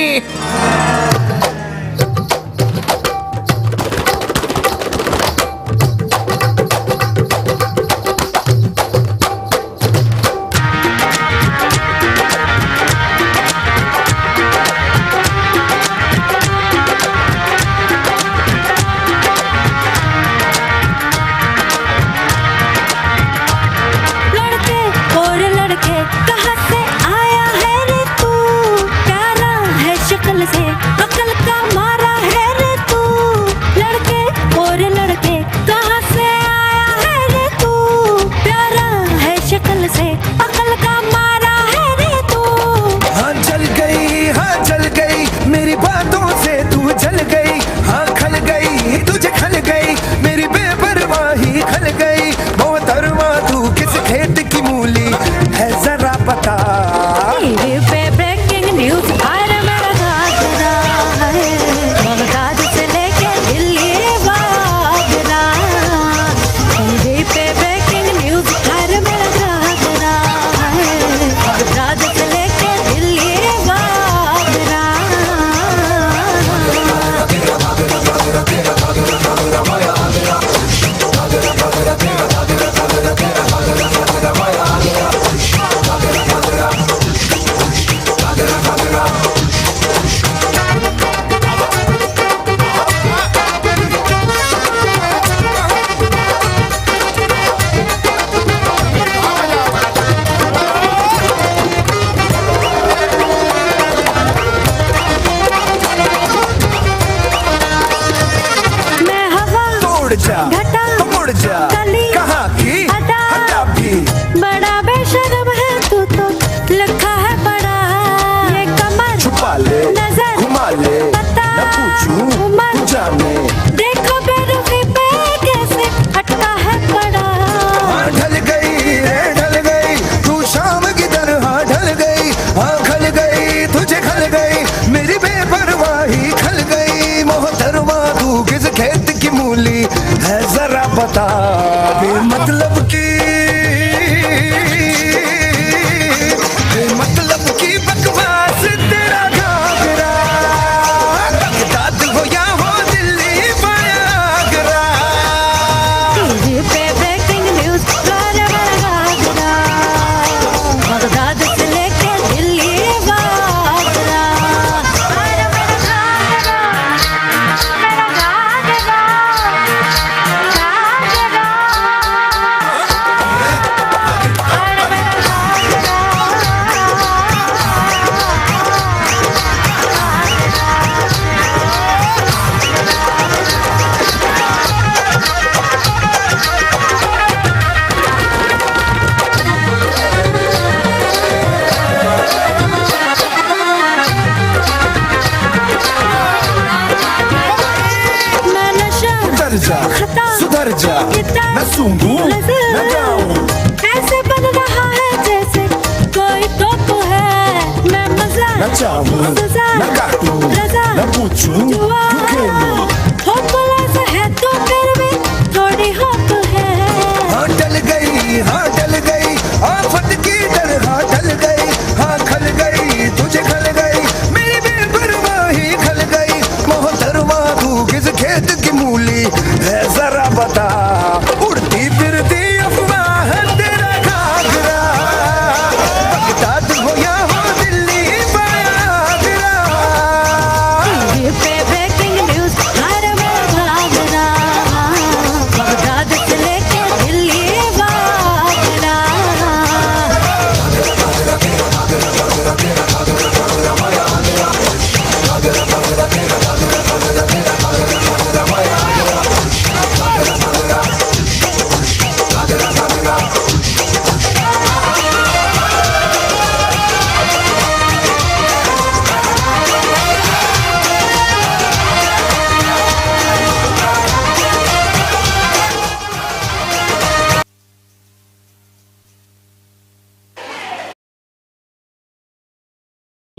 है तो फिर भी थोड़ी होप है।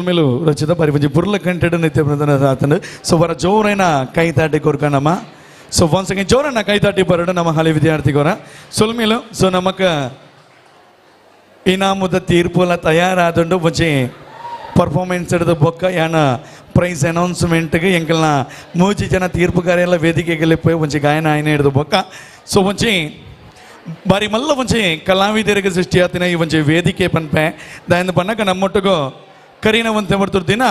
ಮೇಲು ರಚಿತ ಬಾರಿ ಒಂಜಿ ಬುರ್ಲ ಕಂಟೆಡ್ ನಿತ್ಯ ಆತಂಡು. ಸೊ ವರ ಜೋರೈನ ಕೈ ತಾಟಿ ಕೊರ್ಕಣಮ್ಮ. ಸೊ ಒನ್ಸ್ ಅಗೇನ್ ಜೋರನ್ನ ಕೈ ತಾಟಿ ಬರಡು ನಮ್ಮ ಹಳೆ ವಿದ್ಯಾರ್ಥಿಗೋರ ಸೊಲ್ಮೇಲು. ಸೊ ನಮಕ ಇನಾಮುದ ತೀರ್ಪುಲ ತಯಾರಾದುಂಡು. ಒಂಜಿ ಪರ್ಫಾರ್ಮೆನ್ಸ್ ಹಿಡಿದು ಬೊಕ್ಕ ಯಾನ ಪ್ರೈಸ್ ಅನೌನ್ಸ್ಮೆಂಟ್ಗೆ ಎಂಕಲ್ನ ಮೂಜಿ ಜನ ತೀರ್ಪುಗಾರೆಲ್ಲ ವೇದಿಕೆಗೆ ಪೋಯಿ ಒಂಜಿ ಗಾಯನ ಆಯನ ಹಿಡಿದು ಬೊಕ್ಕ. ಸೊ ಒಂಜಿ ಬಾರಿ ಮಲ್ಲ ಒಂಜಿ ಕಲಾವಿದರಿಗೆ ಸೃಷ್ಟಿಯಾತಿನ ಈ ಒಂಜಿ ವೇದಿಕೆ ಪನ್ಪೆ ದಾಯಂದ ಪನ್ನಕ ನಮ್ಮೊಟ್ಟಿಗೂ ಕರೀನ ಒಂತೆ ಬರ್ತುರ್ ದಿನ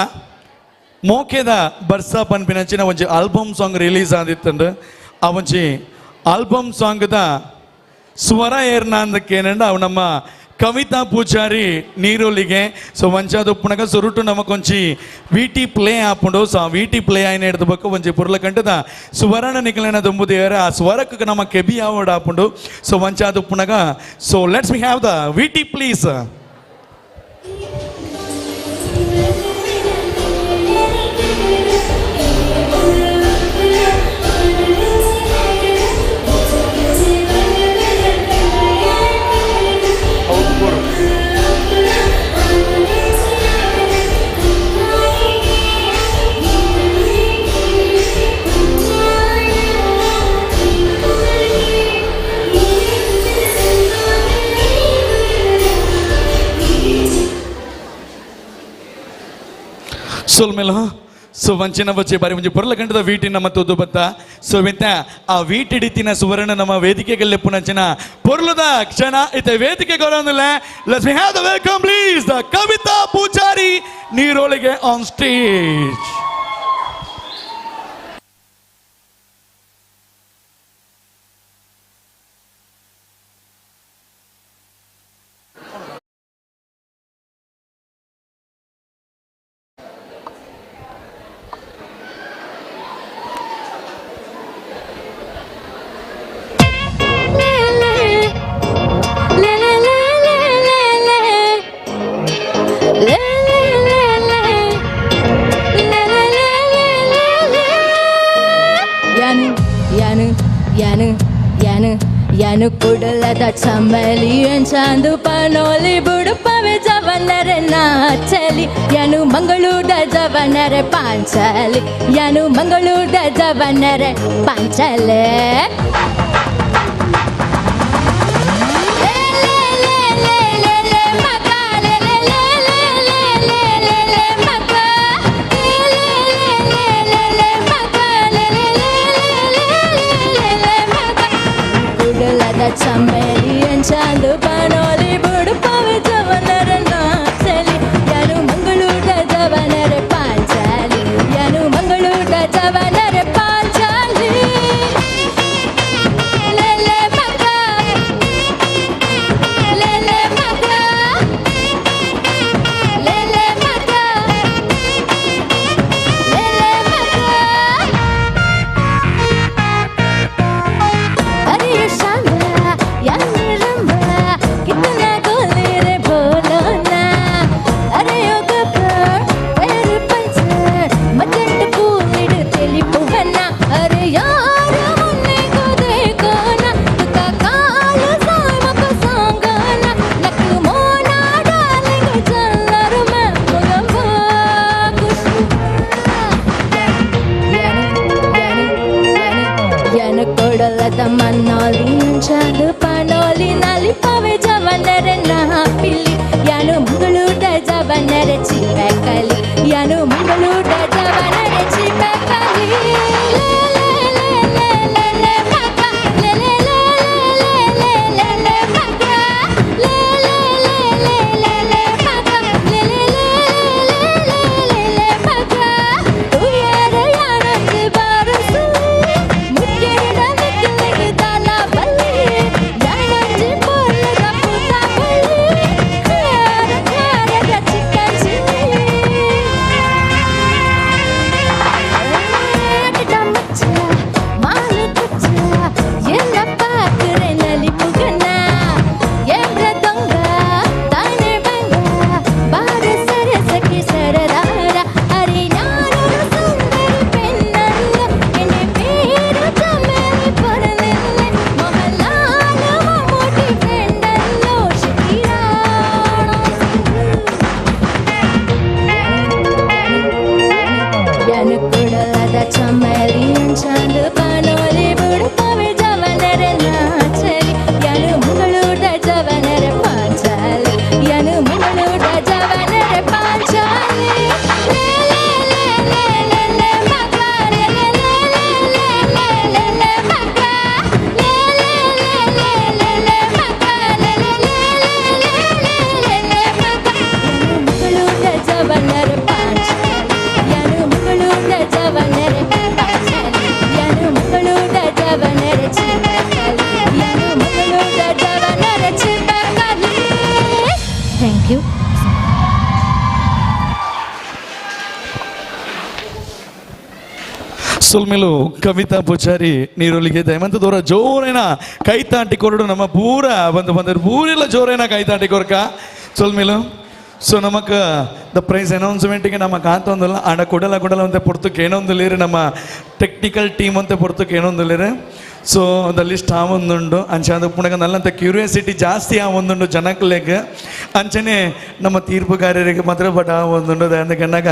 ಮೋಕೆದ ಬರ್ಸಾ ಪನ್ಪಿನಂಚಿನ ಒಂಜಿ ಆಲ್ಬಮ್ ಸಾಂಗ್ ರಿಲೀಸ್ ಆದಿತ್ತಂಡು. ಆ ಒಂಜಿ ಆಲ್ಬಮ್ ಸಾಂಗ್ದ ಸ್ವರ ಏರ್ನ ಅಂದಕ್ಕೇನಂಡ ಅವು ನಮ್ಮ ಕವಿತಾ ಪೂಜಾರಿ ನೀರೋಲಿಗೆ. ಸೊ ವಂಚಾದ ಉಪ್ಪುನಗ ಸುರುಟು ನಮಕೊಂಚಿ ವಿಟಿ ಪ್ಲೇ ಆಪುಂಡು. ಸೊ ಆ ವಿಟಿ ಪ್ಲೇ ಆಯ್ನ ಹಿಡಿದು ಬೊಕ್ಕ ಒಂಜಿ ಪುರ್ಲ ಕಂಟದ ಸುವರ್ಣ ನಿಕಲನ ದುಂಬುದೇರ ಆ ಸ್ವರಕ್ಕೆ ನಮ್ಮ ಕೆಬಿ ಆವಡ್ ಆಪುಂಡು. ಸೊ ವಂಚಾದ ಉಪ್ಪುನಗ so let's we have the VT please. ಸೊಲ್ಮೇಲ ಸೊ ವಂಚಿನ ಬಚ್ಚೆ ಬಾರಿ ಒಂಜಿ ಪೊರ್ಲ ಗಂಟದ ವೀಟಿ ನಮ್ಮ ತೂದು ಬತ್ತ. ಸೊ ವಿಂತ ಆ ವೀಟಿಡಿತಿನ ಸುವರ್ಣ ನಮ್ಮ ವೇದಿಕೆಗೆ ಪುನಂಚಿನ ಪೊರ್ಲದ ಕ್ಷಣ ಇತ ವೇದಿಕೆ ಕೊರೊಂದಿಲ್ಲ. Let's we have the welcome please the Kavitha Poojary ನೀರೋಳಿಗೆ on stage. ಯಾನು ಕುಡಲದ ಚಮಲಿ ಚಾಂದು ಪನೋಲಿ ಬುಡುಪವೆ ಜವನರೆ ನಾಚಲಿ ಯಾನು ಮಂಗಳೂರದ ಜವನರೆ ಪಾಂಚಾಲಿ ಯಾನು ಮಂಗಳೂರದ ಜವನರೆ ಪಾಂಚಾಲೆ. ಚಾಂದು ಪನೋಲಿ ಬುಡುಪವೆ ಜವನರ ನಾಚಲಿ ಯಾನು ಮಂಗಳೂರದ ಜವನರ ಪಾಂಚಾಲಿ ಯಾನು ಮಂಗಳೂರದ ಜವನರ ಪಾಂಚಾಲಿ. ಲೇಲೆ ಮಗ ಲೇಲೆ ಮಗ ಲೇಲೆ ಮಗ ಲೇಲೆ ಮಗ. ಅರೆ ಶಾಂತ ಯಾನು कितना गोले रे बोलो ना अरे योग पैर पंचर मचंड पूविड तेली पुवना अरे यार मुन्ने को देखो ना तुका काल साम को सांगना नक मोना डार्लिंग चलर मैं मुगंबा ಯಾನು ಕೊಡಲದ ಮನ್ನೋಲಿ ಚಾಂದು ಪನೋಲಿ ನಲಿಪವೆ ಜವನರೆ ನಾಪಿಲಿ ಯಾನು ಮಂಗಳೂರದ ಜವನರೆ ಚಿಪ್ಪಕಲಿ ಯಾನು ಮಂಗಳೂರದ ಜವನರೆ ಚಿಪ್ಪಕಲಿ. ಸೊಲ್ಮೆಲು ಕವಿತಾ ಪೂಜಾರಿ ನೀರೊಲಿಗೆ ದಯಮಂತ ದೂರ ಜೋರೇನ ಕೈತಾಟಿ ಕೊರಡು ನಮ್ಮ ಪೂರ ಬಂದು ಬಂದರು ಪೂರೆಲ್ಲ ಜೋರೇನ ಕೈತಾಟಿ ಕೊರ್ಕ ಸೊಲ್ಮೆಲು. ಸೊ ನಮಕ್ the price ಅನೌನ್ಸ್ಮೆಂಟಿಗೆ ನಮ್ಮ ಕಾಂತೊಂದಲ್ಲ ಆಂಡ ಕೊಡಲ ಕೊಡಲ ಅಂತ ಪೊರ್ತಕ್ಕೆ ಏನೊಂದು ನಮ್ಮ ಟೆಕ್ನಿಕಲ್ ಟೀಮ್ ಅಂತ ಪೊರ್ತಕ್ಕೆ ಏನೊಂದು. ಸೊ the list ಆ ಒಂದುಂಡು ಅಂಚೆ ಅದು ಪುಣಗ ನಲ್ಲಂತ ಕ್ಯೂರಿಯಾಸಿಟಿ ಜಾಸ್ತಿ ಆ ಒಂದುಂಡು ಜನಕ್ಲೆಗ್ ಅಂಚನೆ ನಮ್ಮ ತೀರ್ಪುಗಾರರಿಗೆ ಮಾತ್ರ ಬಟ್ ಆ ಒಂದುಂಡು ಅದಕ್ಕನ್ನಾಗ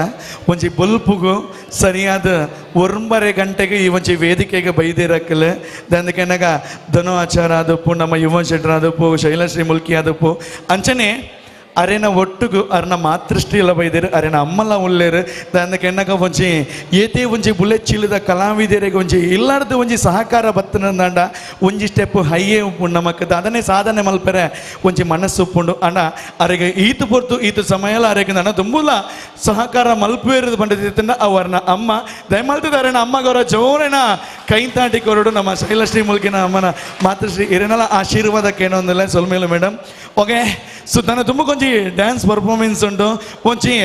ಒಂಜಿ ಬೊಲ್ಪುಗು ಸರಿಯಾದ 9:30 ಗಂಟೆಗೆ ಈ ಒಂಜಿ ವೇದಿಕೆಗೆ ಬೈದಿರಕ್ಕಲೆ ದಂದಕೆನ್ನಾಗ ಧನು ಆಚಾರ ಆದಪ್ಪು ನಮ್ಮ ಯುವ ಶೆಟ್ರ ಆದಪ್ಪು ಶೈಲಶ್ರೀ ಮುಲ್ಕಿ ಆದಪ್ಪು ಅಂಚನೆ ಅರೆನ ಒಟ್ಟುಗು ಅರ್ನ ಮಾತೃಷ್ಟಿ ಎಲ್ಲ ಬೈದೇರು ಅರೆನ ಅಮ್ಮಲ್ಲ ಉಲ್ಲೇರು ದಂದಕ್ಕೆ ಎನ್ನಕ ಒಂಜಿ ಏತೇ ಒಂಜಿ ಬುಲೆಚ್ಚಿಲ್ಲದ ಕಲಾವಿದರಿಗೆ ಒಂಜಿ ಇಲ್ಲಾರ್ದು ಒಂಜಿ ಸಹಕಾರ ಬತ್ತನಂದಾಂಡ ಒಂಜಿ ಸ್ಟೆಪ್ ಹೈಯೇ ಉಪ್ಪುಂಡು ನಮಕ್ ಅದನ್ನೇ ಸಾಧನೆ ಮಲ್ಪೆರೆ ಒಂಜಿ ಮನಸ್ಸು ಉಪ್ಪುಂಡು ಅಣ್ಣ ಅರೆಗೆ ಈತು ಪೊರ್ತು ಈತು ಸಮಯಲ ಅರೆಗೆ ನನ್ನ ತುಂಬುಲ ಸಹಕಾರ ಮಲ್ಪೇರದು ಬಂದಿದ್ದ ಅವರ್ನ ಅಮ್ಮ ದಯಮಾಲ್ತದ ಅರೆನ ಅಮ್ಮಗವರ ಜೋರೇನ ಕೈತಾಟಿ ಕೊರಡು ನಮ್ಮ ಶೈಲಶ್ರೀ ಮುಲ್ಕಿನ ಅಮ್ಮನ ಮಾತೃಶ್ರೀ ಇರನಲ್ಲ ಆಶೀರ್ವಾದಕ್ಕೆ ಏನೊಂದಿಲ್ಲ ಸೊಲ್ಮೇಲು ಮೇಡಮ್. ಓಕೆ ಸೊ ನನ್ನ ತುಂಬ ಕೊಂಚ ಡ್ಯಾನ್ಸ್ ಪರ್ಫಾರ್ಮೆನ್ಸ್ ಉಂಟು ಒಂಚಿ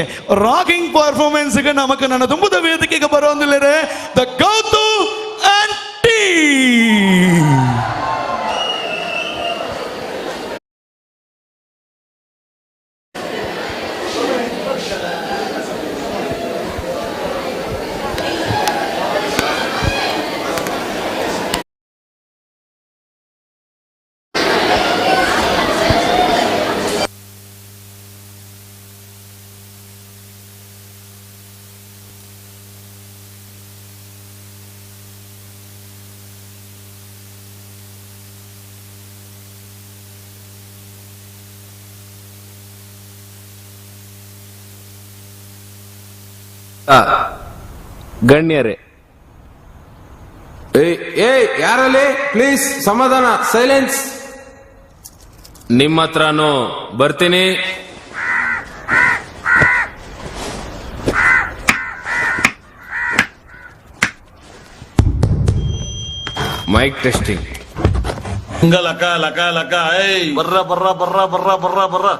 ರಾಕಿಂಗ್ ಪರ್ಫಾರ್ಮೆನ್ಸ್ ನಮಕ್ ನನ್ನ ತುಂಬದ ವೇದಿಕೆಗೆ ಬರೋಂದಿಲ್ಲ the Gautu and tea. ಗಣ್ಯರೇ, ಏಯ್ ಏಯ್ ಯಾರಲ್ಲಿ ಪ್ಲೀಸ್ ಸಮಾಧಾನ, ಸೈಲೆನ್ಸ್. ನಿಮ್ಮ ಹತ್ರನೂ ಬರ್ತೀನಿ. Mic testing. ಲಕ ಲಕ ಲಕ ಏಯ್ ಬರ್ರ ಬರ್ರ ಬರ್ರ ಬರ್ರ ಬರ್ರ ಬರ್ರ.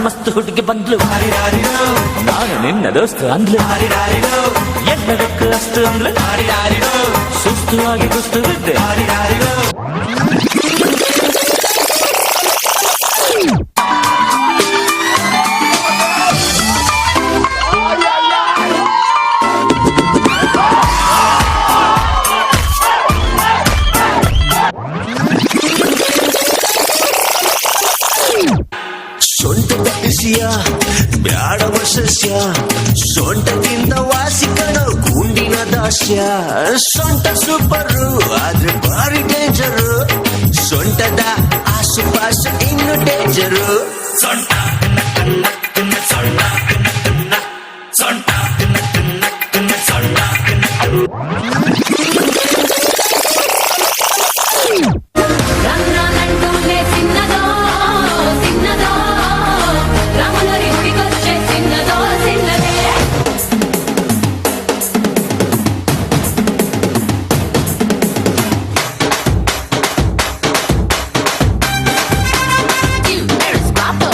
ಮಸ್ತ್ ಹುಡುಗಿ ಬಂದ್ಲು, ನಾನು ನಿನ್ನ ದೋಸ್ತ ಅಂದ್ಲು, ಎಲ್ಲದಕ್ಕೂ ಅಷ್ಟು ಅಂದ್ಲು, ಸುಸ್ತು ಆಗಿ ಕುಸ್ತು ಬಿದ್ದೆ. ಬ್ಯಾಡವ ಸಸ್ಯ ಸೊಂಟದಿಂದ ವಾಸಿಕಣ ಗುಂಡಿನ ದಾಸ್ಯ, ಸೊಂಟ ಸೂಪರು ಆದ್ರೆ ಭಾರಿ ಡೇಂಜರು, ಸೊಂಟದ ಆಸುಪಾಸು ಇನ್ನು ಡೇಂಜರು. ಸೊಂಟ ಸೊಂಟ ಸೊಂಟ ಸೊಂಟ. Two, there's Papa.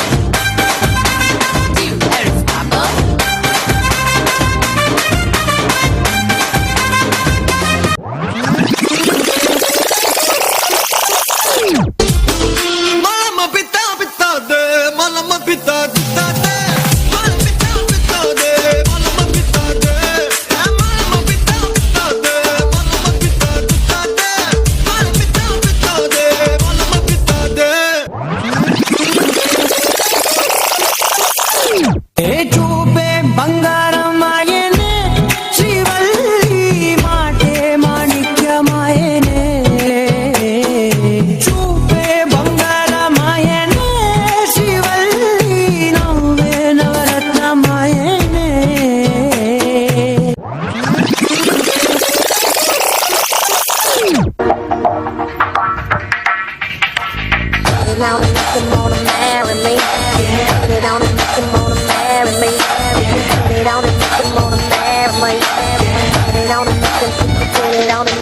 చూపే బంగారమాయనే శ్రీవల్లి మాటే మాణిక్యమాయనే చూపే బంగారమాయనే శ్రీవల్లి నవ్వే నవరత్నమాయనే. Put it on and make him wanna marry me. Put it on and make him wanna marry me. Put it on and make him wanna marry me. Put it on and make him put it on and.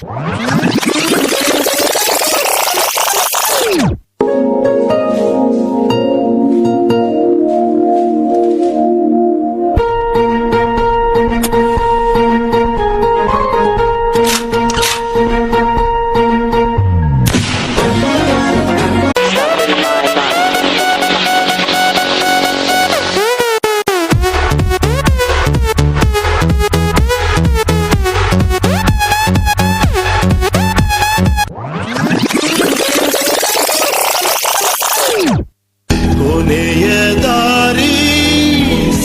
ಕೊನೆಯ ದಾರಿ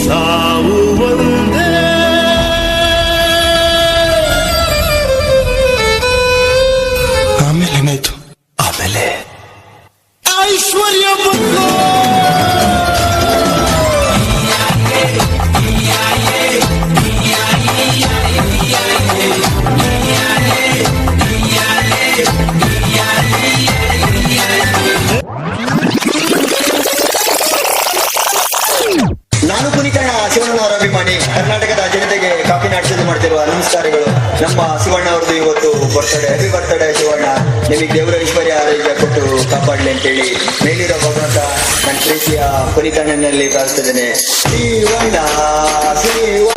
ಸಾವು ಒಂದೇ. ಆಮೇಲೆ ಏನಾಯ್ತು? ಆಮೇಲೆ ಐಶ್ವರ್ಯ ಬಂದ್ಲು. ನಾನು ಪುನೀತಣ್ಣ ಶಿವಣ್ಣನವರ ಅಭಿಮಾನಿ. ಕರ್ನಾಟಕದ ಜನತೆಗೆ ಕಾಫಿ ನಾಡಿಸಲು ಮಾಡ್ತಿರುವ ನಮಸ್ಕಾರಗಳು. ನಮ್ಮ ಶಿವಣ್ಣ ಅವರದ್ದು ಇವತ್ತು ಬರ್ತ್ಡೇ. Happy birthday Shivanna. ನಿಮಗೆ ದೇವರ ಐಶ್ವರ್ಯ ಆರೋಗ್ಯ ಕೊಟ್ಟು ಕಾಪಾಡಲಿ ಅಂತೇಳಿ ಮೇಲಿರೋ ಭಗವಂತ ನನ್ನ ಪ್ರೀತಿಯ ಪುನೀತಣ್ಣನಲ್ಲಿ ಪ್ರಾರ್ಥಿಸಿದ್ದೇನೆ. ಶಿವಣ್ಣ ಶಿವ.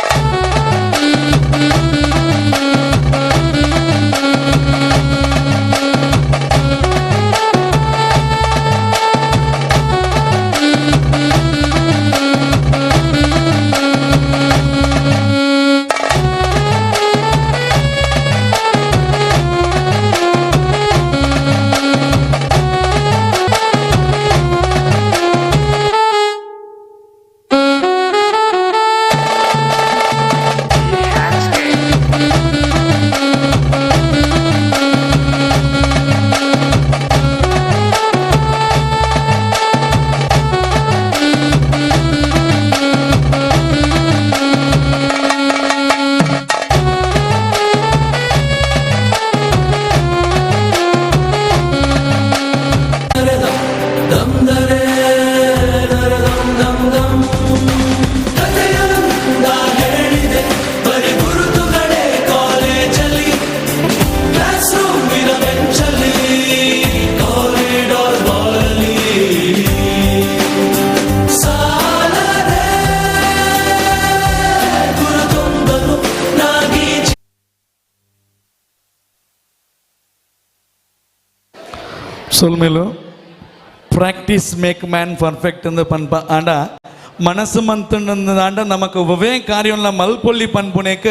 ಸೊಲ್ಮೇಲು ಪ್ರಾಕ್ಟೀಸ್ ಮೇಕ್ ಮ್ಯಾನ್ ಪರ್ಫೆಕ್ಟ್ ಅಂದ ಪನ್ಪ ಆಂಡ ಮನಸ್ಸು ಮಂತಂಡ ನಮಕ್ ಒವೇ ಕಾರ್ಯಂಲ ಮಲ್ಪೊಳ್ಳಿ ಪನ್ಪುನೇಕ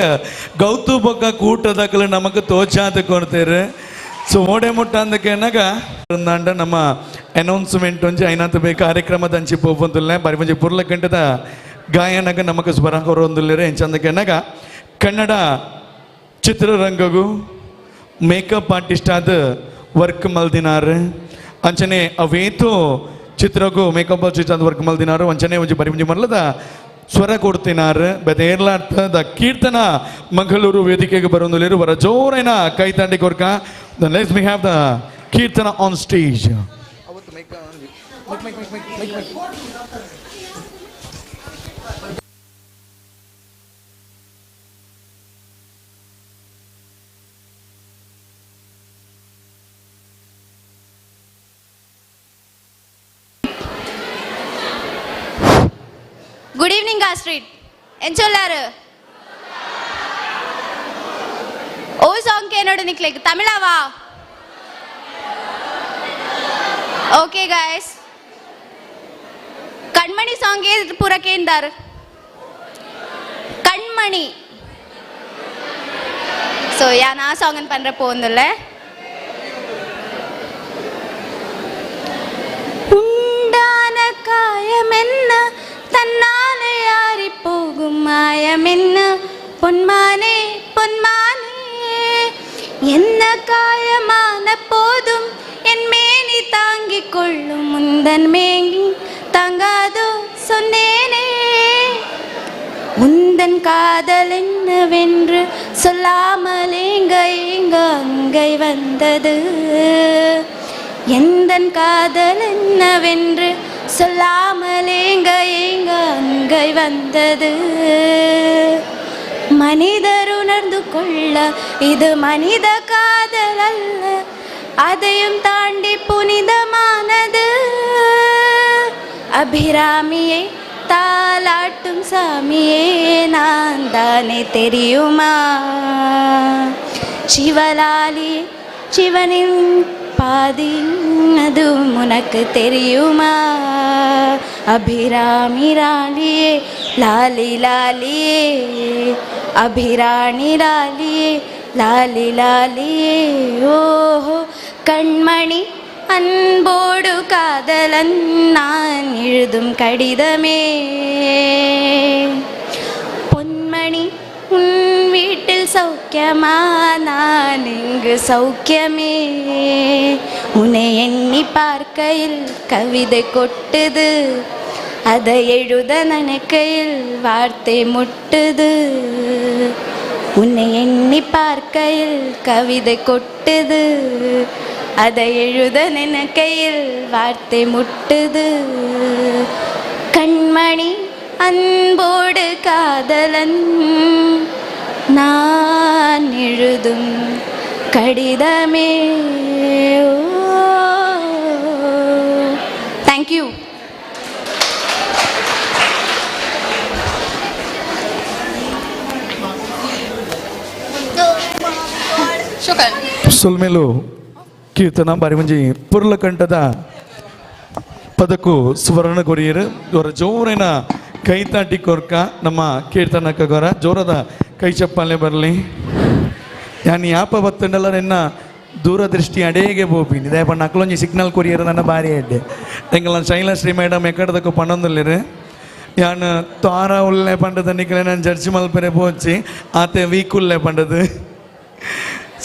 ಗೌತು ಬೊಕ್ಕ ಕೂಟದಕಲು ನಮಕ್ ತೋಚಾದ ಕೊಡ್ತೇರು. ಸೊ ಓಡೆ ಮುಟ್ಟ ಅಂದಕೇನಾಗ ಅಂಡ ನಮ್ಮ ಅನೌನ್ಸ್ಮೆಂಟ್ ಒಂಜಿ ಐನಾತ ಬೇ ಕಾರ್ಯಕ್ರಮದ ಅಂಚಿ ಪೋಪಂದುಲ್ಲೆ ಬರಿ ಒಂಜಿ ಪುರ್ಲ ಗಂಟದ ಗಾಯನಗ ನಮಕ್ ಸ್ವರ ಕೊರೊಂದುಲ್ಲೇರು. ಎಂಚಂದಕೇನಾಗ ಕನ್ನಡ ಚಿತ್ರರಂಗಗೂ ಮೇಕಪ್ ಆರ್ಟಿಸ್ಟ್ ಆದ ವರ್ಕ್ ಮಲ್ದಿನಾರು ಅಂಚನೆ ಅವೇತು ಚಿತ್ರಗೂ ಮೇಕಪ್ ಆರ್ಟಿಸ್ಟ್ ಆದ ವರ್ಕ್ ಮಲ್ದಿನಾರು ಅಂಚನೆ ಒಂಜಿ ಬರಿ ಒಂಜಿ ಮಲ್ಲದ ಸ್ವರ ಕೊಡ್ತಿನಾರು. ಬೆದೇರ್ಲಾರ್ಥದ ಕೀರ್ತನ ಮಂಗಳೂರು ವೇದಿಕೆಗೆ ಬರೋಂದುಲೇರು. ವರ ಜೋರೈನ ಕೈ ತಂಡಿ ಕೊರ್ಕ. Let's me have the Keerthana on stage. Good evening Street. ಎಂಚೊಲ್ಲಾರು oh song ಕೇನೋಡು ನಿಕ್ಲೆಗ್ ತಮಿಳವಾ? ಓಕೆ ಗಾಯ್ಸ್, ಕಣ್ಮಣಿ ಸಾಂಗ್ ಪೂರ ಕೇಂದಾರ್ ಕಣ್ಮಣಿ. ಸೊ ಯಾನ್ ಆ ಸಾಂಗ್ ಅನ್ ಪಂಡ್ರೆ ಪೋಂದುಲ್ಲೆ. ಉಂಡಾನ ಕಾಯಮೆನ್ನ ತನ್ನಾಲೆ ಯಾರಿ தாங்காதோ சொன்னேனே. உந்தன் காதல் என்னவென்று சொல்லாமல் எங்க எங்க அங்கை வந்தது. எந்தன் காதல் என்னவென்று சொல்லாமல் எங்க எங்க அங்கை வந்தது. மனிதர் உணர்ந்து கொள்ள இது மனித காதல் அல்ல, அதையும் தாண்டி புனிதமானது. அபிராமியை தாலாட்டும் சாமியே நான் தானே தெரியுமா. சிவலாலி சிவனின் பாதி அதுவும் உனக்கு தெரியுமா. அபிராமி ராணியே லாலி லாலியே, அபிராணி லாலியே லாலி லாலியே. ஓஹோ கண்மணி அன்போடு காதலன் நான் எழுதும் கடிதமே. பொன்மணி உன் வீட்டில் சௌக்கியமா, நான் இங்கு சௌக்கியமே. உன்னை எண்ணி பார்க்கையில் கவிதை கொட்டுது, அதை எழுத நினைக்கையில் வார்த்தை முட்டுது. உன்னை எண்ணி பார்க்கையில் கவிதை கொட்டுது, அதை எழுத நினைக்கையில் வார்த்தை முட்டுது. கண்மணி அன்போடு காதலன் நான் எழுதும் கடிதமே. Thank you. ಸೊಲ್ಮೇಲು ಕೀರ್ತನ ಬಾರಿ ಒಂಜಿ ಪುರ್ಲಕಂಠದ ಪದಕ್ಕೂ ಸುವರ್ಣ ಕೊರಿಯರು ಇವರ ಜೋರಿನ ಕೈತಾಟಿ ಕೊರ್ಕ ನಮ್ಮ ಕೀರ್ತನಕ್ಕಗೊರ ಜೋರದ ಕೈ ಚಪ್ಪಾಳೆ ಬರಲಿ. ಯಾನ್ ಯಾಪ ಬತ್ತಂಡಲ್ಲ ನಿನ್ನ ದೂರದೃಷ್ಟಿ ಅಡೇಗೆ ಪೋಪಿನಿ ದಯಪಣ್ಣ ಅಕ್ಲೊಂಜಿ ಸಿಗ್ನಲ್ ಕೊರಿಯರ್ ನನ್ನ ಬಾರಿ ಅಡ್ಡೆ ಎಂಗಲ ಶೈಲಶ್ರೀ ಮೇಡಮ್ ಎಕ್ಕಡದಕ್ಕೂ ಪಣ್ಣೊಂದುಲ್ಲೇರು ಯಾನ್ ತಾರ ಉಲ್ಲೆ ಪಂಡದ ನಿಕ್ಕಲೆ ನಾನು ಜಡ್ಜಿ ಮಲ್ಪೆರೆ ಪೋಚಿ ಆತೆ ವೀಕ್ ಉಲ್ಲೆ ಪಂಡದು.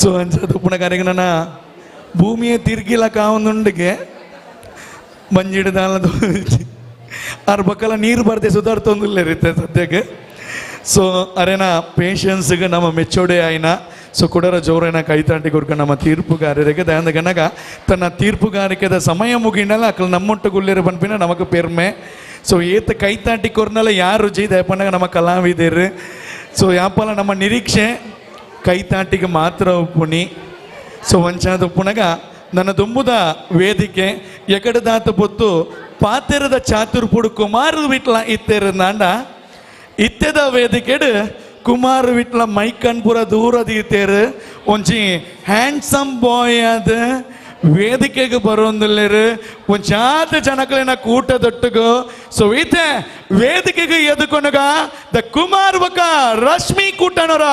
ಸೊ ಅಂಚ ತುಪ್ಪುನ ಕಾರ್ಯಕ್ಕೆ ನನ್ನ ಭೂಮಿಯೇ ತಿರ್ಗಿಲ ಕಾವೊಂದುಂಡಿಗೆ ಮಂಜಿಡ್ದಾಲ ಆರ್ ಬಕ್ಕಲ ನೀರು ಬರ್ದೆ ಸುಧಾರ್ತೊಂದಿಲ್ಲ ರೀತೆ ಸದ್ಯಕ್ಕೆ. ಸೊ ಅರೇನ ಪೇಷನ್ಸ್ಗೆ ನಮ್ಮ ಮೆಚ್ಚೋಡೆ ಆಯ್ನ. ಸೊ ಕುಡರ ಜೋರೇನ ಕೈತಾಂಟಿ ಕೊರ್ಕ ನಮ್ಮ ತೀರ್ಪುಗಾರರಿಗೆ ದಯಾಂದ ಗನಗ ತನ್ನ ತೀರ್ಪುಗಾರಿಕೆದ ಸಮಯ ಮುಗಿನಲ್ಲ ಅಕ್ಕಲು ನಮ್ಮೊಟ್ಟು ಗುಲ್ಲೇರು ಪನ್ಪಿನ ನಮಕ್ ಪೆರ್ಮೆ. ಸೊ ಏತ ಕೈತಾಂಟಿ ಕೊರ್ನಲ್ಲ ಯಾರು ರುಚಿ ದಯಪಣ್ಣಗ ನಮ್ಮ ಕಲಾವಿದರು. ಸೊ ಯಾಪಲ ನಮ್ಮ ನಿರೀಕ್ಷೆ ಕೈತಾಟಿಗೆ ಮಾತ್ರ ಉಪ್ಪುಣಿ. ಸೊ ವಂಚಾದ ಉಪ್ಪುನಗ ನನ್ನ ದುಂಬುದ ವೇದಿಕೆ ಎಕಡದಾತ ಪೊತ್ತು ಪಾತೆರದ ಚಾತುರ್ಪುಡು ಕುಮಾರ ವಿಟ್ಲ ಇತ್ತೆರಂದಾಂಡ ಇತ್ತೆದ ವೇದಿಕೆಡು ಕುಮಾರ್ ವಿಟ್ಲ ಮೈಕನ್ಪುರ ದೂರ ದೀತೇರು ಒಂಜಿ ಹ್ಯಾಂಡ್ಸಮ್ ಬಾಯ್ ಆದ ವೇದಿಕೆಗೆ ಬರೋಂದಿಲ್ಲೇರು ಒಂಜಾತ ಜನಕಲಿನ ಕೂಟದೊಟ್ಟಿಗೂ. ಸೊ ಈತೆ ವೇದಿಕೆಗೆ ಎದುಕೊನಗ the Kumar ಬಕ ರಶ್ಮಿ ಕೂಟನೋರ.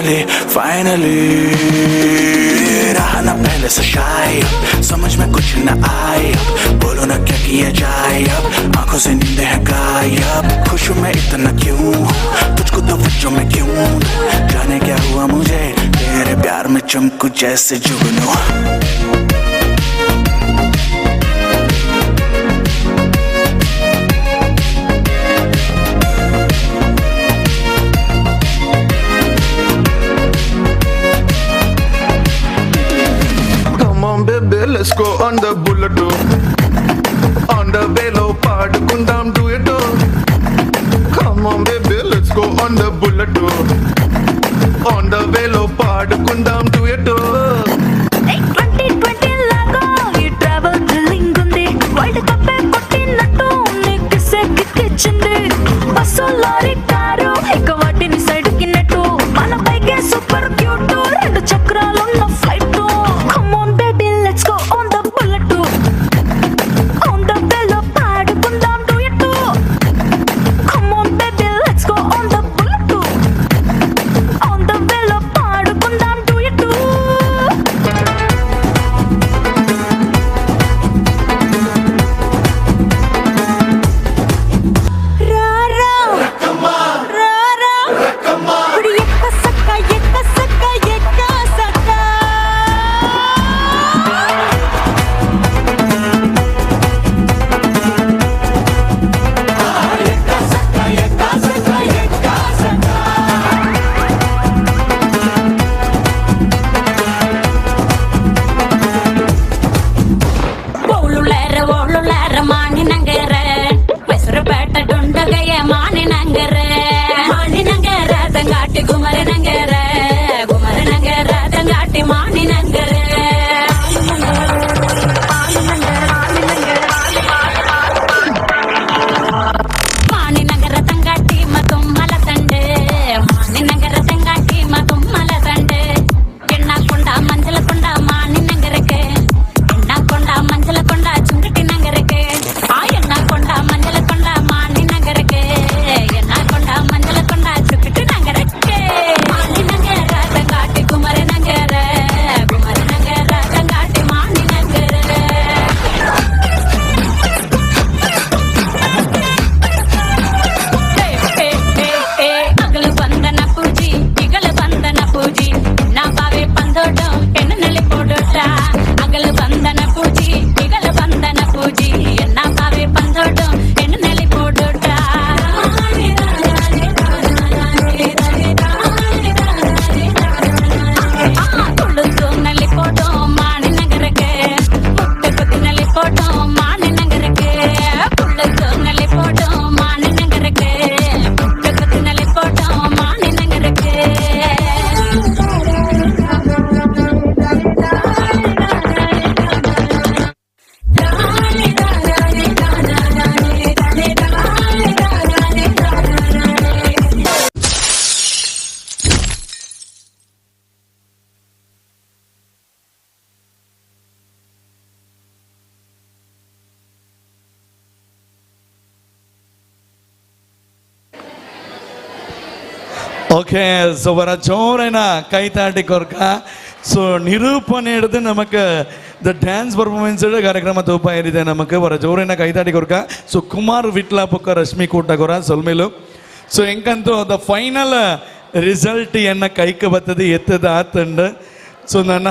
Finally finally. रहा ना पहले से शाय, समझ में कुछ न आए, बोलो ना क्या किया जाए अब, आंखों से नींद है गायब, खुश हूँ मैं इतना क्यों, तुझको तो बच्चों में क्यों, जाने क्या हुआ मुझे, तेरे प्यार में चमकू जैसे जुगनू। Let's go on the bullet, on the velo paadukundam do it. Come on baby, let's go on the bullet, on the velo paadukundam do it. 2020 లాగా ఈ ట్రావెల్ థ్రిల్లింగ్ ఉంది, వరల్డ్ కప్ కొట్టినట్టు నీకు కిక్కిచ్చింది, బస్సు లారీ కారు ఇక వాటిని side కిన్నట్టు, మన బైకే super cute, రెండు చక్రాలున్న flight. Come on baby, let's go on the bullet, on the velo పాడుకుందాం do it. Come on baby, let's go on the bullet, on the velo పాడుకుందాం do it. రా రా రా రా ఇప్పుడు ఎక్క సక్క ఎక్క సక్క ఎక్క సక్క. ಓಳುಳ್ಳಾರ ಓಳುಳ್ಳಾರ ಮಾಣಿನಂಗರ ಹೆಸರುಪೇಟ ಡುಂಡಗಯ್ಯ ಮಾಣಿನಂಗರ ಮಾಣಿನಂಗರ ತಂಗಾಟಿ ಕುಮರನಂಗರ ಕುಮರನಂಗರ ತಂಗಾಟಿ ಮಾಣಿನಂಗರ. ಮಾಣಿನಗರ ತಂಗಾಟಿ ಮತುಮ್ಮಲ ತಂಡೆ, ಮಾಣಿನಗರ ತಂಗಾಟಿ ಮತುಮ್ಮಲ ತಂಡೆ, ಎಣ್ಣಕೊಂಡ ಮಂಜಲಕೊಂಡ ಮಾಣಿನಗರಕ್ಕೆ, ಎಣ್ಣಕೊಂಡ ಮಂಜಲಕೊಂಡ ಚುಂಗಟಿ ನಗರಕ್ಕೆ, ಆ ಎಣ್ಣಕೊಂಡ ಮಂಜಲಕೊಂಡ ಮಾಣಿನಗರಕ್ಕೆ, ಎಣ್ಣಕೊಂಡ ಮಂಜಲಕೊಂಡ ಚುಕ್ಕಟಿ ನಗರಕ್ಕೆ. ಮಾಣಿನಗರ ತಂಗಾಟಿ ಕುಮರನಗರ, ಕುಮರನಗರ ತಂಗಾಟಿ ಮಾಣಿನಗರ. ಅಗಲು ಬಂದನ ಪೂಜಿ ಇಗಲು ಬಂದನ ಪೂಜಿ, ನಾ ಬಾವೆ ಪಂದೋಟೋ ಎಣ್ಣಲ್ಲಿ ಪೋಡೋಟ. ಅಗಲು ಬಂದನ ಪೂಜಿ ಇಗಲು ಬಂದನ ಪೂಜಿ, ಎನ್ನ ಬಾವೆ ಪಂದೋಟೋ ಎಣ್ಣಲ್ಲಿ ಪೋಡೋಟ. ತುಳುಸು ನಲ್ಲಿ ಫೋಟೋ ಮಾಣಿನಗರಕ್ಕೆ, ಮುಟ್ಟೆ ಕೊತ್ತಿನಲ್ಲಿ ಫೋಟೋ ಮಾಣಿನಗರಕ್ಕೆ, ತುಳುಸು ನಲ್ಲಿ ಫೋಟೋ ಮಾಣಿನಗರಕ್ಕೆ, ಮುಟ್ಟೆ ಕೊತ್ತಿನಲ್ಲಿ ಫೋಟೋ ಮಾಣಿನಗರಕ್ಕೆ. ಓಕೆ, ಸೊ ವರ ಜೋರೇನ ಕೈತಾಟಿ ಕೊರ್ಕ. ಸೊ ನಿರೂಪಣೆ ಹಿಡಿದು ನಮಕ್ ದ ಡ್ಯಾನ್ಸ್ ಪರ್ಫಾರ್ಮೆನ್ಸ್ ಕಾರ್ಯಕ್ರಮ ತೂಪ ಏರಿದೆ ನಮಕ್ ವರ ಜೋರೇನ ಕೈತಾಟಿ ಕೊರ್ಕ. ಸೊ ಕುಮಾರ್ ವಿಟ್ಲ ಪೊಕ್ಕ ರಶ್ಮಿ ಕೂಟಗೊರ ಸೊಲ್ಮೇಲು. ಸೊ ಎಂಕಂತೂ the final result ಎನ್ನ ಕೈಕ್ ಬರ್ತದೆ ಎತ್ತದ ಆತಂಡ್. ಸೊ ನನ್ನ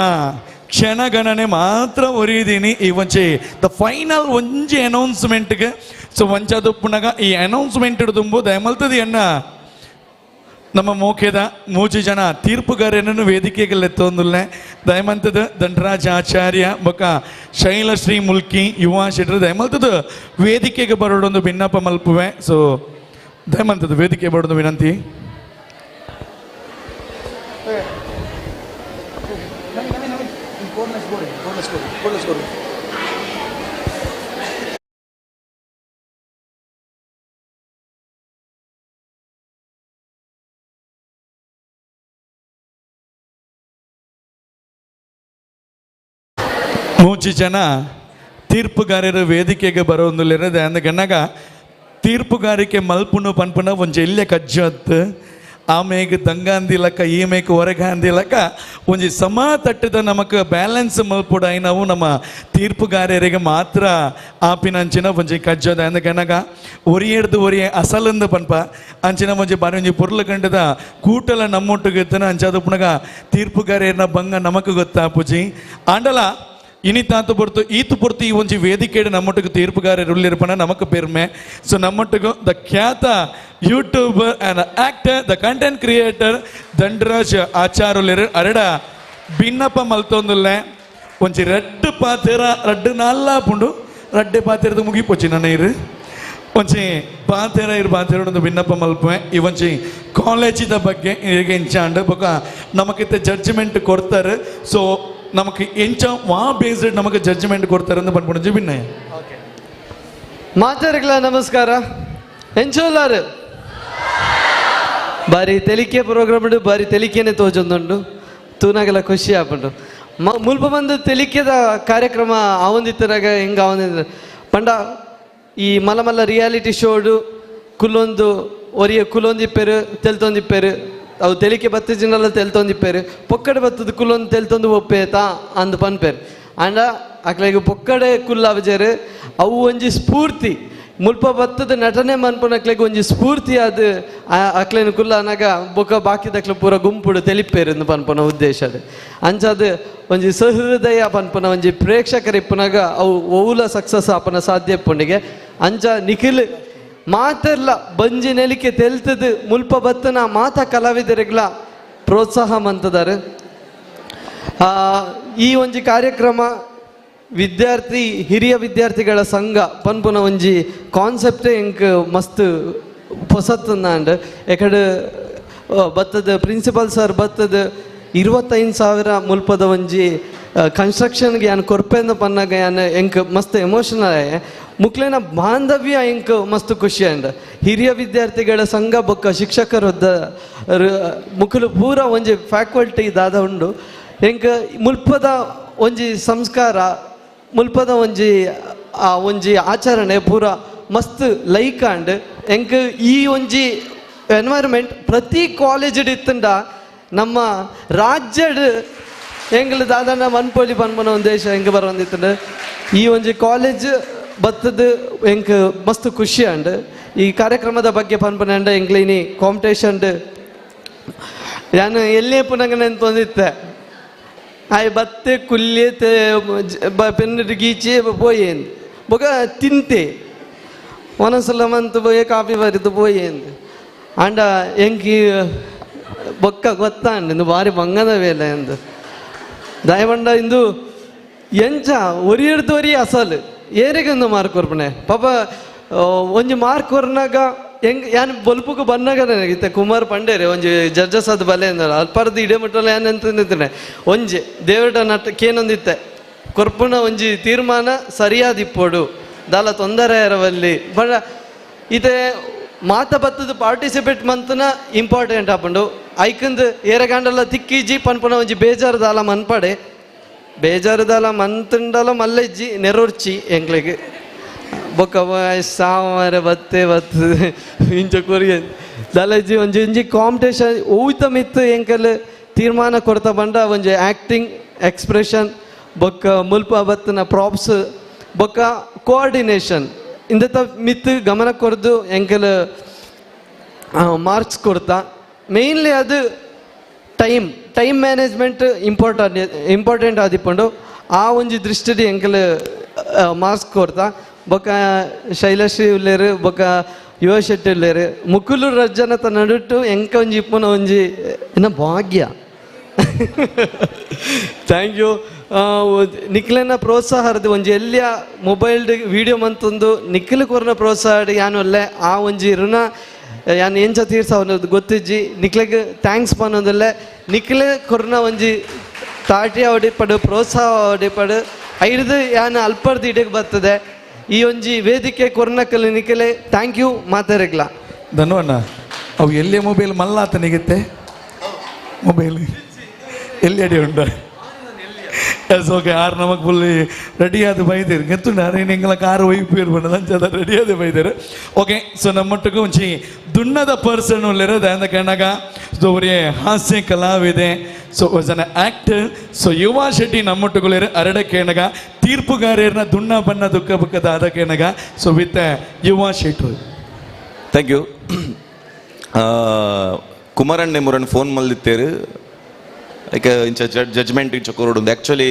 ಕ್ಷಣಗಣನೆ ಮಾತ್ರ ಒರಿದೀನಿ ಈ ಒಂಚೆ ದ ಫೈನಲ್ ಒಂಜಿ ಅನೌನ್ಸ್ಮೆಂಟ್ಗೆ. ಸೊ ಒಂಚದುಪ್ಪುನಗ ಈ ಅನೌನ್ಸ್ಮೆಂಟ್ ಹಿಡಿದುಂಬು ದಯಮಲ್ತದೆ ಎನ್ನ ನಮ್ಮ ಮೋಕೆದ ಮೂಜಿ ಜನ ತೀರ್ಪುಗಾರನನ್ನು ವೇದಿಕೆಗಳೆತ್ತೊಂದುಲ್ಲೆ ದಯಮಂತದ ದಂಡರಾಜ ಆಚಾರ್ಯ ಬೊಕ ಶೈಲಶ್ರೀ ಮುಲ್ಕಿ ಯುವ ಶೆಟ್ರು ದಯಮಲ್ತದ ವೇದಿಕೆಗೆ ಬರೋಡೊಂದು ಭಿನ್ನಪ ಮಲ್ಪುವೆ. ಸೊ ದಯಮಂತದ ವೇದಿಕೆ ಬರೋದು ವಿನಂತಿ. ಮೂಜಿ ಜನ ತೀರ್ಪುಗಾರರು ವೇದಿಕೆಗೆ ಬರೋಂದುಲ್ಲೆರ್. ಅಂದ್ ಗಣ್ಣಗ ತೀರ್ಪುಗಾರಿಕೆ ಮಲ್ಪುನು ಪನ್ಪುನ ಒಂಜಿ ಎಲ್ಯ ಕಜ್ಜತ್ ಆ ಮೇಗ್ ದಂಗಾಂದಿಲಕ್ಕ ಈ ಮೇಕ್ ಹೊರಗಾಂದಿಲಕ್ಕ ಒಂಜಿ ಸಮ ತಟ್ಟದ ನಮಕ್ ಬ್ಯಾಲೆನ್ಸ್ ಮಲ್ಪುಡ ನಾವು ನಮ್ಮ ತೀರ್ಪುಗಾರರಿಗೆ ಮಾತ್ರ ಆಪಿನ ಅಂಚಿನ ಒಂಜಿ ಕಜ್ಜದ ಅಂದಕನಗ ಒರಿಯೆಡ್ದು ಒರಿಯೆ ಅಸಲಂದು ಪನ್ಪ ಅಂಚಿನ ಒಂಜಿ ಬಾರಿ ಒಂಜಿ ಪೊರ್ಲು ಗಂಟದ ಕೂಟಲ ನಮ್ಮೊಟ್ಟಿಗೆ ಅಂಚಾದ ಪುನಗ ತೀರ್ಪುಗಾರನ ಬಂಗ ನಮಕ್ ಗೊತ್ತಾಪುಜಿ ಆಂಡಲ ಇನಿ ತಾತು ಪೊರ್ತು ಈತು ಪೊರ್ತು ಈ ಒಂಜಿ ವೇದಿಕೆಡ್ ನಮ್ಮೊಟ್ಟಿಗೆ ತೀರ್ಪುಗಾರರು ಉಳ್ಳಿರ್ಪಣ ನಮಕ್ ಪೆರ್ಮೆ. ಸೊ ನಮ್ಮೊಟ್ಟಿಗೆ the ಖ್ಯಾತ YouTuber and actor the content creator Dandaraj ಆಚಾರುಲೆರ್ ಅರಡ ಭಿನ್ನಪ್ಪ ಮಲ್ತೊಂದುಲ್ಲೆ ಒಂಜಿ ರಡ್ಡು ಪಾತೆರ ರಡ್ಡು ನಾಲ್ಲ ಪುಂಡು ರಡ್ಡೆ ಪಾತೆರದ ಮುಗಿಪೊಚ್ಚಿ ನನ್ನ ಇರು ಒಂಜಿ ಪಾತೆರ ಇರು ಪಾತೆರ ಭಿನ್ನಪ್ಪ ಮಲ್ಪೆ ಈ ಒಂಜಿ ಕಾಲೇಜಿದ ಬಗ್ಗೆ ಇರಿಗೆ ಇಂಚಾಂಡ್ ಬೊಕ ನಮಕಿತ್ತ ಜಡ್ಜ್ಮೆಂಟ್ ಕೊಡ್ತಾರೆ. ಸೊ ನಮಕ್ ಎಂಚ ವಾ ಬೇಸ್ಡ್ ನಮಕ್ ಜಡ್ಜ್ಮೆಂಟ್ ಕೊಡ್ತಾರೆ ಅಂತ ಪನ್ಪುಂಡು ಭಿನ್ನಯ. ಮಾತಾಡಗಳ ನಮಸ್ಕಾರ ಎಂಚೋಲಾರು ಬಾರಿ ತೆಲಿಕೆ ಪ್ರೋಗ್ರಾಮ್ ಉಂಡು ಬಾರಿ ತೆಲಿಕೆನೆ ತೋಜೊಂದುಂಡು ತೂನಾಗೆಲ್ಲ ಖುಷಿ ಆಪುಂಡು. ಮುಲ್ಪ ಬಂದು ತೆಲಿಕೆದ ಕಾರ್ಯಕ್ರಮ ಆವೊಂದಿತ್ತನಾಗ ಹೆಂಗೆ ಆವೊಂದಿತ್ತ ಪಂಡ ಈ ಮಲ್ಲ ಮಲ್ಲ ರಿಯಾಲಿಟಿ ಶೋಡು ಕುಲ್ಲೊಂದು ಒರಿಯ ಕುಲೊಂದಿಪ್ಪೇರು ತೆಲ್ತೊಂದಿಪ್ಪೇರು ಅವು ತೆಲಿಕೆ ಬತ್ತಿಜಿನಲ್ಲ ತೆಲ್ತೊಂದಿಪ್ಪೇರು ಪೊಕ್ಕಡೆ ಬತ್ತದ ಕುಲ್ಲೊಂದು ತೆಲ್ತೊಂದು ಒಪ್ಪೇತಾ ಅಂದ್ ಪನ್ಪೇರು. ಅಂಡ ಅಕ್ಲೆಗ್ ಪೊಕ್ಕಡೆ ಕುಲ್ಲಾವಜೇರು ಅವು ಒಂಜಿ ಸ್ಫೂರ್ತಿ ಮುಲ್ಪ ಬತ್ತದ ನಟನೆ ಮನ್ಪುನಕ್ಲೆಗ್ ಒಂಜಿ ಸ್ಫೂರ್ತಿ ಅದು ಅಕ್ಲೇನು ಕುಲ್ಲ ಅನಗ ಬೊಕ ಬಾಕಿದಕ್ಲೆ ಪೂರ ಗುಂಪುಡು ತೆಲಿಪೇರು ಪನ್ಪುನ ಉದ್ದೇಶ ಅದು. ಅಂಚಾದ ಒಂಜಿ ಸಹೃದಯ ಪನ್ಪುನ ಒಂಜಿ ಪ್ರೇಕ್ಷಕರ ಇಪ್ಪುನಾಗ ಅವು ಓಲ ಸಕ್ಸಸ್ ಆಪನ ಸಾಧ್ಯ ಇಪ್ಪುಂಡಿಗೆ. ಅಂಚ ನಿಖಿಲ್ ಮಾತೆರ್ಲ ಬಂಜಿ ನೆಲಿಕೆ ತೆಲ್ತದು ಮುಲ್ಪ ಬತ್ತನ ಮಾತ ಕಲಾವಿದರಿಗ್ಲ ಪ್ರೋತ್ಸಾಹ ಮಂತದಾರು. ಈ ಒಂಜಿ ಕಾರ್ಯಕ್ರಮ ವಿದ್ಯಾರ್ಥಿ ಹಿರಿಯ ವಿದ್ಯಾರ್ಥಿಗಳ ಸಂಘ ಪನ್ಪುನ ಒಂಜಿ ಕಾನ್ಸೆಪ್ಟೇ ಎಂಕ್ ಮಸ್ತ್ ಪೊಸತ್ತಂದಾಂಡ್. ಎಕಡೆ ಬತ್ತದ ಪ್ರಿನ್ಸಿಪಾಲ್ ಸರ್ ಬತ್ತದ 25,000 ಮುಲ್ಪದ ಒಂಜಿ ಕನ್ಸ್ಟ್ರಕ್ಷನ್ಗೆ ಯಾನ್ ಕೊರ್ಪೆಂದ ಪನ್ನಾಗ ಯಾನ್ ಎಂಕ್ ಮಸ್ತ್ ಎಮೋಷನಲ್ ಆಯೆ. ಮುಕ್ಲೇನ ಬಾಂಧವ್ಯ ಎಂಕ್ ಮಸ್ತ್ ಖುಷಿ ಅಂಡ್. ಹಿರಿಯ ವಿದ್ಯಾರ್ಥಿಗಳ ಸಂಘ ಬೊಕ್ಕ ಶಿಕ್ಷಕರೊದ್ದ ಮುಕುಲು ಪೂರ ಒಂಜಿ ಫ್ಯಾಕಲ್ಟಿ ದಾದ ಉಂಡು. ಎಂಕ್ ಮುಲ್ಪದ ಒಂಜಿ ಸಂಸ್ಕಾರ ಮುಲ್ಪದ ಒಂಜಿ ಆ ಒಂಜಿ ಆಚರಣೆ ಪೂರ ಮಸ್ತ್ ಲೈಕ್ ಅಂಡ್. ಎಂಕ್ ಈ ಒಂಜಿ ಎನ್ವೈರ್ಮೆಂಟ್ ಪ್ರತಿ ಕಾಲೇಜ್ ಇತ್ತಂಡ ನಮ್ಮ ರಾಜ್ಯಡ್ ಎಂಗ್ಲ ದಾದನ ಮನ್ಪೊಲಿ ಪನ್ಪನ ಒಂದು ದೇಶ ಎಂಕ್ ಬರೋಂದಿತ್ತಂಡ ಈ ಒಂಜಿ ಕಾಲೇಜ್ ಬತ್ತದ ಎಂಕ್ ಮಸ್ತ್ ಖುಷಿ ಅಂಡ್. ಈ ಕಾರ್ಯಕ್ರಮದ ಬಗ್ಗೆ ಪನ್ಪನ ಎಂಕ್ಲ ಇನಿ ಕಾಂಪಿಟೇಷನ್ ಯಾನು ಎಲ್ಲೇ ಪುನಗ ನೆನ್ತೊಂದಿತ್ತೆ ಆಯ್ ಬತ್ತೆ ಕುಲ್ಲೆ ಪೆನ್ನು ಗೀಚೆ ಪೋಯೇಂದು ಬೊಕ ತಿಂತೆ ಒಂದೊಂದ್ಸಲ ಮಂತ್ ಪೋಯೆ ಕಾಫಿ ಬರಿದು ಪೋಯೇಂದು ಅಂಡ ಎಂಕಿ ಬೊಕ್ಕ ಗೊತ್ತಾಂಡ್ ಇಂದು ಭಾರಿ ಬಂಗದ ವೇಲೆ ಎಂದು ದಯವಂಡ ಇಂದು ಎಂಚ ಒರಿಯಡ್ದು ಒರಿ ಅಸಲು ಏರಿಗೊಂದು ಮಾರ್ಕ್ ಕೊರ್ಪಣೆ ಪಾಪ ಒಂಜಿ ಮಾರ್ಕ್ ಕೊರ್ನಾಗ ಹೆಂಗ್ ಯಾನ್ ಬೊಲ್ಪುಗು ಬನ್ನಾಗ ನನಗಿತ್ತೆ ಕುಮಾರ್ ಪಂಡೇರಿ ಒಂಜಿ ಜಡ್ಜಸ್ ಅದು ಬಲೆ ಅಂದರು ಅಲ್ಪರ್ದು ಇಡೇ ಮುಟ್ಟಲ್ಲ ಯಾನ್ ಅಂತ ಒಂಜಿ ದೇವರ ನಟ ಕೇನೊಂದಿತ್ತೆ ಕೊರ್ಪುನ ಒಂಜಿ ತೀರ್ಮಾನ ಸರಿಯಾದಿಪ್ಪೋಡು ದಾಲ ತೊಂದರೆ ಇರವಲ್ಲಿ ಬಟ್ ಇದೇ ಮಾತ ಬತ್ತದ ಪಾರ್ಟಿಸಿಪೇಟ್ ಮಂತನ ಇಂಪಾರ್ಟೆಂಟ್ ಆಪುಂಡು ಐಕಂದು ಏರಗಾಂಡಲ ತಿಕ್ಕಿಜಿ ಪನ್ಪುನ ಒಂಜಿ ಬೇಜಾರು ದಾಲ ಮನ್ಪಡೆ ಬೇಜಾರು ದಾಲ ಮಂತಂಡಲ ಮಲ್ಲೆಜ್ಜಿ ನೆರೊರ್ಚಿ ಎಂಕ್ಲೆಗ್ ಬೊಕ್ಕ ಸಾಮಾರ ಬತ್ತೆ ಬತ್ತು ಇಂಚ ಕೊರಿಯ ದಾಲಜ್ಜಿ ಒಂಜಿ ಒಂಜಿ ಕಾಂಪಿಟೇಷನ್ ಊತ ಮಿತ್ತು ಎಂಕಲ್ ತೀರ್ಮಾನ ಕೊಡ್ತಾ ಬಂಡ ಒಂಜಿ ಆ್ಯಕ್ಟಿಂಗ್ ಎಕ್ಸ್ಪ್ರೆಷನ್ ಬೊಕ್ಕ ಮುಲ್ಪ ಬತ್ತನ ಪ್ರಾಪ್ಸ್ ಬೊಕ್ಕ ಕೋಆರ್ಡಿನೇಷನ್ ಇಂದತ ಮಿತ್ತು ಗಮನ ಕೊರ್ದು ಎಂಕಲ್ ಮಾರ್ಕ್ಸ್ ಕೊಡ್ತಾ. ಮೇನ್ಲಿ ಅದು ಟೈಮ್ ಟೈಮ್ ಮ್ಯಾನೇಜ್ಮೆಂಟ್ ಇಂಪಾರ್ಟೆಂಟ್ ಆದಿಪ್ಪುಂಡು ಆ ಒಂಜಿ ದೃಷ್ಟಿಡ್ ಎಂಕಲ್ ಮಾರ್ಕ್ಸ್ ಕೊಡ್ತಾ. ಬೊಕ್ಕ ಶೈಲಶ್ರೀ ಉಲ್ಲೇರು ಬೊಕ್ಕ ಯುವ ಶೆಟ್ಟಿ ಉಲ್ಲೇರು ಮುಕುಲು ರಜ್ಜನತ ನಡುಟ್ಟು ಎಂಕ ಒಂಜಿ ಇಪ್ಪುನ ಒಂಜಿ ಎನ್ನ ಭಾಗ್ಯ. Thank you. ನಿಕ್ಲೆನ ಪ್ರೋತ್ಸಾಹದ ಒಂಜಿ ಎಲ್ಲಿಯ ಮೊಬೈಲ್ ವಿಡಿಯೋ ಮಂತೊಂದು ನಿಖಿಲ್ ಕೊರ್ನ ಪ್ರೋತ್ಸಾಹ ಯಾನು ಅಲ್ಲೇ ಆ ಒಂಜಿ ಋಣ ಯಾನು ಎಂಚ ತೀರ್ಸ ಗೊತ್ತಿಜ್ಜಿ ನಿಕ್ಲೆಗ್ thanks ಪನ್ನೊಂದಲ್ಲೇ ನಿಕ್ಲೆ ಕೊರ್ನ ಒಂಜಿ ತಾಟಿ ಅವಡಿಪಡು ಪ್ರೋತ್ಸಾಹ ಅವಡಿಪಡು ಐದು ಯಾನು ಅಲ್ಪರ್ದು ಇಡಕ್ಕೆ ಬರ್ತದೆ ಈ ಒಂಜಿ ವೇದಿಕೆ ಕೊರ್ನಕಲ್ ನಿಖಲೆ thank you ಮಾತಾಡಗ್ಲ. ಧನ್ವಣ್ಣ ಅವು ಎಲ್ಲಿ ಮೊಬೈಲ್ ಮಲ್ಲಾತನಿಗಿತ್ತೆ ಮೊಬೈಲ್ ಎಲ್ಲಿ ಅಡಿ ಉಂಡ ಎಸ್ ಓಕೆ ಆರು ನಮಗೆ ಫುಲ್ ರೆಡಿ ಆದ ಬೈದೇರು ಗೊತ್ತುಂಡು ಅರೆ ಎಂಗಳ ಕಾರ್ ಒಯ್ಪೇರು ಬಣ್ಣದ ಅಂಚದ ರೆಡಿ ಆದ ಬೈದೇರು. ಓಕೆ ಸೊ ನಮ್ಮೊಟ್ಟಿಗೆ ಒಂಜಿ ದುಣ್ಣದ ಪರ್ಸನ್ ಉಲ್ಲೆರ್ ದಾಯೆಂದ ಕೇನಗ ಸೊ ಒರಿಯೆ ಹಾಸ್ಯ ಕಲಾವಿದೆ so was an actor so Yuva Shetty ನಮ್ಮೊಟ್ಟುಗುಲೇರು ಅರಡ ಕೇನಗ ತೀರ್ಪುಗಾರರ್ನ ದುಣ್ಣ ಬಣ್ಣ ದುಃಖ ಬುಕ್ಕದ ಆದ ಕೇನಗ ಸೊ ವಿತ್ ಯುವಾ ಶೆಟ್ರು. Thank you. ಕುಮಾರಣ್ಣೆ ಮುರನ್ ಫೋನ್ ಮಲ್ದಿತ್ತೇರು ಲೈಕ್ ಇಂಚ ಜಡ್ಜ್ಮೆಂಟ್ ಇಂಚ ಕೊರಡು ಆ್ಯಕ್ಚುಲಿ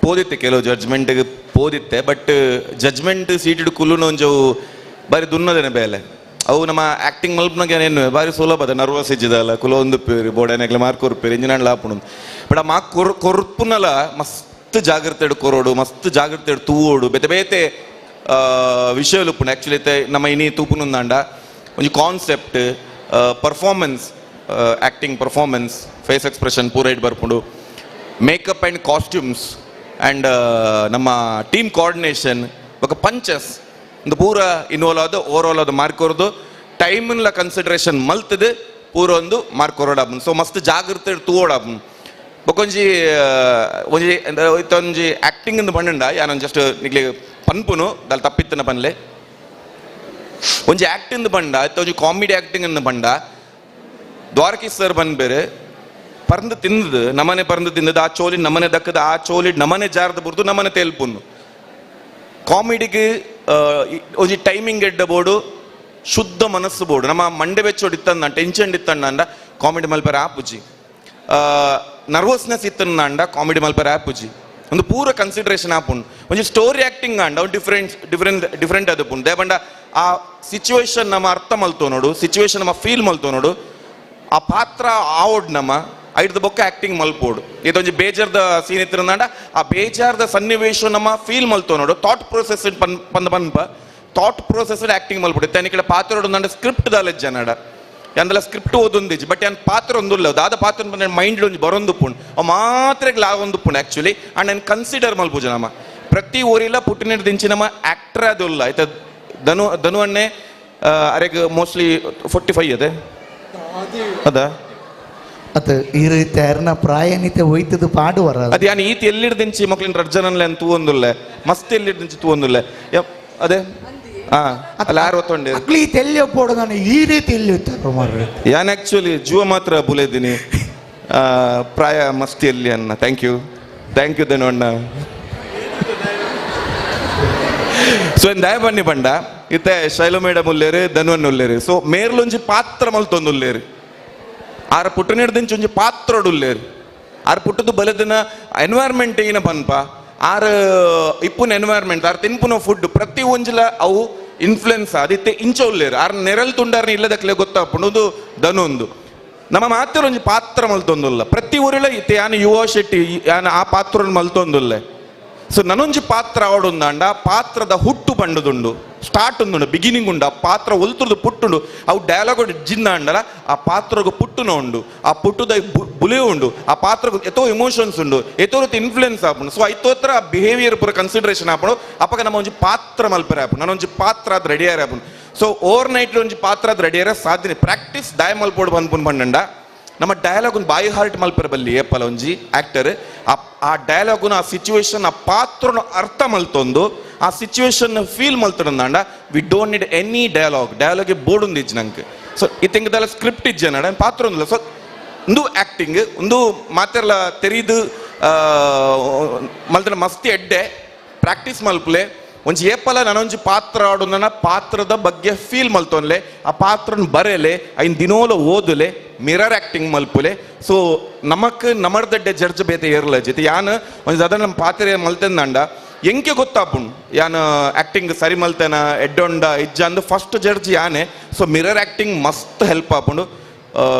ಪೋದಿತ್ತೆ ಕೆಲವು ಜಡ್ಜ್ಮೆಂಟ್ಗೆ ಪೋದಿತ್ತೆ ಬಟ್ ಜಡ್ಜ್ಮೆಂಟ್ ಸೀಟೆಡ್ ಕುಲ್ಲುನ ಒಂಜವು ಬಾರಿ ದುನ್ನದೇನೆ ಬೇಲೆ ಅವು ನಮ್ಮ ಆ್ಯಕ್ಟಿಂಗ್ ಮಲ್ಪನಾಗ ಏನು ಬಾರಿ ಸುಲಭ ಅದ ನರ್ವಸ್ ಇಜ್ಜಿದಲ್ಲ ಕುಲೊಂದು ಪೇರು ಬೋಡನೆಗ್ಲ ಮಾರ್ಕ್ ಕೊರ್ಪೇರು ಇಂಜಿನ ಆಪುಣು ಬಟ್ ಆ ಮಾರ್ಕ್ ಕೊರ್ಪುನಲ ಮಸ್ತ್ ಜಾಗ್ರತೆ ಕೊರೋಡು ಮಸ್ತ್ ಜಾಗ್ರತೆ ತೂವೋಡು ಬೇತೆ ಬೇತೆ ವಿಷಯಲು ಉಪ್ಪುಂಡು. ಆ್ಯಕ್ಚುಲಿ ನಮ್ಮ ಇನಿ ತೂಪುನುಂದಾಂಡ ಒಂಜಿ concept performance acting performance face expression ಪೂರ it ಬರ್ಪುಂಡು ಮೇಕಪ್ ಆ್ಯಂಡ್ ಕಾಸ್ಟ್ಯೂಮ್ಸ್ ಆ್ಯಂಡ್ ನಮ್ಮ ಟೀಮ್ ಕೋಆರ್ಡಿನೇಷನ್ ಬೊಕ ಪಂಚಸ್ ಒಂದು ಪೂರ ಇನ್ವಾಲ್ವ್ ಆದ ಓವರ್ ಆಲ್ ಅದು ಮಾರ್ಕ್ ಕೊರದು ಟೈಮ್ಲ ಕನ್ಸಿಡರೇಷನ್ ಮಲ್ತದು ಪೂರ ಒಂದು ಮಾರ್ಕ್ ಕೊರೋಡಾಪುಂಡು. ಸೊ ಮಸ್ತ್ ಜಾಗ್ರತೆ ತೂವೋಡಾಪುಂಡು. ಬೊಕೊಂಜಿ ಒಂಜಿ ಒಂಜಿ ಆ್ಯಕ್ಟಿಂಗ್ ಇಂದು ಪಂಡ ಯಾನೊಂದು ಜಸ್ಟ್ ನಿಗ್ಲಿ ಪನ್ಪುನು ದಾಲ್ ತಪ್ಪಿತ್ತನ ಪನ್ಲೆ ಒಂಜಿ ಆ್ಯಕ್ಟಿಂಗ್ ಪಂಡ ಇತ್ತ ಒಂಜಿ ಕಾಮಿಡಿ ಆ್ಯಕ್ಟಿಂಗ್ ಇಂದು ಪಂಡ ದ್ವಾರಕಿ ಸರ್ ಬಂದ್ಬೇರೆ ಪರಂದು ತಿಂದದು ನಮನೆ ಪರಂದು ತಿಂದದು ಆ ಚೋಲಿ ನಮನೆ ದಕ್ಕದ ಆ ಚೋಲಿ ನಮನೆ ಜಾರದ ಬುರ್ದು ನಮನೆ ತೇಲ್ಪುನು ಕಾಮಿಡಿಗೆ ಒಂಜಿ ಟೈಮಿಂಗ್ ಎಡ್ಡ ಬೋಡು ಶುದ್ಧ ಮನಸ್ಸು ಬೋಡು ನಮ್ಮ ಮಂಡೆ ಬೆಚ್ಚೋಡು ಇತ್ತಂದ ಟೆನ್ಷನ್ ಇತ್ತಂಡ ಕಾಮಿಡಿ ಮಲ್ಪರ ಆಪುಜಿ ನರ್ವಸ್ನೆಸ್ ಇತ್ತಂಡ ಕಾಮಿಡಿ ಮಲ್ಪರ ಆಪುಜಿ ಒಂದು ಪೂರ ಕನ್ಸಿಡರೇಷನ್ ಆಪುಂಡು. ಒಂಜಿ ಸ್ಟೋರಿ ಆ್ಯಕ್ಟಿಂಗ್ ಆಂಡ ಒಂದು ಡಿಫ್ರೆಂಟ್ ಡಿಫ್ರೆಂಟ್ ಡಿಫ್ರೆಂಟ್ ಅದು ದೇಬಂಡ ಆ ಸಿಚುವೇಶನ್ ನಮ್ಮ ಅರ್ಥ ಮಲ್ತೋ ನೋಡು ಸಿಚುವೇಶನ್ ನಮ್ಮ ಫೀಲ್ ಮಲ್ತೋ ನೋಡು ಆ ಪಾತ್ರ ಆವೋಡ್ ನಮ್ಮ ಐಡ್ದ ಬೊಕ್ಕ ಆ್ಯಕ್ಟಿಂಗ್ ಮಲ್ಪೋಡು. ಇದೊಂಜಿ ಬೇಜಾರ್ದ ಸೀನ್ ಇತ್ತಿರಂದಾಂಡ ಆ ಬೇಜಾರ್ದ ಸನ್ನಿವೇಶ ನಮ್ಮ ಫೀಲ್ ಮಲ್ತೋ ನೋಡು ಥಾಟ್ ಪ್ರೊಸೆಸ್ ಪಂದ ಪನ್ಪ ಥಾಟ್ ಪ್ರೊಸೆಸ್ ಆ್ಯಕ್ಟಿಂಗ್ ಮಲ್ಪೋಡು. ಇತ್ತೆ ಈ ಕಡೆ ಪಾತ್ರ ಉಂದಾಂಡ ಸ್ಕ್ರಿಪ್ಟ್ ದಾಲೆಜ್ಜ ನಡ ಅಂದಲ ಸ್ಕ್ರಿಪ್ಟ್ ಓದೊಂದಿಜ್ಜಿ ಬಟ್ ಯಾನ್ ಪಾತ್ರ ಒಂದುಲ್ಲ ದಾದ ಪಾತ್ರ ಬಂದ ಮೈಂಡ್ ಒಂಜಿ ಬರೊಂದುಪ್ಪುಂಡು ಅವು ಮಾತ್ರ ಲಾಗೊಂದುಪ್ಪುಂಡು ಆ್ಯಕ್ಚುಲಿ ಆ್ಯಂಡ್ ನಾನು ಕನ್ಸಿಡರ್ ಮಲ್ಪುಜ ನಮ್ಮ ಪ್ರತಿ ಊರಿಲ್ಲ ಪುಟ್ಟಿನ ದಿಂಚಿ ನಮ್ಮ ಆ್ಯಕ್ಟರ್ ಅದಲ್ಲ ಆಯ್ತಾ. ಧನು ಧನು ಅಣ್ಣೆ ಅರೆಗ್ ಮೋಸ್ಟ್ಲಿ 45 ಅದೇ ಅದಾ ಅದು ಈ ರೀತಿ ಅರ್ನ ಪ್ರಾಯನಿತೆ ಹೋಯ್ತದ ಪಾಡುವರ ಅದು ಯಾನ್ ಈತ ಎಲ್ಲಿಡ್ದಿಂಚಿ ಮಕ್ಳಿನ ರಡ್ಜನನ್ಲೆ ಅಂತ ತೂವೊಂದುಲ್ಲೆ ಮಸ್ತ್ ಎಲ್ಲಿಡ್ದಿಂಚಿ ತೂವೊಂದುಲ್ಲೆ ಅದೇ ಅಲ್ಲ ಯಾರು ಒತ್ತೊಂಡೆ ಅಕ್ಲಿ ಎಲ್ಲಿ ಒಪ್ಪೋಡು ನಾನು ಈ ರೀತಿ ಎಲ್ಲಿ ಇರ್ತಾರೆ ಮಾರ್ರೆ. ಯಾನ್ ಆ್ಯಕ್ಚುಲಿ ಜೀವ ಮಾತ್ರ ಬುಲೇದಿನಿ ಪ್ರಾಯ ಮಸ್ತಿ ಎಲ್ಲಿ ಅನ್ನ. Thank you thank you Dhanu ಅಣ್ಣ. ಸೊ ಏನು ದಯ ಬನ್ನಿ ಬಂಡ ಇತ್ತೆ ಶೈಲು ಮೇಡಮ್ ಉಲ್ಲೇರು ಧನುವನ್ ಉಲ್ಲೇರು ಸೊ ಮೇರ್ಲೊಂಜಿ ಪಾತ್ರ ಮಲ್ತೊಂದುಲ್ಲೇರು ಆರ ಪುಟ್ಟನಿಡ್ದಿಂಚಿ ಒಂಜಿ ಪಾತ್ರೊಡುಲ್ಲೇರು ಆರ್ ಪುಟ್ಟದು ಬಲದಿನ ಎನ್ವೈರ್ಮೆಂಟ್ ಏನ ಪನ್ಪ ಆರ್ ಇಪ್ಪುನ ಎನ್ವೈರ್ಮೆಂಟ್ ಆರ್ ತಿನ್ಪುನ ಫುಡ್ ಪ್ರತಿ ಒಂಜಿಲ ಅವು ಇನ್ಫ್ಲುಯೆನ್ಸ್ ಅದಿತ್ತೆ ಇಂಚ ಉಲ್ಲೇರು ಆರ್ ನೆರಲ್ ತುಂಡಾರ್ನ ಇಲ್ಲದಕ್ಲೆ ಗೊತ್ತಾಪುಂಡು ಒಂದು ಧನು ನಮ್ಮ ಮಾತ್ರ ಒಂಜಿ ಪಾತ್ರ ಮಲ್ತೊಂದುಲ್ಲ ಪ್ರತಿ ಊರಿಲ ಇತ್ತೆ ಯಾನ್ ಯುವ ಶೆಟ್ಟಿ ಯಾನ್ ಆ ಪಾತ್ರ ಮಲ್ತೊಂದುಲ್ಲೆ. ಸೊ ನನೊಂಜಿ ಪಾತ್ರ ಆವಡುಂದಾಂಡ ಪಾತ್ರದ ಹುಟ್ಟು ಪಂಡದುಂಡು ಸ್ಟಾರ್ಟ್ ಉಂದುಂಡು ಬಿಗಿನಿಂಗ್ ಉಂಡು ಆ ಪಾತ್ರ ಒಲ್ತುರ್ದು ಪುಟ್ಟುಂಡು ಅವು ಡೈಲಾಗ್ ಜಿಂದ ಅಂಡಲ ಆ ಪಾತ್ರಗೂ ಪುಟ್ಟುನ ಉಂಡು ಆ ಪುಟ್ಟುದ ಬುಲೆ ಉಂಡು ಆ ಪಾತ್ರಗೂ ಎತ್ತೋ ಇಮೋಷನ್ಸ್ ಉಂಡು ಎತ್ತೋ ರೀತಿ ಇನ್ಫ್ಲುಯೆನ್ಸ್ ಆಪುಂಡು. ಸೊ ಐತೋತ್ರ ಆ ಬಿಹೇವಿಯರ್ ಪೂರ ಕನ್ಸಿಡರೇಷನ್ ಆಪುಂಡು ಅಪ್ಪಗ ನಮ್ಮ ಒಂಜಿ ಪಾತ್ರ ಮಲ್ಪರೆ ಆಪುಂಡು ನಾನೊಂಜಿ ಪಾತ್ರ ಅದು ರೆಡಿ ಆಪುಂಡು. ಸೊ ಓವರ್ ನೈಟ್ ಒಂಜಿ ಪಾತ್ರ ಅದು ರೆಡಿ ಆರ ಸಾಧನೆ ಪ್ರಾಕ್ಟೀಸ್ ದಾಯ ಮಲ್ಪೋಡು ಬಂದ್ಪುನ್ ಪಂಡಂಡ ನಮ್ಮ ಡೈಲಾಗ್ ಒಂದು ಬಾಯಿ ಹಾರ್ಟ್ ಮಲ್ಪರ ಬಲ್ಲಿ ಏಪಲ ಒಂಜಿ ಆಕ್ಟರ್ ಆ ಡೈಲಾಗುನ ಆ ಸಿಚುವೇಶನ್ ಆ ಪಾತ್ರನ ಅರ್ಥ ಮಲ್ತೊಂದು ಆ ಸಿಚುವೇಶನ್ ಫೀಲ್ ಮಲ್ತೊಂದಾಂಡ we don't need any dialogue ಡೈಲಾಗೆ ಬೋರ್ಡ್ ಒಂದು ಇಜ್ಜಿ ನಂಗೆ. ಸೊ ಇತ್ತಿಂಗದಲ್ಲ ಸ್ಕ್ರಿಪ್ಟ್ ಇಜ್ಜಿ ನಡ ಪಾತ್ರ ಒಂದಿಲ್ಲ. ಸೊ ಒಂದು ಆಕ್ಟಿಂಗ್ ಒಂದು ಮಾತೆಲ್ಲ ತೆರೀದು ಮಲ್ತನ ಮಸ್ತಿ ಎಡ್ಡೆ ಪ್ರಾಕ್ಟೀಸ್ ಮಲ್ಪಲೆ ಒಂಜಿ ಏಪಲ ನಾನೊಂಜಿ ಪಾತ್ರ ಆಡೋದನ್ನ ಪಾತ್ರದ ಬಗ್ಗೆ ಫೀಲ್ ಮಲ್ತೊನ್ಲೆ ಆ ಪಾತ್ರನ ಬರೆಲೆ ಐನ್ ದಿನೋಲ ಓದುಲೆ ಮಿರರ್ ಆಕ್ಟಿಂಗ್ ಮಲ್ಪುಲೆ. ಸೊ ನಮಕ್ ನಮರ್ದಡ್ಡೆ ಜಡ್ಜ್ ಬೇತೆ ಏರ್ಲ ಜೊತೆ ಯಾನ್ ಒಂಜಿ ಅದನ್ನ ನಮ್ಮ ಪಾತ್ರೆ ಮಲ್ತೆಂದಂಡ ಎಂಕೆ ಗೊತ್ತಾಪುಂಡು ಯಾನ್ ಆಕ್ಟಿಂಗ್ ಸರಿ ಮಲ್ತೇನ ಎಡ್ಡೊಂಡ ಇಜ್ಜ ಅಂದು ಫಸ್ಟ್ ಜಡ್ಜ್ ಯಾನೆ. ಸೊ ಮಿರರ್ ಆಕ್ಟಿಂಗ್ ಮಸ್ತ್ ಹೆಲ್ಪ್ ಆಪುಂಡು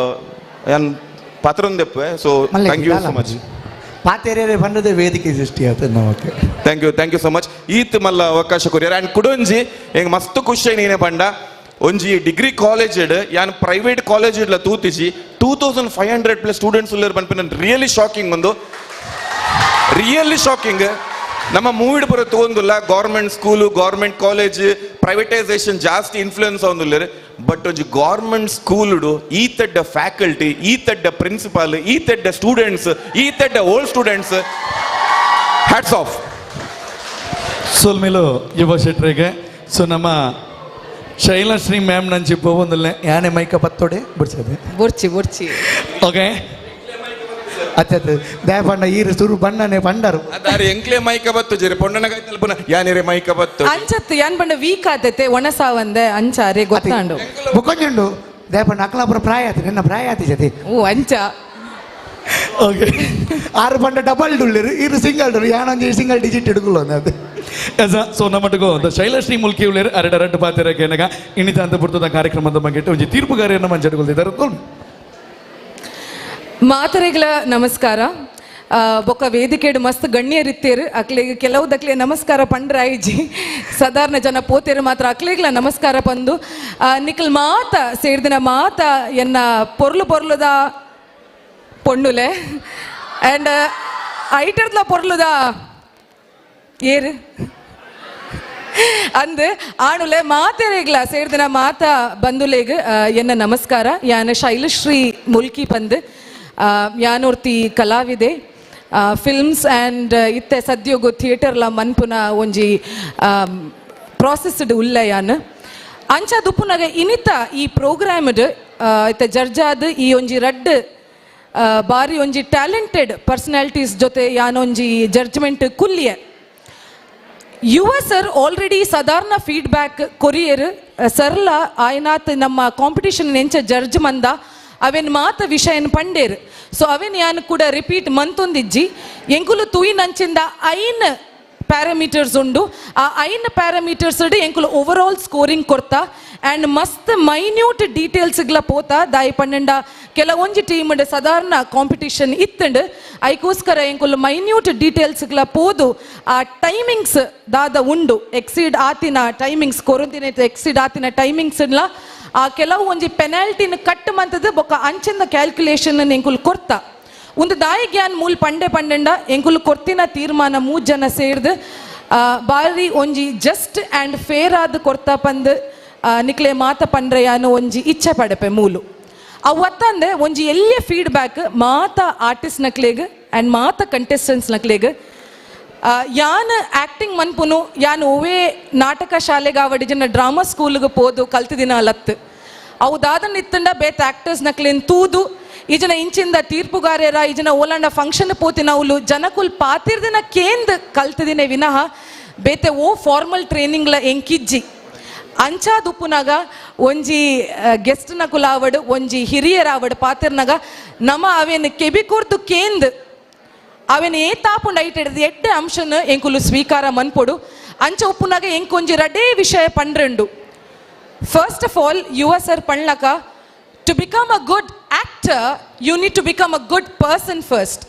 ಯಾನ್ ಪಾತ್ರ ಒಂದೆಪ್ಪೆ. So thank you so much. ಪಾತೆರೆ ಬಣ್ಣದ ವೇದಿಕೆ ಸೃಷ್ಟಿ ಆಯ್ತು ನಮಗೆ. Thank you thank you so much ಈತ್ ಮಲ್ಲ ಅವಕಾಶ ಕೊರಿಯರ್ ಆ್ಯಂಡ್ ಕುಡೊಂಜಿ ಹೆಂಗೆ ಮಸ್ತ್ ಖುಷಿ ನೀನೆ ಪಂಡ ಒಂಜಿ ಡಿಗ್ರಿ ಕಾಲೇಜ್ ಯಾನ್ ಪ್ರೈವೇಟ್ ಕಾಲೇಜ್ ಇಡ್ಲ ತೂತಿಜಿ 2500 ಪ್ಲಸ್ ಸ್ಟೂಡೆಂಟ್ಸ್ ಉಲ್ಲೇರು ಪನ್ಪಿನ ರಿಯಲಿ ಶಾಕಿಂಗ್ ಒಂದು ರಿಯಲಿ ಶಾಕಿಂಗ್. ನಮ್ಮ ಮೂವಿಡ್ ಬರೋ ತಗೊಂದಿಲ್ಲ government school government college privatisation ಜಾಸ್ತಿ ಇನ್ಫ್ಲುಯೆನ್ಸ್ ಆವೊಂದುಲ್ಲೆರ್ ಬಟ್ ಒಂಜಿ ಗೌರ್ಮೆಂಟ್ ಸ್ಕೂಲುಡು ಈತಡ್ಡ ಫ್ಯಾಕಲ್ಟಿ ಈತಡ್ಡ ಪ್ರಿನ್ಸಿಪಾಲ್ ಈತಡ್ಡ ಸ್ಟೂಡೆಂಟ್ಸ್ ಈತಡ್ಡ ಓಲ್ಡ್ ಸ್ಟೂಡೆಂಟ್ಸ್ ಹ್ಯಾಟ್ಸ್ ಆಫ್. ಸೋಲ್ಮೇಲು ಯುವ ಶೆಟ್ರಿಗೆ. ಸೊ ನಮ್ಮ ಶೈಲಶ್ರೀ ಮ್ಯಾಮ್ ನಂಚಿ ಪೋವೊಂದುಲ್ಲೆ ಯಾನೆ ಮೈಕ ಪತ್ತೋಡೆ ಬುಡ್ಸದೆ ಬೊರ್ಚಿ ಬೊರ್ಚಿ. ಓಕೆ. ಅತ್ತ ದಯಪಂಡ ಈರು ಸುರು ಬಣ್ಣನೆ ಪಂಡರು. ಅದಾರೆ ಎಂಕ್ಲೆ ಮೈಕ ಬತ್ತು ಜರಿ ಪೊಣ್ಣನ ಕೈತಲ್ ಪುನ ಯಾನಿರೆ ಮೈಕ ಬತ್ತು. ಅಂಚತ್ತು ಯಾನ್ ಬಂಡ ವೀಕ್ ಆತತೆ ಒಣಸಾವಂದೆ ಅಂಚಾರೆ ಗೊತ್ತಾಂಡು. ಬೊಕೊಂಜುಂಡು ದಯಪಂಡ ಅಕ್ಲಾಪುರ ಪ್ರಾಯ ಆತಿ ನಿನ್ನ ಪ್ರಾಯ ಆತಿ ಜತಿ. ಓ ಅಂಚ. ಓಕೆ. ಆರು ಪಂಡ ಡಬಲ್ ಡುಳ್ಳಿರು ಇರು ಸಿಂಗಲ್ ಡುಳ್ಳು ಯಾನೊಂಜಿ ಸಿಂಗಲ್ ಡಿಜಿಟ್ ಇಡುಗುಲ್ಲ ಅದು. ಸೊ ನಮ್ಮಟ್ಟಿಗೂ ಶೈಲಶ್ರೀ ಮುಲ್ಕಿ ಉಳ್ಳೇರು ಅರಡ ರಡ್ಡು ಪಾತಿರ ಕೇನಗ ಇನ್ನಿತ ಅಂತ ಪುರ್ತದ ಕಾರ್ಯಕ್ರಮದ ಬಗ್ಗೆ ಒಂಜಿ ತೀರ್ಪುಗಾರಿಯನ್ನು ಮಂಚಡ್ಕೊಳ್ತಿದ್ದಾರೆ. ಮಾತರೆಗಳ ನಮಸ್ಕಾರ. ಬೊಕ್ಕ ವೇದಿಕೆಡು ಮಸ್ತ್ ಗಣ್ಯರಿತ್ತೇರು ಅಕ್ಲೆಗ್ ಕೆಲವುದಕ್ಲೆ ನಮಸ್ಕಾರ ಪಂಡ್ರ ಆಯ್ಜಿ ಸಾಧಾರಣ ಜನ ಪೋತೇರು ಮಾತ್ರ ಅಕ್ಲೆಗ್ಲ ನಮಸ್ಕಾರ ಪಂದು ನಿಖಲ್ ಮಾತ ಸೇರ್ದಿನ ಮಾತ ಎನ್ನ ಪೊರ್ಲು ಪೊರ್ಲುದ ಪೊಣ್ಣುಲೆ ಆ್ಯಂಡ್ ಐಟರ್ದ ಪೊರ್ಲುದ ಏರು ಅಂದ್ ಆಣುಲೆ ಮಾತೆರೆಗ್ಲ ಸೇರ್ದಿನ ಮಾತ ಬಂದುಲೆಗ್ ಎನ್ನ ನಮಸ್ಕಾರ. ಯಾನ ಶೈಲಶ್ರೀ ಮುಲ್ಕಿ ಪಂದ್ ಯಾನೂರ್ತಿ ಕಲಾವಿದೆ ಫಿಲ್ಮ್ಸ್ ಆ್ಯಂಡ್ ಇತ್ತೆ ಸದ್ಯೋಗು ಥಿಯೇಟರ್ಲ ಮನ್ಪುನ ಒಂಜಿ ಪ್ರಾಸೆಸ್ಡ್ ಉಲ್ಲ ಯಾನ್ ಅಂಚ ದುಪ್ಪುನಗ ಇನಿತ ಈ ಪ್ರೋಗ್ರಾಮ್ಡ್ ಇತ್ತೆ ಜಡ್ಜಾದ್ ಈ ಒಂಜಿ ರಡ್ಡ್ ಬಾರಿ ಒಂಜಿ ಟ್ಯಾಲೆಂಟೆಡ್ ಪರ್ಸನಾಲಿಟೀಸ್ ಜೊತೆ ಯಾನೊಂಜಿ ಜಡ್ಜ್ಮೆಂಟ್ ಕುಲ್ಲಿಯ. ಯುವ ಸರ್ ಆಲ್ರೆಡಿ ಸಾಧಾರಣ ಫೀಡ್ಬ್ಯಾಕ್ ಕೊರಿಯರ್ ಸರ್ಲ ಆಯ್ನಾತ್ ನಮ್ಮ ಕಾಂಪಿಟಿಷನ್ ಎಂಚ ಜಡ್ಜ್ ಮಂದ ಅವೇನ್ ಮಾತ ವಿಷಯನ್ ಪಂಡೇರ್. ಸೊ ಅವೇನ್ ಯಾನ್ ಕೂಡ ರಿಪೀಟ್ ಮಂತೊಂದಿಜ್ಜಿ ಎಂಕುಲು ತೂಯಿನಂಚಿಂದ ಐನ್ ಪ್ಯಾರಾಮೀಟರ್ಸ್ ಉಂಡು. ಆ ಐನ್ ಪ್ಯಾರಾಮೀಟರ್ಸ್ ಎಂಕುಲು over all scoring Koratla and ಮಸ್ತ್ ಮೈನ್ಯೂಟ್ ಡೀಟೇಲ್ಸ್ಗ್ಲ ಪೋತಾ ದಾಯಿ ಪನ್ನಂಡ ಕೆಲವೊಂಜಿ ಟೀಮ್ ಸಾಧಾರಣ ಕಾಂಪಿಟಿಷನ್ ಇತ್ತಂಡು ಐಕೋಸ್ಕರ ಎಂಕುಲು ಮೈನ್ಯೂಟ್ ಡೀಟೇಲ್ಸ್ಗ್ಲ ಪೋದು ಆ ಟೈಮಿಂಗ್ಸ್ ದಾದ ಉಂಡು ಎಕ್ಸೀಡ್ ಆತಿನ ಟೈಮಿಂಗ್ಸ್ ಕೊರೊಂದಿನ ಎಕ್ಸೀಡ್ ಆತಿನ ಟೈಮಿಂಗ್ಸ್ ಆ ಕೆಲವು ಒಂಜಿ ಪೆನಾಲ್ಟಿನ ಕಟ್ ಮಂತದ ಬೊಕ್ಕ ಅಂಚಿನ ಕ್ಯಾಲ್ಕುಲೇಷನ್ ಎಂಕುಲು ಕೊರ್ತಾ. ಒಂದು ದಾಯಿ ಗ್ಯಾನ್ ಮೂಲ್ ಪಂಡೆ ಪಂಡೆಂಡ ಎಂಕುಲು ಕೊರ್ತಿನ ತೀರ್ಮಾನ ಮೂರು ಜನ ಸೇರ್ದು ಬಾರಿ ಒಂಜಿ ಜಸ್ಟ್ ಆ್ಯಂಡ್ ಫೇರ್ ಆದ ಕೊರ್ತಾ ಪಂದ್ ನಿಕ್ಲೆ ಮಾತ ಪಂಡ್ರೆಯಾನು ಒಂಜಿ ಇಚ್ಛೆ ಪಡಪೆ ಮೂಲು. ಅವು ಅತ್ತಂದೆ ಒಂಜಿ ಎಲ್ಲೇ ಫೀಡ್ಬ್ಯಾಕ್ ಮಾತ ಆರ್ಟಿಸ್ಟ್ ನಕ್ಲೆಗ್ ಆ್ಯಂಡ್ ಮಾತ ಕಂಟೆಸ್ಟೆಂಟ್ಸ್ ನಕ್ಲೆಗ್ ಯಾನ್ ಆ್ಯಕ್ಟಿಂಗ್ ಮನ್ಪುನು ಯಾನ್ ಒವೇ ನಾಟಕ ಶಾಲೆಗಾವಡಿ ಜನ ಡ್ರಾಮಾ ಸ್ಕೂಲ್ಗೆ ಪೋದು ಕಲ್ತಿದಿನ ಅಲತ್ತು ಅವು ದಾದನ್ ಇತ್ತಂಡ ಬೇತ ಆ್ಯಕ್ಟರ್ಸ್ ನಕ್ಲೇನ್ ತೂದು ಈ ಜನ ಇಂಚಿಂದ ತೀರ್ಪುಗಾರ್ಯರ ಈ ಜನ ಓಲಾಂಡ ಫಂಕ್ಷನ್ ಪೋತಿನ ಅವಳು ಜನಕುಲ್ ಪಾತಿರ್ದಿನ ಕೇಂದ್ ಕಲ್ತಿದಿನ ವಿನಃ ಬೇತೆ ಓ ಫಾರ್ಮಲ್ ಟ್ರೈನಿಂಗ್ಲ ಎಂಕಿಜ್ಜಿ. ಅಂಚಾದುಪ್ಪುನಾಗ ಒಂಜಿ ಗೆಸ್ಟ್ ನಕುಲಾವಡು ಒಂಜಿ ಹಿರಿಯರಾವಡು ಪಾತಿರ್ನಾಗ ನಮ ಅವೇನು ಕೆಬಿ ಕೊರ್ದು ಕೇಂದ್ ಅವೇನು ಏ ತಾಪುಂಡ ಐಟೆಡ್ದು ಎಡ್ಡೆ ಅಂಶನ ಎಂಕುಲು ಸ್ವೀಕಾರ ಮನ್ಪೊಡು. ಅಂಚ ಉಪ್ಪುನಾಗ ಎಂಕೊಂಜಿ ರಡೇ ವಿಷಯ ಪಂಡ್ರೆಂಡು. First of all Yuva sir ಪಣ್ಲಕ to become a good actor you need to become a good person first.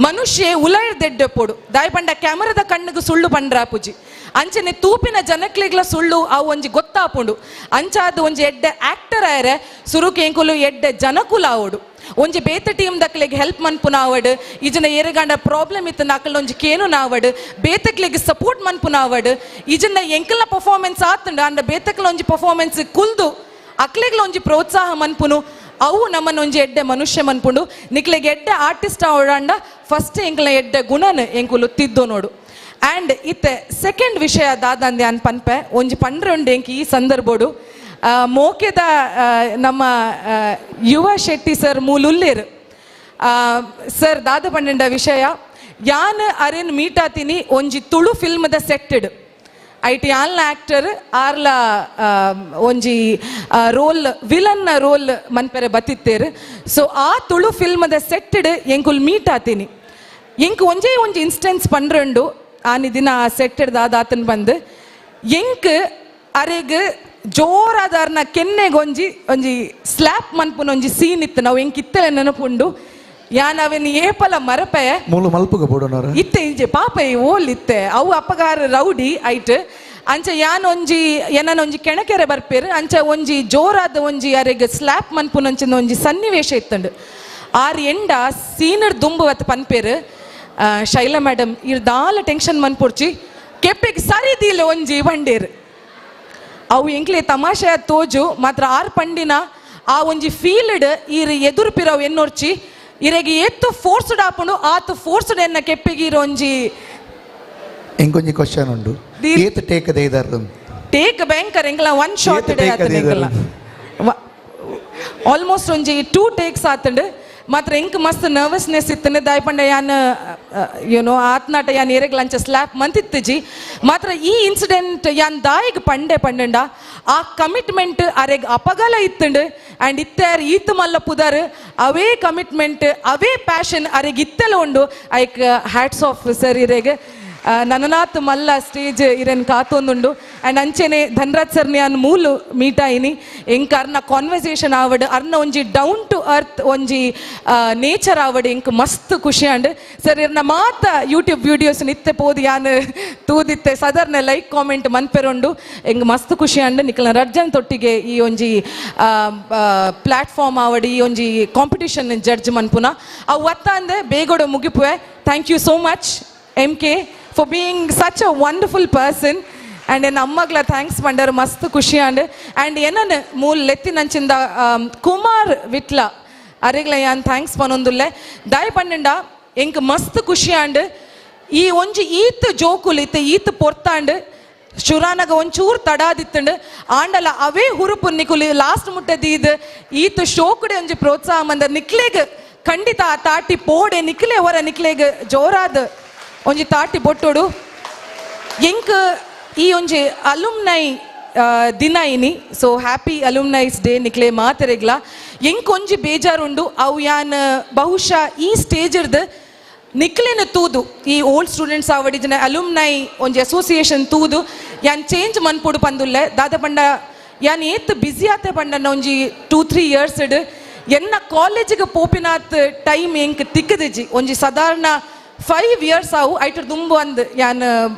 ಮನುಷ್ಯ ಉಲೈರ್ದೆಡ್ಡೆ ಪೊಡು ದಾಯಿ ಪಂಡ ಕ್ಯಾಮರಾದ ಕಣ್ಣಿಗೆ ಸುಳ್ಳು ಪಂಡ್ರಾಪುಜಿ ಅಂಚನೆ ತೂಪಿನ ಜನಕ್ಲೆಗ್ಲ ಸುಳ್ಳು ಅವು ಒಂಜಿ ಗೊತ್ತಾಪುಂಡು. ಅಂಚಾದ ಒಂಜಿ ಎಡ್ಡೆ ಆಕ್ಟರ್ ಆಯರೆ ಸುರುಕು ಎಂಕುಲು ಎಡ್ಡೆ ಜನಕುಲ ಆವಡು ಒಂಜಿ ಬೇತ ಟೀಮ್ ದಕ್ಲೆಗ್ ಹೆಲ್ಪ್ ಮನ್ಪುನ ಆವಡು ಈಜನ ಏರಗಾಂಡ ಪ್ರಾಬ್ಲಮ್ ಇತ್ತು ನಕಲ್ ಒಂಜಿ ಕೇನು ನಾವಡು ಬೇತಕ್ಲೆಗ್ ಸಪೋರ್ಟ್ ಮನ್ಪುನ ಆವಡು ಈಜನ ಎಂಕಲ್ನ ಪರ್ಫಾರ್ಮೆನ್ಸ್ ಆತುಂಡು ಅಂಡ ಬೇತಕ್ಲ ಒಂಜಿ ಪರ್ಫಾರ್ಮೆನ್ಸ್ ಕುಲ್ದು ಅಕ್ಲೆಗ್ಲ ಒಂಜಿ ಪ್ರೋತ್ಸಾಹ ಮನ್ಪುನು ಅವು ನಮ್ಮನ್ನ ಒಂಜಿ ಎಡ್ಡೆ ಮನುಷ್ಯ ಮನ್ಪುಂಡು. ನಿಕ್ಲೆಗ್ ಎಡ್ಡೆ ಆರ್ಟಿಸ್ಟ್ ಆವಡಂಡ ಫಸ್ಟ್ ಎಂಕಲ್ನ ಎಡ್ಡೆ ಗುಣನ ಎಂಕುಲು ತಿದ್ದು ನೋಡು. ಆ್ಯಂಡ್ ಇತ್ತೆ ಸೆಕೆಂಡ್ ವಿಷಯ ದಾದಂದೆ ಅನ್ ಪನ್ಪೆ ಒಂಜಿ ಪಂಡ್ರೆ ಉಂಡು ಎಂಕ್ ಈ ಸಂದರ್ಭೋಡು ಮೋಕೆದ ನಮ್ಮ ಯುವ ಶೆಟ್ಟಿ ಸರ್ ಮೂಲುಲ್ಲೇರು ಸರ್ ದಾದ ಪಂಡೆಂಡ ವಿಷಯ ಯಾನ್ ಅರೇನ್ ಮೀಟ್ ಆತೀನಿ ಒಂಜಿ ತುಳು ಫಿಲ್ಮ್ದ ಸೆಟ್ಟೆಡ್ ಐಟ್ ಯಾನ್ಲ ಆಕ್ಟರ್ ಆರ್ಲ ಒಂಜಿ ರೋಲ್ ವಿಲನ್ನ ರೋಲ್ ಮನ್ಪೆರೆ ಬತ್ತಿತ್ತೇರು. ಸೊ ಆ ತುಳು ಫಿಲ್ಮ್ದ ಸೆಟ್ಟೆಡ್ ಎಂಕುಲ್ ಮೀಟ್ ಆತೀನಿ ಎಂಕ್ ಒಂಜೇ ಒಂಜಿ ಇನ್ಸ್ಟೆನ್ಸ್ ಪಂಡ್ರಂಡು ಆನಿ ದಿನ ಆ ಸೆಟ್ಟೆಡ್ ದಾದಾತನ್ ಬಂದು ಎಂಕ್ ಅರೆಗ್ ಜೋರಾದಾರ್ನ ಕೆನ್ನೆಗೊಂಜಿ ಒಂಜಿ ಸ್ಲ್ಯಾಪ್ ಮನ್ಪುನ ಒಂಜಿ ಸೀನ್ ಇತ್ತು ನಾವು ಎಂಕ್ ಇತ್ತಲೆ ನೆನಪುಂಡು ಯಾನ್ ಅವೇನು ಏಪಲ ಮರಪೆ ಮೂಲು ಮಲ್ಪುಗ ಬೋಡೋನರ ಇತ್ತೆ ಇಂಜೆ ಪಾಪ ಓಲ್ ಇತ್ತೆ ಅವು ಅಪ್ಪಗಾರ ರೌಡಿ ಐಟ್ ಅಂಚ ಯಾನ್ ಒಂಜಿ ಏನನ ಒಂಜಿ ಕೆಣಕೆರೆ ಬರ್ಪೇರು ಅಂಚ ಒಂಜಿ ಜೋರಾದ ಒಂಜಿ ಅರೆಗ್ ಸ್ಲ್ಯಾಪ್ ಮನ್ಪುನಂಚಿನ ಒಂಜಿ ಸನ್ನಿವೇಶ ಇತ್ತಂಡು ಆರ್ ಎಂಡ ಸೀನರ್ ದುಂಬುವತ್ ಪನ್ಪೇರು ಶೈಲಾ ಮೇಡಮ್ ಇರ್ ದಾಲ ಟೆನ್ಷನ್ ಮನ್ಪುರ್ಚಿ ಕೆಪ್ಪೆಗ್ ಸರಿದಿಲ್ಲ ಒಂಜಿ ಬಂಡೇರು ಅವು ಎಂಕ್ಲೆ ತಮಾಷೆ ತೋಜು ಮಾತ್ರ ಆರ್ ಪಂಡಿನ ಆ ಒಂಜಿ ಫೀಲ್ಡ್ ಈರ್ ಎದುರು ಪಿರವು ಎನ್ನೊರ್ಚಿ ಇರೆಗೆ ಏತ್ತು ಫೋರ್ಸ್ಡ್ ಆಪುಂಡು ಆತು ಫೋರ್ಸ್ಡ್ ಎನ್ನ ಕೆಪ್ಪೆಗೆ ಇರೋ ಒಂಜಿ ಇಂಕೊಂಜಿ ಕ್ವಶನ್ ಉಂಡು ಏತ್ ಟೇಕ್ ದೇದಾರ್. Take banker ಎಂಕಲ one shot take ಆತಂಡ ಎಂಕಲ almost ಒಂಜಿ 2 ಟೇಕ್ಸ್ ಆತಂಡು. ಮಾತ್ರ ಎಂಕ್ ಮಸ್ತ್ ನರ್ವಸ್ನೆಸ್ ಇತ್ತಂಡೆ ದಾಯಪಂಡ ಯಾನ್ ಯುನೋ ಆತ್ನಾಟ ಯಾನ್ ಎರೆಗ್ ಲಂಚ ಸ್ಲ್ಯಾಪ್ ಮಂತಿತ್ತಜಿ. ಮಾತ್ರ ಈ ಇನ್ಸಿಡೆಂಟ್ ಯಾನ್ ದಾಯಿಗ್ ಪಂಡೆ ಪಂಡಂಡ ಆ ಕಮಿಟ್ಮೆಂಟ್ ಅರೆಗ್ ಅಪಗಲ ಇತ್ತಂಡು. ಆ್ಯಂಡ್ ಇತ್ತಾರ್ ಈತ್ ಮಲ್ಲ ಪುದರ್ ಅವೇ ಕಮಿಟ್ಮೆಂಟ್ ಅವೇ ಪ್ಯಾಷನ್ ಅರೆಗ್ ಇತ್ತೆಲ್ಲ ಉಂಡು. ಐಕ್ hats off sir ಇರೆಗ್. ನನನಾತ್ ಮಲ್ಲ ಸ್ಟೇಜ್ ಇರೆನ್ ಕಾತೊಂದುಂಡು. ಆ್ಯಂಡ್ ಅಂಚೆನೆ ಧನ್ರಾಜ್ ಸರ್ ಯಾನ್ ಮೂಲು ಮೀಟ್ ಆಯಿನಿ. ಎಂಕ್ ಅರ್ನ ಕಾನ್ವರ್ಸೇಷನ್ ಆವಡ್ ಅರ್ನ ಒಂಜಿ down to earth ಒಂಜಿ ನೇಚರ್ ಆವಡ್ ಎಂಕ್ ಮಸ್ತ್ ಖುಷಿ ಆಂಡ್ ಸರ್. ಇರ್ನ ಮಾತ ಯೂಟ್ಯೂಬ್ ವೀಡಿಯೋಸ್ ನಿತ್ತೆ ಪೋದು ಯಾನ್ ತೂದಿತ್ತೆ ಸಾಧಾರಣ ಲೈಕ್ ಕಾಮೆಂಟ್ ಮನ್ಪೆರುಂಡು. ಎಂಕ್ ಮಸ್ತ್ ಖುಷಿ ಆಂಡ್ ನಿಕಲ್ನ ರಡ್ಜನ್ ತೊಟ್ಟಿಗೆ ಈ ಒಂಜಿ ಪ್ಲಾಟ್ಫಾರ್ಮ್ ಆವಡ್ ಈ ಒಂಜಿ ಕಾಂಪಿಟಿಷನ್ ಜಡ್ಜ್ ಮನ್ಪುನ ಅವು ಒತ್ತಂದೆ ಬೇಗೋಡ ಮುಗಿಪುವೆ. Thank you so much M K for being such a wonderful person. And ಎನ್ನ ಅಮ್ಮಗ್ಲ thanks ಪಂಡರ್ ಮಸ್ತ್ ಖುಷಿ ಆಂಡ್. ಆ್ಯಂಡ್ ಏನನ್ ಮೂಲ್ ಲೆತ್ತಿನಂಚಿಂದ ಕುಮಾರ್ ವಿಟ್ಲ ಅರೆಗ್ಲ ಯಾನ್ thanks ಪನೊಂದುಲ್ಲೆ. ದಾಯ ಪಂಡಂಡ ಎಂಕ್ ಮಸ್ತ್ ಖುಷಿ ಆಂಡ್. ಈ ಒಂಜಿ ಈತ್ ಜೋಕುಲು ಇತ್ತೆ ಈತ್ ಪೊರ್ತಾಂಡ್ ಶುರಾನಗ ಒಂಚೂರು ತಡಾದಿತ್ತಂಡು ಆಂಡಲ ಅವೇ ಹುರುಪು ನಿಕುಲಿ ಲಾಸ್ಟ್ ಮುಟ್ಟ ದೀದ್ ಈತ್ ಶೋಕುಡೆ ಒಂಜಿ ಪ್ರೋತ್ಸಾಹ ಮಂದ ನಿಕ್ಲೆಗ್ ಖಂಡಿತ ಆ ತಾಟಿ ಪೋಡೆ ನಿಕ್ಲೆ ಹೊರ ನಿಕ್ಲೆಗ್ ಜೋರಾದ ಒಂಜಿ ತಾಟಿ ಬೊಟ್ಟೋಡು. ಎಂಕ್ ಈ ಒಂಜಿ ಅಲುಮ್ನೈ ದಿನ ಇನಿ. ಸೊ ಹ್ಯಾಪಿ ಅಲುಮ್ನೈಸ್ ಡೇ ನಿಕ್ಲೆ ಮಾತೆರೆಗ್ಲ. ಎಂಕ್ ಒಂಜಿ ಬೇಜಾರುಂಡು ಅವು ಯಾನ್ ಬಹುಶಃ ಈ ಸ್ಟೇಜ್ ನಿಕ್ಲೆನ ತೂದು ಈ ಓಲ್ಡ್ ಸ್ಟೂಡೆಂಟ್ಸ್ ಆವಡಿ ಜನ ಅಲುಮ್ನೈ ಒಂಜಿ ಅಸೋಸಿಯೇಷನ್ ತೂದು ಯಾನ್ ಚೇಂಜ್ ಮನ್ಪೊಡು ಪಂದುಲ್ಲೆ. ದಾದ ಪಂಡ ಯಾನ್ ಏತ್ ಬ್ಯುಸಿ ಆತೆ ಪಂಡನ ಒಂಜಿ 2-3 ಇಯರ್ಸ್ ಎನ್ನ ಕಾಲೇಜಿಗೆ ಪೋಪಿನಾತ್ ಟೈಮ್ ಎಂಕ್ ತಿಕ್ಕದಿಜಿ. ಒಂಜಿ ಸಾಧಾರಣ 5 ಇಯರ್ಸ್ ಆವು ಐಟರ್ ದುಂಬು ಅಂದ್ ಯಾನ್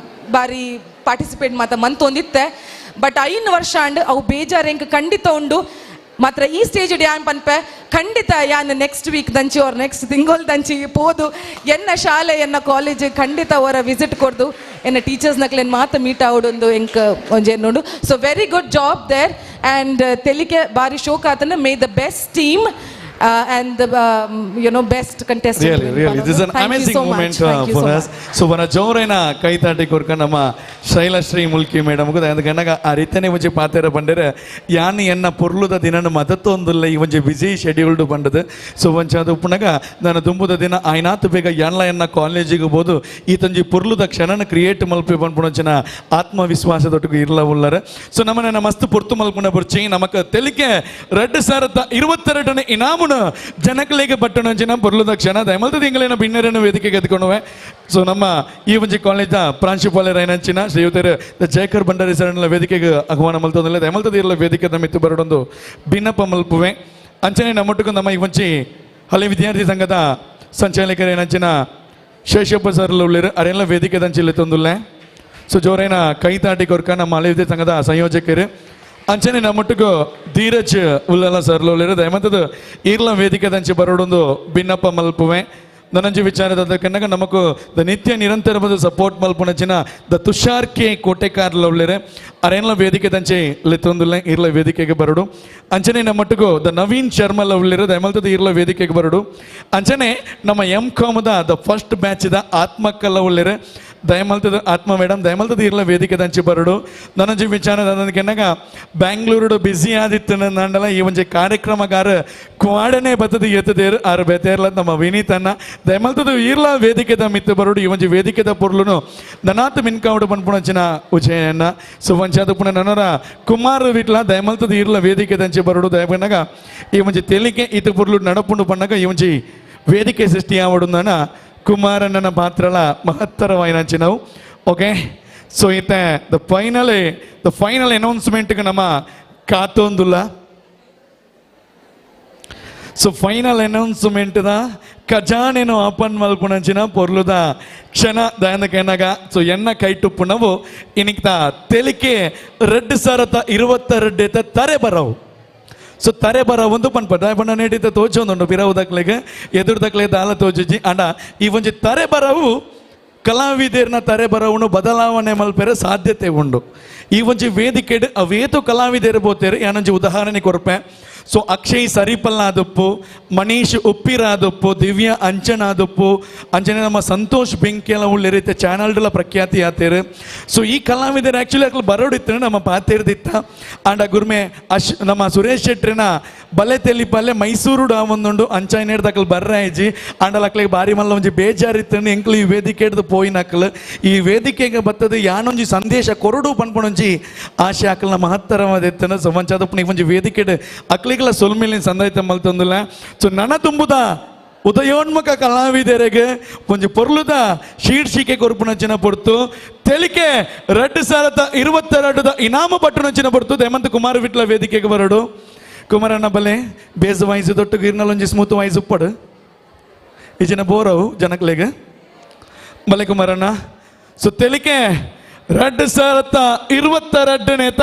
ಬಾರಿ ಪಾರ್ಟಿಸಿಪೇಟ್ ಮಾತ ಮಂತೊಂದಿತ್ತೆ. ಬಟ್ 5 ವರ್ಷ ಅಂಡ್ ಅವು ಬೇಜಾರು ಎಂಕ್ ಖಂಡಿತ ಉಂಡು. ಮಾತ್ರ ಈ ಸ್ಟೇಜ್ ಯಾನ್ ಪನ್ಪೆ ಖಂಡಿತ ಯಾನ್ ನೆಕ್ಸ್ಟ್ ವೀಕ್ ದಂಚಿ ಅವ್ರ ನೆಕ್ಸ್ಟ್ ತಿಂಗೋಲ್ ದಂಚಿ ಪೋದು ಎನ್ನ ಶಾಲೆ ಎನ್ನ ಕಾಲೇಜ್ ಖಂಡಿತ ಅವರ ವಿಸಿಟ್ ಕೊಡ್ದು ಎನ್ನ ಟೀಚರ್ಸ್ ನಕ್ಲೆನ್ ಮಾತ ಮೀಟ್ ಆವಡೊಂದು ಎಂಕ್ ಒಂಜಿ ನೋಡು. So very good job there. And ತೆಲಿಕೆ ಬಾರಿ ಶೋಕ್ ಆತನ. May the best team and the you know best contestant. Really, really, this is an Thank you amazing so much. moment Thank you for so us. So, ವನ ಜೋರೇನ ಕೈತಾಟಿ ಕೊರ್ಕ ನಮ್ಮ Shailashree Mulki madam ಅದಕ್ಕೆ ಆ ರೀತಿನೇ ಒಂಜಿ ಪಾತೆರ ಬಂದರೆ ಯಾನ್ ಎನ್ನ ಪೊರ್ಲುದ ದಿನನ ಮದತ್ತೊಂದುಲ್ಲ ಈ ಒಂಜಿ ಬಿಸಿ ಶೆಡ್ಯೂಲ್ಡ್ ಬಂದದು. ಸೊ ಒಂಚ ಅದು ಉಪ್ಪುನಗ ನಾನು ದುಂಬುದ ದಿನ ಆಯ್ನಾತು ಬೇಗ ಯಾನ್ಲ ಎನ್ನ ಕಾಲೇಜಿಗೆ ಹೋದು ಈ ತಂಜಿ ಪೊರ್ಲುದ ಕ್ಷಣನ ಕ್ರಿಯೇಟ್ ಮಲ್ಪಿ ಬಂದ್ಪುಣಂಚಿನ ಆತ್ಮವಿಶ್ವಾಸದೊಟ್ಟಿಗೆ ಇರ್ಲ ಉಲ್ಲರ. ಸೊ ನಮ್ಮನ್ನ ಮಸ್ತ್ ಪೊರ್ತು ಮಲ್ಪುನ ಬುರ್ಚಿ ನಮಕ್ ತೆಲಿಕೆ 2022 ಇನಾಮುನ ಜನಕಲಿಗೆ ಪಟ್ಟಣಂಚಿನ ಪೊರ್ಲುದ ಕ್ಷಣ ದಯಮಲ್ತ ತಿಂಗಳಿನ ಬಿನ್ನರನ್ನು ವೇದಿಕೆಗೆ ಎತ್ಕೊಂಡುವೆ. ಸೊ ನಮ್ಮ ಈ ಒಂಜಿ ಕಾಲೇಜ್ ಪ್ರಾಂಶುಪಾಲರ ಶ್ರೀಯುತರು ಜಯಕರ್ ಭಂಡಾರಿ ಸರಣ್ಲ ವೇದಿಕೆಗೆ ಆಹ್ವಾನ ಮಲ್ತೊಂದಿಲ್ಲ. ದಯಮಲ್ತದ ಇರಲ ವೇದಿಕೆ ನಮ್ಮಿತ್ತು ಬರಡೊಂದು ಭಿನ್ನಪ್ಪ ಮಲ್ಪುವೆ. ಅಂಚನೆ ನಮ್ಮೊಟ್ಟಿಗೂ ನಮ್ಮ ಈ ಒಂಜಿ ಹಳೆ ವಿದ್ಯಾರ್ಥಿ ಸಂಘದ ಸಂಚಾಲಕರೇನಂಚಿನ ಶೇಷಪ್ಪ ಸರ್ ಉಳ್ಳೇರು ಅರೆಲ್ಲ ವೇದಿಕೆ ದಂಚಿಲ್ಲ ತೊಂದುಲ್ಲೆ. ಸೊ ಜೋರೇನ ಕೈತಾಟಿ ಕೊರ್ಕ ನಮ್ಮ ಹಳೆ ವಿದ್ಯಾರ್ಥಿ ಸಂಘದ ಸಂಯೋಜಕರು. ಅಂಚನೆ ನಮ್ಮೊಟ್ಟಿಗೂ ಧೀರಜ್ ಉಲ್ಲಲ ಸರ್ ಉಳ್ಳೇರು ದಯಮಂತದ ಈರ್ಲ ವೇದಿಕೆ ದಂಚಿ ಬರೋಡೊಂದು ಭಿನ್ನಪ್ಪ ಮಲ್ಪುವೆ. ನನಂಜಿ ವಿಚಾರದ ಕನ್ನಗ ನಮಕು the ನಿತ್ಯ ನಿರಂತರ ಸಪೋರ್ಟ್ ಮಲ್ಪುನಚಿನ the Tushar K Kotekar ಉಳ್ಳೇರೆ ಅರೇನ್ಲ ವೇದಿಕೆ ದಂಚೆ ಲೆತ್ತೊಂದುಲ್ಲ ಇರ್ಲ ವೇದಿಕೆಗೆ ಬರಡು. ಅಂಚನೆ ನಮ್ಮೊಟ್ಟಿಗೂ the Naveen Sharma ಉಳ್ಳೇರು ದಯಮಲ್ತದ ಇರ್ಲ ವೇದಿಕೆಗೆ ಬರಡು. ಅಂಚನೆ ನಮ್ಮ ಎಂ ಕಾಮ್ದ the first batch the ಆತ್ಮಕಲ್ಲ ಉಳ್ಳೇರೆ ದಯಮಲ್ತದ ಆತ್ಮ ಮೇಡಮ್ ದಯಮಲ್ತದ ಇರ್ಲ ವೇದಿಕೆ ದಂಚಿ ಬರಡು. ನನಂಜಿ ವಿಚಾರದ ಕೆನ್ನಗ ಬ್ಯಾಂಗ್ಳೂರು ಬ್ಯುಸಿ ಆದಿತ್ತು ನಂಡಲ ಈ ಒಂಜಿ ಕಾರ್ಯಕ್ರಮಗಾರ ಕ್ವಾಡನೆ ಬತ್ತದ ಎತ್ತದೇರು ಆರು ಬೇತೇರ್ಲ ನಮ್ಮ ವಿನೀತನ್ನ ದಯಮಲ್ತದ ಇರ್ಲ ವೇದಿಕೆದ ಮಿತ್ತು ಬರಡು. ಈ ಒಂಜಿ ವೇದಿಕೆದ ಪೊರ್ಲುನು ನನಾತ್ ಮಿನ್ಕಾವುಡು ಪನ್ಪುಣಂಚಿನ ಉಜಯನ್ನ. ಸೊ ಒಂಚಾದ ಪುಣ ನನರ ಕುಮಾರ್ ವಿಟ್ಲ ದಯಮಲ್ತದ ಇರ್ಲ ವೇದಿಕೆ ದಂಚಿ ಬರಡು. ದಯಪಣ್ಣಗ ಈ ಒಂಜಿ ತೆಲಿಕೆ ಇತ್ತು ಪೊರ್ಲು ನಡಪುಂಡು ಪಣ್ಣಗ ಈ ಒಂಜಿ ವೇದಿಕೆ ಸೃಷ್ಟಿಯಾವಡು ನನ ಕುಮಾರಣ್ಣನ ಪಾತ್ರಲ ಮಹತ್ತರವಾಯಿನಂಚಿನವು. ಓಕೆ, ಸೊ ಇತ್ತೆ the final ಅನೌನ್ಸ್ಮೆಂಟ್ಗೆ ನಮ್ಮ ಕಾತೊಂದುಲ್ಲ. ಸೊ ಫೈನಲ್ ಅನೌನ್ಸ್ಮೆಂಟ್ದ ಖಜಾನೆನು ಓಪನ್ ಮಲ್ಪುಣಂಚಿನ ಪೊರ್ಲುದ ಕ್ಷಣ ದಯನಕೇನಾಗ. ಸೊ ಎನ್ನ ಕೈಟುಪ್ಪುನವು ಇನಿಕ್ತ ತೆಲಿಕೆ 2022 ತರೆ ಬರವು. ಸೊ ತರೆ ಬರ ಒಂದು ಪನ್ಪ ದಾಯಪಣ್ಣ ನೇಟಿತ ತೋಚೊಂದುಂಡು ಪಿರವು ದಕ್ಲೆಗ್ ಎದುರು ದಕ್ಲೆ ದಾಲ ತೋಚಿಜಿ ಅಂಡ ಈ ಒಂಜಿ ತರೆ ಬರವು ಕಲಾವಿದರ್ನ ತರೆ ಬರವುನು ಬದಲಾವಣೆ ಮಲ್ಪೆರೆ ಸಾಧ್ಯತೆ ಉಂಡು. ಈ ಒಂಜಿ ವೇದಿಕೆಡ್ ಅವೇತು ಕಲಾವಿದರು ಬೋತೇರು ಯಾನೊಂಜಿ ಉದಾಹರಣೆ ಕೊರ್ಪೆ. ಸೊ ಅಕ್ಷಯ್ ಸರಿಪಲ್ಲಾದಪ್ಪು, ಮನೀಶ್ ಉಪ್ಪಿರಾದಪ್ಪು, ದಿವ್ಯಾ ಅಂಚನಾದಪ್ಪು, ಅಂಚನೆ ನಮ್ಮ ಸಂತೋಷ್ ಬೆಂಕಿಯಲ್ಲ ಉಳ್ಳಿರುತ್ತೆ ಚಾನಲ್ಡ್ಲ ಪ್ರಖ್ಯಾತಿ ಆತೇರು. ಸೊ ಈ ಕಲಾವಿದರು ಆ್ಯಕ್ಚುಲಿ ಅಕ್ಲು ಬರೋಡಿತ್ತು ನಮ್ಮ ಪಾತೇರ್ದಿತ್ತ. ಆಂಡ ಗುರ್ಮೆ ಅಶ್ ನಮ್ಮ ಸುರೇಶ್ ಶೆಟ್ರಿನ ಬಲೆ ತೆಲಿಪಲ್ಲೆ ಮೈಸೂರು ಡಾವೊಂದುಂಡು ಅಂಚಾಯಿನೇಡ್ದ ಅಕ್ಲು ಬರ್ರಾಯಿಜಿ. ಆಂಡಲ ಅಕ್ಲಿಗೆ ಬಾರಿ ಮಲ್ಲ ಒಂಜಿ ಬೇಜಾರಿತ್ತು ಎಂಕ್ಲು ಈ ವೇದಿಕೆ ಹಿಡ್ದು ಪೋಯಿನಕ್ಲು ಈ ವೇದಿಕೆಗೆ ಬತ್ತದ ಯಾನೊಂಜಿ ಸಂದೇಶ ಕೊರಡು ಪನ್ಪಣೊಂಜಿ ಆಶೆ ಅಕ್ಲನ ಮಹತ್ತರವಾದೆತ್ತನ. ಸೊ ಮಂಚಾದಪ್ಪನಿಗೆ ಒಂಜಿ ವೇದಿಕೆ ಅಕ್ಲಿಗೆಲ್ಲ ಸೊಲ್ಮೇಲಿನ ಸಂದಾಯ್ತ ಮಲ್ತೊಂದಿಲ್ಲ. ಸೊ ನನ ತುಂಬುದ ಉದಯೋನ್ಮುಖ ಕಲಾವಿದರಿಗೆ ಒಂಜಿ ಪೊರ್ಲುದ ಶೀರ್ಷಿಕೆ ಕೊರ್ಪುನಂಚಿನ ಪೊರ್ತು ತೆಲಿಕೆ 2022 ಇನಾಮ ಪಟ್ಟುನಂಚಿನ ಪೊರ್ತು ಹೇಮಂತ್ ಕುಮಾರ್ ವಿಟ್ಲ ವೇದಿಕೆಗೆ ಬರಡು. ಕುಮಾರಣ್ಣ ಬಲೆ ಬೇಸ್ ವಾಯ್ಸ್ ದೊಟ್ಟು ಗಿರ್ನಲೊಂಜಿ ಸ್ಮೂತ್ ವಾಯ್ಸ್ ಉಪ್ಪಡು ಈ ಜನ ಬೋರವು ಜನಕ್ಲೆಗ್ ಬಲೆ ಕುಮಾರಣ್ಣ. ಸೊ ತೆಲಿಕೆ 2022 ನೇತ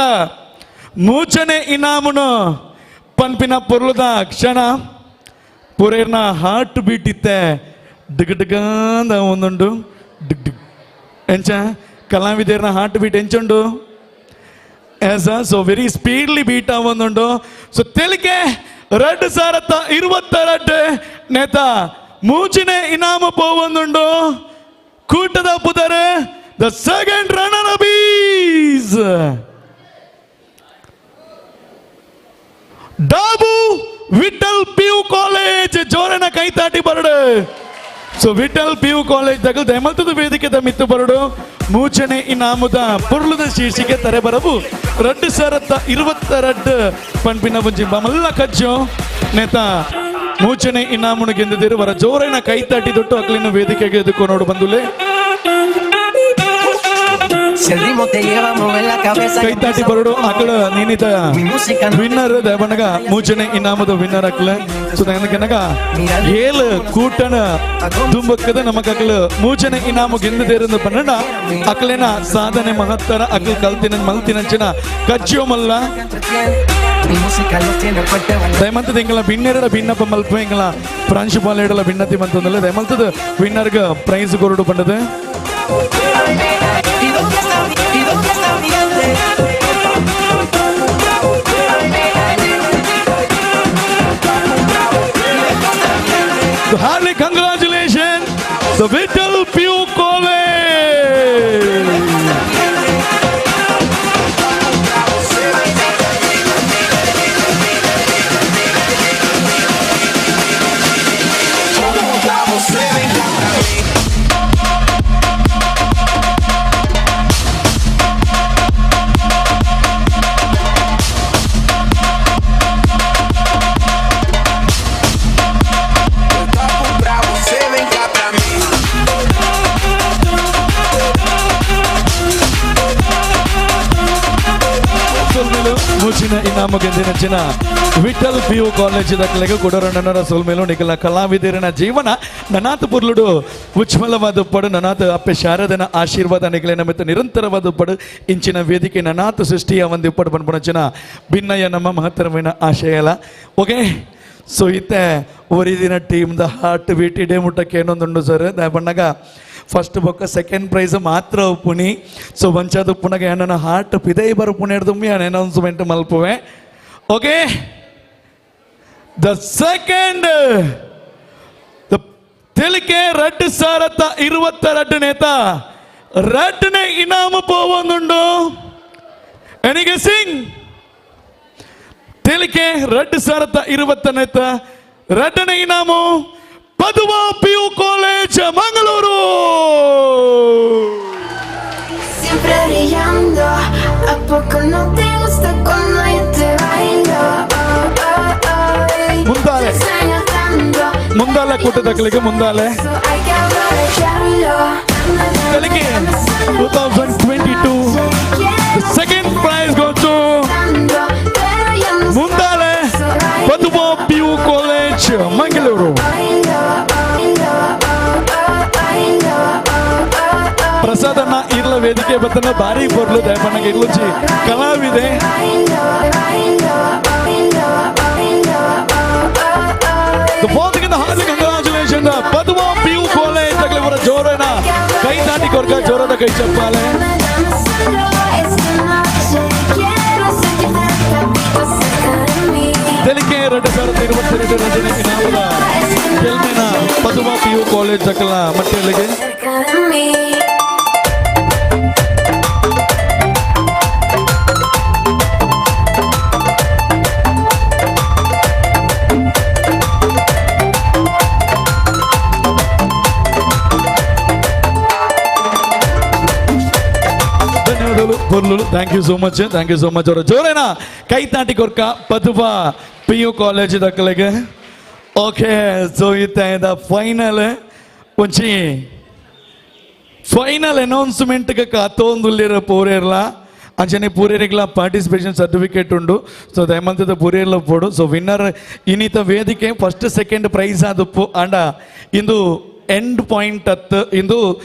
ಮೂಚನೆ ಇನಾಮುನು ಪನ್ಪಿನ ಪೊರ್ಲುದ ಕ್ಷಣ ಪೂರೇರ್ನ ಹಾರ್ಟ್ ಬೀಟ್ ಇತ್ತೆ ಡಿಗ್ ಡಿಗಂದ ಒಂದುಂಡು ಡಿಗ್ ಡಿಗ್ ಎಂಚ ಕಲಾವಿದೇರ್ನ ಹಾರ್ಟ್ ಬೀಟ್ ಎಂಚುಂಡು S. ಸೊ ವೆರಿ ಸ್ಪೀಡ್ಲಿ ಬೀಟ್ ಒಂದುಂಡು. ಸೊ ತೆಲಿಕೆ 2022 ನೇತ ಮೂಚಿನೆ ಇನಾಮ ಪೋವೊಂದುಂಡು ಕೂಟದ ಪುದರೆ the second runner up is Dabu Vittal PU college. ಜೋರನ ಕೈತಾಟಿ ಬರಡು. ಸೊ ವಿಠಲ್ ಪಿಯು ಕಾಲೇಜ್ ತಗಲ್ ದಯಮಲ್ತದ ವೇದಿಕೆ ಮಿತ್ತು ಬರಡು. ಮೂಚನೆ ಇನಾಮುದ ಪೊರ್ಲುದ ಶೀರ್ಷಿಕೆ ತರೆ ಬರಬು 2022 ಪನ್ಪಿನ ಒಂಜಿ ಬಮಲ್ಲ ಕಜ್ಜು ನೇತ ಮೂಚನೆ ಇನಾಮುನು ಗೆಂದಿದ್ದೀರು. ವರ ಜೋರನ ಕೈತಾಟಿ ದೊಟ್ಟು ಅಕ್ಲಿನ ವೇದಿಕೆಗೆ ಎದುಕೋ ನೋಡು ಬಂದುಲೆ. ಕೈತಾಟಿ ಬರಡು ಅಕಳ ನೀನಿತ ವಿನ್ನರ್ ದೇವನಗ ಮೂಚನೆ ಇನಾಮದ ವಿನ್ನರ್ ಅಕ್ಲ. ಸೊ ನನಗ ಏಳು ಕೂಟನ ತುಂಬಕ್ಕದ ನಮಗ ಅಕ್ಲ ಮೂಚನೆ ಇನಾಮು ಗೆಂದಿದ್ದೇರಂದು ಪನ್ನಡ ಅಕ್ಲೇನ ಸಾಧನೆ ಮಹತ್ತರ ಅಕ್ಲ ಕಲ್ತಿನ ಮಲ್ತಿನಂಚಿನ ಕಜ್ಜಿಯೋ ಮಲ್ಲ ದಯಮಂತದ ಎಂಗಲ ಬಿನ್ನೆರಡ ಭಿನ್ನಪ್ಪ ಮಲ್ಪ ಎಂಗಲ ಪ್ರಾಂಶುಪಾಲ ಭಿನ್ನತಿ ಮಂತಂದಲ್ಲ ದಯಮಂತದ ವಿನ್ನರ್ಗ ಪ್ರೈಸ್ ಕೊರಡು ಬಂದದೆ. So heartily congratulations, the Vittal PU College. ಮುಚಿನ ಇನಾಮ ಗೆಂದಿನಂಚಿನ ವಿಠಲ್ ಪಿಯು ಕಾಲೇಜ್ ದಕ್ಕಲೆಗೆ ಕೊಡರಣ್ಣನರ ಸೋಲ್ಮೇಲು ನಿಖಲ ಕಲಾವಿದರಿನ ಜೀವನ ನನಾಥ ಪುರ್ಲುಡು ಉಜ್ವಲವಾದ ಪಡು ನನಾಥ ಅಪ್ಪೆ ಶಾರದನ ಆಶೀರ್ವಾದ ನಿಗಲಿನ ಮತ್ತು ನಿರಂತರವಾದ ಪಡು ಇಂಚಿನ ವೇದಿಕೆ ನನಾಥ ಸೃಷ್ಟಿಯ ಒಂದು ಪಡು ಪನ್ಪುನಂಚಿನ ಭಿನ್ನಯ ನಮ್ಮ ಮಹತ್ತರమైన ಆಶಯಲ. ಓಕೆ ಸೊ ಇತ್ತೆ ಒರಿದಿನ ಟೀಮ್ the heart beat ಇಡೇ ಮುಟ್ಟಕ್ಕೆ ಏನೊಂದುಂಡು ಸರ್ ಬಣ್ಣಗ ಫಸ್ಟ್ ಬೊಕ್ಕ ಸೆಕೆಂಡ್ ಪ್ರೈಸ್ ಮಾತ್ರ ಉಪ್ಪುನಿ. ಸೊ ಬಂಚಾದ ಉಪ್ಪುನಗ ಏನನ್ನ ಹಾರ್ಟ್ ಪಿದೈ ಬರುಪುಣಿ ಹಿಡ್ದು ಅನೌನ್ಸ್ಮೆಂಟ್ ಮಲ್ಪುವೆ. ಓಕೆ the second ತೆಲಿಕೆ 2022 ನೇತ ರಡ್ಡನೇ ಇನಾಮ ಪೋವೊಂದುಂಡು. ಎನಿಗೆ ಸಿಂಗ್ ತೆಲಿಕೆ 2020 ನೇತ ರಡ್ಡನೇ ಇನಾಮು Padua PU college Mangaluru. Siempre brillando, ¿a poco no te gusta cuando yo te bailo? Oh, oh, oh, ಮುಂದಾಲೆ ಮುಂದಾಲೆ ಕೂಟದಕ್ಕಲಿಗೆ ಮುಂದಾಲೆ hay que aprovecharlo. ತೆಲಿಕೆ 2022 second prize goes to Mundale Padua PU college Mangaluru. ಪ್ರಸಾದನ್ನ ಇರ್ಲ ವೇದಿಕೆ ಬತ್ತನ ಭಾರಿ ಪೊರ್ಲು ದಯಪಣ್ಣಗೆ ಇರ್ಲುಚಿ ಕಲಾವಿದೆ. ಕಂಗ್ರಾಚುಲೇಷನ್ ಪದುವಾ ಪಿಯು ಕಾಲೇಜ್ ತಗಲಿವರ ಜೋರನ ಕೈ ತಾಟಿ ಕೊರ್ಕ ಜೋರದ ಕೈ ಚಪ್ಪಾಲೆ. ತೆಲಿಕೆ 2022 ಇನಾಮದ ಗೆಲ್ಮೆನ ಪದುಮ ಪಿ ಯು ಕಾಲೇಜ್ ಅಕಲ ಮಟ್ಟೆಲ್ಲಿಗೆ. Cerca de mí. ಧನ್ಯವಾದಗಳು ಪೊರ್ಲುಲು. Thank you so much, thank you so much. ಅವರ ಜೋರೇನ ಕೈತಾಟಿ ಕೊರ್ಕ ಪದುವ ಪಿ ಯು ಕಾಲೇಜ್ ದಕ್ಕಲಿಗೆ. ಓಕೆ, ಸೊ ಇತ್ತ ಫೈನಲ್ ಒಂಚಿ ಫೈನಲ್ ಅನೌನ್ಸ್ಮೆಂಟ್ ಕಾತೊಂದುಲ್ಲಿರ ಪೂರೇರ್ಲ ಅಂಚನೆ ಪೂರೇರಿಗ್ಲ ಪಾರ್ಟಿಸಿಪೇಷನ್ ಸರ್ಟಿಫಿಕೇಟ್ ಉಂಡು. ಸೊ ದಯಮಂತದ ಪೂರೇರ್ಲ ಪೋಡು. ಸೊ ವಿನ್ನರ್ ಇನ್ನಿತ ವೇದಿಕೆ ಫಸ್ಟ್ ಸೆಕೆಂಡ್ ಪ್ರೈಸ್ ಆದುಪ್ಪು ಆಂಡ ಇಂದು ಎಂಡ್ ಪಾಯಿಂಟ್ ಅತ್ ಇಂದು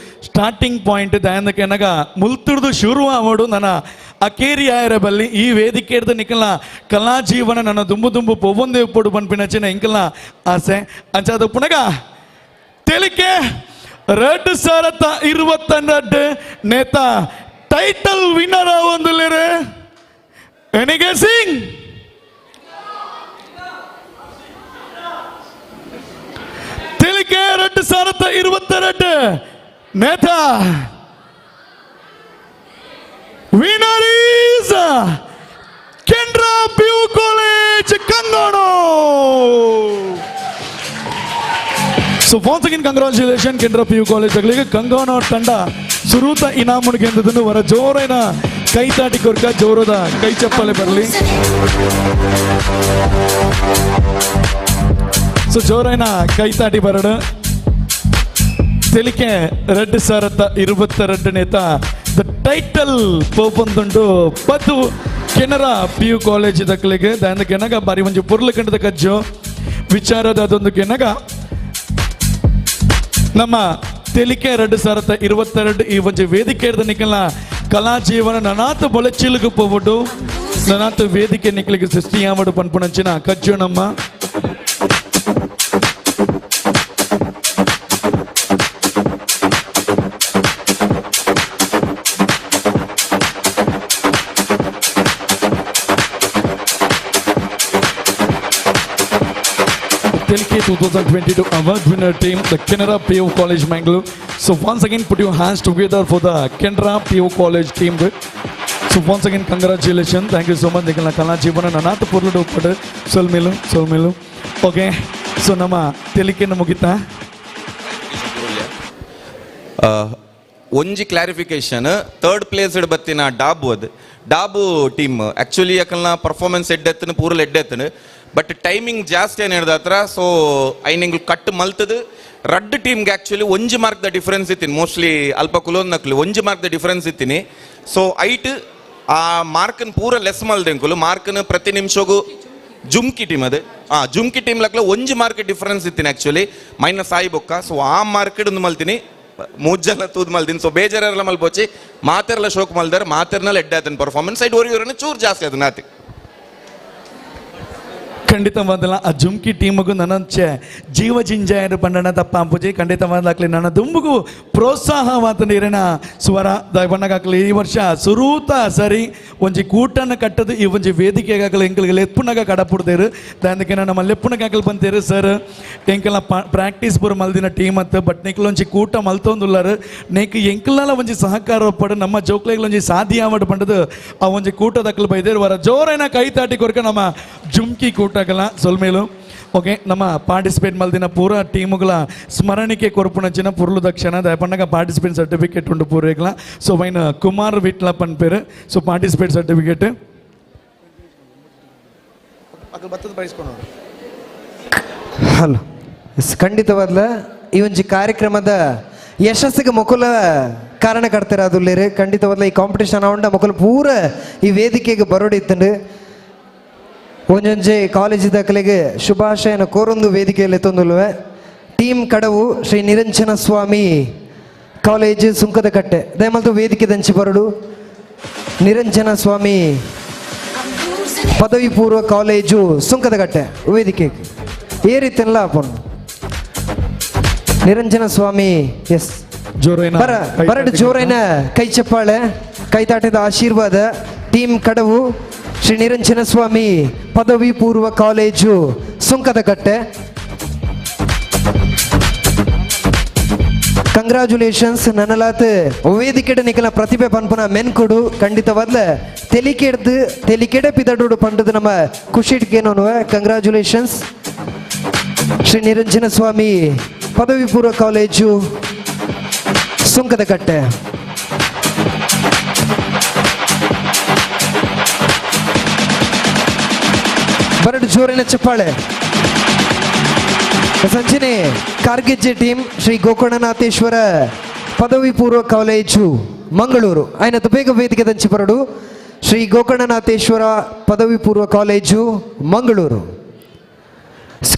ಸ್ಟಾರ್ಟಿಂಗ್ ಪಾಯಿಂಟ್ ದಯಂದಕೆನಗ ಮುಲ್ತುಡ್ದು ಶುರು ಆವಡು ನನ್ನ ಅಕೇರಿ ಆಯರ ಬಲ್ಲಿ ಈ ವೇದಿಕೆ ಹಿಡ್ದು ನಿಕಲ್ನ ಕಲಾ ಜೀವನ ನನ್ನ ದುಂಬು ದುಂಬು ಪೊವ್ವೊಂದೇ ಪೊಡು ಪನ್ಪಿನಚಿನ ಇಂಕಲ್ನ ಆಸೆ ಅಂಚಾದ ಪುನಗ ತೆಲಿಕೆ 2022 ನೇತಾ ಟೈಟಲ್ ವಿನ್ನರ್ ಆವೊಂದುಲ್ಲೆರ್ ಎನಿ ಗೆಸಿಂಗ್? ತೆಲಿಕೆ 2022 ನೇತಾ winner is Canara PU college Kangana. So once again congratulation Canara P U college ಅಗಳಿಗೆ. ಕಂಗಾಣೋ ತಂಡ ಸುರೂತ ಇನಾಮುನು ಗೆಂದದನ್ನು ವರ ಜೋರೈನ ಕೈತಾಟಿ ಕೊರ್ಕ ಜೋರದ ಕೈ ಚಪ್ಪಾಳೆ ಬರಲಿ. ಸೊ ಜೋರೈನ ಕೈತಾಟಿ ಬರಡು. ತೆಲಿಕೆ 2022 ನೇತ the title ಪೋಪೊಂದುಂಡು ಪದು ಕೆನರಾ ಪಿ ಯು ಕಾಲೇಜ್ ದಕ್ಕಲಿಗೆ. ದಾಂದ ಕೆನಗ ಬಾರಿ ಒಂಜಿ ಪೊರ್ಲು ಕಂಡದ ಕಜ್ಜು ವಿಚಾರದ ಅದೊಂದು ಕೆನಗ ನಮ್ಮ ತೆಲಿಕೆ 2022 ಈ ಒಂಜಿ ವೇದಿಕೆ ಹಿಡ್ದು ನಿಕಲ್ನ ಕಲಾ ಜೀವನ ನನಾತು ಬೊಳಚಿಲುಗು ಪೋಬಿಟ್ಟು ನನಾತು ವೇದಿಕೆ ನಿಕಲಿಗೆ ಸೃಷ್ಟಿಯಾಮಡು ಪನ್ಪುನಂಚಿನ ಕಜ್ಜು ನಮ್ಮ Telike 2022 award winner team, the Canara PU College Mangalore. So once again, put your hands together for the Canara PU College team. So once again, congratulations. Thank you so much. ನಿಕಲ್ನ ಕಲಾ ಜೀವನ ನನಾತ ಪೊರ್ಲುಡು ಉಪ್ಪಡು ಸೊಲ್ಮೇಲು ಸೊಲ್ಮೇಲು. ಓಕೆ, ಸೊ ನಮ್ಮ ತೆಲಿಕೆನ ಮುಗಿತಾ. ಒಂಜಿ clarification, third place ಬತ್ತಿನ ಡಾಬು, ಅದು ಡಾಬು ಟೀಮ್ ಆಕ್ಚುಲಿ ಯಾಕಲ್ನ ಪರ್ಫಾರ್ಮೆನ್ಸ್ ಎಡ್ಡೆತ್ತನು ಪೂರಲ್ ಎಡ್ಡೆತ್ತನು, ಬಟ್ ಟೈಮಿಂಗ್ ಜಾಸ್ತಿ ಏನು ಹೇಳ್ದ ಹತ್ರ. ಸೊ ಐನ್ ಕಟ್ ಮಲ್ತದು ರಡ್ಡ್ ಟೀಮ್ಗೆ ಆಕ್ಚುಲಿ ಒಂಜಿ ಮಾರ್ಕ್ the difference ಇತ್ತೀನಿ, ಮೋಸ್ಟ್ಲಿ ಅಲ್ಪ ಕುಲೋನ್ ನಕ್ಲು ಒಂಜಿ ಮಾರ್ಕ್ the difference ಇತ್ತೀನಿ. ಸೊ ಐಟ್ ಆ ಮಾರ್ಕನ್ ಪೂರ ಲೆಸ್ ಮಲ್ದೆಂಕುಲು ಮಾರ್ಕನ್ ಪ್ರತಿ ನಿಮಿಷಗೂ ಜುಮ್ಕಿ ಟೀಮ್ ಅದು ಜುಮ್ಕಿ ಟೀಮ್ ಲಕ್ಲ ಒಂಜಿ ಮಾರ್ಕ್ ಡಿಫರೆನ್ಸ್ ಇತ್ತೀನಿ ಆಕ್ಚುಲಿ ಮೈನಸ್ ಆಯಿ ಬೊಕ್ಕ. ಸೊ ಆ ಮಾರ್ಕೆಟ್ ಒಂದು ಮಲ್ತೀನಿ ಮೂರು ಜನ ತೂದ್ ಮಲ್ದಿನಿ. ಸೊ ಬೇಜಾರೆಲ್ಲ ಮಲ್ಪೋಚಿ ಮಾತೆರ್ಲ ಶೋಕ್ ಮಲ್ದಾರ ಮಾತೆರ್ನಲ್ಲಿ ಎಡ್ಡೆ ಆತನ ಪರ್ಫಾರ್ಮೆನ್ಸ್ ಐಟ್ ಒರಿಯೂರನ್ನ ಚೂರು ಜಾಸ್ತಿ ಅದನ್ನ ಆತಿ. ಖಂಡಿತವಾದಲ್ಲ ಆ ಜುಮ್ಕಿ ಟೀಮಗೂ ನನ್ನ ಜೀವ ಜಿಂಜಾಯರು ಪಂಡಣ ತಪ್ಪ ಅಂಪುಜಿ ಖಂಡಿತವಾದಾಕ್ಲಿ ನನ್ನ ದುಂಬುಗೂ ಪ್ರೋತ್ಸಾಹವಾದ ನೀರಿನ ಸ್ವರ ಬಣ್ಣಗಾಕ್ಲಿ ಈ ವರ್ಷ ಸುರೂತ ಸರಿ ಒಂಜಿ ಕೂಟನ್ನು ಕಟ್ಟದು ಈ ಒಂಜಿ ವೇದಿಕೆಗಾಗಲಿ ಎಂಕಲ್ಗೆ ಲೆಪ್ಪುನಗ ಕಡಪುಡ್ತೇರು ದಾಂದಕ್ಕೆ ನಮ್ಮ ಲೆಪ್ಪುನಗಾಕಲು ಬಂತೇರು ಸರ್ ಎಂಕಲ್ನ ಪ್ರಾಕ್ಟೀಸ್ ಪೂರ ಮಲ್ದಿನ ಟೀಮ್ ಅತ್ತ ಬಟ್ ನಿಕ್ಲ ಒಂಜಿ ಕೂಟ ಮಲ್ತೊಂದುಲ್ಲಾರು ನೇಕ್ ಎಂಕಲ್ನಾಲ ಒಂಜಿ ಸಹಕಾರ ಪಡು ನಮ್ಮ ಜೋಕ್ಲೆಗ್ಲ ಒಂಜಿ ಸಾಧ್ಯ ಆವಡ್ ಪಂಡದು ಆ ಒಂಜಿ ಕೂಟದಕ್ಕಲು ಬೈದೇರು ವರ ಜೋರೇನ ಕೈ ತಾಟಿ ಕೊರ್ಕ ನಮ್ಮ ಜುಮ್ಕಿ ಕೂಟ ಸೊಲ್ಮೇಲು. ಓಕೆ, ನಮ್ಮ ಪಾರ್ಟಿಸಿಪೇಟ್ ಮಲ್ದಿನ ಪೂರ ಟೀಮುಗಳ ಸ್ಮರಣಿಕೆ ಕೊರ್ಪುನಂಚಿನ ಪುರ್ಲು ದಕ್ಷಿಣ ದಯಪಣ್ಣಗ ಪಾರ್ಟಿಸಿಪೇಟ್ ಸರ್ಟಿಫಿಕೇಟ್ ಉಂಡು ಪೂರೇಗ್ಲ. ಸೊ ವೈನ್ ಕುಮಾರ್ ವಿಟ್ಲ ಪನ್ಪೇರು. ಸೊ ಪಾರ್ಟಿಸಿಪೇಟ್ ಸರ್ಟಿಫಿಕೇಟ್ ಹಲೋ ಖಂಡಿತವಾದ್ಲ ಈ ಒಂಜಿ ಕಾರ್ಯಕ್ರಮದ ಯಶಸ್ಸಿಗೆ ಮುಕುಲ ಕಾರಣಕರ್ತರ ಅದುಲ್ಲೇರು. ಖಂಡಿತವಾದ್ಲ ಈ ಕಾಂಪಿಟೇಷನ್ ಉಂಡ ಮುಕುಲ ಪೂರ ಈ ವೇದಿಕೆಗೆ ಬರೋಡಿತ್ತಂಡು ಒಂಜೊಂಜೆ ಕಾಲೇಜ್ ದಾಖಲೆಗೆ ಶುಭಾಶಯನ ಕೋರೊಂದು ವೇದಿಕೆಯಲ್ಲಿ ತೊಂದುಲ್ವೆ. ಟೀಮ್ ಕಡವು ಶ್ರೀ ನಿರಂಜನ ಸ್ವಾಮಿ ಕಾಲೇಜ್ ಸುಂಕದಕಟ್ಟೆ ದಯಮಲ್ತು ವೇದಿಕೆ ದಂಚಿ ಬರಡು. ನಿರಂಜನ ಸ್ವಾಮಿ ಪದವಿ ಪೂರ್ವ ಕಾಲೇಜು ಸುಂಕದಕಟ್ಟೆ ವೇದಿಕೆ ಏ ರೀತಿಯಲ್ಲ ಅಪ್ಪನು ನಿರಂಜನ ಸ್ವಾಮಿ ಎಸ್ ಬರಡು ಜೋರೇನ ಕೈ ಚಪ್ಪಾಳೆ ಕೈತಾಟದ ಆಶೀರ್ವಾದ. ಟೀಮ್ ಕಡವು ಶ್ರೀ Shri Niranjana ಸ್ವಾಮಿ ಪದವಿ ಪೂರ್ವ ಕಾಲೇಜು ಸುಂಕದಕಟ್ಟೆ. ಕಂಗ್ರಾಚುಲೇಷನ್ಸ್ ನನಲಾತ್ ವೇದಿಕೆಡೆ ನಿಕಲ ಪ್ರತಿಭೆ ಪನ್ಪುನ ಮೆನ್ಕೊಡು ಖಂಡಿತವಾದ್ಲ ತೆಲಿಕೆಡ್ದು ತೆಲಿಕೆಡೆ ಪಿದಡೋಡು ಪಂಡದು ನಮ್ಮ ಖುಷಿಟ್ಗೇನೋನುವೆ. ಕಂಗ್ರಾಚುಲೇಷನ್ಸ್ ಶ್ರೀ ನಿರಂಜನ ಸ್ವಾಮಿ ಪದವಿ ಪೂರ್ವ ಕಾಲೇಜು ಸುಂಕದಕಟ್ಟೆ. ಬರಡು ಜೋರಿನ ಚಪ್ಪಾಳೆ. ಸಂಜನೆ ಕಾರ್ಗೆಜ್ಜೆ ಟೀಮ್ ಶ್ರೀ ಗೋಕರ್ಣನಾಥೇಶ್ವರ ಪದವಿ ಪೂರ್ವ ಕಾಲೇಜು ಮಂಗಳೂರು. ಆಯ್ನ ಬೇಗ ವೇದಿಕೆ ದಂಚಿ ಬರಡು. ಶ್ರೀ ಗೋಕರ್ಣನಾಥೇಶ್ವರ ಪದವಿ ಪೂರ್ವ ಕಾಲೇಜು ಮಂಗಳೂರು.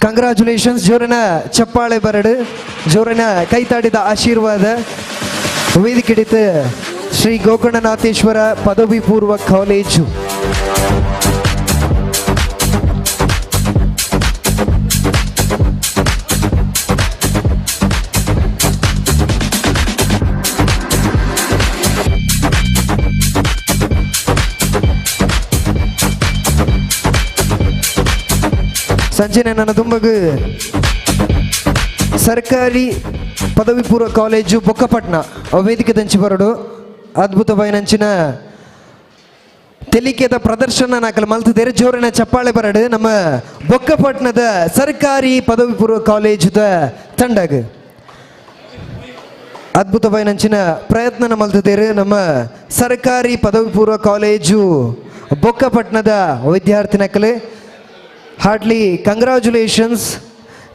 ಕಂಗ್ರಾಚುಲೇಷನ್ಸ್. ಜೋರಿನ ಚಪ್ಪಾಳೆ ಬರಡು, ಜೋರಿನ ಕೈತಾಡಿದ ಆಶೀರ್ವಾದ. ವೇದಿಕೆಡಿತ ಶ್ರೀ ಗೋಕರ್ಣನಾಥೇಶ್ವರ ಪದವಿ ಪೂರ್ವ ಕಾಲೇಜು. ಸಂಜೆ ನನ್ನ ದುಂಬಗು ಸರ್ಕಾರಿ ಪದವಿ ಪೂರ್ವ ಕಾಲೇಜು ಬೊಕ್ಕಪಟ್ನ ವೇದಿಕೆ ದಂಚಿ ಬರಡು. ಅದ್ಭುತವಾಯಿನಂಚಿನ ತೆಲಿಕೆದ ಪ್ರದರ್ಶನ ನಾಕಲ್ ಮಲ್ತದೇರೆ. ಜೋರಿನ ಚಪ್ಪಾಳೆ ಬರಡು ನಮ್ಮ ಬೊಕ್ಕಪಟ್ನದ ಸರ್ಕಾರಿ ಪದವಿ ಪೂರ್ವ ಕಾಲೇಜುದ ತಂಡಗ. ಅದ್ಭುತವಾಯಿನಂಚಿನ ಪ್ರಯತ್ನ ಮಲ್ತದೇರು ನಮ್ಮ ಸರ್ಕಾರಿ ಪದವಿ ಪೂರ್ವ ಕಾಲೇಜು ಬೊಕ್ಕಪಟ್ನದ ವಿದ್ಯಾರ್ಥಿನಕಲೆ. Heartly congratulations.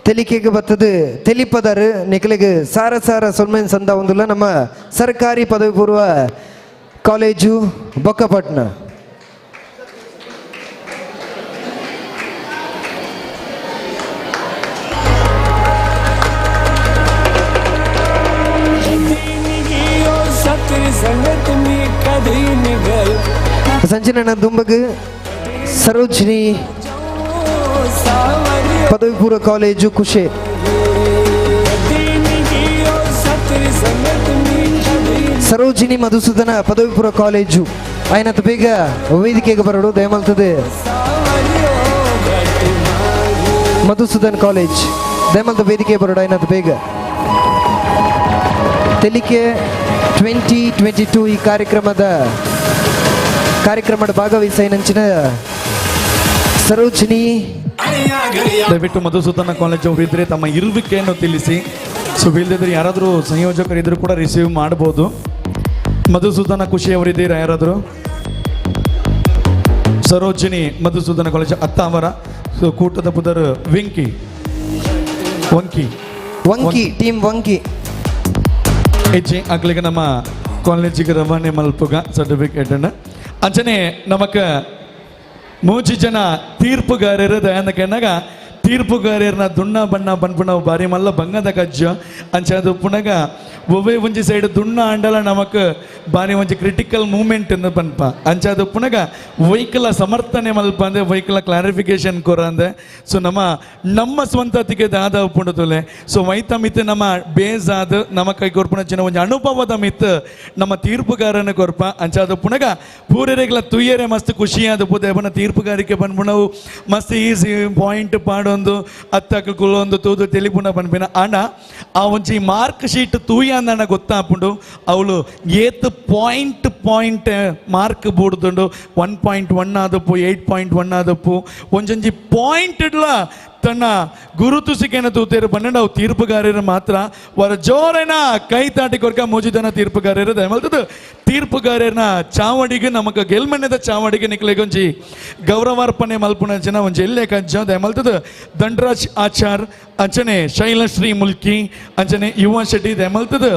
ತೆಲಿಕೆಗೆ ಬತ್ತದು ತೆಲಿಪದರು ನಿಕಲಿಗೆ ಸಾರ ಸಾರ ಸೊಲ್ಮೆನ್ ಸಂದ ಒಂದುಲ್ಲ ನಮ್ಮ ಸರ್ಕಾರಿ ಪದವಿ ಪೂರ್ವ ಕಾಲೇಜು ಬೊಕ್ಕಪಟ್ನ. ಸಂಜೆ ದುಂಬಗು ಸರೋಜಿನಿ ಪದವಿ ಪೂರ್ವ ಕಾಲೇಜು ಕುಶೆ. ಸರೋಜಿನಿ ಮಧುಸೂದನ ಪದವಿ ಪೂರ್ವ ಕಾಲೇಜು ಆಯ್ನತ್ ಬೇಗ ವೇದಿಕೆಗೆ ಬರಡು ದಯಮಲ್ತದೆ. ಮಧುಸೂದನ್ ಕಾಲೇಜ್ ದಯಮಲ್ತ ವೇದಿಕೆ ಬರಡು ಆಯ್ನತ್ ಬೇಗ. ತೆಲಿಕೆ 2022 ಈ ಕಾರ್ಯಕ್ರಮದ ಭಾಗವಹಿಸೈನಂಚಿನ ಸರೋಜಿನಿ. ದಯವಿಟ್ಟು ಮಧುಸೂದನ ಕಾಲೇಜ್ ಅವರು ಇದ್ದರೆ ತಮ್ಮ ಇರುವಿಕೆಯನ್ನು ತಿಳಿಸಿ. ಸೊ ಇಲ್ಲದಿದ್ದರೆ ಯಾರಾದರೂ ಸಂಯೋಜಕರಿದ್ದರೂ ಕೂಡ ರಿಸೀವ್ ಮಾಡ್ಬೋದು. ಮಧುಸೂದನ ಖುಷಿಯವರಿದ್ದೀರಾ ಯಾರಾದರೂ? ಸರೋಜಿನಿ ಮಧುಸೂದನ ಕಾಲೇಜ್ ಅತ್ತಾವರ. ಸೊ ಕೂಟದ ಪುದರ್ ವೆಂಕಿ ವಂಕಿ ವಂಕಿ ಟೀಮ್ ವಂಕಿ ಹೆಚ್ಚಿ ಅಗ್ಲಿಗೆ ನಮ್ಮ ಕಾಲೇಜಿಗೆ ರವಾನೆ ಮಲ್ಪುಗ ಸರ್ಟಿಫಿಕೇಟ್ ಅನ್ನು. ಅಂಚನೆ ನಮಕ್ ಮೂಜಿ ಜನ ತೀರ್ಪುಗಾರರು ದಯಾನಂದ ಕೆಣ್ಣಗ ತೀರ್ಪುಗಾರರ್ನ ದುಣ್ಣ ಬಣ್ಣ ಬನ್ಪುಣ ಬಾರಿ ಮಲ್ಲ ಬಂಗದ ಕಜ್ಜ ಅಂಚ ಅದು ಪುನಗ ಒವ್ವೇ ಒಂಜಿ ಸೈಡ್ ದುಣ್ಣ ಆಂಡಲ ನಮಕ್ ಬಾರಿ ಒಂಜಿ ಕ್ರಿಟಿಕಲ್ ಮೂಮೆಂಟ್ ಎಂದು ಪನ್ಪ ಅಂಚ ಅದು ಪುನಗ ವೆಹಿಕಲ್ ಸಮರ್ಥನೆ ಮಲ್ಪ ಅಂದೆ ವೆಹಿಕಲ್ ಕ್ಲಾರಿಫಿಕೇಶನ್ ಕೊರ ಅಂದೆ. ಸೊ ನಮ್ಮ ನಮ್ಮ ಸ್ವಂತತಿಗೆ ದಾದ ಪುಂಡತುಲೆ. ಸೊ ವೈತ ಮಿತ್ ನಮ್ಮ ಬೇಸ್ ಆದ ನಮ್ಮ ಕೈ ಕೊರ್ಪುಣ ಚಿನ್ನ ಒಂಜಿ ಅನುಭವದ ಮಿತ್ ನಮ್ಮ ತೀರ್ಪುಗಾರನ ಕೊರ್ಪ ಅಂಚ ಅದು ಪುನಗ ಪೂರೆರೆಗ್ಲ ತುಯ್ಯರೆ ಮಸ್ತ್ ಖುಷಿಯಾದ ಪುದೆ ಬಣ್ಣ ತೀರ್ಪುಗಾರಿಕೆ ಪನ್ಪುಣವು ಮಸ್ತ್ ಈಸಿ ಪಾಯಿಂಟ್ ಪಾಡೊಂದು ಅತ್ತಕ ಕುಲ್ಲೊಂದು ತೂದು ತೆಲಿಪುಣ ಪನ್ಪಿನ ಆಂಡ ಆ ಒಂಜಿ ಮಾರ್ಕ್ ಶೀಟ್ ತೂಯ ಅಂದಣ್ಣ ಗೊತ್ತಾಪುಂಡು ಅವಳು ಏತ್ point point mark ಬೂಡ್ದುಂಡು 1.1 ಆದಪ್ಪು 8.1 ಆದಪ್ಪು ಒಂಜೊಂಜಿ ಪಾಯಿಂಟ್ ಇಡ್ಲ ತನ್ನ ಗುರುತು ಸಿಕ್ಕೇನ ತೂತೇರು ಪನ್ನಂಡು ಅವು ತೀರ್ಪುಗಾರರು ಮಾತ್ರ ವರ ಜೋರೇನ ಕೈ ತಾಟಿ ಕೊರ್ಕ ಮೋಜಿದನ ತೀರ್ಪುಗಾರರು ದಯಮಲ್ತದ್ದು ತೀರ್ಪುಗಾರನ ಚಾವಡಿಗೆ ನಮಕ ಗೆಲ್ಮಣ್ಣದ ಚಾವಡಿಗೆ ನಿಕ್ಲೆಗೊಂಜಿ ಗೌರವಾರ್ಪಣೆ ಮಲ್ಪುಣಂಚಿನ ಒಂಜಿ ಎಲ್ಲೆ ಕಂಚ ದಯಮಲ್ತದ್ದು ದಂಡರಾಜ್ ಆಚಾರ್ ಅಂಚನೆ ಶೈಲಶ್ರೀ ಮುಲ್ಕಿ ಅಂಚನೆ ಯುವ ಶೆಟ್ಟಿ ದಯಮಲ್ತದ್ದು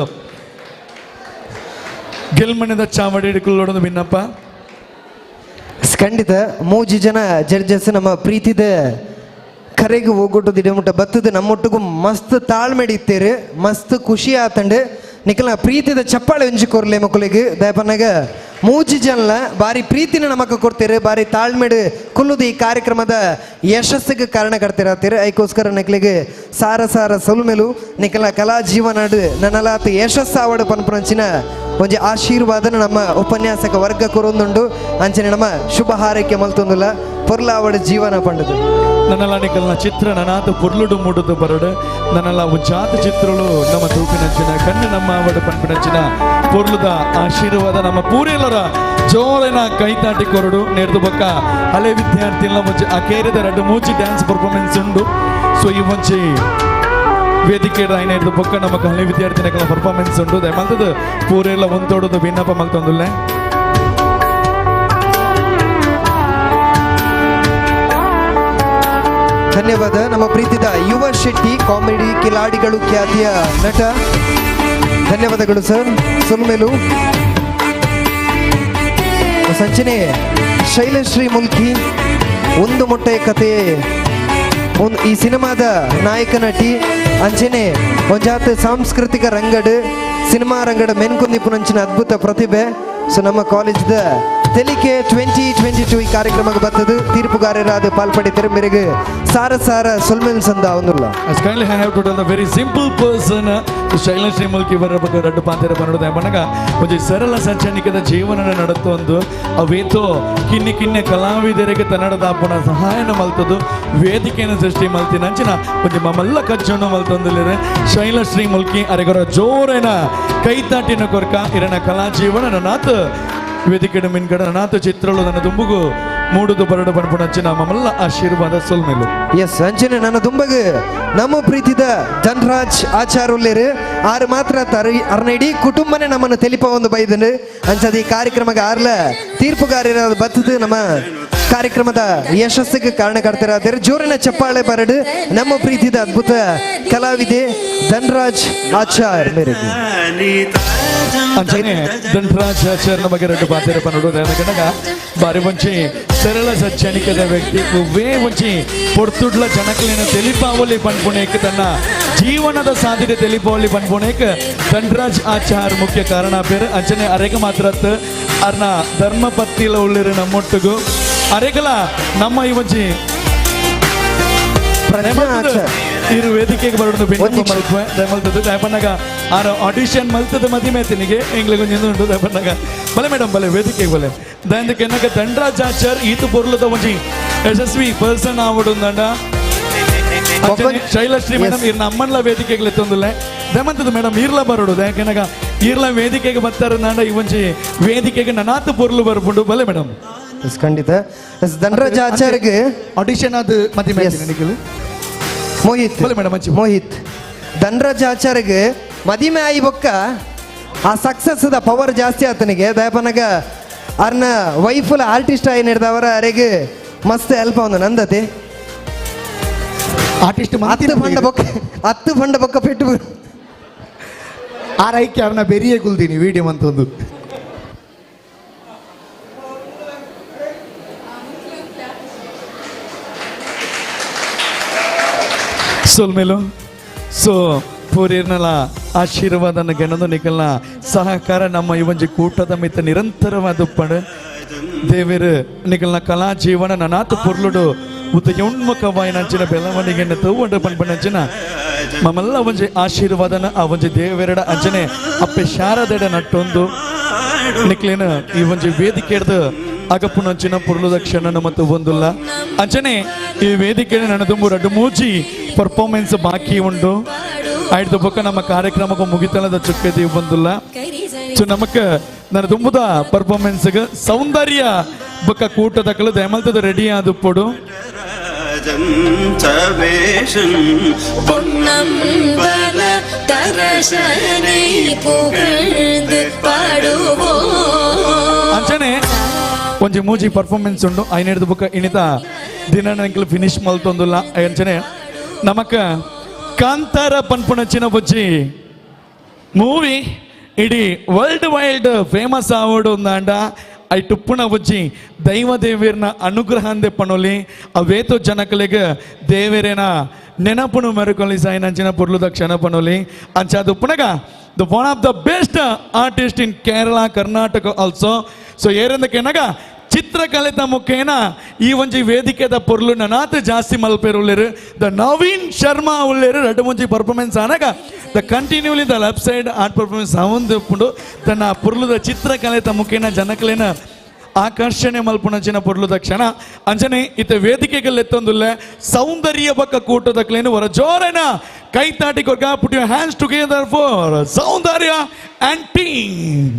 ಗೆಲ್ಮಣ್ಣದ ಚಾವಡಿ ಹಿಡ್ಕೊಳ್ಳೋದು ಭಿನ್ನಪ್ಪ. ಖಂಡಿತ ಮೂಜಿ ಜನ ಜಡ್ಜಸ್ ನಮ್ಮ ಪ್ರೀತಿದ ಕರೆಗೆ ಹೋಗ್ಬಿಟ್ಟು ದಿಡಮುಟ್ಟ ಬತ್ತದ ನಮ್ಮೊಟ್ಟಿಗೂ ಮಸ್ತ್ ತಾಳ್ಮೆ ಇತ್ತೇರು ಮಸ್ತ್ ಖುಷಿ ಆತಂಡು ನಿಕಲ ಪ್ರೀತಿದ ಚಪ್ಪಾಳೆ ಒಂಜಿ ಕೊರ್ಲೆ ಮಕ್ಕಳಿಗೆ ದಯಪನ್ನಾಗ ಮೂಜಿ ಜನಲ ಬಾರಿ ಪ್ರೀತಿನ ನಮಕ್ ಕೊಡ್ತೀರಿ ಬಾರಿ ತಾಳ್ಮೆಡು ಕುಲ್ಲುದು ಈ ಕಾರ್ಯಕ್ರಮದ ಯಶಸ್ಸಿಗೆ ಕಾರಣಕರ್ತಿರತ್ತೀರಿ. ಐಕೋಸ್ಕರ ನಕ್ಲಿಗೆ ಸಾರ ಸಾರ ಸೊಲ್ಮೆಲು ನಿಕಲ ಕಲಾ ಜೀವನಡು ನನ್ನಲಾತ್ ಯಶಸ್ಸಾವಡು ಪನ್ಪುನಂಚಿನ ಒಂಜಿ ಆಶೀರ್ವಾದನ ನಮ್ಮ ಉಪನ್ಯಾಸಕ ವರ್ಗ ಕೊರೊಂದುಂಡು. ಅಂಚನೆ ನಮ್ಮ ಶುಭ ಹಾರೈಕೆ ಮಲ್ತೊಂದುಲ್ಲ ಪೊರ್ಲಾವಡು ಜೀವನ ಪಂಡದು. ನನ್ನಲ್ಲ ನಿಕಲ್ನ ಚಿತ್ರ ನನಾತ ಪೊರ್ಲುಡು ಮೂಡುದು ಬರಡು ನನ್ನಲ್ಲ ಜಾತ ಚಿತ್ರಳು ನಮ್ಮ ತೂಪಿನಂಚಿನ ಕಣ್ಣು ನಮ್ಮ ಅವಡು ಪನ್ಪಿನಂಚಿನ ಪೊರ್ಲುದ ಆಶೀರ್ವಾದ ನಮ್ಮ ಪೂರೆಲ್ಲರ ಜೋರಿನ ಕೈತಾಟಿ ಕೊರಡು ನೇರ್ದು ಬೊಕ್ಕ ಹಳೆ ವಿದ್ಯಾರ್ಥಿಗಳ ಮುಂಚೆ ಅಕೇರಿದ ರಡ್ಡು ಮೂಚಿ ಡ್ಯಾನ್ಸ್ ಪರ್ಫಾರ್ಮೆನ್ಸ್ ಉಂಡು. ಸೊ ಈ ಮುಂಚೆ ವೇದಿಕೆ ರಾಯನೇರ್ದು ಬೊಕ್ಕ ನಮ್ಮ ಹಳೆ ವಿದ್ಯಾರ್ಥಿಗಳ ಪರ್ಫಾರ್ಮೆನ್ಸ್ ಉಂಡು. ದಯಮಾಲ್ತದ ಪೂರೆಲ್ಲ ಒಂದೋಡದು ಭಿನ್ನಪ ಮಲ್ತೊಂದುಲ್ಲೆ. ಧನ್ಯವಾದ. ನಮ್ಮ ಪ್ರೀತಿದ ಯುವ ಶೆಟ್ಟಿ ಕಾಮಿಡಿ ಕಿಲಾಡಿಗಳು ಖ್ಯಾತಿಯ ನಟ, ಧನ್ಯವಾದಗಳು ಸರ್. ಸುಲ್ಮೇಲು ಸಂಚನೆ ಶೈಲಶ್ರೀ ಮುಲ್ಕಿ ಒಂದು ಮೊಟ್ಟೆ ಕತೆ ಈ ಸಿನಿಮಾದ ನಾಯಕ ನಟಿ ಅಂಚನೆ ಒಂಜಾತ ಸಾಂಸ್ಕೃತಿಕ ರಂಗಡು ಸಿನಿಮಾ ರಂಗಡ ಮೆನ್ಕುಂದಿಪುನಂಚಿನ ಅದ್ಭುತ ಪ್ರತಿಭೆ. ಸೊ ನಮ್ಮ ಕಾಲೇಜ್ದ ತೆಲಿಕೆ 2022 ಈ ಕಾರ್ಯಕ್ರಮಕ್ಕೆ ಬರ್ತದೆ. ತೀರ್ಪುಗಾರರಾದ ಪಾಲ್ಪಡಿ ಮೇರೆಗೆ ಸಾರ ಸಾರ ಸೊಲ್ಮೆಲ್ ಸಂದ ಒಂದುಲ್ಲ. As kindly I have to tell the very simple person Shailashree Mulki ಇವರ ಬಗ್ಗೆ ರಡ್ಡು ಪಾಂತೆರ ಬನ್ನೋದು ಬಣ್ಣಗ ಒಂಜಿ ಸರಳ ಸಜ್ಜನಿಕದ ಜೀವನ ನಡತೊಂದು ಅವೇತೋ ಕಿನ್ನಿ ಕಿನ್ನೆ ಕಲಾವಿದರಿಗೆ ತನ್ನಡದಾಪುನ ಸಹಾಯನ ಮಲ್ತದು ವೇದಿಕೆಯನ್ನು ಸೃಷ್ಟಿ ಮಲ್ತಿನ ಅಂಚಿನ ಒಂಜಿ ಮಮಲ್ಲ ಕಜ್ಜನ್ನು ಮಲ್ತೊಂದುಲ್ಲೆರ್ ಶೈಲಶ್ರೀ ಮುಲ್ಕಿ ಅರೆಗೊರ ಜೋರೇನ ಕೈತಾಟಿನ ಕೊರ್ಕ ಇರನ ಕಲಾ ಜೀವನ ನಾತ್ ವೇದಿಕೆ ಮಿನ್ಗಡ ನಾಥ ಚಿತ್ರಳು ನನ್ನ ದುಂಬುಗು ಮೂಡುದು ಬರಡು ಪನ್ಪುನಂಚಿನ ಮಮಲ್ಲ ಆಶೀರ್ವಾದ ಸೊಲ್ಮೆಲು. ಎಸ್ ಅಂಚನೆ ನನ್ನ ದುಂಬಗು ನಮ್ಮ ಪ್ರೀತಿದ ಧನರಾಜ್ ಆಚಾರುಲ್ಲೇರು ಆರು ಮಾತ್ರ ಅರ್ನೈಡಿ ಕುಟುಂಬನೇ ನಮ್ಮನ್ನು ತೆಲಿಪ ಒಂದು ಬೈದನು. ಅಂಚದ ಈ ಕಾರ್ಯಕ್ರಮಕ್ಕೆ ಆರ್ಲ ತೀರ್ಪುಗಾರರ ಬತ್ತದು ನಮ್ಮ ಕಾರ್ಯಕ್ರಮದ ಯಶಸ್ಸಿಗೆ ಕಾರಣಕರ್ತರಾದರೆ ಜೋರಿನ ಚಪ್ಪಾಳೆ ಬರಡು ನಮ್ಮ ಪ್ರೀತಿದ ಅದ್ಭುತ ಕಲಾವಿದೆ ಧನರಾಜ್ ಆಚಾರ್ ಮೇರೆಗೆ. ಅಂಚನೆ ಧನರಾಜ್ ಆಚಾರ್ಯ ಬಗ್ಗೆ ಎರಡು ಪಾತ್ರ ಪನ್ನಡು ಕನಕ ಬಾರಿ ಒಂಚಿ ಸರಳ ಸಜ್ಜನಿಕದ ವ್ಯಕ್ತಿ ವೇ ಒಂಚಿ ಪೊರ್ತುಡ್ಲ ಜನಕಲಿನ ತೆಲಿಪಾವಲಿ ಪನ್ಪುಣೇಕ್ ತನ್ನ ಜೀವನದ ಸಾಧ್ಯತೆ ತೆಲಿಪಾವಲಿ ಪನ್ಪುಣೇಕ್ ಧನರಾಜ್ ಆಚಾರ್ ಮುಖ್ಯ ಕಾರಣ ಪೇರು. ಅಂಚನೆ ಅರೆಗ ಮಾತ್ರ ಅರ್ನ ಧರ್ಮಪತ್ತಿಲ ಉಳ್ಳಿರು ನಮ್ಮೊಟ್ಟಿಗೂ ಅರೆಗಲ ನಮ್ಮ ಈ ಒಂಜಿ ಇರು ವೇದಿಕೆಗೆ ಬರೋದು ಮಲ್ಪೆ ದಯಮಲ್ತದ್ದು ದಯಪನ್ನಾಗ ಆರ ಆಡಿಷನ್ ಮಲ್ತದ ಮದಿಮೆ ತಿನಿಗೆ ಎಂಗ್ಲಿಗೆ ಒಂಜಿ ಉಂಟು ದಯಪನ್ನಾಗ ಬಲೆ ಮೇಡಮ್ ಬಲೆ ವೇದಿಕೆಗೆ ಬಲೆ ದಯಂದಕ್ಕೆ ಎನ್ನಕ ಧನರಾಜ್ ಆಚಾರ್ ಈತು ಪೊರ್ಲದ ಒಂಜಿ ಯಶಸ್ವಿ ಪರ್ಸನ್ ಆವಡುಂದಂಡ. ಶೈಲಶ್ರೀ ಮೇಡಮ್ ಇರ್ನ ಅಮ್ಮನ್ಲ ವೇದಿಕೆಗೆ ಎತ್ತೊಂದುಲ್ಲೆ ದಯಮಂತದ್ದು ಮೇಡಮ್ ಈರ್ಲ ಬರೋಡು ದಯಕೆನಗ ಈರ್ಲ ವೇದಿಕೆಗೆ ಬರ್ತಾರೆ ನಾಂಡ ಈ ಒಂಜಿ ವೇದಿಕೆಗೆ ನನಾತು ಪೊರ್ಲು ಬರ್ಪುಂಡು ಬಲೆ ಮೇಡಮ್. ಖಂಡಿತ ಧನರಾಜ್ ಆಚಾರ್ಗೆ ಆಡಿಷನ್ ಅದು ಮದಿಮೆ ಮೋಹಿತ್ ಮೇಡಮ್ ಮೋಹಿತ್ ಧನರಾಜ್ ಆಚಾರ್ಗೆ ಮದಿಮೆ ಆಯಿ ಬೊಕ್ಕ ಆ ಸಕ್ಸಸ್ the power ಜಾಸ್ತಿ ಆತನಿಗೆ ದಯಪನಗ ಅರ್ನ ವೈಫುಲ ಆರ್ಟಿಸ್ಟ್ ಆಗಿ ನಡೆದವರ ಅರೆಗೆ ಮಸ್ತ್ ಹೆಲ್ಪ್ ಅವನು ನಂದತೆ ಆರ್ಟಿಸ್ಟ್ ಹತ್ತು ಬಂಡ ಬೊಕ್ಕ 10 ಬಂಡ ಬೊಕ್ಕ ಪೆಟ್ಟು ಆರೈಕೆ ಅವ್ರನ್ನ ಬೆರಿಯೇ ಕುಲ್ತೀನಿ ವಿಡಿಯೋ ಅಂತ ಒಂದು. ಸೊಲ್ಮೇಲು ಸೊ ಪೂರಿರ್ನಲ ಆಶೀರ್ವಾದನ ಗೆಣದು ನಿಕಲ್ನ ಸಹಕಾರ ನಮ್ಮ ಈ ಒಂಜಿ ಕೂಟದ ಮಿತ್ತ ನಿರಂತರವಾದ ಪಡು ದೇವರು ನಿಕಲ್ನ ಕಲಾ ಜೀವನ ನನಾತು ಪೊರ್ಲುಡು ಉದಯೋನ್ಮುಖವಾಯಿನಂಚಿನ ಬೆಳವಣಿಗೆಯನ್ನು ತೂವಂಡು ಪನ್ಪನಂಚಿನ ಮಮಲ್ಲ ಒಂಜಿ ಆಶೀರ್ವಾದನ ಆ ಒಂಜಿ ದೇವರೆಡ ಅಂಚನೆ ಅಪ್ಪೆ ಶಾರದೆಡ ನಟ್ಟೊಂದು ನಿಕ್ಲೇನ ಈ ಒಂಜಿ ವೇದಿಕೆ ಹಿಡ್ದು ಅಗಪ್ಪುನಂಚಿನ ಪೊರ್ಲುದ ಕ್ಷಣನ ಮತ್ತು ಒಂದುಲ್ಲ. ಅಂಚನೆ ಈ ವೇದಿಕೆ ನನ್ನ ದುಂಬು ರಡ್ಡು ಮೂಜಿ ಪರ್ಫಾರ್ಮೆನ್ಸ್ ಬಾಕಿ ಉಂಟು. ಆಯ್ತು ಬೊಕ್ಕ ನಮ್ಮ ಕಾರ್ಯಕ್ರಮಕ್ಕೆ ಮುಗಿತಲದ ಚುಕ್ಕೆದಿ ಬಂದಿಲ್ಲ. ಸೊ ನಮಕ್ ನನ್ನ ದುಂಬುದ ಪರ್ಫಾರ್ಮೆನ್ಸ್ಗೆ ಸೌಂದರ್ಯ ಬೊಕ್ಕ ಕೂಟದಕ್ಕಲು ದಯಮಲ್ತದ ರೆಡಿ ಆದುಪ್ಪೊಡು. ಅಂಚನೆ ಒಂಜಿ ಮೂಜಿ ಪರ್ಫಾರ್ಮೆನ್ಸ್ ಉಂಡು ಐನೇಡ್ದು ಬೊಕ್ಕ ಇನಿತ ದಿನ ನಂಕಲ್ ಫಿನಿಶ್ ಮಲ್ತೊಂದುಲ್ಲ. ಅಂಚನೆ ನಮಕ ಕಾಂತಾರ ಪನ್ಪುನಂಚಿನ ಬೊಜ್ಜಿ ಮೂವಿ ಇಡೀ world wide famous ಆವಡು ಅಂದಾಂಡ I ಟುಪ್ಪುನ ಬೊಜ್ಜಿ ದೈವ ದೇವಿಯರ್ನ ಅನುಗ್ರಹ ಅಂದೆ ಪಣೊಲಿ ಅವೇತೋ ಜನಕಲಿಗೆ ದೇವರೇನ ನೆನಪುನು ಮೆರುಕೊಲಿ ಸಾಯಿನಂಚಿನ ಪೊರ್ಲುದ ಕ್ಷಣ ಪಣೊಲಿ ಅಂಚಾದ ಉಪ್ಪುನಗ The one of the best artist in Kerala, Karnataka also. So ಏರಂದಕ್ಕೆನಾಗ ಚಿತ್ರಕಲೆತ ಮುಖೇನ ಈ ಒಂಜಿ ವೇದಿಕೆದ ಪೊರ್ಲು ನನಾತ್ ಜಾಸ್ತಿ ಮಲ್ಪೇರು ಉಲ್ಲೇರು. The Naveen Sharma ಉಲ್ಲೇರು ರಡ್ಡು ಮುಂಜಿ ಪರ್ಫಾರ್ಮೆನ್ಸ್ ಆನಗ the continually the left side art performance ಅವಂದು ಉಪ್ಪುಂಡು. ತನ್ನ ಪೊರ್ಲುದ ಚಿತ್ರಕಲೆತ ಮುಖೇನ ಜನಕಲೇನ ಆಕರ್ಷಣೆ ಮಲ್ಪುಣಂಚಿನ ಪೊರ್ಲುದ ಕ್ಷಣ ಅಂಚನೆ ಇತ್ತ ವೇದಿಕೆಗಳೆತ್ತೊಂದುಲ್ಲೆ ಸೌಂದರ್ಯ ಬಕ್ಕ ಕೂಟದಕ್ಲೇನು ಹೊರ ಜೋರನ ಕೈ ತಾಟಿ ಕೊರ್ಗ. Put your hands together for Soundarya and team.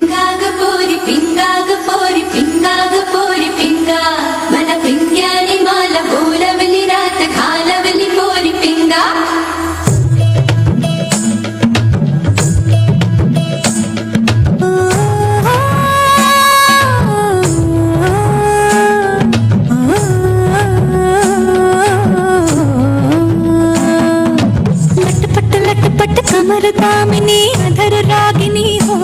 పింగాగ పోరి పింగాగ పోరి పింగాగ పోరి పింగా మన పింగ్యాని మాల పూలవలి రాత ఖాలవలి పోరి పింగా. लटपट लटपट कमर दामिनी अधर रागिनी हो,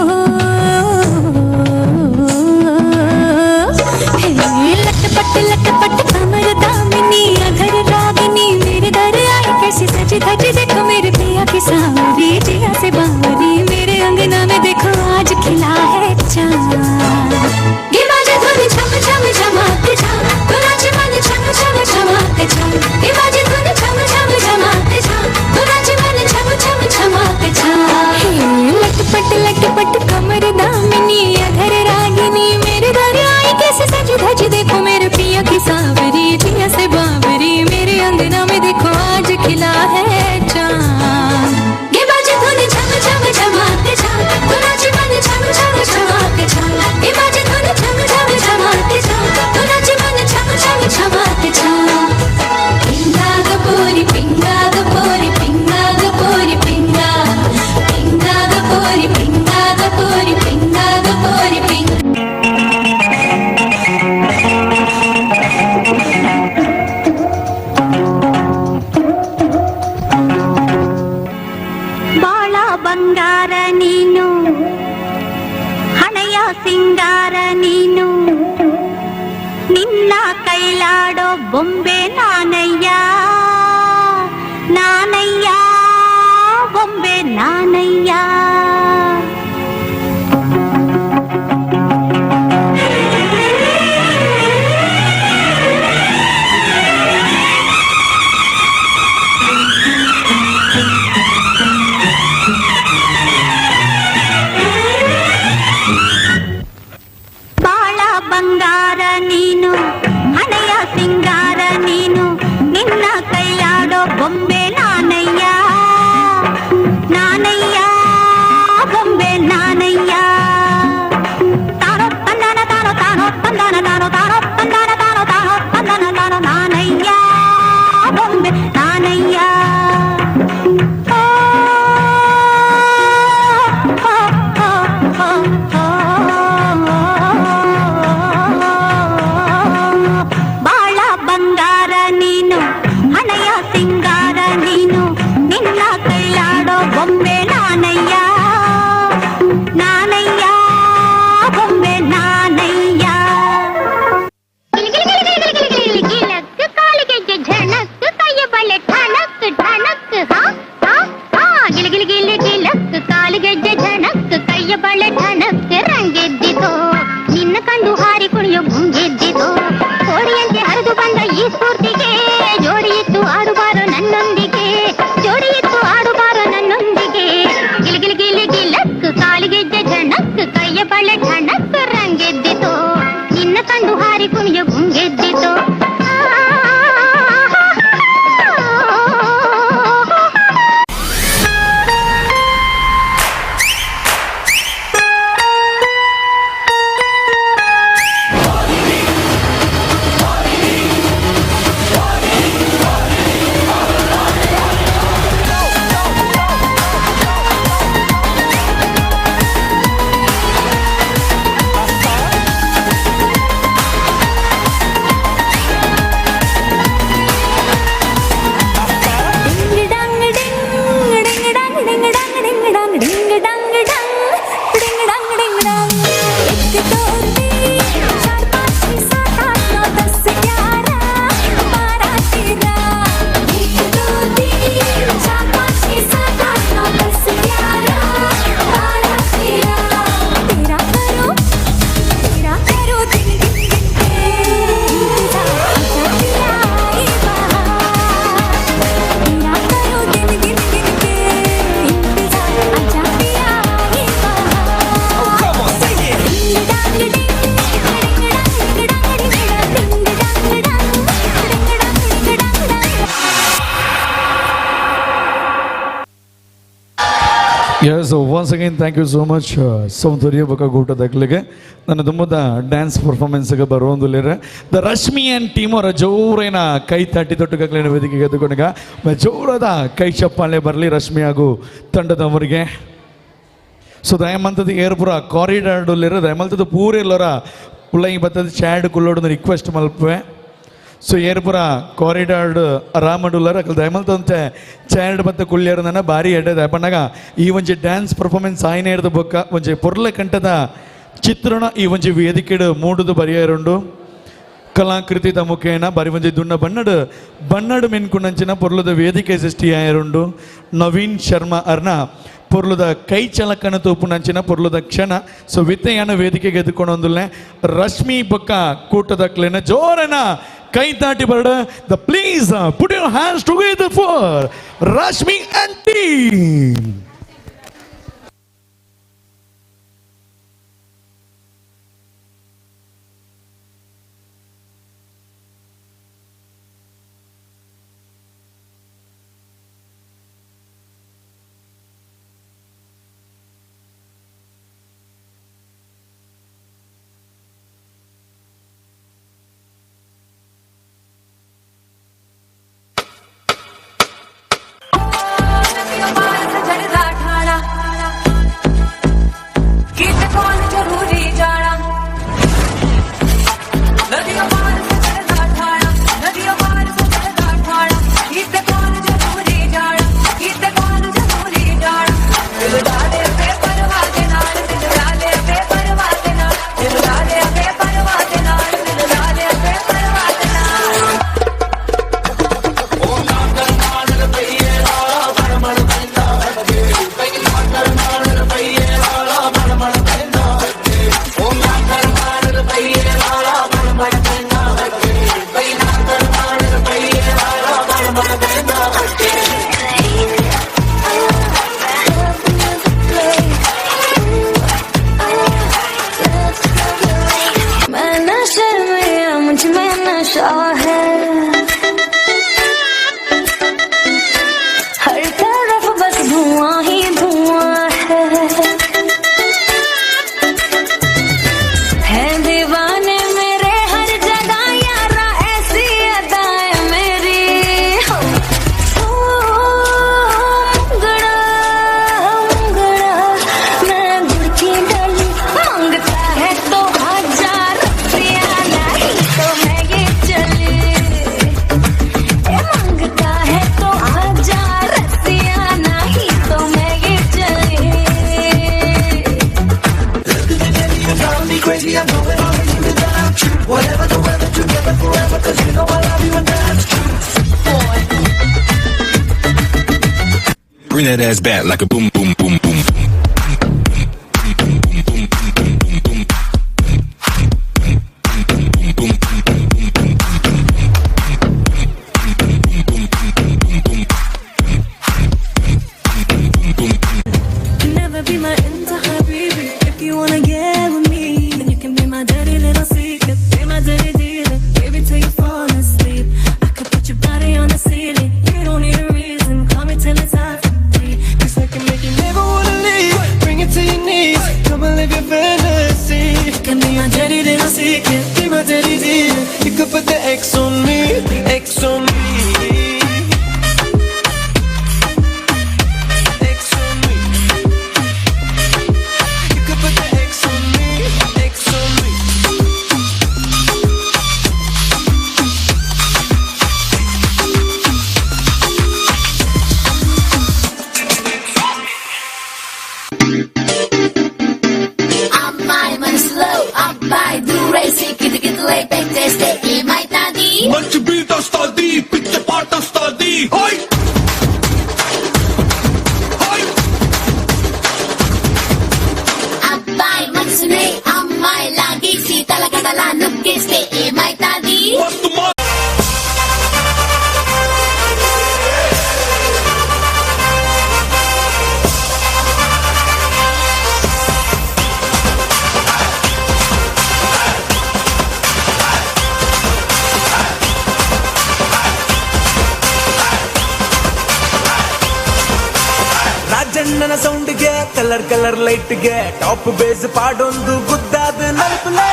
हे लटपट लटपट कमर दामिनी अधर रागिनी मेरे दर आई कैसी सज धज देखो मेरे पिया की सावरी जिया से बावरी मेरे अंगना में देखो आज खिला है चांद। गे बाजे धुन छम छम झमाक छम तो नाच मन छम छम झमाक छम। गे बाजे धुन छम छम झमाक छम तो नाच मन छम छम झमाक छम। हे लटपट लटपट कमर दामिनी अधर रागिनी मेरे दर आई कैसे सज धज देखो मेरे पिया की सावरी जिया से बावरी मेरे अंगना में देखो आज खिला है चांद। गे बाजे धुन छम छम झमाक छम तो नाच मन छम छम झमाक छम। गे बाजे धुन छम छम झमाक छम तो नाच मन छम छम झमाक छम। పింగాగ పోరి పింగాగ పోరి పింగాగ పోరి పింగా పింగాగ పోరి పింగాగ పోరి పింగాగ పోరి పింగా. ಬಾಳ ಬಂಗಾರ ನೀನು ಹಣೆಯ ಸಿಂಗಾರ ನೀನು ನಿನ್ನ ಕೈಲಾಡೋ ಬೊಂಬೆ ನಾನಯ್ಯ ನಾನಯ್ಯ ಬೊಂಬೆ ನಾನಯ್ಯ. ಬಾಳ ಬಂಗಾರ ನೀನು ಹಣೆಯ ಸಿಂಗಾರ. Yes, once again thank you so much Soundarya ಬೊಕ ಗೂಟದಕ್ಲೆಗ್ ನನ್ನ ದುಂಬುದ dance ಪರ್ಫಾರ್ಮೆನ್ಸ್ಗೆ ಬರೋಂದುಲ್ಲೆರ್ the Rashmi and team ಅವರ ಜೋರೇನ ಕೈ ತಟ್ಟಿ ತೊಟ್ಟುಗಕ್ಲೆನ ವೇದಿಕೆಗೆ ಎದ್ದುಕೊಂಡಾಗ ಜೋರದ ಕೈ ಚಪ್ಪಾಳೆ ಬರಲಿ ರಶ್ಮಿ ಹಾಗೂ ತಂಡದವರಿಗೆ. ಸೊ ದಯಮಂತದ ಏರ್ಪುರ ಕಾರಿಡಾರ್ ಉಲ್ಲೆರ್ ದಯಮಂತದ ಪೂರ ಎಲ್ಲರ ಉಳ್ಳೈ ಬತ್ತದ ಚಾಡ್ ಕುಲ್ಲೋಡು ರಿಕ್ವೆಸ್ಟ್ ಮಲ್ಪುವೆ. ಸೊ ಏರ್ಪುರ ಕಾರಿಡಾರ್ಡ್ ಆರಾಮಡುಲ್ಲರ್ ಅಕಲ್ ದಯಮಲ್ತಂತೆ ಚೈಲ್ಡ್ ಬತ್ತ ಕುಳ್ಳಿಯರ್ನ ಭಾರಿ ಎಡ್ಡೆ ದಯಪಣ್ಣಾಗ ಈ ಒಂಜಿ ಡ್ಯಾನ್ಸ್ ಪರ್ಫಾರ್ಮೆನ್ಸ್ ಆಯ್ನೇ ಇರ್ದ ಬೊಕ್ಕ ಒಂಜಿ ಪೊರ್ಲ ಕಂಠದ ಚಿತ್ರಣ ಈ ಒಂಜಿ ವೇದಿಕೆಡ್ ಮೂಡುದು ಬರಿಯರುಂಡು. ಕಲಾಕೃತಿದ ಮುಖೇನ ಬಾರಿ ಒಂಜಿ ದುಣ್ಣ ಬಣ್ಣಡ್ ಬಣ್ಣಡ್ ಮೆನ್ಕುಂಡಂಚಿನ ಪೊರ್ಲದ ವೇದಿಕೆ ಸೃಷ್ಟಿಯಾಯರುಂಡು. ನವೀನ್ ಶರ್ಮಾ ಅರ್ನ ಪೊರ್ಲದ ಕೈ ಚಲಕನ ತೂಪುನಂಚಿನ ಪೊರ್ಲದ ಕ್ಷಣ. ಸೊ ವಿತ್ತಯಾನ ವೇದಿಕೆಗೆ ಎದ್ದುಕೊಂಡೊಂದುಲ್ಲೆ ರಶ್ಮಿ ಬೊಕ್ಕ ಕೂಟದಕ್ಲೆನ ಜೋರನ ಕೈ ತಾಟಿ ಬರಡ. The please put your hands together for Rashmi and team. हर तरफ बस धुआं ही धुआं है, है दीवाने मेरे हर जगह यारा ऐसी अदाएं मेरी। हो मुंगड़ा मुंगड़ा मैं गुड़ की डली मांगता है तो 1000 रुपया नहीं तो मैं ये चली, मांगता है तो 1000 रुपया नहीं तो मैं ये चली। Crazy, I'm going on with you without you. Whatever the weather, together forever, 'cause you know I love you and that's true. Boy. Bring that ass back like a boom, boom, boom, boom. Never be my inta habibi. If you wanna get with me, then you can be my dirty little secret. Be my dirty dealer, baby, till you fall asleep. I could put your body on the ceiling. You don't need a reason. Call me till it's after 3. 'Cause I can make you never wanna leave. Bring it to your knees. Come and live your fantasy. You can be my dirty little secret. Be my dirty dealer. You could put the X on me, X on me. X on me. You could put the X on me, X on me. అమ్మాయి మనసులో అబ్బాయి దూరేసి కితకితలై పెట్టేస్తే ఏమైతాది? మంచి beat వస్తాది, పిచ్చ పాట వస్తాది. హోయ్ అబ్బాయి మనసునే అమ్మాయి లాగేసి తలకడలా నొక్కేస్తే ఏమైతాది? X ಅಣ್ಣನ ಸೌಂಡ್ಗೆ ಕಲರ್ ಕಲರ್ ಲೈಟ್ಗೆ ಟಾಪ್ ಬೇಸ್ ಪಾಡೊಂದು ಗುದ್ದಾದ ನಲ್ಪುಲೆ.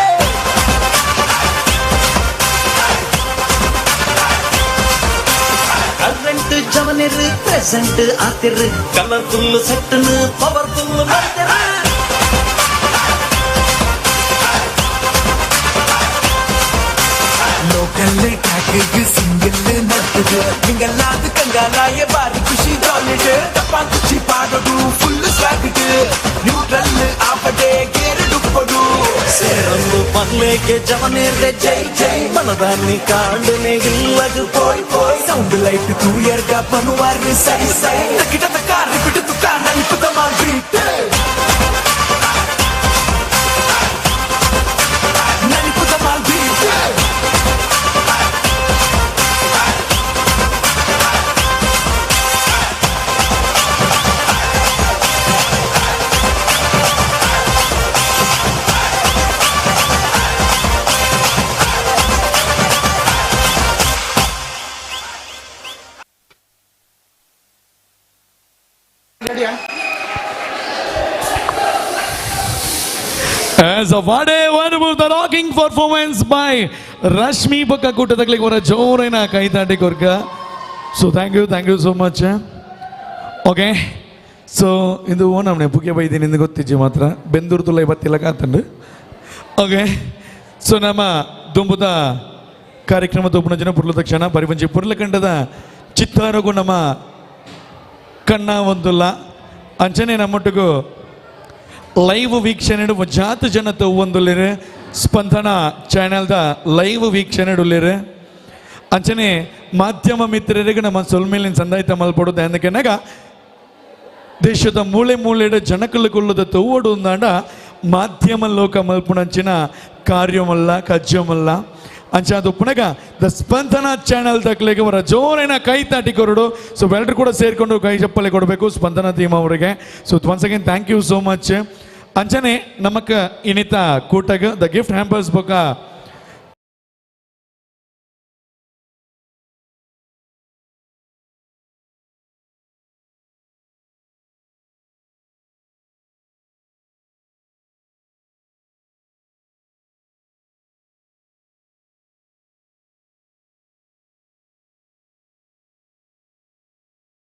ಕರೆಂಟ್ ಜವನಿರು ಪ್ರೆಸೆಂಟ್ ಆತಿರು ಕಲರ್ಫುಲ್ ಸೆಟ್ನು ಪವರ್ಫುಲ್ ಮಾಡ್ತಿರು. ಲೋಕಲ್ ಟ್ರ್ಯಾಕ್ ಸಿಂಗಲ್ ನಡ್ತದೆ ನಿಂಗಲ್ಲಾದ ಕಂಗಾಲಾಯ ಬಾರಿ ಖುಷಿ ಜಾಲಿಡ್ ತಪ್ಪ ಖುಷಿ ಪಾಡೋದು ಫುಲ್ ಸ್ವಾಗಟ್ ನ್ಯೂಟ್ರಲ್ ಆಪಡೆ ಗೇರು ಡುಪ್ಪಡು ಸೇರೊಂದು ಪನ್ಲೇಕೆ ಜವನೇರ್ದೆ ಜೈ ಜೈ ಮನದಾన్ని ಕಾಂಡನೆ ಇಲ್ಲದು ಪೋಯ್ ಪೋಯ್ ಸೌಂಡ್ ಲೈಟ್ ತೂಯರ್ಗ ಪನುವಾರು ಸೈ ಸೈ ತಕ್ಕಿಟದ ಕಾರ್ ಬಿಟ್ಟು ತುಕ್ಕ ನಲಿಪುದ ಮಾಲ್ ಬೀಟ್ ನಲಿಪುದ ಮಾಲ್ beat. As a Vade Wonderful the rocking performance by Rashmi ಬೊಕ್ಕ ಕೂಟದಕ್ಲಿಗೆ ಅವರ ಜೋರೇನ ಕೈ ತಾಟಿ ಕೊರ್ಕ. So thank you, thank you so much. Okay, so ಇದು ಓನಮ್ನೆ ಪುಗೆ ಬೈದಿನಿ ಎಂದು ಗೊತ್ತಿಜ್ಜಿ ಮಾತ್ರ ಬೆಂದೂರು ತುಲ್ಲ ಬತ್ತಿಲ್ಲ ಕಾತಂಡು. ಓಕೆ, ಸೊ ನಮ್ಮ ದುಂಬುದ ಕಾರ್ಯಕ್ರಮ ತೂಪುನ ಜನ ಪುರ್ಲ ತಕ್ಷಣ ಪರಿಪಂಚಿ ಪುರ್ಲಕಂಡದ ಚಿತ್ತಾರಗೂ ನಮ್ಮ ಕಣ್ಣ ಒಂದುಲ್ಲ ಅಂಚನೆ ನಮ್ಮೊಟ್ಟಿಗೂ ಲೈವ್ ವೀಕ್ಷಣೆ ಜಾತ ಜನ ತವ್ವೊಂದುಲ್ಲೇರು ಸ್ಪಂದನ ಚಾನೆಲ್ದ ಲೈವ್ ವೀಕ್ಷಣೆ ಉಲ್ಲೇರು. ಅಂಚನೆ ಮಾಧ್ಯಮ ಮಿತ್ರರಿಗೆ ನಮ್ಮ ಸೊಲ್ಮೇಲಿನ ಸಂದಾಯಿತ ಮಲ್ಪಡು ದಾಂದಕೆನಗ ದೇಶದ ಮೂಲೆ ಮೂಲೆಡ ಜನಕಲು ಕೊಲ್ಲದ ತವ್ವಡು ಅಂದಾಂಡ ಮಾಧ್ಯಮ ಲೋಕ ಮಲ್ಪುಣಂಚಿನ ಕಾರ್ಯಮಲ್ಲ ಕಜ್ಯಮಲ್ಲ ಅಂಚಾದ ಉಪ್ಪುನಗ the Spandana channel ತಕ್ಲಿಗೆ ಅವರ ಜೋರೇನ ಕೈ ತಾಟಿ ಕೊರಡು. ಸೊ ಎಲ್ಲರೂ ಕೂಡ ಸೇರಿಕೊಂಡು ಕೈ ಚಪ್ಪಲೆ ಕೊಡಬೇಕು ಸ್ಪಂದನ ಟೀಮ್ ಅವರಿಗೆ. So once again thank you so much. ಅಂಚನೆ ನಮಕ್ ಇನಿತ ಕೂಟಗ the gift hampers ಬೊಕ್ಕ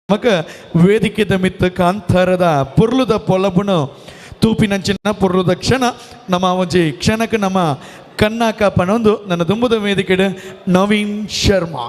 ಮಕ ವೇದಿಕೆದ ಮಿತ್ತ ಕಾಂತಾರದ ಪೊರ್ಲುದ ಪೊಲಬುನು ತೂಪಿನಂಚಿನ ಪೊರ್ಲುದ ಕ್ಷಣ ನಮ್ಮ ಒಂಜಿ ಕ್ಷಣಕ್ಕೆ ನಮ್ಮ ಕನ್ನಾಕ ಪನೊಂದು ನನ್ನ ದುಂಬುದ ವೇದಿಕೆಡು ನವೀನ್ ಶರ್ಮಾ.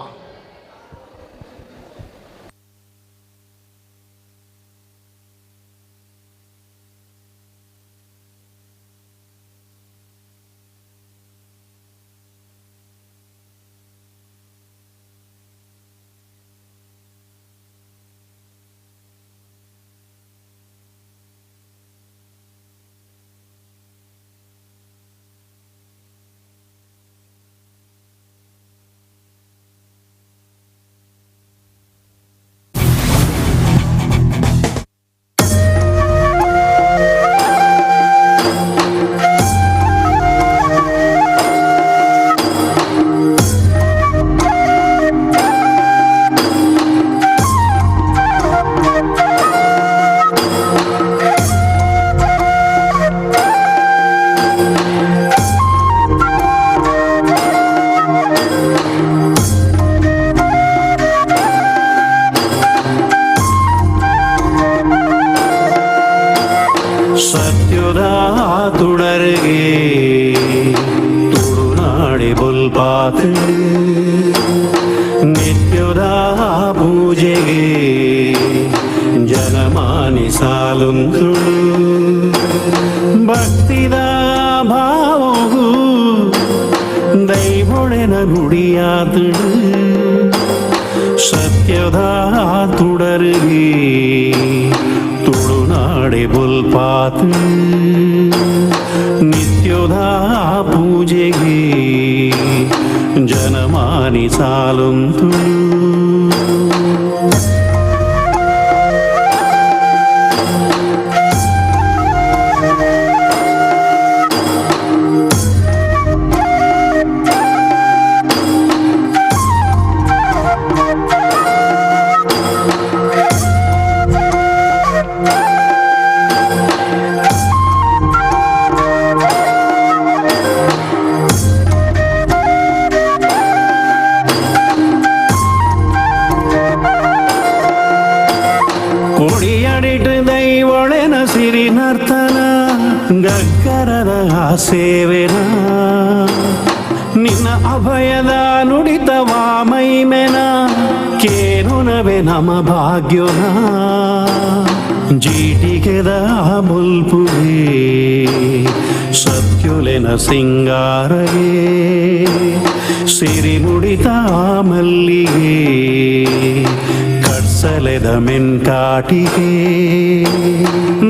ನಿತ್ಯದ ಪೂಜೆಗೆ ಜನಮಾನಿ ಸಾಲುಂತುಳು ಭಕ್ತಿದ ಭಾವವು ದೈವೊಳೆನ ನುಡಿಯಾತಳು ಸತ್ಯದ ತುಡರಿಗೆ ತುಳುನಾಡೆ ಬುಲ್ಪಾತು ನಿತ್ಯದ ಪೂಜೆಗೆ ಜನಮಾನಿ ಸಾಲುಂತು. ಕೊಡಿಯಡಿಟ್ ದೈವೊಳೆನ ಸಿರಿ ನರ್ತನ ಗಗ್ಗರದ ಆ ಸೇವೆನ ನಿನ್ನ ಅಭಯದ ನುಡಿತವಾ ಮೈಮೆನ ಕೇನುನವೆ ನಮ ಭಾಗ್ಯೋನ ಜೀಟಿಗೆದ ಬುಲ್ಪುಗೆ ಸತ್ಯುಲೆನ ಸಿಂಗಾರಗೆ ಸಿರಿಮುಡಿತ ಮಲ್ಲಿಗೆ ಕಡ್ಸಲೆದ ಮೆನ್ಕಾಟಿಗೆ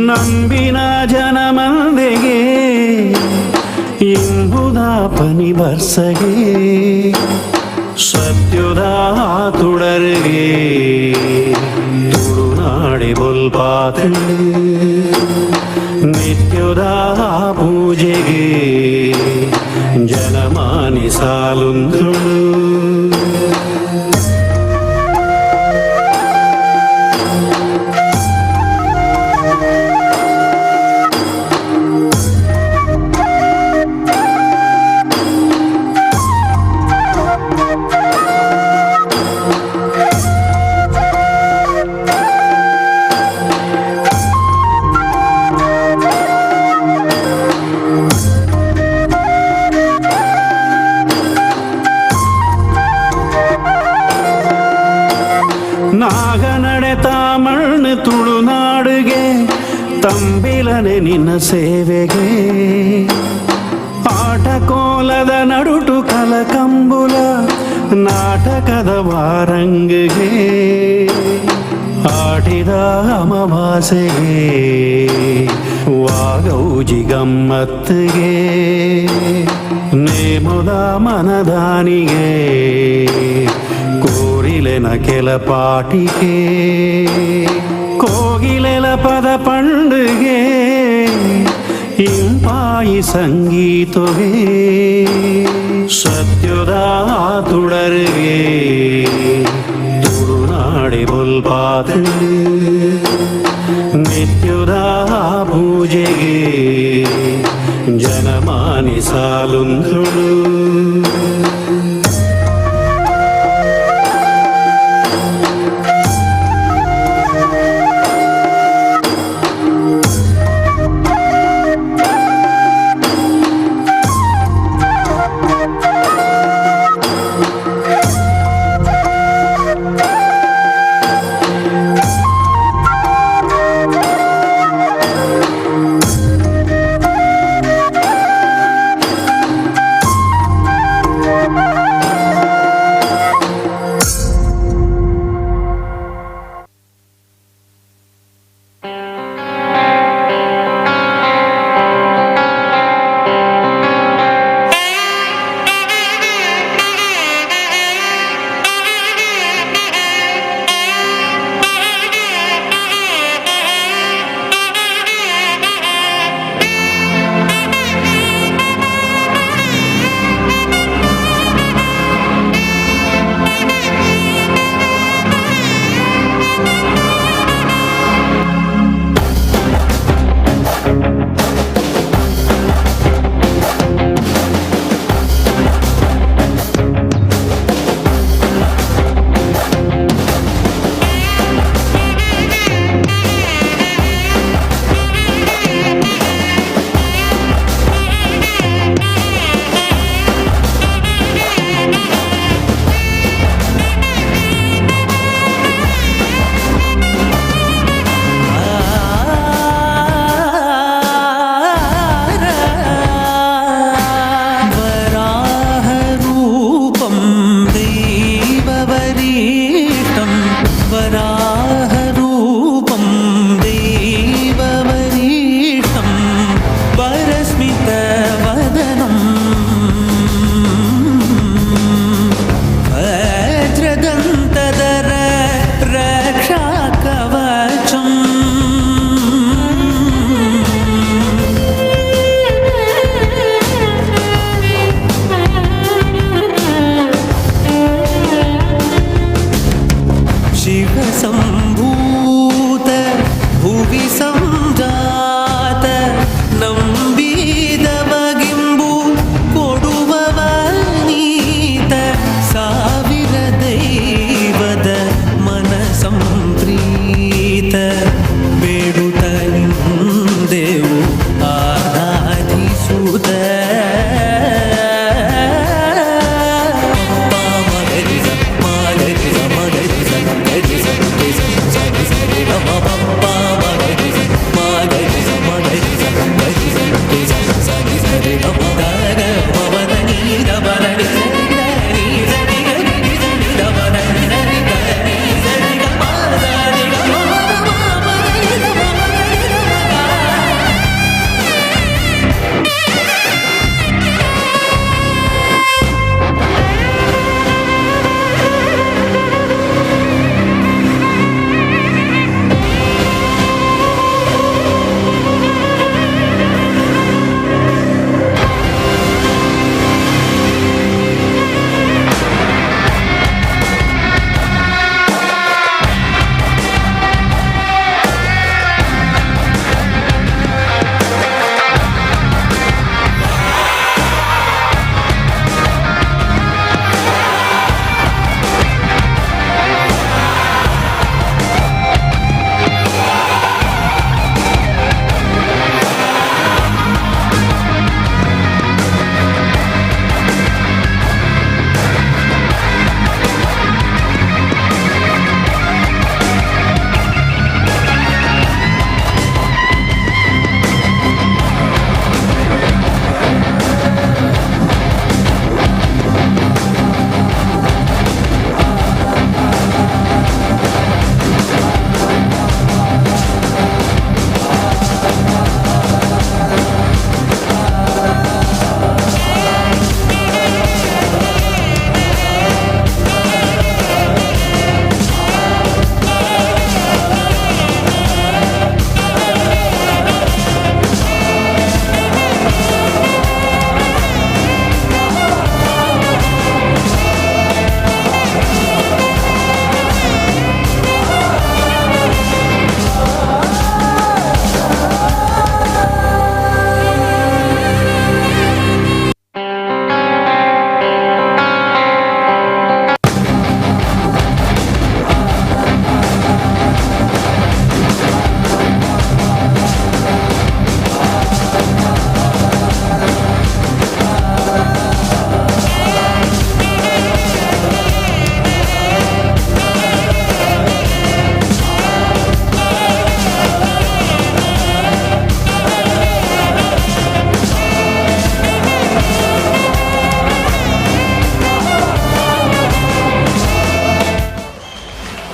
ನಂಬಿನ ಜನಮಂದೆಗೆ ಇಂಬುದ ಪನಿ ಬರ್ಸಗೆ ಸತ್ಯುದ ತುಡರ್ಗೆ ತುಳುನಾಡೆ ಬೊಲ್ಪಾತೆ ನಿತ್ಯದ ಪೂಜೆಗೆ ಜನಮಾನಿ ಸಾಲುಂದುಳು. ನಾಗನಡೆ ತಾಮಣ್ಣು ತುಳುನಾಡುಗೆ ತಂಬಿಲನೆ ನಿನ್ನ ಸೇವೆಗೆ ಆಟಕೋಲದ ನಡುಟು ಕಲಕಂಬುಲ ನಾಟಕದ ವಾರಂಗಿಗೆ ಆಟಿದ ಅಮಾವಾಸೆಗೆ ವಾಗೌಜಿ ಗಮ್ಮತ್ತಿಗೆ ನೇಮುದ ಮನದಾನಿಗೆ ಕೋರಿಲೆನ ಕೆಲ ಪಾಟಿಗೆ ಕೋಗಿಲೆಲ ಪದ ಪಂಡುಗೆ ಇಂಪಾಯಿ ಸಂಗೀತವೇ ಸತ್ಯದ ತುಡರ್ಗೆ ತುಳುನಾಡೆ ಬೊಲ್ಪಾತೆ ನಿತ್ಯದ ಪೂಜೆಗೆ ಜನಮಾನಿ ಸಾಲುಂದುಳು.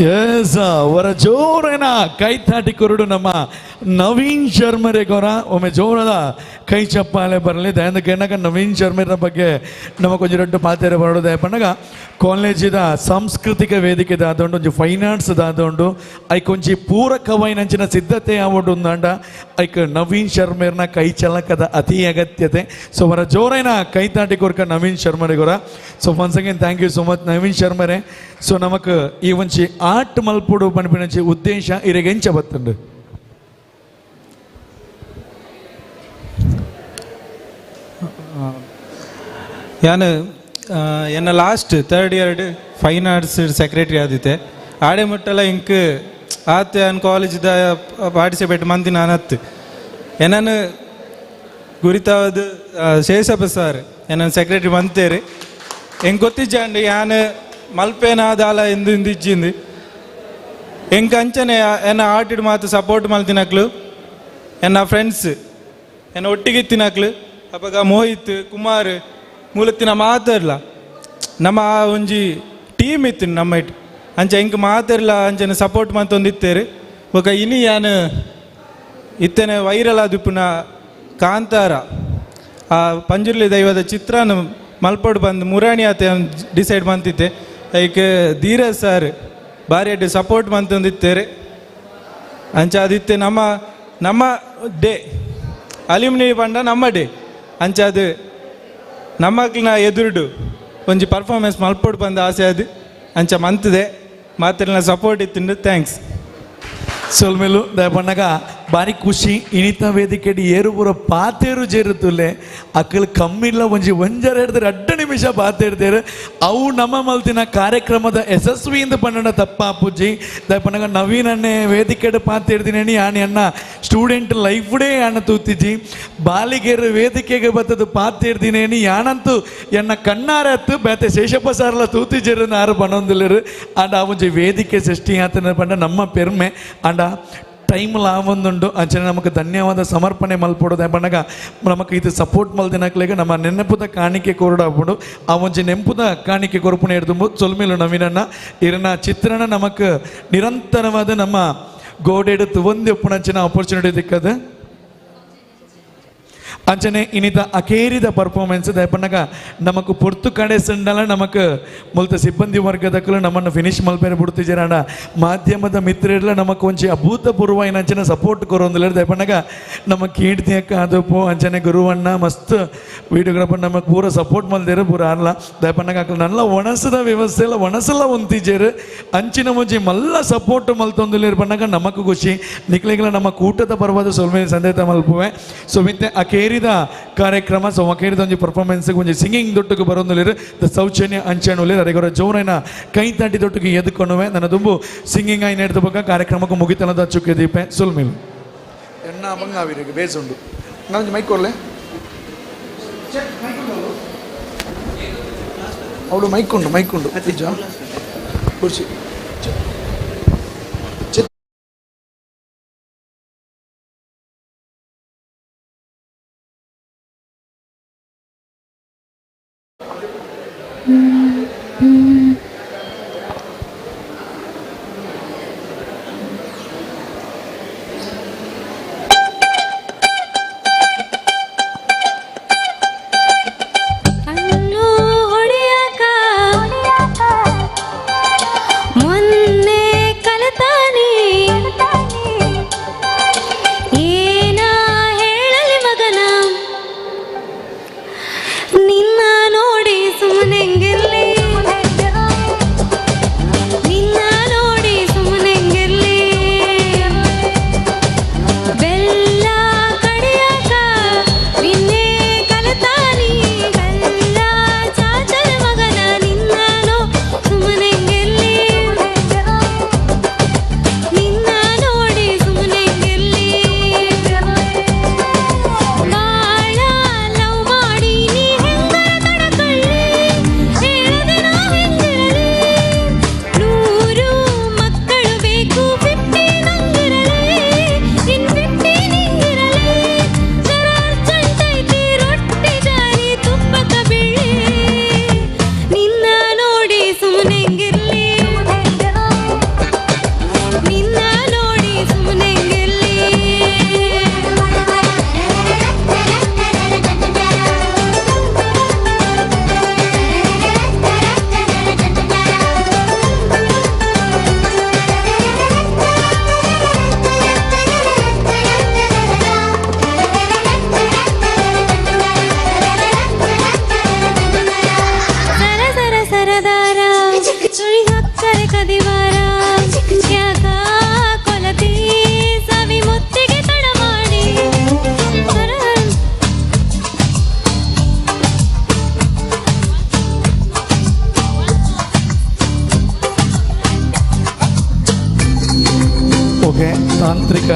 ಎಸ್, ಅವರ ಜೋರನ ಕೈತಾಟಿ ಕುರುಡು ನಮ್ಮ ನವೀನ್ ಶರ್ಮರೇಗೌರ. ಒಮ್ಮೆ ಜೋರದ ಕೈ ಚಪ್ಪಾಳೆ ಬರಲಿ. ದಯಂದ ಕೇನಗ ನವೀನ್ ಶರ್ಮರ ಬಗ್ಗೆ ನಮ್ಮ ಕೊಂಚ ರೊಡ್ಡು ಪಾತೆರೆ ಬರೋದು. ದಯಪಣ್ಣಗ ಕಾಲೇಜಿದ ಸಾಂಸ್ಕೃತಿಕ ವೇದಿಕೆ ದಾದೊಂಡು, ಒಂಜಿ ಫೈನ್ ಆರ್ಟ್ಸ್ ದಾದೊಂಡು, ಐಕ್ ಒಂಜಿ ಪೂರಕವೈನಂಚಿನ ಸಿದ್ಧತೆ ಆವೊಂಡು ಉಂದಾಂಡ ಐಕ್ ನವೀನ್ ಶರ್ಮೇರ್ನ ಕೈ ಚಲಕದ ಅತಿ ಅಗತ್ಯತೆ. ಸೊ ಅವರ ಜೋರೈನ ಕೈತಾಟಿ ಕೊರ್ಕ Naveen ಶರ್ಮರೇಗೌರ. So once again thank you so much Naveen ಶರ್ಮರೇ. So ನಮಕ್ ಈ ಒಂಜಿ ಆರ್ಟ್ ಮಲ್ಪುಡು ಪನ್ಪಿನಂಚಿ ಉದ್ದೇಶ ಇರೆಗೆಂಚ ಬತ್ತುಂಡು? ಯಾನು ಎನ್ನ last third year fine arts secretary ಆದಿತ್ತೆ. ಆಡೆ ಮುಟ್ಟಲ ಇಂಕ್ ಆತ ಯಾನ್ ಕಾಲೇಜ್ದ ಪಾರ್ಟಿಸಿಪೇಟ್ ಮಂದಿನ ಅನತ್ತು ಎನ್ನನು ಗುರಿತಾವದು ಶೇಷಪ್ಪ ಸರ್ ಎನ್ನ ಸೆಕ್ರೆಟರಿ ಮಂತೇರು. ಎಂಕ್ ಗೊತ್ತಿಜ್ಜಾಂಡು ಯಾನ್ ಮಲ್ಪೇನಾದಾಲ ಎಂದು ಇಂದಿಜ್ಜಿಂದು. ಎಂಕ್ ಅಂಚನೆ ಎನ್ನ ಆರ್ಟಿಡ್ ಮಾತ್ರ ಸಪೋರ್ಟ್ ಮಲ್ತಿನಕ್ಲು, ಎನ್ನ ಫ್ರೆಂಡ್ಸ್ ಎನ್ನ ಒಟ್ಟಿಗೆ ಇತ್ತಿನಕ್ಲು, ಅಪಗ ಮೋಹಿತ್ ಕುಮಾರ್ ಮೂಲತ್ತಿನ ಮಾತಾಡ್ಲ ನಮ್ಮ ಆ ಒಂಜಿ ಟೀಮ್ ಇತ್ತು ನಮ್ಮ it ಅಂಚ ಎಂಕ್ ಮಾತಾಡ್ಲ ಅಂಚನೆ ಸಪೋರ್ಟ್ ಮಂತೊಂದು ಇತ್ತೇರು. ಬೊಕ ಇನಿ ಯಾನ್ ಇತ್ತನೆ ವೈರಲ್ ಆದಿಪ್ಪುನ ಕಾಂತಾರ ಆ ಪಂಜುರ್ಲಿ ದೈವದ ಚಿತ್ರನ ಮಲ್ಪೋಡು ಬಂದು ಮುರಾಣಿ ಆತ ಡಿಸೈಡ್ ಮಂತಿತ್ತೆ. ಐಕ್ ಧೀರಜ್ ಸರ್ ಭಾರಿ ಅಡ್ಡಿ ಸಪೋರ್ಟ್ ಮಂತೊಂದು ಇತ್ತೇರು. ಅಂಚ ಅದಿತ್ತೆ ನಮ್ಮ ನಮ್ಮ ಡೇ ಅಲ್ಯೂಮಿನಿ ಪಂಡ ನಮ್ಮ ಡೇ ಅಂಚ ಅದು ನಮ್ಮಕ್ಲಿನ ಎದುರುಡು ಒಂಜಿ ಪರ್ಫಾರ್ಮೆನ್ಸ್ ಮಲ್ಪೋಡು ಬಂದ ಆಸೆ ಅದು ಅಂಚ ಮಂತದೆ ಮಾತ್ರ ಸಪೋರ್ಟ್ ಇತ್ತು. Thanks. ಸೊಲ್ಮೆಲು ದಯಪಣ್ಣಗ ಬಾರಿ ಖುಷಿ. ಇನಿತ ವೇದಿಕೆಡಿ ಏರುಪುರ ಪಾತೇರು ಜೇರುತ್ತುಲ್ಲೆ ಅಕ್ಕಲು ಕಮ್ಮಿಲ್ಲ ಒಂಜಿ ಒಂಜರ ಹಿಡ್ದು ಅಡ್ಡ ನಿಮಿಷ ಪಾತೇರ್ದೇರು. ಅವು ನಮ್ಮ ಮಲ್ತಿನ ಕಾರ್ಯಕ್ರಮದ ಯಶಸ್ವಿಯಿಂದ ಪನ್ನಡ ತಪ್ಪಾಪುಜ್ಜಿ. ದಯಪಣ್ಣಗ ನವೀನ್ ಅಣ್ಣೆ ವೇದಿಕೆಡು ಪಾತೇರ್ದಿನೇಣಿ ಆಣಿ ಅಣ್ಣ ಸ್ಟೂಡೆಂಟ್ ಲೈಫ್ಡೇ ಅಣ್ಣ ತೂತಿಜ್ಜಿ. ಬಾಲಿಗೆರು ವೇದಿಕೆಗೆ ಬತ್ತದು ಪಾತೇರ್ದಿನೇಣಿ ಯಾನಂತೂ ಎನ್ನ ಕಣ್ಣಾರತ್ತು ಬೇತೆ ಶೇಷಪ್ಪ ಸಾರ್ಲ ತೂತಿಜರು ನಾರು ಪನ್ನೊಂದಿಲ್ಲರು. ಅಂಡ ಆ ಒಂಜಿ ವೇದಿಕೆ ಸೃಷ್ಟಿ ಆತನ ಪಂಡ ನಮ್ಮ ಪೆರ್ಮೆ. ಅಂಡ ಟೈಮ್ ಲಾವಂದುಂಡು ಅಂಚನೆ ನಮಕ್ ಧನ್ಯವಾದ ಸಮರ್ಪಣೆ ಮಲ್ಪೊಡು. ಪಂಡಗ ನಮಕ್ ಇದು ಸಪೋರ್ಟ್ ಮಲ್ದಿನಕ್ಲೆಗ್ ನಮ್ಮ ನೆನಪುದ ಕಾಣಿಕೆ ಕೊರಡಾಪುಂಡು. ಆ ಒಂಜಿ ನೆಂಪುದ ಕಾಣಿಕೆ ಕೊರಪುಣ ಹಿಡ್ದು ಸೊಲ್ಮೇಲು ನವೀನಣ್ಣ ಇರನ ಚಿತ್ರಣ ನಮಕ್ ನಿರಂತರವಾದ ನಮ್ಮ ಗೋಡೆಡು ತುವಂದಿ ಒಪ್ಪುನಂಚಿನ ಆಪರ್ಚುನಿಟಿ ದಿಕ್ಕದು. ಅಂಚನೆ ಇನ್ನಿತ ಅಕೇರಿದ ಪರ್ಫಾರ್ಮೆನ್ಸ್ ದಯಪಣ್ಣಗ ನಮಕ್ ಪೊರ್ತು ಕಡೆ ಸಂಡಲ ನಮಕ್ ಮುಲ್ತ ಸಿಬ್ಬಂದಿ ವರ್ಗದಕ್ಕಲು ನಮ್ಮನ್ನು ಫಿನಿಶ್ ಮಲ್ಪೇರೆ ಬಿಡ್ತಿದ್ದೀರಣ್ಣ. ಮಾಧ್ಯಮದ ಮಿತ್ರರೆಲ್ಲ ನಮಕ್ ಒಂಚಿ ಅಭೂತಪೂರ್ವ ಏನಂಚನೆ ಸಪೋರ್ಟ್ ಕೊರೊಂದಿಲ್ಲ. ದಯಪಣ್ಣಗ ನಮ್ಮ ಕೀರ್ತಿಯಕ್ಕ ಅದಪ್ಪು ಅಂಚನೆ ಗುರುವಣ್ಣ ಮಸ್ತ್ ವಿಡಿಯೋಗ್ರಾಫರ್ ನಮಕ್ ಪೂರ ಸಪೋರ್ಟ್ ಮಲ್ದೇರು ಪೂರ ಅಲ್ಲ. ದಯಪಣ್ಣಗ ಅಕ್ಕಲು ನಲ್ಲ ಒಣಸದ ವ್ಯವಸ್ಥೆ ಎಲ್ಲ ಒಣಸಲ್ಲ ಒಂತಿಜೇರು ಅಂಚಿನ ಒಂಜಿ ಮಲ್ಲ ಸಪೋರ್ಟ್ ಮಲ್ತೊಂದಿಲ್ಲ ಪಣ್ಣಗ ನಮಕ್ ಖುಷಿ. ನಿಕ್ಲೆಗಳ ನಮ್ಮ ಕೂಟದ ಪರ್ವಾದ ಸೊಲ್ಮೆ ಸಂದೇತ ಮಲ್ಪುವೆ. ಸೊ ಮಿತ್ತೆ ಅಕೇರಿ ಕಾರ್ಯಕ್ರಮ ಸೊ ಅಕೇರಿದ ಒಂಜಿ ಪರ್ಫಾರ್ಮೆನ್ಸ್ ಒಂಜಿ ಸಿಂಗಿಂಗ್ ದೊಟ್ಟುಗೆ ಬರೋಂದಿಲ್ಲ ದ ಸೌಚನ್ಯ ಅಂಚೆಣುಲಿ ಅರೆಗೊರ ಜೋರೈನ ಕೈ ತಾಟಿ ದೊಟ್ಟುಗೆ ಎದ್ಕೊನುವೆ ನನ್ನ ದುಂಬು ಸಿಂಗಿಂಗ್ ಆಯ್ನ ಹಿಡ್ದ ಬೊಕ್ಕ ಕಾರ್ಯಕ್ರಮಕ್ಕೆ ಮುಗಿತನದ ಚುಕ್ಕೆ ದೀಪೆ ಸುಲ್ಮಿಲ್ ಎಣ್ಣ ಬಂಗಾವಿರಿಗೆ ಬೇಸುಂಡು ನಾನು ಮೈಕ್ ಕೊರ್ಲೆ ಅವಳು ಮೈಕ್ ಉಂಡು ಮೈಕ್ ಉಂಡು ನಿಜ ಕುರ್ಚಿ ಕಣ್ಣು ಹೊಡೆಯಾಕ ಮೊನ್ನೆ ಕಲತಾನೆ ಏನ ಹೇಳಲಿ ಮಗನ ನಿನ್ನ ನೋಡಿ ಸುಮ್ಮನೆಂಗಿರ್ಲಿ. ಓಕೆ ತಾಂತ್ರಿಕ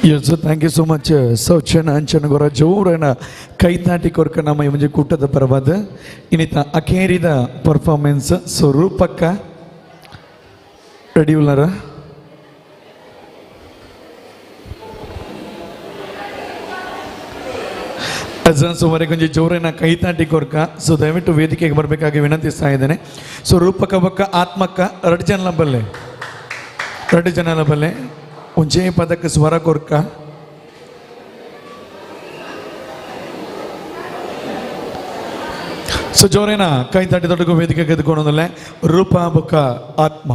Yes thank you so much ಸೌಚನ ಅಂಚನ ಗೊರ ಜೋರನ ಕೈತಾಟಿ ಕೊರ್ಕ ನಮ್ಮ ಈ ಒಂಜಿ ಕೂಟದ ಪರವಾದ ಇನ್ನಿತ ಅಖೇರಿದ ಪರ್ಫಾರ್ಮೆನ್ಸ್. ಸೊ ರೂಪಕ್ಕ ರೆಡಿ ಉಲ್ಲಾರ? ಸುಮಾರು ಕೊಂಚ ಜೋರಿನ ಕೈತಾಟಿ ಕೊರ್ಕ. ಸೊ ದಯವಿಟ್ಟು ವೇದಿಕೆಗೆ ಬರಬೇಕಾಗಿ ವಿನಂತಿಸ್ತಾ ಇದ್ದೇನೆ. ಸೊ ರೂಪಕ ಬೊಕ್ಕ ಆತ್ಮಕ್ಕ ಎರಡು ಜನ ಬಲ್ಲೆ, ಎರಡು ಜನ ಬಲ್ಲೆ ಒಂಜೇ ಪದಕ್ಕೆ ಸ್ವರ ಕೊರ್ಕ. ಸೊ ಜೋರೇನ ಕೈ ತಟ್ಟಿ ದೊಡ್ಡ ವೇದಿಕೆ ಗೆದ್ದುಕೊಂಡಲ್ಲ ರೂಪ ಬೊಕ್ಕ ಆತ್ಮ.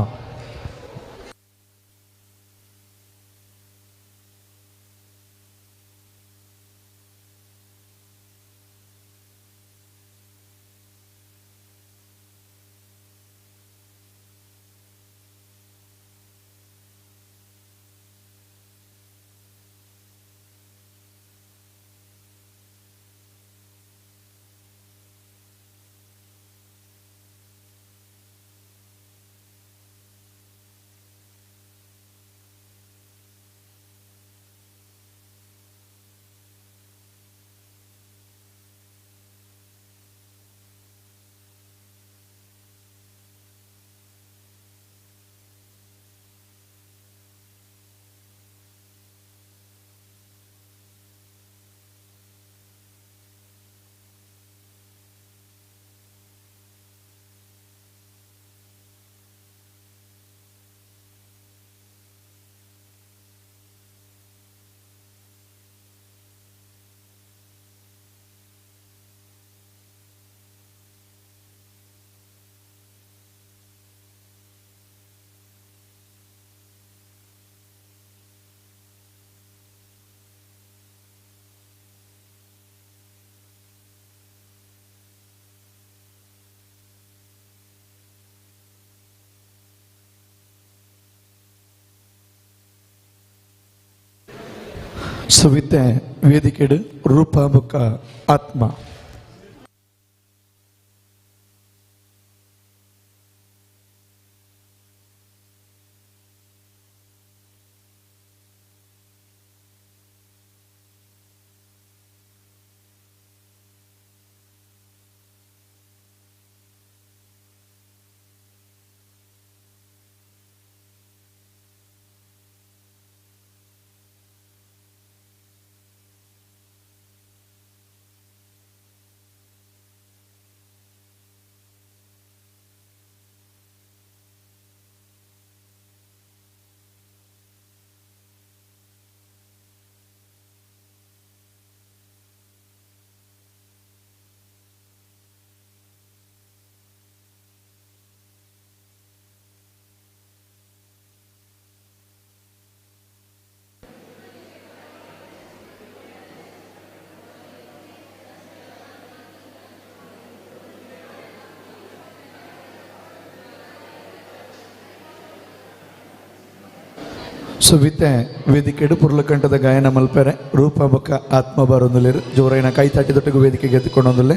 ಸುವಿತೆ ವೇದಿಕೆಡು ರೂಪ ಬೊಕ್ಕ ಆತ್ಮ. ಸುವಿತೆ ವೇದಿಕೆಡು ಪುರ್ಲಕಂಠದ ಗಾಯನ ಮಲ್ಪೆರೆ ರೂಪ ಬೊಕ್ಕ ಆತ್ಮ ಬರೊಂದುಲ್ಲೆರ್. ಜೋರೈನ ಕೈ ತಟ್ಟಿ ದೊಟ್ಟಗು ವೇದಿಕೆಗೆ ಎತ್ತುಕೊಂಡೊಂದುಲ್ಲೆ.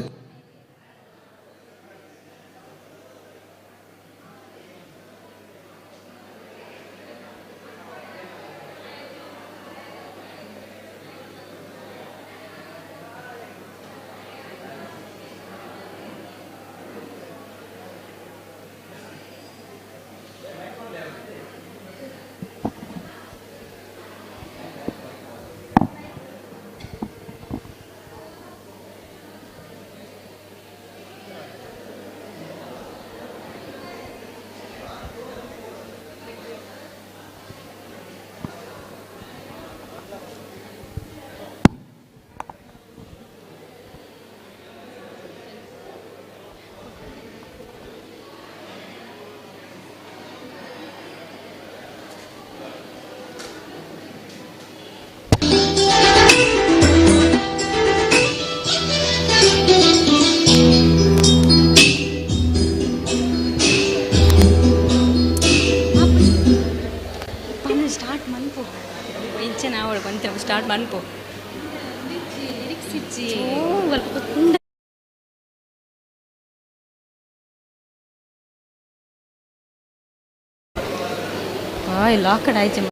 ಸ್ಟಾರ್ಟ್ ಮನ್ಪು ಇಂಚೆ ನಾವು ಕೊಂತ ಸ್ಟಾರ್ಟ್ ಮನ್ಪು ಲಿರಿಕ್ಸ್ ಇಜ್ಜಿ ಅಲ್ಪ. ಬಾಯ್ ಲಾಕಡ್ ಆಯ್ತು.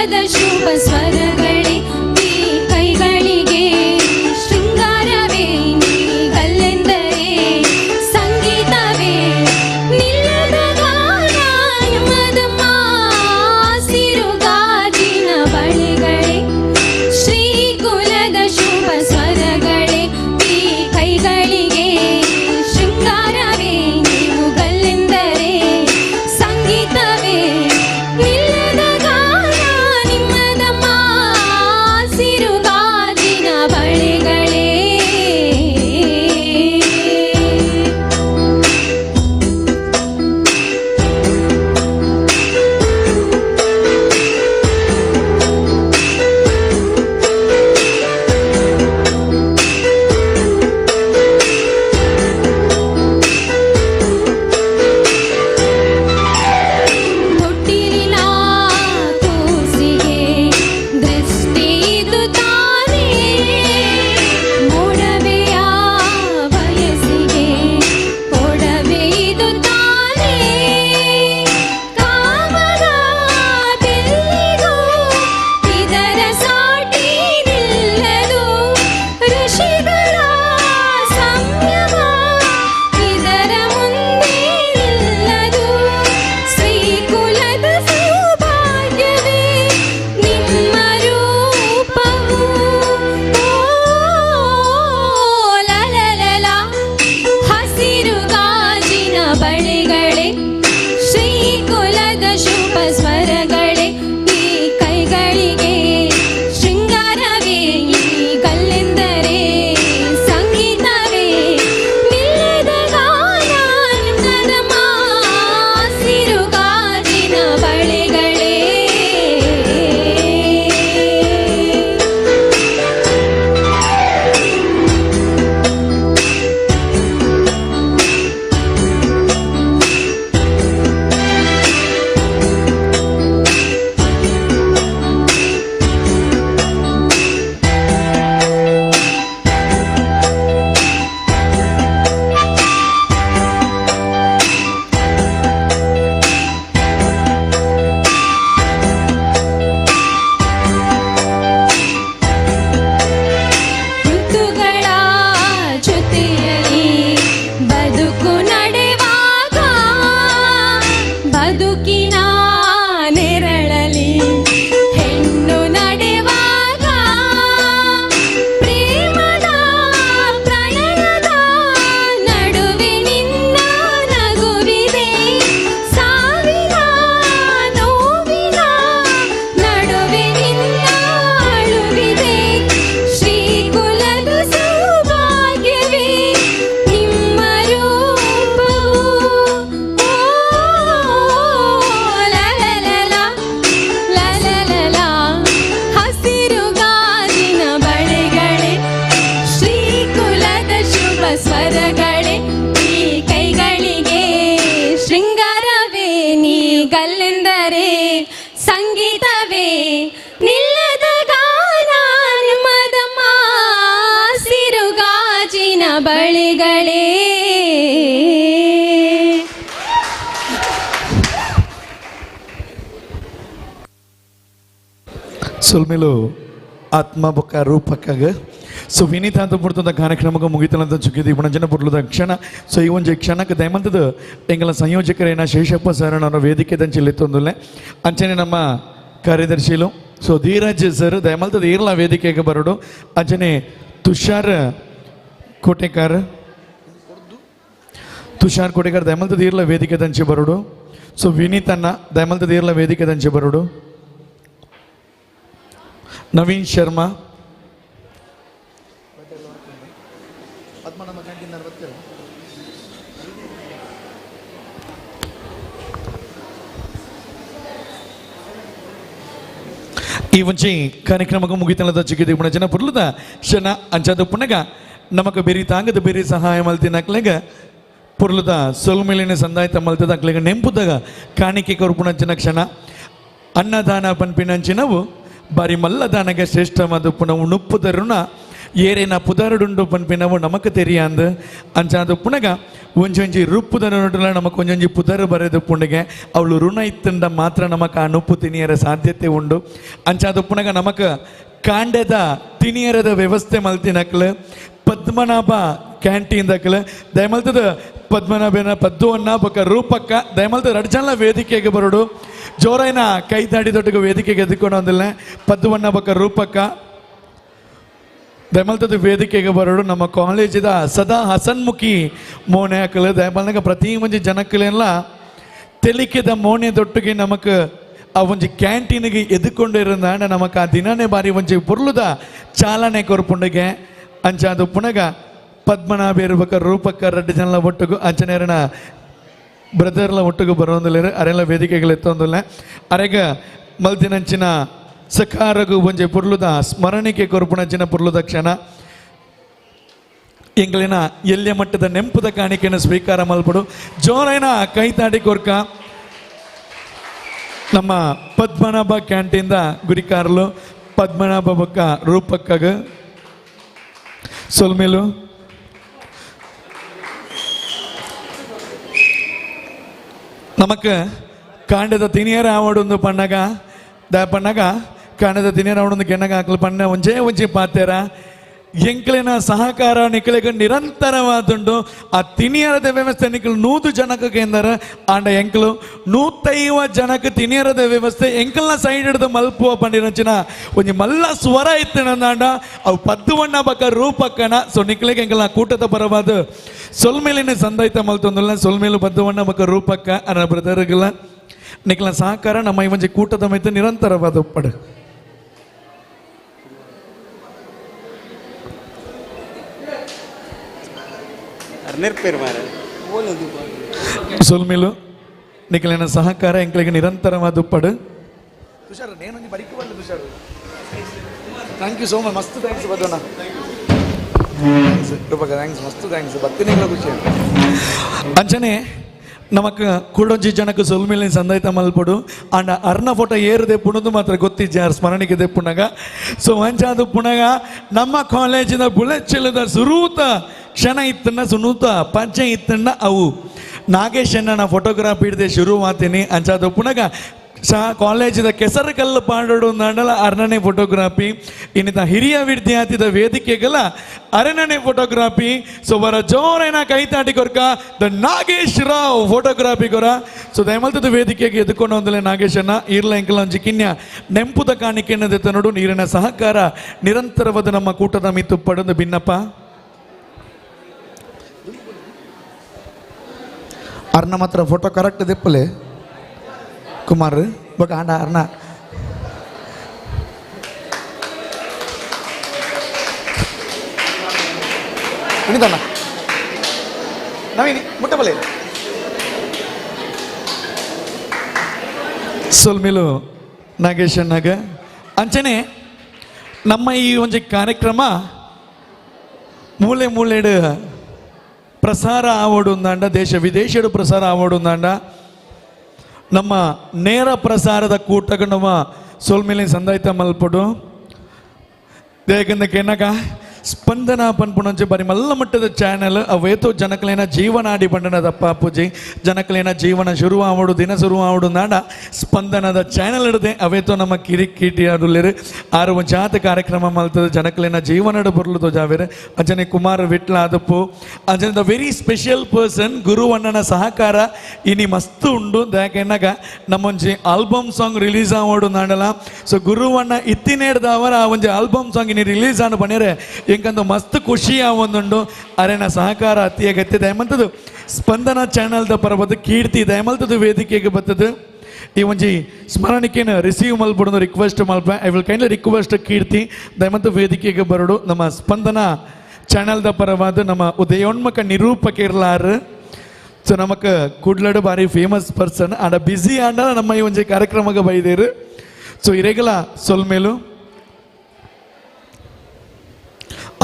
ಶ್ರೀಕುಲದ ಶುಭ ಸ್ವರಗಳೇ ಈ ಕೈಗಳಿಗೆ ಶೃಂಗಾರವೇ ನೀಗಲ್ಲೆಂದರೆ ಸಂಗೀತವೇ ನಿಲ್ಲದ ಗಾನ ನಿಮ್ಮದಮ್ಮ ಹಸಿರು ಗಾಜಿನ ಬಳೆಗಳೇ ಶ್ರೀಕುಲದ ಶುಭ ಸ್ವರಗಳೇ ಈ ಕೈಗಳಿಗೆ ಶೃಂಗಾರವೇ ನೀವು ಗಲ್ಲೆಂದರೆ ಸಂಗೀತವೇ ನಿಲ್ಲದ ಗಾನ ನಿಮ್ಮದಮ್ಮ ಹಸಿರು ಗಾಜಿನ ಬಳೆಗಳೇ. ತೊಟ್ಟಿಲಿನ ಕೂಸಿಗೆ ದೃಷ್ಟಿ ಇದು ತಾನೇ ಮೂಡವೆಯ ಬಯಸಿಗೆ ಒಡವೆ ಇದು ತಾನೇ ಕಾಮದ ಬಿಲ್ಲಿಗೂ ಇದರ ಸಾಟಿ ನಿಲ್ಲದು ಋಷಿಗಳ ಸಂಯಮ ಇದರ ಮುಂದೆ ನಿಲ್ಲದು ಶ್ರೀಕುಲದ ಸೌಭಾಗ್ಯವೇ ನಿಮ್ಮ ರೂಪವು. ಓ ಲಲಲಲ ಹಸಿರು ಗಾಜಿನ ಬಳೆಗಳೇ ಶ್ರೀಕುಲದ ಶುಭ ಸ್ವರಗಳೇ ಈ ಕೈಗಳಿಗೆ ಶೃಂಗಾರವೇ ಈ ಕಲ್ಲೆಂದರೆ ಸಂಗೀತವೇ ನಿಲ್ಲದ ಗಾನ ನಿಮ್ಮದಮ್ಮ ಹಸಿರು ಗಾಜಿನ ಬಳೆಗಳೇ. ಋತುಗಳ ಜೊತೆಯಲ್ಲಿ ಬದುಕು ನಡೆವಾಗ ಬದುಕಿನ ನೆರಳಲಿ ಹೆಣ್ಣು ನಡೆವಾಗ ಪ್ರೇಮದ ಪ್ರಣಯದ ನಡುವೆ ನಿನ್ನ ನಗುವಿದೆ ಸಾವಿನ ನೋವಿನ ನಡುವೆ ನಿನ್ನ ಅಳುವಿದೆ ಶ್ರೀಕುಲದ ಸೌಭಾಗ್ಯವೇ ನಿಮ್ಮ ರೂಪವು. ಓ ಲಲಲಲ ಲಲಲಲ ಹಸಿರು ಗಾಜಿನ ಬಳೆಗಳೇ ಶ್ರೀಕುಲದ ಶುಭ ಸ್ವರಗಳೇ ಈ ಕೈಗಳಿಗೆ ಶೃಂಗಾರವೇ ನೀ ಗಲ್ಲೆಂದರೆ ಸಂಗೀತವೇ ನಿಲ್ಲದ ಗಾನ ನಿಮ್ಮದಮ್ಮ ಹಸಿರು ಗಾಜಿನ ಬಳೆಗಳೇ. ಸೊಲ್ಮೇಲು ಆತ್ಮ ಬೊಕ್ಕ ರೂಪಕ್ಕಾಗ ಸೊ ವಿನೀತ ಅಂತ ಪುಡ್ತದ ಕಾರ್ಯಕ್ರಮಕ್ಕೆ ಮುಗಿತಲಂತ ಚುಕ್ಕಿದ್ದು ಇವನ ಜನ ಪುಡ್ಲದ ಕ್ಷಣ. ಸೊ ಈ ಒಂಜಿ ಕ್ಷಣಕ್ಕೆ ದಯಮಂತದ ಎಂಗಲ ಸಂಯೋಜಕರೇನ ಶೇಷಪ್ಪ ಸರ್ ಅವರ ವೇದಿಕೆ ದಂಚಿಲ್ಲಿತ್ತೊಂದುಲ್ಲೆ ಅಂಚನೆ ನಮ್ಮ ಕಾರ್ಯದರ್ಶಿಲು ಸೊ ಧೀರಜ್ ಸರ್ ದಯಮಲ್ತದ ಈರ್ಲ ವೇದಿಕೆಗೆ ಬರೋಡು ಅಂಚನೆ ತುಷಾರ್ ಕೋಟೆಕಾರ್ ತುಷಾರ್ ಕೋಟೆಕಾರ್ ದಯಮಲ್ತದ ಈರ್ಲ ವೇದಿಕೆ ದಂಚಿ ಬರೋಡು. ಸೊ ವಿನೀತ್ ಅಣ್ಣ ದಯಮಲ್ತದ ಈರ್ಲ ವೇದಿಕೆ ದಂಚಿ ಬರೋಡು. ನವೀನ್ ಶರ್ಮಾ ಈ ಒಂಜಿ ಕಾರ್ಯಕ್ರಮಕ್ಕೆ ಮುಗಿತಲದ ಚಿಕ್ಕಿದ ಪುಣ ಜನ ಪುರ್ಲದ ಶನ ಅಂಚಾದ ಪುನಗ ನಮಕ ಬೇರಿ ತಾಂಗದ ಬೇರಿ ಸಹಾಯ ಮಲ್ತಿನ ಅಕ್ಲೆಗ ಪುರ್ಲದ ಸೊಲ್ಮೇಲಿನ ಸಂದಾಯ ಮಲ್ತದ ಅಕ್ಲೆಗ ನೆಂಪುದಾಗ ಕಾಣಿಕೆ ಕೊರ್ಪುಣಂಚಿನ ಕ್ಷಣ ಅನ್ನದಾನ ಪನ್ಪಿನಂಚಿನವು ಬಾರಿ ಮಲ್ಲದಾನಗ ಶ್ರೇಷ್ಠವಾದ ಪುನವು ನುಪ್ಪುದ ಋಣ ಏರೇನ ಪುದರುಡುಂಡು ಪನ್ಪಿನವು ನಮಕ್ ತೆರಿಯಾಂದು ಅಂಚಾದ ಪುನಗ ಒಂಜೊಂಜಿ ರೂಪುದ ನಡುಲ ನಮಕ್ ಒಂಜೊಂಜಿ ಪುದರು ಬರೆದು ಪುಂಡಿಗೆ ಅವಳು ಋಣ ಇತ್ತಂಡ ಮಾತ್ರ ನಮಕ್ ಆ ನುಪ್ಪು ತಿನಿಯರ ಸಾಧ್ಯತೆ ಉಂಡು ಅಂಚಾದ ಪುನಗ ನಮಕ್ ಕಾಂಡೆದ ತಿನಿಯರದ ವ್ಯವಸ್ಥೆ ಮಲ್ತಿನಕ್ಲು ಪದ್ಮನಾಭ ಕ್ಯಾಂಟೀನ್ ದಕ್ಲು ದಯಮಲ್ತದ ಪದ್ಮನಾಭನ ಪದ್ದು ಅನ್ನ ಬೊಕ್ಕ ರೂಪಕ್ಕ ದಯಮಲ್ತ ರಡ್ ಜನ ವೇದಿಕೆಗೆ ಬರೋಡು ಜೋರೈನ ಕೈ ತಾಡಿ ದೊಡ್ಡ ವೇದಿಕೆಗೆ ಎದ್ಕೊಂಡು ಒಂದಿಲ್ಲ ಪದ್ದುವನ್ನ ಬೊಕ್ಕ ರೂಪಕ್ಕ ದಯಮಲ್ತದ ವೇದಿಕೆಗೆ ಬರೋಡು ನಮ್ಮ ಕಾಲೇಜಿದ ಸದಾ ಹಸನ್ಮುಖಿ ಮೋನೆ ಹಾಕಲು ದಯಮಲ್ನಾಗ ಪ್ರತಿ ಒಂಜಿ ಜನಕ್ಕಲೆಲ್ಲ ತೆಲಿಕೆದ ಮೋನೆ ದೊಟ್ಟಿಗೆ ನಮಕ್ ಆ ಒಂಜಿ ಕ್ಯಾಂಟೀನ್ಗೆ ಎದ್ದುಕೊಂಡಿರೋದಾಂಡ ನಮಕ್ ಆ ದಿನನೇ ಬಾರಿ ಒಂಜಿ ಪೊರ್ಲುದ ಚಾಲನೆ ಕೊರ್ಪುಂಡಿಗೆ ಅಂಚಾದ ಪುನಗ ಪದ್ಮನಾಭ ಬೊಕ್ಕ ರೂಪಕ್ಕ ರಡ್ಡು ಜನಲ ಒಟ್ಟುಗು ಅಂಚನೇರನ ಬ್ರದರ್ಲ ಒಟ್ಟುಗು ಬರೋಂದಿಲ್ಲ ಅರೆಲ್ಲ ವೇದಿಕೆಗಳು ಎತ್ತೊಂದಿಲ್ಲ ಅರೆಗ ಮಲ್ತಿನಂಚಿನ ಸಕಾರಗು ಒಂಜಿ ಪೊರ್ಲುದ ಸ್ಮರಣಿಕೆ ಕೊರ್ಪುಣಂಚಿನ ಪೊರ್ಲುದ ಕ್ಷಣ ಎಂಗಳಿನ ಎಲ್ಯ ಮಟ್ಟದ ನೆಂಪುದ ಕಾಣಿಕೆಯನ್ನು ಸ್ವೀಕಾರ ಮಲ್ಪಡು ಜೋರೈನ ಕೈತಾಡಿ ಕೊರ್ಕ ನಮ್ಮ ಪದ್ಮನಾಭ ಕ್ಯಾಂಟೀನ್ದ ಗುರಿಕಾರ್ಲು ಪದ್ಮನಾಭ ಬೊಕ್ಕ ರೂಪಕ್ಕಗ ಸೊಲ್ಮೇಲು ನಮಕ್ ಕಾಂಡದ ತಿನಿಯರ ಆವಡೊಂದು ಪಣ್ಣಗ the ಪಣ್ಣಗ ಕಾಂಡದ ತಿನಿಯರ ಆವಡೊಂದು ಗೆಣ್ಣಗ ಹಾಕಲು ಪಣ್ಣ ಒಂಜೇ ಒಂಜಿ ಪಾತೇರ ಎಂಕ್ಲಿನ ಸಹಕಾರ ನಿಕ್ಲೆಗ್ ನಿರಂತರವಾದುಂಡು ಆ ತಿನಿಯರದ ವ್ಯವಸ್ಥೆ ನಿಕ್ಲು 100 ಜನಕ್ಕೆ ಕೇಂದ್ರ ಆಂಡ ಎಂಕ್ಲು 150 ಜನಕ್ಕೆ ತಿನಿಯರದ ವ್ಯವಸ್ಥೆ ಎಂಕಲ್ನ ಸೈಡ್ ಹಿಡಿದು ಮಲ್ಪುವ ಪಂಡಿನಂಚಿನ ಒಂಜಿ ಮಲ್ಲ ಸ್ವರ ಇತ್ತಿನಂದಾಂಡ ಅವು ಪದ್ದುವಣ್ಣ ಬಕ್ಕ ರೂಪಕ್ಕನ ಸೊ ನಿಕ್ಲೆಗ್ ಎಂಕಲ್ನ ಕೂಟದ ಪರವಾದ ಸೊಲ್ಮೇಲಿನ ಸಂದಾಯ್ತ ಮಲ್ತೊಂದುಲ್ಲ ಸೊಲ್ಮೇಲು ಪದ್ದುವಣ್ಣ ಬಕ್ಕ ರೂಪಕ್ಕ ಅನ್ನ ಬ್ರದರ್ಗಳ ನಿಕ್ಲ ಸಹಕಾರ ನಮ್ಮ ಈ ಒಂಜಿ ಕೂಟದ ಮೈತ ನಿರಂತರವಾದ ಒಪ್ಪಡು. ಸೊಲ್ಮೇಲು ನಿಕ್ಲಿನ ಸಹಕಾರ ಎಂಕ್ಲಿಗೆ ನಿರಂತರವಾದ ಉಪ್ಪಡು. ತುಷಾರ್ ನೇನೊಂಜಿ ಬರಿಕು ಬಲ್ಲ Tushar thank you so much ಮಸ್ತ್ thanks ಬದೋಣ thanks Rupaka thanks ಮಸ್ತ್ thanks ಬತ್ತಿನಿಗಳ ಖುಷಿ. ಅಂಚನೆ ನಮಕ್ ಕೂಡೊಂಜಿ ಜನಕ್ಕೆ ಸೊಲ್ಮೇಲಿನ ಸಂದಾಯ್ತ ಮಲ್ಪಡು ಅಂಡ ಅರ್ನ ಫೋಟೋ ಏರದೆ ಪುಣದು ಮಾತ್ರ ಗೊತ್ತಿಜ್ಜಾರ್ ಸ್ಮರಣಿಕೆ ದೆಪ್ಪುನಗ ಸೊ ಅಂಚಾದ ಪುಣಗ ನಮ್ಮ ಕಾಲೇಜಿನ ಬುಲೆಚ್ಚಲದ ಸುರೂತ ಕ್ಷಣ ಇತ್ತನ್ನ ಸುನೂತ ಪಂಚ ಇತ್ತನ್ನ ಅವು ನಾಗೇಶನ್ನ ಫೋಟೋಗ್ರಾಫಿ ಹಿಡ್ದೆ ಶುರು ಮಾಡ್ತೀನಿ ಅಂಚಾದ ಪುನಗ ಸಾ ಕಾಲೇಜಿದ ಕೆಸರು ಕಲ್ಲು ಪಾಡೋಡು ಅಂಡಲ ಅರ್ಣನೆ ಫೋಟೋಗ್ರಾಫಿ ಇನ್ನಿತ ಹಿರಿಯ ವಿದ್ಯಾರ್ಥಿದ ವೇದಿಕೆಗಳ ಅರಣನೆ ಫೋಟೋಗ್ರಾಫಿ ಸೊ ಬರ ಜೋರೇನ ಕೈತಾಟಿ ಕೊರ್ಕ the Nagesh Rao photography ಕೊರ ಸೊ ದಯಮಲ್ತದ ವೇದಿಕೆಗೆ ಎದ್ಕೊಂಡು ಒಂದಲೆ ನಾಗೇಶನ್ನ ಈರ್ಲ ಎಂಕಲ ಒಂಜಿ ಕಿನ್ಯ ನೆಂಪುದ ಕಾಣಿಕೆನ್ನದೆ ತನ್ನಡು ನೀರಿನ ಸಹಕಾರ ನಿರಂತರವಾದ ನಮ್ಮ ಕೂಟದ ಮಿತ್ತು ಪಡೆದು ಭಿನ್ನಪ್ಪ. ಅರ್ಣ ಮಾತ್ರ ಫೋಟೋ ಕರೆಕ್ಟ್ ದೆಪ್ಪಲೆ ಕುಮಾರ್ ಬಟ್ ಆಂಡ ಅರ್ಣ ವಿನಿತಣ್ಣ ನವೀನಿ ಮುಟ್ಟಬಲೆ ಸೊಲ್ಮೇಲು ನಾಗೇಶನ್ನಾಗ ಅಂಚನೆ ನಮ್ಮ ಈ ಒಂಜಿ ಕಾರ್ಯಕ್ರಮ ಮೂಲೆ ಮೂಲೆಡು ಪ್ರಸಾರ ಆವಡುಂದಾಂಡ ದೇಶ ವಿದೇಶಡು ಪ್ರಸಾರ ಆವಡುಂದಾಂಡ ನಮ್ಮ ನೇರ ಪ್ರಸಾರದ ಕೂಟಕ್ಕೆ ನಮ್ಮ ಸೊಲ್ಮೇಲಿನ ಸಂದಾಯ್ತ ಮಲ್ಪಡು ದೇಕಂದ ಕೆನಗ ಸ್ಪಂದನ ಪನ್ಪುಣಂಚೆ ಬರಿ ಮಲ್ಲ ಮಟ್ಟದ ಚಾನೆಲ್ ಅವೇತೋ ಜನಕಲೇನ ಜೀವನಾಡಿ ಬಂಡನದ ಪಾಪುಜಿ ಜನಕಲೇನ ಜೀವನ ಶುರು ಆವಡು ದಿನ ಶುರು ಆವಡು ನಾಡ ಸ್ಪಂದನದ ಚಾನೆಲ್ ಹಿಡದೆ ಅವೇತೋ ನಮ್ಮ ಕಿರಿ ಕೀಟಿ ಅಡುಲೇರು ಆರು ಜಾತ ಕಾರ್ಯಕ್ರಮ ಮಲ್ತದ ಜನಕಲೇನ ಜೀವನಡು ಬರಲು ಜಾವೇರು ಅಂಜನೆ ಕುಮಾರ್ ವಿಟ್ಲ ಆದಪ್ಪು ಅಂಜನೆ the very special person ಗುರುವಣ್ಣನ ಸಹಕಾರ ಇನಿ ಮಸ್ತು ಉಂಡು ಯಾಕೆನ್ನಾಗ ನಮ್ಮೊಂಜಿ album song release ಆವಡು ನಾಡಲ ಸೊ ಗುರುವಣ್ಣ ಇತ್ತಿನೇಡ್ದವರ ಆ ಒಂಜಿ ಆಲ್ಬಮ್ ಸಾಂಗ್ ಇನಿ ರಿಲೀಸ್ ಆನು ಬನ್ನಿರೆ ಎಂಕಂದು ಮಸ್ತ್ ಖುಷಿ ಒಂದುಂಡು ಅರೆನ ಸಹಕಾರ ಅತಿ ಅಗತ್ಯ ದಯಮಂತದ್ದು ಸ್ಪಂದನ ಚಾನೆಲ್ದ ಪರಬದು ಕೀರ್ತಿ ದಯಮಲ್ತದ್ದು ವೇದಿಕೆಗೆ ಬರ್ತದೆ ಈ ಒಂಜಿ ಸ್ಮರಣಿಕೆನ ರಿಸೀವ್ ಮಲ್ಪಡೋದು ರಿಕ್ವೆಸ್ಟ್ ಮಲ್ಪ I will kindly request Keerthi ದಯಮಂತ ವೇದಿಕೆಗೆ ಬರೋಡು ನಮ್ಮ ಸ್ಪಂದನ ಚಾನೆಲ್ದ ಪರವಾದ ನಮ್ಮ ಉದಯೋನ್ಮುಖ ನಿರೂಪಕಿರ್ಲಾರ್ ಸೊ ನಮಕ್ ಕುಡ್ಲಡು ಬಾರಿ ಫೇಮಸ್ ಪರ್ಸನ್ ಆಂಡ ಬ್ಯುಸಿ ಆಂಡ ನಮ್ಮ ಈ ಒಂಜಿ ಕಾರ್ಯಕ್ರಮಕ್ಕೆ ಬೈದೇರು ಸೊ ಇರೆಗಲ ಸೊಲ್ಮೇಲು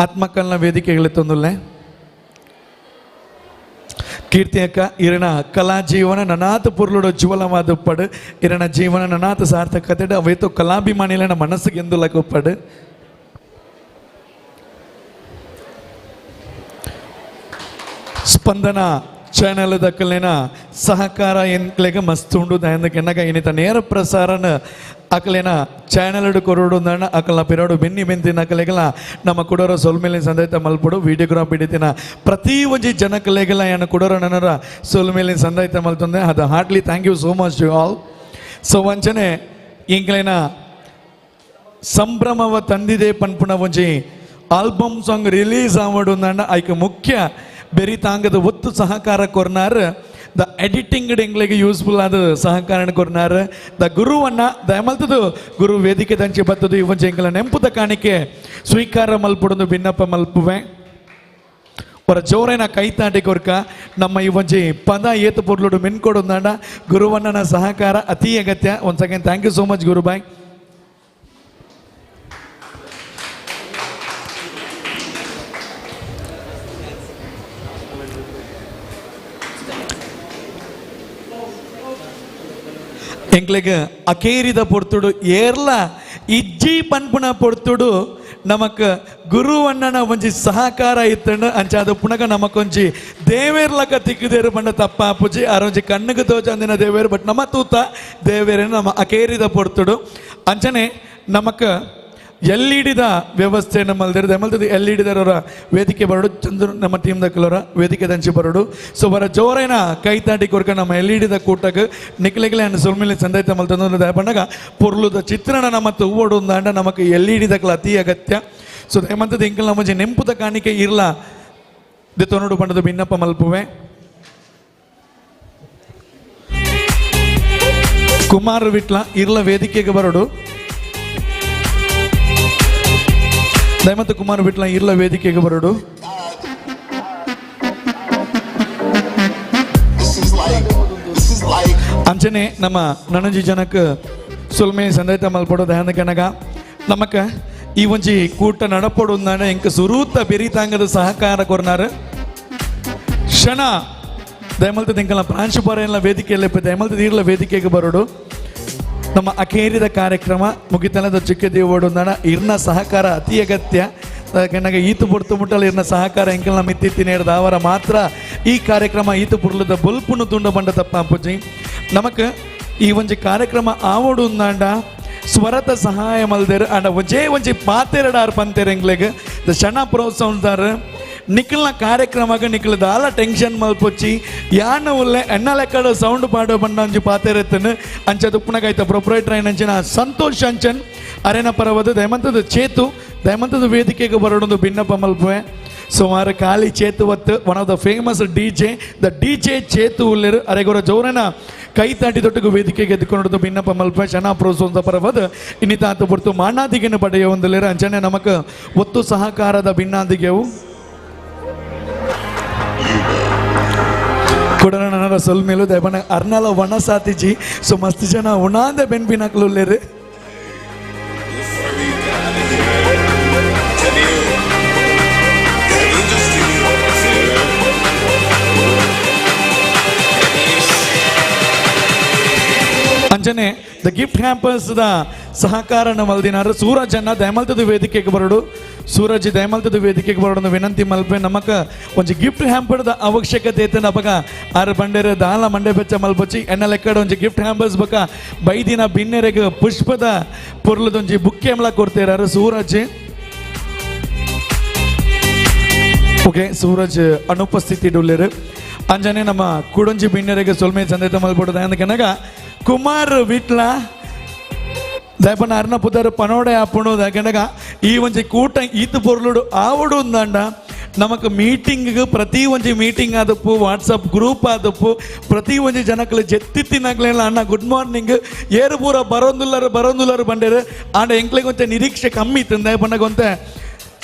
ಆತ್ಮಕಲ್ನ ವೇದಿಕೆಗಳು ತಂದುಲ್ಲೆ ಕೀರ್ತಿ ಅಕ್ಕ ಇರಣ ಕಲಾ ಜೀವನ ನನಾತ ಪುರ್ಲುಡು ಜ್ವಲವಾದ ಪಡು ಇರಣ ಜೀವನ ನನಾತ ಸಾರ್ಥಕತೆ ಅವೇತೋ ಕಲಾಭಿಮಾನಿಲನ ಮನಸ್ಸಿಗೆ ಎಂದುಲಕ ಪಡು. ಸ್ಪಂದನ ಚಾನೆಲ್ ದಕ್ಕಲಿನ ಸಹಕಾರ ಎಂಕ್ಲೆಗ ಮಸ್ತ್ ಉಂಡು ದಯಂದಕೆನ್ನಗ ಇನ್ನಿತ ನೇರ ಪ್ರಸಾರನ ಅಕಲೇನ ಚಾನೆಲ್ ಕೊರಡು ಅಂದಣ್ಣ ಅಕಲ್ನ ಪಿರೋಡು ಬೆನ್ನಿ ಬೆಂತಿನ ಅಕಲೆಗಲ ನಮ್ಮ ಕುಡೋರ ಸೊಲ್ಮೇಲೆ ಸಂದೈತ ಮಲ್ಪಡು ವಿಡಿಯೋಗ್ರಾಫ್ ಹಿಡಿತಿನ ಪ್ರತಿ ಒಂಜಿ ಜನಕಲೆಗಲ ಏನು ಕುಡೋರ ನನರ ಸೊಲ್ಮೇಲೆ ಸಂದೈತ ಮಲ್ತಂದೆ ಅದು heartly thank you so much you all. So ವಂಚನೆ ಎಂಕ್ಲೇನ ಸಂಭ್ರಮವ ತಂದಿದೆ ಪನ್ಪುನ ಒಂಜಿ ಆಲ್ಬಮ್ ಸಾಂಗ್ ರಿಲೀಸ್ ಆವಡು ಅಂದಣ್ಣ ಐಕ ಮುಖ್ಯ ಬೆರಿತಾಂಗದ ಒತ್ತು ಸಹಕಾರ ಕೊರ್ನಾರ್ ದ ಎಡಿಟಿಂಗ್ ಎಂಗ್ಲಿಗೆ ಯೂಸ್ಫುಲ್ ಆದ ಸಹಕಾರ ಕೊರ್ನಾರ್ ದ ಗುರುವನ್ನ ದಯಮಲ್ತದು ಗುರು ವೇದಿಕೆ ದಂಚೆ ಬತ್ತದು ಇವಂಚೆ ಎಂಗಲ ನೆಂಪುದ ಕಾಣಿಕೆ ಸ್ವೀಕಾರ ಮಲ್ಪುಡೊಂದು ಭಿನ್ನಪ್ಪ ಮಲ್ಪುವೆ ಅವರ ಜೋರೇನ ಕೈತಾಟಿ ಕೊರ್ಕ ನಮ್ಮ ಈ ಒಂಜಿ ಪದ ಏತು ಪೊರ್ಲುಡು ಮಿನ್ಕೊಡೊಂದಾಂಡ ಗುರುವಣ್ಣನ ಸಹಕಾರ ಅತಿ ಅಗತ್ಯ. Once again thank you so much Gurubhai. ಎಂಕ್ಲೆಗ್ ಅಕೇರಿದ ಪೊರ್ತುಡು ಏರ್ಲ ಇಜ್ಜಿ ಪನ್ಪುನ ಪೊರ್ತುಡು ನಮಕ್ ಗುರುವಣ್ಣನ ಒಂಜಿ ಸಹಕಾರ ಇತ್ತಂಡು ಅಂಚಾದ ಪುನಗ ನಮಕೊಂಜಿ ದೇವೇರ್ಲಕ ತಿಕ್ಕಿದೇರು ಪಂಡ ತಪ್ಪ ಪುಜಿ ಆರೊಂಜಿ ಕಣ್ಣುಗೆ ತೋಚಂದಿನ ದೇವೇರು ಬಟ್ ನಮ್ಮ ತೂತ ದೇವೇರನ್ನು ನಮ್ಮ ಅಕೇರಿದ ಪೊರ್ತುಡು ಅಂಚನೆ ನಮಕ್ ಎಲ್ ಇ ಡಿದ ವ್ಯವಸ್ಥೆಯನ್ನು ಮಲ್ದಿರೋದು ಮಲ್ತದ್ದು ಎಲ್ ಇ ಡಿದವರ ವೇದಿಕೆ ಬರೋಡು ಚಂದ್ರ ನಮ್ಮ ಟೀಮ್ ದಕ್ಕಲವರ ವೇದಿಕೆ ದಂಚಿ ಬರೋಡು. ಸೊ ಬರ ಜೋರೇನ ಕೈ ತಾಟಿ ಕೊರ್ಕ ನಮ್ಮ ಎಲ್ ಇ ಡಿದ ಕೂಟಕ್ಕೆ ನಿಕ್ಲೆಗ್ಲೆ ಅನ್ನ ಸುಲ್ಮಿಲಿ ಸಂದೈತ ಮಲ್ತಂದು ದಯಪಂಡಾಗ ಪೊರ್ಲುದ ಚಿತ್ರಣ ನಮ್ಮ ತೂವೋಡು ಅಂದಾಂಡ ನಮಕ್ ಎಲ್ ಇ ಡಿದಕ್ಕಲ ಅತಿ ಅಗತ್ಯ. ಸೊ ದಯಮಂತದ್ದು ಇಂಕಲ್ ನಮ್ಮ ನೆಂಪುದ ಕಾಣಿಕೆ ಇರ್ಲ ದೆತ್ತೊನೋಡು ಪಂಡದ ಭಿನ್ನಪ್ಪ ಮಲ್ಪುವೆ. ಕುಮಾರ್ ವಿಟ್ಲ ಇರ್ಲ ವೇದಿಕೆಗೆ ಬರೋಡು ದಯಮಂತ ಕುಮಾರ್ ವಿಟ್ಲ ಇರ್ಲ ವೇದಿಕೆಗೆ ಬರೋಡು. ಅಂಚನೆ ನಮ್ಮ ನನಂಜಿ ಜನಕ್ಕೆ ಸುಲ್ಮೆ ಸಂದೈತ ಮಲ್ಪಡು ದಯಾನಂದ ಕನಗ ನಮಕ ಈ ಒಂಜಿ ಕೂಟ ನಡಪಡು ಅಂದಾಂಡ ಎಂಕ ಸುರೂತ ಬೆರಿತಾಂಗದ ಸಹಕಾರ ಕೊರ್ನಾರು ಕ್ಷಣ ದಯಮಲ್ತದ ಎಂಕಲ್ನ ಪ್ರಾಂಶುಪಾಲ ವೇದಿಕೆಯಲ್ಲಿ ದಯಮಲ್ತದ ಇರ್ಲ ವೇದಿಕೆಗೆ ಬರೋಡು. ನಮ್ಮ ಅಖೇರಿದ ಕಾರ್ಯಕ್ರಮ ಮುಗಿತನದ ಚಿಕ್ಕ ದೇವೋಡು ಅಂದಾಣ ಇರ್ನ ಸಹಕಾರ ಅತಿ ಅಗತ್ಯ. ನನಗೆ ಈತು ಪೊರ್ತು ಮುಟ್ಟಲು ಇರ್ನ ಸಹಕಾರ ಎಂಕಲ್ನ ಮಿತ್ತಿತ್ತಿ ನೇರದ ಅವರ ಮಾತ್ರ ಈ ಕಾರ್ಯಕ್ರಮ ಈತು ಪುರ್ಲದ ಬೊಲ್ಪುನು ತುಂಡ ಬಂಡ ತಪ್ಪ ಪೂಜಿ ನಮಕ್ ಈ ಒಂಜಿ ಕಾರ್ಯಕ್ರಮ ಆವೋಡು ಅಂದಾಂಡ ಸ್ವರತ ಸಹಾಯ ಮಲ್ದೇರು ಅಂಡ ಒಂಜೇ ಒಂಜಿ ಪಾತೆರಡಾರ್ ಪಂತೇರು ಎಂಗ್ಲೆಗ್ ದ ಕ್ಷಣ ಪ್ರೋತ್ಸಾಹಿಸ್ದಾರ ನಿಖಲ್ನ ಕಾರ್ಯಕ್ರಮಕ್ಕೆ ನಿಖಲ್ ದಾಲ ಟೆನ್ಷನ್ ಮಲ್ಪೊಚ್ಚಿ ಯಾನ ಉಲ್ಲೆ ಎನ್ನ ಲೆಕ್ಕಡ ಸೌಂಡ್ ಪಾಡೋ ಬಂಡ ಒಂಜಿ ಪಾತೆರೆತ್ತನು ಅಂಚ ತುಪ್ಪುನಗಾಯ್ತ ಪ್ರೊಪ್ರೈಟರ್ ಅಂಚಿನ ಸಂತೋಷ್ ಅಂಚನ್ ಅರೇನ ಪರವದು ದಯಮಂತದ ಚೇತು ದಯಮಂತದ ವೇದಿಕೆಗೆ ಬರೋಡೊಂದು ಭಿನ್ನಪ್ಪ ಮಲ್ಪುವೆ. ಸುಮಾರು ಖಾಲಿ ಚೇತು ಒತ್ತು one of the famous D J the D J Chethu ಉಲ್ಲೇರು ಅರೆಗೊರ ಜೋರನ ಕೈ ತಾಟಿ ತೊಟ್ಟಿಗೆ ವೇದಿಕೆಗೆ ಎದ್ದುಕೊಂಡು ಭಿನ್ನಪ್ಪ ಮಲ್ಪ ಶನ ಪ್ರೋತ್ಸಾಹ ಪರವದು ಇನ್ನಿತಾತ ಪುರ್ತು ಮಾಣಾದಿಗೆನು ಪಡೆಯ ಒಂದುಲೇರು ಅಂಚನೆ ನಮಕ್ ಒತ್ತು ಸಹಕಾರದ ಭಿನ್ನಾದಿಗೆವು ಕೊಡನ ಸೊಲ್ಮೇಲು ದಯಪನ ಅರ್ನಲ ವನ ಸಾತಿಜಿ. ಸೊ ಮಸ್ತ್ ಜನ ಉಣಾಂದ ಬೆನ್ಪಿನಕ್ಲು ಅಂಚನೆ the gift hampers the ಸಹಕಾರ ಮಲ್ದಿನಾರು ಸೂರಜ್ ಅನ್ನ ದಯಮಲ್ತದ ವೇದಿಕೆಗೆ ಬರೋಡು ಸೂರಜ್ ದಯಮಲ್ತದ ವೇದಿಕೆಗೆ ಬರೋಡು ವಿನಂತಿ ಮಲ್ಪೆ ನಮಕ ಒಂಜಿ ಗಿಫ್ಟ್ ಹ್ಯಾಂಪರ್ದ ಅವಶ್ಯಕತೆ ಐತೆ ನಪಗ ಆರು ಬಂಡೇರು ದಾಲ ಮಂಡೆ ಬೆಚ್ಚ ಮಲ್ಪೊಚ್ಚಿ ಎನ್ನ ಲೆಕ್ಕಡ ಒಂಜಿ ಗಿಫ್ಟ್ ಹ್ಯಾಂಪರ್ಸ್ ಬಕ ಬೈದಿನ ಬಿನ್ನೆರೆಗ್ ಪುಷ್ಪದ ಪೊರ್ಲದೊಂಜಿ ಬುಕ್ಕೆ ಎಂಬಲ ಕೊಡ್ತೀರಾರು ಸೂರಜ್. ಓಕೆ ಸೂರಜ್ ಅನುಪಸ್ಥಿತಿ ಡೊಲ್ಲೇರು ಅಂಜನೆ ನಮ್ಮ ಕುಡೊಂಜಿ ಬಿನ್ನೆರೆಗೆ ಸೊಲ್ಮೆ ಚಂದೈತ ಮಲ್ಪೊಡು ದಯಂದಕನಗ ಕುಮಾರ್ ವಿಟ್ಲ ದಯಪನ ಅರ್ನ ಪುದರ್ ಪನೋಡೆ ಆಪುಣು ದಯಕನಗ ಈ ಒಂಜಿ ಕೂಟ ಈತು ಪೊರ್ಲುಡು ಆವಡು ಅಂದಾಂಡ ನಮಕ್ ಮೀಟಿಂಗ್ ಪ್ರತಿ ಒಂಜಿ ಮೀಟಿಂಗ್ ಆದಪ್ಪು ವಾಟ್ಸಪ್ ಗ್ರೂಪ್ ಆದಪ್ಪು ಪ್ರತಿ ಒಂಜಿ ಜನಕ್ಲು ಜೆತ್ತಿ ತಿನ್ನಕ್ಲೇನ ಅಣ್ಣ ಗುಡ್ ಮಾರ್ನಿಂಗ್ ಏರು ಪೂರ ಬರೋಂದುಲ್ಲರು ಬರೋಂದುಲ್ಲರು ಬಂಡೇರು ಆಂಡ ಎಂಕ್ಲೆಗ್ ಒಂತೆ ನಿರೀಕ್ಷೆ ಕಮ್ಮಿ ಇತ್ತು ದಯಪನಗ ಒಂತೆ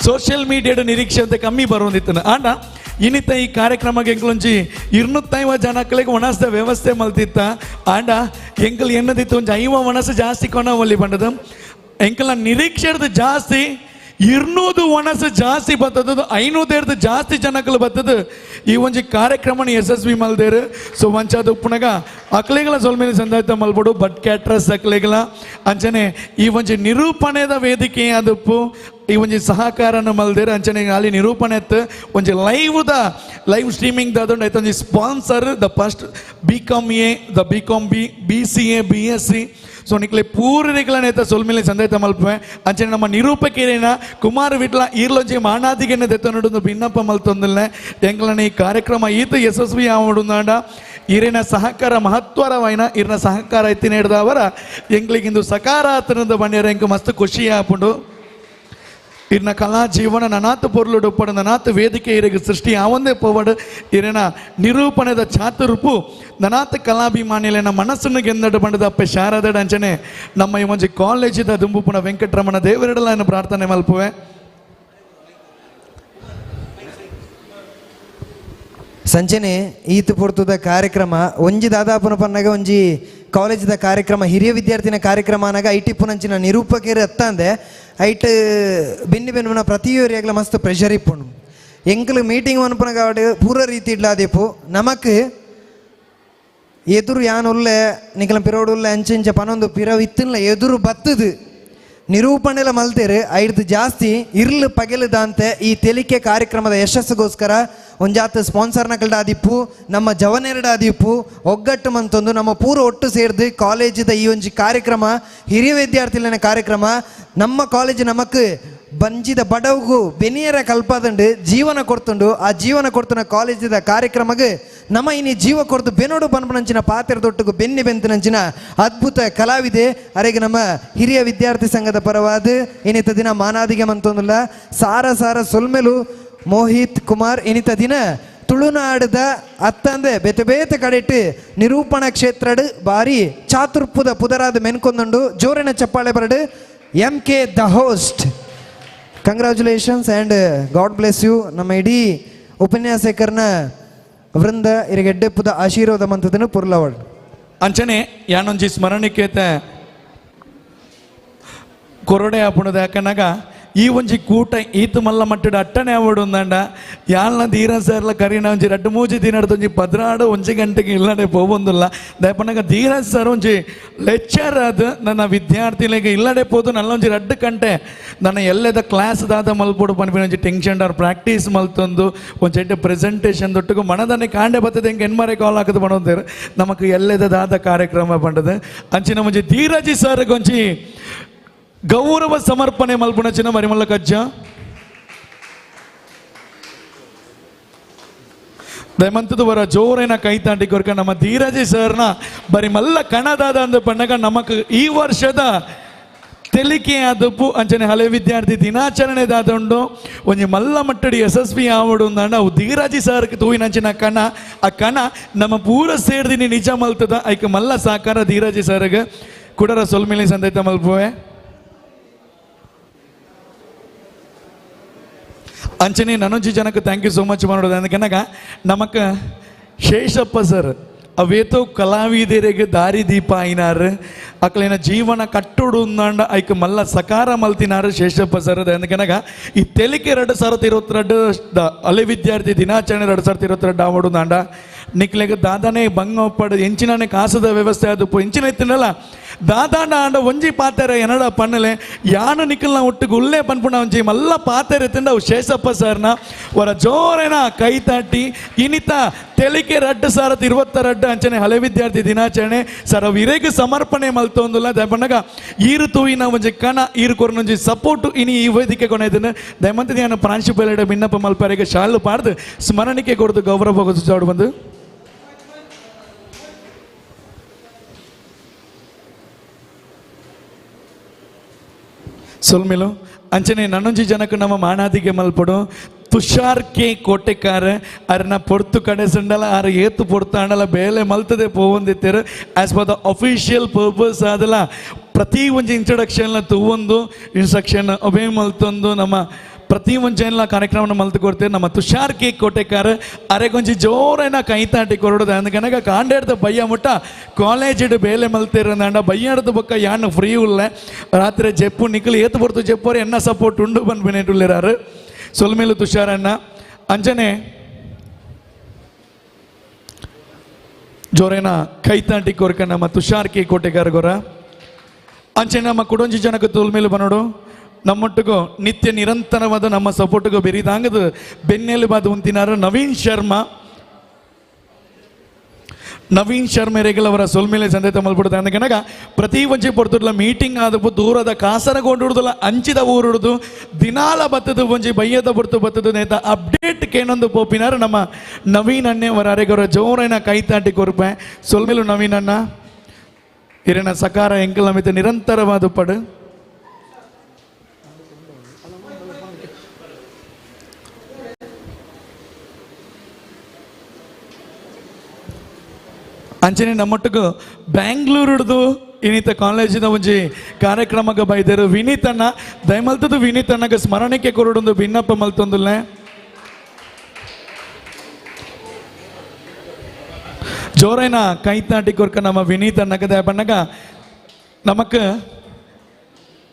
ಸೋಷಿಯಲ್ ಮೀಡಿಯಾದ ನಿರೀಕ್ಷೆ ಅಂತ ಕಮ್ಮಿ ಬರೋಂದಿತ್ತು ಆಂಡ ಇನ್ನಿತ ಈ ಕಾರ್ಯಕ್ರಮಕ್ಕೆ ಎಂಕ್ಲೊಂಜಿ 250 ಜನಕ್ಲೆಗ್ ಒಣಸ್ದ ವ್ಯವಸ್ಥೆ ಮಲ್ತಿತ್ತ ಆಂಡ ಎಂಕಲ್ ಎನ್ನದಿತ್ತು ಒಂಜಿ 50 ಒಣಸು ಜಾಸ್ತಿ ಕೊನ ಒಲ್ಲಿ ಬಂಡದ ಎಂಕಲ್ನ ನಿರೀಕ್ಷೆಡ್ದು ಜಾಸ್ತಿ 200 ಒಣಸು ಜಾಸ್ತಿ ಬರ್ತದ 500 ಜಾಸ್ತಿ ಜನಕ್ಕಲು ಬರ್ತದ ಈ ಒಂಜಿ ಕಾರ್ಯಕ್ರಮನ ಯಶಸ್ವಿ ಮಲ್ದೇರು. ಸೊ ಒಂಚಾದ ಉಪ್ಪುನಗ ಅಕ್ಲೆಗಳ ಸೊಲ್ಮೇಲೆ ಸಂದಾಯ್ತ ಮಲ್ಬೋಡು ಬಟ್ ಕ್ಯಾಟ್ರಸ್ ಅಕ್ಲೆಗಳ ಅಂಚನೆ ಈ ಒಂಜಿ ನಿರೂಪಣೆದ ವೇದಿಕೆ ಆದಪ್ಪು ಈ ಒಂಜಿ ಸಹಕಾರನ ಮಲ್ದೇರು ಅಂಚನೆ ಅಲ್ಲಿ ನಿರೂಪಣೆ ಒಂಜಿ ಲೈವ್ ದ ಲೈವ್ ಸ್ಟ್ರೀಮಿಂಗ್ ದಾದುಂಡು ಐತ ಒಂಜಿ sponsor the first B com A the B com B B C A B S C so ನಿಕ್ಲೆ ಪೂರ್ಣಿಕಲನೆ ಐತ ಸೊಲ್ಮಿಲೆ ಸಂದೈತ ಮಲ್ಪೆ ಅಂಚನೆ ನಮ್ಮ ನಿರೂಪಕೇರಿನ ಕುಮಾರ್ ವಿಟ್ಲ ಈರ್ಲೊಂಜಿ ಮಾನಾದಿಗೆನೆ ದೆತ್ತನುಡು ಭಿನ್ನಪ್ಪ ಮಲ್ತೊಂದಿಲ್ಲ ಎಂಗ್ಲನೆ ಈ ಕಾರ್ಯಕ್ರಮ ಈತ ಯಶಸ್ವಿ ಆವಡುಂದಾಂಡ ಈರಿನ ಸಹಕಾರ ಮಹತ್ವರವೈನ ಈರಿನ ಸಹಕಾರ ಎತ್ತಿ ನೀಡಿದವರ ಎಂಗ್ಲಿಗಿಂದು ಸಕಾರಾತ್ಮದ ಬಣ್ಣಿಯರ ಎಂಕ್ ಮಸ್ತ್ ಖುಷಿ ಆಪುಂಡು ಇರ್ನ ಕಲಾ ಜೀವನ ನನಾತ್ ಪೊರ್ಲುಡು ಉಪ್ಪಡು ನನಾತ್ ವೇದಿಕೆ ಇರಗ ಸೃಷ್ಟಿ ಯಾವಂದೇ ಪೋವಡು ಇರಿನ ನಿರೂಪಣೆದ ಚಾತುರ್ಪು ನನಾತ್ ಕಲಾಭಿಮಾನಿಲೆನ ಮನಸ್ಸನ್ನು ಗೆಂದಡು ಬಂಡದ ಅಪ್ಪೆ ಶಾರದಡ ಅಂಚನೆ ನಮ್ಮ ಈ ಒಂಜಿ ಕಾಲೇಜಿದ ದುಂಬುಪುನ ವೆಂಕಟರಮಣ ದೇವರೆಡಲ ಪ್ರಾರ್ಥನೆ ಮಲ್ಪುವೆ. ಸಂಚನೆ ಈತ ಪೊರ್ತುದ ಕಾರ್ಯಕ್ರಮ ಒಂಜಿ ದಾದಾಪುನ ಪನ್ನಗ ಒಂಜಿ ಕಾಲೇಜಿದ ಕಾರ್ಯಕ್ರಮ ಹಿರಿಯ ವಿದ್ಯಾರ್ಥಿನ ಕಾರ್ಯಕ್ರಮ ಅನಾಗ ಐಟಿ ಪುನಂಚಿನ ನಿರೂಪಕರು ಎತ್ತಂದೆ ಐಟ್ ಬೆನ್ನಿ ಬೆನ್ನುನ ಪ್ರತಿಯೋರಿಯಾಗಲ ಮಸ್ತ್ ಪ್ರೆಷರ್ ಇಪ್ಪುಂಡು ಎಂಕಲು ಮೀಟಿಂಗ್ ಅನ್ಪುನಗ ಪೂರ ರೀತಿ ಇಡ್ಲಾದಿಪ್ಪು ನಮಕ್ ಎದುರು ಯಾನುಲ್ಲೆ ನಿಕಲ ಪಿರೋಡುಲ್ಲೆ ಅಂಚೆಂಚ ಪನೊಂದು ಪಿರವು ಇತ್ತಿಲ್ಲ ಎದುರು ಬತ್ತದು ನಿರೂಪಣೆಲ ಮಲ್ತೇರು ಐಡ್ದು ಜಾಸ್ತಿ ಇರ್ಲು ಪಗೆಲುದಾಂತೆ ಈ ತೆಲಿಕೆ ಕಾರ್ಯಕ್ರಮದ ಯಶಸ್ಸುಗೋಸ್ಕರ ಒಂಜಾತ ಸ್ಪಾನ್ಸರ್ನಕಲ್ಡಾದಿಪ್ಪು ನಮ್ಮ ಜವನೆರಡಾದಿಪ್ಪು ಒಗ್ಗಟ್ಟು ಮಂತೊಂದು ನಮ್ಮ ಪೂರ ಒಟ್ಟು ಸೇರ್ದು ಕಾಲೇಜಿದ ಈ ಒಂಜಿ ಕಾರ್ಯಕ್ರಮ ಹಿರಿಯ ವಿದ್ಯಾರ್ಥಿಗಳನ್ನ ಕಾರ್ಯಕ್ರಮ ನಮ್ಮ ಕಾಲೇಜ್ ನಮಕ್ ಬಂಜಿದ ಬಡವಗು ಬೆನಿಯರ ಕಲ್ಪದಂಡು ಜೀವನ ಕೊಡ್ತುಂಡು ಆ ಜೀವನ ಕೊಡ್ತುನ ಕಾಲೇಜಿದ ಕಾರ್ಯಕ್ರಮಕ್ಕೆ ನಮ್ಮ ಇನಿ ಜೀವ ಕೊಡ್ತು ಬೆನೋಡು ಪನ್ಪನಂಚಿನ ಪಾತ್ರ ದೊಟ್ಟುಗು ಬೆನ್ನಿ ಬೆಂತನಂಚಿನ ಅದ್ಭುತ ಕಲಾವಿದೆ ಅರೆಗೆ ನಮ್ಮ ಹಿರಿಯ ವಿದ್ಯಾರ್ಥಿ ಸಂಘದ ಪರವಾದ ಇನ್ನಿತ ದಿನ ಮಾನಾದಿಗೆ ಮಂತೊಂದಿಲ್ಲ ಸಾರ ಸಾರ ಸೊಲ್ಮೆಲು ಮೋಹಿತ್ ಕುಮಾರ್ ಇನ್ನಿತ ದಿನ ತುಳುನಾಡದ ಅತ್ತಂದೆ ಬೇತೆ ಬೇತೆ ಕಡೆಟ್ಟು ನಿರೂಪಣಾ ಕ್ಷೇತ್ರಡು ಬಾರಿ ಚಾತುರ್ಪುದ ಪುದರಾದ ಮೆನ್ಕೊಂದುಂಡು ಜೋರಿನ ಚಪ್ಪಾಳೆ ಬರಡು M K the host. Congratulations and God bless you. ನಮ್ಮ ಇಡೀ ಉಪನ್ಯಾಸಕರನ ವೃಂದ ಇರಿಗೆಡ್ಡೆಪ್ಪುದ ಆಶೀರ್ವಾದ ಮಂತದನ್ನು ಪುರ್ಲವಡ್ ಅಂಚನೆ ಯಾನೊಂಜಿ ಸ್ಮರಣಿಕೇತ ಕೊರಡೆ ಆಪುಣದ ಯಾಕನಾಗ ಈ ಒಂಜಿ ಕೂಟ ಈತ ಮಲ್ಲ ಮಟ್ಟದ ಅಟ್ಟನೆ ಆವಡು ಅಂದಾಂಡ ಯಾಲ್ನ ಧೀರ ಸರ್ಲ ಕರೀನ ಒಂಜಿ ರಡ್ಡು ಮೂಜಿ ದಿನದ ಒಂಜಿ ಪದ್ರಾಡು ಒಂಜಿ ಗಂಟೆಗೆ ಇಲ್ಲಡೆ ಪೋವೊಂದಿಲ್ಲ ದಯಪನಾಗ ಧೀರಜ್ ಸರ್ ಒಂಜಿ ಲೆಕ್ಚರ್ ಅದು ನನ್ನ ವಿದ್ಯಾರ್ಥಿಗಳಿಗೆ ಇಲ್ಲಡೆ ಪೋದು ನಲ್ಲ ಒಂಜಿ ರಡ್ಡು ಗಂಟೆ ನನ್ನ ಎಲ್ಲದ ಕ್ಲಾಸ್ ದಾದ ಮಲ್ಪೋಡು ಪನ್ಪಿನ ಒಂಜಿ ಟೆನ್ಷನ್ ಆರ್ ಪ್ರಾಕ್ಟೀಸ್ ಮಲ್ತೊಂದು ಒಂಜಿ ಎಡ್ಡೆ ಪ್ರೆಸೆಂಟೇಷನ್ ದೊಟ್ಟುಗು ಮನದನ್ನೇ ಕಾಂಡೆ ಬರ್ತದೆ ಹಿಂಗೆ ಎನ್ಮಾರೆ ಕಾಲ್ ಹಾಕದು ಬಣಂತೇರು ನಮಕ್ ಎಲ್ಲದ ದಾದ ಕಾರ್ಯಕ್ರಮ ಪಂಡದು ಅಂಚಿನ ಒಂಜಿ ಧೀರಜಿ ಸರ್ ಒಂಜಿ ಗೌರವ ಸಮರ್ಪಣೆ ಮಲ್ಪುಣ ಚಿನ್ನ ಮರಿಮಲ್ಲ ಕಜ್ಜ ದಯಮಂತದ ವರ ಜೋರೇನ ಕೈ ತಾಂಟಿ ಕೊರ್ಕ ನಮ್ಮ ಧೀರಜಿ ಸರ್ನ ಬರಿ ಮಲ್ಲ ಕಣದಾದ ಅಂದ ಪಣ್ಣಗ ನಮಕ್ ಈ ವರ್ಷದ ತೆಲಿಕೆ ಆದಪ್ಪು ಅಂಚನೆ ಹಳೆ ವಿದ್ಯಾರ್ಥಿ ದಿನಾಚರಣೆ ದಾದುಂಡು ಒಂಜಿ ಮಲ್ಲ ಮಟ್ಟಡಿ ಯಶಸ್ವಿ ಆವಡು ಅಂದಾಂಡ ಅವು ಧೀರಾಜಿ ಸರ್ಗೆ ತೂಯಿನಂಚಿನ ಕಣ ಆ ಕಣ ನಮ್ಮ ಪೂರ ಸೇರ್ದಿನಿ ನಿಜ ಮಲ್ತದ ಐಕ ಮಲ್ಲ ಸಾಕಾರ ಧೀರಾಜಿ ಸರ್ಗೆ ಕುಡರ ಸೊಲ್ಮಿಲಿ ಸಂದೈತ ಮಲ್ಪುವೆ. ಅಂಚನೆ ನನೊಂಜಿ ಜನಕ್ಕೆ thank you so much ಮಾಡೋದು ಅದಕ್ಕನಾಗ ನಮಕ್ ಶೇಷಪ್ಪ ಸರ್ ಅವೇತೋ ಕಲಾವಿದರಿಗೆ ದಾರಿ ದೀಪ అయినారు ಅಕ್ಲೇನ ಜೀವನ ಕಟ್ಟುಡು ಅಂದಾಂಡ ಐಕ್ ಮಲ್ಲ ಸಕಾರ ಮಲ್ತಿನಾರು ಶೇಷಪ್ಪ ಸರ್ ಅದಕ್ಕನಾಗ ಈ ತೆಲಿಕೆ 2022 ಅಲೆ ವಿದ್ಯಾರ್ಥಿ ದಿನಾಚರಣೆ 2022 ಆವಡು ಅಂದಾಂಡ ನಿಕ್ಲೆಗ್ ದಾದಾನೆ ಬಂಗ ಒಪ್ಪಡು ಎಂಚಿನಾನೆ ಕಾಸದ ವ್ಯವಸ್ಥೆ ಅದು ಎಂಚಿನ ಎತ್ತಿನಲ್ಲ ದಾದಾಂಡ ಆಂಡ ಒಂಜಿ ಪಾತೆರ ಎನ್ನಡ ಪನ್ನಲೆ ಯಾನು ನಿಕ್ಕಲ್ನ ಒಟ್ಟಿಗೆ ಉಲ್ಲೇ ಪನ್ಪುಣ ಒಂಜಿ ಮಲ್ಲ ಪಾತೆರ ತಿಂದ ಅವು ಶೇಷಪ್ಪ ಸರ್ನ ವರ ಜೋರೇನ ಕೈ ತಾಟಿ ಇನಿತ ತೆಲಿಕೆ 2022 ಅಂಚನೆ ಹಳೆ ವಿದ್ಯಾರ್ಥಿ ದಿನಾಚರಣೆ ಸರ್ ಅವು ಇರೇಗ ಸಮರ್ಪಣೆ ಮಲ್ತೊಂದುಲ್ಲ ದಯಪಣ್ಣಗ ಈರು ತೂಯಿನ ಒಂಜಿ ಕಣ ಈರು ಕೊರನೊಂಜಿ ಸಪೋರ್ಟ್ ಇನಿ ಈ ವೇದಿಕೆ ಕೊನೆದನ್ನು ದಯಮಂತ ನಾನು ಪ್ರಾಂಶುಪಾಲರ ಭಿನ್ನಪ್ಪ ಮಲ್ಪಾರಿಗೆ ಶಾಲು ಪಾಡ್ದು ಸ್ಮರಣಿಕೆ ಕೊಡ್ದು ಗೌರವ ಚಾಡು ಬಂದು ಸೊಲ್ಮಿಲು ಅಂಚನೆ ನನ್ನೊಂಜಿ ಜನಕ್ಕೆ ನಮ್ಮ ಮಾನಾದಿಗೆ ಮಲ್ಪಡು ತುಷಾರ್ ಕೆ ಕೋಟೆಕಾರ ಅರ್ನ ಪೊರ್ತು ಕಡೆ ಸಂಡಲ ಆರ ಏತು ಪೊರ್ತಾಂಡಲ ಬೇಲೆ ಮಲ್ತದೆ ಪೋವಂದಿತ್ತೇರು as per the official purpose ಆದಲ ಪ್ರತಿ ಒಂಜಿ ಇಂಟ್ರಡಕ್ಷನ್ಲ ತೂವೊಂದು ಇನ್ಸ್ಟ್ರಕ್ಷನ್ ಒಬೇ ಮಲ್ತೊಂದು ನಮ್ಮ ಪ್ರತಿ ಒಂಜೆಲ್ಲ ಕಾರ್ಯಕ್ರಮನ ಮಲ್ತು ಕೊಡ್ತೇವೆ ನಮ್ಮ ತುಷಾರ್ ಕೆ ಕೋಟೆಕಾರ ಅರೆಗೊಂಜಿ ಜೋರೇನ ಕೈತಾಟಿ ಕೊರಡುದು ಅಂದಕನಗ ಕಾಂಡೇಡ್ದ ಬಯ್ಯ ಮುಟ್ಟ ಕಾಲೇಜಿಡ್ ಬೇಲೆ ಮಲ್ತಿರಂದಾಂಡ ಬಯ್ಯಾಡ್ದ ಬೊಕ್ಕ ಯಾನ್ ಫ್ರೀ ಉಲ್ಲ ರಾತ್ರಿ ಜೆಪ್ಪು ನಿಖಲ್ ಏತು ಬರ್ತು ಜೆಪ್ಪೋರು ಎನ್ನ ಸಪೋರ್ಟ್ ಉಂಡು ಬಂದ್ಬಿನೇಟುಳ್ಳಿರಾರು ಸೊಲ್ಮೇಲು ತುಷಾರಣ್ಣ ಅಂಜನೆ ಜೋರೇನ ಕೈತಾಟಿ ಕೊರ್ಕ ನಮ್ಮ ತುಷಾರ್ ಕೆ ಕೋಟೆಕಾರ ಗೊರ ಅಂಚನೆ ನಮ್ಮ ಕುಡೊಂಜಿ ಜನಕ್ಕೆ ತೋಲ್ಮೇಲು ಬನ್ನೋಡು ನಮ್ಮೊಟ್ಟಿಗೂ ನಿತ್ಯ ನಿರಂತರವಾದ ನಮ್ಮ ಸಪೋರ್ಟ್ಗೂ ಬೆರಿದಾಂಗದು ಬೆನ್ನೆಲುಬಾದ ಉಂತಿನಾರು ನವೀನ್ ಶರ್ಮಾ. ನವೀನ್ ಶರ್ಮ ರೇಗಲವರ ಸೊಲ್ಮೇಲೆ ಸಂದೇತ ಮಲ್ಬಿಡುತ್ತೆ ಅಂದಕನಾಗ ಪ್ರತಿ ಒಂಜಿ ಪೊರ್ತುಡ್ಲ ಮೀಟಿಂಗ್ ಆದವು ದೂರದ ಕಾಸರಗೊಂಡುಡುದಲ್ಲ ಅಂಚಿದ ಊರುಡುದು ದಿನಾಲ ಬತ್ತದು ಒಂಜಿ ಬಯ್ಯದ ಪೊರ್ತು ಬತ್ತದು ನೇತ ಅಪ್ಡೇಟ್ ಕೇನೊಂದು ಪೋಪಿನಾರು ನಮ್ಮ ನವೀನ್ ಅಣ್ಣೆವರ ಅರೆಗವರ ಜೋರೈನ ಕೈತಾಟಿ ಕೊರ್ಪೆ ಸೊಲ್ಮೇಲು ನವೀನ್ ಅಣ್ಣ ಇರನ ಸಕಾರ ಎಂಕಲ್ ನಮಿತ ನಿರಂತರವಾದ ಪಡು. ಅಂಚನೆ ನಮ್ಮೊಟ್ಟಿಗೂ ಬ್ಯಾಂಗ್ಳೂರುಡ್ದು ಇನ್ನಿತ ಕಾಲೇಜಿನ ಒಂಜಿ ಕಾರ್ಯಕ್ರಮಕ್ಕೆ ಬೈದರು ವಿನೀತಣ್ಣ ದಯಮಲ್ತದ್ದು ವಿನೀತಣ್ಣಗೆ ಸ್ಮರಣಕ್ಕೆ ಕೊರಡೊಂದು ಭಿನ್ನಪ್ಪ ಮಲ್ತೊಂದುಲ್ಲೆ. ಜೋರೈನ ಕೈತಾಟಿ ಕೊರ್ಕ ನಮ್ಮ ವಿನೀತಣ್ಣಗೆ ದಯಪಣ್ಣಗ ನಮಕ್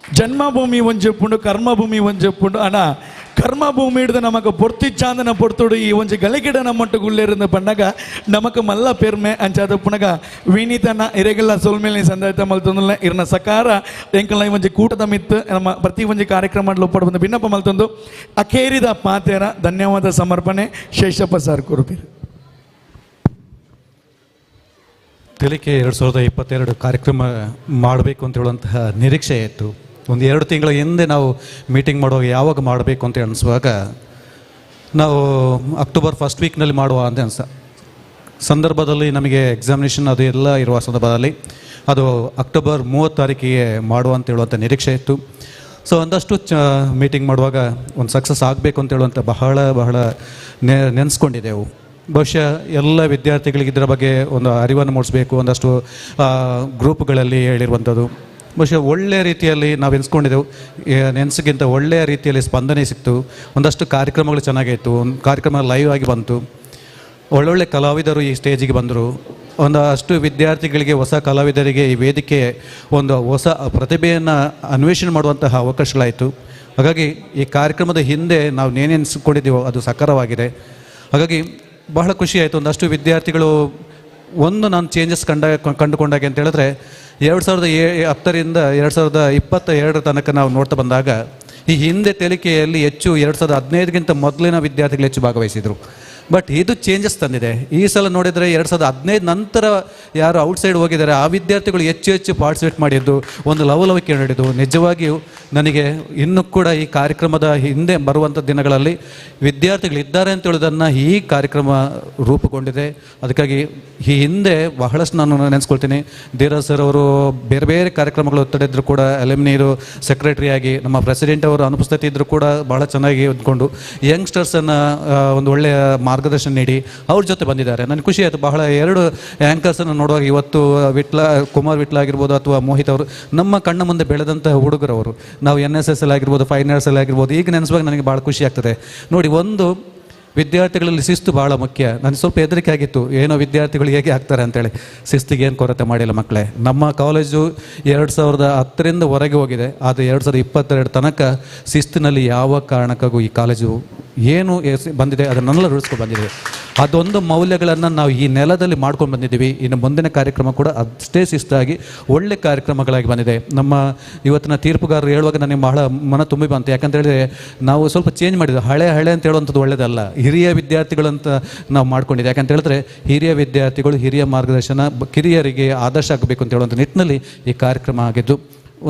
ಜನ್ಮಭೂಮಿ ಒಂಜೆಪ್ಪುಂಡು ಕರ್ಮಭೂಮಿ ಒಂಜೆಪ್ಪುಂಡು ಅಣ್ಣ ಕರ್ಮಭೂಮಿ ಹಿಡಿದು ನಮಕ್ ಪೊರ್ತಿಚ್ಚಾಂದನ ಪೊರ್ತುಡು ಈ ಒಂಜಿ ಗಲಿಗಿಡ ನಮ್ಮೊಟ್ಟು ಗುಲ್ಲೇರಿಂದ ಪಣ್ಣಗ ನಮಕ್ ಮಲ್ಲ ಪೆರ್ಮೆ ಅಂಚಾದ ಪುನಗ ವಿನೀತನ ಇರೆಗೆಲ್ಲ ಸೊಲ್ಮೇಲೆ ಸಂದಾಯ್ತ ಮಲ್ತೊಂದುಲ್ಲ ಇರ್ನ ಸಕಾರ ಎಂಕಲ್ನ ಈ ಒಂಜಿ ಕೂಟದ ಮಿತ್ತು ನಮ್ಮ ಪ್ರತಿ ಒಂಜಿ ಕಾರ್ಯಕ್ರಮ ಒಪ್ಪಡ ಬಂದು ಭಿನ್ನಪ್ಪ ಮಲ್ತೊಂದು ಅಖೇರಿದ ಪಾತೇರ ಧನ್ಯವಾದ ಸಮರ್ಪಣೆ ಶೇಷಪ್ಪ ಸರ್ ಕುರುಪಿರು. ತೆಲಿಕೆ 2022 ಕಾರ್ಯಕ್ರಮ ಮಾಡಬೇಕು ಅಂತ ಹೇಳುವಂತಹ ನಿರೀಕ್ಷೆ ಇತ್ತು. ಒಂದು 2 ತಿಂಗಳ ಹಿಂದೆ ನಾವು ಮೀಟಿಂಗ್ ಮಾಡುವಾಗ ಯಾವಾಗ ಮಾಡಬೇಕು ಅಂತ ಅನಿಸುವಾಗ ನಾವು ಅಕ್ಟೋಬರ್ ಫಸ್ಟ್ ವೀಕ್ನಲ್ಲಿ ಮಾಡುವ ಅಂತ ಅನ್ಸ ಸಂದರ್ಭದಲ್ಲಿ ನಮಗೆ ಎಕ್ಸಾಮಿನೇಷನ್ ಅದು ಎಲ್ಲ ಇರುವ ಸಂದರ್ಭದಲ್ಲಿ ಅದು ಅಕ್ಟೋಬರ್ 30 ತಾರೀಕಿಗೆ ಮಾಡುವ ಅಂತ ಹೇಳುವಂಥ ನಿರೀಕ್ಷೆ ಇತ್ತು. ಸೊ ಒಂದಷ್ಟು ಮೀಟಿಂಗ್ ಮಾಡುವಾಗ ಒಂದು ಸಕ್ಸಸ್ ಆಗಬೇಕು ಅಂತ ಹೇಳುವಂಥ ಬಹಳ ಬಹಳ ನೆನೆಸ್ಕೊಂಡಿದ್ದೆವು. ಬಹುಶಃ ಎಲ್ಲ ವಿದ್ಯಾರ್ಥಿಗಳಿಗೆ ಇದರ ಬಗ್ಗೆ ಒಂದು ಅರಿವನ್ನು ಮೂಡಿಸಬೇಕು, ಒಂದಷ್ಟು ಗ್ರೂಪ್ಗಳಲ್ಲಿ ಹೇಳಿರುವಂಥದ್ದು ಬಹುಶಃ ಒಳ್ಳೆಯ ರೀತಿಯಲ್ಲಿ ನಾವು ಎನ್ಸ್ಕೊಂಡಿದ್ದೆವು. ನೆನೆಸಿಗಿಂತ ಒಳ್ಳೆಯ ರೀತಿಯಲ್ಲಿ ಸ್ಪಂದನೆ ಸಿಕ್ತು. ಒಂದಷ್ಟು ಕಾರ್ಯಕ್ರಮಗಳು ಚೆನ್ನಾಗಿತ್ತು, ಒಂದು ಕಾರ್ಯಕ್ರಮ ಲೈವ್ ಆಗಿ ಬಂತು, ಒಳ್ಳೊಳ್ಳೆ ಕಲಾವಿದರು ಈ ಸ್ಟೇಜಿಗೆ ಬಂದರು. ಒಂದಷ್ಟು ವಿದ್ಯಾರ್ಥಿಗಳಿಗೆ, ಹೊಸ ಕಲಾವಿದರಿಗೆ ಈ ವೇದಿಕೆ ಒಂದು ಹೊಸ ಪ್ರತಿಭೆಯನ್ನು ಅನ್ವೇಷಣೆ ಮಾಡುವಂತಹ ಅವಕಾಶಗಳಾಯಿತು. ಹಾಗಾಗಿ ಈ ಕಾರ್ಯಕ್ರಮದ ಹಿಂದೆ ನಾವು ಏನೆನ್ಸ್ಕೊಂಡಿದ್ದೀವೋ ಅದು ಸಕಾರವಾಗಿದೆ. ಹಾಗಾಗಿ ಬಹಳ ಖುಷಿಯಾಯಿತು. ಒಂದಷ್ಟು ವಿದ್ಯಾರ್ಥಿಗಳು ಒಂದು ನಾನು ಚೇಂಜಸ್ ಕಂಡುಕೊಂಡಾಗೆ ಅಂತ ಹೇಳಿದ್ರೆ 2010ರಿಂದ 2022 ತನಕ ನಾವು ನೋಡ್ತಾ ಬಂದಾಗ ಈ ಹಿಂದೆ ತೆಲಿಕೆಯಲ್ಲಿ ಹೆಚ್ಚು 2015ಗಿಂತ ಮೊದಲಿನ ವಿದ್ಯಾರ್ಥಿಗಳು ಹೆಚ್ಚು ಭಾಗವಹಿಸಿದರು. ಬಟ್ ಇದು ಚೇಂಜಸ್ ತಂದಿದೆ. ಈ ಸಲ ನೋಡಿದರೆ 2015 ನಂತರ ಯಾರು ಔಟ್ಸೈಡ್ ಹೋಗಿದ್ದಾರೆ ಆ ವಿದ್ಯಾರ್ಥಿಗಳು ಹೆಚ್ಚು ಹೆಚ್ಚು ಪಾರ್ಟಿಸಿಪೇಟ್ ಮಾಡಿದ್ದು, ಒಂದು ಲವಲವಿಕೆ ನಡೆದು ನಿಜವಾಗಿಯೂ ನನಗೆ ಇನ್ನೂ ಕೂಡ ಈ ಕಾರ್ಯಕ್ರಮದ ಹಿಂದೆ ಬರುವಂಥ ದಿನಗಳಲ್ಲಿ ವಿದ್ಯಾರ್ಥಿಗಳಿದ್ದಾರೆ ಅಂತ ಹೇಳೋದನ್ನು ಈ ಕಾರ್ಯಕ್ರಮ ರೂಪುಗೊಂಡಿದೆ. ಅದಕ್ಕಾಗಿ ಈ ಹಿಂದೆ ಬಹಳಷ್ಟು ನಾನು ನೆನೆಸ್ಕೊಳ್ತೀನಿ. ಧೀರಜ್ ಸರ್ ಅವರು ಬೇರೆ ಬೇರೆ ಕಾರ್ಯಕ್ರಮಗಳು ಒತ್ತಡಿದ್ರು ಕೂಡ ಅಲ್ಯೂಮಿನಿಯರು ಸೆಕ್ರೆಟರಿಯಾಗಿ, ನಮ್ಮ ಪ್ರೆಸಿಡೆಂಟ್ ಅವರು ಅನುಪಸ್ಥಿತಿ ಇದ್ದರೂ ಕೂಡ ಭಾಳ ಚೆನ್ನಾಗಿ ಹೊಂದ್ಕೊಂಡು ಯಂಗ್ಸ್ಟರ್ಸನ್ನು ಒಂದು ಒಳ್ಳೆಯ ಮಾರ್ಗದರ್ಶನ ನೀಡಿ ಅವ್ರ ಜೊತೆ ಬಂದಿದ್ದಾರೆ. ನನಗೆ ಖುಷಿ ಆಯಿತು ಬಹಳ. 2 ಆ್ಯಂಕರ್ಸನ್ನು ನೋಡುವಾಗ ಇವತ್ತು ಕುಮಾರ್ ವಿಟ್ಲ ಆಗಿರ್ಬೋದು ಅಥವಾ ಮೋಹಿತ್ ಅವರು ನಮ್ಮ ಕಣ್ಣ ಮುಂದೆ ಬೆಳೆದಂಥ ಹುಡುಗರವರು. ನಾವು NSS ಅಲ್ಲಿ ಆಗಿರ್ಬೋದು, ಫೈನ್ ಆರ್ಟ್ಸ್ ಅಲ್ಲಿ ಆಗಿರ್ಬೋದು, ಈಗ ನೆನೆಸುವಾಗ ನನಗೆ ಭಾಳ ಖುಷಿ ಆಗ್ತದೆ. ನೋಡಿ, ಒಂದು ವಿದ್ಯಾರ್ಥಿಗಳಲ್ಲಿ ಶಿಸ್ತು ಭಾಳ ಮುಖ್ಯ. ನನಗೆ ಸ್ವಲ್ಪ ಹೆದರಿಕೆ ಆಗಿತ್ತು, ಏನೋ ವಿದ್ಯಾರ್ಥಿಗಳು ಹೇಗೆ ಆಗ್ತಾರೆ ಅಂತೇಳಿ. ಶಿಸ್ತಿಗೆ ಏನು ಕೊರತೆ ಮಾಡಿಲ್ಲ ಮಕ್ಕಳೇ. ನಮ್ಮ ಕಾಲೇಜು 2010ರಿಂದ ಹೊರಗೆ ಹೋಗಿದೆ, ಆದರೆ 2022 ತನಕ ಶಿಸ್ತಿನಲ್ಲಿ ಯಾವ ಕಾರಣಕ್ಕಾಗೂ ಈ ಕಾಲೇಜು ಏನು ಬಂದಿದೆ ಅದನ್ನೆಲ್ಲ ರೂಢಿಸ್ಕೊಂಡು ಬಂದಿದೆ. ಅದೊಂದು ಮೌಲ್ಯಗಳನ್ನು ನಾವು ಈ ನೆಲದಲ್ಲಿ ಮಾಡ್ಕೊಂಡು ಬಂದಿದ್ದೀವಿ. ಇನ್ನು ಮುಂದಿನ ಕಾರ್ಯಕ್ರಮ ಕೂಡ ಅಷ್ಟೇ ಶಿಸ್ತಾಗಿ ಒಳ್ಳೆ ಕಾರ್ಯಕ್ರಮಗಳಾಗಿ ಬಂದಿದೆ. ನಮ್ಮ ಇವತ್ತಿನ ತೀರ್ಪುಗಾರರು ಹೇಳುವಾಗ ನನಗೆ ಬಹಳ ಮನ ತುಂಬಿ ಬಂತು. ಯಾಕಂತ ಹೇಳಿದರೆ ನಾವು ಸ್ವಲ್ಪ ಚೇಂಜ್ ಮಾಡಿದ್ವಿ. ಹಳೆ ಹಳೆ ಅಂತ ಹೇಳುವಂಥದ್ದು ಒಳ್ಳೆಯದಲ್ಲ, ಹಿರಿಯ ವಿದ್ಯಾರ್ಥಿಗಳಂತ ನಾವು ಮಾಡ್ಕೊಂಡಿದ್ದೆ. ಯಾಕಂತ ಹೇಳಿದ್ರೆ ಹಿರಿಯ ವಿದ್ಯಾರ್ಥಿಗಳು ಹಿರಿಯ ಮಾರ್ಗದರ್ಶನ ಕಿರಿಯರಿಗೆ ಆದರ್ಶ ಆಗಬೇಕು ಅಂತ ಹೇಳುವಂಥ ನಿಟ್ಟಿನಲ್ಲಿ ಈ ಕಾರ್ಯಕ್ರಮ ಆಗಿದ್ದು,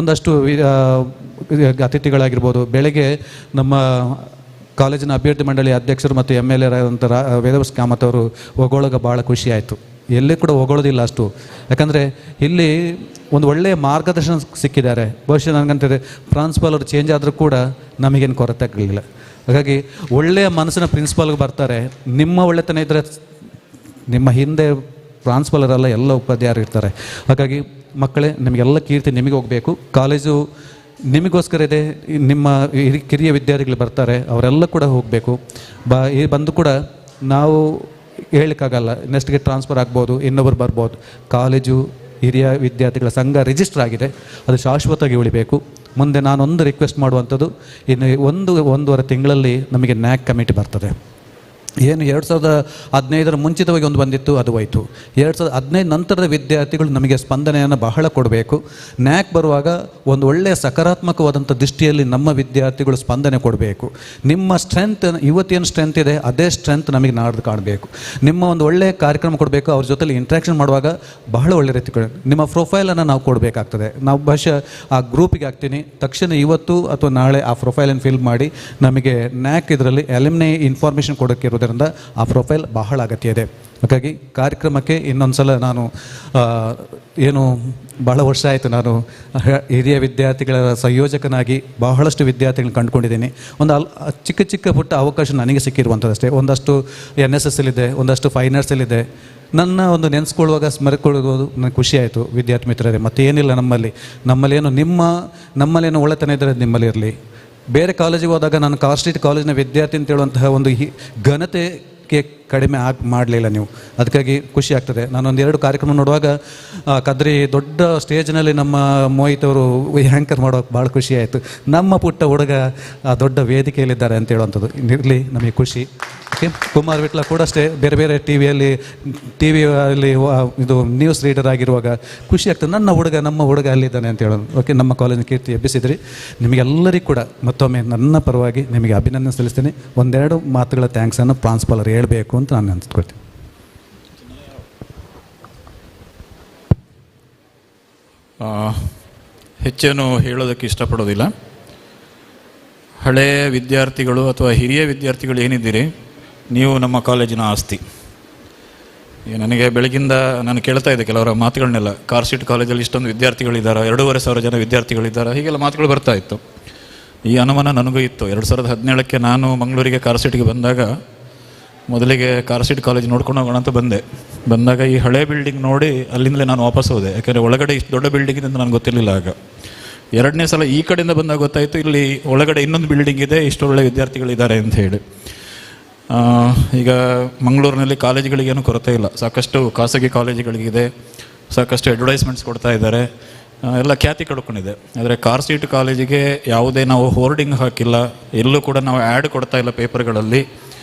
ಒಂದಷ್ಟು ಅತಿಥಿಗಳಾಗಿರ್ಬೋದು. ಬೆಳಗ್ಗೆ ನಮ್ಮ ಕಾಲೇಜಿನ ಅಭ್ಯರ್ಥಿ ಮಂಡಳಿ ಅಧ್ಯಕ್ಷರು ಮತ್ತು MLA ಆದಂಥ ವೇದವ್ಯಾಸ್ ಕಾಮತ್ ಅವರು ಹೊಗಳಾಗ ಭಾಳ ಖುಷಿಯಾಯಿತು. ಎಲ್ಲಿ ಕೂಡ ಹೊಗಳೋದಿಲ್ಲ ಅಷ್ಟು, ಯಾಕಂದರೆ ಇಲ್ಲಿ ಒಂದು ಒಳ್ಳೆಯ ಮಾರ್ಗದರ್ಶನ ಸಿಕ್ಕಿದ್ದಾರೆ. ಬಹುಶಃ ನನಗಂತಾರೆ ಪ್ರಿನ್ಸಿಪಾಲ್ ಅವರು ಚೇಂಜ್ ಆದರೂ ಕೂಡ ನಮಗೇನು ಕೊರತೆ ಆಗಲಿಲ್ಲ. ಹಾಗಾಗಿ ಒಳ್ಳೆಯ ಮನಸ್ಸಿನ ಪ್ರಿನ್ಸಿಪಾಲ್ಗೆ ಬರ್ತಾರೆ. ನಿಮ್ಮ ಒಳ್ಳೆತನ ಇದ್ದರೆ ನಿಮ್ಮ ಹಿಂದೆ ಪ್ರಿನ್ಸಿಪಾಲರೆಲ್ಲ ಎಲ್ಲ ಉಪಾಧ್ಯಾಯರು ಇರ್ತಾರೆ. ಹಾಗಾಗಿ ಮಕ್ಕಳೇ, ನಿಮಗೆಲ್ಲ ಕೀರ್ತಿ ನಿಮಗೆ ಹೋಗಬೇಕು. ಕಾಲೇಜು ನಿಮಗೋಸ್ಕರ ಇದೆ. ನಿಮ್ಮ ಕಿರಿಯ ವಿದ್ಯಾರ್ಥಿಗಳು ಬರ್ತಾರೆ, ಅವರೆಲ್ಲ ಕೂಡ ಹೋಗಬೇಕು. ಬಂದು ಕೂಡ ನಾವು ಹೇಳಲಿಕ್ಕಾಗಲ್ಲ, ನೆಕ್ಸ್ಟ್ಗೆ ಟ್ರಾನ್ಸ್ಫರ್ ಆಗ್ಬೋದು, ಇನ್ನೊಬ್ಬರು ಬರ್ಬೋದು. ಕಾಲೇಜು ಹಿರಿಯ ವಿದ್ಯಾರ್ಥಿಗಳ ಸಂಘ ರಿಜಿಸ್ಟರ್ ಆಗಿದೆ, ಅದು ಶಾಶ್ವತವಾಗಿ ಉಳಿಬೇಕು. ಮುಂದೆ ನಾನೊಂದು ರಿಕ್ವೆಸ್ಟ್ ಮಾಡುವಂಥದ್ದು, ಇನ್ನು 1-1.5 ತಿಂಗಳಲ್ಲಿ ನಮಗೆ ನ್ಯಾಕ್ ಕಮಿಟಿ ಬರ್ತದೆ. ಏನು 2015 ಮುಂಚಿತವಾಗಿ ಒಂದು ಬಂದಿತ್ತು, ಅದು ಹೋಯಿತು. 2015 ನಂತರದ ವಿದ್ಯಾರ್ಥಿಗಳು ನಮಗೆ ಸ್ಪಂದನೆಯನ್ನು ಬಹಳ ಕೊಡಬೇಕು. ನ್ಯಾಕ್ ಬರುವಾಗ ಒಂದು ಒಳ್ಳೆಯ ಸಕಾರಾತ್ಮಕವಾದಂಥ ದೃಷ್ಟಿಯಲ್ಲಿ ನಮ್ಮ ವಿದ್ಯಾರ್ಥಿಗಳು ಸ್ಪಂದನೆ ಕೊಡಬೇಕು. ನಿಮ್ಮ ಸ್ಟ್ರೆಂತ್ ಇವತ್ತೇನು ಸ್ಟ್ರೆಂತ್ ಇದೆ ಅದೇ ಸ್ಟ್ರೆಂತ್ ನಮಗೆ ನಾಡ್ದು ಕಾಣಬೇಕು. ನಿಮ್ಮ ಒಂದು ಒಳ್ಳೆಯ ಕಾರ್ಯಕ್ರಮ ಕೊಡಬೇಕು. ಅವ್ರ ಜೊತೆಲಿ ಇಂಟ್ರ್ಯಾಕ್ಷನ್ ಮಾಡುವಾಗ ಬಹಳ ಒಳ್ಳೆ ರೀತಿ ನಿಮ್ಮ ಪ್ರೊಫೈಲನ್ನು ನಾವು ಕೊಡಬೇಕಾಗ್ತದೆ. ನಾವು ಬಹುಶಃ ಆ ಗ್ರೂಪಿಗೆ ಹಾಕ್ತೀನಿ ತಕ್ಷಣ, ಇವತ್ತು ಅಥವಾ ನಾಳೆ ಆ ಪ್ರೊಫೈಲನ್ನು ಫಿಲ್ ಮಾಡಿ ನಮಗೆ ನ್ಯಾಕ್ ಇದರಲ್ಲಿ ಅಲ್ಯೂಮಿನಿ ಇನ್ಫಾರ್ಮೇಷನ್ ಕೊಡೋಕ್ಕಿರೋದ್ರಿಂದ ಆ ಪ್ರೊಫೈಲ್ ಬಹಳ ಅಗತ್ಯ ಇದೆ. ಹಾಗಾಗಿ ಕಾರ್ಯಕ್ರಮಕ್ಕೆ ಇನ್ನೊಂದು ಸಲ ನಾನು ಏನು ಭಾಳ ವರ್ಷ ಆಯಿತು ನಾನು ಹಿರಿಯ ವಿದ್ಯಾರ್ಥಿಗಳ ಸಂಯೋಜಕನಾಗಿ ಬಹಳಷ್ಟು ವಿದ್ಯಾರ್ಥಿಗಳನ್ನ ಕಂಡುಕೊಂಡಿದ್ದೀನಿ. ಒಂದು ಚಿಕ್ಕ ಚಿಕ್ಕ ಪುಟ್ಟ ಅವಕಾಶ ನನಗೆ ಸಿಕ್ಕಿರುವಂಥದ್ದಷ್ಟೇ. ಒಂದಷ್ಟು NSS ಇದೆ, ಒಂದಷ್ಟು ಫೈನ್ ಆರ್ಟ್ಸಲ್ಲಿದೆ. ನನ್ನ ಒಂದು ನೆನೆಸ್ಕೊಳ್ಳುವಾಗ ಸ್ಮರಿಕೊಳ್ಳೋದು ನನಗೆ ಖುಷಿಯಾಯಿತು ವಿದ್ಯಾರ್ಥಿ ಮಿತ್ರರೇ. ಮತ್ತೇನಿಲ್ಲ, ನಮ್ಮಲ್ಲೇನು ನಮ್ಮಲ್ಲೇನು ಒಳ್ಳೆತನ ಇದ್ದರೆ ನಿಮ್ಮಲ್ಲಿ ಇರಲಿ. ಬೇರೆ ಕಾಲೇಜಿಗೆ ಹೋದಾಗ ನಾನು ಕಾರ್ ಸ್ಟ್ರೀಟ್ ಕಾಲೇಜಿನ ವಿದ್ಯಾರ್ಥಿ ಅಂತ ಹೇಳುವಂತಹ ಒಂದು ಘನತೆಗೆ ಕಡಿಮೆ ಮಾಡಲಿಲ್ಲ ನೀವು, ಅದಕ್ಕಾಗಿ ಖುಷಿ ಆಗ್ತದೆ. ನಾನೊಂದು 2 ಕಾರ್ಯಕ್ರಮ ನೋಡುವಾಗ ಕದ್ರಿ ದೊಡ್ಡ ಸ್ಟೇಜ್ನಲ್ಲಿ ನಮ್ಮ ಮೋಹಿತ್ ಅವರು ಆ್ಯಂಕರ್ ಮಾಡೋಕೆ ಭಾಳ ಖುಷಿ ಆಯಿತು. ನಮ್ಮ ಪುಟ್ಟ ಹುಡುಗ ಆ ದೊಡ್ಡ ವೇದಿಕೆಯಲ್ಲಿದ್ದಾರೆ ಅಂತ ಹೇಳುವಂಥದ್ದು ಇರಲಿ, ನಮಗೆ ಖುಷಿ. ಓಕೆ, ಕುಮಾರ್ ವಿಟ್ಲ ಕೂಡ ಅಷ್ಟೇ ಬೇರೆ ಬೇರೆ ಟಿ ವಿಯಲ್ಲಿ ಇದು ನ್ಯೂಸ್ ರೀಡರ್ ಆಗಿರುವಾಗ ಖುಷಿ ಆಗ್ತದೆ, ನನ್ನ ಹುಡುಗ ನಮ್ಮ ಹುಡುಗ ಅಲ್ಲಿದ್ದಾನೆ ಅಂತ ಹೇಳೋದು. ಓಕೆ, ನಮ್ಮ ಕಾಲೇಜಿನ ಕೀರ್ತಿ ಎಬ್ಬಿಸಿದ್ರಿ. ನಿಮಗೆಲ್ಲರಿಗೂ ಕೂಡ ಮತ್ತೊಮ್ಮೆ ನನ್ನ ಪರವಾಗಿ ನಿಮಗೆ ಅಭಿನಂದನೆ ಸಲ್ಲಿಸ್ತೀನಿ. ಒಂದೆರಡು ಮಾತುಗಳ ಥ್ಯಾಂಕ್ಸನ್ನು ಪ್ರಾನ್ಸಿಪಾಲರು ಹೇಳಬೇಕು ಅಂತ ನಾನು ಅನ್ಸ್ಕೊಳ್ತೀನಿ. ಹೆಚ್ಚೇನು ಹೇಳೋದಕ್ಕೆ ಇಷ್ಟಪಡೋದಿಲ್ಲ. ಹಳೆಯ ವಿದ್ಯಾರ್ಥಿಗಳು ಅಥವಾ ಹಿರಿಯ ವಿದ್ಯಾರ್ಥಿಗಳು ಏನಿದ್ದೀರಿ, ನೀವು ನಮ್ಮ ಕಾಲೇಜಿನ ಆಸ್ತಿ. ಈಗ ನನಗೆ ಬೆಳಗಿಂದ ನಾನು ಕೇಳ್ತಾ ಇದ್ದೆ ಕೆಲವರ ಮಾತುಗಳನ್ನೆಲ್ಲ, ಕಾರ್ ಸ್ಟ್ರೀಟ್ ಕಾಲೇಜಲ್ಲಿ ಇಷ್ಟೊಂದು ವಿದ್ಯಾರ್ಥಿಗಳಿದ್ದಾರೆ, 2,500 ಜನ ವಿದ್ಯಾರ್ಥಿಗಳಿದ್ದಾರೆ, ಹೀಗೆಲ್ಲ ಮಾತುಗಳು ಬರ್ತಾ ಇತ್ತು. ಈ ಅನುಮಾನ ನನಗೂ ಇತ್ತು. 2017ಕ್ಕೆ ನಾನು ಮಂಗಳೂರಿಗೆ ಕಾರ್ ಸ್ಟ್ರೀಟ್ಗೆ ಬಂದಾಗ ಮೊದಲಿಗೆ ಕಾರ್ ಸ್ಟ್ರೀಟ್ ಕಾಲೇಜ್ ನೋಡ್ಕೊಂಡು ಹೋಗೋಣ ಅಂತ ಬಂದೆ. ಬಂದಾಗ ಈ ಹಳೆ ಬಿಲ್ಡಿಂಗ್ ನೋಡಿ ಅಲ್ಲಿಂದಲೇ ನಾನು ವಾಪಸ್ ಹೋದೆ. ಯಾಕೆಂದರೆ ಒಳಗಡೆ ಇಷ್ಟು ದೊಡ್ಡ ಬಿಲ್ಡಿಂಗ್ ಇದೆ ಅಂತ ನನಗೆ ಗೊತ್ತಿರಲಿಲ್ಲ ಆಗ. ಎರಡನೇ ಸಲ ಈ ಕಡೆಯಿಂದ ಬಂದಾಗ ಗೊತ್ತಾಯಿತು ಇಲ್ಲಿ ಒಳಗಡೆ ಇನ್ನೊಂದು ಬಿಲ್ಡಿಂಗ್ ಇದೆ, ಇಷ್ಟು ಒಳ್ಳೆ ವಿದ್ಯಾರ್ಥಿಗಳಿದ್ದಾರೆ ಅಂತ ಹೇಳಿ. ಈಗ ಮಂಗಳೂರಿನಲ್ಲಿ ಕಾಲೇಜುಗಳಿಗೇನು ಕೊರತೆ ಇಲ್ಲ, ಸಾಕಷ್ಟು ಖಾಸಗಿ ಕಾಲೇಜುಗಳಿಗಿದೆ, ಸಾಕಷ್ಟು ಅಡ್ವರ್ಟೈಸ್ಮೆಂಟ್ಸ್ ಕೊಡ್ತಾ ಇದ್ದಾರೆ, ಎಲ್ಲ ಖ್ಯಾತಿ ಕಡ್ಕೊಂಡಿದೆ. ಆದರೆ ಕಾರ್ ಸ್ಟ್ರೀಟ್ ಕಾಲೇಜಿಗೆ ಯಾವುದೇ ನಾವು ಹೋರ್ಡಿಂಗ್ ಹಾಕಿಲ್ಲ, ಎಲ್ಲೂ ಕೂಡ ನಾವು ಆ್ಯಡ್ ಕೊಡ್ತಾ ಇಲ್ಲ ಪೇಪರ್ಗಳಲ್ಲಿ.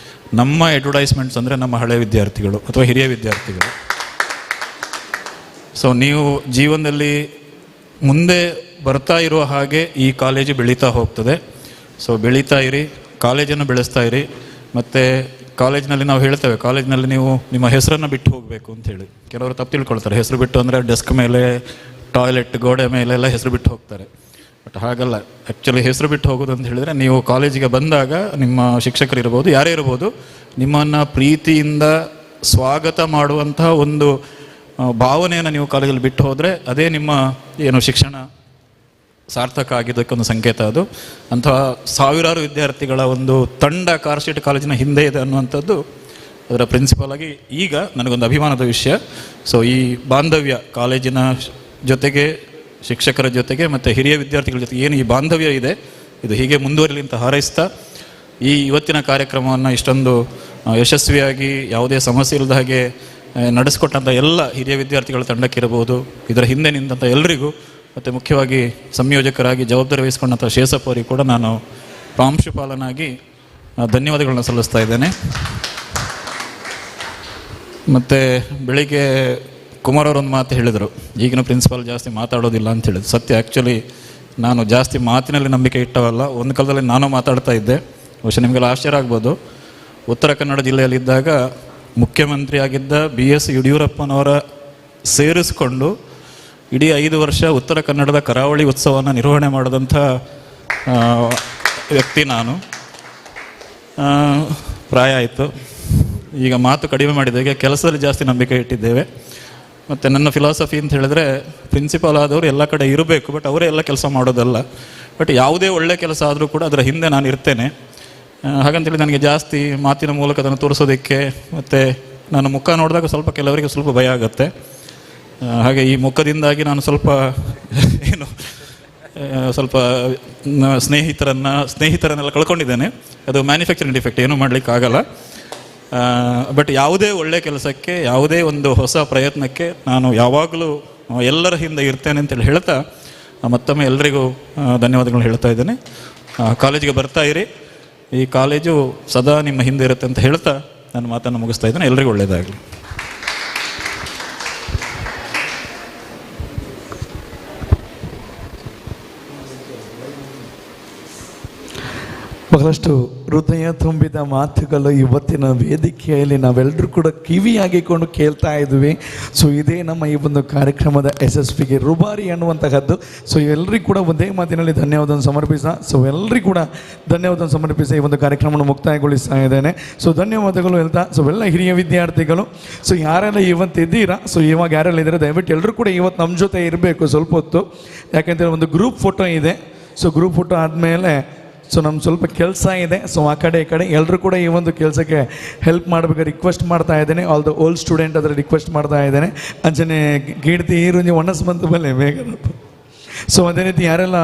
ನಮ್ಮ ಅಡ್ವರ್ಟೈಸ್ಮೆಂಟ್ಸ್ ಅಂದರೆ ನಮ್ಮ ಹಳೆ ವಿದ್ಯಾರ್ಥಿಗಳು ಅಥವಾ ಹಿರಿಯ ವಿದ್ಯಾರ್ಥಿಗಳು. ಸೊ ನೀವು ಜೀವನದಲ್ಲಿ ಮುಂದೆ ಬರ್ತಾ ಇರುವ ಹಾಗೆ ಈ ಕಾಲೇಜು ಬೆಳೀತಾ ಹೋಗ್ತದೆ. ಸೊ ಬೆಳೀತಾ ಇರಿ, ಕಾಲೇಜನ್ನು ಬೆಳೆಸ್ತಾ ಇರಿ. ಮತ್ತು ಕಾಲೇಜಿನಲ್ಲಿ ನಾವು ಹೇಳ್ತೇವೆ, ಕಾಲೇಜಿನಲ್ಲಿ ನೀವು ನಿಮ್ಮ ಹೆಸರನ್ನು ಬಿಟ್ಟು ಹೋಗಬೇಕು ಅಂಥೇಳಿ. ಕೆಲವರು ತಪ್ಪು ತಿಳ್ಕೊಳ್ತಾರೆ, ಹೆಸರು ಬಿಟ್ಟು ಅಂದರೆ ಡೆಸ್ಕ್ ಮೇಲೆ, ಟಾಯ್ಲೆಟ್ ಗೋಡೆ ಮೇಲೆ ಎಲ್ಲ ಹೆಸರು ಬಿಟ್ಟು ಹೋಗ್ತಾರೆ. ಬಟ್ ಹಾಗಲ್ಲ, ಆ್ಯಕ್ಚುಲಿ ಹೆಸರು ಬಿಟ್ಟು ಹೋಗೋದು ಅಂತ ಹೇಳಿದರೆ ನೀವು ಕಾಲೇಜಿಗೆ ಬಂದಾಗ ನಿಮ್ಮ ಶಿಕ್ಷಕರು ಇರ್ಬೋದು, ಯಾರೇ ಇರ್ಬೋದು, ನಿಮ್ಮನ್ನು ಪ್ರೀತಿಯಿಂದ ಸ್ವಾಗತ ಮಾಡುವಂತಹ ಒಂದು ಭಾವನೆಯನ್ನು ನೀವು ಕಾಲೇಜಲ್ಲಿ ಬಿಟ್ಟು ಹೋದರೆ ಅದೇ ನಿಮ್ಮ ಏನು ಶಿಕ್ಷಣ ಸಾರ್ಥಕ ಆಗಿದ್ದಕ್ಕೊಂದು ಸಂಕೇತ ಅದು. ಅಂತಹ ಸಾವಿರಾರು ವಿದ್ಯಾರ್ಥಿಗಳ ಒಂದು ತಂಡ ಕಾರ್ ಸ್ಟ್ರೀಟ್ ಕಾಲೇಜಿನ ಹಿಂದೆ ಇದೆ ಅನ್ನುವಂಥದ್ದು ಅದರ ಪ್ರಿನ್ಸಿಪಾಲ್ ಆಗಿ ಈಗ ನನಗೊಂದು ಅಭಿಮಾನದ ವಿಷಯ. ಸೊ ಈ ಬಾಂಧವ್ಯ ಕಾಲೇಜಿನ ಜೊತೆಗೆ, ಶಿಕ್ಷಕರ ಜೊತೆಗೆ ಮತ್ತು ಹಿರಿಯ ವಿದ್ಯಾರ್ಥಿಗಳ ಜೊತೆಗೆ ಏನು ಈ ಬಾಂಧವ್ಯ ಇದೆ, ಇದು ಹೀಗೆ ಮುಂದುವರಿಲಿ ಅಂತ ಹಾರೈಸ್ತಾ ಈ ಇವತ್ತಿನ ಕಾರ್ಯಕ್ರಮವನ್ನು ಇಷ್ಟೊಂದು ಯಶಸ್ವಿಯಾಗಿ ಯಾವುದೇ ಸಮಸ್ಯೆ ಇಲ್ಲದ ಹಾಗೆ ನಡೆಸಿಕೊಟ್ಟಂಥ ಎಲ್ಲ ಹಿರಿಯ ವಿದ್ಯಾರ್ಥಿಗಳ ತಂಡಕ್ಕಿರಬಹುದು, ಇದರ ಹಿಂದೆ ನಿಂತಹ ಎಲ್ಲರಿಗೂ, ಮತ್ತು ಮುಖ್ಯವಾಗಿ ಸಂಯೋಜಕರಾಗಿ ಜವಾಬ್ದಾರಿ ವಹಿಸಿಕೊಂಡಂಥ ಶೇಷಪ್ಪ ಅವರಿಗೆ ಕೂಡ ನಾನು ಪ್ರಾಂಶುಪಾಲನಾಗಿ ಧನ್ಯವಾದಗಳನ್ನ ಸಲ್ಲಿಸ್ತಾ ಇದ್ದೇನೆ. ಮತ್ತು ಬೆಳಿಗ್ಗೆ ಕುಮಾರ್ ಅವರೊಂದು ಮಾತು ಹೇಳಿದರು, ಈಗಿನ ಪ್ರಿನ್ಸಿಪಾಲ್ ಜಾಸ್ತಿ ಮಾತಾಡೋದಿಲ್ಲ ಅಂತ ಹೇಳಿದ್ರು. ಸತ್ಯ, ಆ್ಯಕ್ಚುಲಿ ನಾನು ಜಾಸ್ತಿ ಮಾತಿನಲ್ಲಿ ನಂಬಿಕೆ ಇಟ್ಟವಲ್ಲ. ಒಂದು ಕಾಲದಲ್ಲಿ ನಾನು ಮಾತಾಡ್ತಾ ಇದ್ದೆ, ಬಹುಶಃ ನಿಮಗೆಲ್ಲ ಆಶ್ಚರ್ಯ ಆಗ್ಬೋದು. ಉತ್ತರ ಕನ್ನಡ ಜಿಲ್ಲೆಯಲ್ಲಿದ್ದಾಗ ಮುಖ್ಯಮಂತ್ರಿ ಆಗಿದ್ದ BS ಯಡಿಯೂರಪ್ಪನವರ ಸೇರಿಸಿಕೊಂಡು ಇಡೀ 5 ವರ್ಷ ಉತ್ತರ ಕನ್ನಡದ ಕರಾವಳಿ ಉತ್ಸವವನ್ನು ನಿರ್ವಹಣೆ ಮಾಡಿದಂಥ ವ್ಯಕ್ತಿ ನಾನು. ಪ್ರಾಯ ಆಯಿತು, ಈಗ ಮಾತು ಕಡಿಮೆ ಮಾಡಿದ್ದೇವೆ, ಈಗ ಕೆಲಸದಲ್ಲಿ ಜಾಸ್ತಿ ನಂಬಿಕೆ ಇಟ್ಟಿದ್ದೇವೆ. ಮತ್ತು ನನ್ನ ಫಿಲಾಸಫಿ ಅಂತ ಹೇಳಿದ್ರೆ, ಪ್ರಿನ್ಸಿಪಾಲ್ ಆದವರು ಎಲ್ಲ ಕಡೆ ಇರಬೇಕು, ಬಟ್ ಅವರೇ ಎಲ್ಲ ಕೆಲಸ ಮಾಡೋದಲ್ಲ. ಬಟ್ ಯಾವುದೇ ಒಳ್ಳೆ ಕೆಲಸ ಆದರೂ ಕೂಡ ಅದರ ಹಿಂದೆ ನಾನು ಇರ್ತೇನೆ. ಹಾಗಂತೇಳಿ ನನಗೆ ಜಾಸ್ತಿ ಮಾತಿನ ಮೂಲಕ ಅದನ್ನು ತೋರಿಸೋದಕ್ಕೆ, ಮತ್ತು ನಾನು ಮುಖ ನೋಡಿದಾಗ ಸ್ವಲ್ಪ ಕೆಲವರಿಗೆ ಸ್ವಲ್ಪ ಭಯ ಆಗುತ್ತೆ. ಹಾಗೆ ಈ ಮುಖದಿಂದಾಗಿ ನಾನು ಸ್ವಲ್ಪ ಏನು ಸ್ವಲ್ಪ ಸ್ನೇಹಿತರನ್ನೆಲ್ಲ ಕಳ್ಕೊಂಡಿದ್ದೇನೆ. ಅದು ಮ್ಯಾನುಫ್ಯಾಕ್ಚರಿಂಗ್ ಡಿಫೆಕ್ಟ್, ಏನೂ ಮಾಡಲಿಕ್ಕಾಗಲ್ಲ. ಬಟ್ ಯಾವುದೇ ಒಳ್ಳೆಯ ಕೆಲಸಕ್ಕೆ, ಯಾವುದೇ ಒಂದು ಹೊಸ ಪ್ರಯತ್ನಕ್ಕೆ ನಾನು ಯಾವಾಗಲೂ ಎಲ್ಲರ ಹಿಂದೆ ಇರ್ತೇನೆ ಅಂತೇಳಿ ಹೇಳ್ತಾ ಮತ್ತೊಮ್ಮೆ ಎಲ್ಲರಿಗೂ ಧನ್ಯವಾದಗಳು ಹೇಳ್ತಾ ಇದ್ದೇನೆ. ಕಾಲೇಜಿಗೆ ಬರ್ತಾ ಇರಿ, ಈ ಕಾಲೇಜು ಸದಾ ನಿಮ್ಮ ಹಿಂದೆ ಇರುತ್ತೆ ಅಂತ ಹೇಳ್ತಾ ನನ್ನ ಮಾತನ್ನು ಮುಗಿಸ್ತಾ ಇದ್ದೇನೆ. ಎಲ್ರಿಗೂ ಒಳ್ಳೆಯದಾಗಲಿ. ಬಹಳಷ್ಟು ಹೃದಯ ತುಂಬಿದ ಮಾತುಗಳು ಇವತ್ತಿನ ವೇದಿಕೆಯಲ್ಲಿ ನಾವೆಲ್ಲರೂ ಕೂಡ ಕಿವಿಯಾಗಿಕೊಂಡು ಕೇಳ್ತಾ ಇದ್ವಿ. ಸೊ ಇದೇ ನಮ್ಮ ಈ ಒಂದು ಕಾರ್ಯಕ್ರಮದ ಯಶಸ್ವಿಗೆ ರುಬಾರಿ ಅನ್ನುವಂತಹದ್ದು. ಸೊ ಎಲ್ಲರಿಗೂ ಕೂಡ ಒಂದೇ ಮಾತಿನಲ್ಲಿ ಧನ್ಯವಾದವನ್ನು ಸಮರ್ಪಿಸ, ಸೊ ಎಲ್ಲರಿಗೂ ಕೂಡ ಧನ್ಯವಾದವನ್ನು ಸಮರ್ಪಿಸಿ ಈ ಒಂದು ಕಾರ್ಯಕ್ರಮವನ್ನು ಮುಕ್ತಾಯಗೊಳಿಸ್ತಾ ಇದ್ದೇನೆ. ಸೊ ಧನ್ಯವಾದಗಳು ಹೇಳ್ತಾ, ಸೊ ಎಲ್ಲ ಹಿರಿಯ ವಿದ್ಯಾರ್ಥಿಗಳು, ಸೊ ಯಾರೆಲ್ಲ ಇವತ್ತಿದ್ದೀರಾ, ಸೊ ಇವಾಗ ಯಾರೆಲ್ಲ ಇದ್ದೀರಾ, ದಯವಿಟ್ಟು ಎಲ್ಲರೂ ಕೂಡ ಇವತ್ತು ನಮ್ಮ ಜೊತೆ ಇರಬೇಕು ಸ್ವಲ್ಪ ಹೊತ್ತು. ಯಾಕೆಂದರೆ ಒಂದು ಗ್ರೂಪ್ ಫೋಟೋ ಇದೆ. ಸೊ ಗ್ರೂಪ್ ಫೋಟೋ ಆದಮೇಲೆ ಸೊ ನಮ್ಗೆ ಸ್ವಲ್ಪ ಕೆಲಸ ಇದೆ. ಸೊ ಆ ಕಡೆ ಈ ಕಡೆ ಎಲ್ಲರೂ ಕೂಡ ಈ ಒಂದು ಕೆಲಸಕ್ಕೆ ಹೆಲ್ಪ್ ಮಾಡಬೇಕು ರಿಕ್ವೆಸ್ಟ್ ಮಾಡ್ತಾ ಇದ್ದೇನೆ. ಆಲ್ the old student ಅದರ ರಿಕ್ವೆಸ್ಟ್ ಮಾಡ್ತಾ ಇದ್ದೇನೆ. ಅಂಚನೆ ಕೀರ್ತಿ ಈರುಂಜಿ ಒಣಸ್ ಬಂತು ಬಲ್ಲೆ ಬೇಗ. ಸೊ ಅದೇ ರೀತಿ ಯಾರೆಲ್ಲ